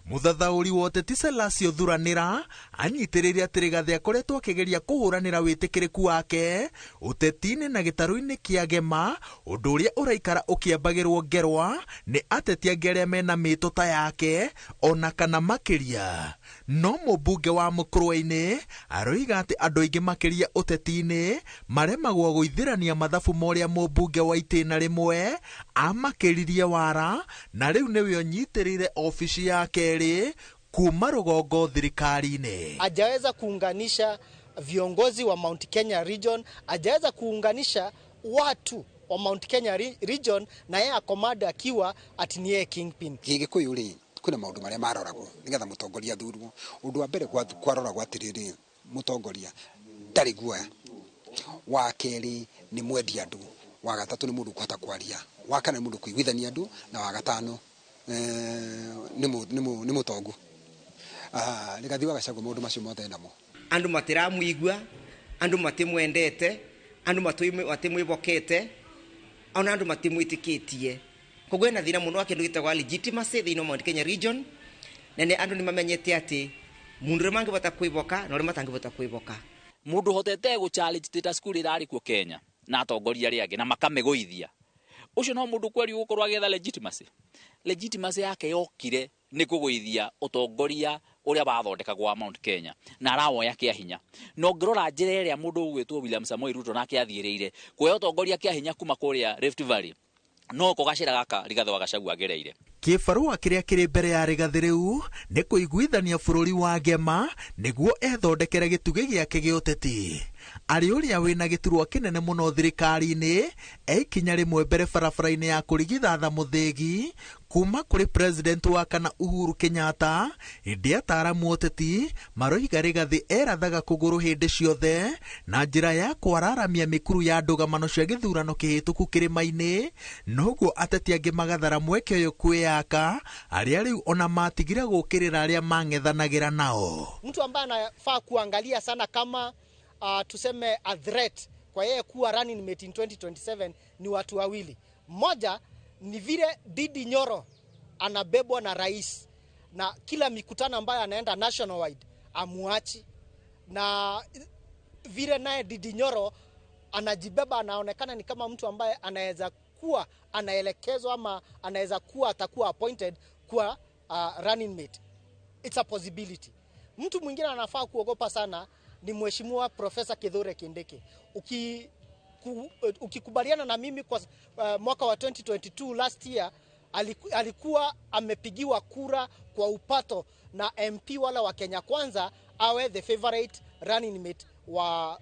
Mũthathaũri wa ũteti Selassie Thuranĩra anyitĩrĩire atĩ Rigathĩ akoretwo akĩgeria kũhũranĩra wĩtĩkĩrĩku wake ũteti-inĩ na gĩtarũ-inĩ kĩa Gema, ũndũ ũrĩa ũraikara ũkĩambagĩrwo ngerwa nĩ ateti angĩ arĩa mena mĩtũ ta yake ona kana makĩria. No mũmbunge wa Mũkũrwe-inĩ aroiga atĩ andũ aingĩ makĩria ũteti-inĩ maremagwo gũithĩrania mathabu ma ũrĩa mũmbunge wa itĩna rĩmwe amakĩririe wara, na rĩu nĩwe ũnyitĩrĩire obici ya kerĩ kuma rũgongo thirikari-inĩ. Hajaweza kuunganisha viongozi wa Mount Kenya region, hajaweza kuunganisha watu wa Mount Kenya region, na yeye akomada akiwa ati ni yeye kingpin. Gĩgĩkũyũ rĩ, kwĩna maũndũ marĩa maroragwo nĩgetha mũtongoria athurwo. Ũndũ wa mbere kwaroragwo atĩrĩrĩ, mũtongoria ndarĩ guoya, wa kerĩ nĩ mwendi andũ, wa gatatũ nĩ mũndũ ũkũhota kwaria, wa kana nĩ mũndũ kũiguithania andũ, na wa gatano nĩ mũtongu. Rigathĩ wa Gachagua maũndũ macio mothe namo. Andũ matiramũigua, andũ matimwendete, andũ matimwĩhokete, ona andũ matimwĩtĩkĩtie. Koguo ena thĩna mũno wa kĩndũ gĩtagwo legitimacy thĩinĩ wa Mount Kenya region, na nĩ andũ nĩ mamenyete atĩ mũndũ ũrĩa mangĩhota kwĩhoka na ũrĩa matangĩhota kwĩhoka. Mũndũ ũhotete gũ challenge status quo ĩrĩa ĩrarĩ kuo Kenya na atongoria arĩa angĩ na makamĩgũithia, ũcio no mũndũ kweri ũgũkorwo agĩetha legitimacy. Legitimacy yake yokire nĩ kũgũithia ũtongoria ũrĩa wathondekagwo wa Mount Kenya na arawoya kĩa hinya. Na ũngĩrora njĩra ĩrĩa mũndũ ũgwĩtwo William Samoei Ruto nake athiĩrĩire kuoya ũtongoria kĩa hinya kuma kũrĩa Rift Valley, no ko gacĩra gaka Rigathĩ wa Gachagua agereire. Kĩbarũa kĩrĩa kĩrĩ mbere ya Rigathĩ rĩu nĩ kũiguithania bũrũri wa Gema nĩguo ethondekere gĩtugĩ gĩake gĩa ũteti. Arĩ ũrĩa wĩna gĩturwa kĩnene mũno thirikari-inĩ, e ikinya rĩmwe mbere barabara-inĩ ya kũrigithatha mũthĩgi kuma kũrĩ president wa kana Uhuru Kenyatta. Ĩndĩ ataaramu ũteti maroiga Rigathi erathaga kũgũrũ hĩndĩ ciothe na njĩra ya kwararamia mĩkuru ya ndũgamano cia gĩthurano kĩhĩtũku kĩrĩma-inĩ, noguo ateti angĩ magathara mweke ũyũ kwĩyaka, arĩa rĩu ona matigire gũkĩrĩra arĩa mang'ethanagĩra nao. Mtu ambaye anafaa kuangalia sana kama tuseme a threat kwa yeye kuwa running mate in 2027 ni watu wawili. Mmoja ni vile Didi Nyoro anabebwa na rais na kila mikutano ambayo anaenda nationwide amuachi, na vile naye Didi Nyoro anajibeba, anaonekana ni kama mtu ambaye anaweza kuwa anaelekezwa ama anaweza kuwa atakuwa appointed kuwa running mate. It's a possibility. Mtu mwingine anafaa kuogopa sana ni Mheshimiwa Profesa Kithure Kindiki. Ukikubaliana na mimi kwa mwaka wa 2022 last year alikuwa amepigiwa kura kwa upato na MP wala wa Kenya Kwanza awe the favorite running mate wa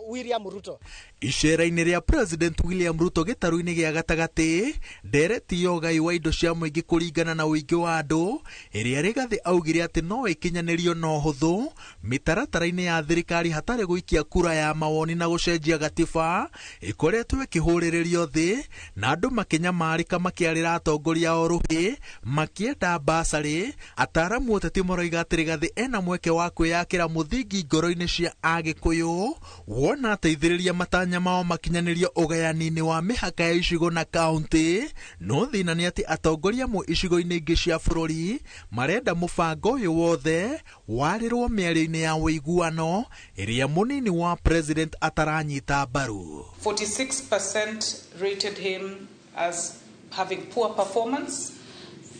William Ruto. Icera-inĩ rĩa President William Ruto gĩtarũ-inĩ gĩa gatagatĩ, ndereti ya ũgai wa indo cia mũingĩ kũringana na ũingĩ wa andũ, ĩrĩa Rigathi augire atĩ no ĩkinyanĩrio na ũhũthũ mĩtaratara-inĩ ya thirikari hatarĩ gũikia kura ya mawoni na gũcenjia gatiba, ĩkoretwo ĩkĩhũrĩrĩrio thĩ na andũ makĩnyamarĩka makĩarĩra atongoria o rũhĩ makĩenda basarĩ. Ataaramu ũteti maroiga atĩ Rigathi ena mweke wa kwĩyakĩra mũthingi ngoro-inĩ cia Agĩkũyũ wona ateithĩrĩria matanya mao makinyanĩrio ũgayani-inĩ wa mĩhaka ya icigo na kaunti. No thĩna nĩ atĩ atongoria amwe icigo-inĩ ingĩ cia bũrũri marenda mũbango ũyũ wothe warĩrwo mĩario-inĩ ya ũiguano ĩrĩa mũnini wa president ataranyita mbaru. 46% rated him as having poor performance,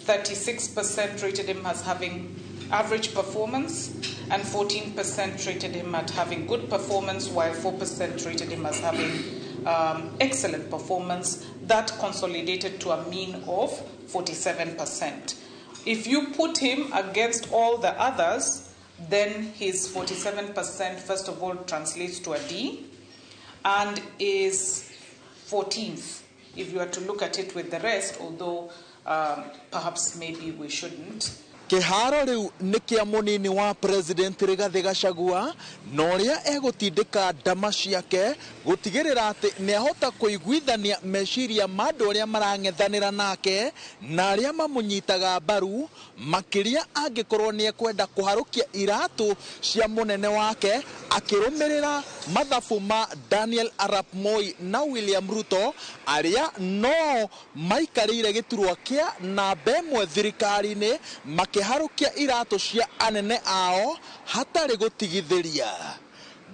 36% rated him as having average performance, and 14% rated him at having good performance, while 4% rated him as having excellent performance. That consolidated to a mean of 47%. If you put him against all the others, then his 47% first of all translates to a D and is 14th if you are to look at it with the rest, although perhaps maybe we shouldn't. Kĩharo rĩu nĩ kĩa mũnini wa President Rigathi Gachagua na ũrĩa egũtindĩka ndama ciake gũtigĩrĩra atĩ nĩahota kũiguithania meciria ma andũ arĩa marang'ethanĩra nake na arĩa mamũnyitaga mbaru, makĩria angĩkorwo nĩekwenda kũharũkia iratũ cia mũnene wake akĩrũmĩrĩra mathabu ma Daniel Arap Moi na William Ruto arĩa no maikarĩire gĩturwa kĩa namba ĩmwe thirikari-inĩ makĩharũkia iratũ cia anene ao hatarĩ gũtigithĩria.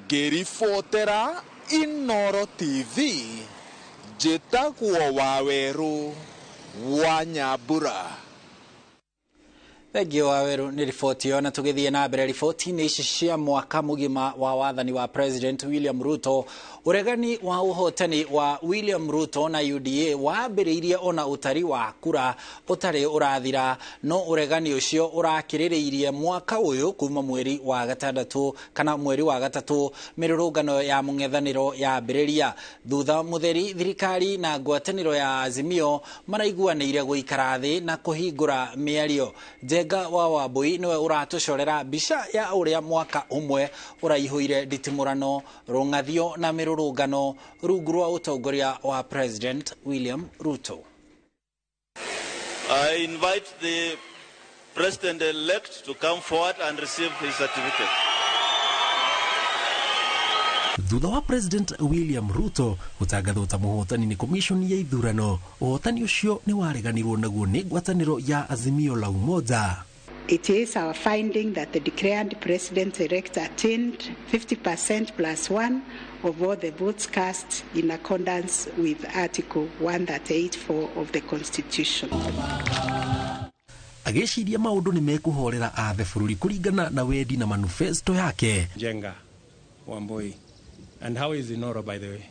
Ngĩribotera Inooro TV, njĩtagwo Wawerũ wa Nyambura. Thengio Waweru nĩ riboti ĩyo. Na tũgĩthiĩ na mbere riboti-inĩ ici cia mwaka mũgima wa wathani wa President William Ruto, ũregani wa ũhotani wa William Ruto na UDA wambĩrĩirie ona ũtari wa kura ũtarĩ ũrathira, no ũregani ũcio ũrakĩrĩrĩirie mwaka ũyũ kuma mweri wa gatandatũ kana mweri wa gatatũ mĩrũrũngano ya mũng'ethanĩro yambĩrĩria. Thutha mũtheri thirikari na ngwatanĩro ya Azimio maraiguanĩire gũikara thĩ na kũhingũra mĩario. Njenga wa Wambui niwe ũratũcorera mbica ya ũrĩa mwaka ũmwe ũraihũire nditimũrano, rũng'athio na mĩrũrũngano rungu rwa ũtongoria wa President William Ruto. I invite the President-elect to come forward and receive his certificate. Thutha wa President William Ruto gũtangathwo ta mũhotani nĩ commission ya ithurano, ũhotani ũcio nĩ wareganirwo naguo nĩ ngwatanĩro ya Azimio la Umoja. It is our finding that the declared president-elect attained 50% plus one of all the votes cast in accordance with Article 138.4 of the Constitution. Agĩciria maũndũ nĩ mekũhorera athe bũrũri kũringana na wendi na manifesto yake. Njenga Wambui. And how is Inooro, by the way?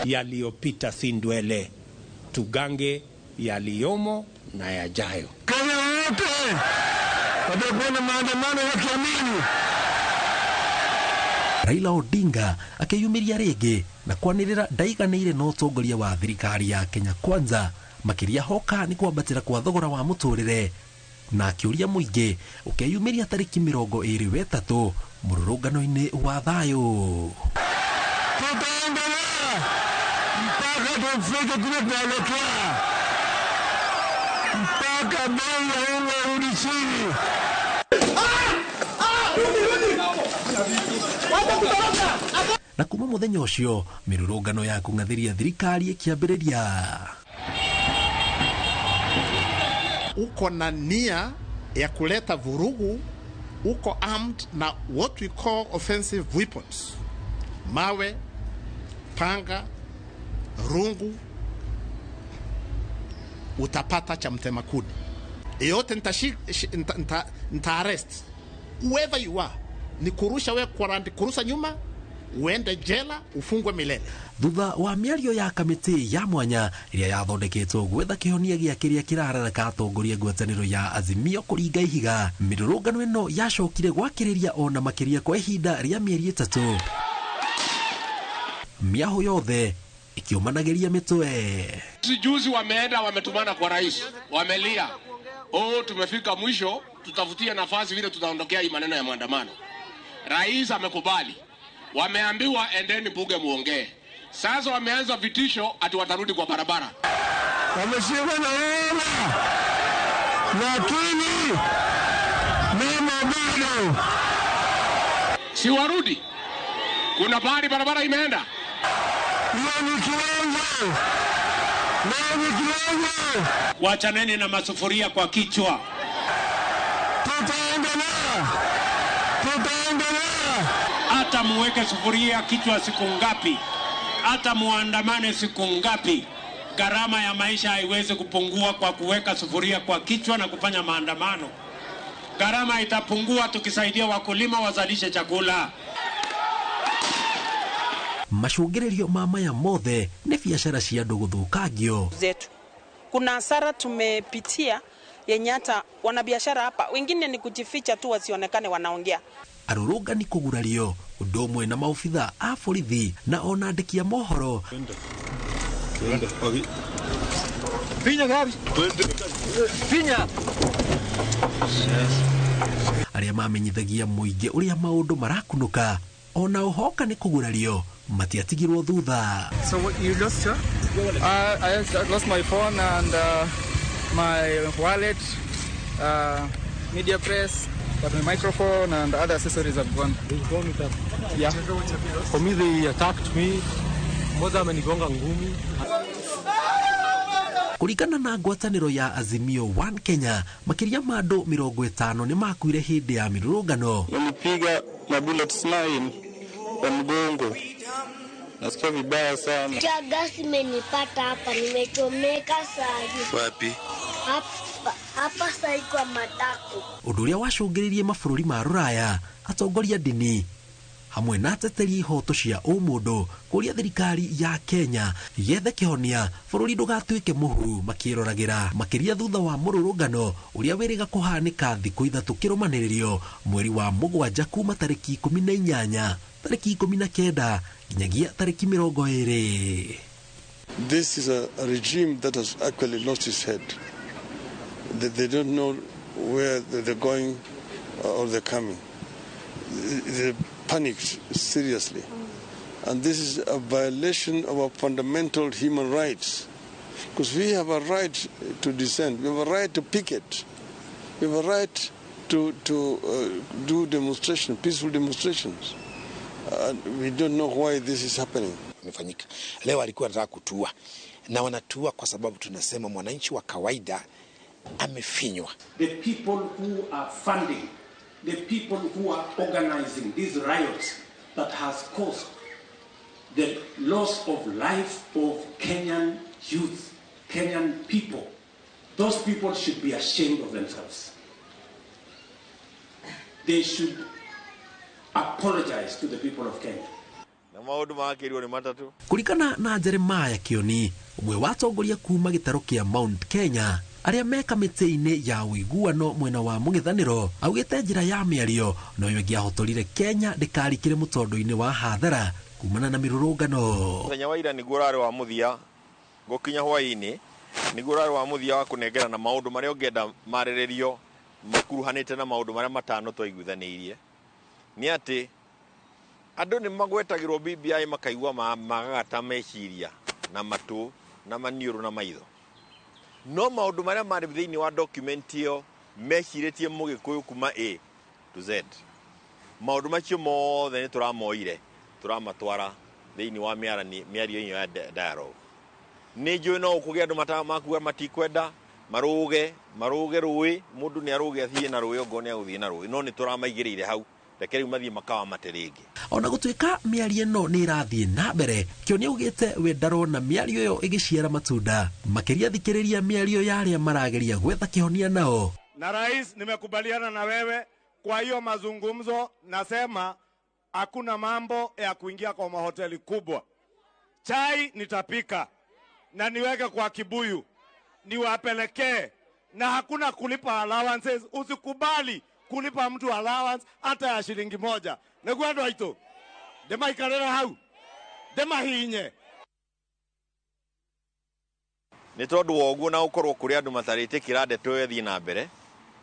Yaliyopita si ndwele, tugange yaliyomo na yajayo. Kenya. wote watakuwa na maandamano wakiamini. Raila Odinga akĩyumĩria rĩngĩ na kwanĩrĩra ndaiganĩire na ũtongoria wa thirikari ya Kenya Kwanza, makĩria hoka nĩ kwambatĩra kwa thogora wa mũtũrĩre, na akĩũria mũingĩ ũkeyumĩria tarĩki 23 mũrũrũngano-inĩ wa thayũ. Tutaendelea mpaka tufike kule tunaelekea, mpaka bei ya unga irudi chini. Na kuma muthenya ucio mirurungano ya kung'athiria thirikari ikiambiriria. Uko na nia ya kuleta vurugu, uko armed na what we call offensive weapons, mawe, panga, rungu, utapata cha mtema kuni yote. Nita arrest whoever you are, ni kurusha we kwa kurusa nyuma, uende jela ufungwe milele. Thutha wa mĩario ya kamĩtĩ ya mwanya ĩrĩa yathondeketwo gwetha kĩhonia gĩa kĩrĩa kĩrararaka atongoria ngwatanĩro ya Azimio kũringa ihiga, mĩrũrũngano ĩno yacokire gwakĩrĩria ona makĩria kwa ihinda rĩa mĩeri 3, mĩahũ yothe ĩkĩũmanagĩria mĩtwe. Juzi wameenda wametumana kwa rais, wamelia, oh, tumefika mwisho, tutafutie nafasi vile tutaondokea hii maneno ya maandamano. Rais amekubali. Wameambiwa endeni bunge muongee. Sasa wameanza vitisho ati watarudi kwa barabara. Wameshindwa na wewe, lakini mimi bado si warudi. Kuna pahali barabara imeenda. Hiyo ni kiwango. Ni kiwango. Wachaneni na masufuria kwa kichwa. Tutaendelea. Tutaendelea. Hata muweke sufuria kichwa siku ngapi, hata muandamane siku ngapi, gharama ya maisha haiwezi kupungua kwa kuweka sufuria kwa kichwa na kufanya maandamano. Gharama itapungua tukisaidia wakulima wazalishe chakula. Macũngĩrĩrio ma maya mothe nĩ biacara cia andũ gũthũkangio zetu. Kuna hasara tumepitia yenye hata wanabiashara hapa wengine ni kujificha tu wasionekane wanaongea. Arũrũngani kũgurario ũndũ ũmwe na maobitha a borithi na ona andĩki a mohoro. Arĩa mamenyithagia mũingĩ ũrĩa maũndũ marakunũka ona ũhoka nĩ kũgurario matiatigirwo thutha. So what you lost, sir? I lost my phone and my wallet, media press, but my microphone and other accessories have gone. They've gone with that? Yeah. For me, they attacked me. Mmoja amenigonga ngumi. Kũringana na ngwatanĩro ya Azimio One Kenya, makĩria ma andũ 50 nĩ makuire hĩndĩ ya mĩrũrũngano. Nilipiga na bullets 9 kwa mgongo. Nasikia vibaya sana. Gasi imenipata hapa, nimechomeka sana. Wapi? Hapa sai kwa matako. Ũndũ ũrĩa wacũngĩrĩirie mabũrũri ma Rũraya, atongoria ndini hamwe na ateteri ihoto cia ũmũndũ kũria thirikari ya Kenya yethe kĩhonia bũrũri ndũgatuĩke mũhu makĩroragĩra, makĩria thutha wa mũrũrũngano ũrĩa wĩrĩga kũhanĩka thikũ 3 kĩrũmanĩrĩrio mweri wa 7 kuma tarĩki 18 tarĩki 19 nginyagia tarĩki 20. This is a regime that has actually lost its head. They don't know where they're going or they're coming. They panicked seriously. And this is a violation of our fundamental human rights. Because we have a right to dissent, we have a right to picket, we have a right to do demonstration, peaceful demonstrations. And we don't know why this is happening. Imefanyika. Leo alikuwa anataka kutua. Na wanatua kwa sababu tunasema mwananchi wa kawaida amefinywa. The people who are funding, the people who are organizing these riots that has caused the loss of life of Kenyan youth, Kenyan people, those people should be ashamed of themselves. They should apologize to the people of Kenya. Na maũndũ makĩrwo nĩ matatũ. Kũringana na Jeremiah Kioni, ũmwe wa atongoria kuma gĩtarũ kĩa Mount Kenya, Arĩa me kamĩtĩ-inĩ ya ũiguano mwena wa mũng'ethanĩro augĩte njĩra ya mĩario noyo ĩngĩahotorire Kenya ndĩkarikĩre mũtondo-inĩ wa hathara kumana na mĩrũrũngano. Mũthenya wa ira nĩguo ũrarĩ wa mũthia gũkinya hwaĩ-inĩ, nĩguo ũrarĩ wa mũthia wa kũnengerana maũndũ marĩa ũngĩenda marĩrĩrio makuruhanĩte na maũndũ marĩa matano twaiguithanĩirie. Nĩ atĩ andũ nĩ magwetagĩrwo BBI makaigua magagata meciria na matũ na maniũrũ na maitho. No maũndũ marĩa marĩ thĩinĩ wa document ĩyo mecirĩtie mũgĩkũyũ kuma A to Z. Maũndũ macio mothe nĩ tũramoire, tũramatwara thĩinĩ wa mĩario ĩyo ya dialogue. Nĩ njũĩ no ũkũgĩa andũ makuga matikwenda, marũge rũĩ, mũndũ nĩ arũge athiĩ na rũĩ ongorwo nĩ agũthiĩ na rũĩ, no nĩ tũramaigĩrĩire hau. Reke rĩu mathiĩ makawamate rĩngĩ. Ona gũtuĩka mĩario ĩno nĩ ĩrathiĩ na mbere, Kĩoni augĩte we ndarona mĩario ĩyo ĩgĩciara matunda, makĩria thikĩrĩria mĩario ya arĩa marageria gwetha kĩhonia nao. Na rais, nimekubaliana na wewe kwa hiyo mazungumzo, nasema hakuna mambo ya kuingia kwa mahoteli kubwa. Chai nitapika na niweke kwa kibuyu niwapelekee, na hakuna kulipa allowances. Usikubali kulipa mtu allowance hata ya shilingi moja. Nĩguo andũ aitũ ndĩmaikarĩre hau ndĩmahinye. Nĩ tondũ wa ũguo na gũkorwo kũrĩ andũ matarĩtĩkĩra ndeto ĩyo ĩthiĩ na mbere,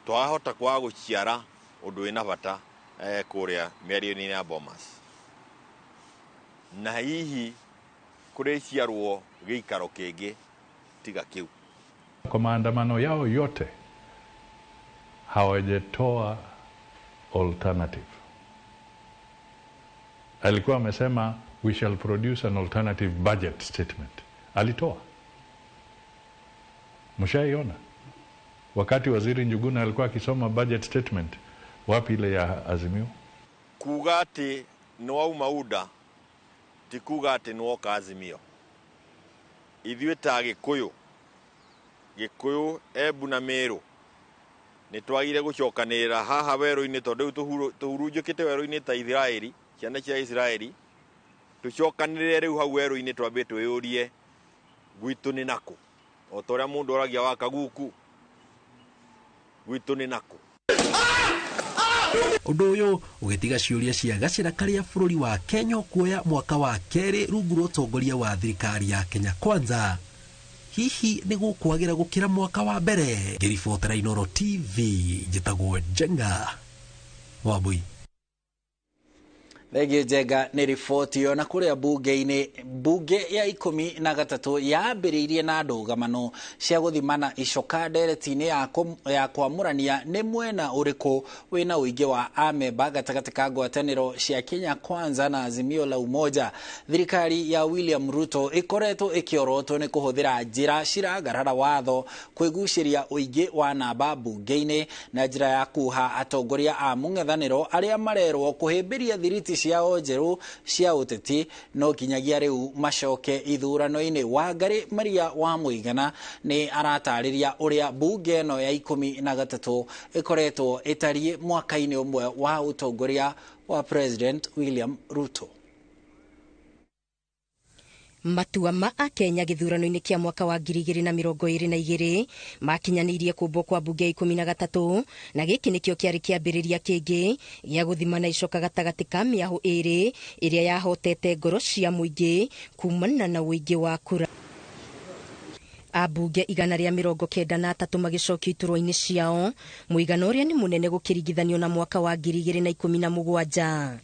twahota kwaga gũciara ũndũ wĩna bata kũrĩa mĩario-inĩ ya Bomas. Na hihi kũrĩciarwo gĩikaro kĩngĩ tiga kĩu. Kwa maandamano yao yote hawajatoa alternative. Alikuwa amesema we shall produce an alternative budget statement. Alitoa. Mshaiona? Wakati Waziri Njuguna alikuwa akisoma budget statement, wapi ile ya Azimio? Kuga ati nĩ wauma UDA ti kuga ati nĩ woka Azimio. Ithuĩ ta Gĩkũyũ, Gĩkũyũ, Embu na Meru nĩ twagire gũcokanĩrĩra haha werũ-inĩ tondũ rĩu tũhurunjũkĩte werũ-inĩ ta Isiraeli, ciana cia Isiraeli, tũcokanĩrĩre rĩu hau werũ-inĩ twambe twĩyũrie gwitũ nĩ nakũ. O ta ũrĩa mũndũ oragia wa kaguku, gwitũ nĩ nakũ. Ũndũ ũyũ ũgĩtiga ciũria cia gacĩra karĩa bũrũri wa Kenya ũkuoya mwaka wa kerĩ rungu rwa ũtongoria wa thirikari ya Kenya Kwanza. Hihi nĩ gũkwagĩra gũkĩra mwaka wa mbere? Ngĩribotera Inooro TV, njĩtagwo Njenga Wambui. Thengio Njenga nĩ riboti ĩyo. Na kũrĩa bunge-inĩ, bunge ya 13 yambĩrĩirie na ndũgamano cia gũthimana icoka ndereti-inĩ ya kwamũrania nĩ mwena ũrĩkũ wĩna ũingĩ wa amemba gatagatĩ ka ngwatanĩro cia Kenya Kwanza na Azimio la Umoja. Thirikari ya William Ruto ĩkoretwo ĩkĩorotwo nĩ kũhũthĩra njĩra ciragarara watho kwĩgucĩria ũingĩ wa namba bunge-inĩ na njĩra ya kuha atongoria a mũng'ethanĩro arĩa marerwo kũhĩmbĩria thiriti ciao njerũ cia ũteti no kinyagia rĩu macoke ithurano-inĩ. Wangari Maria wa Mũigana nĩ aratarĩria ũrĩa bunge ĩno ya 13 ĩkoretwo ĩtariĩ mwaka-inĩ ũmwe wa ũtongoria wa President William Ruto. Matua ma Akenya gĩthurano-inĩ kĩa mwaka wa 2022 makinyanĩirie kũmbwo kwa bunge 13 na gĩkĩ nĩkĩo kĩarĩ kĩambĩrĩria kĩngĩ gĩa gũthimana icoka gatagatĩ ka mĩahũ ĩrĩ ĩrĩa yahotete ngoro cia mũingĩ kumana na ũingĩ wa kura. Ambunge 193 magĩcokio iturwa-inĩ ciao, mũigana ũrĩa nĩ mũnene gũkĩringithanio na mwaka wa 2017.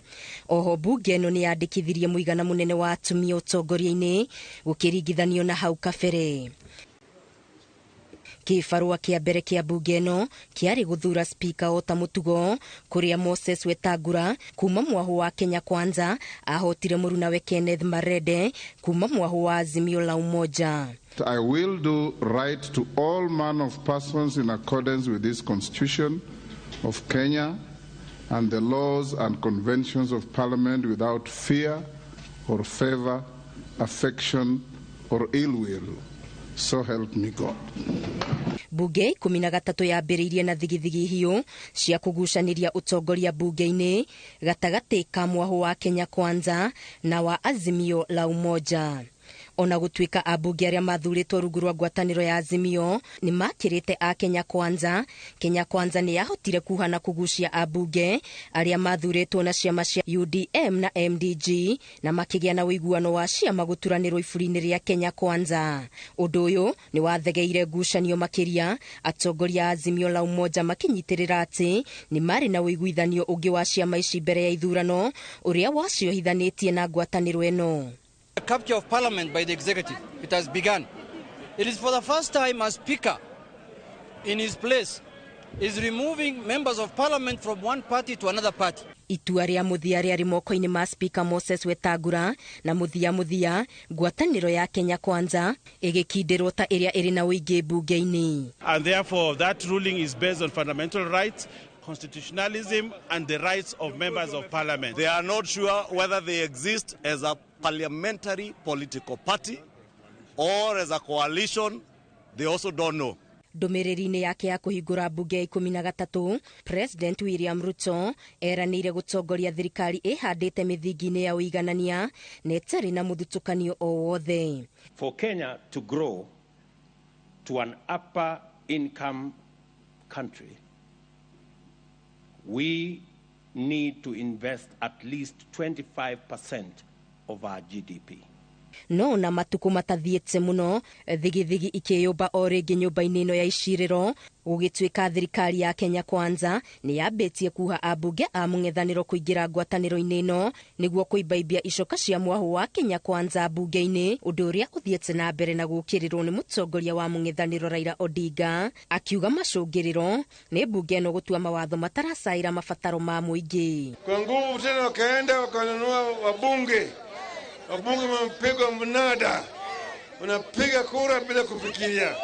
Oho bunge ĩno nĩ yandĩkithirie mũigana mũnene wa atumia ũtongoria-inĩ gũkĩringithanio na hau kabere. Kĩbarũa kĩa mbere kĩa bunge ĩno kĩarĩ gũthura spika o ta mũtugo, kũrĩa Moses Wetangula kuma mwahũ wa Kenya Kwanza ahotire mũrunawe Kenneth Marende kuma mwahũ wa Azimio la Umoja. I will do right to all manner of persons in accordance with this Constitution of Kenya and the laws and conventions of Parliament without fear or favor, affection or ill will. So help me God. Bunge 13 yambĩrĩirie na thigithigi hiũ cia kũgucanĩria ũtongoria bunge-inĩ gatagatĩ ka mwahũ wa Kenya Kwanza na wa Azimio la Umoja. Ona gũtuĩka ambunge arĩa mathurĩtwo rungu rwa ngwatanĩro ya Azimio nĩ makĩrĩte a Kenya Kwanza, Kenya Kwanza nĩ yahotire kuha na kũgucia ambunge arĩa mathurĩtwo na ciama cia UDM na MDG na makĩgĩa na ũiguano wa ciama gũturanĩrwo iburi-inĩ rĩa Kenya Kwanza. Ũndũ ũyũ nĩ wathegeire ngucanio makĩria, atongoria a Azimio la Umoja makĩnyitĩrĩra atĩ nĩ marĩ na ũiguithanio ũngĩ wa ciama ici mbere ya ithurano ũrĩa waciohithanĩtie na ngwatanĩro ĩno. The capture of parliament by the executive, it has begun. It is for the first time a speaker in his place is removing members of parliament from one party to another party. Itua rĩa mũthia rĩarĩ moko-inĩ ma Speaker Moses Wetangula na mũthia mũthia ngwatanĩro ya Kenya Kwanza ĩgĩkindĩrwo ta ĩrĩa ĩrĩ na ũingĩ mbunge-inĩ. And therefore that ruling is based on fundamental rights, constitutionalism and the rights of members of parliament. They are not sure whether they exist as a parliamentary political party or as a coalition. They also don't know. Ndũmĩrĩri-inĩ yake ya kũhingũra mbunge ya 13, President William Ruto eranĩire gũtongoria thirikari ĩhandĩte mĩthingi-inĩ ya ũiganania na ĩtarĩ na mũthutũkanio o wothe. For Kenya to grow to an upper income country, we need to invest at least 25% of our GDP. No na matukũ matathiĩte mũno, thigithigi ikĩyũmba o rĩngĩ nyũmba-inĩ ĩno ya icirĩro, gũgĩtuĩka thirikari ya Kenya Kwanza nĩ yambĩtie kuha ambunge a mũng'ethanĩro kũingĩra ngwatanĩro-inĩ ĩno nĩguo kũimbaimbia icoka cia mwahũ wa Kenya Kwanza mbunge-inĩ, ũndũ ũrĩa ũthiĩte na mbere na gũkĩrĩrwo nĩ mũtongoria wa mũng'ethanĩro Raila Odinga, akiuga macũngĩrĩro nĩ mbunge ĩno gũtua mawatho mataracaĩra mabataro ma mũingĩ. Kwa nguvu tena wakaenda wakanunua wabunge, wabunge wamepigwa mnada, wanapiga kura bila kufikiria.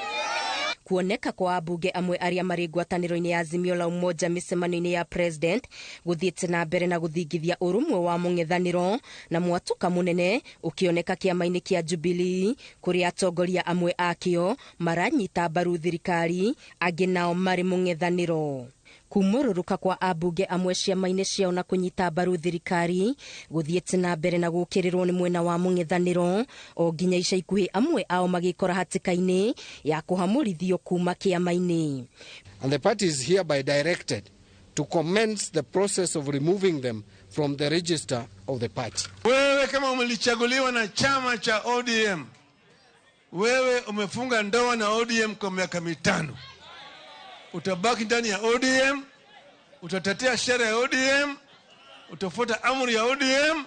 Kuoneka kwa ambunge amwe arĩa marĩ ngwatanĩro-inĩ ya Azimio la Umoja mĩcemanio-inĩ ya president gũthiĩte na mbere na gũthingithia ũrũmwe wa mũng'ethanĩro na mwatũka mũnene ũkĩoneka kĩama-inĩ kĩa Jubilee kũrĩa atongoria amwe akĩo maranyita mbaru thirikari, angĩ nao marĩ mũng'ethanĩro. Kumũrũrũka kwa ambunge amwe ciama-inĩ ciao na kũnyita mbaru thirikari gũthiĩte na mbere na gũkĩrĩrwo nĩ mwena wa mũng'ethanĩro o nginya ica ikuhĩ amwe ao magĩkora hatĩka-inĩ ya kũhamũrithio kuma kĩama-inĩ. And the party is hereby directed to commence the process of removing them from the register of the party. Wewe kama umelichaguliwa na chama cha ODM, wewe umefunga ndoa na ODM kwa miaka 5. Utabaki ndani ya ODM, utatetea sheria ya ODM, utafuata amri ya ODM,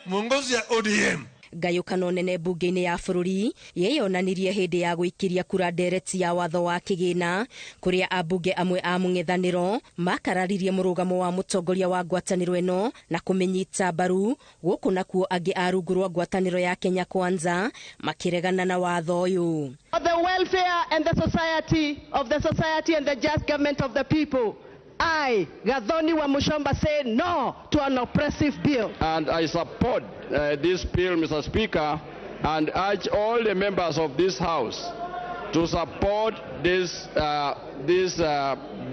mwongozo ya ODM. Ngayũkano nene mbunge-inĩ ya bũrũri yeyonanirie hĩndĩ ya gũikĩria kura ndereti ya watho wa kĩgĩna kũrĩa ambunge amwe a mũng'ethanĩro makararirie mũrũgamo wa mũtongoria wa ngwatanĩro ĩno na kũmĩnyita mbaru, gũkũ nakuo angĩ a rungu rwa ngwatanĩro ya Kenya Kwanza makĩregana na watho ũyũ. For the welfare and the society of the society and the just government of the people, I, Gathoni Wamuchomba, say no to an oppressive bill. And I support this bill, Mr. Speaker, and urge all the members of this House to support this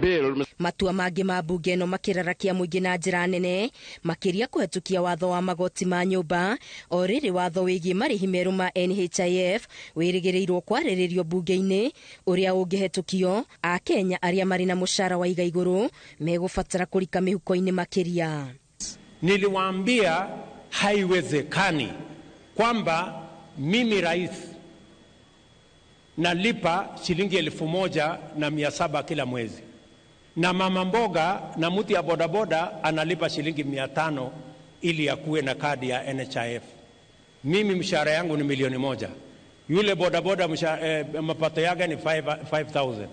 bill. Matua mangĩ ma mbunge ĩno makĩrarakia mũingĩ na njĩra nene makĩria kũhetũkia watho wa magoti ma nyũmba o rĩrĩ watho wĩgiĩ marĩhi merũ ma NHIF wĩrĩgĩrĩirwo kwarĩrĩrio mbunge-inĩ ũrĩa ũngĩhetũkio Akenya arĩa marĩ na mũcara wa iga igũrũ megũbatara kũrika mĩhuko-inĩ makĩria. Niliwaambia haiwezekani kwamba mimi rais nalipa shilingi 1,700 kila mwezi, na mama mboga na mtu ya bodaboda analipa shilingi 500 ili akuwe na kadi ya NHIF. Mimi mshahara yangu ni 1,000,000, yule bodaboda mapato yake ni 5,000.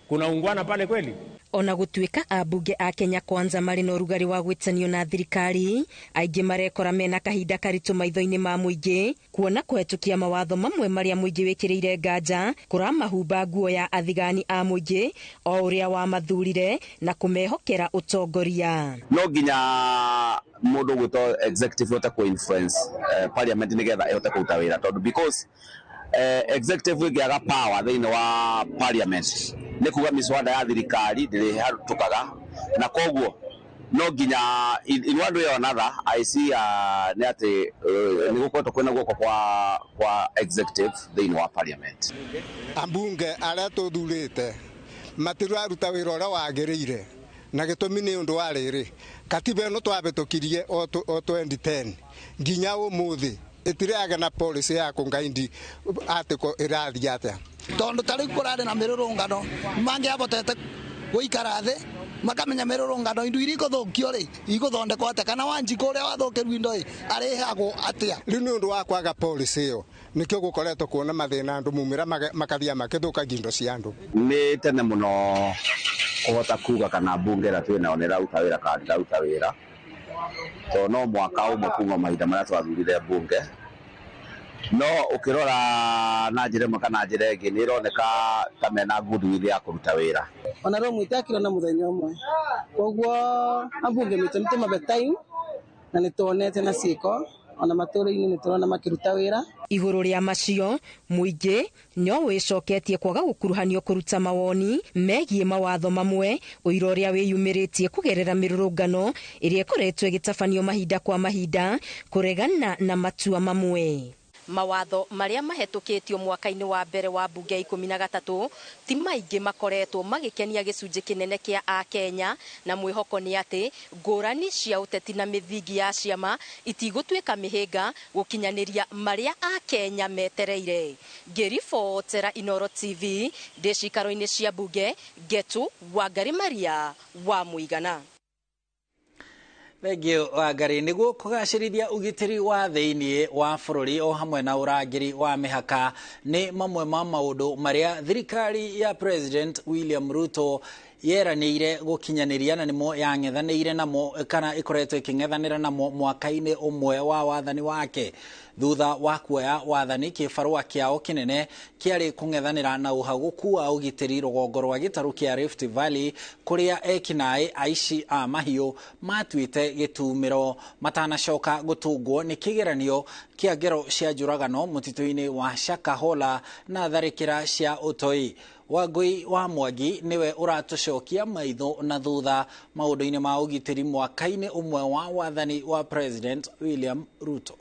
Kuna ungwana pale kweli? Ona gũtuĩka ambunge a Kenya Kwanza marĩ na ũrugarĩ wa gwĩtanio na thirikari, aingĩ marekora mena kahinda karitũ maitho-inĩ ma mũingĩ kuona kũhetũkia mawatho mamwe marĩa mũingĩ wĩkĩrĩire nganja kũramahumba nguo ya athigani a mũingĩ o ũrĩa wamathurire na kũmehokera ũtongoria. No nginya mũndũ gwĩtwo executive ĩhote kũ influence parliament nĩgetha ĩhote kũruta wĩra, tondũ because executive ĩngĩaga power thĩinĩ wa parliament nĩ kuga miswada ya thirikari ndĩrĩhatũkaga, na koguo No nginya in one way or another I see nĩ atĩ nĩ gũkoretwo kwĩna guoko kwa executive thĩinĩ wa parliament. Ambunge arĩa tũthurĩte matiraruta wĩra ũrĩa wagĩrĩire, na gĩtũmi nĩ ũndũ wa rĩrĩ, katiba ĩno twahĩtũkirie o 2010 nginya ũmũthĩ ĩtiragĩa na policy ya kũngaindi article ĩrathiĩ atĩa. Tondũ ta rĩu kũrarĩ na mĩrũrũngano mangĩabotete gũikara thĩ makamenya mĩrũrũngano indo iria ikũthũkio rĩ igũthondekwo atĩa, kana Wanjikũ ũrĩa wathũkĩrwo indo ĩ arĩhagwo atĩa. Rĩu nĩ ũndũ wa kwaga policy ĩyo nĩkĩo gũkoretwo kuona mathĩna andũ mumĩra makathia makĩthũkagia indo cia andũ. Nĩ tene mũno kũhota kuga kana mbunge ĩrĩa twĩ nayo nĩ ĩraruta wĩra kana ndĩraruta wĩra, tondũ no mwaka ũmwe kuma mahinda marĩa twathurire mbunge. No ũkĩrora na njĩra ĩmwe kana njĩra ĩngĩ nĩ ĩroneka ta mena goodwill ya kũruta wĩra. Ona rĩu mwĩtakĩra na mũthenya ũmwe, koguo ambunge mitũ nĩ tũmabe time na nĩ tuonete na ciĩko ona matũũra-inĩ nĩ tũrona makĩruta wĩra. Igũrũ rĩa macio mũingĩ no wĩcoketie kwaga gũkuruhanio kũruta mawoni megiĩ mawatho mamwe, ũira ũrĩa wĩyumĩrĩtie kũgerera mĩrũrũngano ĩrĩa ĩkoretwo ĩgĩtabanio mahinda kwa mahinda kũregana na matua mamwe. Mawatho marĩa mahetũkĩtio mwaka-inĩ wa mbere wa mbunge 13 ti maingĩ makoretwo magĩkenia gĩcunjĩ kĩnene kĩa Akenya, na mwĩhoko nĩ atĩ ngũrani cia ũteti na mĩthingi ya ciama itigũtuĩka mĩhĩnga gũkinyanĩria marĩa Akenya metereire. Ngĩribotera Inooro TV ndĩ cikaro-inĩ cia mbunge, Ngetu Wangari Maria wa Mũigana. Thengiũ Wangari. Nĩguo kũgacĩrithia ũgitĩri wa thĩinĩ wa bũrũri o hamwe na ũrangĩri wa mĩhaka nĩ mamwe ma maũndũ marĩa thirikari ya President William Ruto yeranĩire gũkinyanĩria na nĩmo yang'ethanĩire namo kana ĩkoretwo ĩkĩng'ethanĩra namo mwaka-inĩ ũmwe wa wathani wake. Thutha wa kuoya wathani, kĩbarũa kĩao kĩnene kĩarĩ kũng'ethanĩra na ũhagũku wa ũgitĩri rũgongo rwa gĩtarũ kĩa Rift Valley kũrĩa ekinaĩ aici a mahiũ matuĩte gĩtumĩro matanacoka gũtũngwo nĩ kĩgeranio kĩa ngero cia njũragano mũtitũ-inĩ wa Shakahola na tharĩkĩra cia ũtoi. Wangui wa Mwangi nĩwe ũratũcokia maitho na thutha maũndũ-inĩ ma ũgitĩri mwaka-inĩ ũmwe wa wathani wa President William Ruto.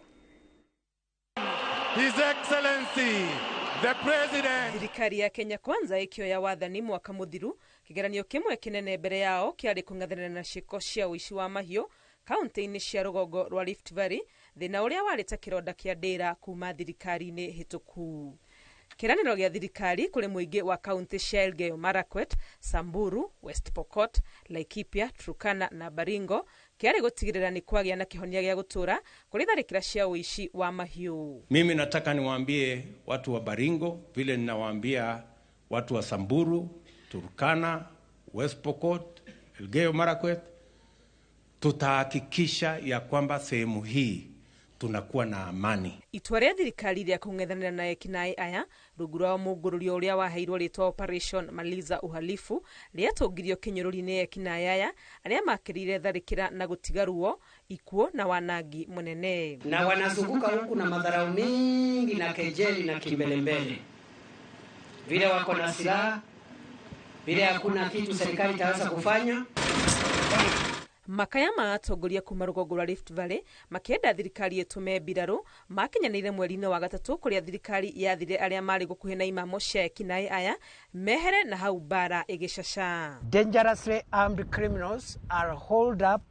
His Excellency the President. Thirikari ya Kenya Kwanza ĩkĩoya wathani mwaka mũthiru, kĩgeranio kĩmwe kĩnene mbere yao kĩarĩ kũng'ethanĩra na ciĩko cia ũici wa mahiũ kaunti-inĩ cia rũgongo rwa Rift Valley, thĩna ũrĩa warĩ ta kĩronda kĩa ndĩra kuma thirikari-inĩ hĩtũku. Kĩranĩro gĩa thirikari kũrĩ mũingĩ wa kaunti cia Elgeyo Marakwet, Samburu, West Pokot, Laikipia, Turkana na Baringo kĩarĩ gũtigĩrĩra nĩ kwagĩa na kĩhonia gĩa gũtũũra kũrĩ tharĩkĩra cia ũici wa mahiũ. Mimi nataka niwaambie watu wa Baringo vile ninawaambia watu wa Samburu, Turkana, West Pokot, Elgeyo Marakwet, tutahakikisha ya kwamba sehemu hii tunakuwa na amani. Itua rĩa thirikari rĩa kũng'ethanĩra na ekinaĩ aya rungu rwa mũngũrũrio ũrĩa waheirwo rĩtwa Operation Maliza Uhalifu rĩatũngirio kĩnyũrũri-inĩ ekinaĩ aya arĩa makĩrire tharĩkĩra na gũtiga ruo, ikuũ na wanangi mũnene. Na wanazunguka huku na madharau mingi na kejeli na kimbelembele, vile wako na silaha, vile hakuna kitu serikali itaweza kufanya. Makaya ma atongoria kuma rũgongo rwa Rift Valley makĩenda thirikari ĩtũme mbirarũ makinyanĩire mweri-inĩ wa gatatũ kũrĩa thirikari yathire arĩa marĩ gũkuhĩ na imamo cia ekinaĩ aya mehere na hau mbara ĩgĩcaca. Dangerously armed criminals are holed up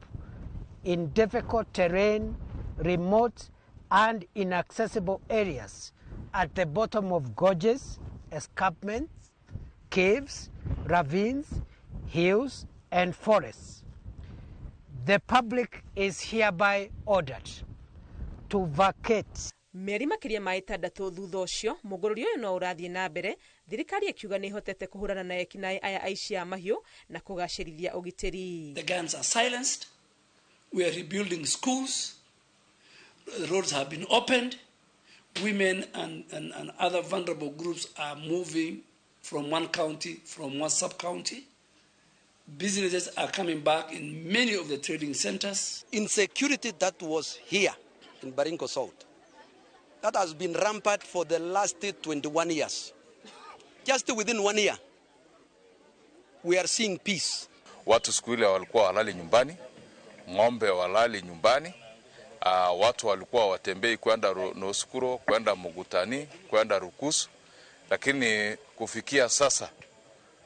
in difficult terrain, remote and inaccessible areas at the bottom of gorges, escarpments, caves, ravines, hills and forests. The public is hereby ordered to vacate. Mĩeri makĩria ma ĩtandatũ thutha ũcio, mũgũrũri ũyũ no ũrathiĩ na mbere, thirikari ĩkiuga nĩ ĩhotete kũhũrana na ekinaĩ aya aici a mahiũ na kũgacĩrithia ũgitĩri. The guns are silenced. We are rebuilding schools. The roads have been opened. Women and other vulnerable groups are moving from one county, from one sub-county. Businesses are coming back in many of the trading centers. Insecurity that was here in Baringo South, that has been rampant for the last 21 years. Just within 1 year, we are seeing peace. Watu siku ile walikuwa walali nyumbani, Ng'ombe walali nyumbani. Watu walikuwa watembei kwenda Noskuro, kwenda Mugutani, kwenda Rukusu, lakini kufikia sasa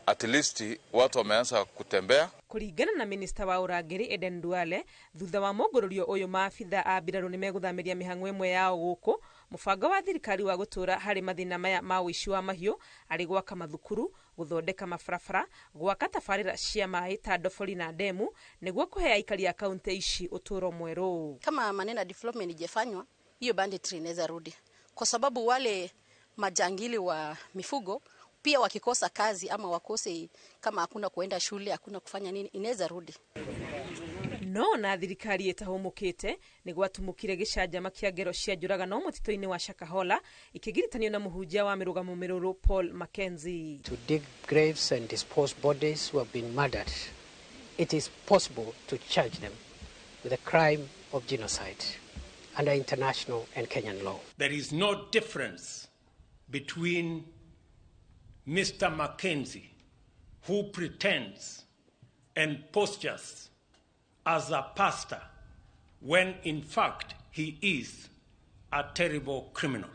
at least watu wameanza kutembea. Kuringana na minista wa urangĩri Eden Duale, thutha wa mũngũrũrio ũyũ maabitha a mbirarũ nĩmegũthamĩria mĩhang'o ĩmwe yao gũkũ. Mũbango wa thirikari wa gũtũra harĩ mathĩna maya ma ũici wa mahiũ arĩ gwaka mathukuru, gũthondeka mabarabara, gwaka tabarĩra cia maĩ ta ndobori na ndemu nĩguo kũhe aikari a kaunti ici ũtũũro mwerũ. Kama maneno ya development ijefanywa, hiyo banditry inaweza rudi, kwa sababu wale majangili wa mifugo pia wakikosa kazi ama wakose, kama hakuna kuenda shule, hakuna kufanya nini, inaweza rudi. No na thirikari ĩtahũmũkĩte nĩ gwatumũkire gĩcanjama kĩa ngero cia njũragano mũtitũ-inĩ wa Shakahola ikĩgiritanio na mũhunjia wa mĩrũgamo mĩrũrũ Paul Mackenzie. To dig graves and dispose bodies who have been murdered, it is possible to charge them with the crime of genocide under international and Kenyan law. There is no difference between Mr. Mackenzie, who pretends and postures as a pastor when in fact he is a terrible criminal.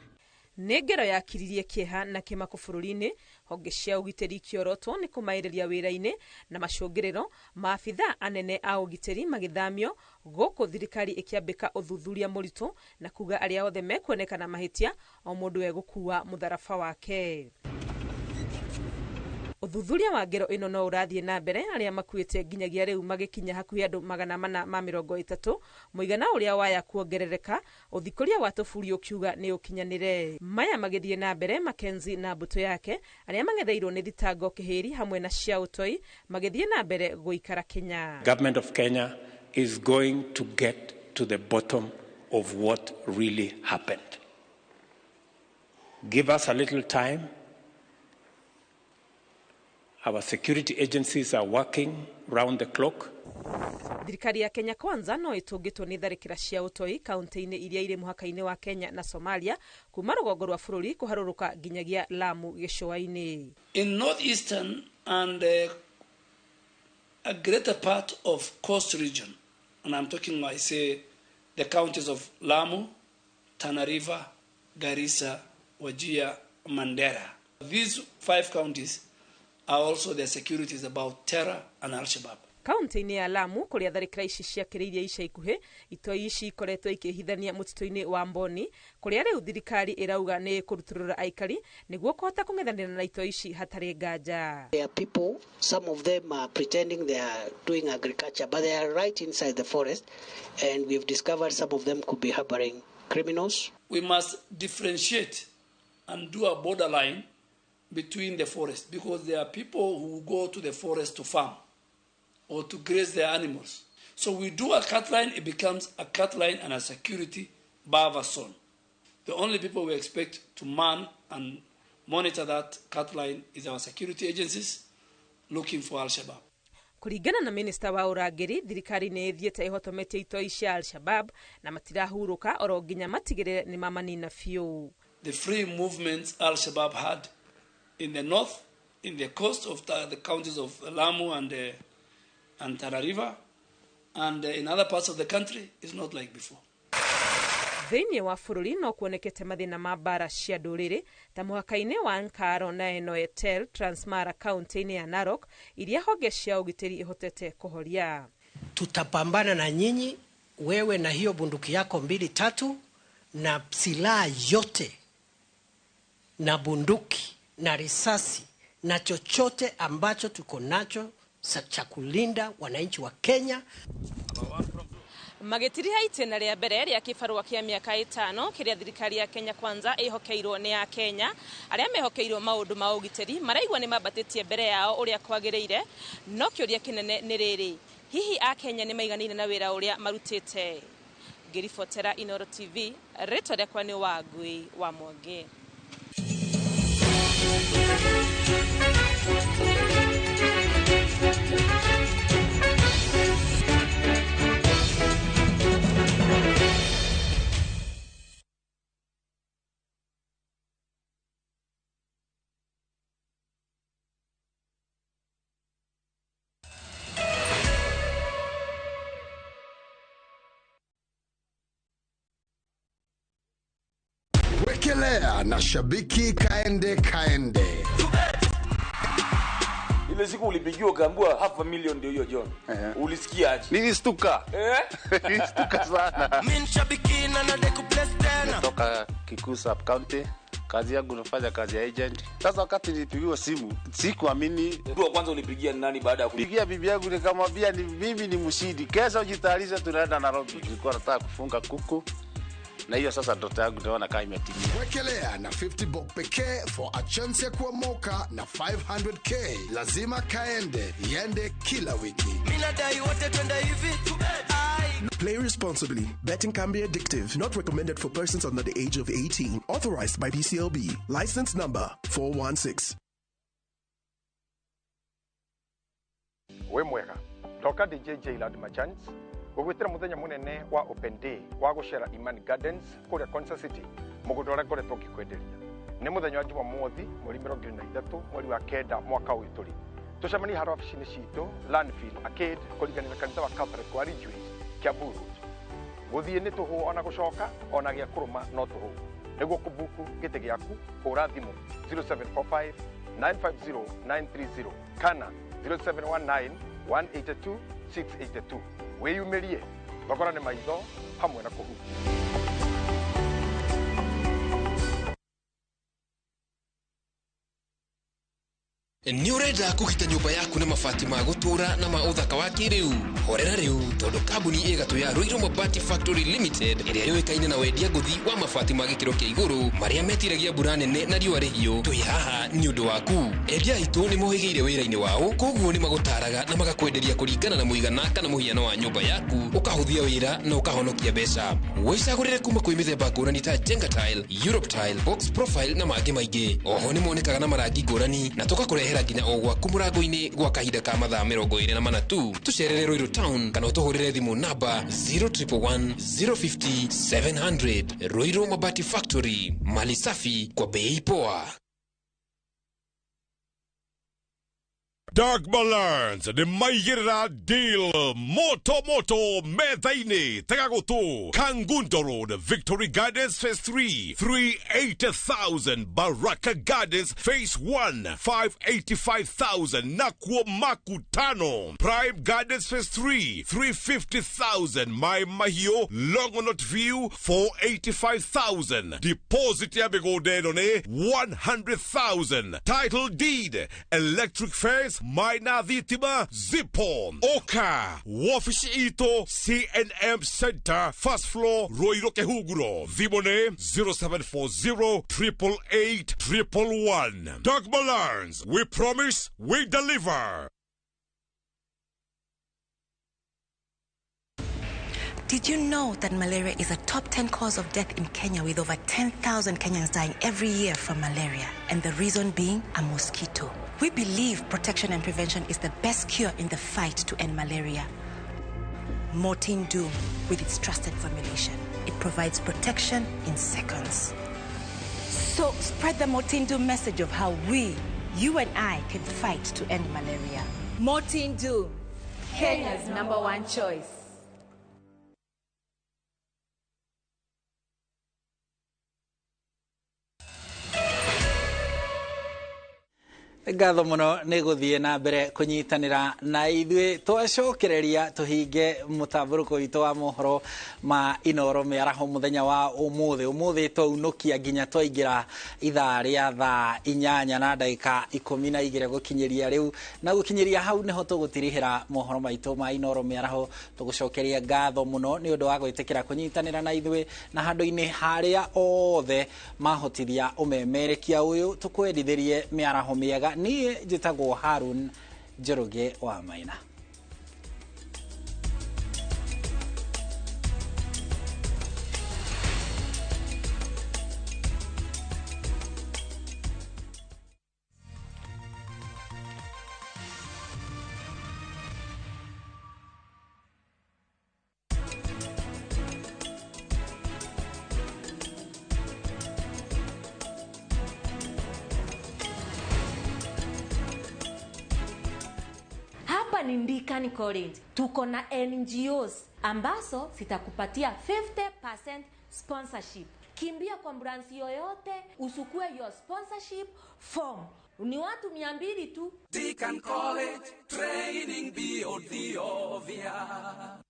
Nĩ ngero yakiririe kĩeha na kĩmako bũrũri-inĩ, honge cia ũgitĩri ikĩorotwo nĩ kũmaĩrĩria wĩra-inĩ na macũngĩrĩro maabitha anene a ũgitĩri magĩthamio gũkũ thirikari ĩkĩambĩka ũthuthuria mũritũ na kuga arĩa othe mekuonekana mahĩtia o mũndũ egũkua mũtharaba wake. Ũthuthuria wa ngero ĩno no ũrathiĩ na mbere, arĩa makuĩte nginyagia rĩu magĩkinya hakuhĩ andũ 430, mũigana ũrĩa waya kuongerereka, ũthikũria wa tũburi ũkiuga nĩ ũkinyanĩre. Maya magĩthiĩ na mbere, Mackenzie na mbũtũ yake arĩa mang'etheirwo nĩ thitango kĩhĩri hamwe na cia ũtoi magĩthiĩ na mbere gũikara Kenya. Government of Kenya is going to get to the bottom of what really happened. Give us a little time. Our security agencies are working round the clock. Thirikari ya Kenya Kwanza no ĩtũngĩtwo nĩ tharĩkĩra cia ũtoi kaunti-inĩ iria irĩ mũhaka-inĩ wa Kenya na Somalia kuma rũgongo rwa bũrũri kũharũrũka nginyagia Lamu gĩcũa-inĩ. In northeastern and a greater part of coast region, and I'm talking, I say, the counties of Lamu, Tana River, Garissa, Wajir, Mandera. These 5 counties are also their security is about terror and Al-Shabaab. Kaunti-inĩ ya Lamu kũrĩa tharĩkĩra ici ciakĩrĩirie ica ikuhĩ, itoi ici ikoretwo ikĩhithania mũtitũ-inĩ wa Mboni kũrĩa rĩu thirikari ĩrauga nĩ ĩkũrutũrũra aikari nĩguo kũhota kũng'ethanĩra na itoi ici hatarĩ nganja. There are people, some of them are pretending they are doing agriculture, but they are right inside the forest, and we've discovered some of them could be harboring criminals. We must differentiate and do a borderline between the forest, because there are people who go to the forest to farm or to graze their animals. So we do a cut line, it becomes a cut line and a security buffer zone. The only people we expect to man and monitor that cut line is our security agencies looking for Al-Shabaab. Kũringana na minista wa ũrangĩri, thirikari nĩ ĩthiĩte ĩhotometie itoi cia Al-Shabaab na matirahurũka oro nginya matigĩrĩre nĩ mamanina biũ. The free movements Al-Shabaab had in the north, in the coast of the counties of Lamu and Tana River, and in other parts of the country, is not like before. Thĩinĩ wa bũrũri no kuonekete mathĩna ma mbara cia ndũrĩrĩ ta mũhaka-inĩ wa Nkaro na Enoetel Transmara kaunti-inĩ ya Narok iria honge cia ũgitĩri ihotete kũhoria. Tutapambana na nyinyi, wewe na hiyo bunduki yako 2 3 na silaha yote na bunduki na risasi na chochote ambacho tuko nacho cha kulinda wananchi wa Kenya. Magĩtiriha itĩna rĩa mbere rĩa kĩbarũa kĩa mĩaka 5 kĩrĩa thirikari ya Kenya Kwanza ĩhokeirwo nĩ ya Kenya arĩa mehokeirwo maũndũ ma ũgitĩri maraigua nĩ mambatĩtie mbere yao ũrĩa kwagĩrĩire, no kĩũria kĩnene nĩ rĩrĩ, hihi a Kenya nĩ maiganĩire na wĩra ũrĩa marutĩte? Ngĩribotera Inooro TV, rĩtwa rĩakwa nĩ Wangui wa Mwangi. Wekelea na shabiki kaende kaende. Ile siku ulipigiwa ukaambiwa 500,000 ndio hiyo John. Ulisikia aje? Nilistuka. Nilistuka sana. Mimi shabiki na nadeku place tena. Kutoka Kikuyu Sub County. Kazi yangu nafanya kazi ya agent. Sasa wakati nilipigiwa simu, sikuamini. Mtu wa kwanza ulipigia ni nani baada ya kupigia bibi yangu nikamwambia ni mimi ni mshindi. Kesho jitayarishe tunaenda Nairobi. Nilikuwa nataka kufunga kuku. Na hiyo sasa ndoto yangu naona kama imetimia. Wekelea na 50 bob pekee for a chance ya kuomoka na 500k. Lazima kaende, iende kila wiki. Mimi nadai wote twende hivi. Play responsibly. Betting can be addictive. Not recommended for persons under the age of 18. Authorized by BCLB. License number 416. Wĩ mwega ndoka DJ Jailad Machans gũgwĩtĩra mũthenya mũnene wa Open Day wa gũcera Imani Gardens kũrĩa Konza City mũgũnda ũrĩa ngoretwo ngĩkwenderia. Nĩ mũthenya wa Jumamothi mweri 23 mweri wa 9 mwaka ũyũ tũrĩ. Tũcemanie harĩa wabici-inĩ citũ Landfill Arcade kũringana na kanitha wa Catholic wa Ridgeways Kiambu Road. Gũthiĩ nĩ tũhũ ona gũcoka ona gĩa kũrũma no tũhũ. Nĩguo kũbuku gĩtĩ gĩaku hũra thimũ 0745 950 930 kana 0719 182 682. Wĩyumĩrie thogora nĩ maitho hamwe na kũhukia. Nĩ ũrenda kũgita nyũmba yaku na mabati ma gũtũũra na ma ũthaka wa kĩrĩu? Horera rĩu tondũ kambuni ĩgatũ ya Ruiru Mabati Factory Limited ĩrĩa yũĩkaine na wendia ngũthi wa mabati ma gĩkĩro kĩa igũrũ marĩa metiragia mbura nene na riũa rĩhiũ, twĩ haha nĩ ũndũ waku. Endia aitũ nĩ mohĩgĩire wĩra-inĩ wao, koguo nĩ magũtaraga na magakwenderia kũringana na mũigana kana mũhiano wa nyũmba yaku, ũkahũthia wĩra na ũkahonokia mbeca. Wĩcagũrĩre kuma kwĩ mĩthemba ngũrani ta Jenga Tile, Europe Tile, Box Profile na mangĩ maingĩ. Oho nĩ monekaga na marangi ngũrani na tũgakũrehera nginya o gwaku mũrango-inĩ gwa kahinda ka mathaa 24 tu. Tũcerere Ruiru Town kana ũtũhũrĩre thimũ namba 0111 050 700. Ruiru Mabati Factory, mali safi kwa bei poa. Dark Balance nĩ maigĩrĩra deal moto moto metha-inĩ tega gũtũ Kangundo Road Victory Gardens Phase 3 380,000 Baraka Gardens Phase 1 585,000 Nakuo Makutano Prime Gardens Phase 3 350,000 Mai Mahiũ Longonot View 485,000 Deposit ya mĩgũnda ĩno nĩ 100,000 Title deed electric fence Maina Thitima Zipo Oka Wabici itũ CNM Center First Floor Ruiru Kĩhunguro thimũ nĩ 0740 888 111. Dogma Learns, we promise, we deliver. Did you know that malaria is a top 10 cause of death in Kenya, with over 10,000 Kenyans dying every year from malaria, and the reason being a mosquito? We believe protection and prevention is the best cure in the fight to end malaria. Mortein Doom, with its trusted formulation, it provides protection in seconds. So spread the Mortein Doom message of how we, you and I, can fight to end malaria. Mortein Doom, Kenya's #1 choice. Ngatho muno nĩ gũthiĩ na mbere kũnyitanĩra na ithuĩ twacokereria tũhinge mũtambũrũko witũ wa mohoro ma Inoro mĩaraho mũthenya wa ũmũthĩ. Ũmũthĩ twaunũkia nginya twaingĩra ithaa rĩa thaa 8 na ndagĩka 12 gũkinyĩria rĩu, na gũkinyĩria hau nĩho tũgũtirihĩra mohoro maitũ ma Inoro mĩaraho. Tũgũcokeria ngatho mũno nĩ ũndũ wa gwĩtĩkĩra kũnyitanĩra na ithuĩ na handũ-inĩ harĩa othe mahotithia ũmemerekia ũyũ tũkwendithĩrie mĩaraho mĩega. Niĩ njĩtagwo Harun Njoroge wa Maina. Ni Ndikani College. Tuko na NGOs ambazo zitakupatia 50% sponsorship. Kimbia kwa branch yoyote usukue your sponsorship form. Ni watu 200 tu. Deacon College, training beyond the obvious.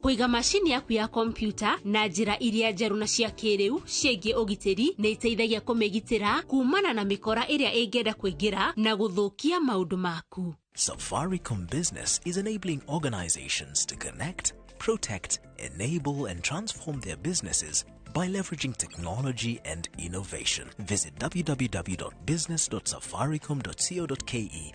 Kũiga macini yaku ya kompyuta na njĩra iria njerũ na cia kĩrĩu ciĩgiĩ ũgitĩri nĩ iteithagia kũmĩgitĩra kumana na mĩkora ĩrĩa ĩngĩenda kũingĩra na gũthũkia maũndũ maku. Safaricom Business is enabling organizations to connect, protect, enable, and transform their businesses by leveraging technology and innovation. Visit www.business.safaricom.co.ke.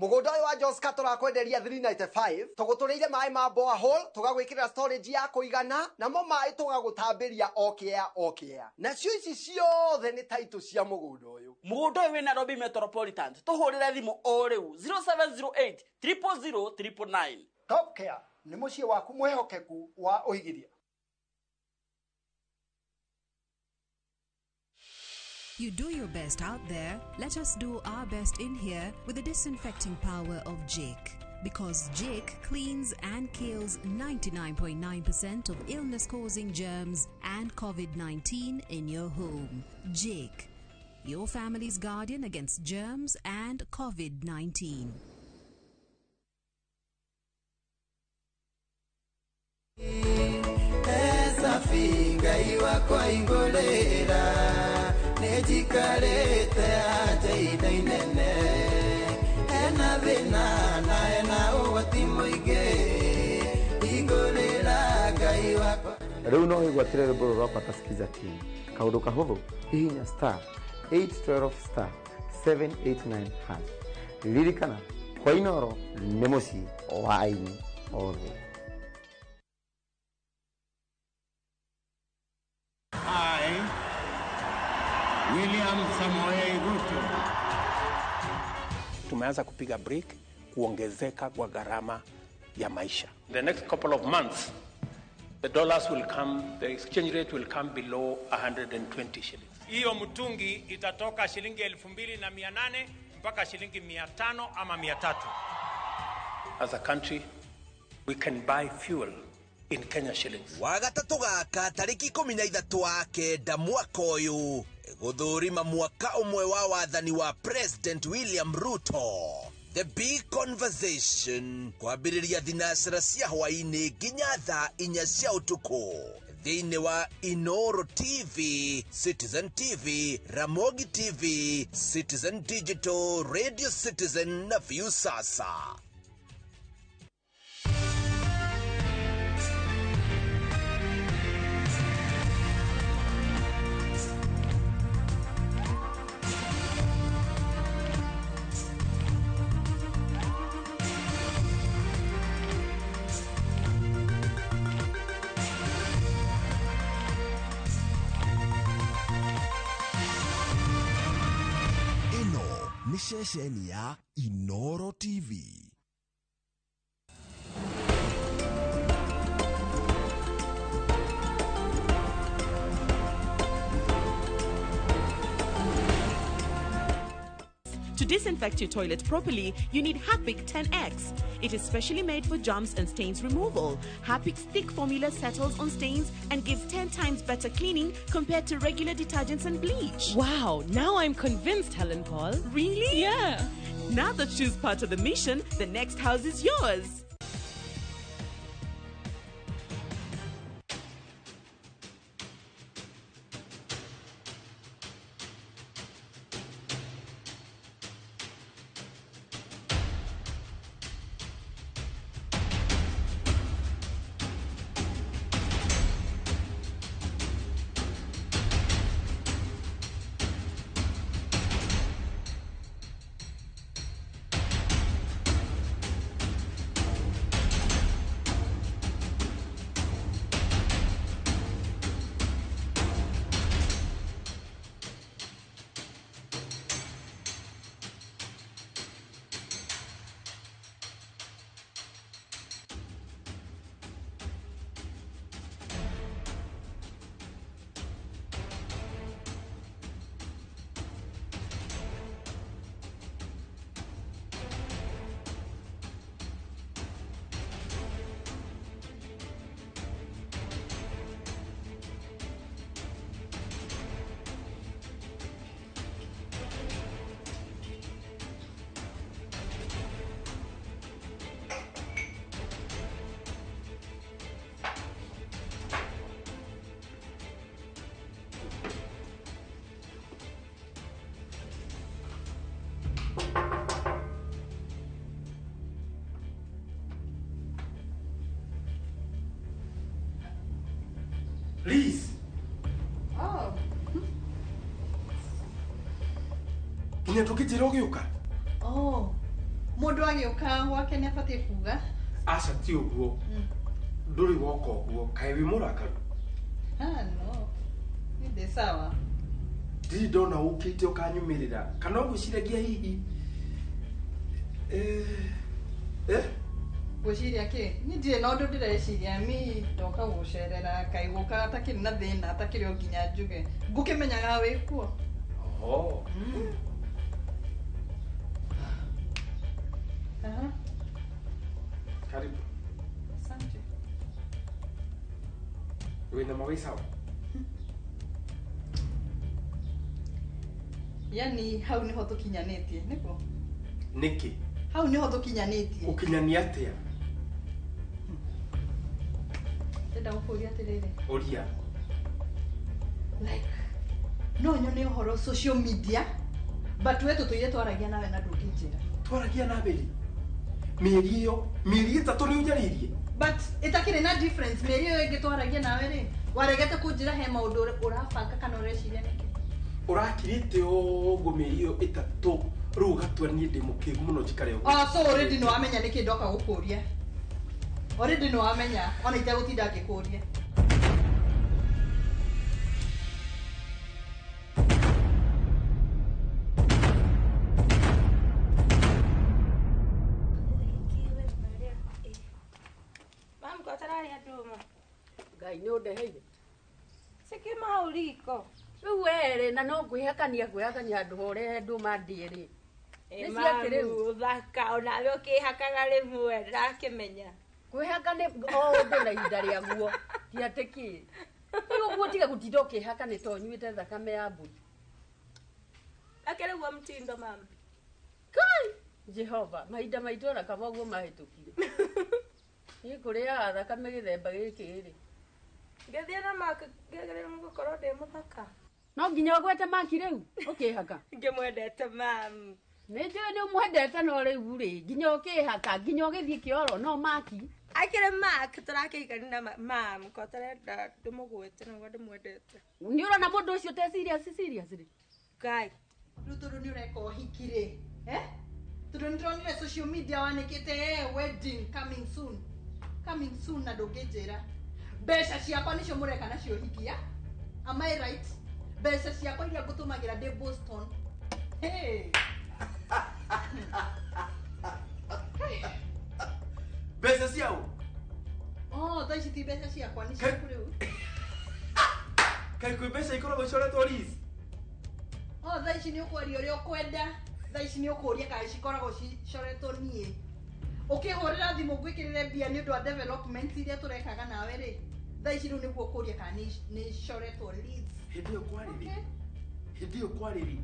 Mũgũnda ũyũ wa Joska tũrakwenderia 395 tũgũtũrĩire maĩ ma borehole tũgagwĩkĩrĩra storage ya kũigana namo maĩ tũgagũtambĩria o kĩea o kĩea nacio ici ciothe nĩ taitũ cia mũgũnda ũyũ. Mũgũnda ũyũ wĩ Nairobi Metropolitan, tũhũrĩre thimũ o rĩu 0708 000 999. Top Care nĩ mũciĩ waku mwĩhokeku wa ũigithia. You do your best out there, let us do our best in here with the disinfecting power of Jake. Because Jake cleans and kills 99.9% of illness-causing germs and COVID-19 in your home. Jake, your family's guardian against germs and COVID-19. Nejikarete aja inene ena thina na ena ũgwati mũingĩ ingũrĩra Ngai wakwa. Rĩu no wĩgwatĩre rwĩmbo rũrũ rwakwa ta Skiza TV. Kaũndũ kahũthũ, hihinya star 812 star 789 hash. Ririkana kwa Inoro nĩ mũciĩ wa aini othe. I, William Samoei Ruto. Tumeanza kupiga break kuongezeka kwa gharama ya maisha. The next couple of months, the dollars will come, the exchange rate will come below 120 shillings. Hiyo mtungi itatoka shilingi 2800 mpaka shilingi 500 ama 300. As a country, we can buy fuel in Kenya shillings. Wagatatũ gaka tarĩki 13 wa kenda mwaka ũyũ gũthũrima mwaka ũmwe wa wathani wa President William Ruto. The Big Conversation kwambĩrĩria thinacara cia hwaĩ-inĩ nginya thaa 4 cia ũtukũ thĩinĩ wa Inoro TV, Citizen TV, Ramogi TV, Citizen Digital, Radio Citizen na Viusasa. Ceceni ya Inoro TV. To disinfect your toilet properly, you need Harpic 10X. It is specially made for germs and stains removal. Harpic's thick formula settles on stains and gives 10 times better cleaning compared to regular detergents and bleach. Wow, now I'm convinced, Helen Paul. Really? Yeah. Now that she's part of the mission, the next house is yours. Liz. Oh. Nginya ndũngĩnjĩra ũgĩũka? Oh. Mũndũ agĩũka gwake nĩ abatiĩ kuga. Aca ti ũguo. Ndũrĩ woka ũguo, kaĩ wĩ mũrakaru? Ah, no. Ni ndĩ sawa. Ndirĩ ndona ũkĩte ũkanyumĩrĩra. Kana ũgwĩciragia hihi? Gwĩciria kĩ? Niĩ ndirĩ na ũndũ ndĩreciria, mi ndoka gũcerera kaĩ gũkaga takĩrĩ na thĩna takĩrĩ o nginya njuge. Ngũkĩmenyaga wĩ kuo. Oh. Aha. Karibu. Asante. Wĩna ma wĩ sawa? Yani hau niho tũkinyanĩtie, nĩguo? Nĩkĩ? Hau niho tũkinyanĩtie. Ũkinyania atĩa? Ndĩrenda gũkũria atĩrĩrĩ. Ũria. Like, no nyone ũhoro social media, but we tũtũire twaragia nawe na ndũngĩnjĩra. Twaragia nawe rĩ? Mĩeri ĩyo, mĩeri 3 nĩ ũnjarĩirie. But ĩtakĩrĩ na difference, mĩeri ĩyo ĩngĩ twaragia nawe rĩ, waregete kũnjĩra he maũndũ ũrabanga kana ũreciria nĩkĩ? Ũrakirĩte ũguo mĩeri ĩyo 3 rĩu ũgatua niĩ ndĩ mũkĩgu mũno njikare ũguo. Oh, so already nĩ wamenya nĩkĩ ndoka gũkũria. Already nĩ wamenya, ona itegũtinda ngĩkũria. Ngai nĩ ũndeheire. Cikiuma hau riko. Rĩu werĩ na no ngwĩhakania handũ horehe ndũma ndĩe rĩ. Nĩ ciakĩ rĩu? Ũthaka onawe ũkĩhakaga rĩmwe ndĩrakĩmenya. Kwĩhaka nĩ o ũndũ na ihinda rĩaguo, ti atĩ kĩ. Rĩu ũguo tiga gũtinda ũkĩhaka nĩ to ũnyuĩte thakame ya mbũri. Akĩrĩ guo mtindo mama. Kai! Jehova, mahinda maitũ ona kaba ũguo mahĩtũkire. Niĩ kũrĩaga thakame gĩthemba gĩkĩ rĩ. Ngĩthiĩ na Mark ngĩagĩrĩirwo gũkorwo ndĩ mũthaka. No nginya ũgwete Mark rĩu ũkĩhaka. Ngĩmwendete mam. Nĩ njũĩ nĩ ũmwendete no rĩu rĩ, nginya ũkĩhaka, nginya ũgĩthiĩ kĩoro no Mark. Akĩrĩ Mark tũrakĩigani na mam ko tarenda ndĩmũgwete nĩguo ndĩmwendete. Nĩ ũrona mũndũ ũcio te serious serious rĩ? Ngai. Rĩu tondũ nĩ ũreka ũhiki rĩ, eh? Tondũ nĩ ndĩronire social media wanĩkĩte wedding coming soon. Coming soon na ndũngĩnjĩra. Mbeca ciakwa nĩcio mũreka nacio ũhiki, ya? Am I right? Mbeca ciakwa iria ngũtũmagĩra ndĩ Boston. Hey. Mbeca ciao? Oh, thaa ici ti mbeca ciakwa nĩ ciaku rĩu. Kaĩ kwĩ mbeca ikoragwo icoretwo Liz? Oh, thaa ici nĩ ũkwaria ũrĩa ũkwenda. Thaa ici nĩ ũkũria kana cikoragwo cicoretwo niĩ. Ũkĩhũrĩra thimũ ngwĩkĩrĩre mbia nĩ ũndũ wa development iria tũrekaga nawe rĩ. Thaa ici rĩu nĩguo ũkũria kana nĩ icoretwo Liz. Hĩndĩ ĩyo kwarĩ rĩ? Hĩndĩ ĩyo kwarĩ rĩ?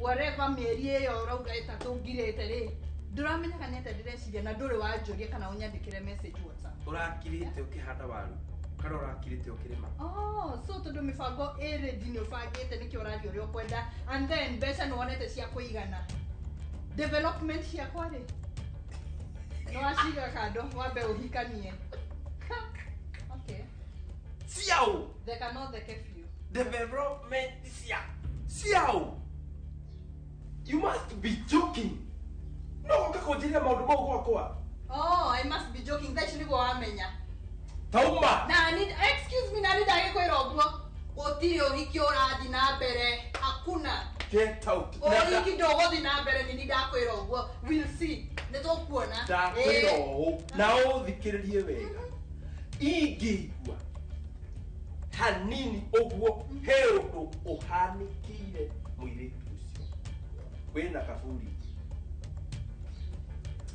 Whatever mĩeri ĩyo ũrauga 3 ngirĩte rĩ, ndũramenya kana atĩa ndĩreciria na ndũrĩ wanjũria kana ũnyandĩkĩre message WhatsApp. Ũrakirĩte ũkĩhanda waru kana ũrakirĩte ũkĩrĩma? Oh, so tondũ mĩbango ĩ ready nĩ ũbangĩte nĩkĩo ũraria ũrĩa ũkwenda and then mbeca nĩ wonete cia kũigana. Development ciakwa rĩ, nĩ waciga kando wambe ũhikanie. Okay. Ciao. Theka no theke biũ. Development ciao. You must be joking. No ũka kũnjĩrĩra maũndũ mau gwakwa. Oh, I must be joking. Thaa ici nĩguo wamenya. Tauma. Na ni excuse me, na ni ndagĩkwĩra ũguo. Gũtirĩ ũhiki ũrathiĩ na mbere. Hakuna. Get out. Ũhiki ndũgũthiĩ na mbere nĩ ni ndakwĩra ũguo. We'll see. Nĩ tũkuona. Ndakwĩra ũũ na ũthikĩrĩrie wega. Ingĩigua hanini ũguo he ũndũ ũhanĩkĩire mũirĩtu ũcio wĩna kaburi.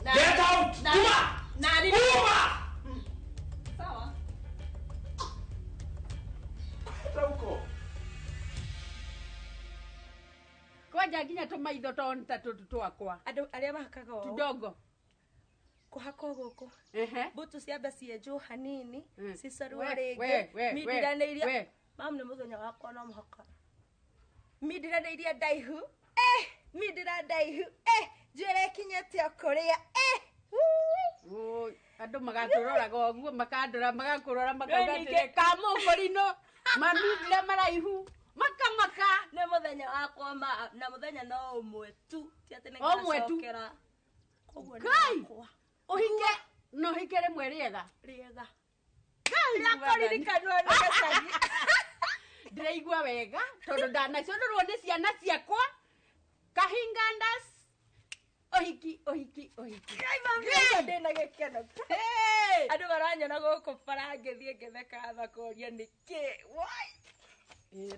Get out! Kuma! Kuma! Sawa. Kwenda huko. Kwanja nginya tũmaitho ta tũtũ twakwa. Andũ arĩa mahakaga ũũ. Tudogo. Kũhakwo gũkũ. Mbutu ciambe cienjwo hanini, cicorwo rĩngĩ. Mindiranĩirie. Mam nĩ mũthenya wakwa no mũhaka. Mindiranĩirie ndaihu. Mindira ndaihu. Njuĩrĩ ĩkinyĩte o kũrĩa. Andũ magatũroraga ũguo makandora magakũrora makauga atĩrĩ kamũkũrinũ mamindire maraihu makamaka. Nĩ mũthenya wakwa ma na mũthenya no ũmwe tu ti atĩ nĩ Ũmwe tu. ngacokera. Koguo nĩ Ngai! wakwa. Ũhike no ũhike rĩmwe rĩega. Rĩega. Ngai, Rĩakũririkanwo nĩ gĩcagi. Ndĩraigua wega tondũ ndanaconũrwo nĩ ciana ciakwa kahingandas ũhiki ũhiki ũhiki. Ngai mami ũcio ndĩna gĩkeno. Andũ maranyona gũkũ bara ngĩthiĩ ngĩtheka makoria nĩkĩ. Wai!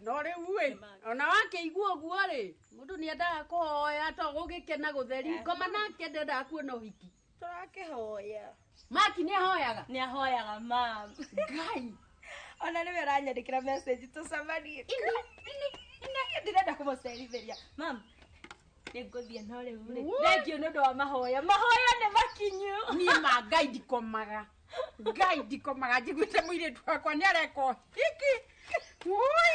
No rĩu ĩ ona wakĩigua ũguo rĩ mũndũ nĩendaga kũhoya to gũgĩkena gũtheri ngoma nake ndendaga kuona ũhiki. Tũrakĩhoya. Maki nĩahoyaga? Nĩahoyaga mam. Ngai. Ona nĩwe ũranyandĩkĩra message tũcemanie. Ini ini ndĩrenda kũmũcerithĩria. Mam, nĩngũthiĩ no rĩu rĩ. Thengiũ nĩ ũndũ wa mahoya. Mahoya nĩ makinyu. Niĩ ma Ngai ndikomaga. Ngai ndikomaga njiguĩte mũirĩtu wakwa nĩareka ũhiki. Ui!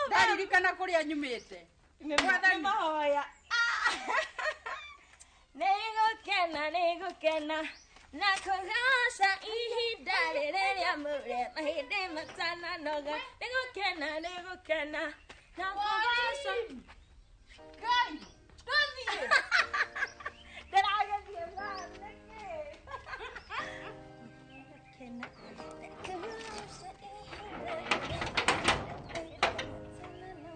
Ndaririkana kũrĩa nyumĩte. Nĩ mahoya. Nĩngũkena nĩngũkena na kũgoca ihinda rĩrĩ rĩamũre mahĩndĩ matananoga. Nĩngũkena nĩngũkena na kũgoca. Ngai, tũthiĩ. Ndĩragĩthiĩ mam, nĩkĩ? Nĩngũkena na kũgoca ihinda rĩrĩ rĩamũre matananoga.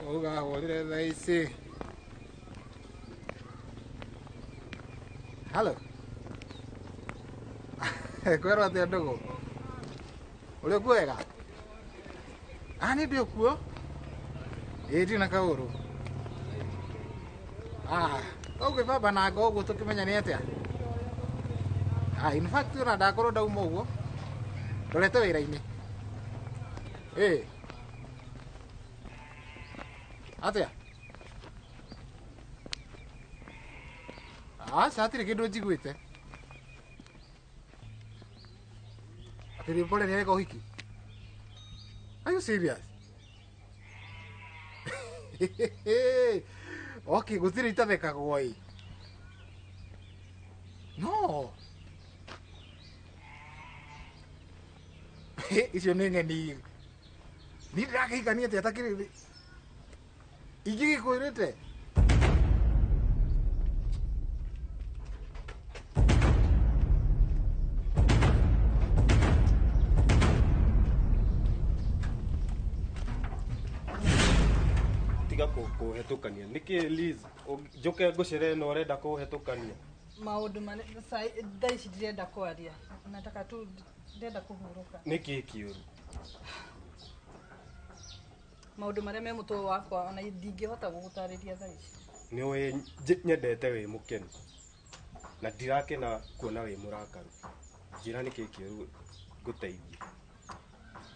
Ũgahũrire thaa ici. Halo. Kwĩrwo atĩa ndũgũ? Ũrĩ okuo wega? Ah, nĩ ndĩ okuo. Ĩ ndirĩ na kaũru. Ah, tũgwĩbamba nanga ũguo tũkĩmenya nĩ atĩa? Ah, in fact ona ndakorwo ndauma ũguo ndorete wĩra-inĩ. Ĩ. Atĩa? Aca hatirĩ kĩndũ njiguĩte. Atĩ Rĩmpore nĩareka ũhiki? Are you serious? Okay, gũtirĩ itathekagwo ĩ. No. Icio nĩ ng'eni. Niĩ ndĩrakĩhikania atĩa atakĩrĩ ingĩgĩkwĩrĩte? Tiga kũhetũkania nĩkĩ Liz njũke ngũcere na ũrenda kũhetũkania Maũndũ thaa ici ndirenda kwaria. Nataka tu Ndĩrenda kũhurũka. Nĩkĩ kĩũru? Maũndũ marĩa me mũtwe wakwa ona ndingĩhota gũgũtarĩria thaa ici. Nĩ ũĩ nyendete wĩ mũkenu na ndirakena kuona wĩ mũrakaru. Njĩra nĩkĩ kĩũru ngũteithie.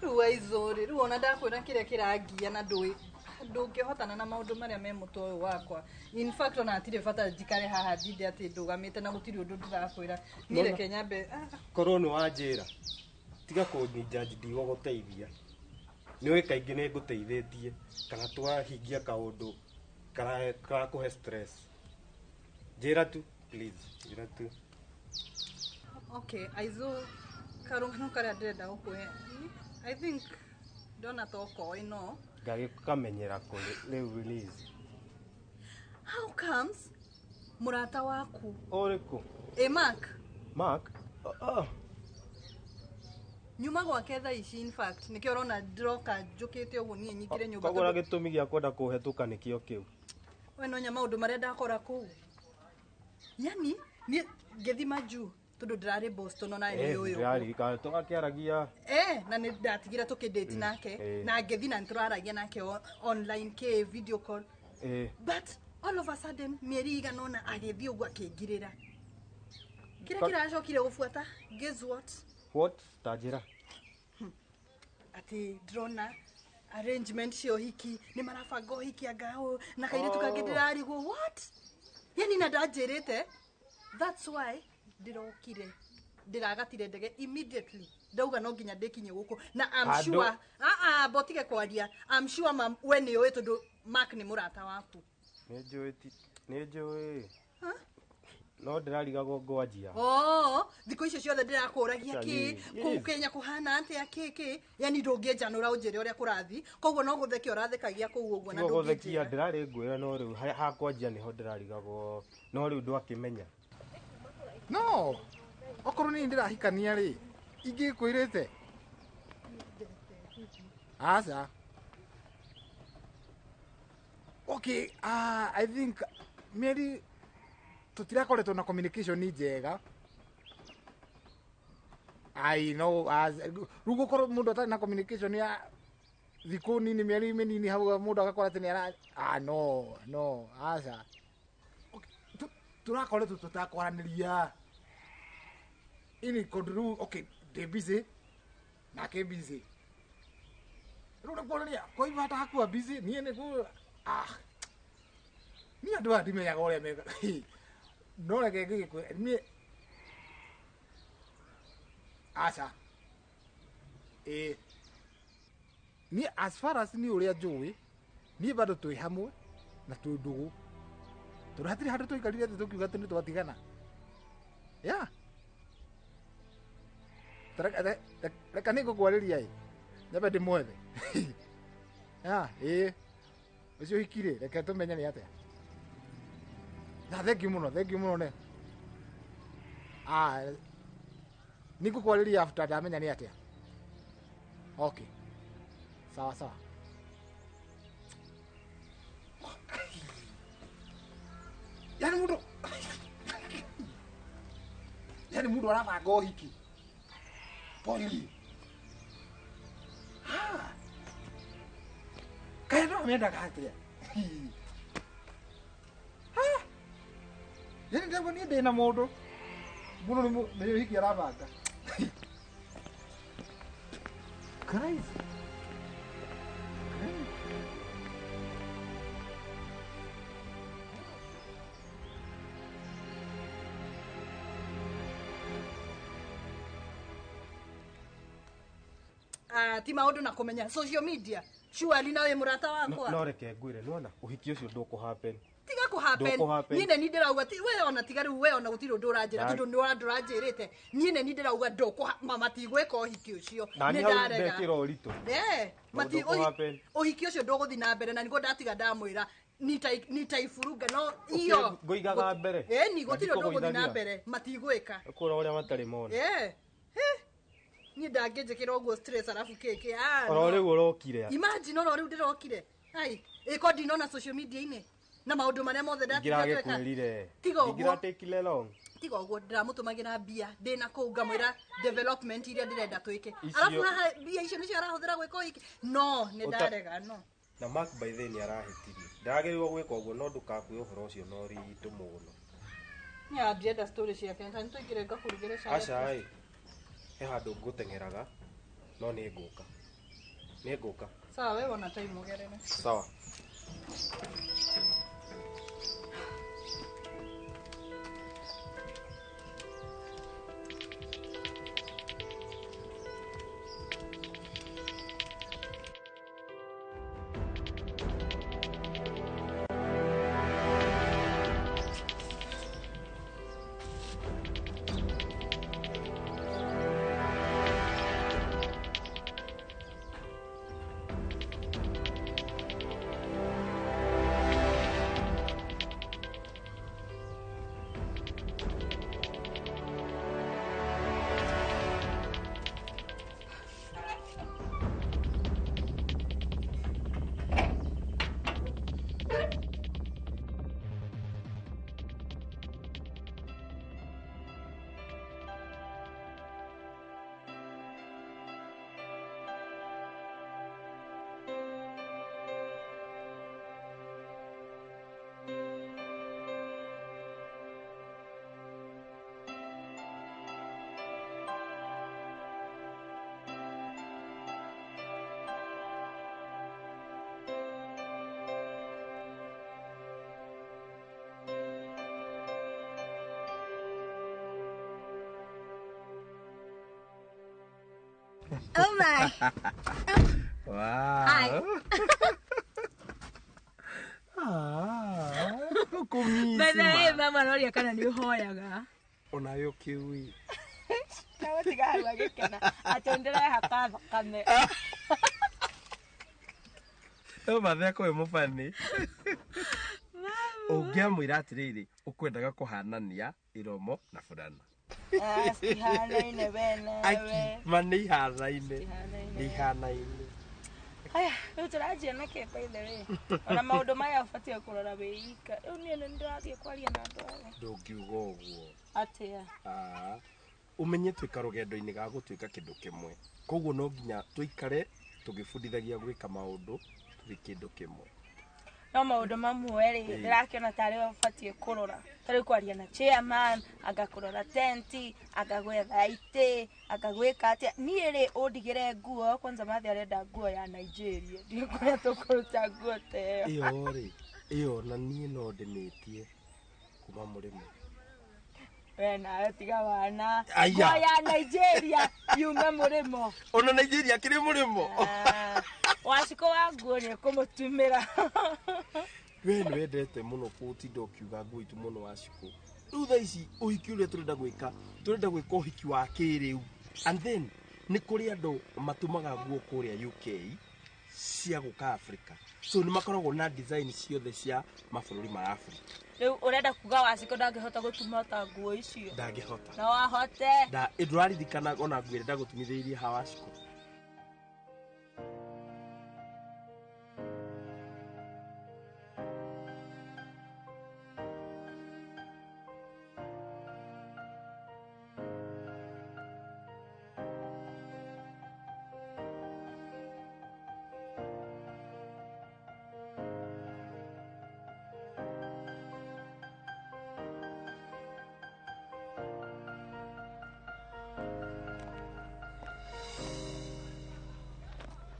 Rĩu Aizũ rĩ, rĩu ona ndakwĩra kĩrĩa kĩrangia na ndũĩ ndũngĩhotana na maũndũ marĩa me mũtwe ũyũ wakwa. In fact ona hatirĩ bata njikare haha ndinde atĩ ndũgamĩte na gũtirĩ ũndũ ndĩrakwĩra. Niĩ reke nyambe Korwo nĩ wanjĩra tiga kũnjinjanji ndigũgũteithia. Nĩ ũĩ kaingĩ nĩ ngũteithĩtie kana twahingia kaũndũ karakũhe stress. Njĩra tu please, njĩra tu. Okay, Aizũ, karũgano karĩa ndĩrenda gũkũhe, I think ndona ta ũkoĩ no. Ngagĩkamenyera kũ rĩu release. How comes mũrata waku Ũrĩkũ? Ĩ Mark. Mark? Oh. Nyuma gwake thaa ici in fact nĩkĩo ũrona ndĩroka njũkĩte ũguo niĩ nyingĩre nyũmba. Koguo na gĩtũmi gĩa kwenda kũhetũka nĩkĩo kĩu. We no nya maũndũ marĩa ndakora kũu. Yani niĩ ngĩthima juu tondũ ndĩrarĩ Boston ona nĩ ũyũ. Ndĩraririkana tũgakĩaragia. Na nĩ ndatigire tũkĩdate nake na ngĩthi na nĩtũraragia nake online kĩ video call. But all of a sudden mĩeri igana ũna agĩthiĩ ũguo akĩngirĩra. Kĩrĩa kĩracokire gũbuata, guess what? What? Ta njĩra. Atĩ ndĩrona arrangement cia ũhiki, nĩ marabanga ũhiki anga ũũ, na kairĩtu kangĩ ndĩrarigwo what? Yani na ndanjĩrĩte. That's why ndĩrokire. Ndĩragatire ndege immediately. Ndauga no nginya ndĩkinye gũkũ. Na I'm sure, botige kwaria. I'm sure mam, we nĩ ũĩ tondũ Mark nĩ mũrata waku. Nĩ njũĩ nĩ njũĩ. No ndĩrarigagwo ngwanjia. Oh, thikũ icio ciothe ndĩrakũragia kĩ, kũu Kenya kũhana atĩa kĩ kĩ. Yani ndũngĩnjanũra ũnjĩre ũrĩa kũrathi. Koguo no gũthekia ũrathekagia kũu ũguo na ndũngĩnjĩra. Gũthekia ndĩrarĩ ngwĩra no rĩu hakwanjia nĩho ndĩrarigagwo. No rĩu ndwakĩmenya. No, okorwo niĩ ndĩrahikania rĩ, ingĩkwĩrĩte. Aca. Okay, I think mĩeri tũtirakoretwo na communication njega. I know as rĩu gũkorwo mũndũ atarĩ na communication ya thikũ nini mĩeri mĩnini hau mũndũ agakora atĩ nĩ ara no no aca. Okay, tũrakoretwo tũtakwaranĩria. Ini kũndũ rĩu okay ndĩ busy nake busy. Rĩu nĩ kuonania kwa hivyo hata hakuwa busy niĩ nĩ ku niĩ andũ aya ndimenyaga ũrĩa meka. No reke ngĩgĩkwĩra niĩ aca. Niĩ as far as niĩ ũrĩa njũĩ niĩ bado twĩ hamwe na twĩ ndũgũ. Tondũ hatirĩ handũ twaikarire thĩ tũkiuga atĩ nĩ twatigana. Yeah. Reka nĩ ngũkwarĩria ĩ. Nyambe ndĩmwethe. Yeah, ũcio hiki rĩ, reke tũmenye nĩ atĩa. Na thank you mũno, thank you mũno ne. Nĩ ngũkwarĩria after ndamenya nĩ atĩa. Okay. Sawa sawa. Yani mũndũ yani mũndũ arabanga ũhiki. Poli. Kaĩ andũ amendaga atĩa? Yani ndauga niĩ ndĩna mũndũ. Mũndũ nĩ ũhiki arabanga. Crazy. Ti maũndũ na kũmenya social media. Surely nawe mũrata wakwa. No reke ngwĩre nĩwona ũhiki ũcio ndũkũ happen. Tiga kũ happen. Niĩ nĩ ndĩrauga ti we ona tiga rĩu we ona gũtirĩ ũndũ ũranjĩra tondũ nĩ ũranjĩrĩte. Niĩ nĩ ndĩrauga ndũkũ matigwĩka ũhiki ũcio. Nĩ ndarega. Ndekĩra ũritũ. Mati ũhiki ũcio ndũgũthiĩ na mbere na nĩguo ndatiga ndamwĩra nitaiburuga no iyo. Ngũigaga mbere. Ni gũtirĩ ũndũ ũgũthiĩ na mbere matigwĩka. Kũra ũrĩa matarĩ mona. Niĩ ndangĩnjĩkĩra ũguo stress arabu kĩkĩ. Oro rĩu ũrokire. Imagine oro rĩu ndĩrokire. Ai, ĩko ndinona social media-inĩ na maũndũ marĩa mothe ndatigire. Ingĩragĩkwĩrire. Tiga ũguo. Ingĩratekire long. Tiga ũguo ndĩramũtũmagĩra mbia ndĩna kũu ngamwĩra development iria ndĩrenda twĩke. Icio- Arabu haha mbia icio nĩcio arahũthĩra gwĩka ũhiki. No, nĩ ndarega no. Na Mark by the way nĩ arahĩtirie. Ndagĩrĩirwo gwĩka ũguo no ndũgakue ũhoro ũcio na ũritũ mũno. Nĩ ndĩrenda story ciake. Nĩ tũingĩre ngakũrugĩre cai. Aca ĩ, he handũ ngũteng'eraga no nĩ ngũka. Nĩ ngũka. Sawa, we wona time ũgerere. Sawa. Oh my. Wow. Hi. Ah, By the way, mama aroria kana nĩ ũhoyaga. Onawe ũkĩũĩ. Nawe tiga hau agĩkena atĩ ndĩrehaka thakame. No matheko wĩ mũbani. Ũngĩamwĩra atĩrĩrĩ, ũkwendaga kũhanania iromo na burana. Ah, citihanaine we nawe. Aki, ma nĩ ihanaine. Citihanaine. Nĩ ihanaine. Haya, rĩu tũranjia na kĩ by the way? Ona maũndũ maya ũbatiĩ kũrora wĩ ika. Rĩu niĩ nĩ ndĩrathiĩ kwaria na andũ aya. Ndũngiuga ũguo. Atĩa? Ah, ũmenye twĩ karũgendo-inĩ ga gũtuĩka kĩndũ kĩmwe. Koguo no nginya tũikare tũgĩbundithagia gwĩka maũndũ tũrĩ kĩndũ kĩmwe. No maũndũ mamwe rĩ, Ĩĩ. ndĩrakĩona tarĩ we ũbatiĩ kũrora. Ta rĩu kwaria na chairman, anga kũrora tenti, anga gwetha itĩ, anga gwĩka atĩa. Niĩ rĩ ũndigĩre nguo, kwanza Mathi arenda nguo ya Nigeria. Ndiũĩ kũrĩa tũkũruta nguo ta ĩyo. Ĩyo rĩ, ĩyo na niĩ no ndĩmĩtie kuma mũrĩmo. We nawe tiga wana. Aya. Nguo ya Nigeria yume mũrĩmo. Ona Nigeria kĩrĩ mũrĩmo. Wacikũ wa nguo nĩ ũkũmũtumĩra. We nĩ wendete mũno gũtinda ũkiuga nguo itũ mũno Wacikũ. Rĩu thaa ici ũhiki ũrĩa tũrenda gwĩka, tũrenda gwĩka ũhiki wa kĩrĩu. And then nĩ kũrĩ andũ matumaga nguo kũrĩa UK cia gũka Africa. So nĩ makoragwo na design ciothe cia mabũrũri ma Africa. Rĩu ũrenda kuga Wacikũ ndangĩhota gũtuma ta nguo icio? Ndangĩhota. No ahote. Nda ndũraririkana ona nguo ĩrĩa ndagũtumithĩirie ha Wacikũ?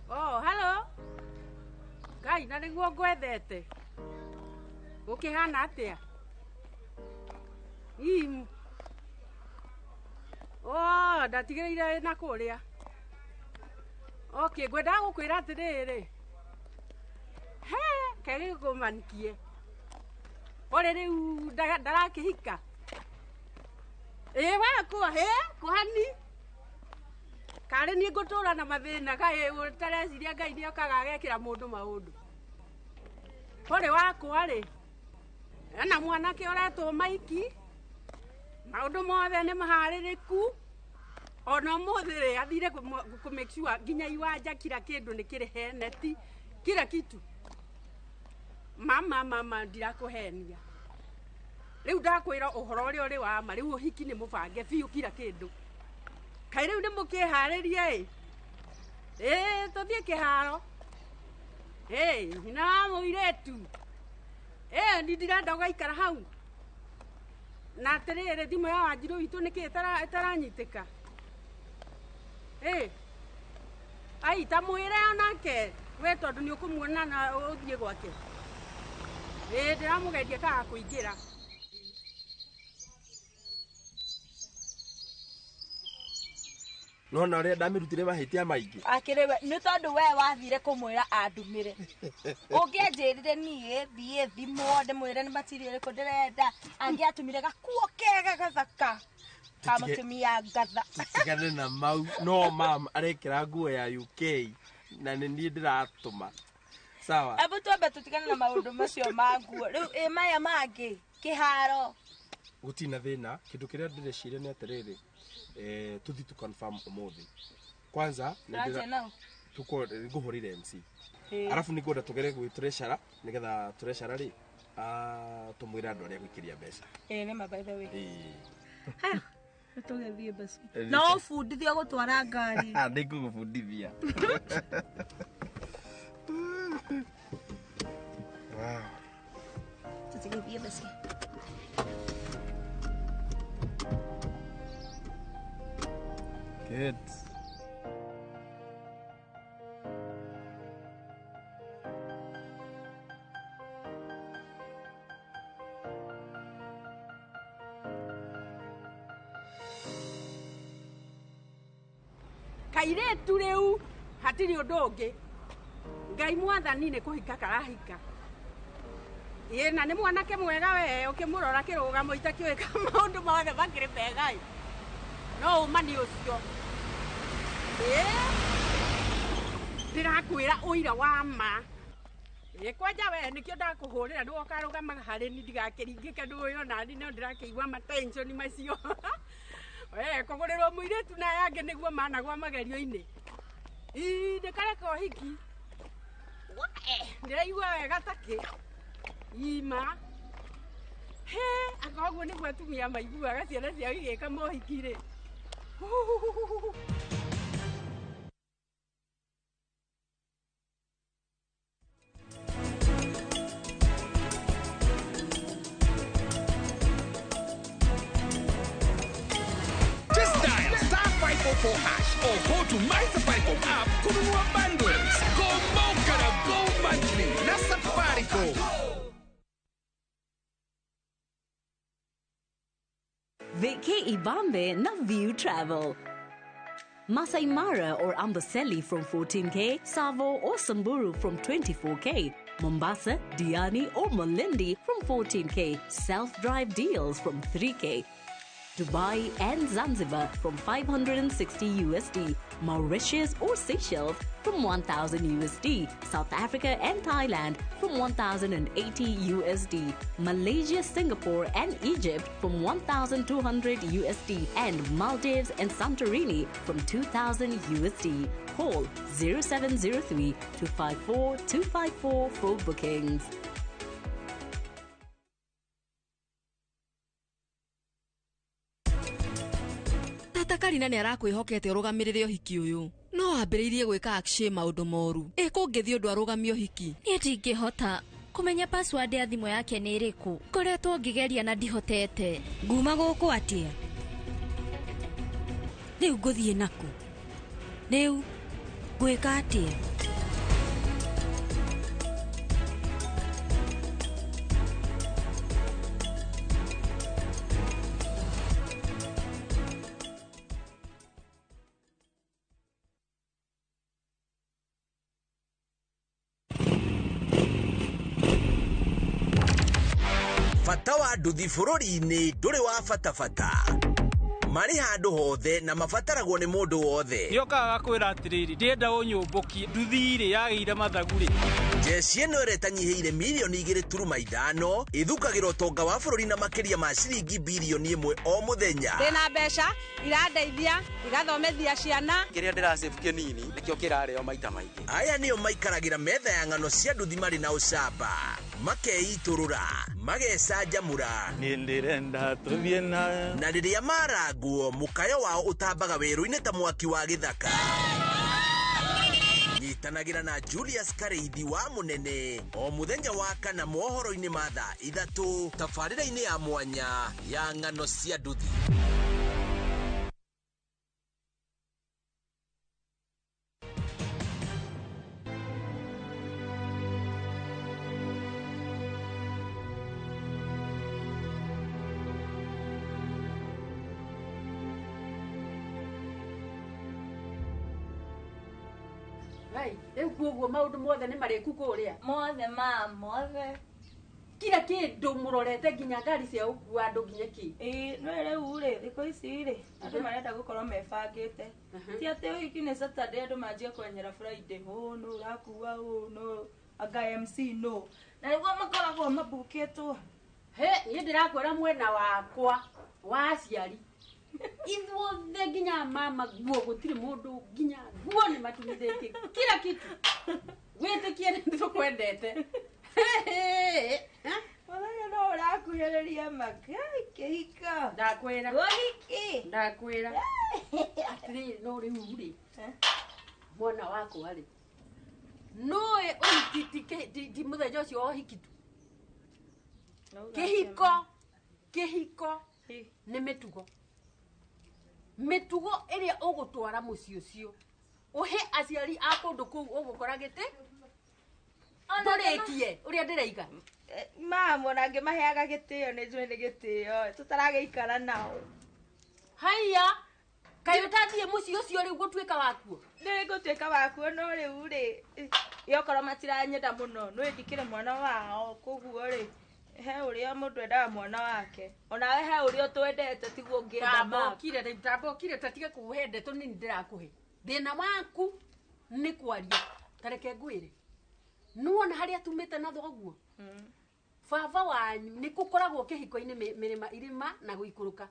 Oh, hello. Ngai na nĩguo ngwethete. Gũkĩhana atĩa? Ii. Oh, ndatigĩrĩire na kũrĩa. Okay, ngwendaga gũkwĩra atĩrĩrĩ. He, kegĩkũmanikie. Ũrĩ rĩu ndarakĩhika. Ĩ wakwa, he, kũhani. Karĩ niĩ ngũtũra na mathĩna kaĩ ũtareciria Ngai nĩokaga agekĩra mũndũ maũndũ. Ũrĩ wakwa rĩ, ena mwanake ũretwo Maiki, maũndũ mothe nĩ maharĩrĩku. Ona ũmũthĩ rĩ, athire kũ make sure nginya iwanja kila kĩndũ nĩ kĩrĩ he neti, kila kitu. Mama, mama, ndirakũhenia. Rĩu ndakwĩra ũhoro ũrĩa ũrĩ wa ma, rĩu ũhiki nĩ mũbange biũ kira kĩndũ. Kaĩ rĩu nĩ mũkĩharĩrie ĩ? Ĩĩ tũthiĩ kĩharo. Ĩĩ na mũirĩtu. Ĩĩ ni ndirenda ũgaikara hau. Na atĩrĩrĩ thimũ ya Wanjirũ witũ nĩkĩ ĩtaranyitĩka? Ĩĩ. Ai ta mwĩre onake we tondũ nĩ ũkũmuona na ũthiĩ gwake. Ĩĩ ndĩramũgeria kaga kũingĩra. Nona ũrĩa ndamĩrutire mahĩtia maingĩ. Akĩrĩ we nĩ tondũ we wathire kũmwĩra andũmĩre. Ũngĩanjĩrire niĩ thiĩ thimũ ndĩmwĩre nĩ material ĩrĩkũ ndĩrenda, angĩatũmire gakuo kega gathaka ka mũtumia ngatha. Tigane na mau no mam arekĩra nguo ya UK na nĩ niĩ ndĩratũma. Sawa. Ebu twambe tũtigane na maũndũ macio ma nguo. Rĩu ĩ maya mangĩ kĩharo. Gũtirĩ na thĩna, kĩndũ kĩrĩa ndĩreciria nĩ atĩrĩrĩ, tũthiĩ tu confirm ũmũthĩ. Kwanza ngũhũrĩre MC. Arabu nĩ ngwenda tũgere gwĩ treasurer nĩgetha treasurer rĩ tũmwĩre andũ arĩa gwĩkĩria mbeca. Ĩĩ nĩ ma by the way. Ĩĩ. Haya, nĩtũgĩthiĩ basi. No ũbundithio gũtwara ngari. Nĩ ngũgũbundithia. Wow. Tũtigĩthiĩ basi. Good. Kairĩtu rĩu hatirĩ ũndũ ũngĩ. Ngai mwathani nĩ kũhika karahika. Ĩĩ na nĩ mwanake mwega we ũkĩmũrora kĩrũgamo itakĩũĩ maũndũ mothe makĩrĩ mega ĩ. No ũma nĩ ũcio. Ĩĩ ndĩrakwĩra ũira wa ma. Ĩĩ kwanja we nĩkĩo ndakũhũrĩra nĩwe ũkarũgamaga harĩ niĩ ndigakĩringĩke ndũĩ ona niĩ no ndĩrakĩigua ma tension macio. We kũgũrĩrwo mũirĩtu na aya angĩ nĩguo managwa magerio-inĩ. Ii nĩ kareka ũhiki. Ndĩraigua wega takĩ. Ima. He anga ũguo nĩguo atumia maiguaga ciana ciao igĩka mohiki rĩ. Just dial *544# or go to My Safaricom app kununua bundles. Go Moka na Go Monthly na Safaricom. Vacay Ibambe na View Travel. Masai Mara or Amboseli from 14K, Savo or Samburu from 24K, Mombasa, Diani or Malindi from 14K, self-drive deals from 3K, Dubai and Zanzibar from 560 USD, Mauritius or Seychelles from 1000 USD, South Africa and Thailand from 1080 USD, Malaysia, Singapore and Egypt from 1200 USD, and Maldives and Santorini from 2000 USD. Call 0703 254 254 for bookings. Tata Karina nĩ arakwĩhokete ũrũgamĩrĩre ũhiki ũyũ no wambĩrĩirie gwĩka Akshay maũndũ moru ĩ kũngĩthiĩ ũndũ arũgamie ũhiki. Niĩ ndingĩhota kũmenya password ya thimũ yake nĩ ĩrĩkũ. Ngoretwo ngĩgeria na ndihotete. Nguma gũkũ atĩa? Rĩu ngũthiĩ nakũ? Rĩu ngwĩka atĩa? Bata wa nduthi bũrũri-inĩ ndũrĩ wa bata bata. Marĩ handũ hothe na mabataragwo nĩ mũndũ wothe. Nĩokaga gakwĩra atĩrĩrĩ, ndĩrenda ũnyũmbũkie nduthi rĩ yagĩire mathagu rĩ. Jeshi ĩno ĩrĩa ĩtanyihĩire mirioni 2.5 ĩthukagĩra ũtonga wa bũrũri na makĩria ma ciringi birioni 1 o mũthenya. Ndĩna mbeca irandeithia igathomithia ciana. Kĩrĩa ndĩrasave kĩnini nĩkĩo kĩrarĩo maita maingĩ. Aya nĩo maikaragĩra metha ya ng'ano cia nduthi marĩ na ũcamba. Makeitũrũra, magecanjamũra. Niĩ ndĩrenda tũthiĩ na Na rĩrĩa marangwo, mũkayo wao ũtambaga werũ-inĩ ta mwaki wa gĩthaka. Nyitanagĩra na Julius Karĩithi wa Mũnene o mũthenya wa kana mohoro-inĩ ma thaa 3 tabarĩra-inĩ ya mwanya ya ng'ano cia nduthi. Rai, rĩu kuoguo maũndũ mothe nĩ marĩku kũrĩa? Mothe ma, mothe. Kila kĩndũ mũrorete nginya ngari cia gũkua andũ nginya kĩ? Ĩĩ, no rĩu rĩ, thikũ ici rĩ, andũ marenda gũkorwo mebangĩte. Ti atĩ ũhiki nĩ Saturday andũ manjie kwenyera Friday. Ũũ nũ ũrakua, ũũ nũ anga MC nũ. Na nĩguo makoragwo mabukĩtwo. He, niĩ ndĩrakwĩra mwena wakwa wa aciari. Ithuothe nginya mama guo gũtirĩ mũndũ nginya guo nĩ matumithĩtie kila kitu. Wĩtĩkie nĩ tũkwendete. Mũthenya no ũrakuhĩrĩria makai kĩhiko. Ndakwĩra. Ũhiki. Ndakwĩra. Atĩrĩrĩ, no rĩu rĩ, mwana wakwa rĩ, nũĩ ũhiki ti mũthenya ũcio wa ũhiki tu. Kĩhiko, kĩhiko nĩ mĩtugo. Mĩtugo ĩrĩa ũgũtwara mũciĩ ũcio ũhe aciari a kũndũ kũu ũgũkora gĩtĩ ndũrĩkie ũrĩa ndĩraiga. Mama, ona ngĩmaheaga gĩtĩo nĩ njũĩ nĩ gĩtĩo tũtaragĩikara nao. Haiya, kaĩ ũtathiĩ mũciĩ ũcio rĩu gũtuĩka wakuo? Nĩ gũtuĩka wakuo no rĩu rĩ, okorwo matiranyenda mũno nĩ ndikĩrĩ mwana wao koguo rĩ he ũrĩa mũndũ endaga mwana wake onawe he ũrĩa ũtwendete tiguo ũngĩenda ma. Ndambokire tatige kũhe ndeto nini ndĩrakũhe. Thĩna waku nĩ kwaria. Ta reke ngwĩre, nĩwona harĩa tumĩte na thoguo? Baba wanyu nĩ gũkoragwo kĩhiko-inĩ mĩrĩma irĩma na gũikũrũka.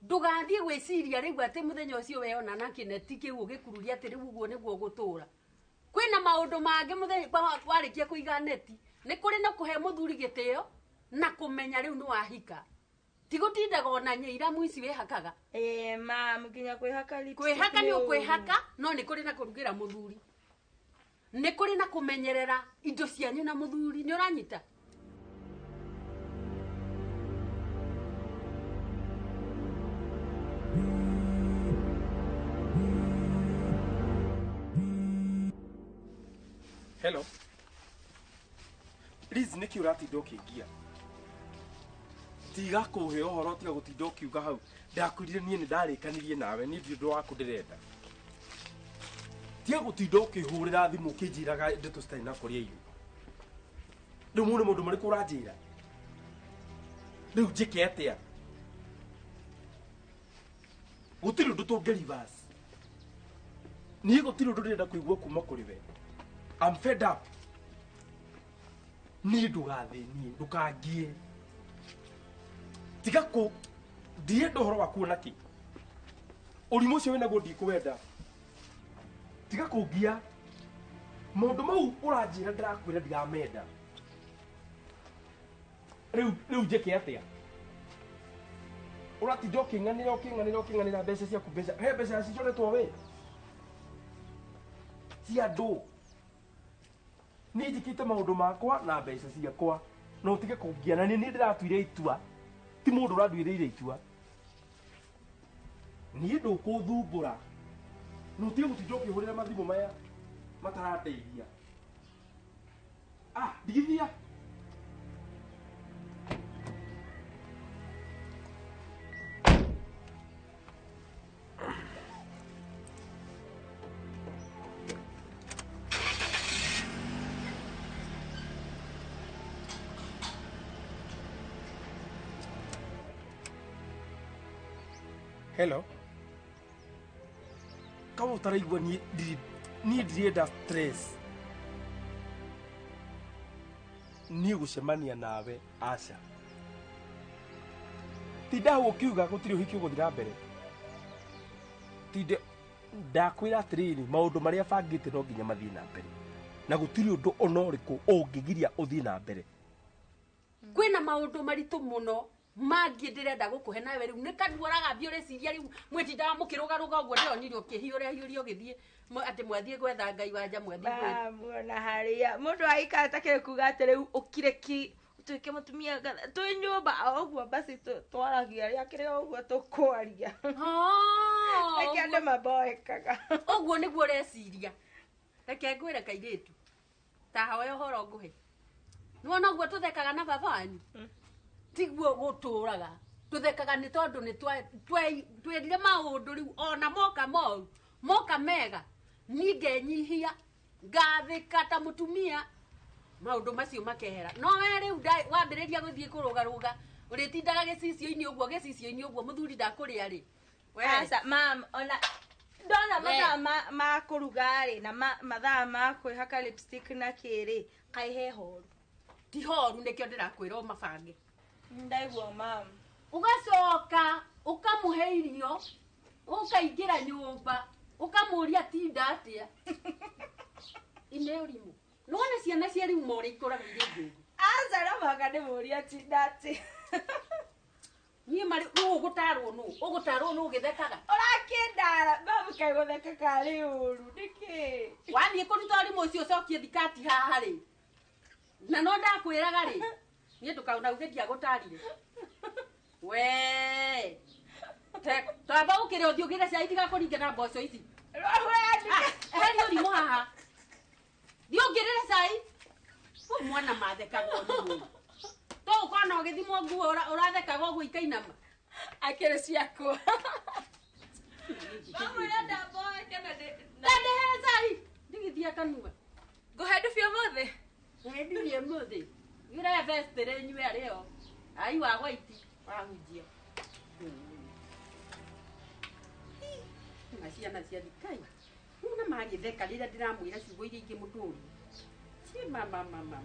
Ndũgathiĩ gwĩciria rĩu atĩ mũthenya ũcio weona na kĩneti kĩu ũgĩkururia atĩ rĩu ũguo nĩguo ũgũtũra. Kwĩna maũndũ mangĩ mũthenya warĩkia kũiga neti. Nĩ kũrĩ na kũhe mũthuri gĩtĩo na kũmenya rĩu nĩ wahika. Ti gũtindaga ona nyeiramu ici wĩhakaga. Ĩĩ mam, nginya kwĩhaka lipstick. Kwĩhaka nĩ ũkwĩhaka, no nĩ kũrĩ na kũrugĩra mũthuri. Nĩ kũrĩ na kũmenyerera indo cianyu na mũthuri, nĩ ũranyita? Hello. Liz, nĩkĩ ũratinda ũkĩngia? Tiga kũhe ũhoro, tiga gũtinda ũkiuga hau. Ndakwĩrire niĩ nĩ ndarĩkanirie nawe, niĩ ndirĩ ũndũ waku ndĩrenda. Tiga gũtinda ũkĩhũrĩra thimũ ũkĩnjĩraga ndeto citarĩ na kũrĩa irio. Rĩu mũndũ maũndũ marĩkũ ũranjĩra? Rĩu njĩke atĩa? Gũtirĩ ũndũ tũngĩ reverse. Niĩ gũtirĩ ũndũ ndĩrenda kũigua kuma kũrĩ we. I'm fed up. Niĩ ndũgathĩnie, ndũkangie. Tiga kũ ndienda ũhoro waku ona kĩ. Ũrimũ ũcio wĩnaguo ndikũwenda. Tiga kũngia. Maũndũ mau ũranjĩra ndĩrakwĩra ndiramenda. Rĩu njĩke atĩa? Ũratinda ũkĩng'anĩra ũkĩng'anĩra ũkĩng'anĩra mbeca ciaku mbeca. He mbeca cicoretwo we. Cia andũ. Niĩ njĩkĩte maũndũ makwa na mbeca ciakwa na ũtige kũngia na niĩ ndĩratuire itua. Ti mũndũ ũranduĩrĩire itua. Niĩ ndũkũthumbũra. Na ũtige gũtinda ũkĩhũrĩra mathimũ maya matarandeithia. Ah, ndigithia. Hello. Kama utaraigua niĩ ndirenda stress. Niĩ gũcemania nawe aca. Tinda hau ũkiuga gũtirĩ ũhiki ũgũthiĩ na mbere. Tinde ndakwĩra atĩrĩrĩ maũndũ marĩa bangĩte no nginya mathiĩ na mbere. Na gũtirĩ ũndũ ona ũrĩkũ ũngĩgiria ũthiĩ na mbere. maundu maritu muno mangi ndirenda gukuhe nawe riu ni kanua ragambia ureciria riu mwitindaga mukirugaruga uguo ndironire ukihiura hiuria ugithie ati mwathie gwetha ngai wanja mwathie muona haria mundu aikara takire kuga ati riu ukire ki tuike mutumia twi nyumba o uguo basi twaragia ria kire uguo tukwaria reke andu maboekaga uguo niguo ureciria reke ngwire kairitu ta hoya uhoro nguhe niwona uguo tuthekaga na baba wanyu tiguo guturaga tuthekaga ni tondu ni twirire maundu riu ona moka moru moka mega ningenyihia ngathika ta mutumia maundu macio makehera no we riu wambiriria guthie kurugaruga uritindaga gicicio-ini uguo gicicio-ini uguo muthuri ndakuria ri aca mam ona ndona mathaa ma kuruga ri na mathaa ma kwihaka lipstick na kiri kai he horu ti horu nikio ndirakwira umabange ndaigua mam ugacoka ukamuhe irio ukaingira nyumba ukamuria tinda atia ine urimu nona ciana cia riu more ikuraga ire ngugu aca no mũhaka ndĩmũrie tinda atia niĩ marĩ nũ ũgũtarwo nũ ũgũtarwo nũ ũgĩthekaga ũrakĩndara mamu kaĩ gũtheka karĩ ũru nĩkĩ wathiĩ kũruta ũrimũ ũcio ũcokie thikati haha rĩ na no ndakwĩraga rĩ niĩ ndũkaunauge ndiagũtarire we twamba gũkĩra ũthiĩ ũgĩre cai ndigakũringe na mboco ici eheria ũrimũ haha thiĩ ũngĩrĩre cai ũyũ mwana mathekaga ũrimũ to ũkona ũgĩthimwo nguo ũrathekaga ũguo ikainama akĩrĩ ciakwa ndandehere cai ndigithia kanua ngũhe ndubia ũmũthĩ he ndubia ũmũthĩ yure vestĩrĩ nyue arĩo ai wa gwaiti wahunjia na ciana cia thikai rĩu na magĩtheka rĩrĩa ndĩramwĩra ciugo iria ingĩ mũtũri ci mama mama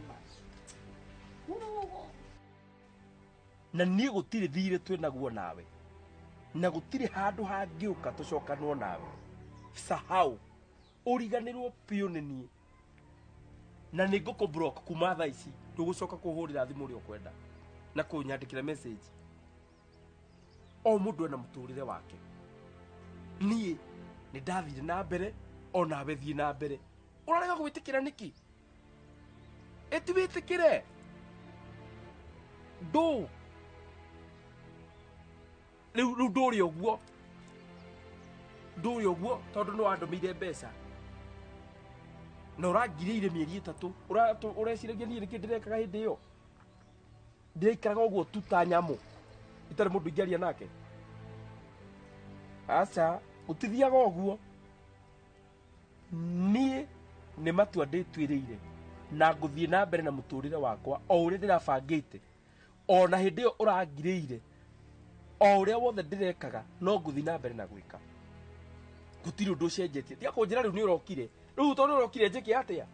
na niĩ gũtirĩ thirĩ twĩ naguo nawe na gũtirĩ handũ hangĩũka tũcokanwo nawe sahau ũriganĩrwo biũ nĩ niĩ na nĩ ngũkũ block kuma thaa ici ndũgũcoka kũhũrĩra thimũ ũrĩa ũkwenda na kũnyandĩkĩra message o mũndũ ena mũtũrĩre wake niĩ nĩ ndathire na mbere o nawe thiĩ na mbere ũrarega gwĩtĩkĩra nĩkĩ ĩti wĩtĩkĩre ndũ rĩu ndũrĩ ũguo ndũrĩ ũguo tondũ nĩ wandũmĩire mbeca na ũrangirĩire mĩeri 3 ũreciragia niĩ nĩkĩ ndĩrekaga hĩndĩ ĩyo ndĩraikaraga ũguo tu ta nyamũ itarĩ mũndũ ingĩaria nake aca gũtithiaga ũguo niĩ nĩ matua ndĩtuĩrĩire na ngũthiĩ na mbere na mũtũrĩre wakwa o ũrĩa ndĩrabangĩte o na hĩndĩ ĩyo ũrangirĩire o ũrĩa wothe ndĩrekaga no ngũthiĩ na mbere na gwĩka gũtirĩ ũndũ ũcenjetie tiga kũnjĩra rĩu nĩ ũrokire rĩu tondũ nĩ ũrokire njĩke atĩa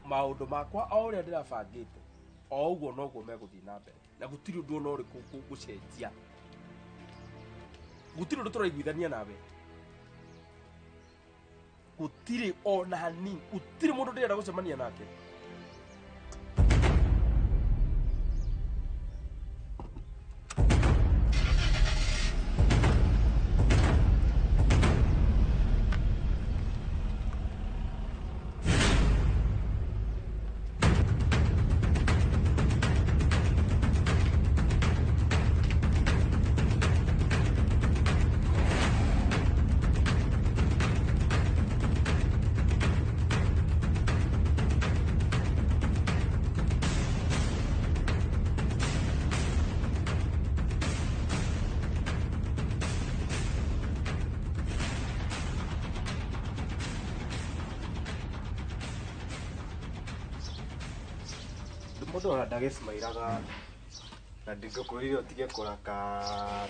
maũndũ makwa o ũrĩa ndĩrabangĩte o ũguo noguo megũthiĩ na mbere na gũtirĩ ũndũ ona ũrĩkũ gũcenjia gũtirĩ ũndũ tũraiguithania nawe gũtirĩ ona hanini gũtirĩ mũndũ ndĩrenda gũcemania nake Mũndũ ona ndagĩcimairaga na ndingĩkwĩrire ũtige kũrakara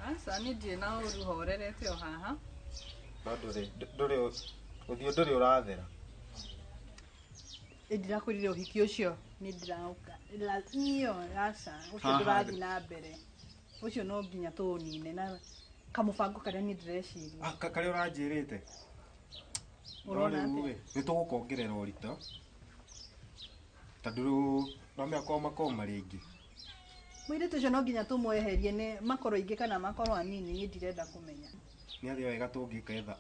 aca niĩ ndirĩ na ũru horerete o haha no ndũrĩ ũthiũ ndũrĩ ũrathera ĩ ndirakwĩrire ũhiki ũcio nĩ ndĩraũka iyo aca ũcio ndũrathiĩ na mbere ũcio no nginya tũũnine na kamũbango karĩa niĩ ndĩreciria karĩa ũranjĩrĩte no rĩu rĩ nĩ tũgũkongerera ũritũ Tondũ rĩu no makoma rĩngĩ. Mũirĩtu ũcio no nginya tũmweherie nĩ makorwo ingĩ kana makorwo anini niĩ ndirenda kũmenya. Nĩ atĩa wega tũngĩka etha?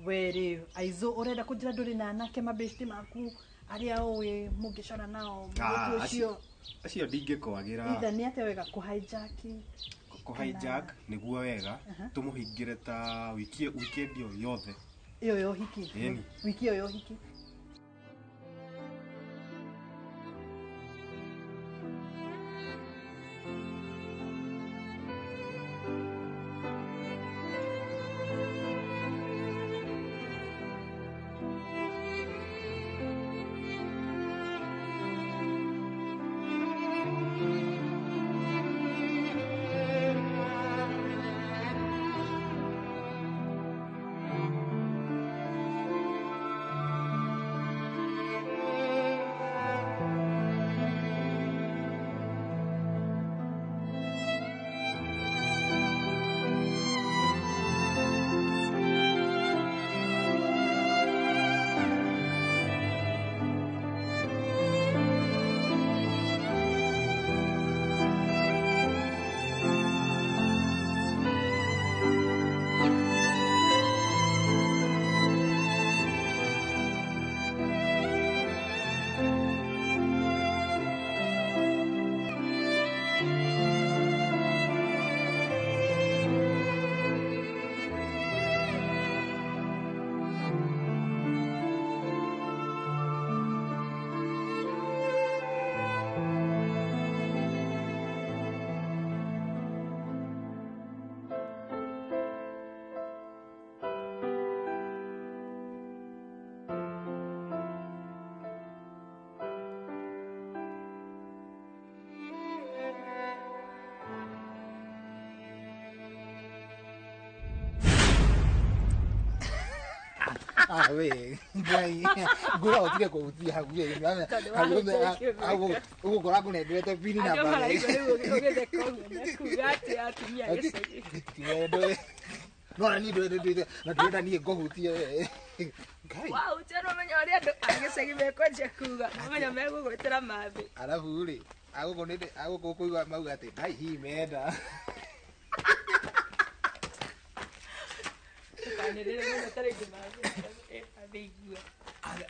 We rĩ, Aizo ũrenda kũnjĩra ndũrĩ na anake mabeshte maku arĩa ũĩ mũngĩcora nao mũirĩtu ũcio. Acio ndingĩkwagĩra. Either nĩ atĩa wega kũ hijack. Kũ hijack nĩguo wega tũmũhingĩre ta wiki weekend ĩyo yothe. Ĩyo ya ũhiki. Ĩni. Wiki ĩyo ya ũhiki. Ah we ngai ngura utige kuhutia hau ugukora ngunengerete pini Andũ namba maraigua rĩu ũgĩtheka ũguo mekuga atĩ atumia a gĩcagi. No na niĩ ndwendete na ndĩrenda niĩ ngũhutie we. Ngai. Wahutia nĩũmenya ũrĩa andũ a gĩcagi mekwanjia kuga, nĩũmenya megũgwĩtĩra mathĩ. Arabu rĩ agũkũ nĩ agũkũ kũigua mauga atĩ ngai hihi menda. Ndũkanĩrĩre mũno ta rĩngĩ mathĩ mathĩ igue.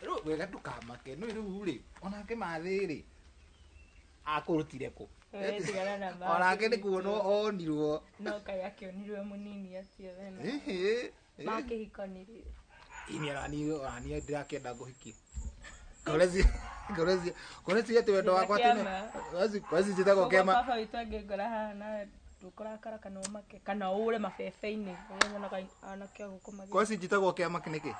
Rĩu wega ndũkamake nĩ rĩu rĩ onake mathĩ rĩ akũrutire kũ? We tigana na mathĩ. Onake nĩ kuonwo onirwo. No kaĩ akĩonirwo e mũnini atĩa we na Ĩhĩ. makĩhikanirie. Ini onaniĩ ndĩrakĩenda ngũhikie. Ngoreci atĩ wendo wakwa atĩ ngoreci njĩtagwo Koguo kĩama. baba witũ angĩngora haha nawe ndũkũrakara kana ũmake kana ũre mabebe-inĩ ũrĩa nyonaga anake a gũkũ magĩka. Ngoreci njĩtagwo kĩama nĩkĩ?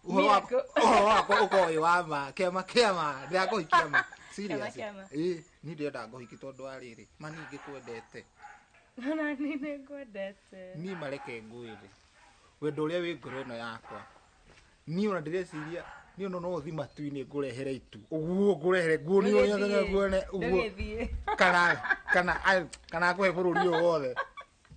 Ũhoro wakwa ũkorwo wĩ wa ma kĩama kĩama ndĩrakũhikia ma. Serious. Kĩama, kĩama. Ĩĩ niĩ ndĩrenda ngũhikie tondũ wa rĩrĩ ma niĩ ngĩkwendete. Ona niĩ nĩngwendete. Niĩ mareke ngwĩre wendo ũrĩa wĩ ngoro ĩno yakwa niĩ ona ndĩreciria niĩ ona no ũthi matu-inĩ ngũrehere itu ũguo ngũrehere nguonie ũrĩa nguone ũguo Ndũgĩthiĩ. kana ngũhe bũrũri ũyũ wothe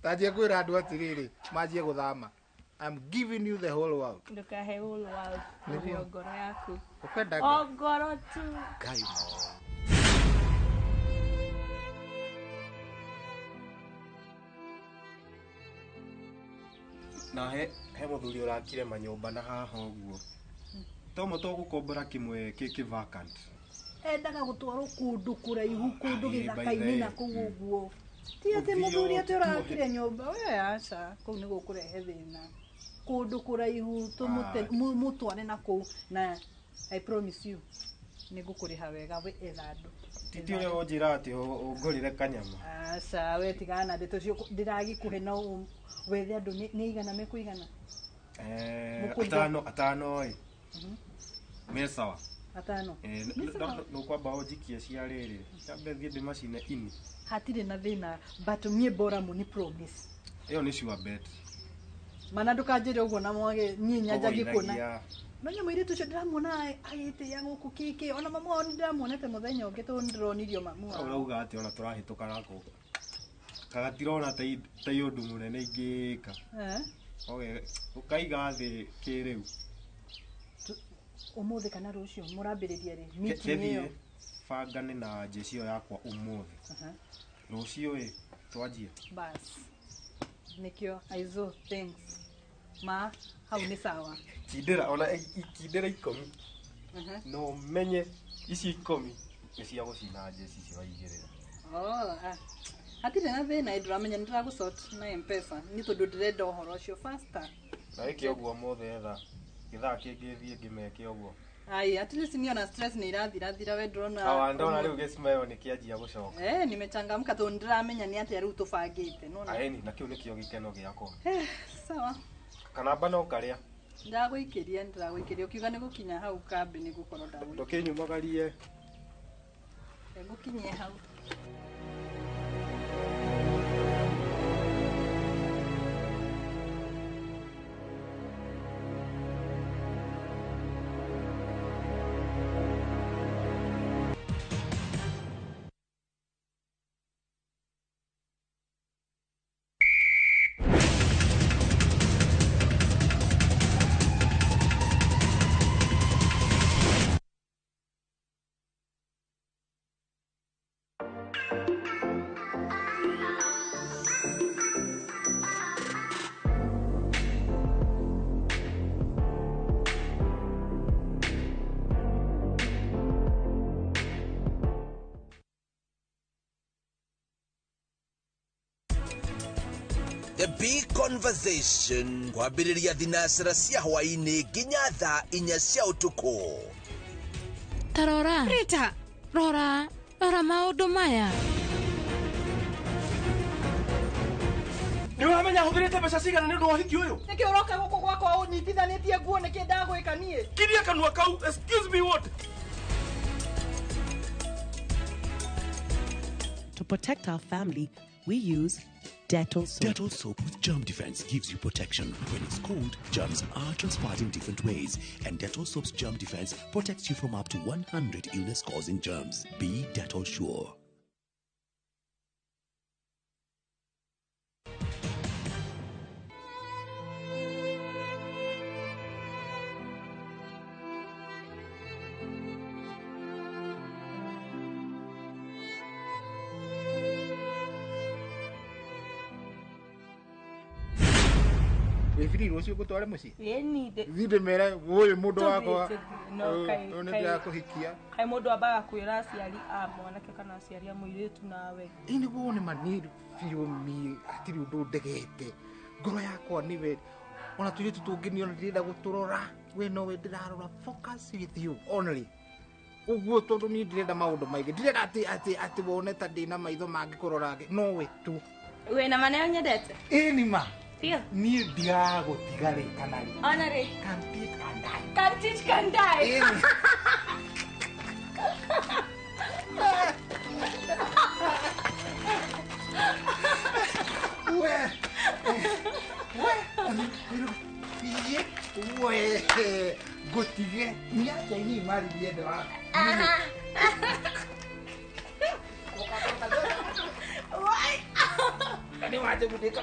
tanjie kwĩra andũ atĩrĩrĩ manjie gũthama. I'm giving you the whole world. Ndũkahe whole world Nĩguo. ũhe o ngoro yaku. Ũkwenda O ngoro tu. Ngai. Na he mũthuri ũrakire manyũmba na haha ũguo. Tomo tũgũkombora kĩmwe kĩ vacant. Endaga gũtwarwo kũndũ kũraihu kũndũ Ĩĩ, by the gĩthaka-inĩ na way. kũu ũguo. Ti atĩ Ũthiĩ mũthuri atĩ ũtuohe. ũrakire nyũmba we aca kũu nĩ gũkũrehe thĩna. Kũndũ kũraihu mũtware na kũu na I promise you nĩ ngũkũrĩha wega we etha andũ. Titi ũrĩa ũnjĩra atĩ ũngũrĩre kanyama. Aca we tigana na ndeto icio ndĩragĩkũhe no wethe andũ nĩ igana mekũigana. Mũkũiga. Atano ĩ. Me sawa. Atano. Nĩ sawa. Nũkwamba ũnjikie cia rĩrĩ. Nyambe thiĩ ndĩmacine ini. Hatirĩ na thĩna but niĩ bora mũni promise. Ĩyo nĩ sure bet. Mana ndũkanjĩre ũguo na mwage niĩ nyanjagie kuona. Kũgũithagia. No mũirĩtu ũcio ndĩramuona agĩtĩĩa gũkũ kĩkĩ ona mamu wao nĩndĩramuonete mũthenya ũngĩ tondũ nĩndĩronirio mamu wao. Ũrauga atĩ ona tũrahĩtũka nako. Kagatirona ta ũndũ mũnene ingĩka. Eh? Oge ũkaiga thĩ kĩrĩu. Ũmũthĩ kana rũciũ mũrambĩrĩria rĩ meeting ĩyo? Kĩthiĩ bangane na njeci ĩyo yakwa ũmũthĩ. Rũciũ ĩ twanjie. Bas. Nĩkĩo aizo thanks. Ma hau nĩ sawa. Kindĩra ona ikindĩra 10. No menye ici 10 nĩ cia gũcina njeci icio waigĩrĩra. Oh, ah. Hatirĩ na thĩna ndĩramenya nĩ ndĩragũsort na M-Pesa nĩ tondũ ndĩrenda ũhoro ũcio faster. Na wĩke ũguo ũmũthĩ etha gĩthaa kĩngĩ thiĩ ngĩmeke ũguo. Ai, at least niĩ ona stress nĩ irathirathira we ndĩrona. Awa ndona rĩu gĩcimayo nĩ kĩanjia gũcoka. Eh, nimechangamka tondũ ndĩramenya nĩ atĩa rĩu tũbangĩte nona. Aeni na kĩu nĩkĩo gĩkeno gĩakwa. Eh, sawa. Kanamba no karĩa. Ndagũikĩria ũkiuga nĩ gũkinya hau kambĩ nĩ gũkorwo ndagũikĩria. Ndũkĩnyumagarie. Ngũkinyie hau. The Big Conversation kwambĩrĩria thinacara cia hwaĩ-inĩ nginya thaa 4 cia ũtukũ. Ta rora. Rita, rora, rora maũndũ maya. Nĩ ũramenya hũthĩrĩte mbeca cigana nĩ ũndũ wa ũhiki ũyũ? Nĩkĩ ũroka gũkũ gwakwa ũnyitithanĩtie nguo nĩkĩ ndagwĩka niĩ? Kiria kanua kau, excuse me what? To protect our family, we use Dettol soap. Dettol soap with germ defense gives you protection. When it's cold, germs are transpired in different ways, and Dettol soap's germ defense protects you from up to 100 illness-causing germs. Be Dettol sure. Wĩbiri rũciũ ngũtware mũciĩ? Ĩni Thiĩ ndĩmere ũyũ mũndũ wakwa ũyũ nĩ ndĩrakũhikia. Kaĩ mũndũ ambaga kwĩra aciari a mwanake kana aciari a mũirĩtu nawe. Ĩ nĩguo nĩ ma niĩ biũ mi hatirĩ ũndũ ndegete. Ngoro yakwa nĩwe ona tũirĩtu tũngĩ niĩ ona ndirenda gũtũrora we nowe ndĩrarora focus with you only. Ũguo tondũ niĩ ndirenda maũndũ maingĩ ndirenda atĩ wone ta ndĩna maitho mangĩ kũrora nowe tu. Wĩna ma nĩo nyendete? Ĩ nĩ ma. Biũ. Niĩ ndigagũtiga rĩ kana rĩ. Ona rĩ. Can't teach can die. Can't teach can die. We. We. We. Ngũtige. Nĩ atĩa inyuĩ maririe andũ a. Nĩ wanjĩgundĩka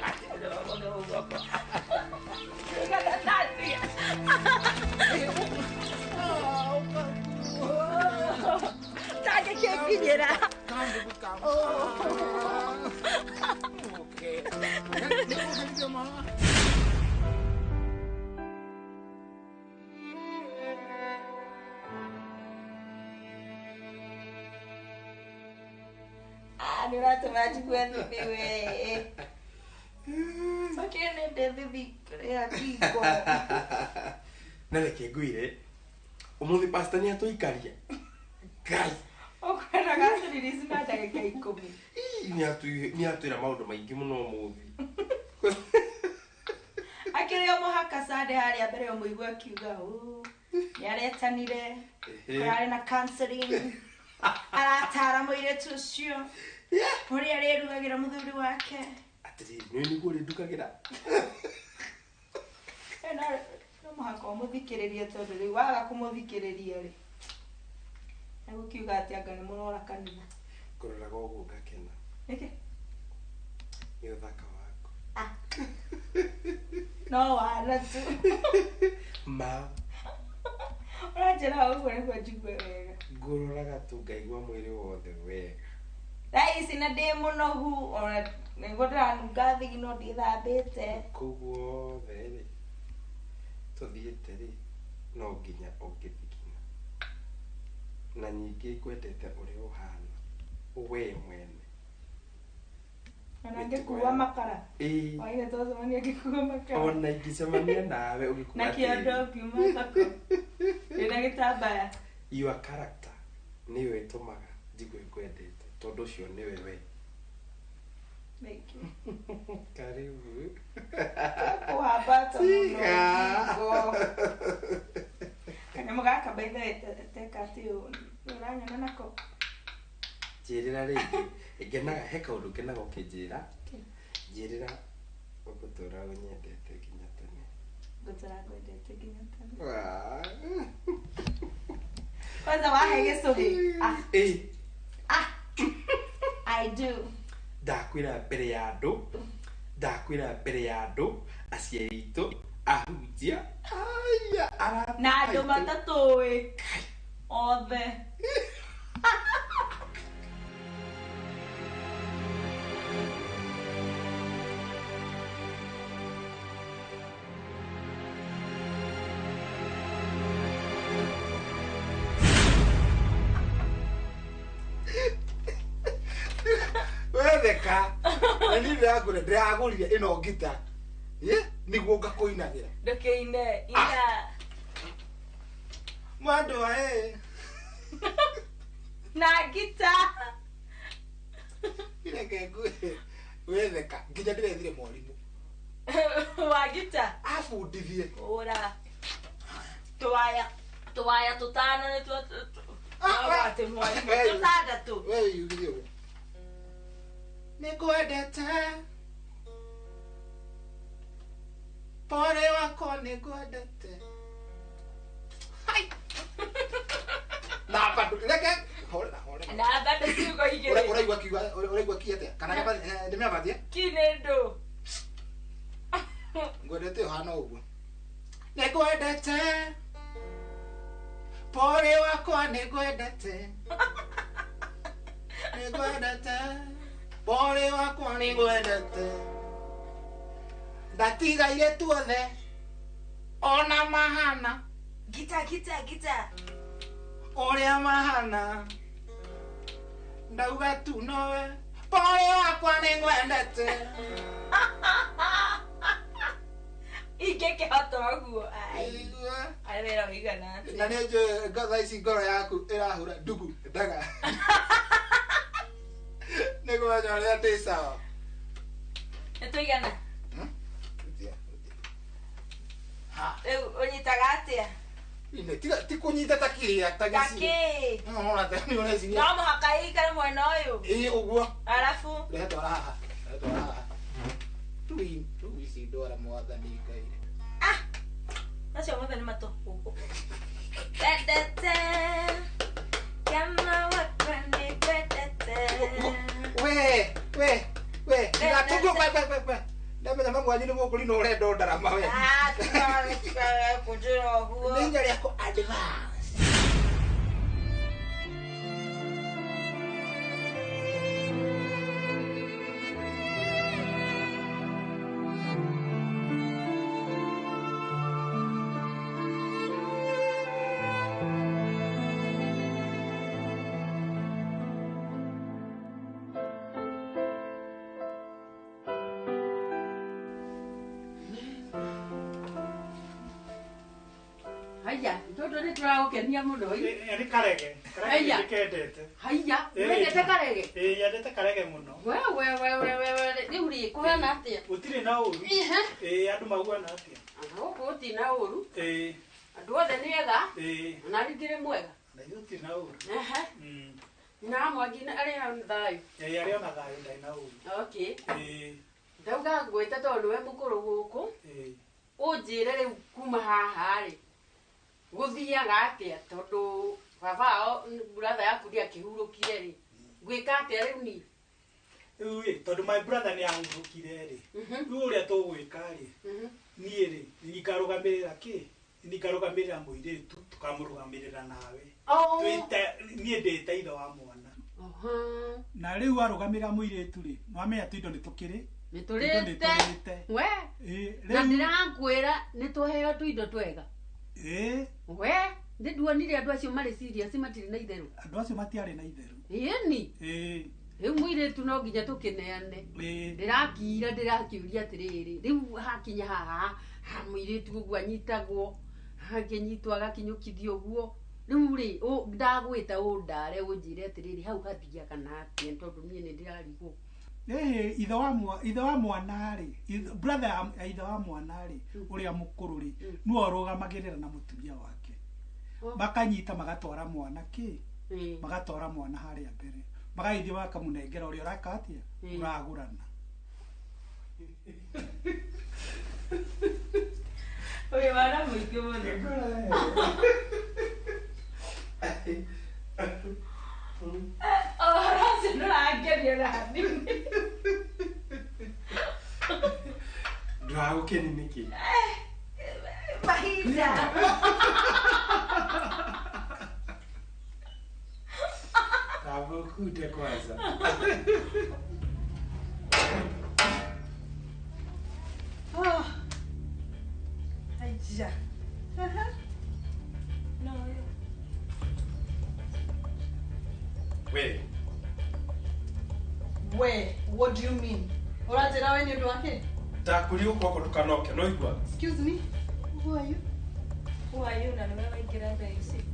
Tangĩkĩnginyĩra. Nĩ ũratũma njigue thithi we. Cokia nĩ ndĩ thithi rĩa ngingo. Na reke ngwĩre ũmũthĩ pastor nĩ atũikaria. Ngai. Ũkwendaga atũririci na ndagĩka 10. Nĩ atwĩra maũndũ maingĩ mũno ũmũthĩ. Akĩrĩ o mũhaka Sunday harĩa mbere ũmũigue akiuga ũũ nĩ aretanire kũrarĩ na counseling aratara mũirĩtu ũcio ũrĩa arĩrugagĩra mũthuri wake. Atĩrĩrĩ nĩ nĩguo ũrĩndugagĩra. No mũhaka ũmũthikĩrĩrie tondũ rĩu waga kũmũthikĩrĩria rĩ egũkiuga atĩ anga nĩ mũrora kanitha. Ngũroraga ũguo ngakena. Nĩkĩ? Nĩ ũthaka waku. No wana tu. Ma. Ũranjĩra Njĩra ũguo nĩguo njigue wega. Ngũroraga tu ngaigua mwĩrĩ wothe wega. Thaa ici na ndĩ mũnogu ona nĩguo ndĩranunga thigi no ndithambĩte. Kũu guothe rĩ tũthiĩte rĩ no nginya ũngĩthigina. Na ningĩ ngwendete ũrĩa ũhana we mwene. Ona ngĩkua makara. Ĩĩ. Waine twacemania ngĩkua makara. Ona ingĩcemania nawe ũgĩkua Na kĩondo ngiuma thoko. Ndĩna gĩtambaya. Your character nĩyo ĩtũmaga njigue ngwendete tondũ ũcio nĩwe we. Thank you. Karibu. Kũhambata mũno ngingo. Kanyamũ gaka by the way teka atĩ ũranyona nako. Njĩrĩra rĩngĩ. Ngenaga he kaũndũ ngenaga ũkĩnjĩra. Njĩrĩra ũgũtũra ũnyendete nginya tene. Ngũtũra ngwendete nginya tene. Kwanza wahe gĩcũhĩ. Ah. I do. Ndakwĩra mbere ya andũ, ndakwĩra mbere ya andũ, aciari aitũ, ahunjia, aya, arata Na andũ matatũĩ othe. Wetheka na niĩ ndĩragũrire ĩno ngita nĩguo ngakũinagĩra. Ndũkĩine ina. Mwendwa ĩ. Na ngita. Reke ngwĩre wetheka nginya ndĩrethire mwarimũ. Wa ngita. Abundithie. Ũra. Tũwaya tũwaya tũtano nĩtuo atĩ mwarimũ tũtandatũ. We yugire ũguo. Nĩngwendete pore wakwa nĩngwendete. Hai. Na bado reke horera horera. Na bado ciugo igĩrĩ. Ũraigua kiuga ũraigua ki atĩa? Kana ndĩmĩambatie? Ki nĩ ndũ. Ngwendete ũhana ũguo. Nĩngwendete pore wakwa nĩngwendete. Nĩngwendete pore wakwa nĩngwendete. Ndatigaire tuothe ona mahana. Gita gita gita. Ũrĩa mahana ndauga tu nowe pore wakwa nĩngwendete. Ingĩkĩhota ũguo. Arĩ wĩra ũigana atĩa? Na nĩnjũĩ thaa ici ngoro yaku ĩrahũra ndugu ndaga. Nĩkũmenya ũrĩa ndĩ sawa. Nĩtũigana? Rĩu ũnyitaga atĩa? Ine tiga ti kũnyita ta kĩrĩa ta gĩciri. Ta kĩ? No ta nĩ ũreciria. No mũhaka ĩikare mwena ũyũ. Ĩĩ ũguo. Arabu. Rehe twara haha. Rehe twara haha. Rĩu rĩu ici ndwara mwathani Ngai. Ah. Macio mothe nĩ matũhũhũ. Wendete. Kama wakwa nĩngwendete. We we we. Tigatũguo kwe kwe kwe. Ndamenya mamu wanyu nĩ mũkũri na ũrenda ũndarama we. Ah, tiga kũnjĩra ũguo. Nĩ inya rĩakũ advance. Tũragũkenia mũno. Nĩ karege. Karege nĩkendete. Haiya, wendete karege? Ĩĩ, nyendete karege mũno. We we we we we rĩu rĩ kũhana atĩa? Gũtirĩ na ũru. Ĩĩ, andũ mauana atĩa? Gũkũ gũtirĩ na ũru. Ĩĩ. Andũ othe nĩ ega. Ĩĩ. Ona niĩ ndĩrĩ mwega. Na ithuĩ gũtirĩ na ũru. Na Mwangi arĩ na thayũ. Ĩĩ, arĩ ona thayũ ndarĩ na ũru. Okay. Ĩĩ. Ndauga ngwĩte tondũ nĩwe mũkũrũ gũkũ. Ĩĩ. Ũnjĩre rĩu kuma haha rĩ. Gũthiaga atĩa tondũ baba ao brother yaku ndiakĩhurũkire rĩ ngwĩka atĩa rĩu niĩ? Rĩu rĩ tondũ my brother nĩ ahurũkire rĩ rĩu ũrĩa tũgwĩka rĩ niĩ rĩ ngarũgamĩrĩra kĩ Ni ngarugamirira muiritu tukamurugamirira nawe. Twite nie ndite ithe wa mwana. Na riu arugamirira muiritu ri nwamenya tuindo ni tukiri ni turite we na ndirakwira ni tuheo tuindo twega. We nduonire andu acio mari serious matiri na itheru. Andu acio matiari na itheru. Ĩni. Riu muiritu no nginya tukineane. Ndirakira ndirakiuria atiriri riu hakinya haha ha muiritu uguo anyitagwo hakinyitwo agakinyukithio uguo riu ri ndagwita undare unjire atiriri hau hathiaga na atia tondu nie ni ndirarigwo. Ithe wa mwana ri brother ya ithe wa mwana ri uria mukuru ri niwe urugamagirira na mutumia wake. Makanyita magatwara mwana ki magatwara mwana haria mbere magaithi makamunengera uria uraka atia uragurana. Oye wana muingi muno. Ũhoro ũcio ndũrangeria na hanini. Ndũragũkeni nĩkĩ? Mahinda. Kute kwanza. Oh. Aija. No. We. We, what do you mean? Uranjira we ni undu wake? Ndakurio kwako ndukanoke no igua. Excuse me. Who are you? Who are you na niwe waingira thaa ici?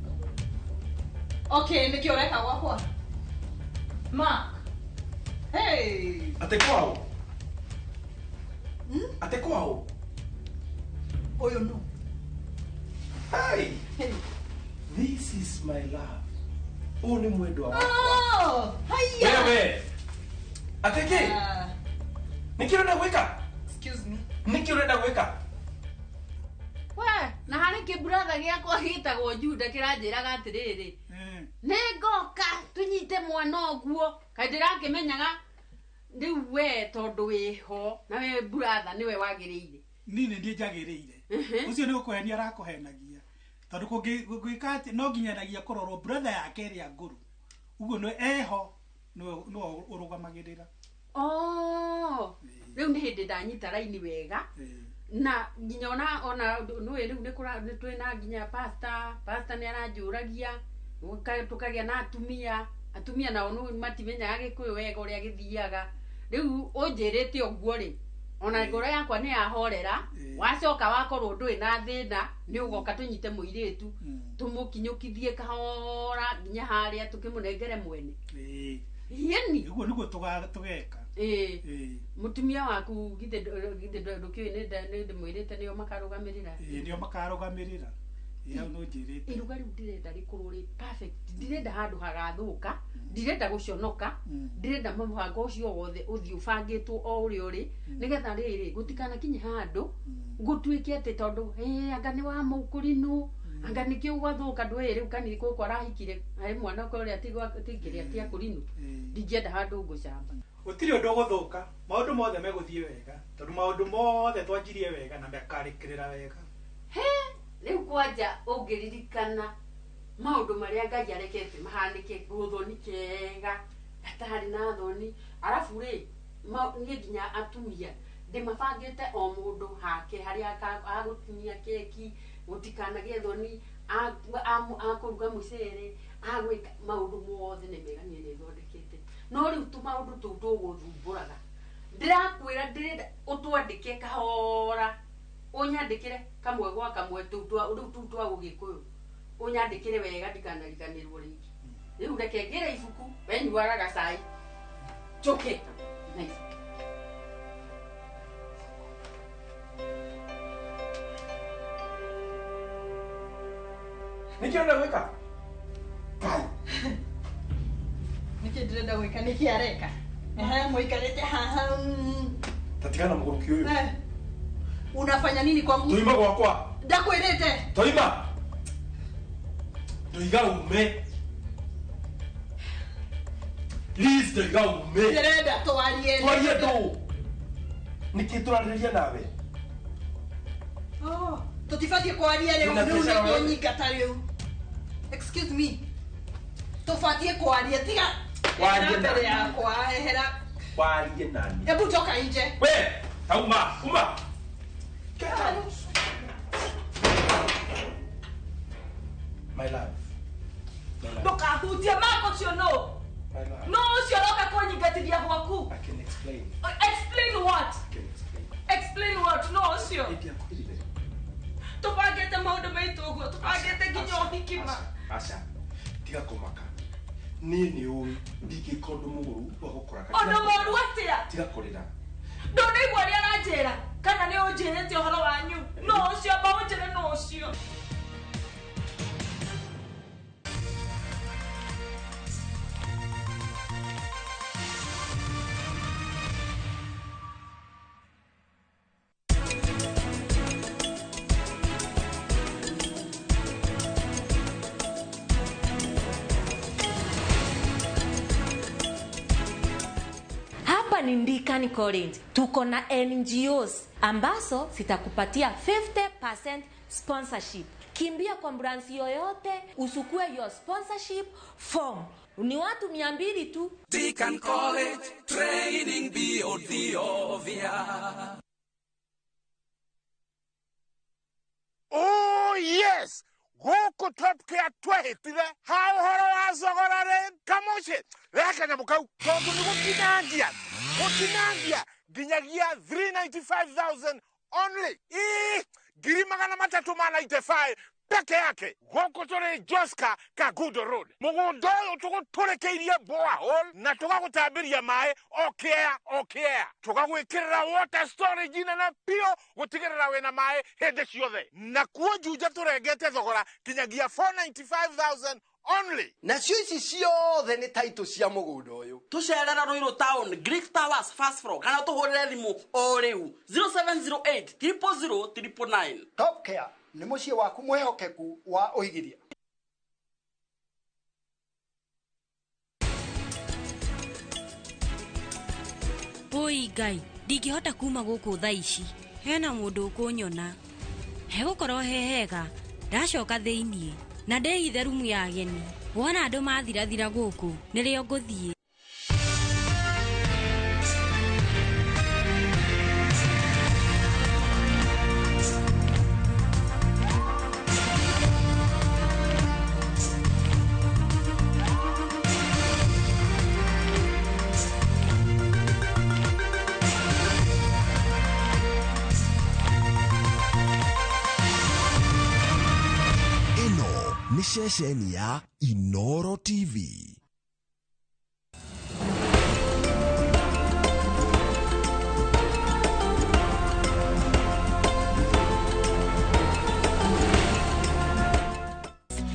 Okay, niki ureka gwakwa? Mark. Hey. Ate kwao? Ate kwao? Oyo no. Hey. Hey. This is my love. Ũyũ nĩ mwendwa wakwa. Oh, haya. Wewe. Ate kĩ? Nĩkĩ ũrenda gwĩka? Excuse me. Nĩkĩ ũrenda gwĩka? We, na harĩ kĩburatha gĩakwa gĩtagwo Juda kĩranjĩraga atĩrĩrĩ. Nĩ ngoka tunyite mwana ũguo kaĩ ndĩrakĩmenyaga rĩu we tondũ wĩho na we buratha nĩwe wagĩrĩire. Niĩ nĩ niĩ njagĩrĩire. Ũcio nĩ gũkũhenia arakũhenagia. Tondũ kũngĩka atĩ no nginyanagia kũrorwo brother yake ĩrĩa ngũrũ. Ũguo nĩ eho nĩwe ũrũgamagĩrĩra. Oh, rĩu nĩ hĩndĩ ndanyita raini wega. Na nginya ona nĩũĩ rĩu nĩ twĩna nginya pastor nĩ aranjũragia tukagia na atumia nao nĩ matimenyaga gĩkũyũ wega ũrĩa gĩthiaga. Rĩu ũnjĩrĩte ũguo rĩ ona ngoro yakwa nĩ yahorera. Wacoka wakorwo ndũrĩ na thĩna nĩ ũgoka tũnyite mũirĩtu tũmũkinyũkithie kahora nginya harĩa tũkĩmũnengere mwene. Ĩni ũguo nĩguo tũgeka. Mũtumia waku githĩ ndũkĩũĩ nĩ ndĩmwĩrĩte nĩo makarũgamĩrĩra. Nĩo makarũgamĩrĩra. Iruga rĩu ndĩrenda rĩkorwo rĩ perfect. Ndirenda handũ hagathũka, ndirenda gũconoka, ndirenda mũbango ũcio wothe ũthiĩ ũbangĩtwo o ũrĩa ũrĩ nĩgetha rĩrĩ gũtikanakinye handũ gũtuĩke atĩ tondũ anga nĩ wa mũkũrinũ anga nĩkĩo gwathũka ndũĩ rĩu kani gũkũ arahikire harĩ mwana ũrĩa tingĩrĩa ti akũrinũ. Ndingĩenda handũ ngũcamba. Gũtirĩ ũndũ ũgũthũka, maũndũ mothe megũthiĩ wega tondũ maũndũ mothe twanjirie wega na mekarĩkĩrĩra wega. He rĩu kwanja ũngĩririkana maũndũ marĩa Ngai arekete mahanĩke gũthoni kega gatarĩ na thoni arabu rĩ niĩ nginya atumia ndĩmabangĩte o mũndũ hake harĩa agũtinia keki gũtikanagĩe thoni akũruga mũcere agwĩka maũndũ mothe nĩ mega niĩ nĩthondekete. No rĩu tũmaũndũ tũu tũgũthumbũraga ndĩrakwĩra ndĩrenda ũtwandĩke kahora ũnyandĩkĩre kamwe gwa kamwe rĩu tũu twa ũgĩkũyũ ũnyandĩkĩre wega ndikanariganĩrwo rĩngĩ. Rĩu reke ngĩre ibuku we nyuaga gacai njũke na ibuku. Nĩkĩ ũrenda gwĩka? Nĩkĩ ndĩrenda gwĩka? Nĩkĩ areka? Mũikarĩte haha. Tatigana mũgũrũki ũyũ. Unafanya nini kwangu? Toima gwakwa. Ndakwĩrĩte. Toima. Ndoiga ume. Please ndoiga ume. Ndĩrenda twarie. Twarie ndũ? Nĩkĩ tũrarĩrĩria nawe? Oh, Tũtibatiĩ kwaria rĩu Wĩna rĩu biacara nĩ wewe? kũnyingata rĩu. Excuse me. Tũbatiĩ kwaria tiga. Warie Ehera mbere nani? yakwa ehera. Warie nani? Hebu toka nje. We, tauma, uma. Get out. My love. My love. Ndũkahutie Mark ũcio no. My love. No ũcio ũroka kũnyingatithia gwaku. I can explain. Explain what? I can explain. Explain what? No ũcio. Ndiakwĩrire. Tũbangĩte maũndũ maitũ ũguo, tũbangĩte nginya ũhiki ma. Aca, tiga kũmaka. Niĩ nĩ ũĩ ndingĩka ũndũ mũũru wa gũkũraka. Ũndũ mũũru atĩa? Tiga kũrĩra. Ndũnaigua ũrĩa aranjĩra kana nĩ ũnjĩrĩte ũhoro wanyu. No ũcio amba ũnjĩre no ũcio. Hapa ni Ndikani College. Tuko na NGOs ambazo zitakupatia 50% sponsorship. Kimbia kwa branch yoyote usukue your sponsorship form. Ni watu 200 tu. Deacon College Training Biodhiovia. Oh yes! Gũkũ Top Care twehĩtire ha ũhoro wa thogora rĩ kamũciĩ rehe kanyamũ kau tondũ nĩ gũtinangia gũtinangia nginyagia 395,000 only ii 395,000 peke yake. Gũkũ tũrĩ Joska Kagundo Road. Mũgũnda ũyũ tũgũtũrĩkĩirie borehole na tũgagũtambĩria maĩ o kĩea o kĩea, tũgagwĩkĩrĩra water storage nene biũ gũtigĩrĩra wĩna maĩ hĩndĩ ciothe. Na kuo Juja tũrengete thogora kinyagia 495,000 only. Nacio ici ciothe nĩ taitũ cia mũgũnda ũyũ. Tũcerera Ruiru Town, Greek Towers first floor, kana tũhũrĩre thimũ o rĩu 0708 000 999. Top Care nĩ mũciĩ waku mwĩhokeku wa ũigithia. Ũi Ngai, ndingĩhota kuma gũkũ thaa ici. Hena mũndũ ũkũnyona. Hegũkorwo he hega, ndacoka thĩiniĩ na ndĩhithe rumu ya ageni. Wona andũ mathirathira gũkũ, nĩrĩo ngũthiĩ. Ĩno nĩ ceceni ya Inoro TV.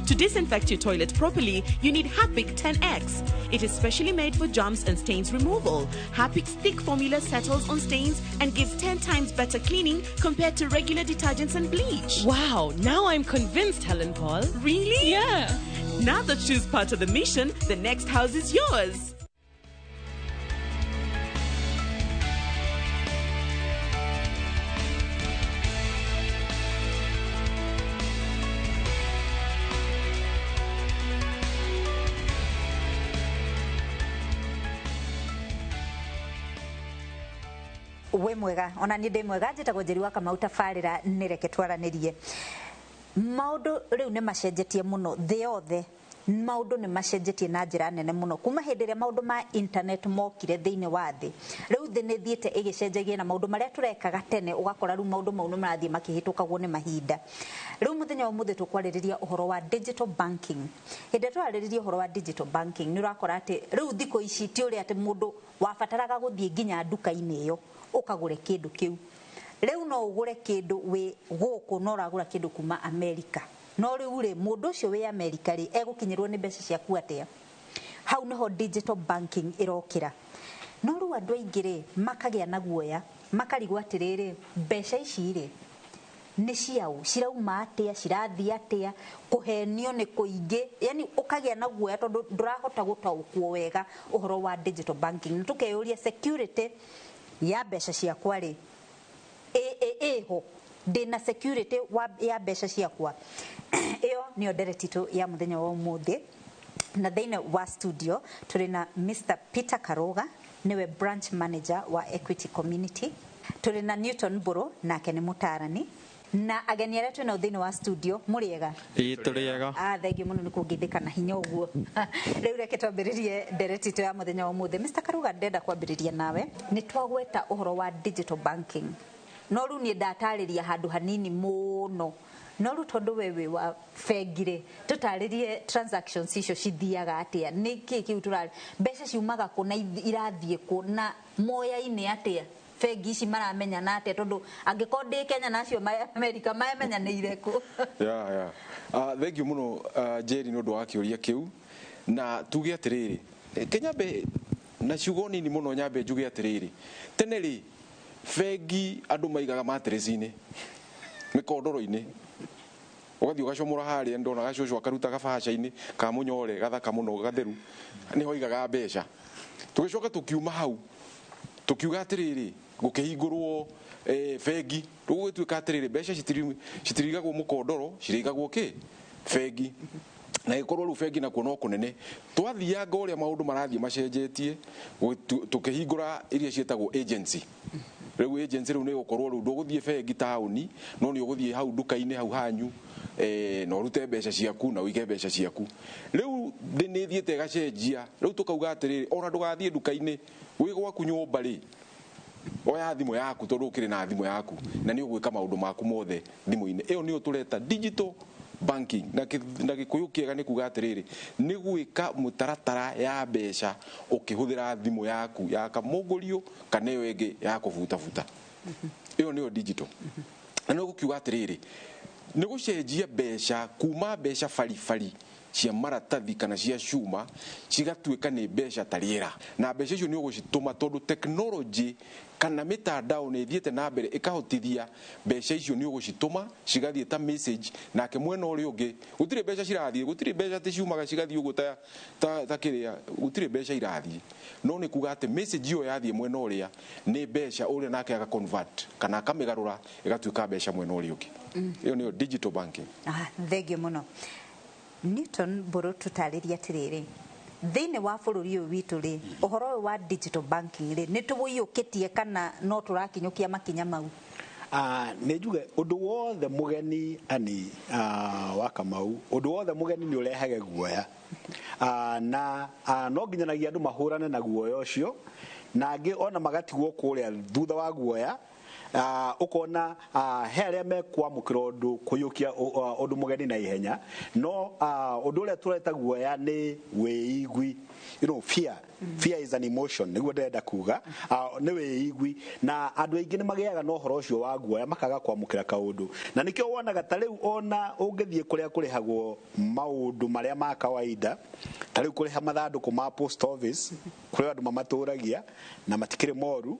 To disinfect your toilet properly, you need Harpic 10X. It is specially made for germs and stains removal. Harpic's thick formula settles on stains and gives 10 times better cleaning compared to regular detergents and bleach. Wow, now I'm convinced, Helen Paul. Really? Yeah. Now that she's part of the mission, the next house is yours. Wĩ mwega ona niĩ ndĩ mwega, njĩtagwo Njeri wa Kamau, tabarĩra nĩ reke twaranĩrie. Maũndũ rĩu nĩ macenjetie mũno thĩ yothe, maũndũ nĩ macenjetie na njĩra nene mũno kuma hĩndĩ ĩrĩa maũndũ ma internet mokire thĩinĩ wa thĩ. Rĩu thĩ nĩ ĩthiĩte ĩgĩcenjagia na maũndũ marĩa tũrekaga tene ũgakora rĩu maũndũ mau nĩ marathiĩ makĩhĩtũkagwo nĩ mahinda. Rĩu mũthenya wa ũmũthĩ tũkwarĩrĩria ũhoro wa digital banking. Hĩndĩ ĩrĩa tũrarĩrĩria ũhoro wa digital banking nĩ ũrakora atĩ rĩu thikũ ici ti ũrĩa atĩ mũndũ wabataraga gũthiĩ nginya nduka-inĩ ĩyo ũkagũre kĩndũ kĩu. Rĩu no ũgũre kĩndũ wĩ gũkũ no ũragũra kĩndũ kuma Amerika. No rĩu rĩ mũndũ ũcio wĩ Amerika rĩ egũkinyĩrwo nĩ mbeca ciaku atĩa? Hau nĩho digital banking ĩrokĩra. No rĩu andũ aingĩ rĩ makagĩa na guoya, makarigwo atĩrĩrĩ, mbeca ici rĩ nĩ ciaũ, cirauma atĩa, cirathiĩ atĩa, kũhenio nĩ kũingĩ, yani ũkagĩa na guoya tondũ ndũrahota gũtaũkwo wega ũhoro wa digital banking. Nĩ tũkeyũria security ya mbeca ciakwa rĩ ĩho. Ndĩna security ya mbeca ciakwa? Ĩyo nĩyo ndereti itũ ya mũthenya wa ũmũthĩ. Na thĩinĩ wa studio tũrĩ na Mr. Peter Karuga, nĩwe branch manager wa Equity Community. Tũrĩ na Newton Mbũrũ, nake nĩ mũtaarani. Na ageni arĩa twĩnao thĩinĩ wa studio, mũrĩega? Ĩĩ, tũrĩega. Ah, thengiũ mũno nĩ kũngeithĩka na hinya ũguo. Rĩu reke twambĩrĩrie ndereti itũ ya mũthenya wa ũmũthĩ. Mr. Karuga, ndenda kwambĩrĩria nawe. Nĩ twagweta ũhoro wa digital banking, no rĩu niĩ ndatarĩria handũ hanini mũno, no rĩu tondũ we wĩ wa bengi rĩ, tũtarĩrie transactions icio cithiaga atĩa, nĩ kĩ kĩu tũrarĩ, mbeca ciumaga kũ na irathiĩ kũ, na moyaine atĩa, bengi ici maramenyana atĩa, tondũ angĩkorwo ndĩ Kenya na acio ma America mamenyanĩire kũ? Yeah. Thank you muno, Jerry, nĩ ũndũ wa kĩũria kĩu. Na tuge atĩrĩrĩ, Kenya, na ciugo nini mũno nyambe njuge atĩrĩrĩ, tene rĩ, bengi andũ maigaga matress-inĩ, mĩkondoro-inĩ, ũgathiĩ ũgacomora harĩa. Ndona gacũcũ akaruta gabaca-inĩ ka mũnyore gathaka mũno gatheru, nĩho aigaga mbeca. Tũgĩcoka tũkiuma hau, tũkiuga atĩrĩrĩ, gũkĩhingũrwo bengi. Rĩu gũgĩtuĩka atĩrĩrĩ, mbeca citirigagwo mũkondoro, cirĩigagwo kĩ bengi. Na gĩkorwo rĩu bengi nakuo no kũnene. Twathianga ũrĩa maũndũ marathiĩ macenjetie, tũkĩhingũra iria ciĩtagwo agency. Rĩu agency rĩu nĩ gũkorwo rĩu ndũgũthiĩ bengi taũni, no nĩ ũgũthiĩ hau nduka-inĩ hau hanyu, na ũrute mbeca ciaku na ũige mbeca ciaku. Rĩu nĩ ĩthiĩte ĩgacenjia. Rĩu tũkauga atĩrĩrĩ, ona ndũgathiĩ nduka-inĩ, wĩ gwaku nyũmba rĩ, oya thimũ yaku, tondũ ũkĩrĩ na thimũ yaku, na nĩ ũgwĩka maũndũ maku mothe thimũ-inĩ ĩyo. Nĩyo tũreta digital banking. Na gĩkũyũ kĩega nĩ kuga atĩrĩrĩ, nĩ gwĩka mũtaratara ya mbeca ũkĩhũthĩra thimũ yaku ya kamũngũrio kana ĩyo ĩngĩ ya kũbutabuta. Ĩyo nĩyo digital. Na nĩ gũkiuga atĩrĩrĩ, nĩ gũcenjia mbeca kuma mbeca baribari cia maratathi kana cia cuma, cigatuĩka nĩ mbeca ta rĩera. Na mbeca icio nĩ ũgũcitũma, tondũ technology kana mĩtandao nĩ ĩthiĩte na mbere ĩkahotithia, mbeca icio nĩ ũgũcitũma cigathiĩ ta message nake mwena ũrĩa ũngĩ. Gũtirĩ mbeca cirathiĩ, gũtirĩ mbeca atĩ ciumaga cigathiĩ ũguo ta kĩrĩa, gũtirĩ mbeca irathiĩ, no nĩ kuga atĩ message ĩyo yathiĩ mwena ũrĩa nĩ mbeca, ũrĩa nake aga convert kana akamĩgarũra ĩgatuĩka mbeca mwena ũrĩa ũngĩ. Ĩyo nĩyo digital banking. Ah, thengio mũno, Newton Mbũrũ. Tũtarĩrie atĩrĩrĩ, thĩinĩ wa bũrũri ũyũ witũ rĩ, ũhoro ũyũ wa digital banking rĩ, nĩ tũwũiyũkĩtie kana no tũrakinyũkia makinya mau? Nĩ njuge ũndũ wothe mũgeni ani wa Kamau, ũndũ wothe mũgeni nĩ ũrehage guoya, na no nginyanagia andũ mahũrane na guoya ũcio, na angĩ ona magatigwo kũrĩa thutha wa guoya. Ũkona he arĩa mekwamũkĩra ũndũ kũiyũkia ũndũ mũgeni na ihenya, no ũndũ ũrĩa tũreta guoya nĩ wĩigwi. Fear, fear is an emotion, nĩguo ndĩrenda kuga. Nĩ wĩigwi, na andũ aingĩ nĩ magĩaga na ũhoro ũcio wa guoya, makaga kwamũkĩra kaũndũ. Na nĩkĩo wonaga ta rĩu ona ũngĩthiĩ kũrĩa kũrĩhagwo maũndũ marĩa ma kawaida, ta rĩu kũrĩha mathandũkũ ma post office, kũrĩ andũ mamatũragia na matikĩrĩ moru,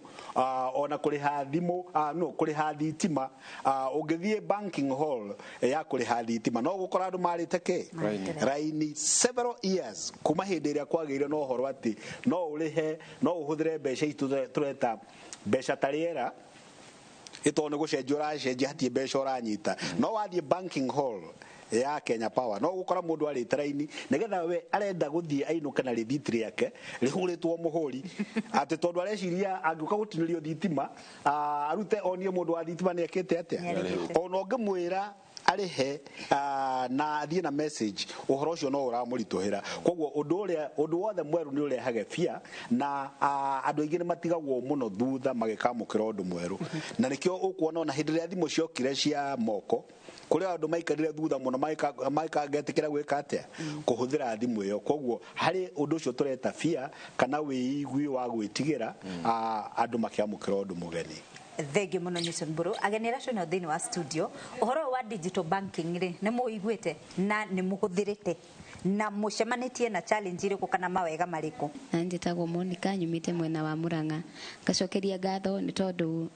ona kũrĩha thimũ, no kũrĩha thitima, ũngĩthiĩ banking hall ya kũrĩha thitima, no gũkora andũ marĩte kĩ Raini. Raini several years kuma hĩndĩ ĩrĩa kwagĩire na ũhoro atĩ no ũrĩhe, no ũhũthĩre mbeca ici tũreta mbeca ta rĩera, ĩtondũ nĩ gũcenjia ũracenjia, hatirĩ mbeca ũranyita. No wathiĩ banking hall ya Kenya Power, no gũkora mũndũ arĩte raini nĩgetha we arenda gũthiĩ ainũke na rĩthiti rĩake rĩhũrĩtwo mũhũri, atĩ tondũ areciria angĩũka gũtinĩrio thitima, arute onie mũndũ wa thitima nĩ ekĩte atĩa. Nĩarĩhĩte. Ona ũngĩmwĩra arĩhe na athiĩ na message, ũhoro ũcio no ũramũritũhĩra. Koguo ũndũ ũrĩa, ũndũ wothe mwerũ nĩ ũrehage fear, na andũ aingĩ nĩ matigagwo mũno thutha magĩkamũkĩra ũndũ mwerũ. Na nĩkĩo ũkuona ona hĩndĩ ĩrĩa thimũ ciokire cia moko, kũrĩ andũ maikarire thutha mũno magĩkangetĩkĩra gwĩka atĩa, kũhũthĩra thimũ ĩyo. Koguo harĩ ũndũ ũcio tũreta fear kana wĩigwi wa gwĩtigĩra, andũ makĩamũkĩra ũndũ mũgeni. Thengio mũno, Newton Mbũrũ. Ageni arĩa twĩnao thĩinĩ wa studio, ũhoro ũyũ wa digital banking rĩ, nĩ mũũiguĩte na nĩ mũhũthĩrĩte, na mũcemanĩtie na challenge irĩkũ kana mawega marĩkũ? Na njĩtagwo Monica, nyumĩte mwena wa Murang'a. Ngacokeria ngatho nĩ tondũ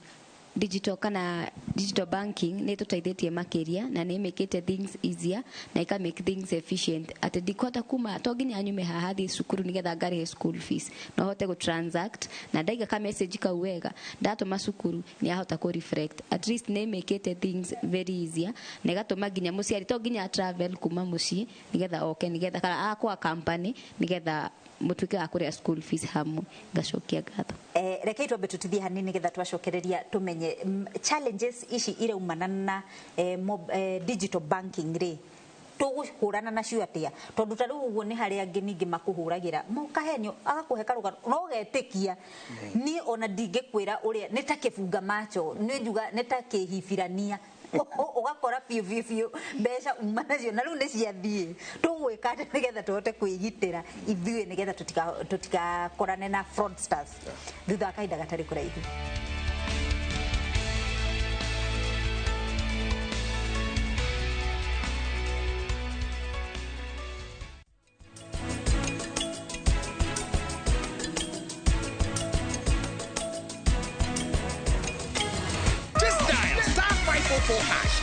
Digital kana digital banking nä tå makiria na nä ĩmĩkĩte things easier na ika make things efficient, atĩ ndikũhota kuma, to nginya nyume haha thiĩ cukuru nĩgetha ngarĩhe school fees. No hote gũ transact na ndaiga ka message kau wega, ndatũma cukuru nĩ ahota kũ reflect. At least nĩ ĩmĩkĩte things very easier na ĩgatũma nginya mũciari to nginya travel kuma mũciĩ nĩgetha oke, nĩgetha kana akwa company, nĩgetha mũtuĩke wa kũrĩa school fees hamwe. Ngacokia ngatho. Rekei twambe tutithie hanini nigetha twacokereria tumenye challenges ici iraumana na digital banking ri tũgũhũrana nacio atĩa, tondũ ta rĩu ũguo nĩ harĩ angĩ ningĩ makũhũragĩra mũkahenio, agakũhe karũgano no ũgetĩkia. Niĩ ona ndingĩkwĩra ũrĩa nĩ ta kĩbunga macho, nĩ njuga nĩ ta kĩhibirania, ũgakora biũ biũ biũ mbeca uma nacio na rĩu nĩ ciathiĩ. Tũgwĩka atĩa nĩgetha tũhote kwĩgitĩra ithuĩ nĩgetha tũtigakorane na fraudsters thutha wa kahinda gatarĩ kũraihu? Just dial *544#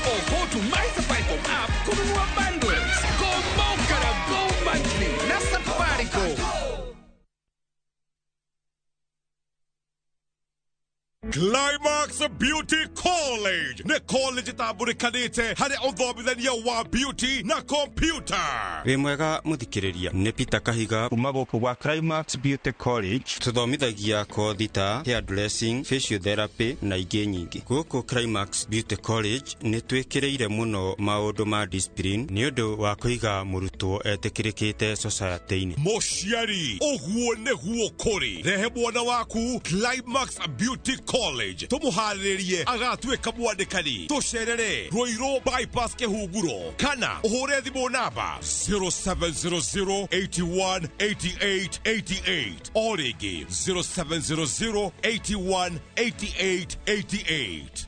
or go to My Safaricom app kununua bundles. Go Moka na Go Monthly na Safaricom. Climax Beauty College nĩ college ĩtambũrĩkanĩte harĩ ũthomithania wa beauty na computer. Wĩ mwega mũthikĩrĩria, nĩ Peter Kahiga kuma gũkũ gwa Climax Beauty College. Tũthomithagia kothi ta hair dressing, facial therapy na ingĩ nyingĩ. Gũkũ Climax Beauty College nĩ twĩkĩrĩire mũno maũndũ ma discipline nĩ ũndũ wa kũiga mũrutwo etĩkĩrĩkĩte society-inĩ. Mũciari, ũguo nĩguo kũrĩ. Rehe mwana waku Climax Beauty College tũmũharĩrĩrie agatuĩka mwandĩkani. Tũcerere Ruiru Bypass Kĩhunguro kana ũhũre thimũ namba 0700 81 88 88 o rĩngĩ 0700 81 88 88.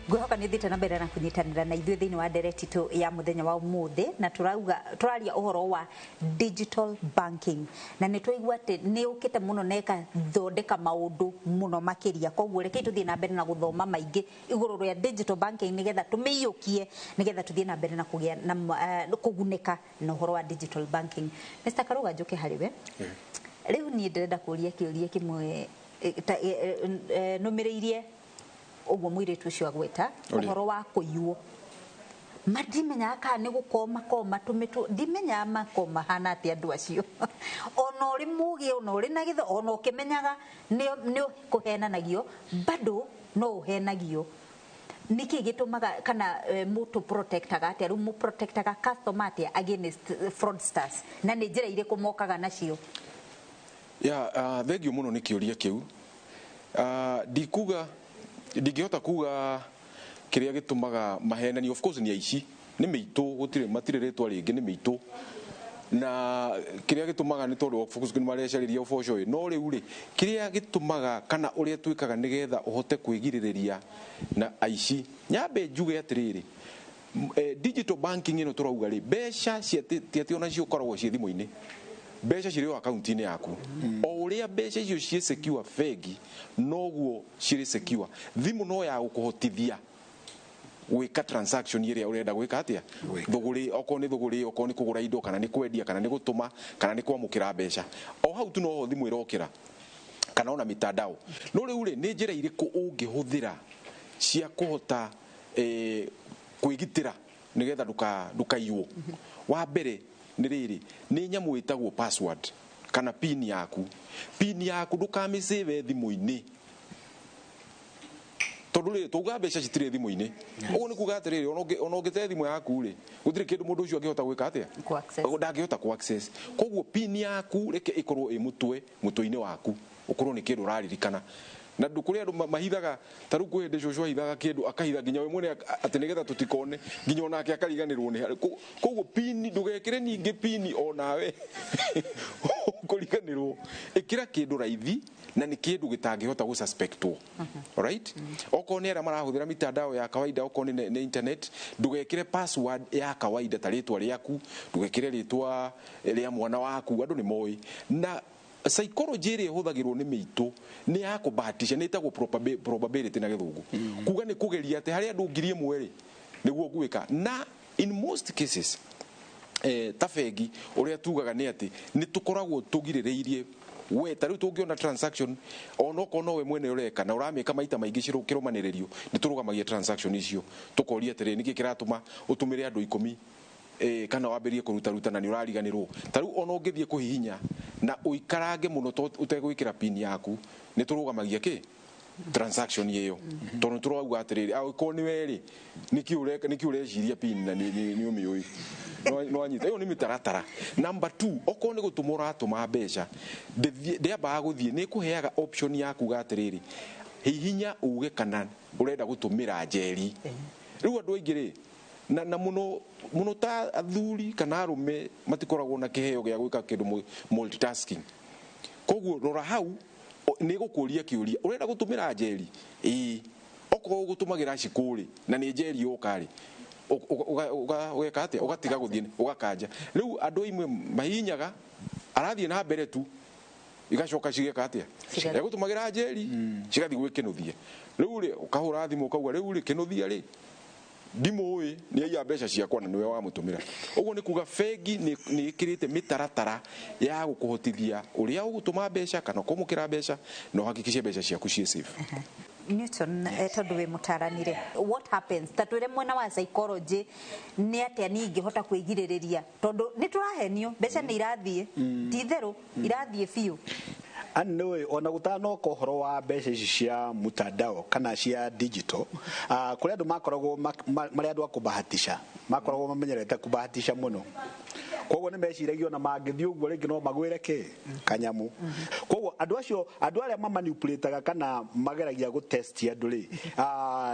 Ngwĩhoka nĩ ũthiĩte na mbere na kũnyitanĩra na ithuĩ thĩinĩ wa ndereti itũ ya mũthenya wa ũmũthĩ, na tũrauga tũraria ũhoro wa digital banking, na nĩ twaigua atĩ nĩ ũkĩte mũno na ĩkathondeka maũndũ mũno makĩria. Koguo rekei tũthiĩ na mbere na gũthoma maingĩ igũrũ rĩa digital banking nĩgetha tũmĩiyũkie, nĩgetha tũthiĩ na mbere na kũgĩa na kũgunĩka na ũhoro wa digital banking. Mr. Karuga, njũke harĩ we. Rĩu niĩ ndĩrenda kũria kĩũria kĩmwe nũmĩrĩirie ũguo mũirĩtu ũcio agweta ũhoro wa kũiywo. Ma ndimenyaga kana nĩ gũkoma koma tũmĩtwo, ndimenyaga makoma hana atĩa andũ acio. Ona ũrĩ mũgĩ, ona ũrĩ na gĩtho, ona ũkĩmenyaga nĩ kũhenanagio, bado no ũhenagio. Nĩkĩ gĩtũmaga kana mũtũ protectaga atĩa, rĩu mũ protectaga customer atĩa against fraudsters, na nĩ njĩra irĩkũ mokaga nacio? Ya, thengiũ mũno nĩ kĩũria kĩu. Ndikuga ndingĩhota kuga kĩrĩa gĩtũmaga mahenani. Of course nĩ aici, nĩ mĩitũ, gũtirĩ matirĩ rĩtwa rĩngĩ, nĩ mĩitũ. Na kĩrĩa gĩtũmaga nĩ tondũ of course nĩ marecarĩria ũboco ĩ, no rĩu rĩ kĩrĩa gĩtũmaga kana ũrĩa twĩkaga nĩgetha ũhote kwĩgirĩrĩria na aici, nyambe njuge atĩrĩrĩ, digital banking ĩno tũrauga rĩ, mbeca ti atĩ ona ciũkoragwo ciĩ thimũ-inĩ, mbeca cirĩ o akaunti-inĩ yaku. O ũrĩa mbeca icio ciĩ secure bengi, noguo cirĩ secure. Thimũ no ya gũkũhotithia gwĩka transaction ĩrĩa ũrenda gwĩka atĩa, thũgũrĩ, okorwo nĩ thũgũrĩ, okorwo nĩ kũgũra indo, kana nĩ kwendia, kana nĩ gũtũma, kana nĩ kwamũkĩra mbeca. O hau tu noho thimũ ĩrokĩra, kana ona mitandao. No rĩu rĩ, nĩ njĩra irĩkũ ũngĩhũthĩra cia kũhota kwĩgitĩra nĩgetha ndũkaiywo? Wa mbere nĩ rĩrĩ, nĩ nyamũ ĩtagwo password kana pin yaku. Pin yaku ndũkamĩsave thimũ-inĩ, tondũ rĩ tauga mbeca citirĩ thimũ-inĩ. Ũguo nĩ kuga atĩrĩrĩ, ona ũngĩte thimũ yaku rĩ, gũtirĩ kĩndũ mũndũ ũcio angĩhota gwĩka atĩa, ndangĩhota ku access. Koguo pin yaku reke ĩkorwo ĩ mũtwe-inĩ waku, ũkorwo nĩ kĩndũ ũraririkana. Na ndũ kũrĩ andũ mahithaga ta rĩu kwĩ hĩndĩ cũcũ ahithaga kĩndũ akahitha nginya we mwene atĩ nĩgetha tũtikone nginya onake akariganĩrwo nĩ harĩ. Koguo pini ndũgekĩre ningĩ pini onawe ũkũriganĩrwo. Ĩkĩra kĩndũ raithi na nĩ kĩndũ gĩtangĩhota gũsuspectwo. Alright? Okorwo nĩ arĩa marahũthĩra mitandao ya kawaida, okorwo nĩ internet, ndũgekĩre password ya kawaida ta rĩtwa rĩaku, ndũgekĩre rĩtwa rĩa mwana waku, andũ nĩ moĩ. Na psychology ĩrĩa ĩhũthagĩrwo nĩ mĩitũ nĩ ya kũbahatisha, nĩ ĩtagwo probability na gĩthũngũ. Kuga nĩ kũgeria atĩ harĩ andũ 1000 rĩ nĩguo ngwĩka. Na in most cases ta bengi ũrĩa tugaga nĩ atĩ nĩ tũkoragwo tũgirĩrĩirie we ta rĩu tũngĩona transaction onokorwo nowe mwene ũreka na ũramĩka maita maingĩ kĩrũmanĩrĩrio, nĩ tũrũgamagia transaction icio tũkoria atĩrĩrĩ, nĩkĩ kĩratũma ũtũmĩre andũ 10 kana wambĩrĩrie kũrutaruta na nĩ ũrariganĩrwo. Ta rĩu ona ũngĩthiĩ kũhihinya na ũikarange mũno ũtegwĩkĩra pin yaku, nĩ tũrũgamagia kĩ transaction ĩyo, tondũ nĩ tũrauga atĩrĩrĩ, angĩkorwo nĩ we rĩ, nĩkĩ ũreka, nĩkĩ ũreciria pin na nĩ ũmĩũĩ? Nĩwanyita ĩyo nĩ mĩtaratara. Number 2, okorwo nĩ gũtũma ũratũma mbeca, ndĩambaga gũthiĩ, nĩ ĩkũheaga option ya kuga atĩrĩrĩ, hihinya uge kana ũrenda gũtũmĩra Njeri. Rĩu andũ aingĩ rĩ, na mũno mũno ta athuri kana arũme matikoragwo na kĩheo gĩa gwĩka kĩndũ multitasking. Koguo rora hau, nĩ gũkũria kĩũria, ũrenda gũtũmĩra Njeri? Ĩĩ. Okorwo ũgũtũmagĩra Cikũ rĩ, na nĩ Njeri yoka rĩ, ũgeka atĩa? Ũgatiga gũthiĩ ũgakanja. Rĩu andũ aimwe mahihinyaga, arathiĩ na mbere tu, igacoka cigeka atĩa? Egũtũmagĩra Njeri, cigathiĩ gwĩ Kĩnũthia. Rĩu rĩ, ũkahũra thimũ ũkauga, rĩu rĩ, Kĩnũthia rĩ, ndimũĩ, nĩ aiya mbeca ciakwa na nĩwe wamũtũmĩra. Ũguo nĩ kuga bengi nĩ ĩkĩrĩte mĩtaratara ya gũkũhotithia ũrĩa ũgũtũma mbeca kana kwamũkĩra mbeca na ũhakikice mbeca ciaku ciĩ safe. Newton, tondũ wĩ mũtaranire, what happens, ta twĩre mwena wa psychology nĩ atĩa niĩ ingĩhota kwĩgirĩrĩria, tondũ nĩ tũrahenio, mbeca nĩ irathiĩ, ti itherũ irathiĩ biũ. Anĩ ona gũtanoka ũhoro wa mbeca ici cia mutandao kana cia digital, kũrĩ andũ makoragwo marĩ andũ a kũbahatisha, makoragwo mamenyerete kũbahatisha mũno, koguo nĩ meciragia ona mangĩthiĩ ũguo rĩngĩ no magwĩre kĩ kanyamu. Koguo andũ acio, andũ arĩa mamanipulataga kana mageragia gũtest andũ rĩ,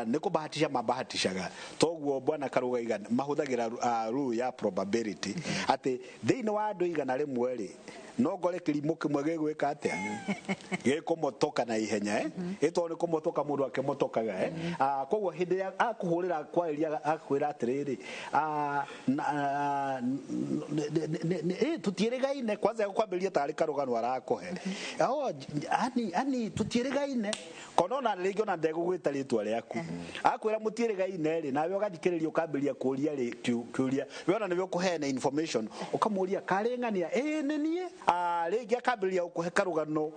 nĩ kũbahatisha mabahatishaga. Toguo bwana Karũga iga mahũthagĩra rule ya probability, atĩ thĩinĩ wa andũ 100 rĩ, no ngore kĩrimũ kĩmwe gĩgwĩka atĩa, gĩkũmotoka na ihenya, ĩtondũ nĩ kũmotoka mũndũ akĩmotokaga. Koguo hĩndĩ ĩrĩa akũhũrĩra kwarĩria akwĩra atĩrĩrĩ, tũtiĩrĩgaine, kwanza egũkwambĩrĩria tarĩ karũgano arakũhe, oh, ani tũtiĩrĩgaine, kona ona rĩngĩ ona ndegũgwĩta rĩtwa rĩaku, akwĩra mũtiĩrĩgaine rĩ, nawe ũgathikĩrĩria ũkambĩrĩria kũria rĩ kĩũria, we ona nĩwe ũkũheana information, ũkamũria karĩ ng'ania, ĩĩ nĩ niĩ. Rĩngĩ akambĩrĩria gũkũhe karũgano,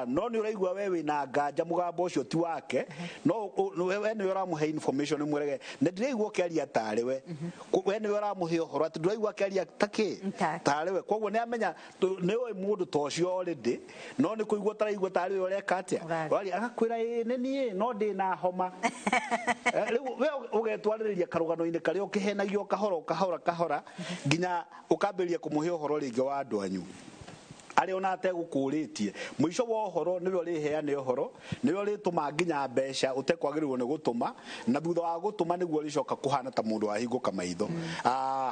no nĩ ũraigua we wĩna nganja mũgambo ũcio ti wake, no we nĩwe ũramũhe information, mwĩrege na ndĩraigua ũkĩaria tarĩ we. We nĩwe ũramũhe ũhoro atĩ ndũraigua akĩaria ta kĩ tarĩ we. Koguo nĩ amenya nĩ ũĩ mũndũ ta ũcio already, no nĩ kũigua ũtaraigua tarĩ we ũreka atĩa. Ũraria agakwĩra ĩĩ nĩ niĩ, no ndĩ na homa. Rĩu we ũgetwarĩrĩria karũgano-inĩ karĩa ũkĩhenagio kahora kahora kahora nginya ũkambĩrĩria kũmũhe ũhoro rĩngĩ wa andũ anyu arĩa ona ategũkũrĩtie. Mũico wa ũhoro nĩwe ũrĩheane ũhoro, nĩwe ũrĩtũma nginya mbeca ũtekwagĩrĩirwo nĩ gũtũma, na thutha wa gũtũma nĩguo ũrĩcoka kũhana ta mũndũ wahingũka maitho.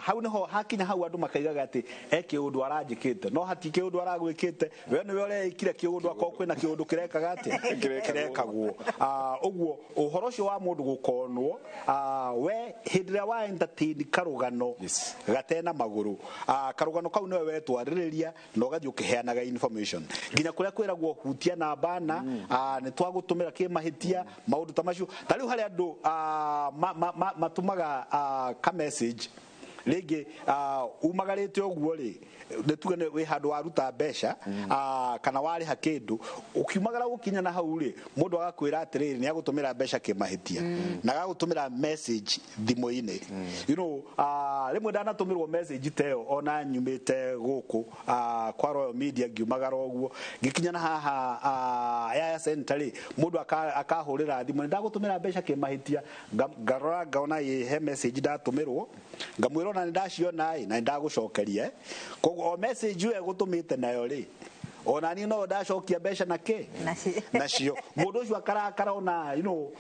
Hau nĩho hakinya hau andũ makaigaga atĩ e kĩũndũ aranjĩkĩte, no hati kĩũndũ aragwĩkĩte, we nĩwe ũreĩkire kĩũndũ, akorwo kwĩna kĩũndũ kĩrekaga atĩa, kĩrekagwo. Ũguo ũhoro ũcio wa mũndũ gũkonwo, we hĩndĩ ĩrĩa wa entertain karũgano gatena magũrũ, karũgano kau nĩwe wetwarĩrĩria na ũgathiĩ ũkĩheanaga information nginya kũrĩa kwĩragwo hutia namba na nĩ twagũtũmĩra kĩmahĩtia, maũndũ ta macio. Ta rĩu harĩ andũ matũmaga ka message rĩngĩ, umagarĩte ũguo rĩ, nĩ tuge nĩ wĩ handũ waruta mbeca, kana warĩha kĩndũ, ũkiumagara gũkinya na hau rĩ, mũndũ agakwĩra atĩrĩrĩ, nĩ agũtũmĩra mbeca kĩmahĩtia na agagũtũmĩra message thimũ-inĩ. Rĩmwe ndanatũmĩrwo message ta ĩyo ona nyumĩte gũkũ kwa Royal Media, ngiumagara ũguo ngĩkinya na haha Yaya Center rĩ, mũndũ akahũrĩra thimũ, nĩ ndagũtũmĩra mbeca kĩmahĩtia. Ngarora ngaona ĩ he message ndatũmĩrwo, ngamwĩra ona nĩ ndaciona ĩ na nĩ ndagũcokeria. Koguo o message ĩyo egũtũmĩte nayo rĩ, Ona niĩ no ndacokia mbeca na kĩ nacio. Mũndũ ũcio akarakara ona you know,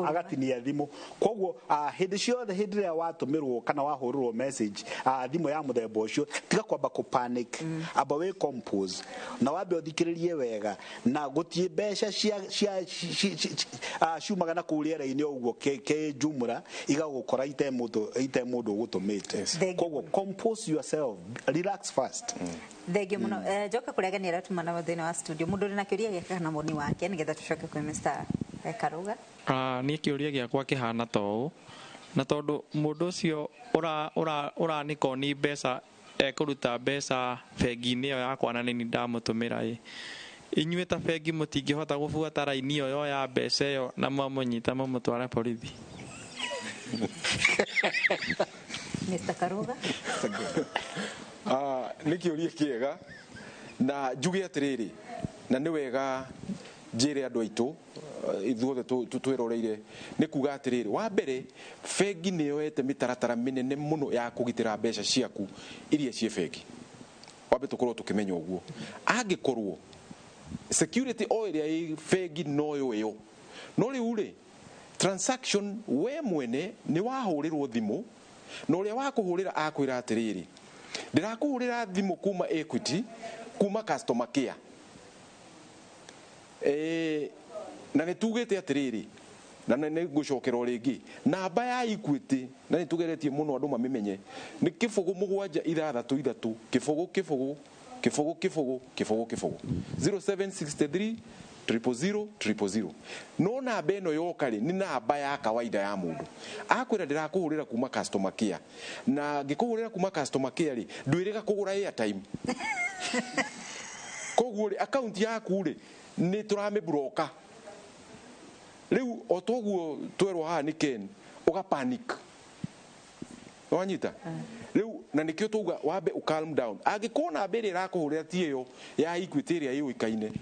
agatinia thimũ. Koguo hĩndĩ ciothe hĩndĩ ĩrĩa watũmĩrwo kana wahũrĩrwo message thimũ ya mũthemba ũcio, tiga kwamba kũ panic, amba wĩ compose na wambe ũthikĩrĩrie wega, na gũtirĩ mbeca cia ciumaga na kũu rĩera-inĩ ũguo kĩ jumla igagũkora ite mũndũ ũgũtũmĩte. Koguo compose yourself, relax first. Thengio muno. Njoke kũrĩa ageni arĩa tuma nao thĩinĩ wa studio, mũndũ ũrĩ na kĩũria gĩake kana woni wake, nĩgetha tũcoke kwĩ Mr. Karuga. Niĩ kĩũria gĩakwa kĩhana ta ũũ, na tondũ mũndũ ũcio ũranikoni mbeca ekũruta mbeca bengi-inĩ ĩyo yakwa na nĩ ndamũtũmĩra ĩ, inyuĩ ta bengi mũtingĩhota gũbuata raini ĩyo ya mbeca ĩyo na mwamũnyita mũmũtware borithi? Mr. Karuga. Nĩ kĩũria kĩega na njuge atĩrĩrĩ, na nĩ wega njĩre andũ aitũ ithuothe twĩroreire, nĩ kuga atĩrĩrĩ, wa mbere bengi nĩ yoete mĩtaratara mĩnene mũno ya kũgitĩra mbeca ciaku iria ciĩ bengi. Wambe tũkorwo tũkĩmenya ũguo, angĩkorwo security o ĩrĩa ĩ bengi noyo ĩyo, no rĩu rĩ transaction we mwene nĩ wahũrĩrwo thimũ na ũrĩa wakũhũrĩra akwĩra atĩrĩrĩ, ndĩrakũhũrĩra thimũ kuma Equity, kuma customer care, na nĩ tugĩte atĩrĩrĩ, na nĩ ngũcokera o rĩngĩ, namba ya Equity na nĩ tũgeretie mũno andũ mamĩmenye, nĩ 0 7 6 3 0 0 0 0 0 0 0763 000 000. No namba ĩno yoka rĩ, nĩ namba ya kawaida ya mũndũ. Akwĩra ndĩrakũhũrĩra kuma customer care, na ngĩkũhũrĩra kuma customer care rĩ, ndwĩrĩga kũgũra airtime. Koguo rĩ, account yaku rĩ nĩ tũramĩbroka. Rĩu o toguo twerwo haha nĩ Ken, ũga panic. Wanyita? Rĩu na nĩkĩo twauga wambe ũ calm down. Angĩkorwo namba ĩrĩa ĩrakũhũrĩra ti ĩyo ya Equity ĩrĩa yũĩkaine,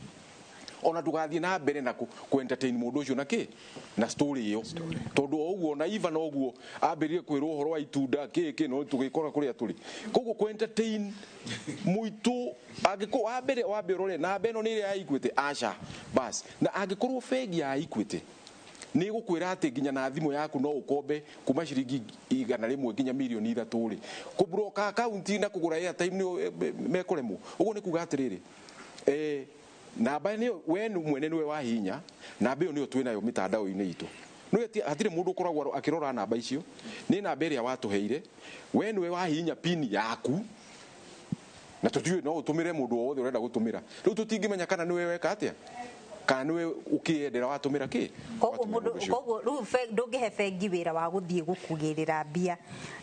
ona ndũgathiĩ na mbere na ku entertain mũndũ ũcio na kĩ na story ĩyo, tondũ o ũguo na Ivan ũguo ambĩrĩrie kwĩrwo ũhoro wa itunda kĩ kĩ, no tũgĩkora kũrĩa tũrĩ. Koguo ku entertain mũitũ angĩkorwo wa mbere wambe ũrore namba ĩno nĩ ĩrĩa ya Equity, aca bas. Na angĩkorwo bengi ya Equity nĩ ĩgũkwĩra atĩ nginya na thimũ yaku no ũkombe kuma ciringi 100 nginya mirioni 3 rĩ, kũbroka akaunti na kũgũra airtime nĩ mekũremwo. Ũguo nĩ kuga atĩrĩrĩ, namba nĩ we mwene nĩwe wahihinya namba ĩyo nĩyo twĩnayo mĩtandao-inĩ itũ. Nĩwe hatirĩ mũndũ ũkoragwo akĩrora namba icio, nĩ namba ĩrĩa watũheire, we nĩwe wahihinya pin yaku, na tũtiũĩ no ũtũmĩre mũndũ o wothe ũrenda gũtũmĩra. Rĩu tũtingĩmenya kana nĩwe weka atĩa, kana nĩwe ũkĩendera watũmĩra kĩ. Koguo mũndũ, koguo rĩu ndũngĩhe bengi wĩra wa gũthiĩ gũkũgĩrĩra mbia,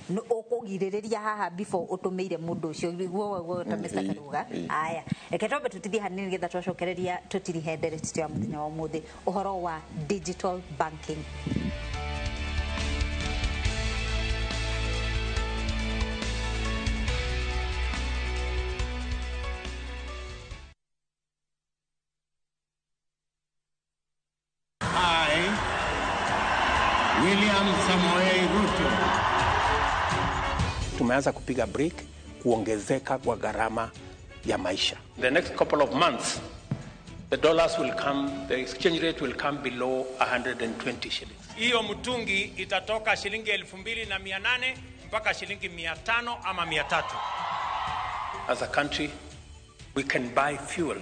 ũkũgirĩrĩria haha before ũtũmĩire mũndũ ũcio guo ta Mr. Karuga. Aya, reke twambe tũtithie hanini nĩgetha twacokereria tũtirihe ndereti ya mũthenya wa ũmũthĩ ũhoro wa digital banking. I, William Samoei Ruto. Tumeanza kupiga break kuongezeka kwa gharama ya maisha. The next couple of months, the dollars will come, the exchange rate will come below 120 shillings. Hiyo mtungi itatoka shilingi 2800 mpaka shilingi 500 ama 300. As a country, we can buy fuel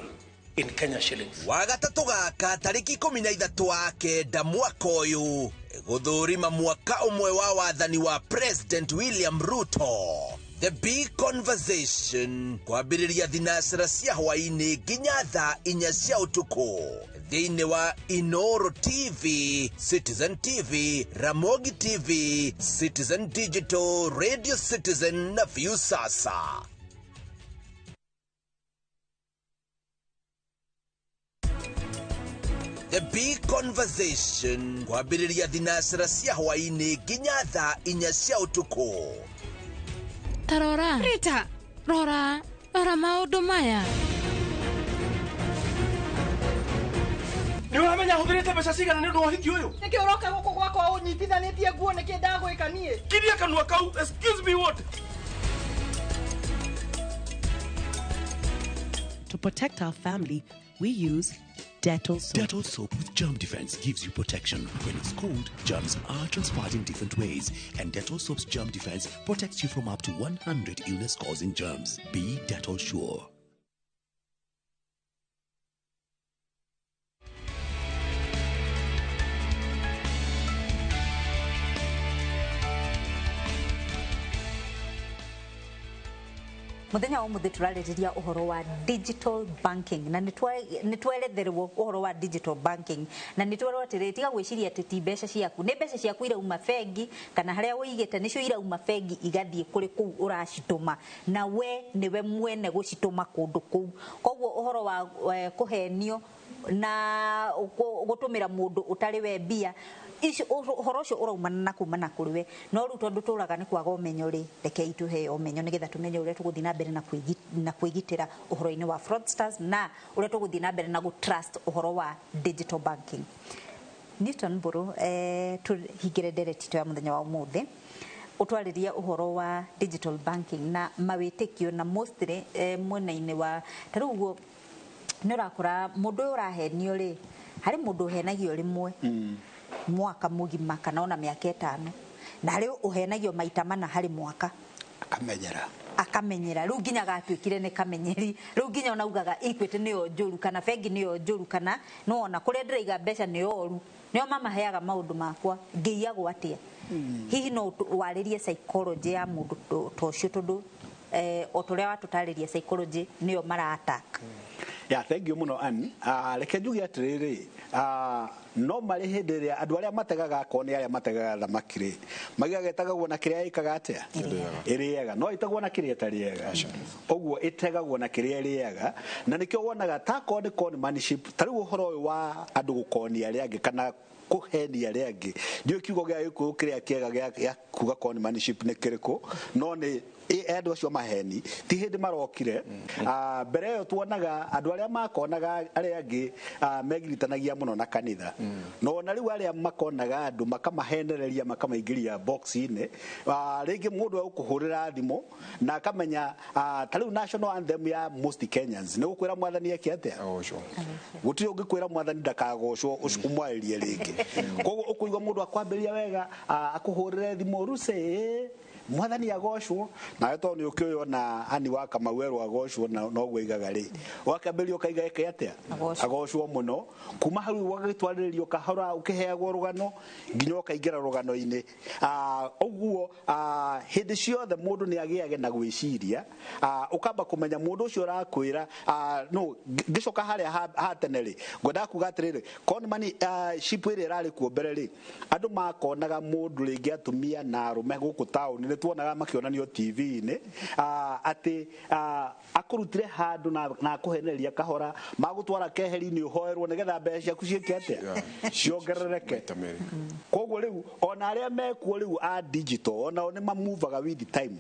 in Kenya shillings. Wagatatũ gaka tarĩki 13 wa kenda mwaka ũyũ, gũthũrima mwaka ũmwe wa wathani wa President William Ruto. The Big Conversation kwambĩrĩria thinacera cia hwaĩ-inĩ nginya thaa 4 cia ũtukũ thĩinĩ wa Inoro TV, Citizen TV, Ramogi TV, Citizen Digital, Radio Citizen na Viusasa. The Big Conversation kwambĩrĩria thinacera cia hwaĩ-inĩ nginya thaa 4 cia ũtukũ. Ta rora Rita, rora rora maũndũ maya. Nĩ ũramenya hũthĩrĩte mbeca cigana nĩ ũndũ wa ũhiki ũyũ? Nĩkĩ ũroka gũkũ gwakwa ũnyitithanĩtie nguo? Nĩkĩ ndagwĩka niĩ? Kiria kanua kau, excuse me what? To protect our family, we use Dettol soap. Dettol soap with germ defense gives you protection. When it's cold, germs are transferred in different ways, and Dettol soap's germ defense protects you from up to 100 illness-causing germs. Be Dettol sure. Muthenya wa muthi turarĩrĩria ũhoro wa digital banking na nĩtweretherwo ũhoro wa digital banking na nĩtwerwo atĩrĩrĩ, tiga gwĩciria atĩ ti mbeca ciaku, nĩ mbeca ciaku irauma bengi kana harĩa ũigĩte nĩcio irauma bengi igathiĩ kũrĩ kũu ũracitũma, na we nĩwe mwene gũcitũma kũndũ kũu. Koguo ũhoro wa kũhenio na gũtũmĩra mũndũ ũtarĩ we mbia icio, ũhoro ũcio ũraumana na kumana kũrĩ we. No rĩu tondũ tũraga nĩ kwaga ũmenyo rĩ, rekei tũheo ũmenyo nĩgetha tũmenye ũrĩa tũgũthiĩ na mbere na kwĩgitĩra ũhoro-inĩ wa fraudsters na ũrĩa tũgũthiĩ na mbere na gũ trust ũhoro wa digital banking. Newton Mburu, tũhingĩre ndereti itũ ya mũthenya wa ũmũthĩ, ũtwarĩrie ũhoro wa digital banking na mawĩtĩkio na mostly mwena-inĩ wa ta rĩu ũguo nĩ ũrakora mũndũ ũyũ ũrahenio rĩ, harĩ mũndũ ũhenagio rĩmwe mwaka mũgima kana ona mĩaka 5, na harĩ ũhenagio maita 4 harĩ mwaka, akamenyera rĩu nginya gatuĩkire nĩ kamenyeri, rĩu nginya ona ugaga Equity nĩyo njũru kana bengi nĩyo njũru kana no ona kũrĩa ndĩraiga mbeca nĩyo oru, nĩo mamaheaga maũndũ makwa, ngĩiyagwo atĩa? Hihi no warĩrie psychology ya mũndũ ta ũcio, tondũ o ta ũrĩa watũtarĩria psychology nĩyo mara attack. Ya, thank you muno Ann. Reke njuge atĩrĩrĩ, no marĩ hĩndĩ ĩrĩa andũ arĩa mategaga akorwo nĩ arĩa mategaga thamaki rĩ, maigaga ĩtegagwo na kĩrĩa ĩkaga atĩa? Ĩrĩaga. No ĩtegwo na kĩrĩa ĩtarĩaga. Ũguo ĩtegagwo na kĩrĩa ĩrĩaga, na nĩkĩo wonaga ta akorwo nĩ conmanship, ta rĩu ũhoro ũyũ wa andũ gũkonia arĩa angĩ kana kũhenia arĩa angĩ, ndiũĩ kiugo gĩa Gĩkũyũ kĩrĩa kĩega gĩa kuga conmanship nĩ kĩrĩkũ, no nĩ andũ acio maheni ti hĩndĩ marokire. Mbere ĩyo tuonaga andũ arĩa makonaga arĩa angĩ megiritanagia mũno na kanitha, no ona rĩu arĩa makonaga andũ makamahenereria makamaingĩria box-inĩ, rĩngĩ mũndũ egũkũhũrĩra thimũ na akamenya ta rĩu national anthem ya most Kenyans nĩ gũkwĩra mwathani eke atĩa, gũtirĩ ũngĩkwĩra mwathani ndakagocwo ũmwarĩrie rĩngĩ. Koguo ũkũigua mũndũ akwambĩrĩria wega, akũhũrĩre thimũ ruse mwathani agocwo, nawe tondũ nĩ ũkĩũĩ ona Ani wa Kamau erwo agocwo noguo aigaga rĩ, ũgakĩambĩrĩria ũkaiga eke atĩa, agocwo mũno. Kuma hau ũgagĩtwarĩrĩrio kahora ũkĩheagwo rũgano nginya ũkaingĩra rũgano-inĩ. Ũguo hĩndĩ ciothe mũndũ nĩ agĩage na gwĩciria, ũkamba kũmenya mũndũ ũcio ũrakwĩra. No ngĩcoka harĩa ha tene rĩ, ngwendaga kuga atĩrĩrĩ, conman ship ĩrĩa ĩrarĩ kuo mbere rĩ, andũ makonaga mũndũ rĩngĩ atumia na arũme gũkũ taũni, tuonaga makĩonanio TV-inĩ atĩ akũrutire handũ na akũhenereria kahora, magũtwara keheri-inĩ ũhoerwo nĩgetha mbeca ciaku ciĩke atĩa, ciongerereke. Koguo rĩu ona arĩa mekuo rĩu a digital onao nĩ mamuvaga with time.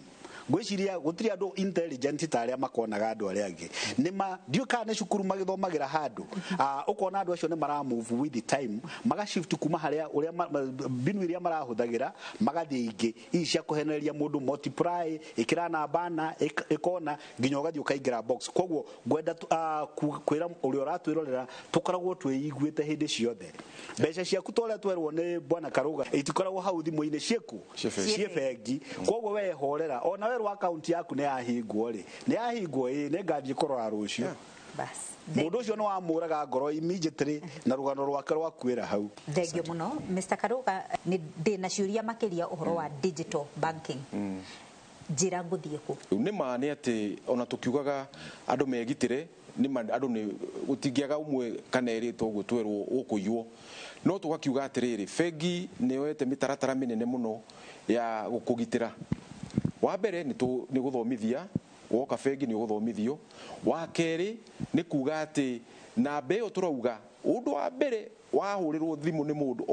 Ngwĩciria gũtirĩ andũ intelligent ta arĩa makonaga andũ arĩa angĩ, nĩ ndiũĩ kana nĩ cukuru magĩthomagĩra handũ, ũkona andũ acio nĩ mara move with the time, magashift kuma harĩa ũrĩa mbinu iria marahũthagĩra magathiĩ ingĩ ici cia kũhenereria mũndũ, multiply, ĩkĩra namba na ĩkona nginya ũgathiĩ ũkaingĩra box. Koguo ngwenda kwĩra ũrĩa ũratwĩrorera tũkoragwo twĩiguĩte hĩndĩ ciothe, mbeca ciaku ta ũrĩa twerwo nĩ bwana Karuga itikoragwo hau thimũ-inĩ, ciĩku ciĩ bengi. Koguo we horera, ona werwo akaunti yaku nĩ yahingwo rĩ, nĩ yahingwo ĩ, nĩ ngathiĩ kũrora rũciũ. Mũndũ ũcio nĩ wamũraga ngoro immediately na rũgano rwake rwakuĩra hau. Thengiũ mũno Mr. Karuga, nĩ ndĩna ciũria makĩria ũhoro wa digital banking. Njĩra ngũthiĩ kũ? Nĩ ma nĩ atĩ ona tũkiugaga andũ megitĩre, nĩ ma andũ nĩ gũtingĩaga ũmwe kana erĩ toguo twerwo ũkũiywo, no tũgakiuga atĩrĩrĩ, bengi nĩ yoete mĩtaratara mĩnene mũno ya gũkũgitĩra. Wa mbere nĩ gũthomithia, woka bengi nĩ ũgũthomithio. Wa kerĩ nĩ kuga atĩ namba ĩyo tũrauga, ũndũ wa mbere wahũrĩrwo thimũ nĩ mũndũ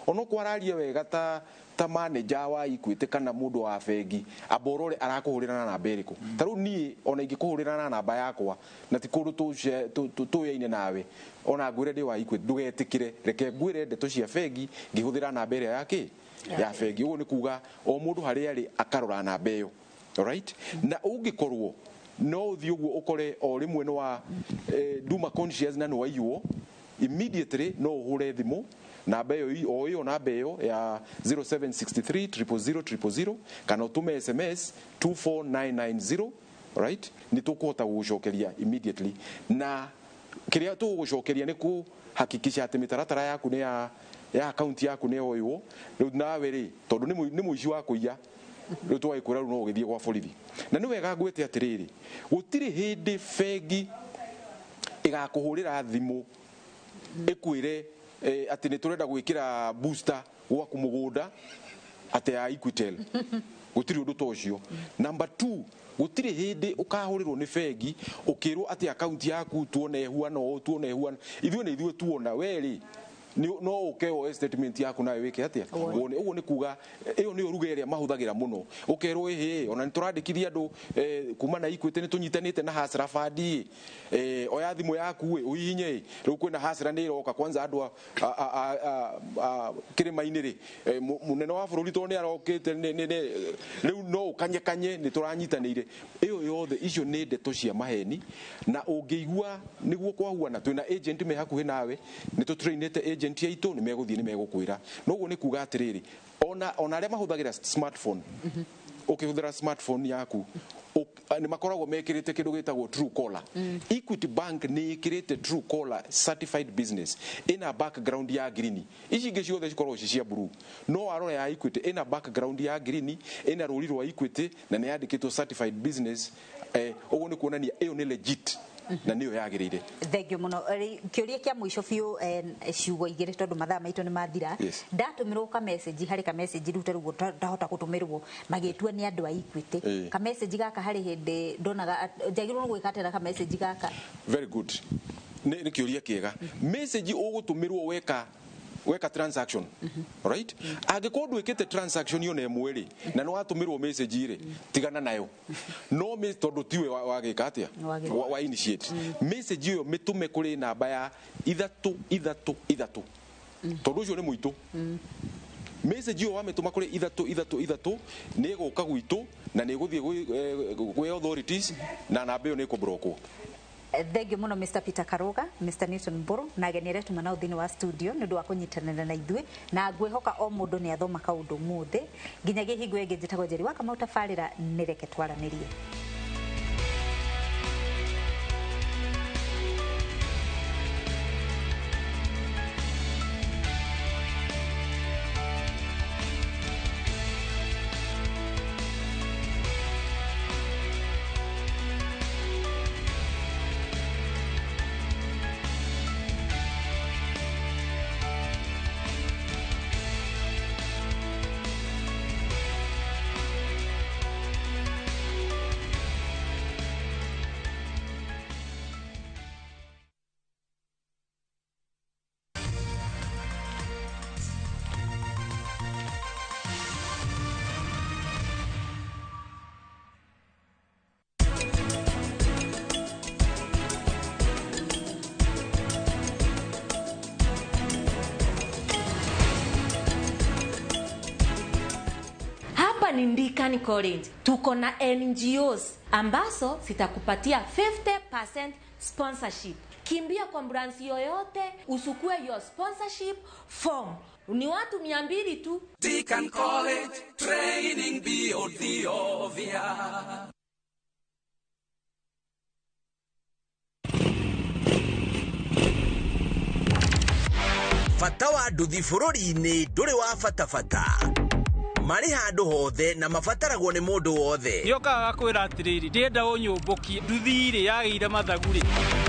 ona kwararia wega ta manager wa Equity kana mũndũ wa bengi, amba ũrore arakũhũrĩra na namba ĩrĩkũ. Ta rĩu niĩ ona ingĩkũhũrĩra na namba yakwa na ti kũndũ tũyaine nawe, ona ngwĩre ndĩ wa Equity, ndũgetĩkĩre, reke ngwĩre ndeto cia bengi ngĩhũthĩra namba ĩrĩa ya kĩ ya bengi. Ũguo nĩ kuga o mũndũ harĩa arĩ akarora namba ĩyo. Alright? Na ũngĩkorwo No ũthiĩ ũguo ũkore o rĩmwe nĩ wa nduma conscious na nĩ waiywo, immediately no ũhũre thimũ namba ĩyo, o ĩyo namba ĩyo ya 0763 000 000, kana ũtũme SMS 24990, right? Nĩ tũkũhota gũgũcokeria immediately, na kĩrĩa tũgũgũcokeria nĩ kũhakikisha atĩ mĩtaratara yaku nĩ ya akaunti yaku nĩ yoywo. Rĩu nawe rĩ, tondũ nĩ mũici wa kũiya, rĩu tũgagĩkwĩra rĩu no ũgĩthiĩ gwa borithi. Na nĩ wega ngwĩte atĩrĩrĩ, gũtirĩ hĩndĩ bengi ĩgakũhũrĩra thimũ ĩkwĩre atĩ nĩ tũrenda gwĩkĩra booster gwaku mũgũnda atĩ ya Equitel. Gũtirĩ ũndũ ta ũcio. Number 2, gũtirĩ hĩndĩ ũkahũrĩrwo nĩ bengi ũkĩrwo atĩ akaunti yaku tuone ĩhuana ũũ, tuone ĩhuana. Ithuĩ nĩ ithuĩ tuona, we rĩ no ũke woe statement yaku nawe wĩke atĩa, wone. Ũguo nĩ kuga ĩyo nĩyo ruga ĩrĩa mahũthagĩra mũno. Ũkerwo ĩhĩ, ona nĩ tũrandĩkithia andũ kuma na Equity, nĩ tũnyitanĩte na Hustler Fund ĩ, oya thimũ yaku ĩ ũhihinye ĩ, rĩu kwĩna Hustler nĩ ĩroka. Kwanza andũ a kĩrĩma-inĩ rĩ, mũnene wa bũrũri tondũ nĩ arokĩte, rĩu no ũkanyekanye nĩ tũranyitanĩire. Ĩyo yothe icio nĩ ndeto cia maheni, na ũngĩigua nĩguo kwahuana, twĩna agent me hakuhĩ nawe, nĩ tũtrainĩte agent aitũ, nĩ megũthiĩ nĩ megũkwĩra. Noguo nĩ kuga atĩrĩrĩ, ona arĩa mahũthagĩra smartphone, ũkĩhũthĩra smartphone yaku nĩ makoragwo mekĩrĩte kĩndũ gĩtagwo Truecaller. Equity Bank nĩ ĩkĩrĩte Truecaller certified business, ĩna background ya green. Ici ingĩ ciothe cikoragwo ci cia blue, no warora ya Equity ĩna background ya green, ĩna rũri rwa Equity na nĩ yandĩkĩtwo certified business. Ũguo nĩ kuonania ĩyo nĩ legit na nĩyo yagĩrĩire. Thank you mũno. Kĩũria kĩa mũico biũ, ciugo igĩrĩ tondũ mathaa maitũ nĩ mathira. Ndatũmĩrwo ka message, harĩ ka message rĩu ta rĩu ndahota gũtũmĩrwo magĩtua nĩ andũ a Equity. Ka message gaka harĩ hĩndĩ ndonaga njagĩrĩirwo nĩ gwĩka atĩa na ka message gaka? Very good. Nĩ kĩũria kĩega. Message ũgũtũmĩrwo weka transaction, right? Angĩkorwo ndwĩkĩte transaction yona ĩmwe rĩ, na nĩ watũmĩrwo message rĩ, tigana nayo. No tondũ tiwe wagĩka atĩa, wa initiate message ĩyo, mĩtũme kũrĩ namba ya 3 3 3, tondũ ũcio nĩ mũitũ. Message ĩyo wamĩtũma kũrĩ 3 3 3 nĩ ĩgũka gwitũ na nĩ ĩgũthiĩ gwĩ authorities, na namba ĩyo nĩ ĩkũbrokwo. Thank you mũno Mr. Peter Karuga, Mr. Newton Mburu na ageni arĩa tuma nao thĩinĩ wa studio nĩ ũndũ wa kũnyitanĩra na ithuĩ, na ngwĩhoka o mũndũ nĩ athoma kaũndũ ũmũthĩ. Nginyagia hingo ĩngĩ, njĩtagwo Njeri wa Kamau, tabarĩra nĩ reke twaranĩrie. Ni Deakin College. Tuko na NGOs ambazo zitakupatia 50% sponsorship. Kimbia kwa branch yoyote usukue your sponsorship form. Ni watu 200 tu. Deakin College, training beyond the obvious. Bata wa nduthi bũrũri-inĩ ndũrĩ wa bata bata. Marĩ handũ hothe na mabataragwo nĩ mũndũ wothe. Nĩokaga gakwĩra atĩrĩrĩ, ndĩrenda ũnyũmbũkie nduthi-rĩ yagĩire mathagu-rĩ.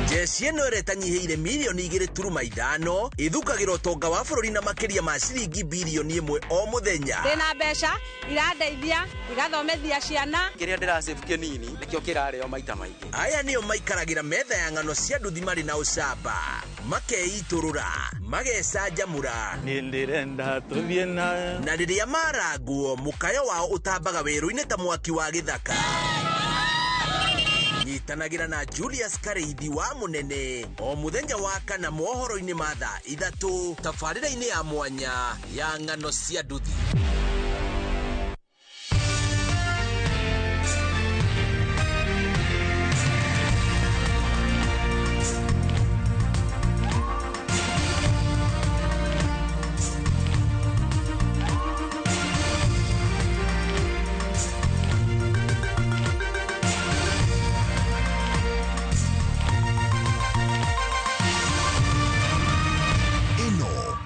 Jeshi ĩno ĩrĩa ĩtanyihĩire mirioni 2.5 ĩthukagĩra ũtonga wa bũrũri na makĩria ma ciringi birioni 1 o mũthenya. Ndĩna mbeca irandeithia igathomithia ciana. Kĩrĩa ndĩrasave kĩnini nĩkĩo kĩrarĩo maita maingĩ. Aya nĩo maikaragĩra metha ya ng'ano cia nduthi marĩ na ũcamba, makeitũrũra, magecanjamũra. Niĩ ndĩrenda tũthiĩ nawe. Na rĩrĩa marangwo mũkayo wao ũtambaga werũ-inĩ ta mwaki wa gĩthaka. Nyitanagĩra na Julius Kareithi wa Mũnene o mũthenya wa kana mohoro-inĩ ma thaa 3 tabarĩra-inĩ ya mwanya ya ng'ano cia nduthi.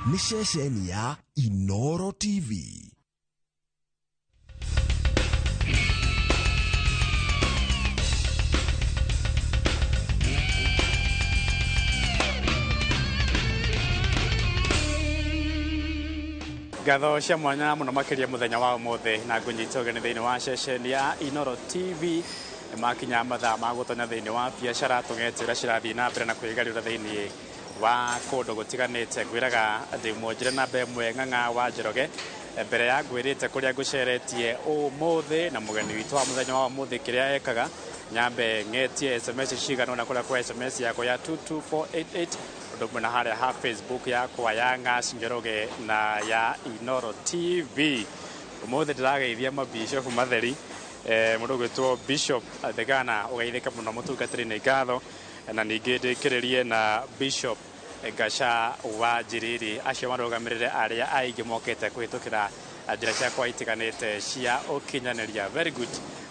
Nĩ ceceni ya Inoro TV. Ngatho cia mwanya muno makiria muthenya wa umuthi na ngunyita ũgeni thĩinĩ wa ceceni ya Inoro TV. Makinya mathaa ma gũtonya thĩinĩ wa biacara tũgetĩra cirathiĩ na mbere na kwĩgarũra thĩinĩ wa kũndũ gũtiganĩte. Ngwĩraga ndĩ mwonjere namba ĩmwe Ng'ang'a wa Njoroge mbere ya ngwĩrĩte kũrĩa ngũceretie ũmũthĩ na mũgeni witũ wa mũthenya wa ũmũthĩ kĩrĩa ekaga. Nyambe ng'etie SMS cigana ũna kũrĩa kwa SMS yakwa ya 22488 ũndũ ũmwe na harĩa ha Facebook yakwa ya Ng'aci Njoroge na ya Inoro TV. Ũmũthĩ ndĩrageithia mabishopu matheri, mũndũ ũgwĩtwo Bishop Thegana ũgeithĩka mũno mũtungatĩri nĩ ngatho, na ningĩ ndĩkĩrĩrie na Bishop Gaca wa Njiriri, acio marũgamĩrĩre arĩa aingĩ mokĩte kũhĩtũkĩra njĩra ciakwa itiganĩte cia ũkinyanĩria. Very good.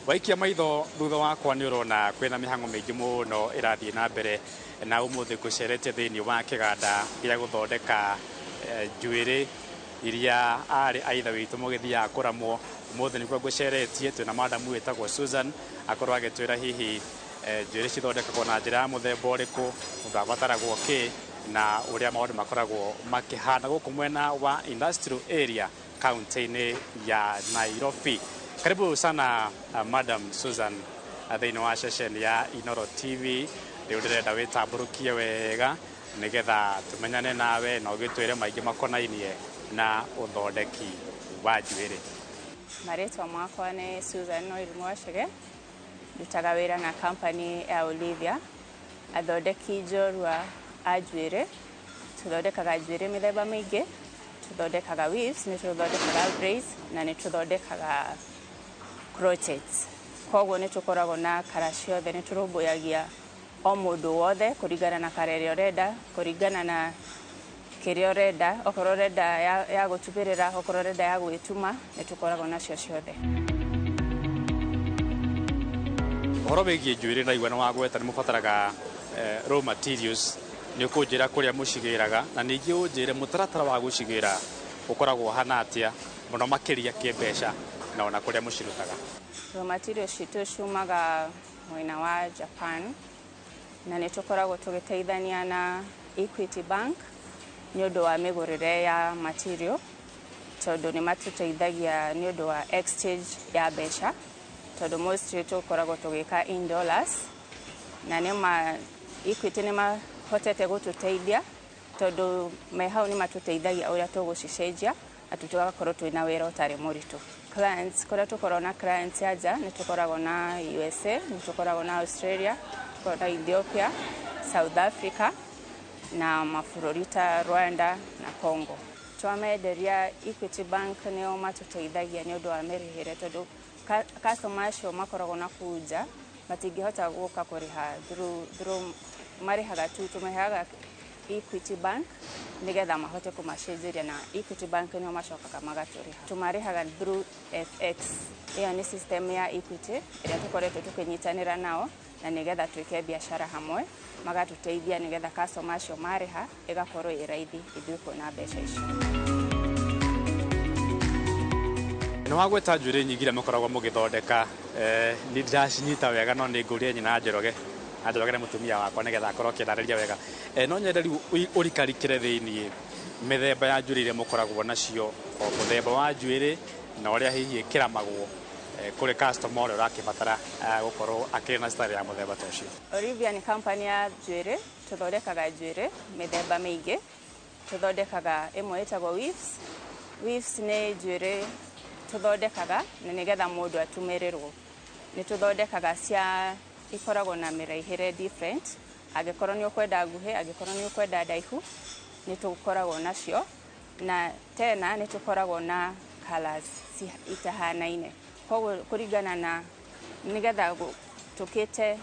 Waikia maitho thutha wakwa nĩ ũrona kwĩna mĩhang'o mĩingĩ mũno ĩrathiĩ na mbere, na ũmũthĩ ngũceretie thĩinĩ wa kĩganda gĩa gũthondeka njuĩrĩ iria arĩ a ithe witũ mũgĩthiaga kũramwo. Ũmũthĩ nĩkuo ngũceretie, twĩna madamu wĩtagwo Susan akorwo agĩtwĩra hihi njuĩrĩ cithondekagwo na njĩra ya mũthemba ũrĩkũ, mũndũ abataragwo kĩ, na ũrĩa maũndũ makoragwo makĩhana gũkũ mwena wa industrial area kaunti-inĩ ya Nairobi. Karibu sana Madam Susan thĩinĩ wa ceceni ya Inoro TV. Rĩu ndĩrenda wĩtambũrũkie wega nĩgetha tũmenyane nawe na ũgĩtwĩre maingĩ makonainie na ũthondeki wa njuĩrĩ. Marĩtwa makwa nĩ Susan Noel Mwachege, ndutaga wĩra na company ya Olivia, athondeki njorua a njuĩrĩ. Tũthondekaga njuĩrĩ mĩthemba mĩingĩ, tũthondekaga weaves, nĩ tũthondekaga braids na nĩ tũthondekaga crochets. Koguo nĩ tũkoragwo na kara ciothe, nĩ tũrũmbũyagia o mũndũ wothe kũringana na kara ĩrĩa ũrenda, kũringana na kĩrĩa ũrenda, okorwo ũrenda ya gũtumĩrĩra, okorwo ũrenda ya gwĩtuma, nĩ tũkoragwo nacio ciothe. Ũhoro wĩgiĩ njuĩrĩ na igua nĩ wagweta nĩ mũbataraga raw materials, nĩ ũkũnjĩra kũrĩa mũcigĩraga na ningĩ ũnjĩre mũtaratara wa gũcigĩra ũkoragwo ũhana atĩa mũno makĩria kĩmbeca na ona kũrĩa mũcirutaga. Raw materials citũ ciumaga mwena wa Japan na nĩ tũkoragwo tũgĩteithania na Equity Bank nĩ ũndũ wa mĩgũrĩre ya material, tondũ nĩ matũteithagia nĩ ũndũ wa exchange ya mbeca, tondũ mostly tũkoragwo tũgĩka in dollars, na nĩ ma Equity nĩ mahotete gũtũteithia tondũ me hau nĩ matũteithagia ũrĩa tũgũcicenjia na tũgakorwo twĩna wĩra ũtarĩ mũritũ. Clients, kũrĩa tũkoragwo na clients ya nja nĩ tũkoragwo na USA, nĩ tũkoragwo na Australia, tũkoragwo na Ethiopia, South Africa na mabũrũri ta Rwanda na Congo. Twamenderia Equity Bank nĩo matũteithagia nĩ ũndũ wa mĩrĩhĩre, tondũ customer acio makoragwo na kũu nja matingĩhota gũka kũrĩha through marĩhaga tu, tũmaheaga Equity Bank nĩgetha mahote kũmacenjeria, na Equity Bank nĩo macokaga magatũrĩha. Tũmarĩhaga through FX, ĩyo nĩ system ya Equity ĩrĩa tũkoretwo tũkĩnyitanĩra nao na nĩgetha twĩke biacara hamwe, magatũteithia nĩgetha customer acio marĩha ĩgakorwo ĩ raithi ithuĩ kuona mbeca icio. Nĩ wagweta njuĩrĩ nyingĩ iria mũkoragwo mũgĩthondeka, nĩ ndĩracinyita wega no nĩ ngũrie nyina Njoroge na Njoroge nĩ mũtumia wakwa nĩgetha akorwo akĩndarĩria wega. No nyende rĩu ũrikarikĩre thĩiniĩ mĩthemba ya njuĩrĩ iria mũkoragwo nacio, o mũthemba wa njuĩrĩ na ũrĩa hihi ĩkĩramagwo kũrĩ customer ũrĩa ũrakĩbatara gũkorwo akĩrĩ na style ya mũthemba ta ũcio. Olivia nĩ company ya njuĩrĩ, tũthondekaga njuĩrĩ mĩthemba mĩingĩ. Tũthondekaga ĩmwe ĩtagwo weaves. Weaves nĩ njuĩrĩ tũthondekaga na nĩgetha mũndũ atumĩrĩrwo. Nĩ tũthondekaga cia ikoragwo na mĩraihĩre different, angĩkorwo nĩ ũkwenda nguhĩ, angĩkorwo nĩ ũkwenda ndaihu, nĩ tũkoragwo nacio, na tena nĩ tũkoragwo na colours itahanaine. Koguo kũringana na nĩgetha tũkĩte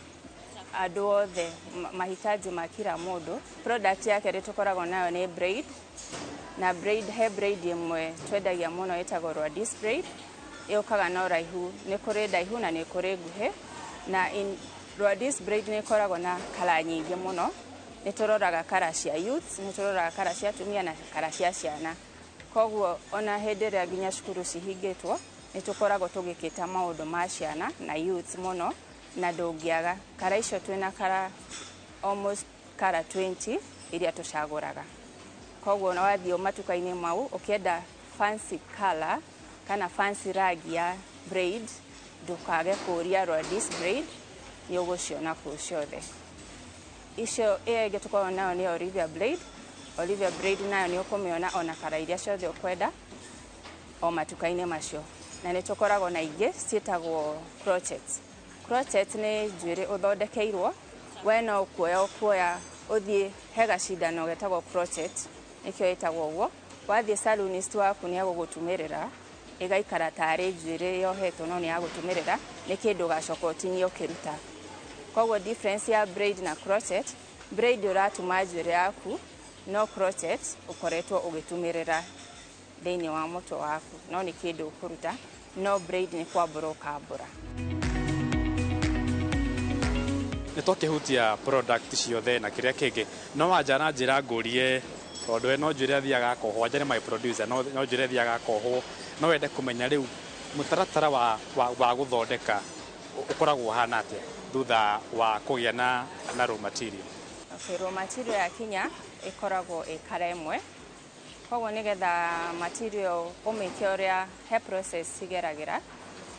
andũ othe mahitaji ma kila mũndũ. Product ya kerĩ tũkoragwo nayo nĩ braid, na braid he braid ĩmwe twendagia mũno ĩtagwo Rwadis braid, ĩũkaga na ũraihu, nĩ kũrĩ ndaihu na nĩ kũrĩ nguhĩ, na in Rwadis braid nĩ ĩkoragwo na kala nyingĩ mũno. Nĩ tũroraga kara cia youths, nĩ tũroraga kara cia atumia na kara cia ciana. Koguo ona hĩndĩ ĩrĩa nginya cukuru cihingĩtwo, nĩ tũkoragwo tũgĩkĩta maũndũ ma ciana na youths mũno, na ndũngĩaga kara icio. Twĩna kara almost kara 20 iria tũcagũraga. Koguo ona wathiĩ matuka-inĩ mau ũkĩenda fancy color kana fancy rangi ya braid, ndũkage kũũria Rwadis Braid, nĩ ũgũciona kũu ciothe icio. Ĩyo ĩngĩ tũkoragwo nayo nĩ Olivia Blade. Olivia Braid nayo nĩ ũkũmĩona ona kara iria ciothe ũkwenda o matuka-inĩ macio. Na nĩ tũkoragwo na ingĩ ciĩtagwo crochet. Crochet nĩ njuĩrĩ ũthondekeirwo we, no kuoya ũkuoya ũthiĩ he gacindano getagwo crochet, nĩkĩo ĩtagwo ũguo. Wathiĩ salonist waku nĩ agũgũtumĩrĩra, ĩgaikara tarĩ njuĩrĩ yohetwo, no nĩ yagũtumĩrĩra, nĩ kĩndũ ũgacoka ũtinie ũkĩruta. Koguo difference ya braid na crochet, braid ũratuma njuĩrĩ yaku, no crochet ũkoretwo ũgĩtumĩrĩra thĩinĩ wa mũtwe waku, no nĩ kĩndũ ũkũruta, no braid nĩ kwambũra ũkambũra. Nĩ twakĩhutia product ciothe na kĩrĩa kĩngĩ no wanja na njĩra ngũrie, tondũ we no njuĩrĩ athiaga akohwo. Wanja nĩ my producer, no njuĩrĩ athiaga akohwo. No wende kũmenya rĩu mũtaratara wa gũthondeka ũkoragwo ũhana atĩa thutha wa kũgĩa na raw material? Okay, raw material yakinya ĩkoragwo ĩ kara ĩmwe. Koguo nĩgetha material ũmĩke ũrĩa, he process cigeragĩra,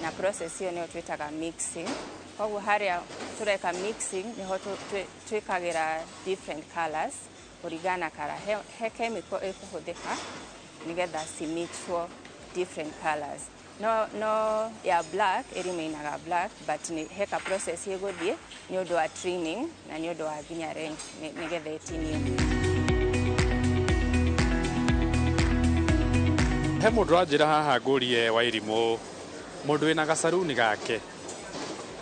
na process ĩyo nĩyo twĩtaga mixing. Koguo harĩa tũreka mixing nĩho twĩkagĩra different colors kũringana na kara. He chemical ĩkũhũthĩka nĩgetha cimixwo different colors. No ya black ĩremainaga black, but nĩ he ka process ĩgũthiĩ nĩ ũndũ wa trimming na nĩ ũndũ wa nginya length nĩgetha ĩtinio. He mũndũ wanjĩra haha ngũrie Wairimũ, mũndũ wĩna gacaruni gake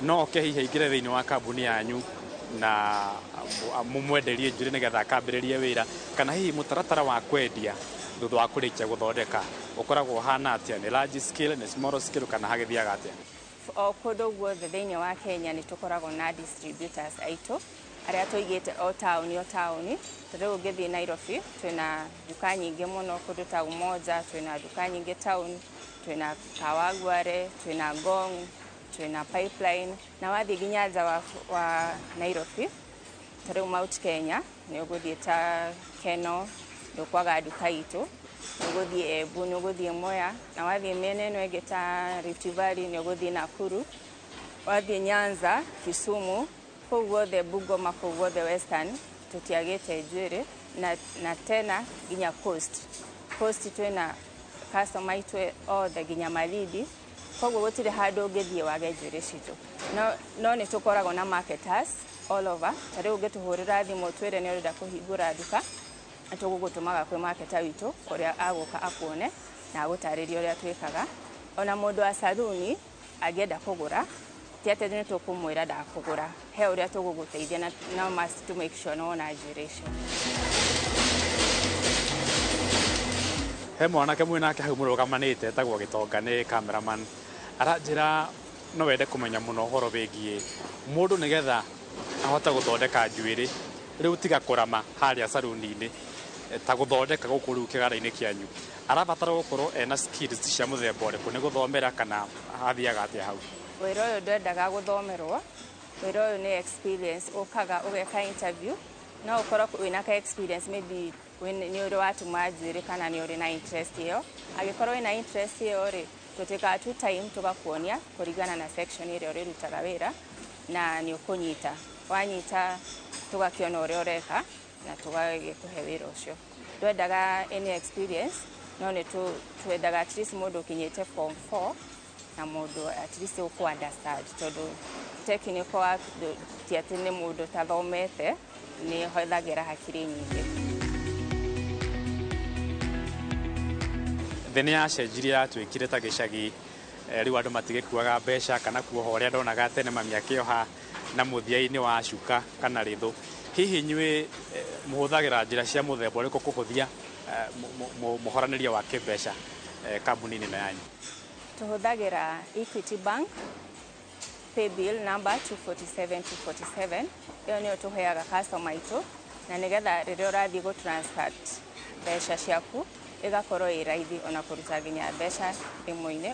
no oke hihi aingĩre thĩinĩ wa kambuni yanyu na mũmwenderie njuĩrĩ nĩgetha akambĩrĩrie wĩra, kana hihi mũtaratara wa kwendia thutha wa kũrĩkia gũthondeka ũkoragwo ũhana atĩa? Nĩ large scale, nĩ small scale, kana hagĩthiaga atĩa? O kũndũ guothe thĩinĩ wa Kenya nĩ tũkoragwo na distributors aitũ arĩa tũigĩte o taũni o taũni. Ta rĩu ũngĩthiĩ Nairobi, twĩna nduka nyingĩ mũno kũndũ ta Umoja, twĩna nduka nyingĩ town, twĩna Kawangware, twĩna Ngong, twĩna Pipeline. Na wathiĩ nginya nja wa Nairobi, ta rĩu Mount Kenya, nĩ ũgũthiĩ ta Keno, ndũkwaga nduka itũ, nĩ ũgũthiĩ Embu, nĩ ũgũthiĩ Mwea, na wathiĩ mĩena ĩno ĩngĩ ta Rift Valley, nĩ ũgũthiĩ Nakuru, wathiĩ Nyanza, Kisumu, kũu guothe Bungoma, kũu guothe Western tũtiagĩte njuĩrĩ. Na tena nginya Coast twĩna customer aitũ othe nginya Malindi. Koguo gũtirĩ handũ ũngĩthiĩ wage njuĩrĩ citũ. No nĩ tũkoragwo na marketers all over. Ta rĩu ũngĩtũhũrĩra thimũ twĩre nĩ ũrenda kũhingũra nduka, nĩ tũgũgũtũmaga kwĩ marketer witũ ũrĩa agũka akuone na agũtarĩrie ũrĩa twĩkaga. Ona mũndũ wa saruni angĩenda kũgũra, ti atĩ nĩ tũkũmwĩra ndakũgũra, he ũrĩa tũgũgũteithia na must to make sure nĩ wona njuĩrĩ icio. He mwanake mwĩ nake hau mũrũgamanĩte etagwo Gĩtonga, nĩ cameraman, aranjĩra no wende kũmenya mũno ũhoro wĩgiĩ mũndũ nĩgetha ahote gũthondeka njuĩrĩ rĩu tiga kũrama harĩa saruni-inĩ, ta gũthondeka gũkũ rĩu kĩganda-inĩ kĩanyu, arabatara gũkorwo ena skills cia mũthemba ũrĩkũ? Nĩ gũthomera kana hathiaga atĩa hau? Wĩra ũyũ ndwendaga gũthomerwo. Wĩra ũyũ nĩ experience. Ũkaga ũgeka interview, no ũkorwo wĩna ka experience, maybe nĩ ũrĩ watuma njuĩrĩ kana nĩ ũrĩ na interest ĩyo. Angĩkorwo wĩna interest ĩyo rĩ, tũtĩkaga tu time tũgakuonia kũringana na section ĩrĩa ũrĩrutaga wĩra, na nĩ ũkũnyita. Wanyita, tũgakĩona ũrĩa ũreka na tũgagĩkũhe wĩra ũcio. Ndwendaga any experience, no nĩ twendaga at least mũndũ ũkinyĩte form 4 na mũndũ at least ũkũ understand, tondũ technical work ti atĩ nĩ mũndũ tathomete, nĩ hũthagĩra hakiri nyingĩ. Thĩ nĩ yacenjirie, yatuĩkire ta gĩcagi. Rĩu andũ matigĩkuaga mbeca kana kuoha ũrĩa ndonaga tene mami akĩoha na mũthia-inĩ wa cuka kana rĩthũ. Hihi inyuĩ mũhũthagĩra njĩra cia mũthemba ũrĩkũ kũhũthia mũhoranĩrie wa kĩmbeca kambuni-inĩ ĩno yanyu? Tũhũthagĩra Equity Bank paybill number 247 247. Ĩyo nĩyo tũheaga customer aitũ. Na nĩgetha rĩrĩa ũrathiĩ gũ transact mbeca ciaku ĩgakorwo ĩ raithi, ona kũruta nginya mbeca thimũ-inĩ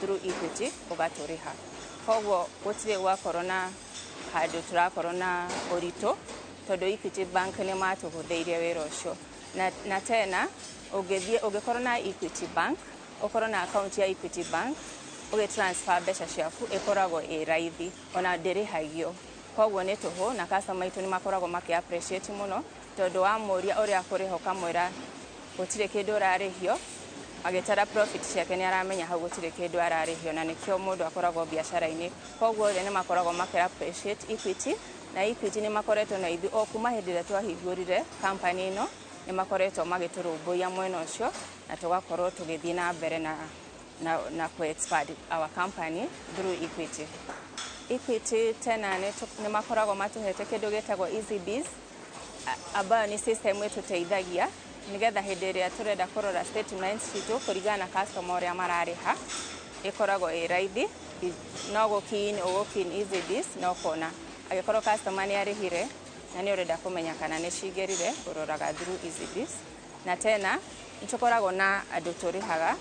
through Equity ũgatũrĩha. Koguo gũtirĩ gwakorwo na handũ tũrakorwo na ũritũ, tondũ Equity Bank nĩ matũhũthĩirie wĩra ũcio. Na tena ũngĩthiĩ, ũngĩkorwo na Equity Bank, ũkorwo na account ya Equity Bank, ũgĩ transfer mbeca ciaku ĩkoragwo ĩ raithi, ona ndĩrĩhagio. Koguo nĩ tũhũ, na customer aitũ nĩ makoragwo makĩ appreciate mũno, tondũ wamũria ũrĩa akũrĩha ũkamwĩra gũtirĩ kĩndũ ũrarĩhio, agĩtara profit ciake nĩ aramenya hau gũtirĩ kĩndũ ararĩhio, na nĩkĩo mũndũ akoragwo biacara-inĩ. Koguo othe nĩ makoragwo makĩ appreciate Equity, na Equity nĩ makoretwo na ithuĩ o kuma hĩndĩ ĩrĩa twahingũrire company ĩno, nĩ makoretwo magĩtũrũmbũiya mwena ũcio, na tũgakorwo tũgĩthiĩ na mbere na kũ expand our company through Equity. Equity tena nĩ makoragwo matũhete kĩndũ gĩtagwo EasyBiz, ambayo nĩ system ĩtũteithagia nĩgetha hĩndĩ ĩrĩa tũrenda kũrora statements citũ kũringana na customer ũrĩa mararĩha, ĩkoragwo ĩ raithi. No gũ key in, ũgũ key in EasyBiz na ũkona angĩkorwo customer nĩ arĩhire na nĩ ũrenda kũmenya kana nĩ cingĩrire, ũroraga through EasyBiz. Na tena nĩ tũkoragwo na andũ tũrĩhaga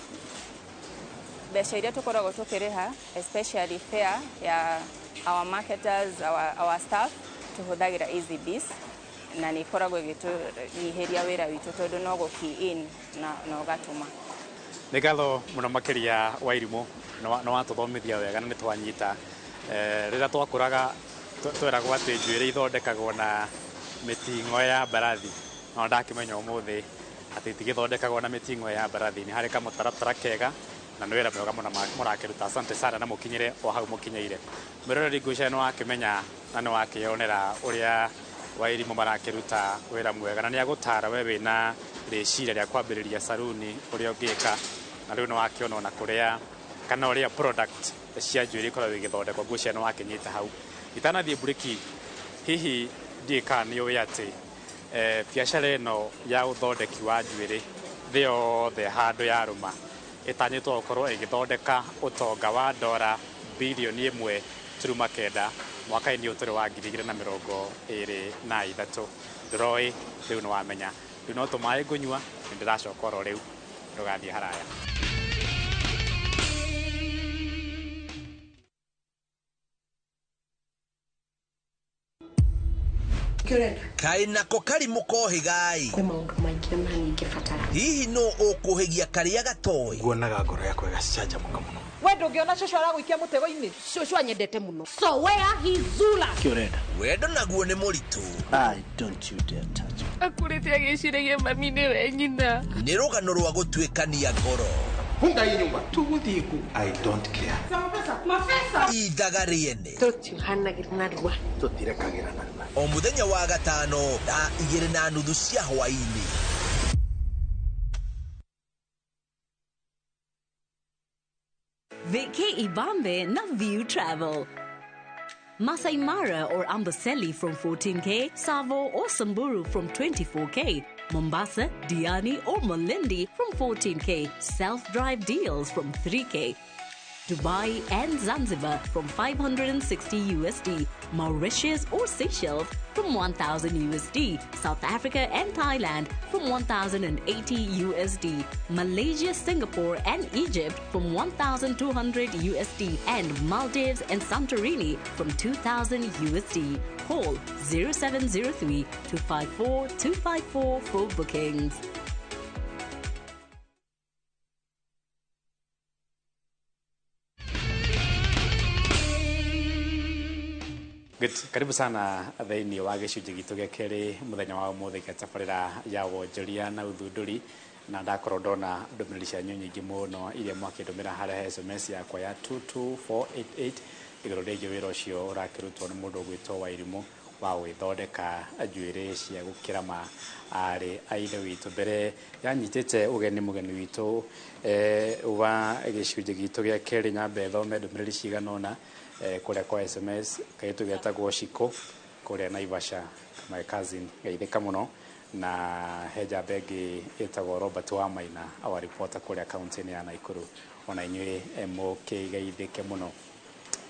mbeca iria tũkoragwo tũkĩrĩha, especially fare ya our marketers, our staff, tũhũthagĩra EasyBiz, na nĩ ĩkoragwo ĩgĩtũnyihĩria wĩra witũ, tondũ no gũ key in na ũgatũma. Nĩ ngatho mũno makĩria Wairimũ, nĩ watũthomithia wega na nĩ twanyita. Rĩrĩa twakũraga tweragwo atĩ njuĩrĩ ithondekagwo na mĩting'o ya mbarathi, no ndakĩmenya ũmũthĩ atĩ itigĩthondekagwo na mĩting'o ya mbarathi, nĩ harĩ kamũtaratara kega na nĩ wĩra mwega mũno mũrakĩruta. Asante sana na mũkinyĩre o hau mũkinyĩire. Mwĩroreri, ngwĩciria nĩ wakĩmenya na nĩ wakĩonera ũrĩa Wairimũ marakĩruta wĩra mwega, na nĩ agũtara we wĩna rĩciria rĩa kwambĩrĩria saruni ũrĩa ũngĩka, na rĩu nĩ wakĩona ona kũrĩa kana ũrĩa product cia njuĩrĩ ikoragwo igĩthondekwo. Ngwĩciria nĩ wakĩnyita hau. Itanathiĩ mburĩki, hihi ndiĩ kana nĩ ũĩ atĩ biacara ĩno ya ũthondeki wa njuĩrĩ thĩ yothe handũ yarũma ĩtanyĩtwo gũkorwo ĩgĩthondeka ũtonga wa ndora 1.9 bilioni mwaka-inĩ ũyũ tũrĩ wa 2023. Ndũroĩ, rĩu nĩ wamenya. Rĩu no tũmaĩ ngũnyua, nĩ ndĩracoka oro rĩu, ndũgathiĩ haraya. Kaĩ nako karimũ kohĩgai? Kwĩ maũndũ maingĩ ona ningĩbatara. Hihi nũ ũkũhĩgia karĩa gatoĩ? Nguonaga ngoro yakwa ĩgacanjamũka mũno. We ndũngĩona cũcũ aragũikia mũtego-inĩ. Cũcũ anyendete mũno. So where he zula. Kĩ ũrenda? Wendo naguo nĩ mũritũ. I don't you dare touch me. Akũrĩte agĩciragia mami nĩwe nyina. Nĩ rũgano rwa gũtuĩkania ngoro. Funga hii nyumba, tũgũthiĩ kũ? I don't care. Mabesa. Ithaga rĩene. Tũtiuhanagĩra narua. Tũtirekagĩra narua. O mũthenya wa gatano thaa 2:30 cia hwaĩ-inĩ. Vicky Ibambe na View Travel. Masai Mara or Amboseli from 14K, Tsavo or Samburu from 24K, Mombasa, Diani or Malindi from 14K, self-drive deals from 3K. Dubai and Zanzibar from 560 USD, Mauritius or Seychelles from 1000 USD, South Africa and Thailand from 1080 USD, Malaysia, Singapore and Egypt from 1200 USD, and Maldives and Santorini from 2000 USD. Call 0703 254 254 for bookings. Good. Karibu sana thĩinĩ wa gĩcunjĩ gitũ gĩa kerĩ mũthenya wa ũmũthĩ gĩa tabarĩra ya wonjoria na ũthundũri, na ndakorwo ndona ndũmĩrĩri cianyu nyingĩ mũno iria mwakĩndũmĩra harĩa SMS yakwa ya 22488 igũrũ rĩgiĩ wĩra ũcio ũrakĩrutwo nĩ mũndũ ũgwĩtwo Wairimũ wa gwĩthondeka njuĩrĩ cia gũkĩrama arĩ a ithe witũ. Mbere yanyitĩte ũgeni mũgeni witũ wa gĩcunjĩ gitũ gĩa kerĩ, nyambe thome ndũmĩrĩri cigana ũna kũrĩa kwa SMS. Kairĩtu getagwo Shiko kũrĩa Naivasha, my cousin, geithĩka mũno. Na he njamba ĩngĩ ĩtagwo Robert Wamaina, our reporter kũrĩa kaunti-inĩ ya Nakuru, ona inyuĩ mũkĩgeithĩke mũno.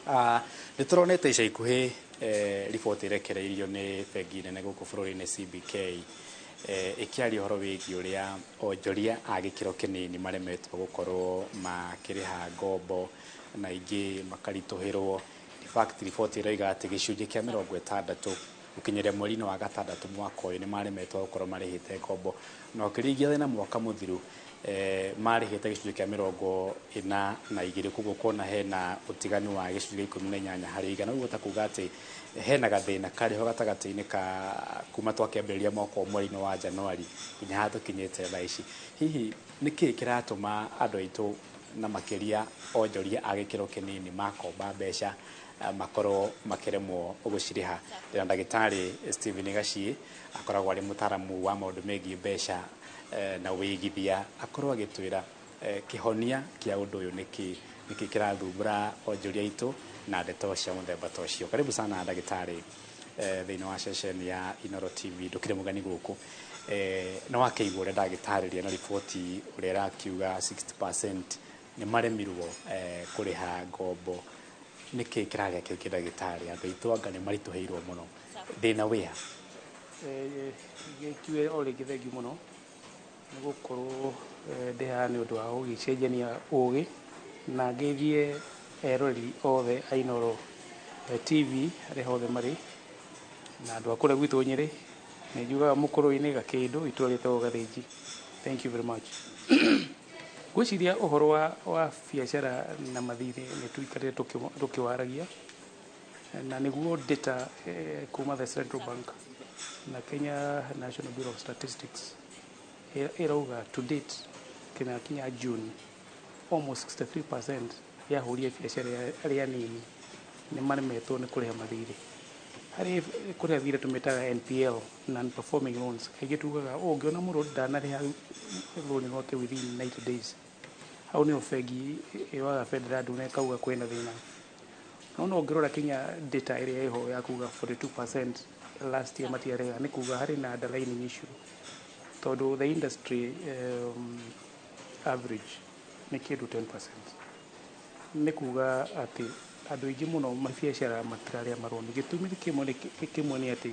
Nĩ tũronete ica ikuhĩ riboti ĩrekereirio nĩ bengi nene gũkũ bũrũri-inĩ CBK, ĩkĩaria ũhoro wĩgiĩ ũrĩa onjoria a gĩkĩro kĩnini maremetwo gũkorwo makĩrĩha ngombo na ingĩ makaritũhĩrwo. In fact, riboti ĩroiga atĩ gĩcunjĩ kĩa 60 gũkinyĩria mweri-inĩ wa gatandatũ mwaka ũyũ nĩ maremetwo gũkorwo marĩhĩte ngombo, na ũkĩringithania na mwaka mũthiru marĩhĩte gĩcunjĩ kĩa 42. Koguo kuona hena ũtiganu wa gĩcunjĩ kĩa 18%. Ũguo ta kuga atĩ hena gathĩna karĩho gatagatĩ-inĩ ka kuma twakĩambĩrĩria mwaka ũyũ mweri-inĩ wa Januari nginya haha tũkinyĩte thaa ici. Hihi nĩkĩĩ kĩratũma andũ aitũ na makĩria onjoria a gĩkĩro kĩnini makomba mbeca makorwo makĩremwo gũcirĩha? Ndĩna ndagĩtarĩ Stephen Gaciĩ, akoragwo arĩ mũtaaramu wa maũndũ megiĩ mbeca na wĩigithia, akorwo agĩtwĩra kĩhonia kĩa ũndũ ũyũ nĩkĩ, nĩkĩ kĩrathumbũra onjoria aitũ na ndeto cia mũthemba ta ũcio. Karibu sana ndagĩtarĩ thĩinĩ wa ceceni ya Inooro TV. Ndũkĩrĩ mũgeni gũkũ. Nĩ wakĩigua ũrĩa ndagĩtarĩria na riboti ũrĩa ĩrakiuga 60% nĩ maremirwo kũrĩha ngombo. Nĩkĩ kĩragĩa kĩngĩ, ndagĩtarĩ? Andũ aitũ anga nĩ maritũhĩirwo mũno, thĩna wĩha? Gĩkiuge o rĩngĩ thengiũ mũno nĩ gũkorwo ndĩ haha nĩ ũndũ wa gũgĩcenjania ũgĩ, na ngeithie eroreri othe a Inooro TV arĩa othe marĩ na andũ a kũrĩa gwitũ Nyĩrĩ. Nĩ njugaga mũkũrũ-inĩ Gakĩndũ, itũra rĩtagwo Gathĩnji. Thank you very much. Ngwĩciria ũhoro wa biacara na mathirĩ nĩ tũikarĩte tũkĩwaragia, na nĩguo data kuma the Central Bank na Kenya National Bureau of Statistics ĩrauga to date kinya kinya June almost 63% ya ahũri a biacara arĩa anini nĩ maremetwo nĩ kũrĩha mathirĩ. Harĩ kũrĩha thirĩ tũmĩtaga NPL, non performing loans. Kaingĩ tugaga ũngĩona mũndũ ndanarĩha rũni rwake within 90 days, hau nĩho bengi yoyaga bendera ndune ĩkauga kwĩna thĩna. No ũngĩrora kinya data ĩrĩa ĩho ya kuga 42% last year matiarĩha, nĩ kuga harĩ na underlying issue, tondũ the industry average nĩ kĩndũ 10%. Nĩ kuga atĩ andũ aingĩ mũno mabiacara matirarĩa maroni. Gĩtũmi kĩmwe nĩ atĩ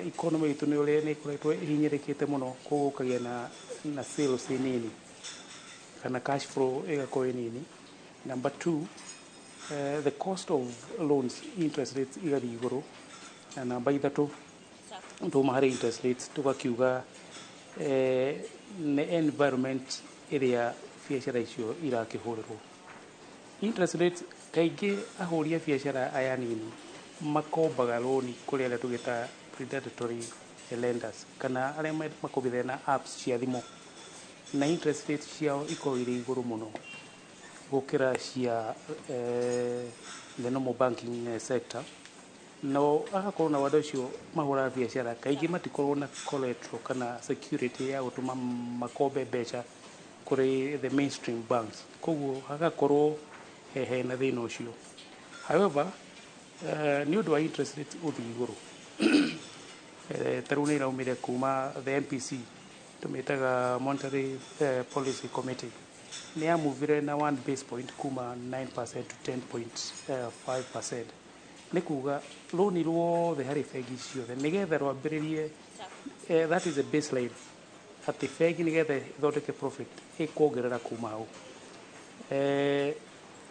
economy itũ nĩ ũrĩa nĩ ĩkoretwo ĩhinyĩrĩkĩte mũno, koguo ũkagĩa na sales nini kana cash flow ĩgakorwo ĩ nini. Number two, the cost of loans, interest rates igathiĩ igũrũ. Na namba ithatũ, tuma harĩ interest rates tũgakiuga nĩ environment ĩrĩa biacara icio irakĩhũrĩrwo. Interest rates, kaingĩ ahũri a biacara aya nini makombaga rũni kũrĩ arĩa tũgĩtaga predatory lenders kana arĩa makombithagia na apps cia thimũ, na interest rates ciao ikoragwo irĩ igũrũ mũno gũkĩra cia the normal banking sector. No agakorwo na andũ acio mahũraga biacara kaingĩ matikoragwo na collateral kana security ya gũtũma makombe mbeca kũrĩ the mainstream banks, koguo hagakorwo hena thĩna ũcio. However, nĩ ũndũ wa interest rate gũthiĩ igũrũ, ta rĩu nĩ iraumire kuma the MPC, tũmĩtaga Monetary Policy Committee, nĩ yamuvire na 1 base point kuma 9% to 10.5%. Nĩ kuga rũni ruothe harĩ bengi ciothe nĩgetha rwambĩrĩrie, that is a baseline, atĩ bengi nĩgetha ĩthondeke profit ĩkuongerera kuma hau.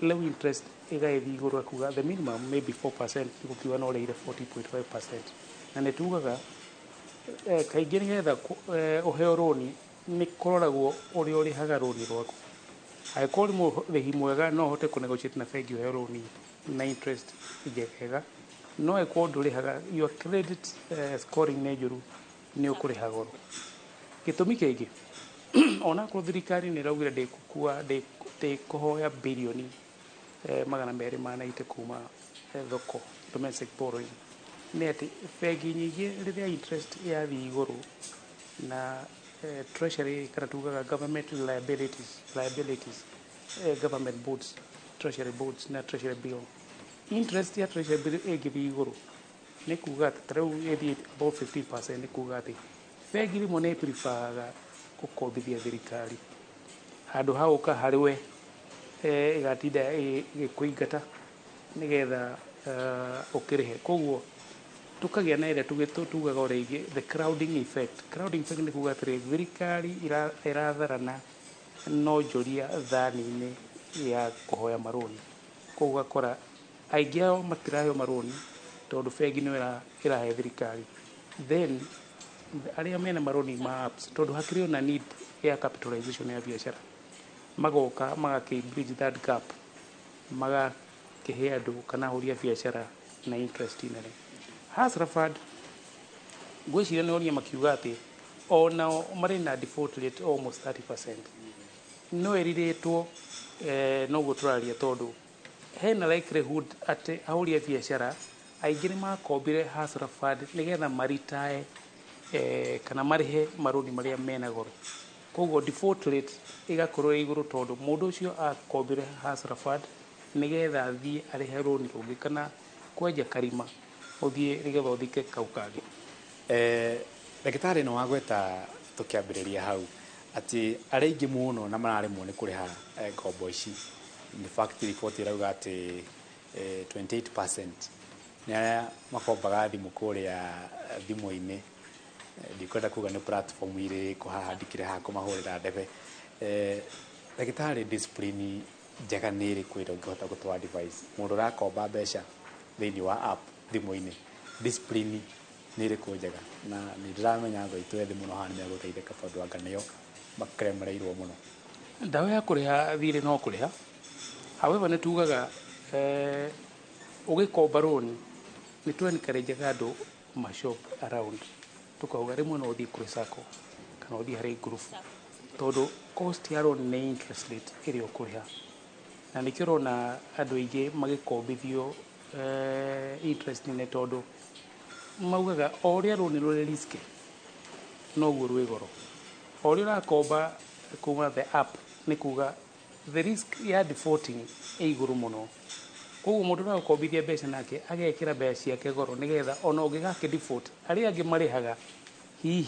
Rĩu interest ĩgagĩthiĩ igũrũ, kuga the minimum maybe 4%, gũkiuga no ũrĩhire 40.5%. Na nĩ tugaga kaingĩ nĩgetha ũheo rũni nĩ kũroragwo ũrĩa ũrĩhaga rũni rwaku. Angĩkorwo nĩ mũrĩhi mwega, no ũhote kũ negotiate na bengi ũheo rũni na interest njegega, no angĩkorwo ndũrĩhaga, your credit scoring nĩ njũru, nĩ ũkũrĩha goro. Gĩtũmi kĩngĩ, onakorwo thirikari nĩ ĩraugire ndĩkũkua ndĩkũhoya birioni 290 kuma thoko, domestic borrowing, nĩ atĩ bengi nyingĩ rĩrĩa interest yathiĩ igũrũ na treasury kana tugaga government liabilities, government bonds, treasury bonds na treasury bill, interest ya treasury bill ĩngĩthiĩ igũrũ, nĩ kuga atĩ ta rĩu ĩthiĩ above 15%, nĩ kuga atĩ bengi rĩmwe nĩ ĩpreferaga gũkombithia thirikari handũ ha gũka harĩ we ĩgatinda ĩgĩkũingata Nĩgetha ũkĩrĩhe. Koguo tũkagĩa na ĩrĩa tugaga o rĩngĩ the crowding effect. Crowding effect nĩ kuga atĩrĩ, thirikari ĩratharana na onjoria thani-inĩ ya kũhoya marũni. Koguo ũgakora aingĩ ao matiraheo marũni tondũ bengi nĩyo ĩrahe thirikari. Then arĩa mena marũni ma apps, tondũ hakĩrĩ ona need ya capitalization ya biacara, magoka magakĩ bridge that gap, magakĩhe andũ kana ahũri a biacara na interest nene. Hustler Fund, ngwĩciria nĩ onia makiuga atĩ onao marĩ na default rate almost 30%. No ĩrirĩtwo noguo tũraria, tondũ hena likelihood atĩ ahũri a biacara aingĩ nĩ makombire Hustler Fund nĩgetha maritae kana marĩhe marũni marĩa mena goro. Koguo default rate ĩgakorwo ĩ igũrũ, tondũ mũndũ ũcio akombire Hustler Fund nĩgetha athiĩ arĩhe rũni rũngĩ, kana kwenja karima ũthiĩ nĩgetha ũthike kau kangĩ. Ndagĩtarĩ, no wagweta tũkĩambĩrĩria hau atĩ arĩa aingĩ mũno na mararemwo nĩ kũrĩha ngombo ici, in fact report ĩrauga atĩ 28% nĩ arĩa makombaga thimũ kũrĩa thimũ-inĩ. Ndikwenda kuga nĩ platform irĩkũ haha, ndikĩrĩ haha kũmahũrĩra ndebe. Ndagĩtarĩ, discipline njega nĩ ĩrĩkũ ĩrĩa ũngĩhota gũtũ advice mũndũ ũrakomba mbeca thĩinĩ wa app thimũ-inĩ? Discipline nĩ ĩrĩkũ njega? Na nĩ ndĩramenya andũ aitũ ethĩ mũno haha nĩ megũteithĩka, tondũ anga nĩo makemereirwo mũno. Ndawa ya kũrĩha thirĩ no kũrĩha. However, nĩ tugaga ũgĩkomba rũni, nĩ tũ encourage andũ ma shop around. Tukauga rĩmwe no ũthiĩ kũrĩ sacco kana ũthiĩ harĩ group, tondũ cost ya loan nĩ interest rate ĩrĩa ũkũrĩha, na nĩkĩo ũrona andũ aingĩ magĩkombithio interest nene, tondũ maugaga o ũrĩa rũni rũrĩ risky noguo rwĩ goro. O ũrĩa ũrakomba kuma the app, nĩ kuga the risk ya defaulting ĩ igũrũ mũno. Koguo mũndũ ũragũkombithia mbeca nake agekĩra mbeca ciake goro, nĩgetha ona ũngĩgakĩ default, arĩa angĩ marĩhaga hihi.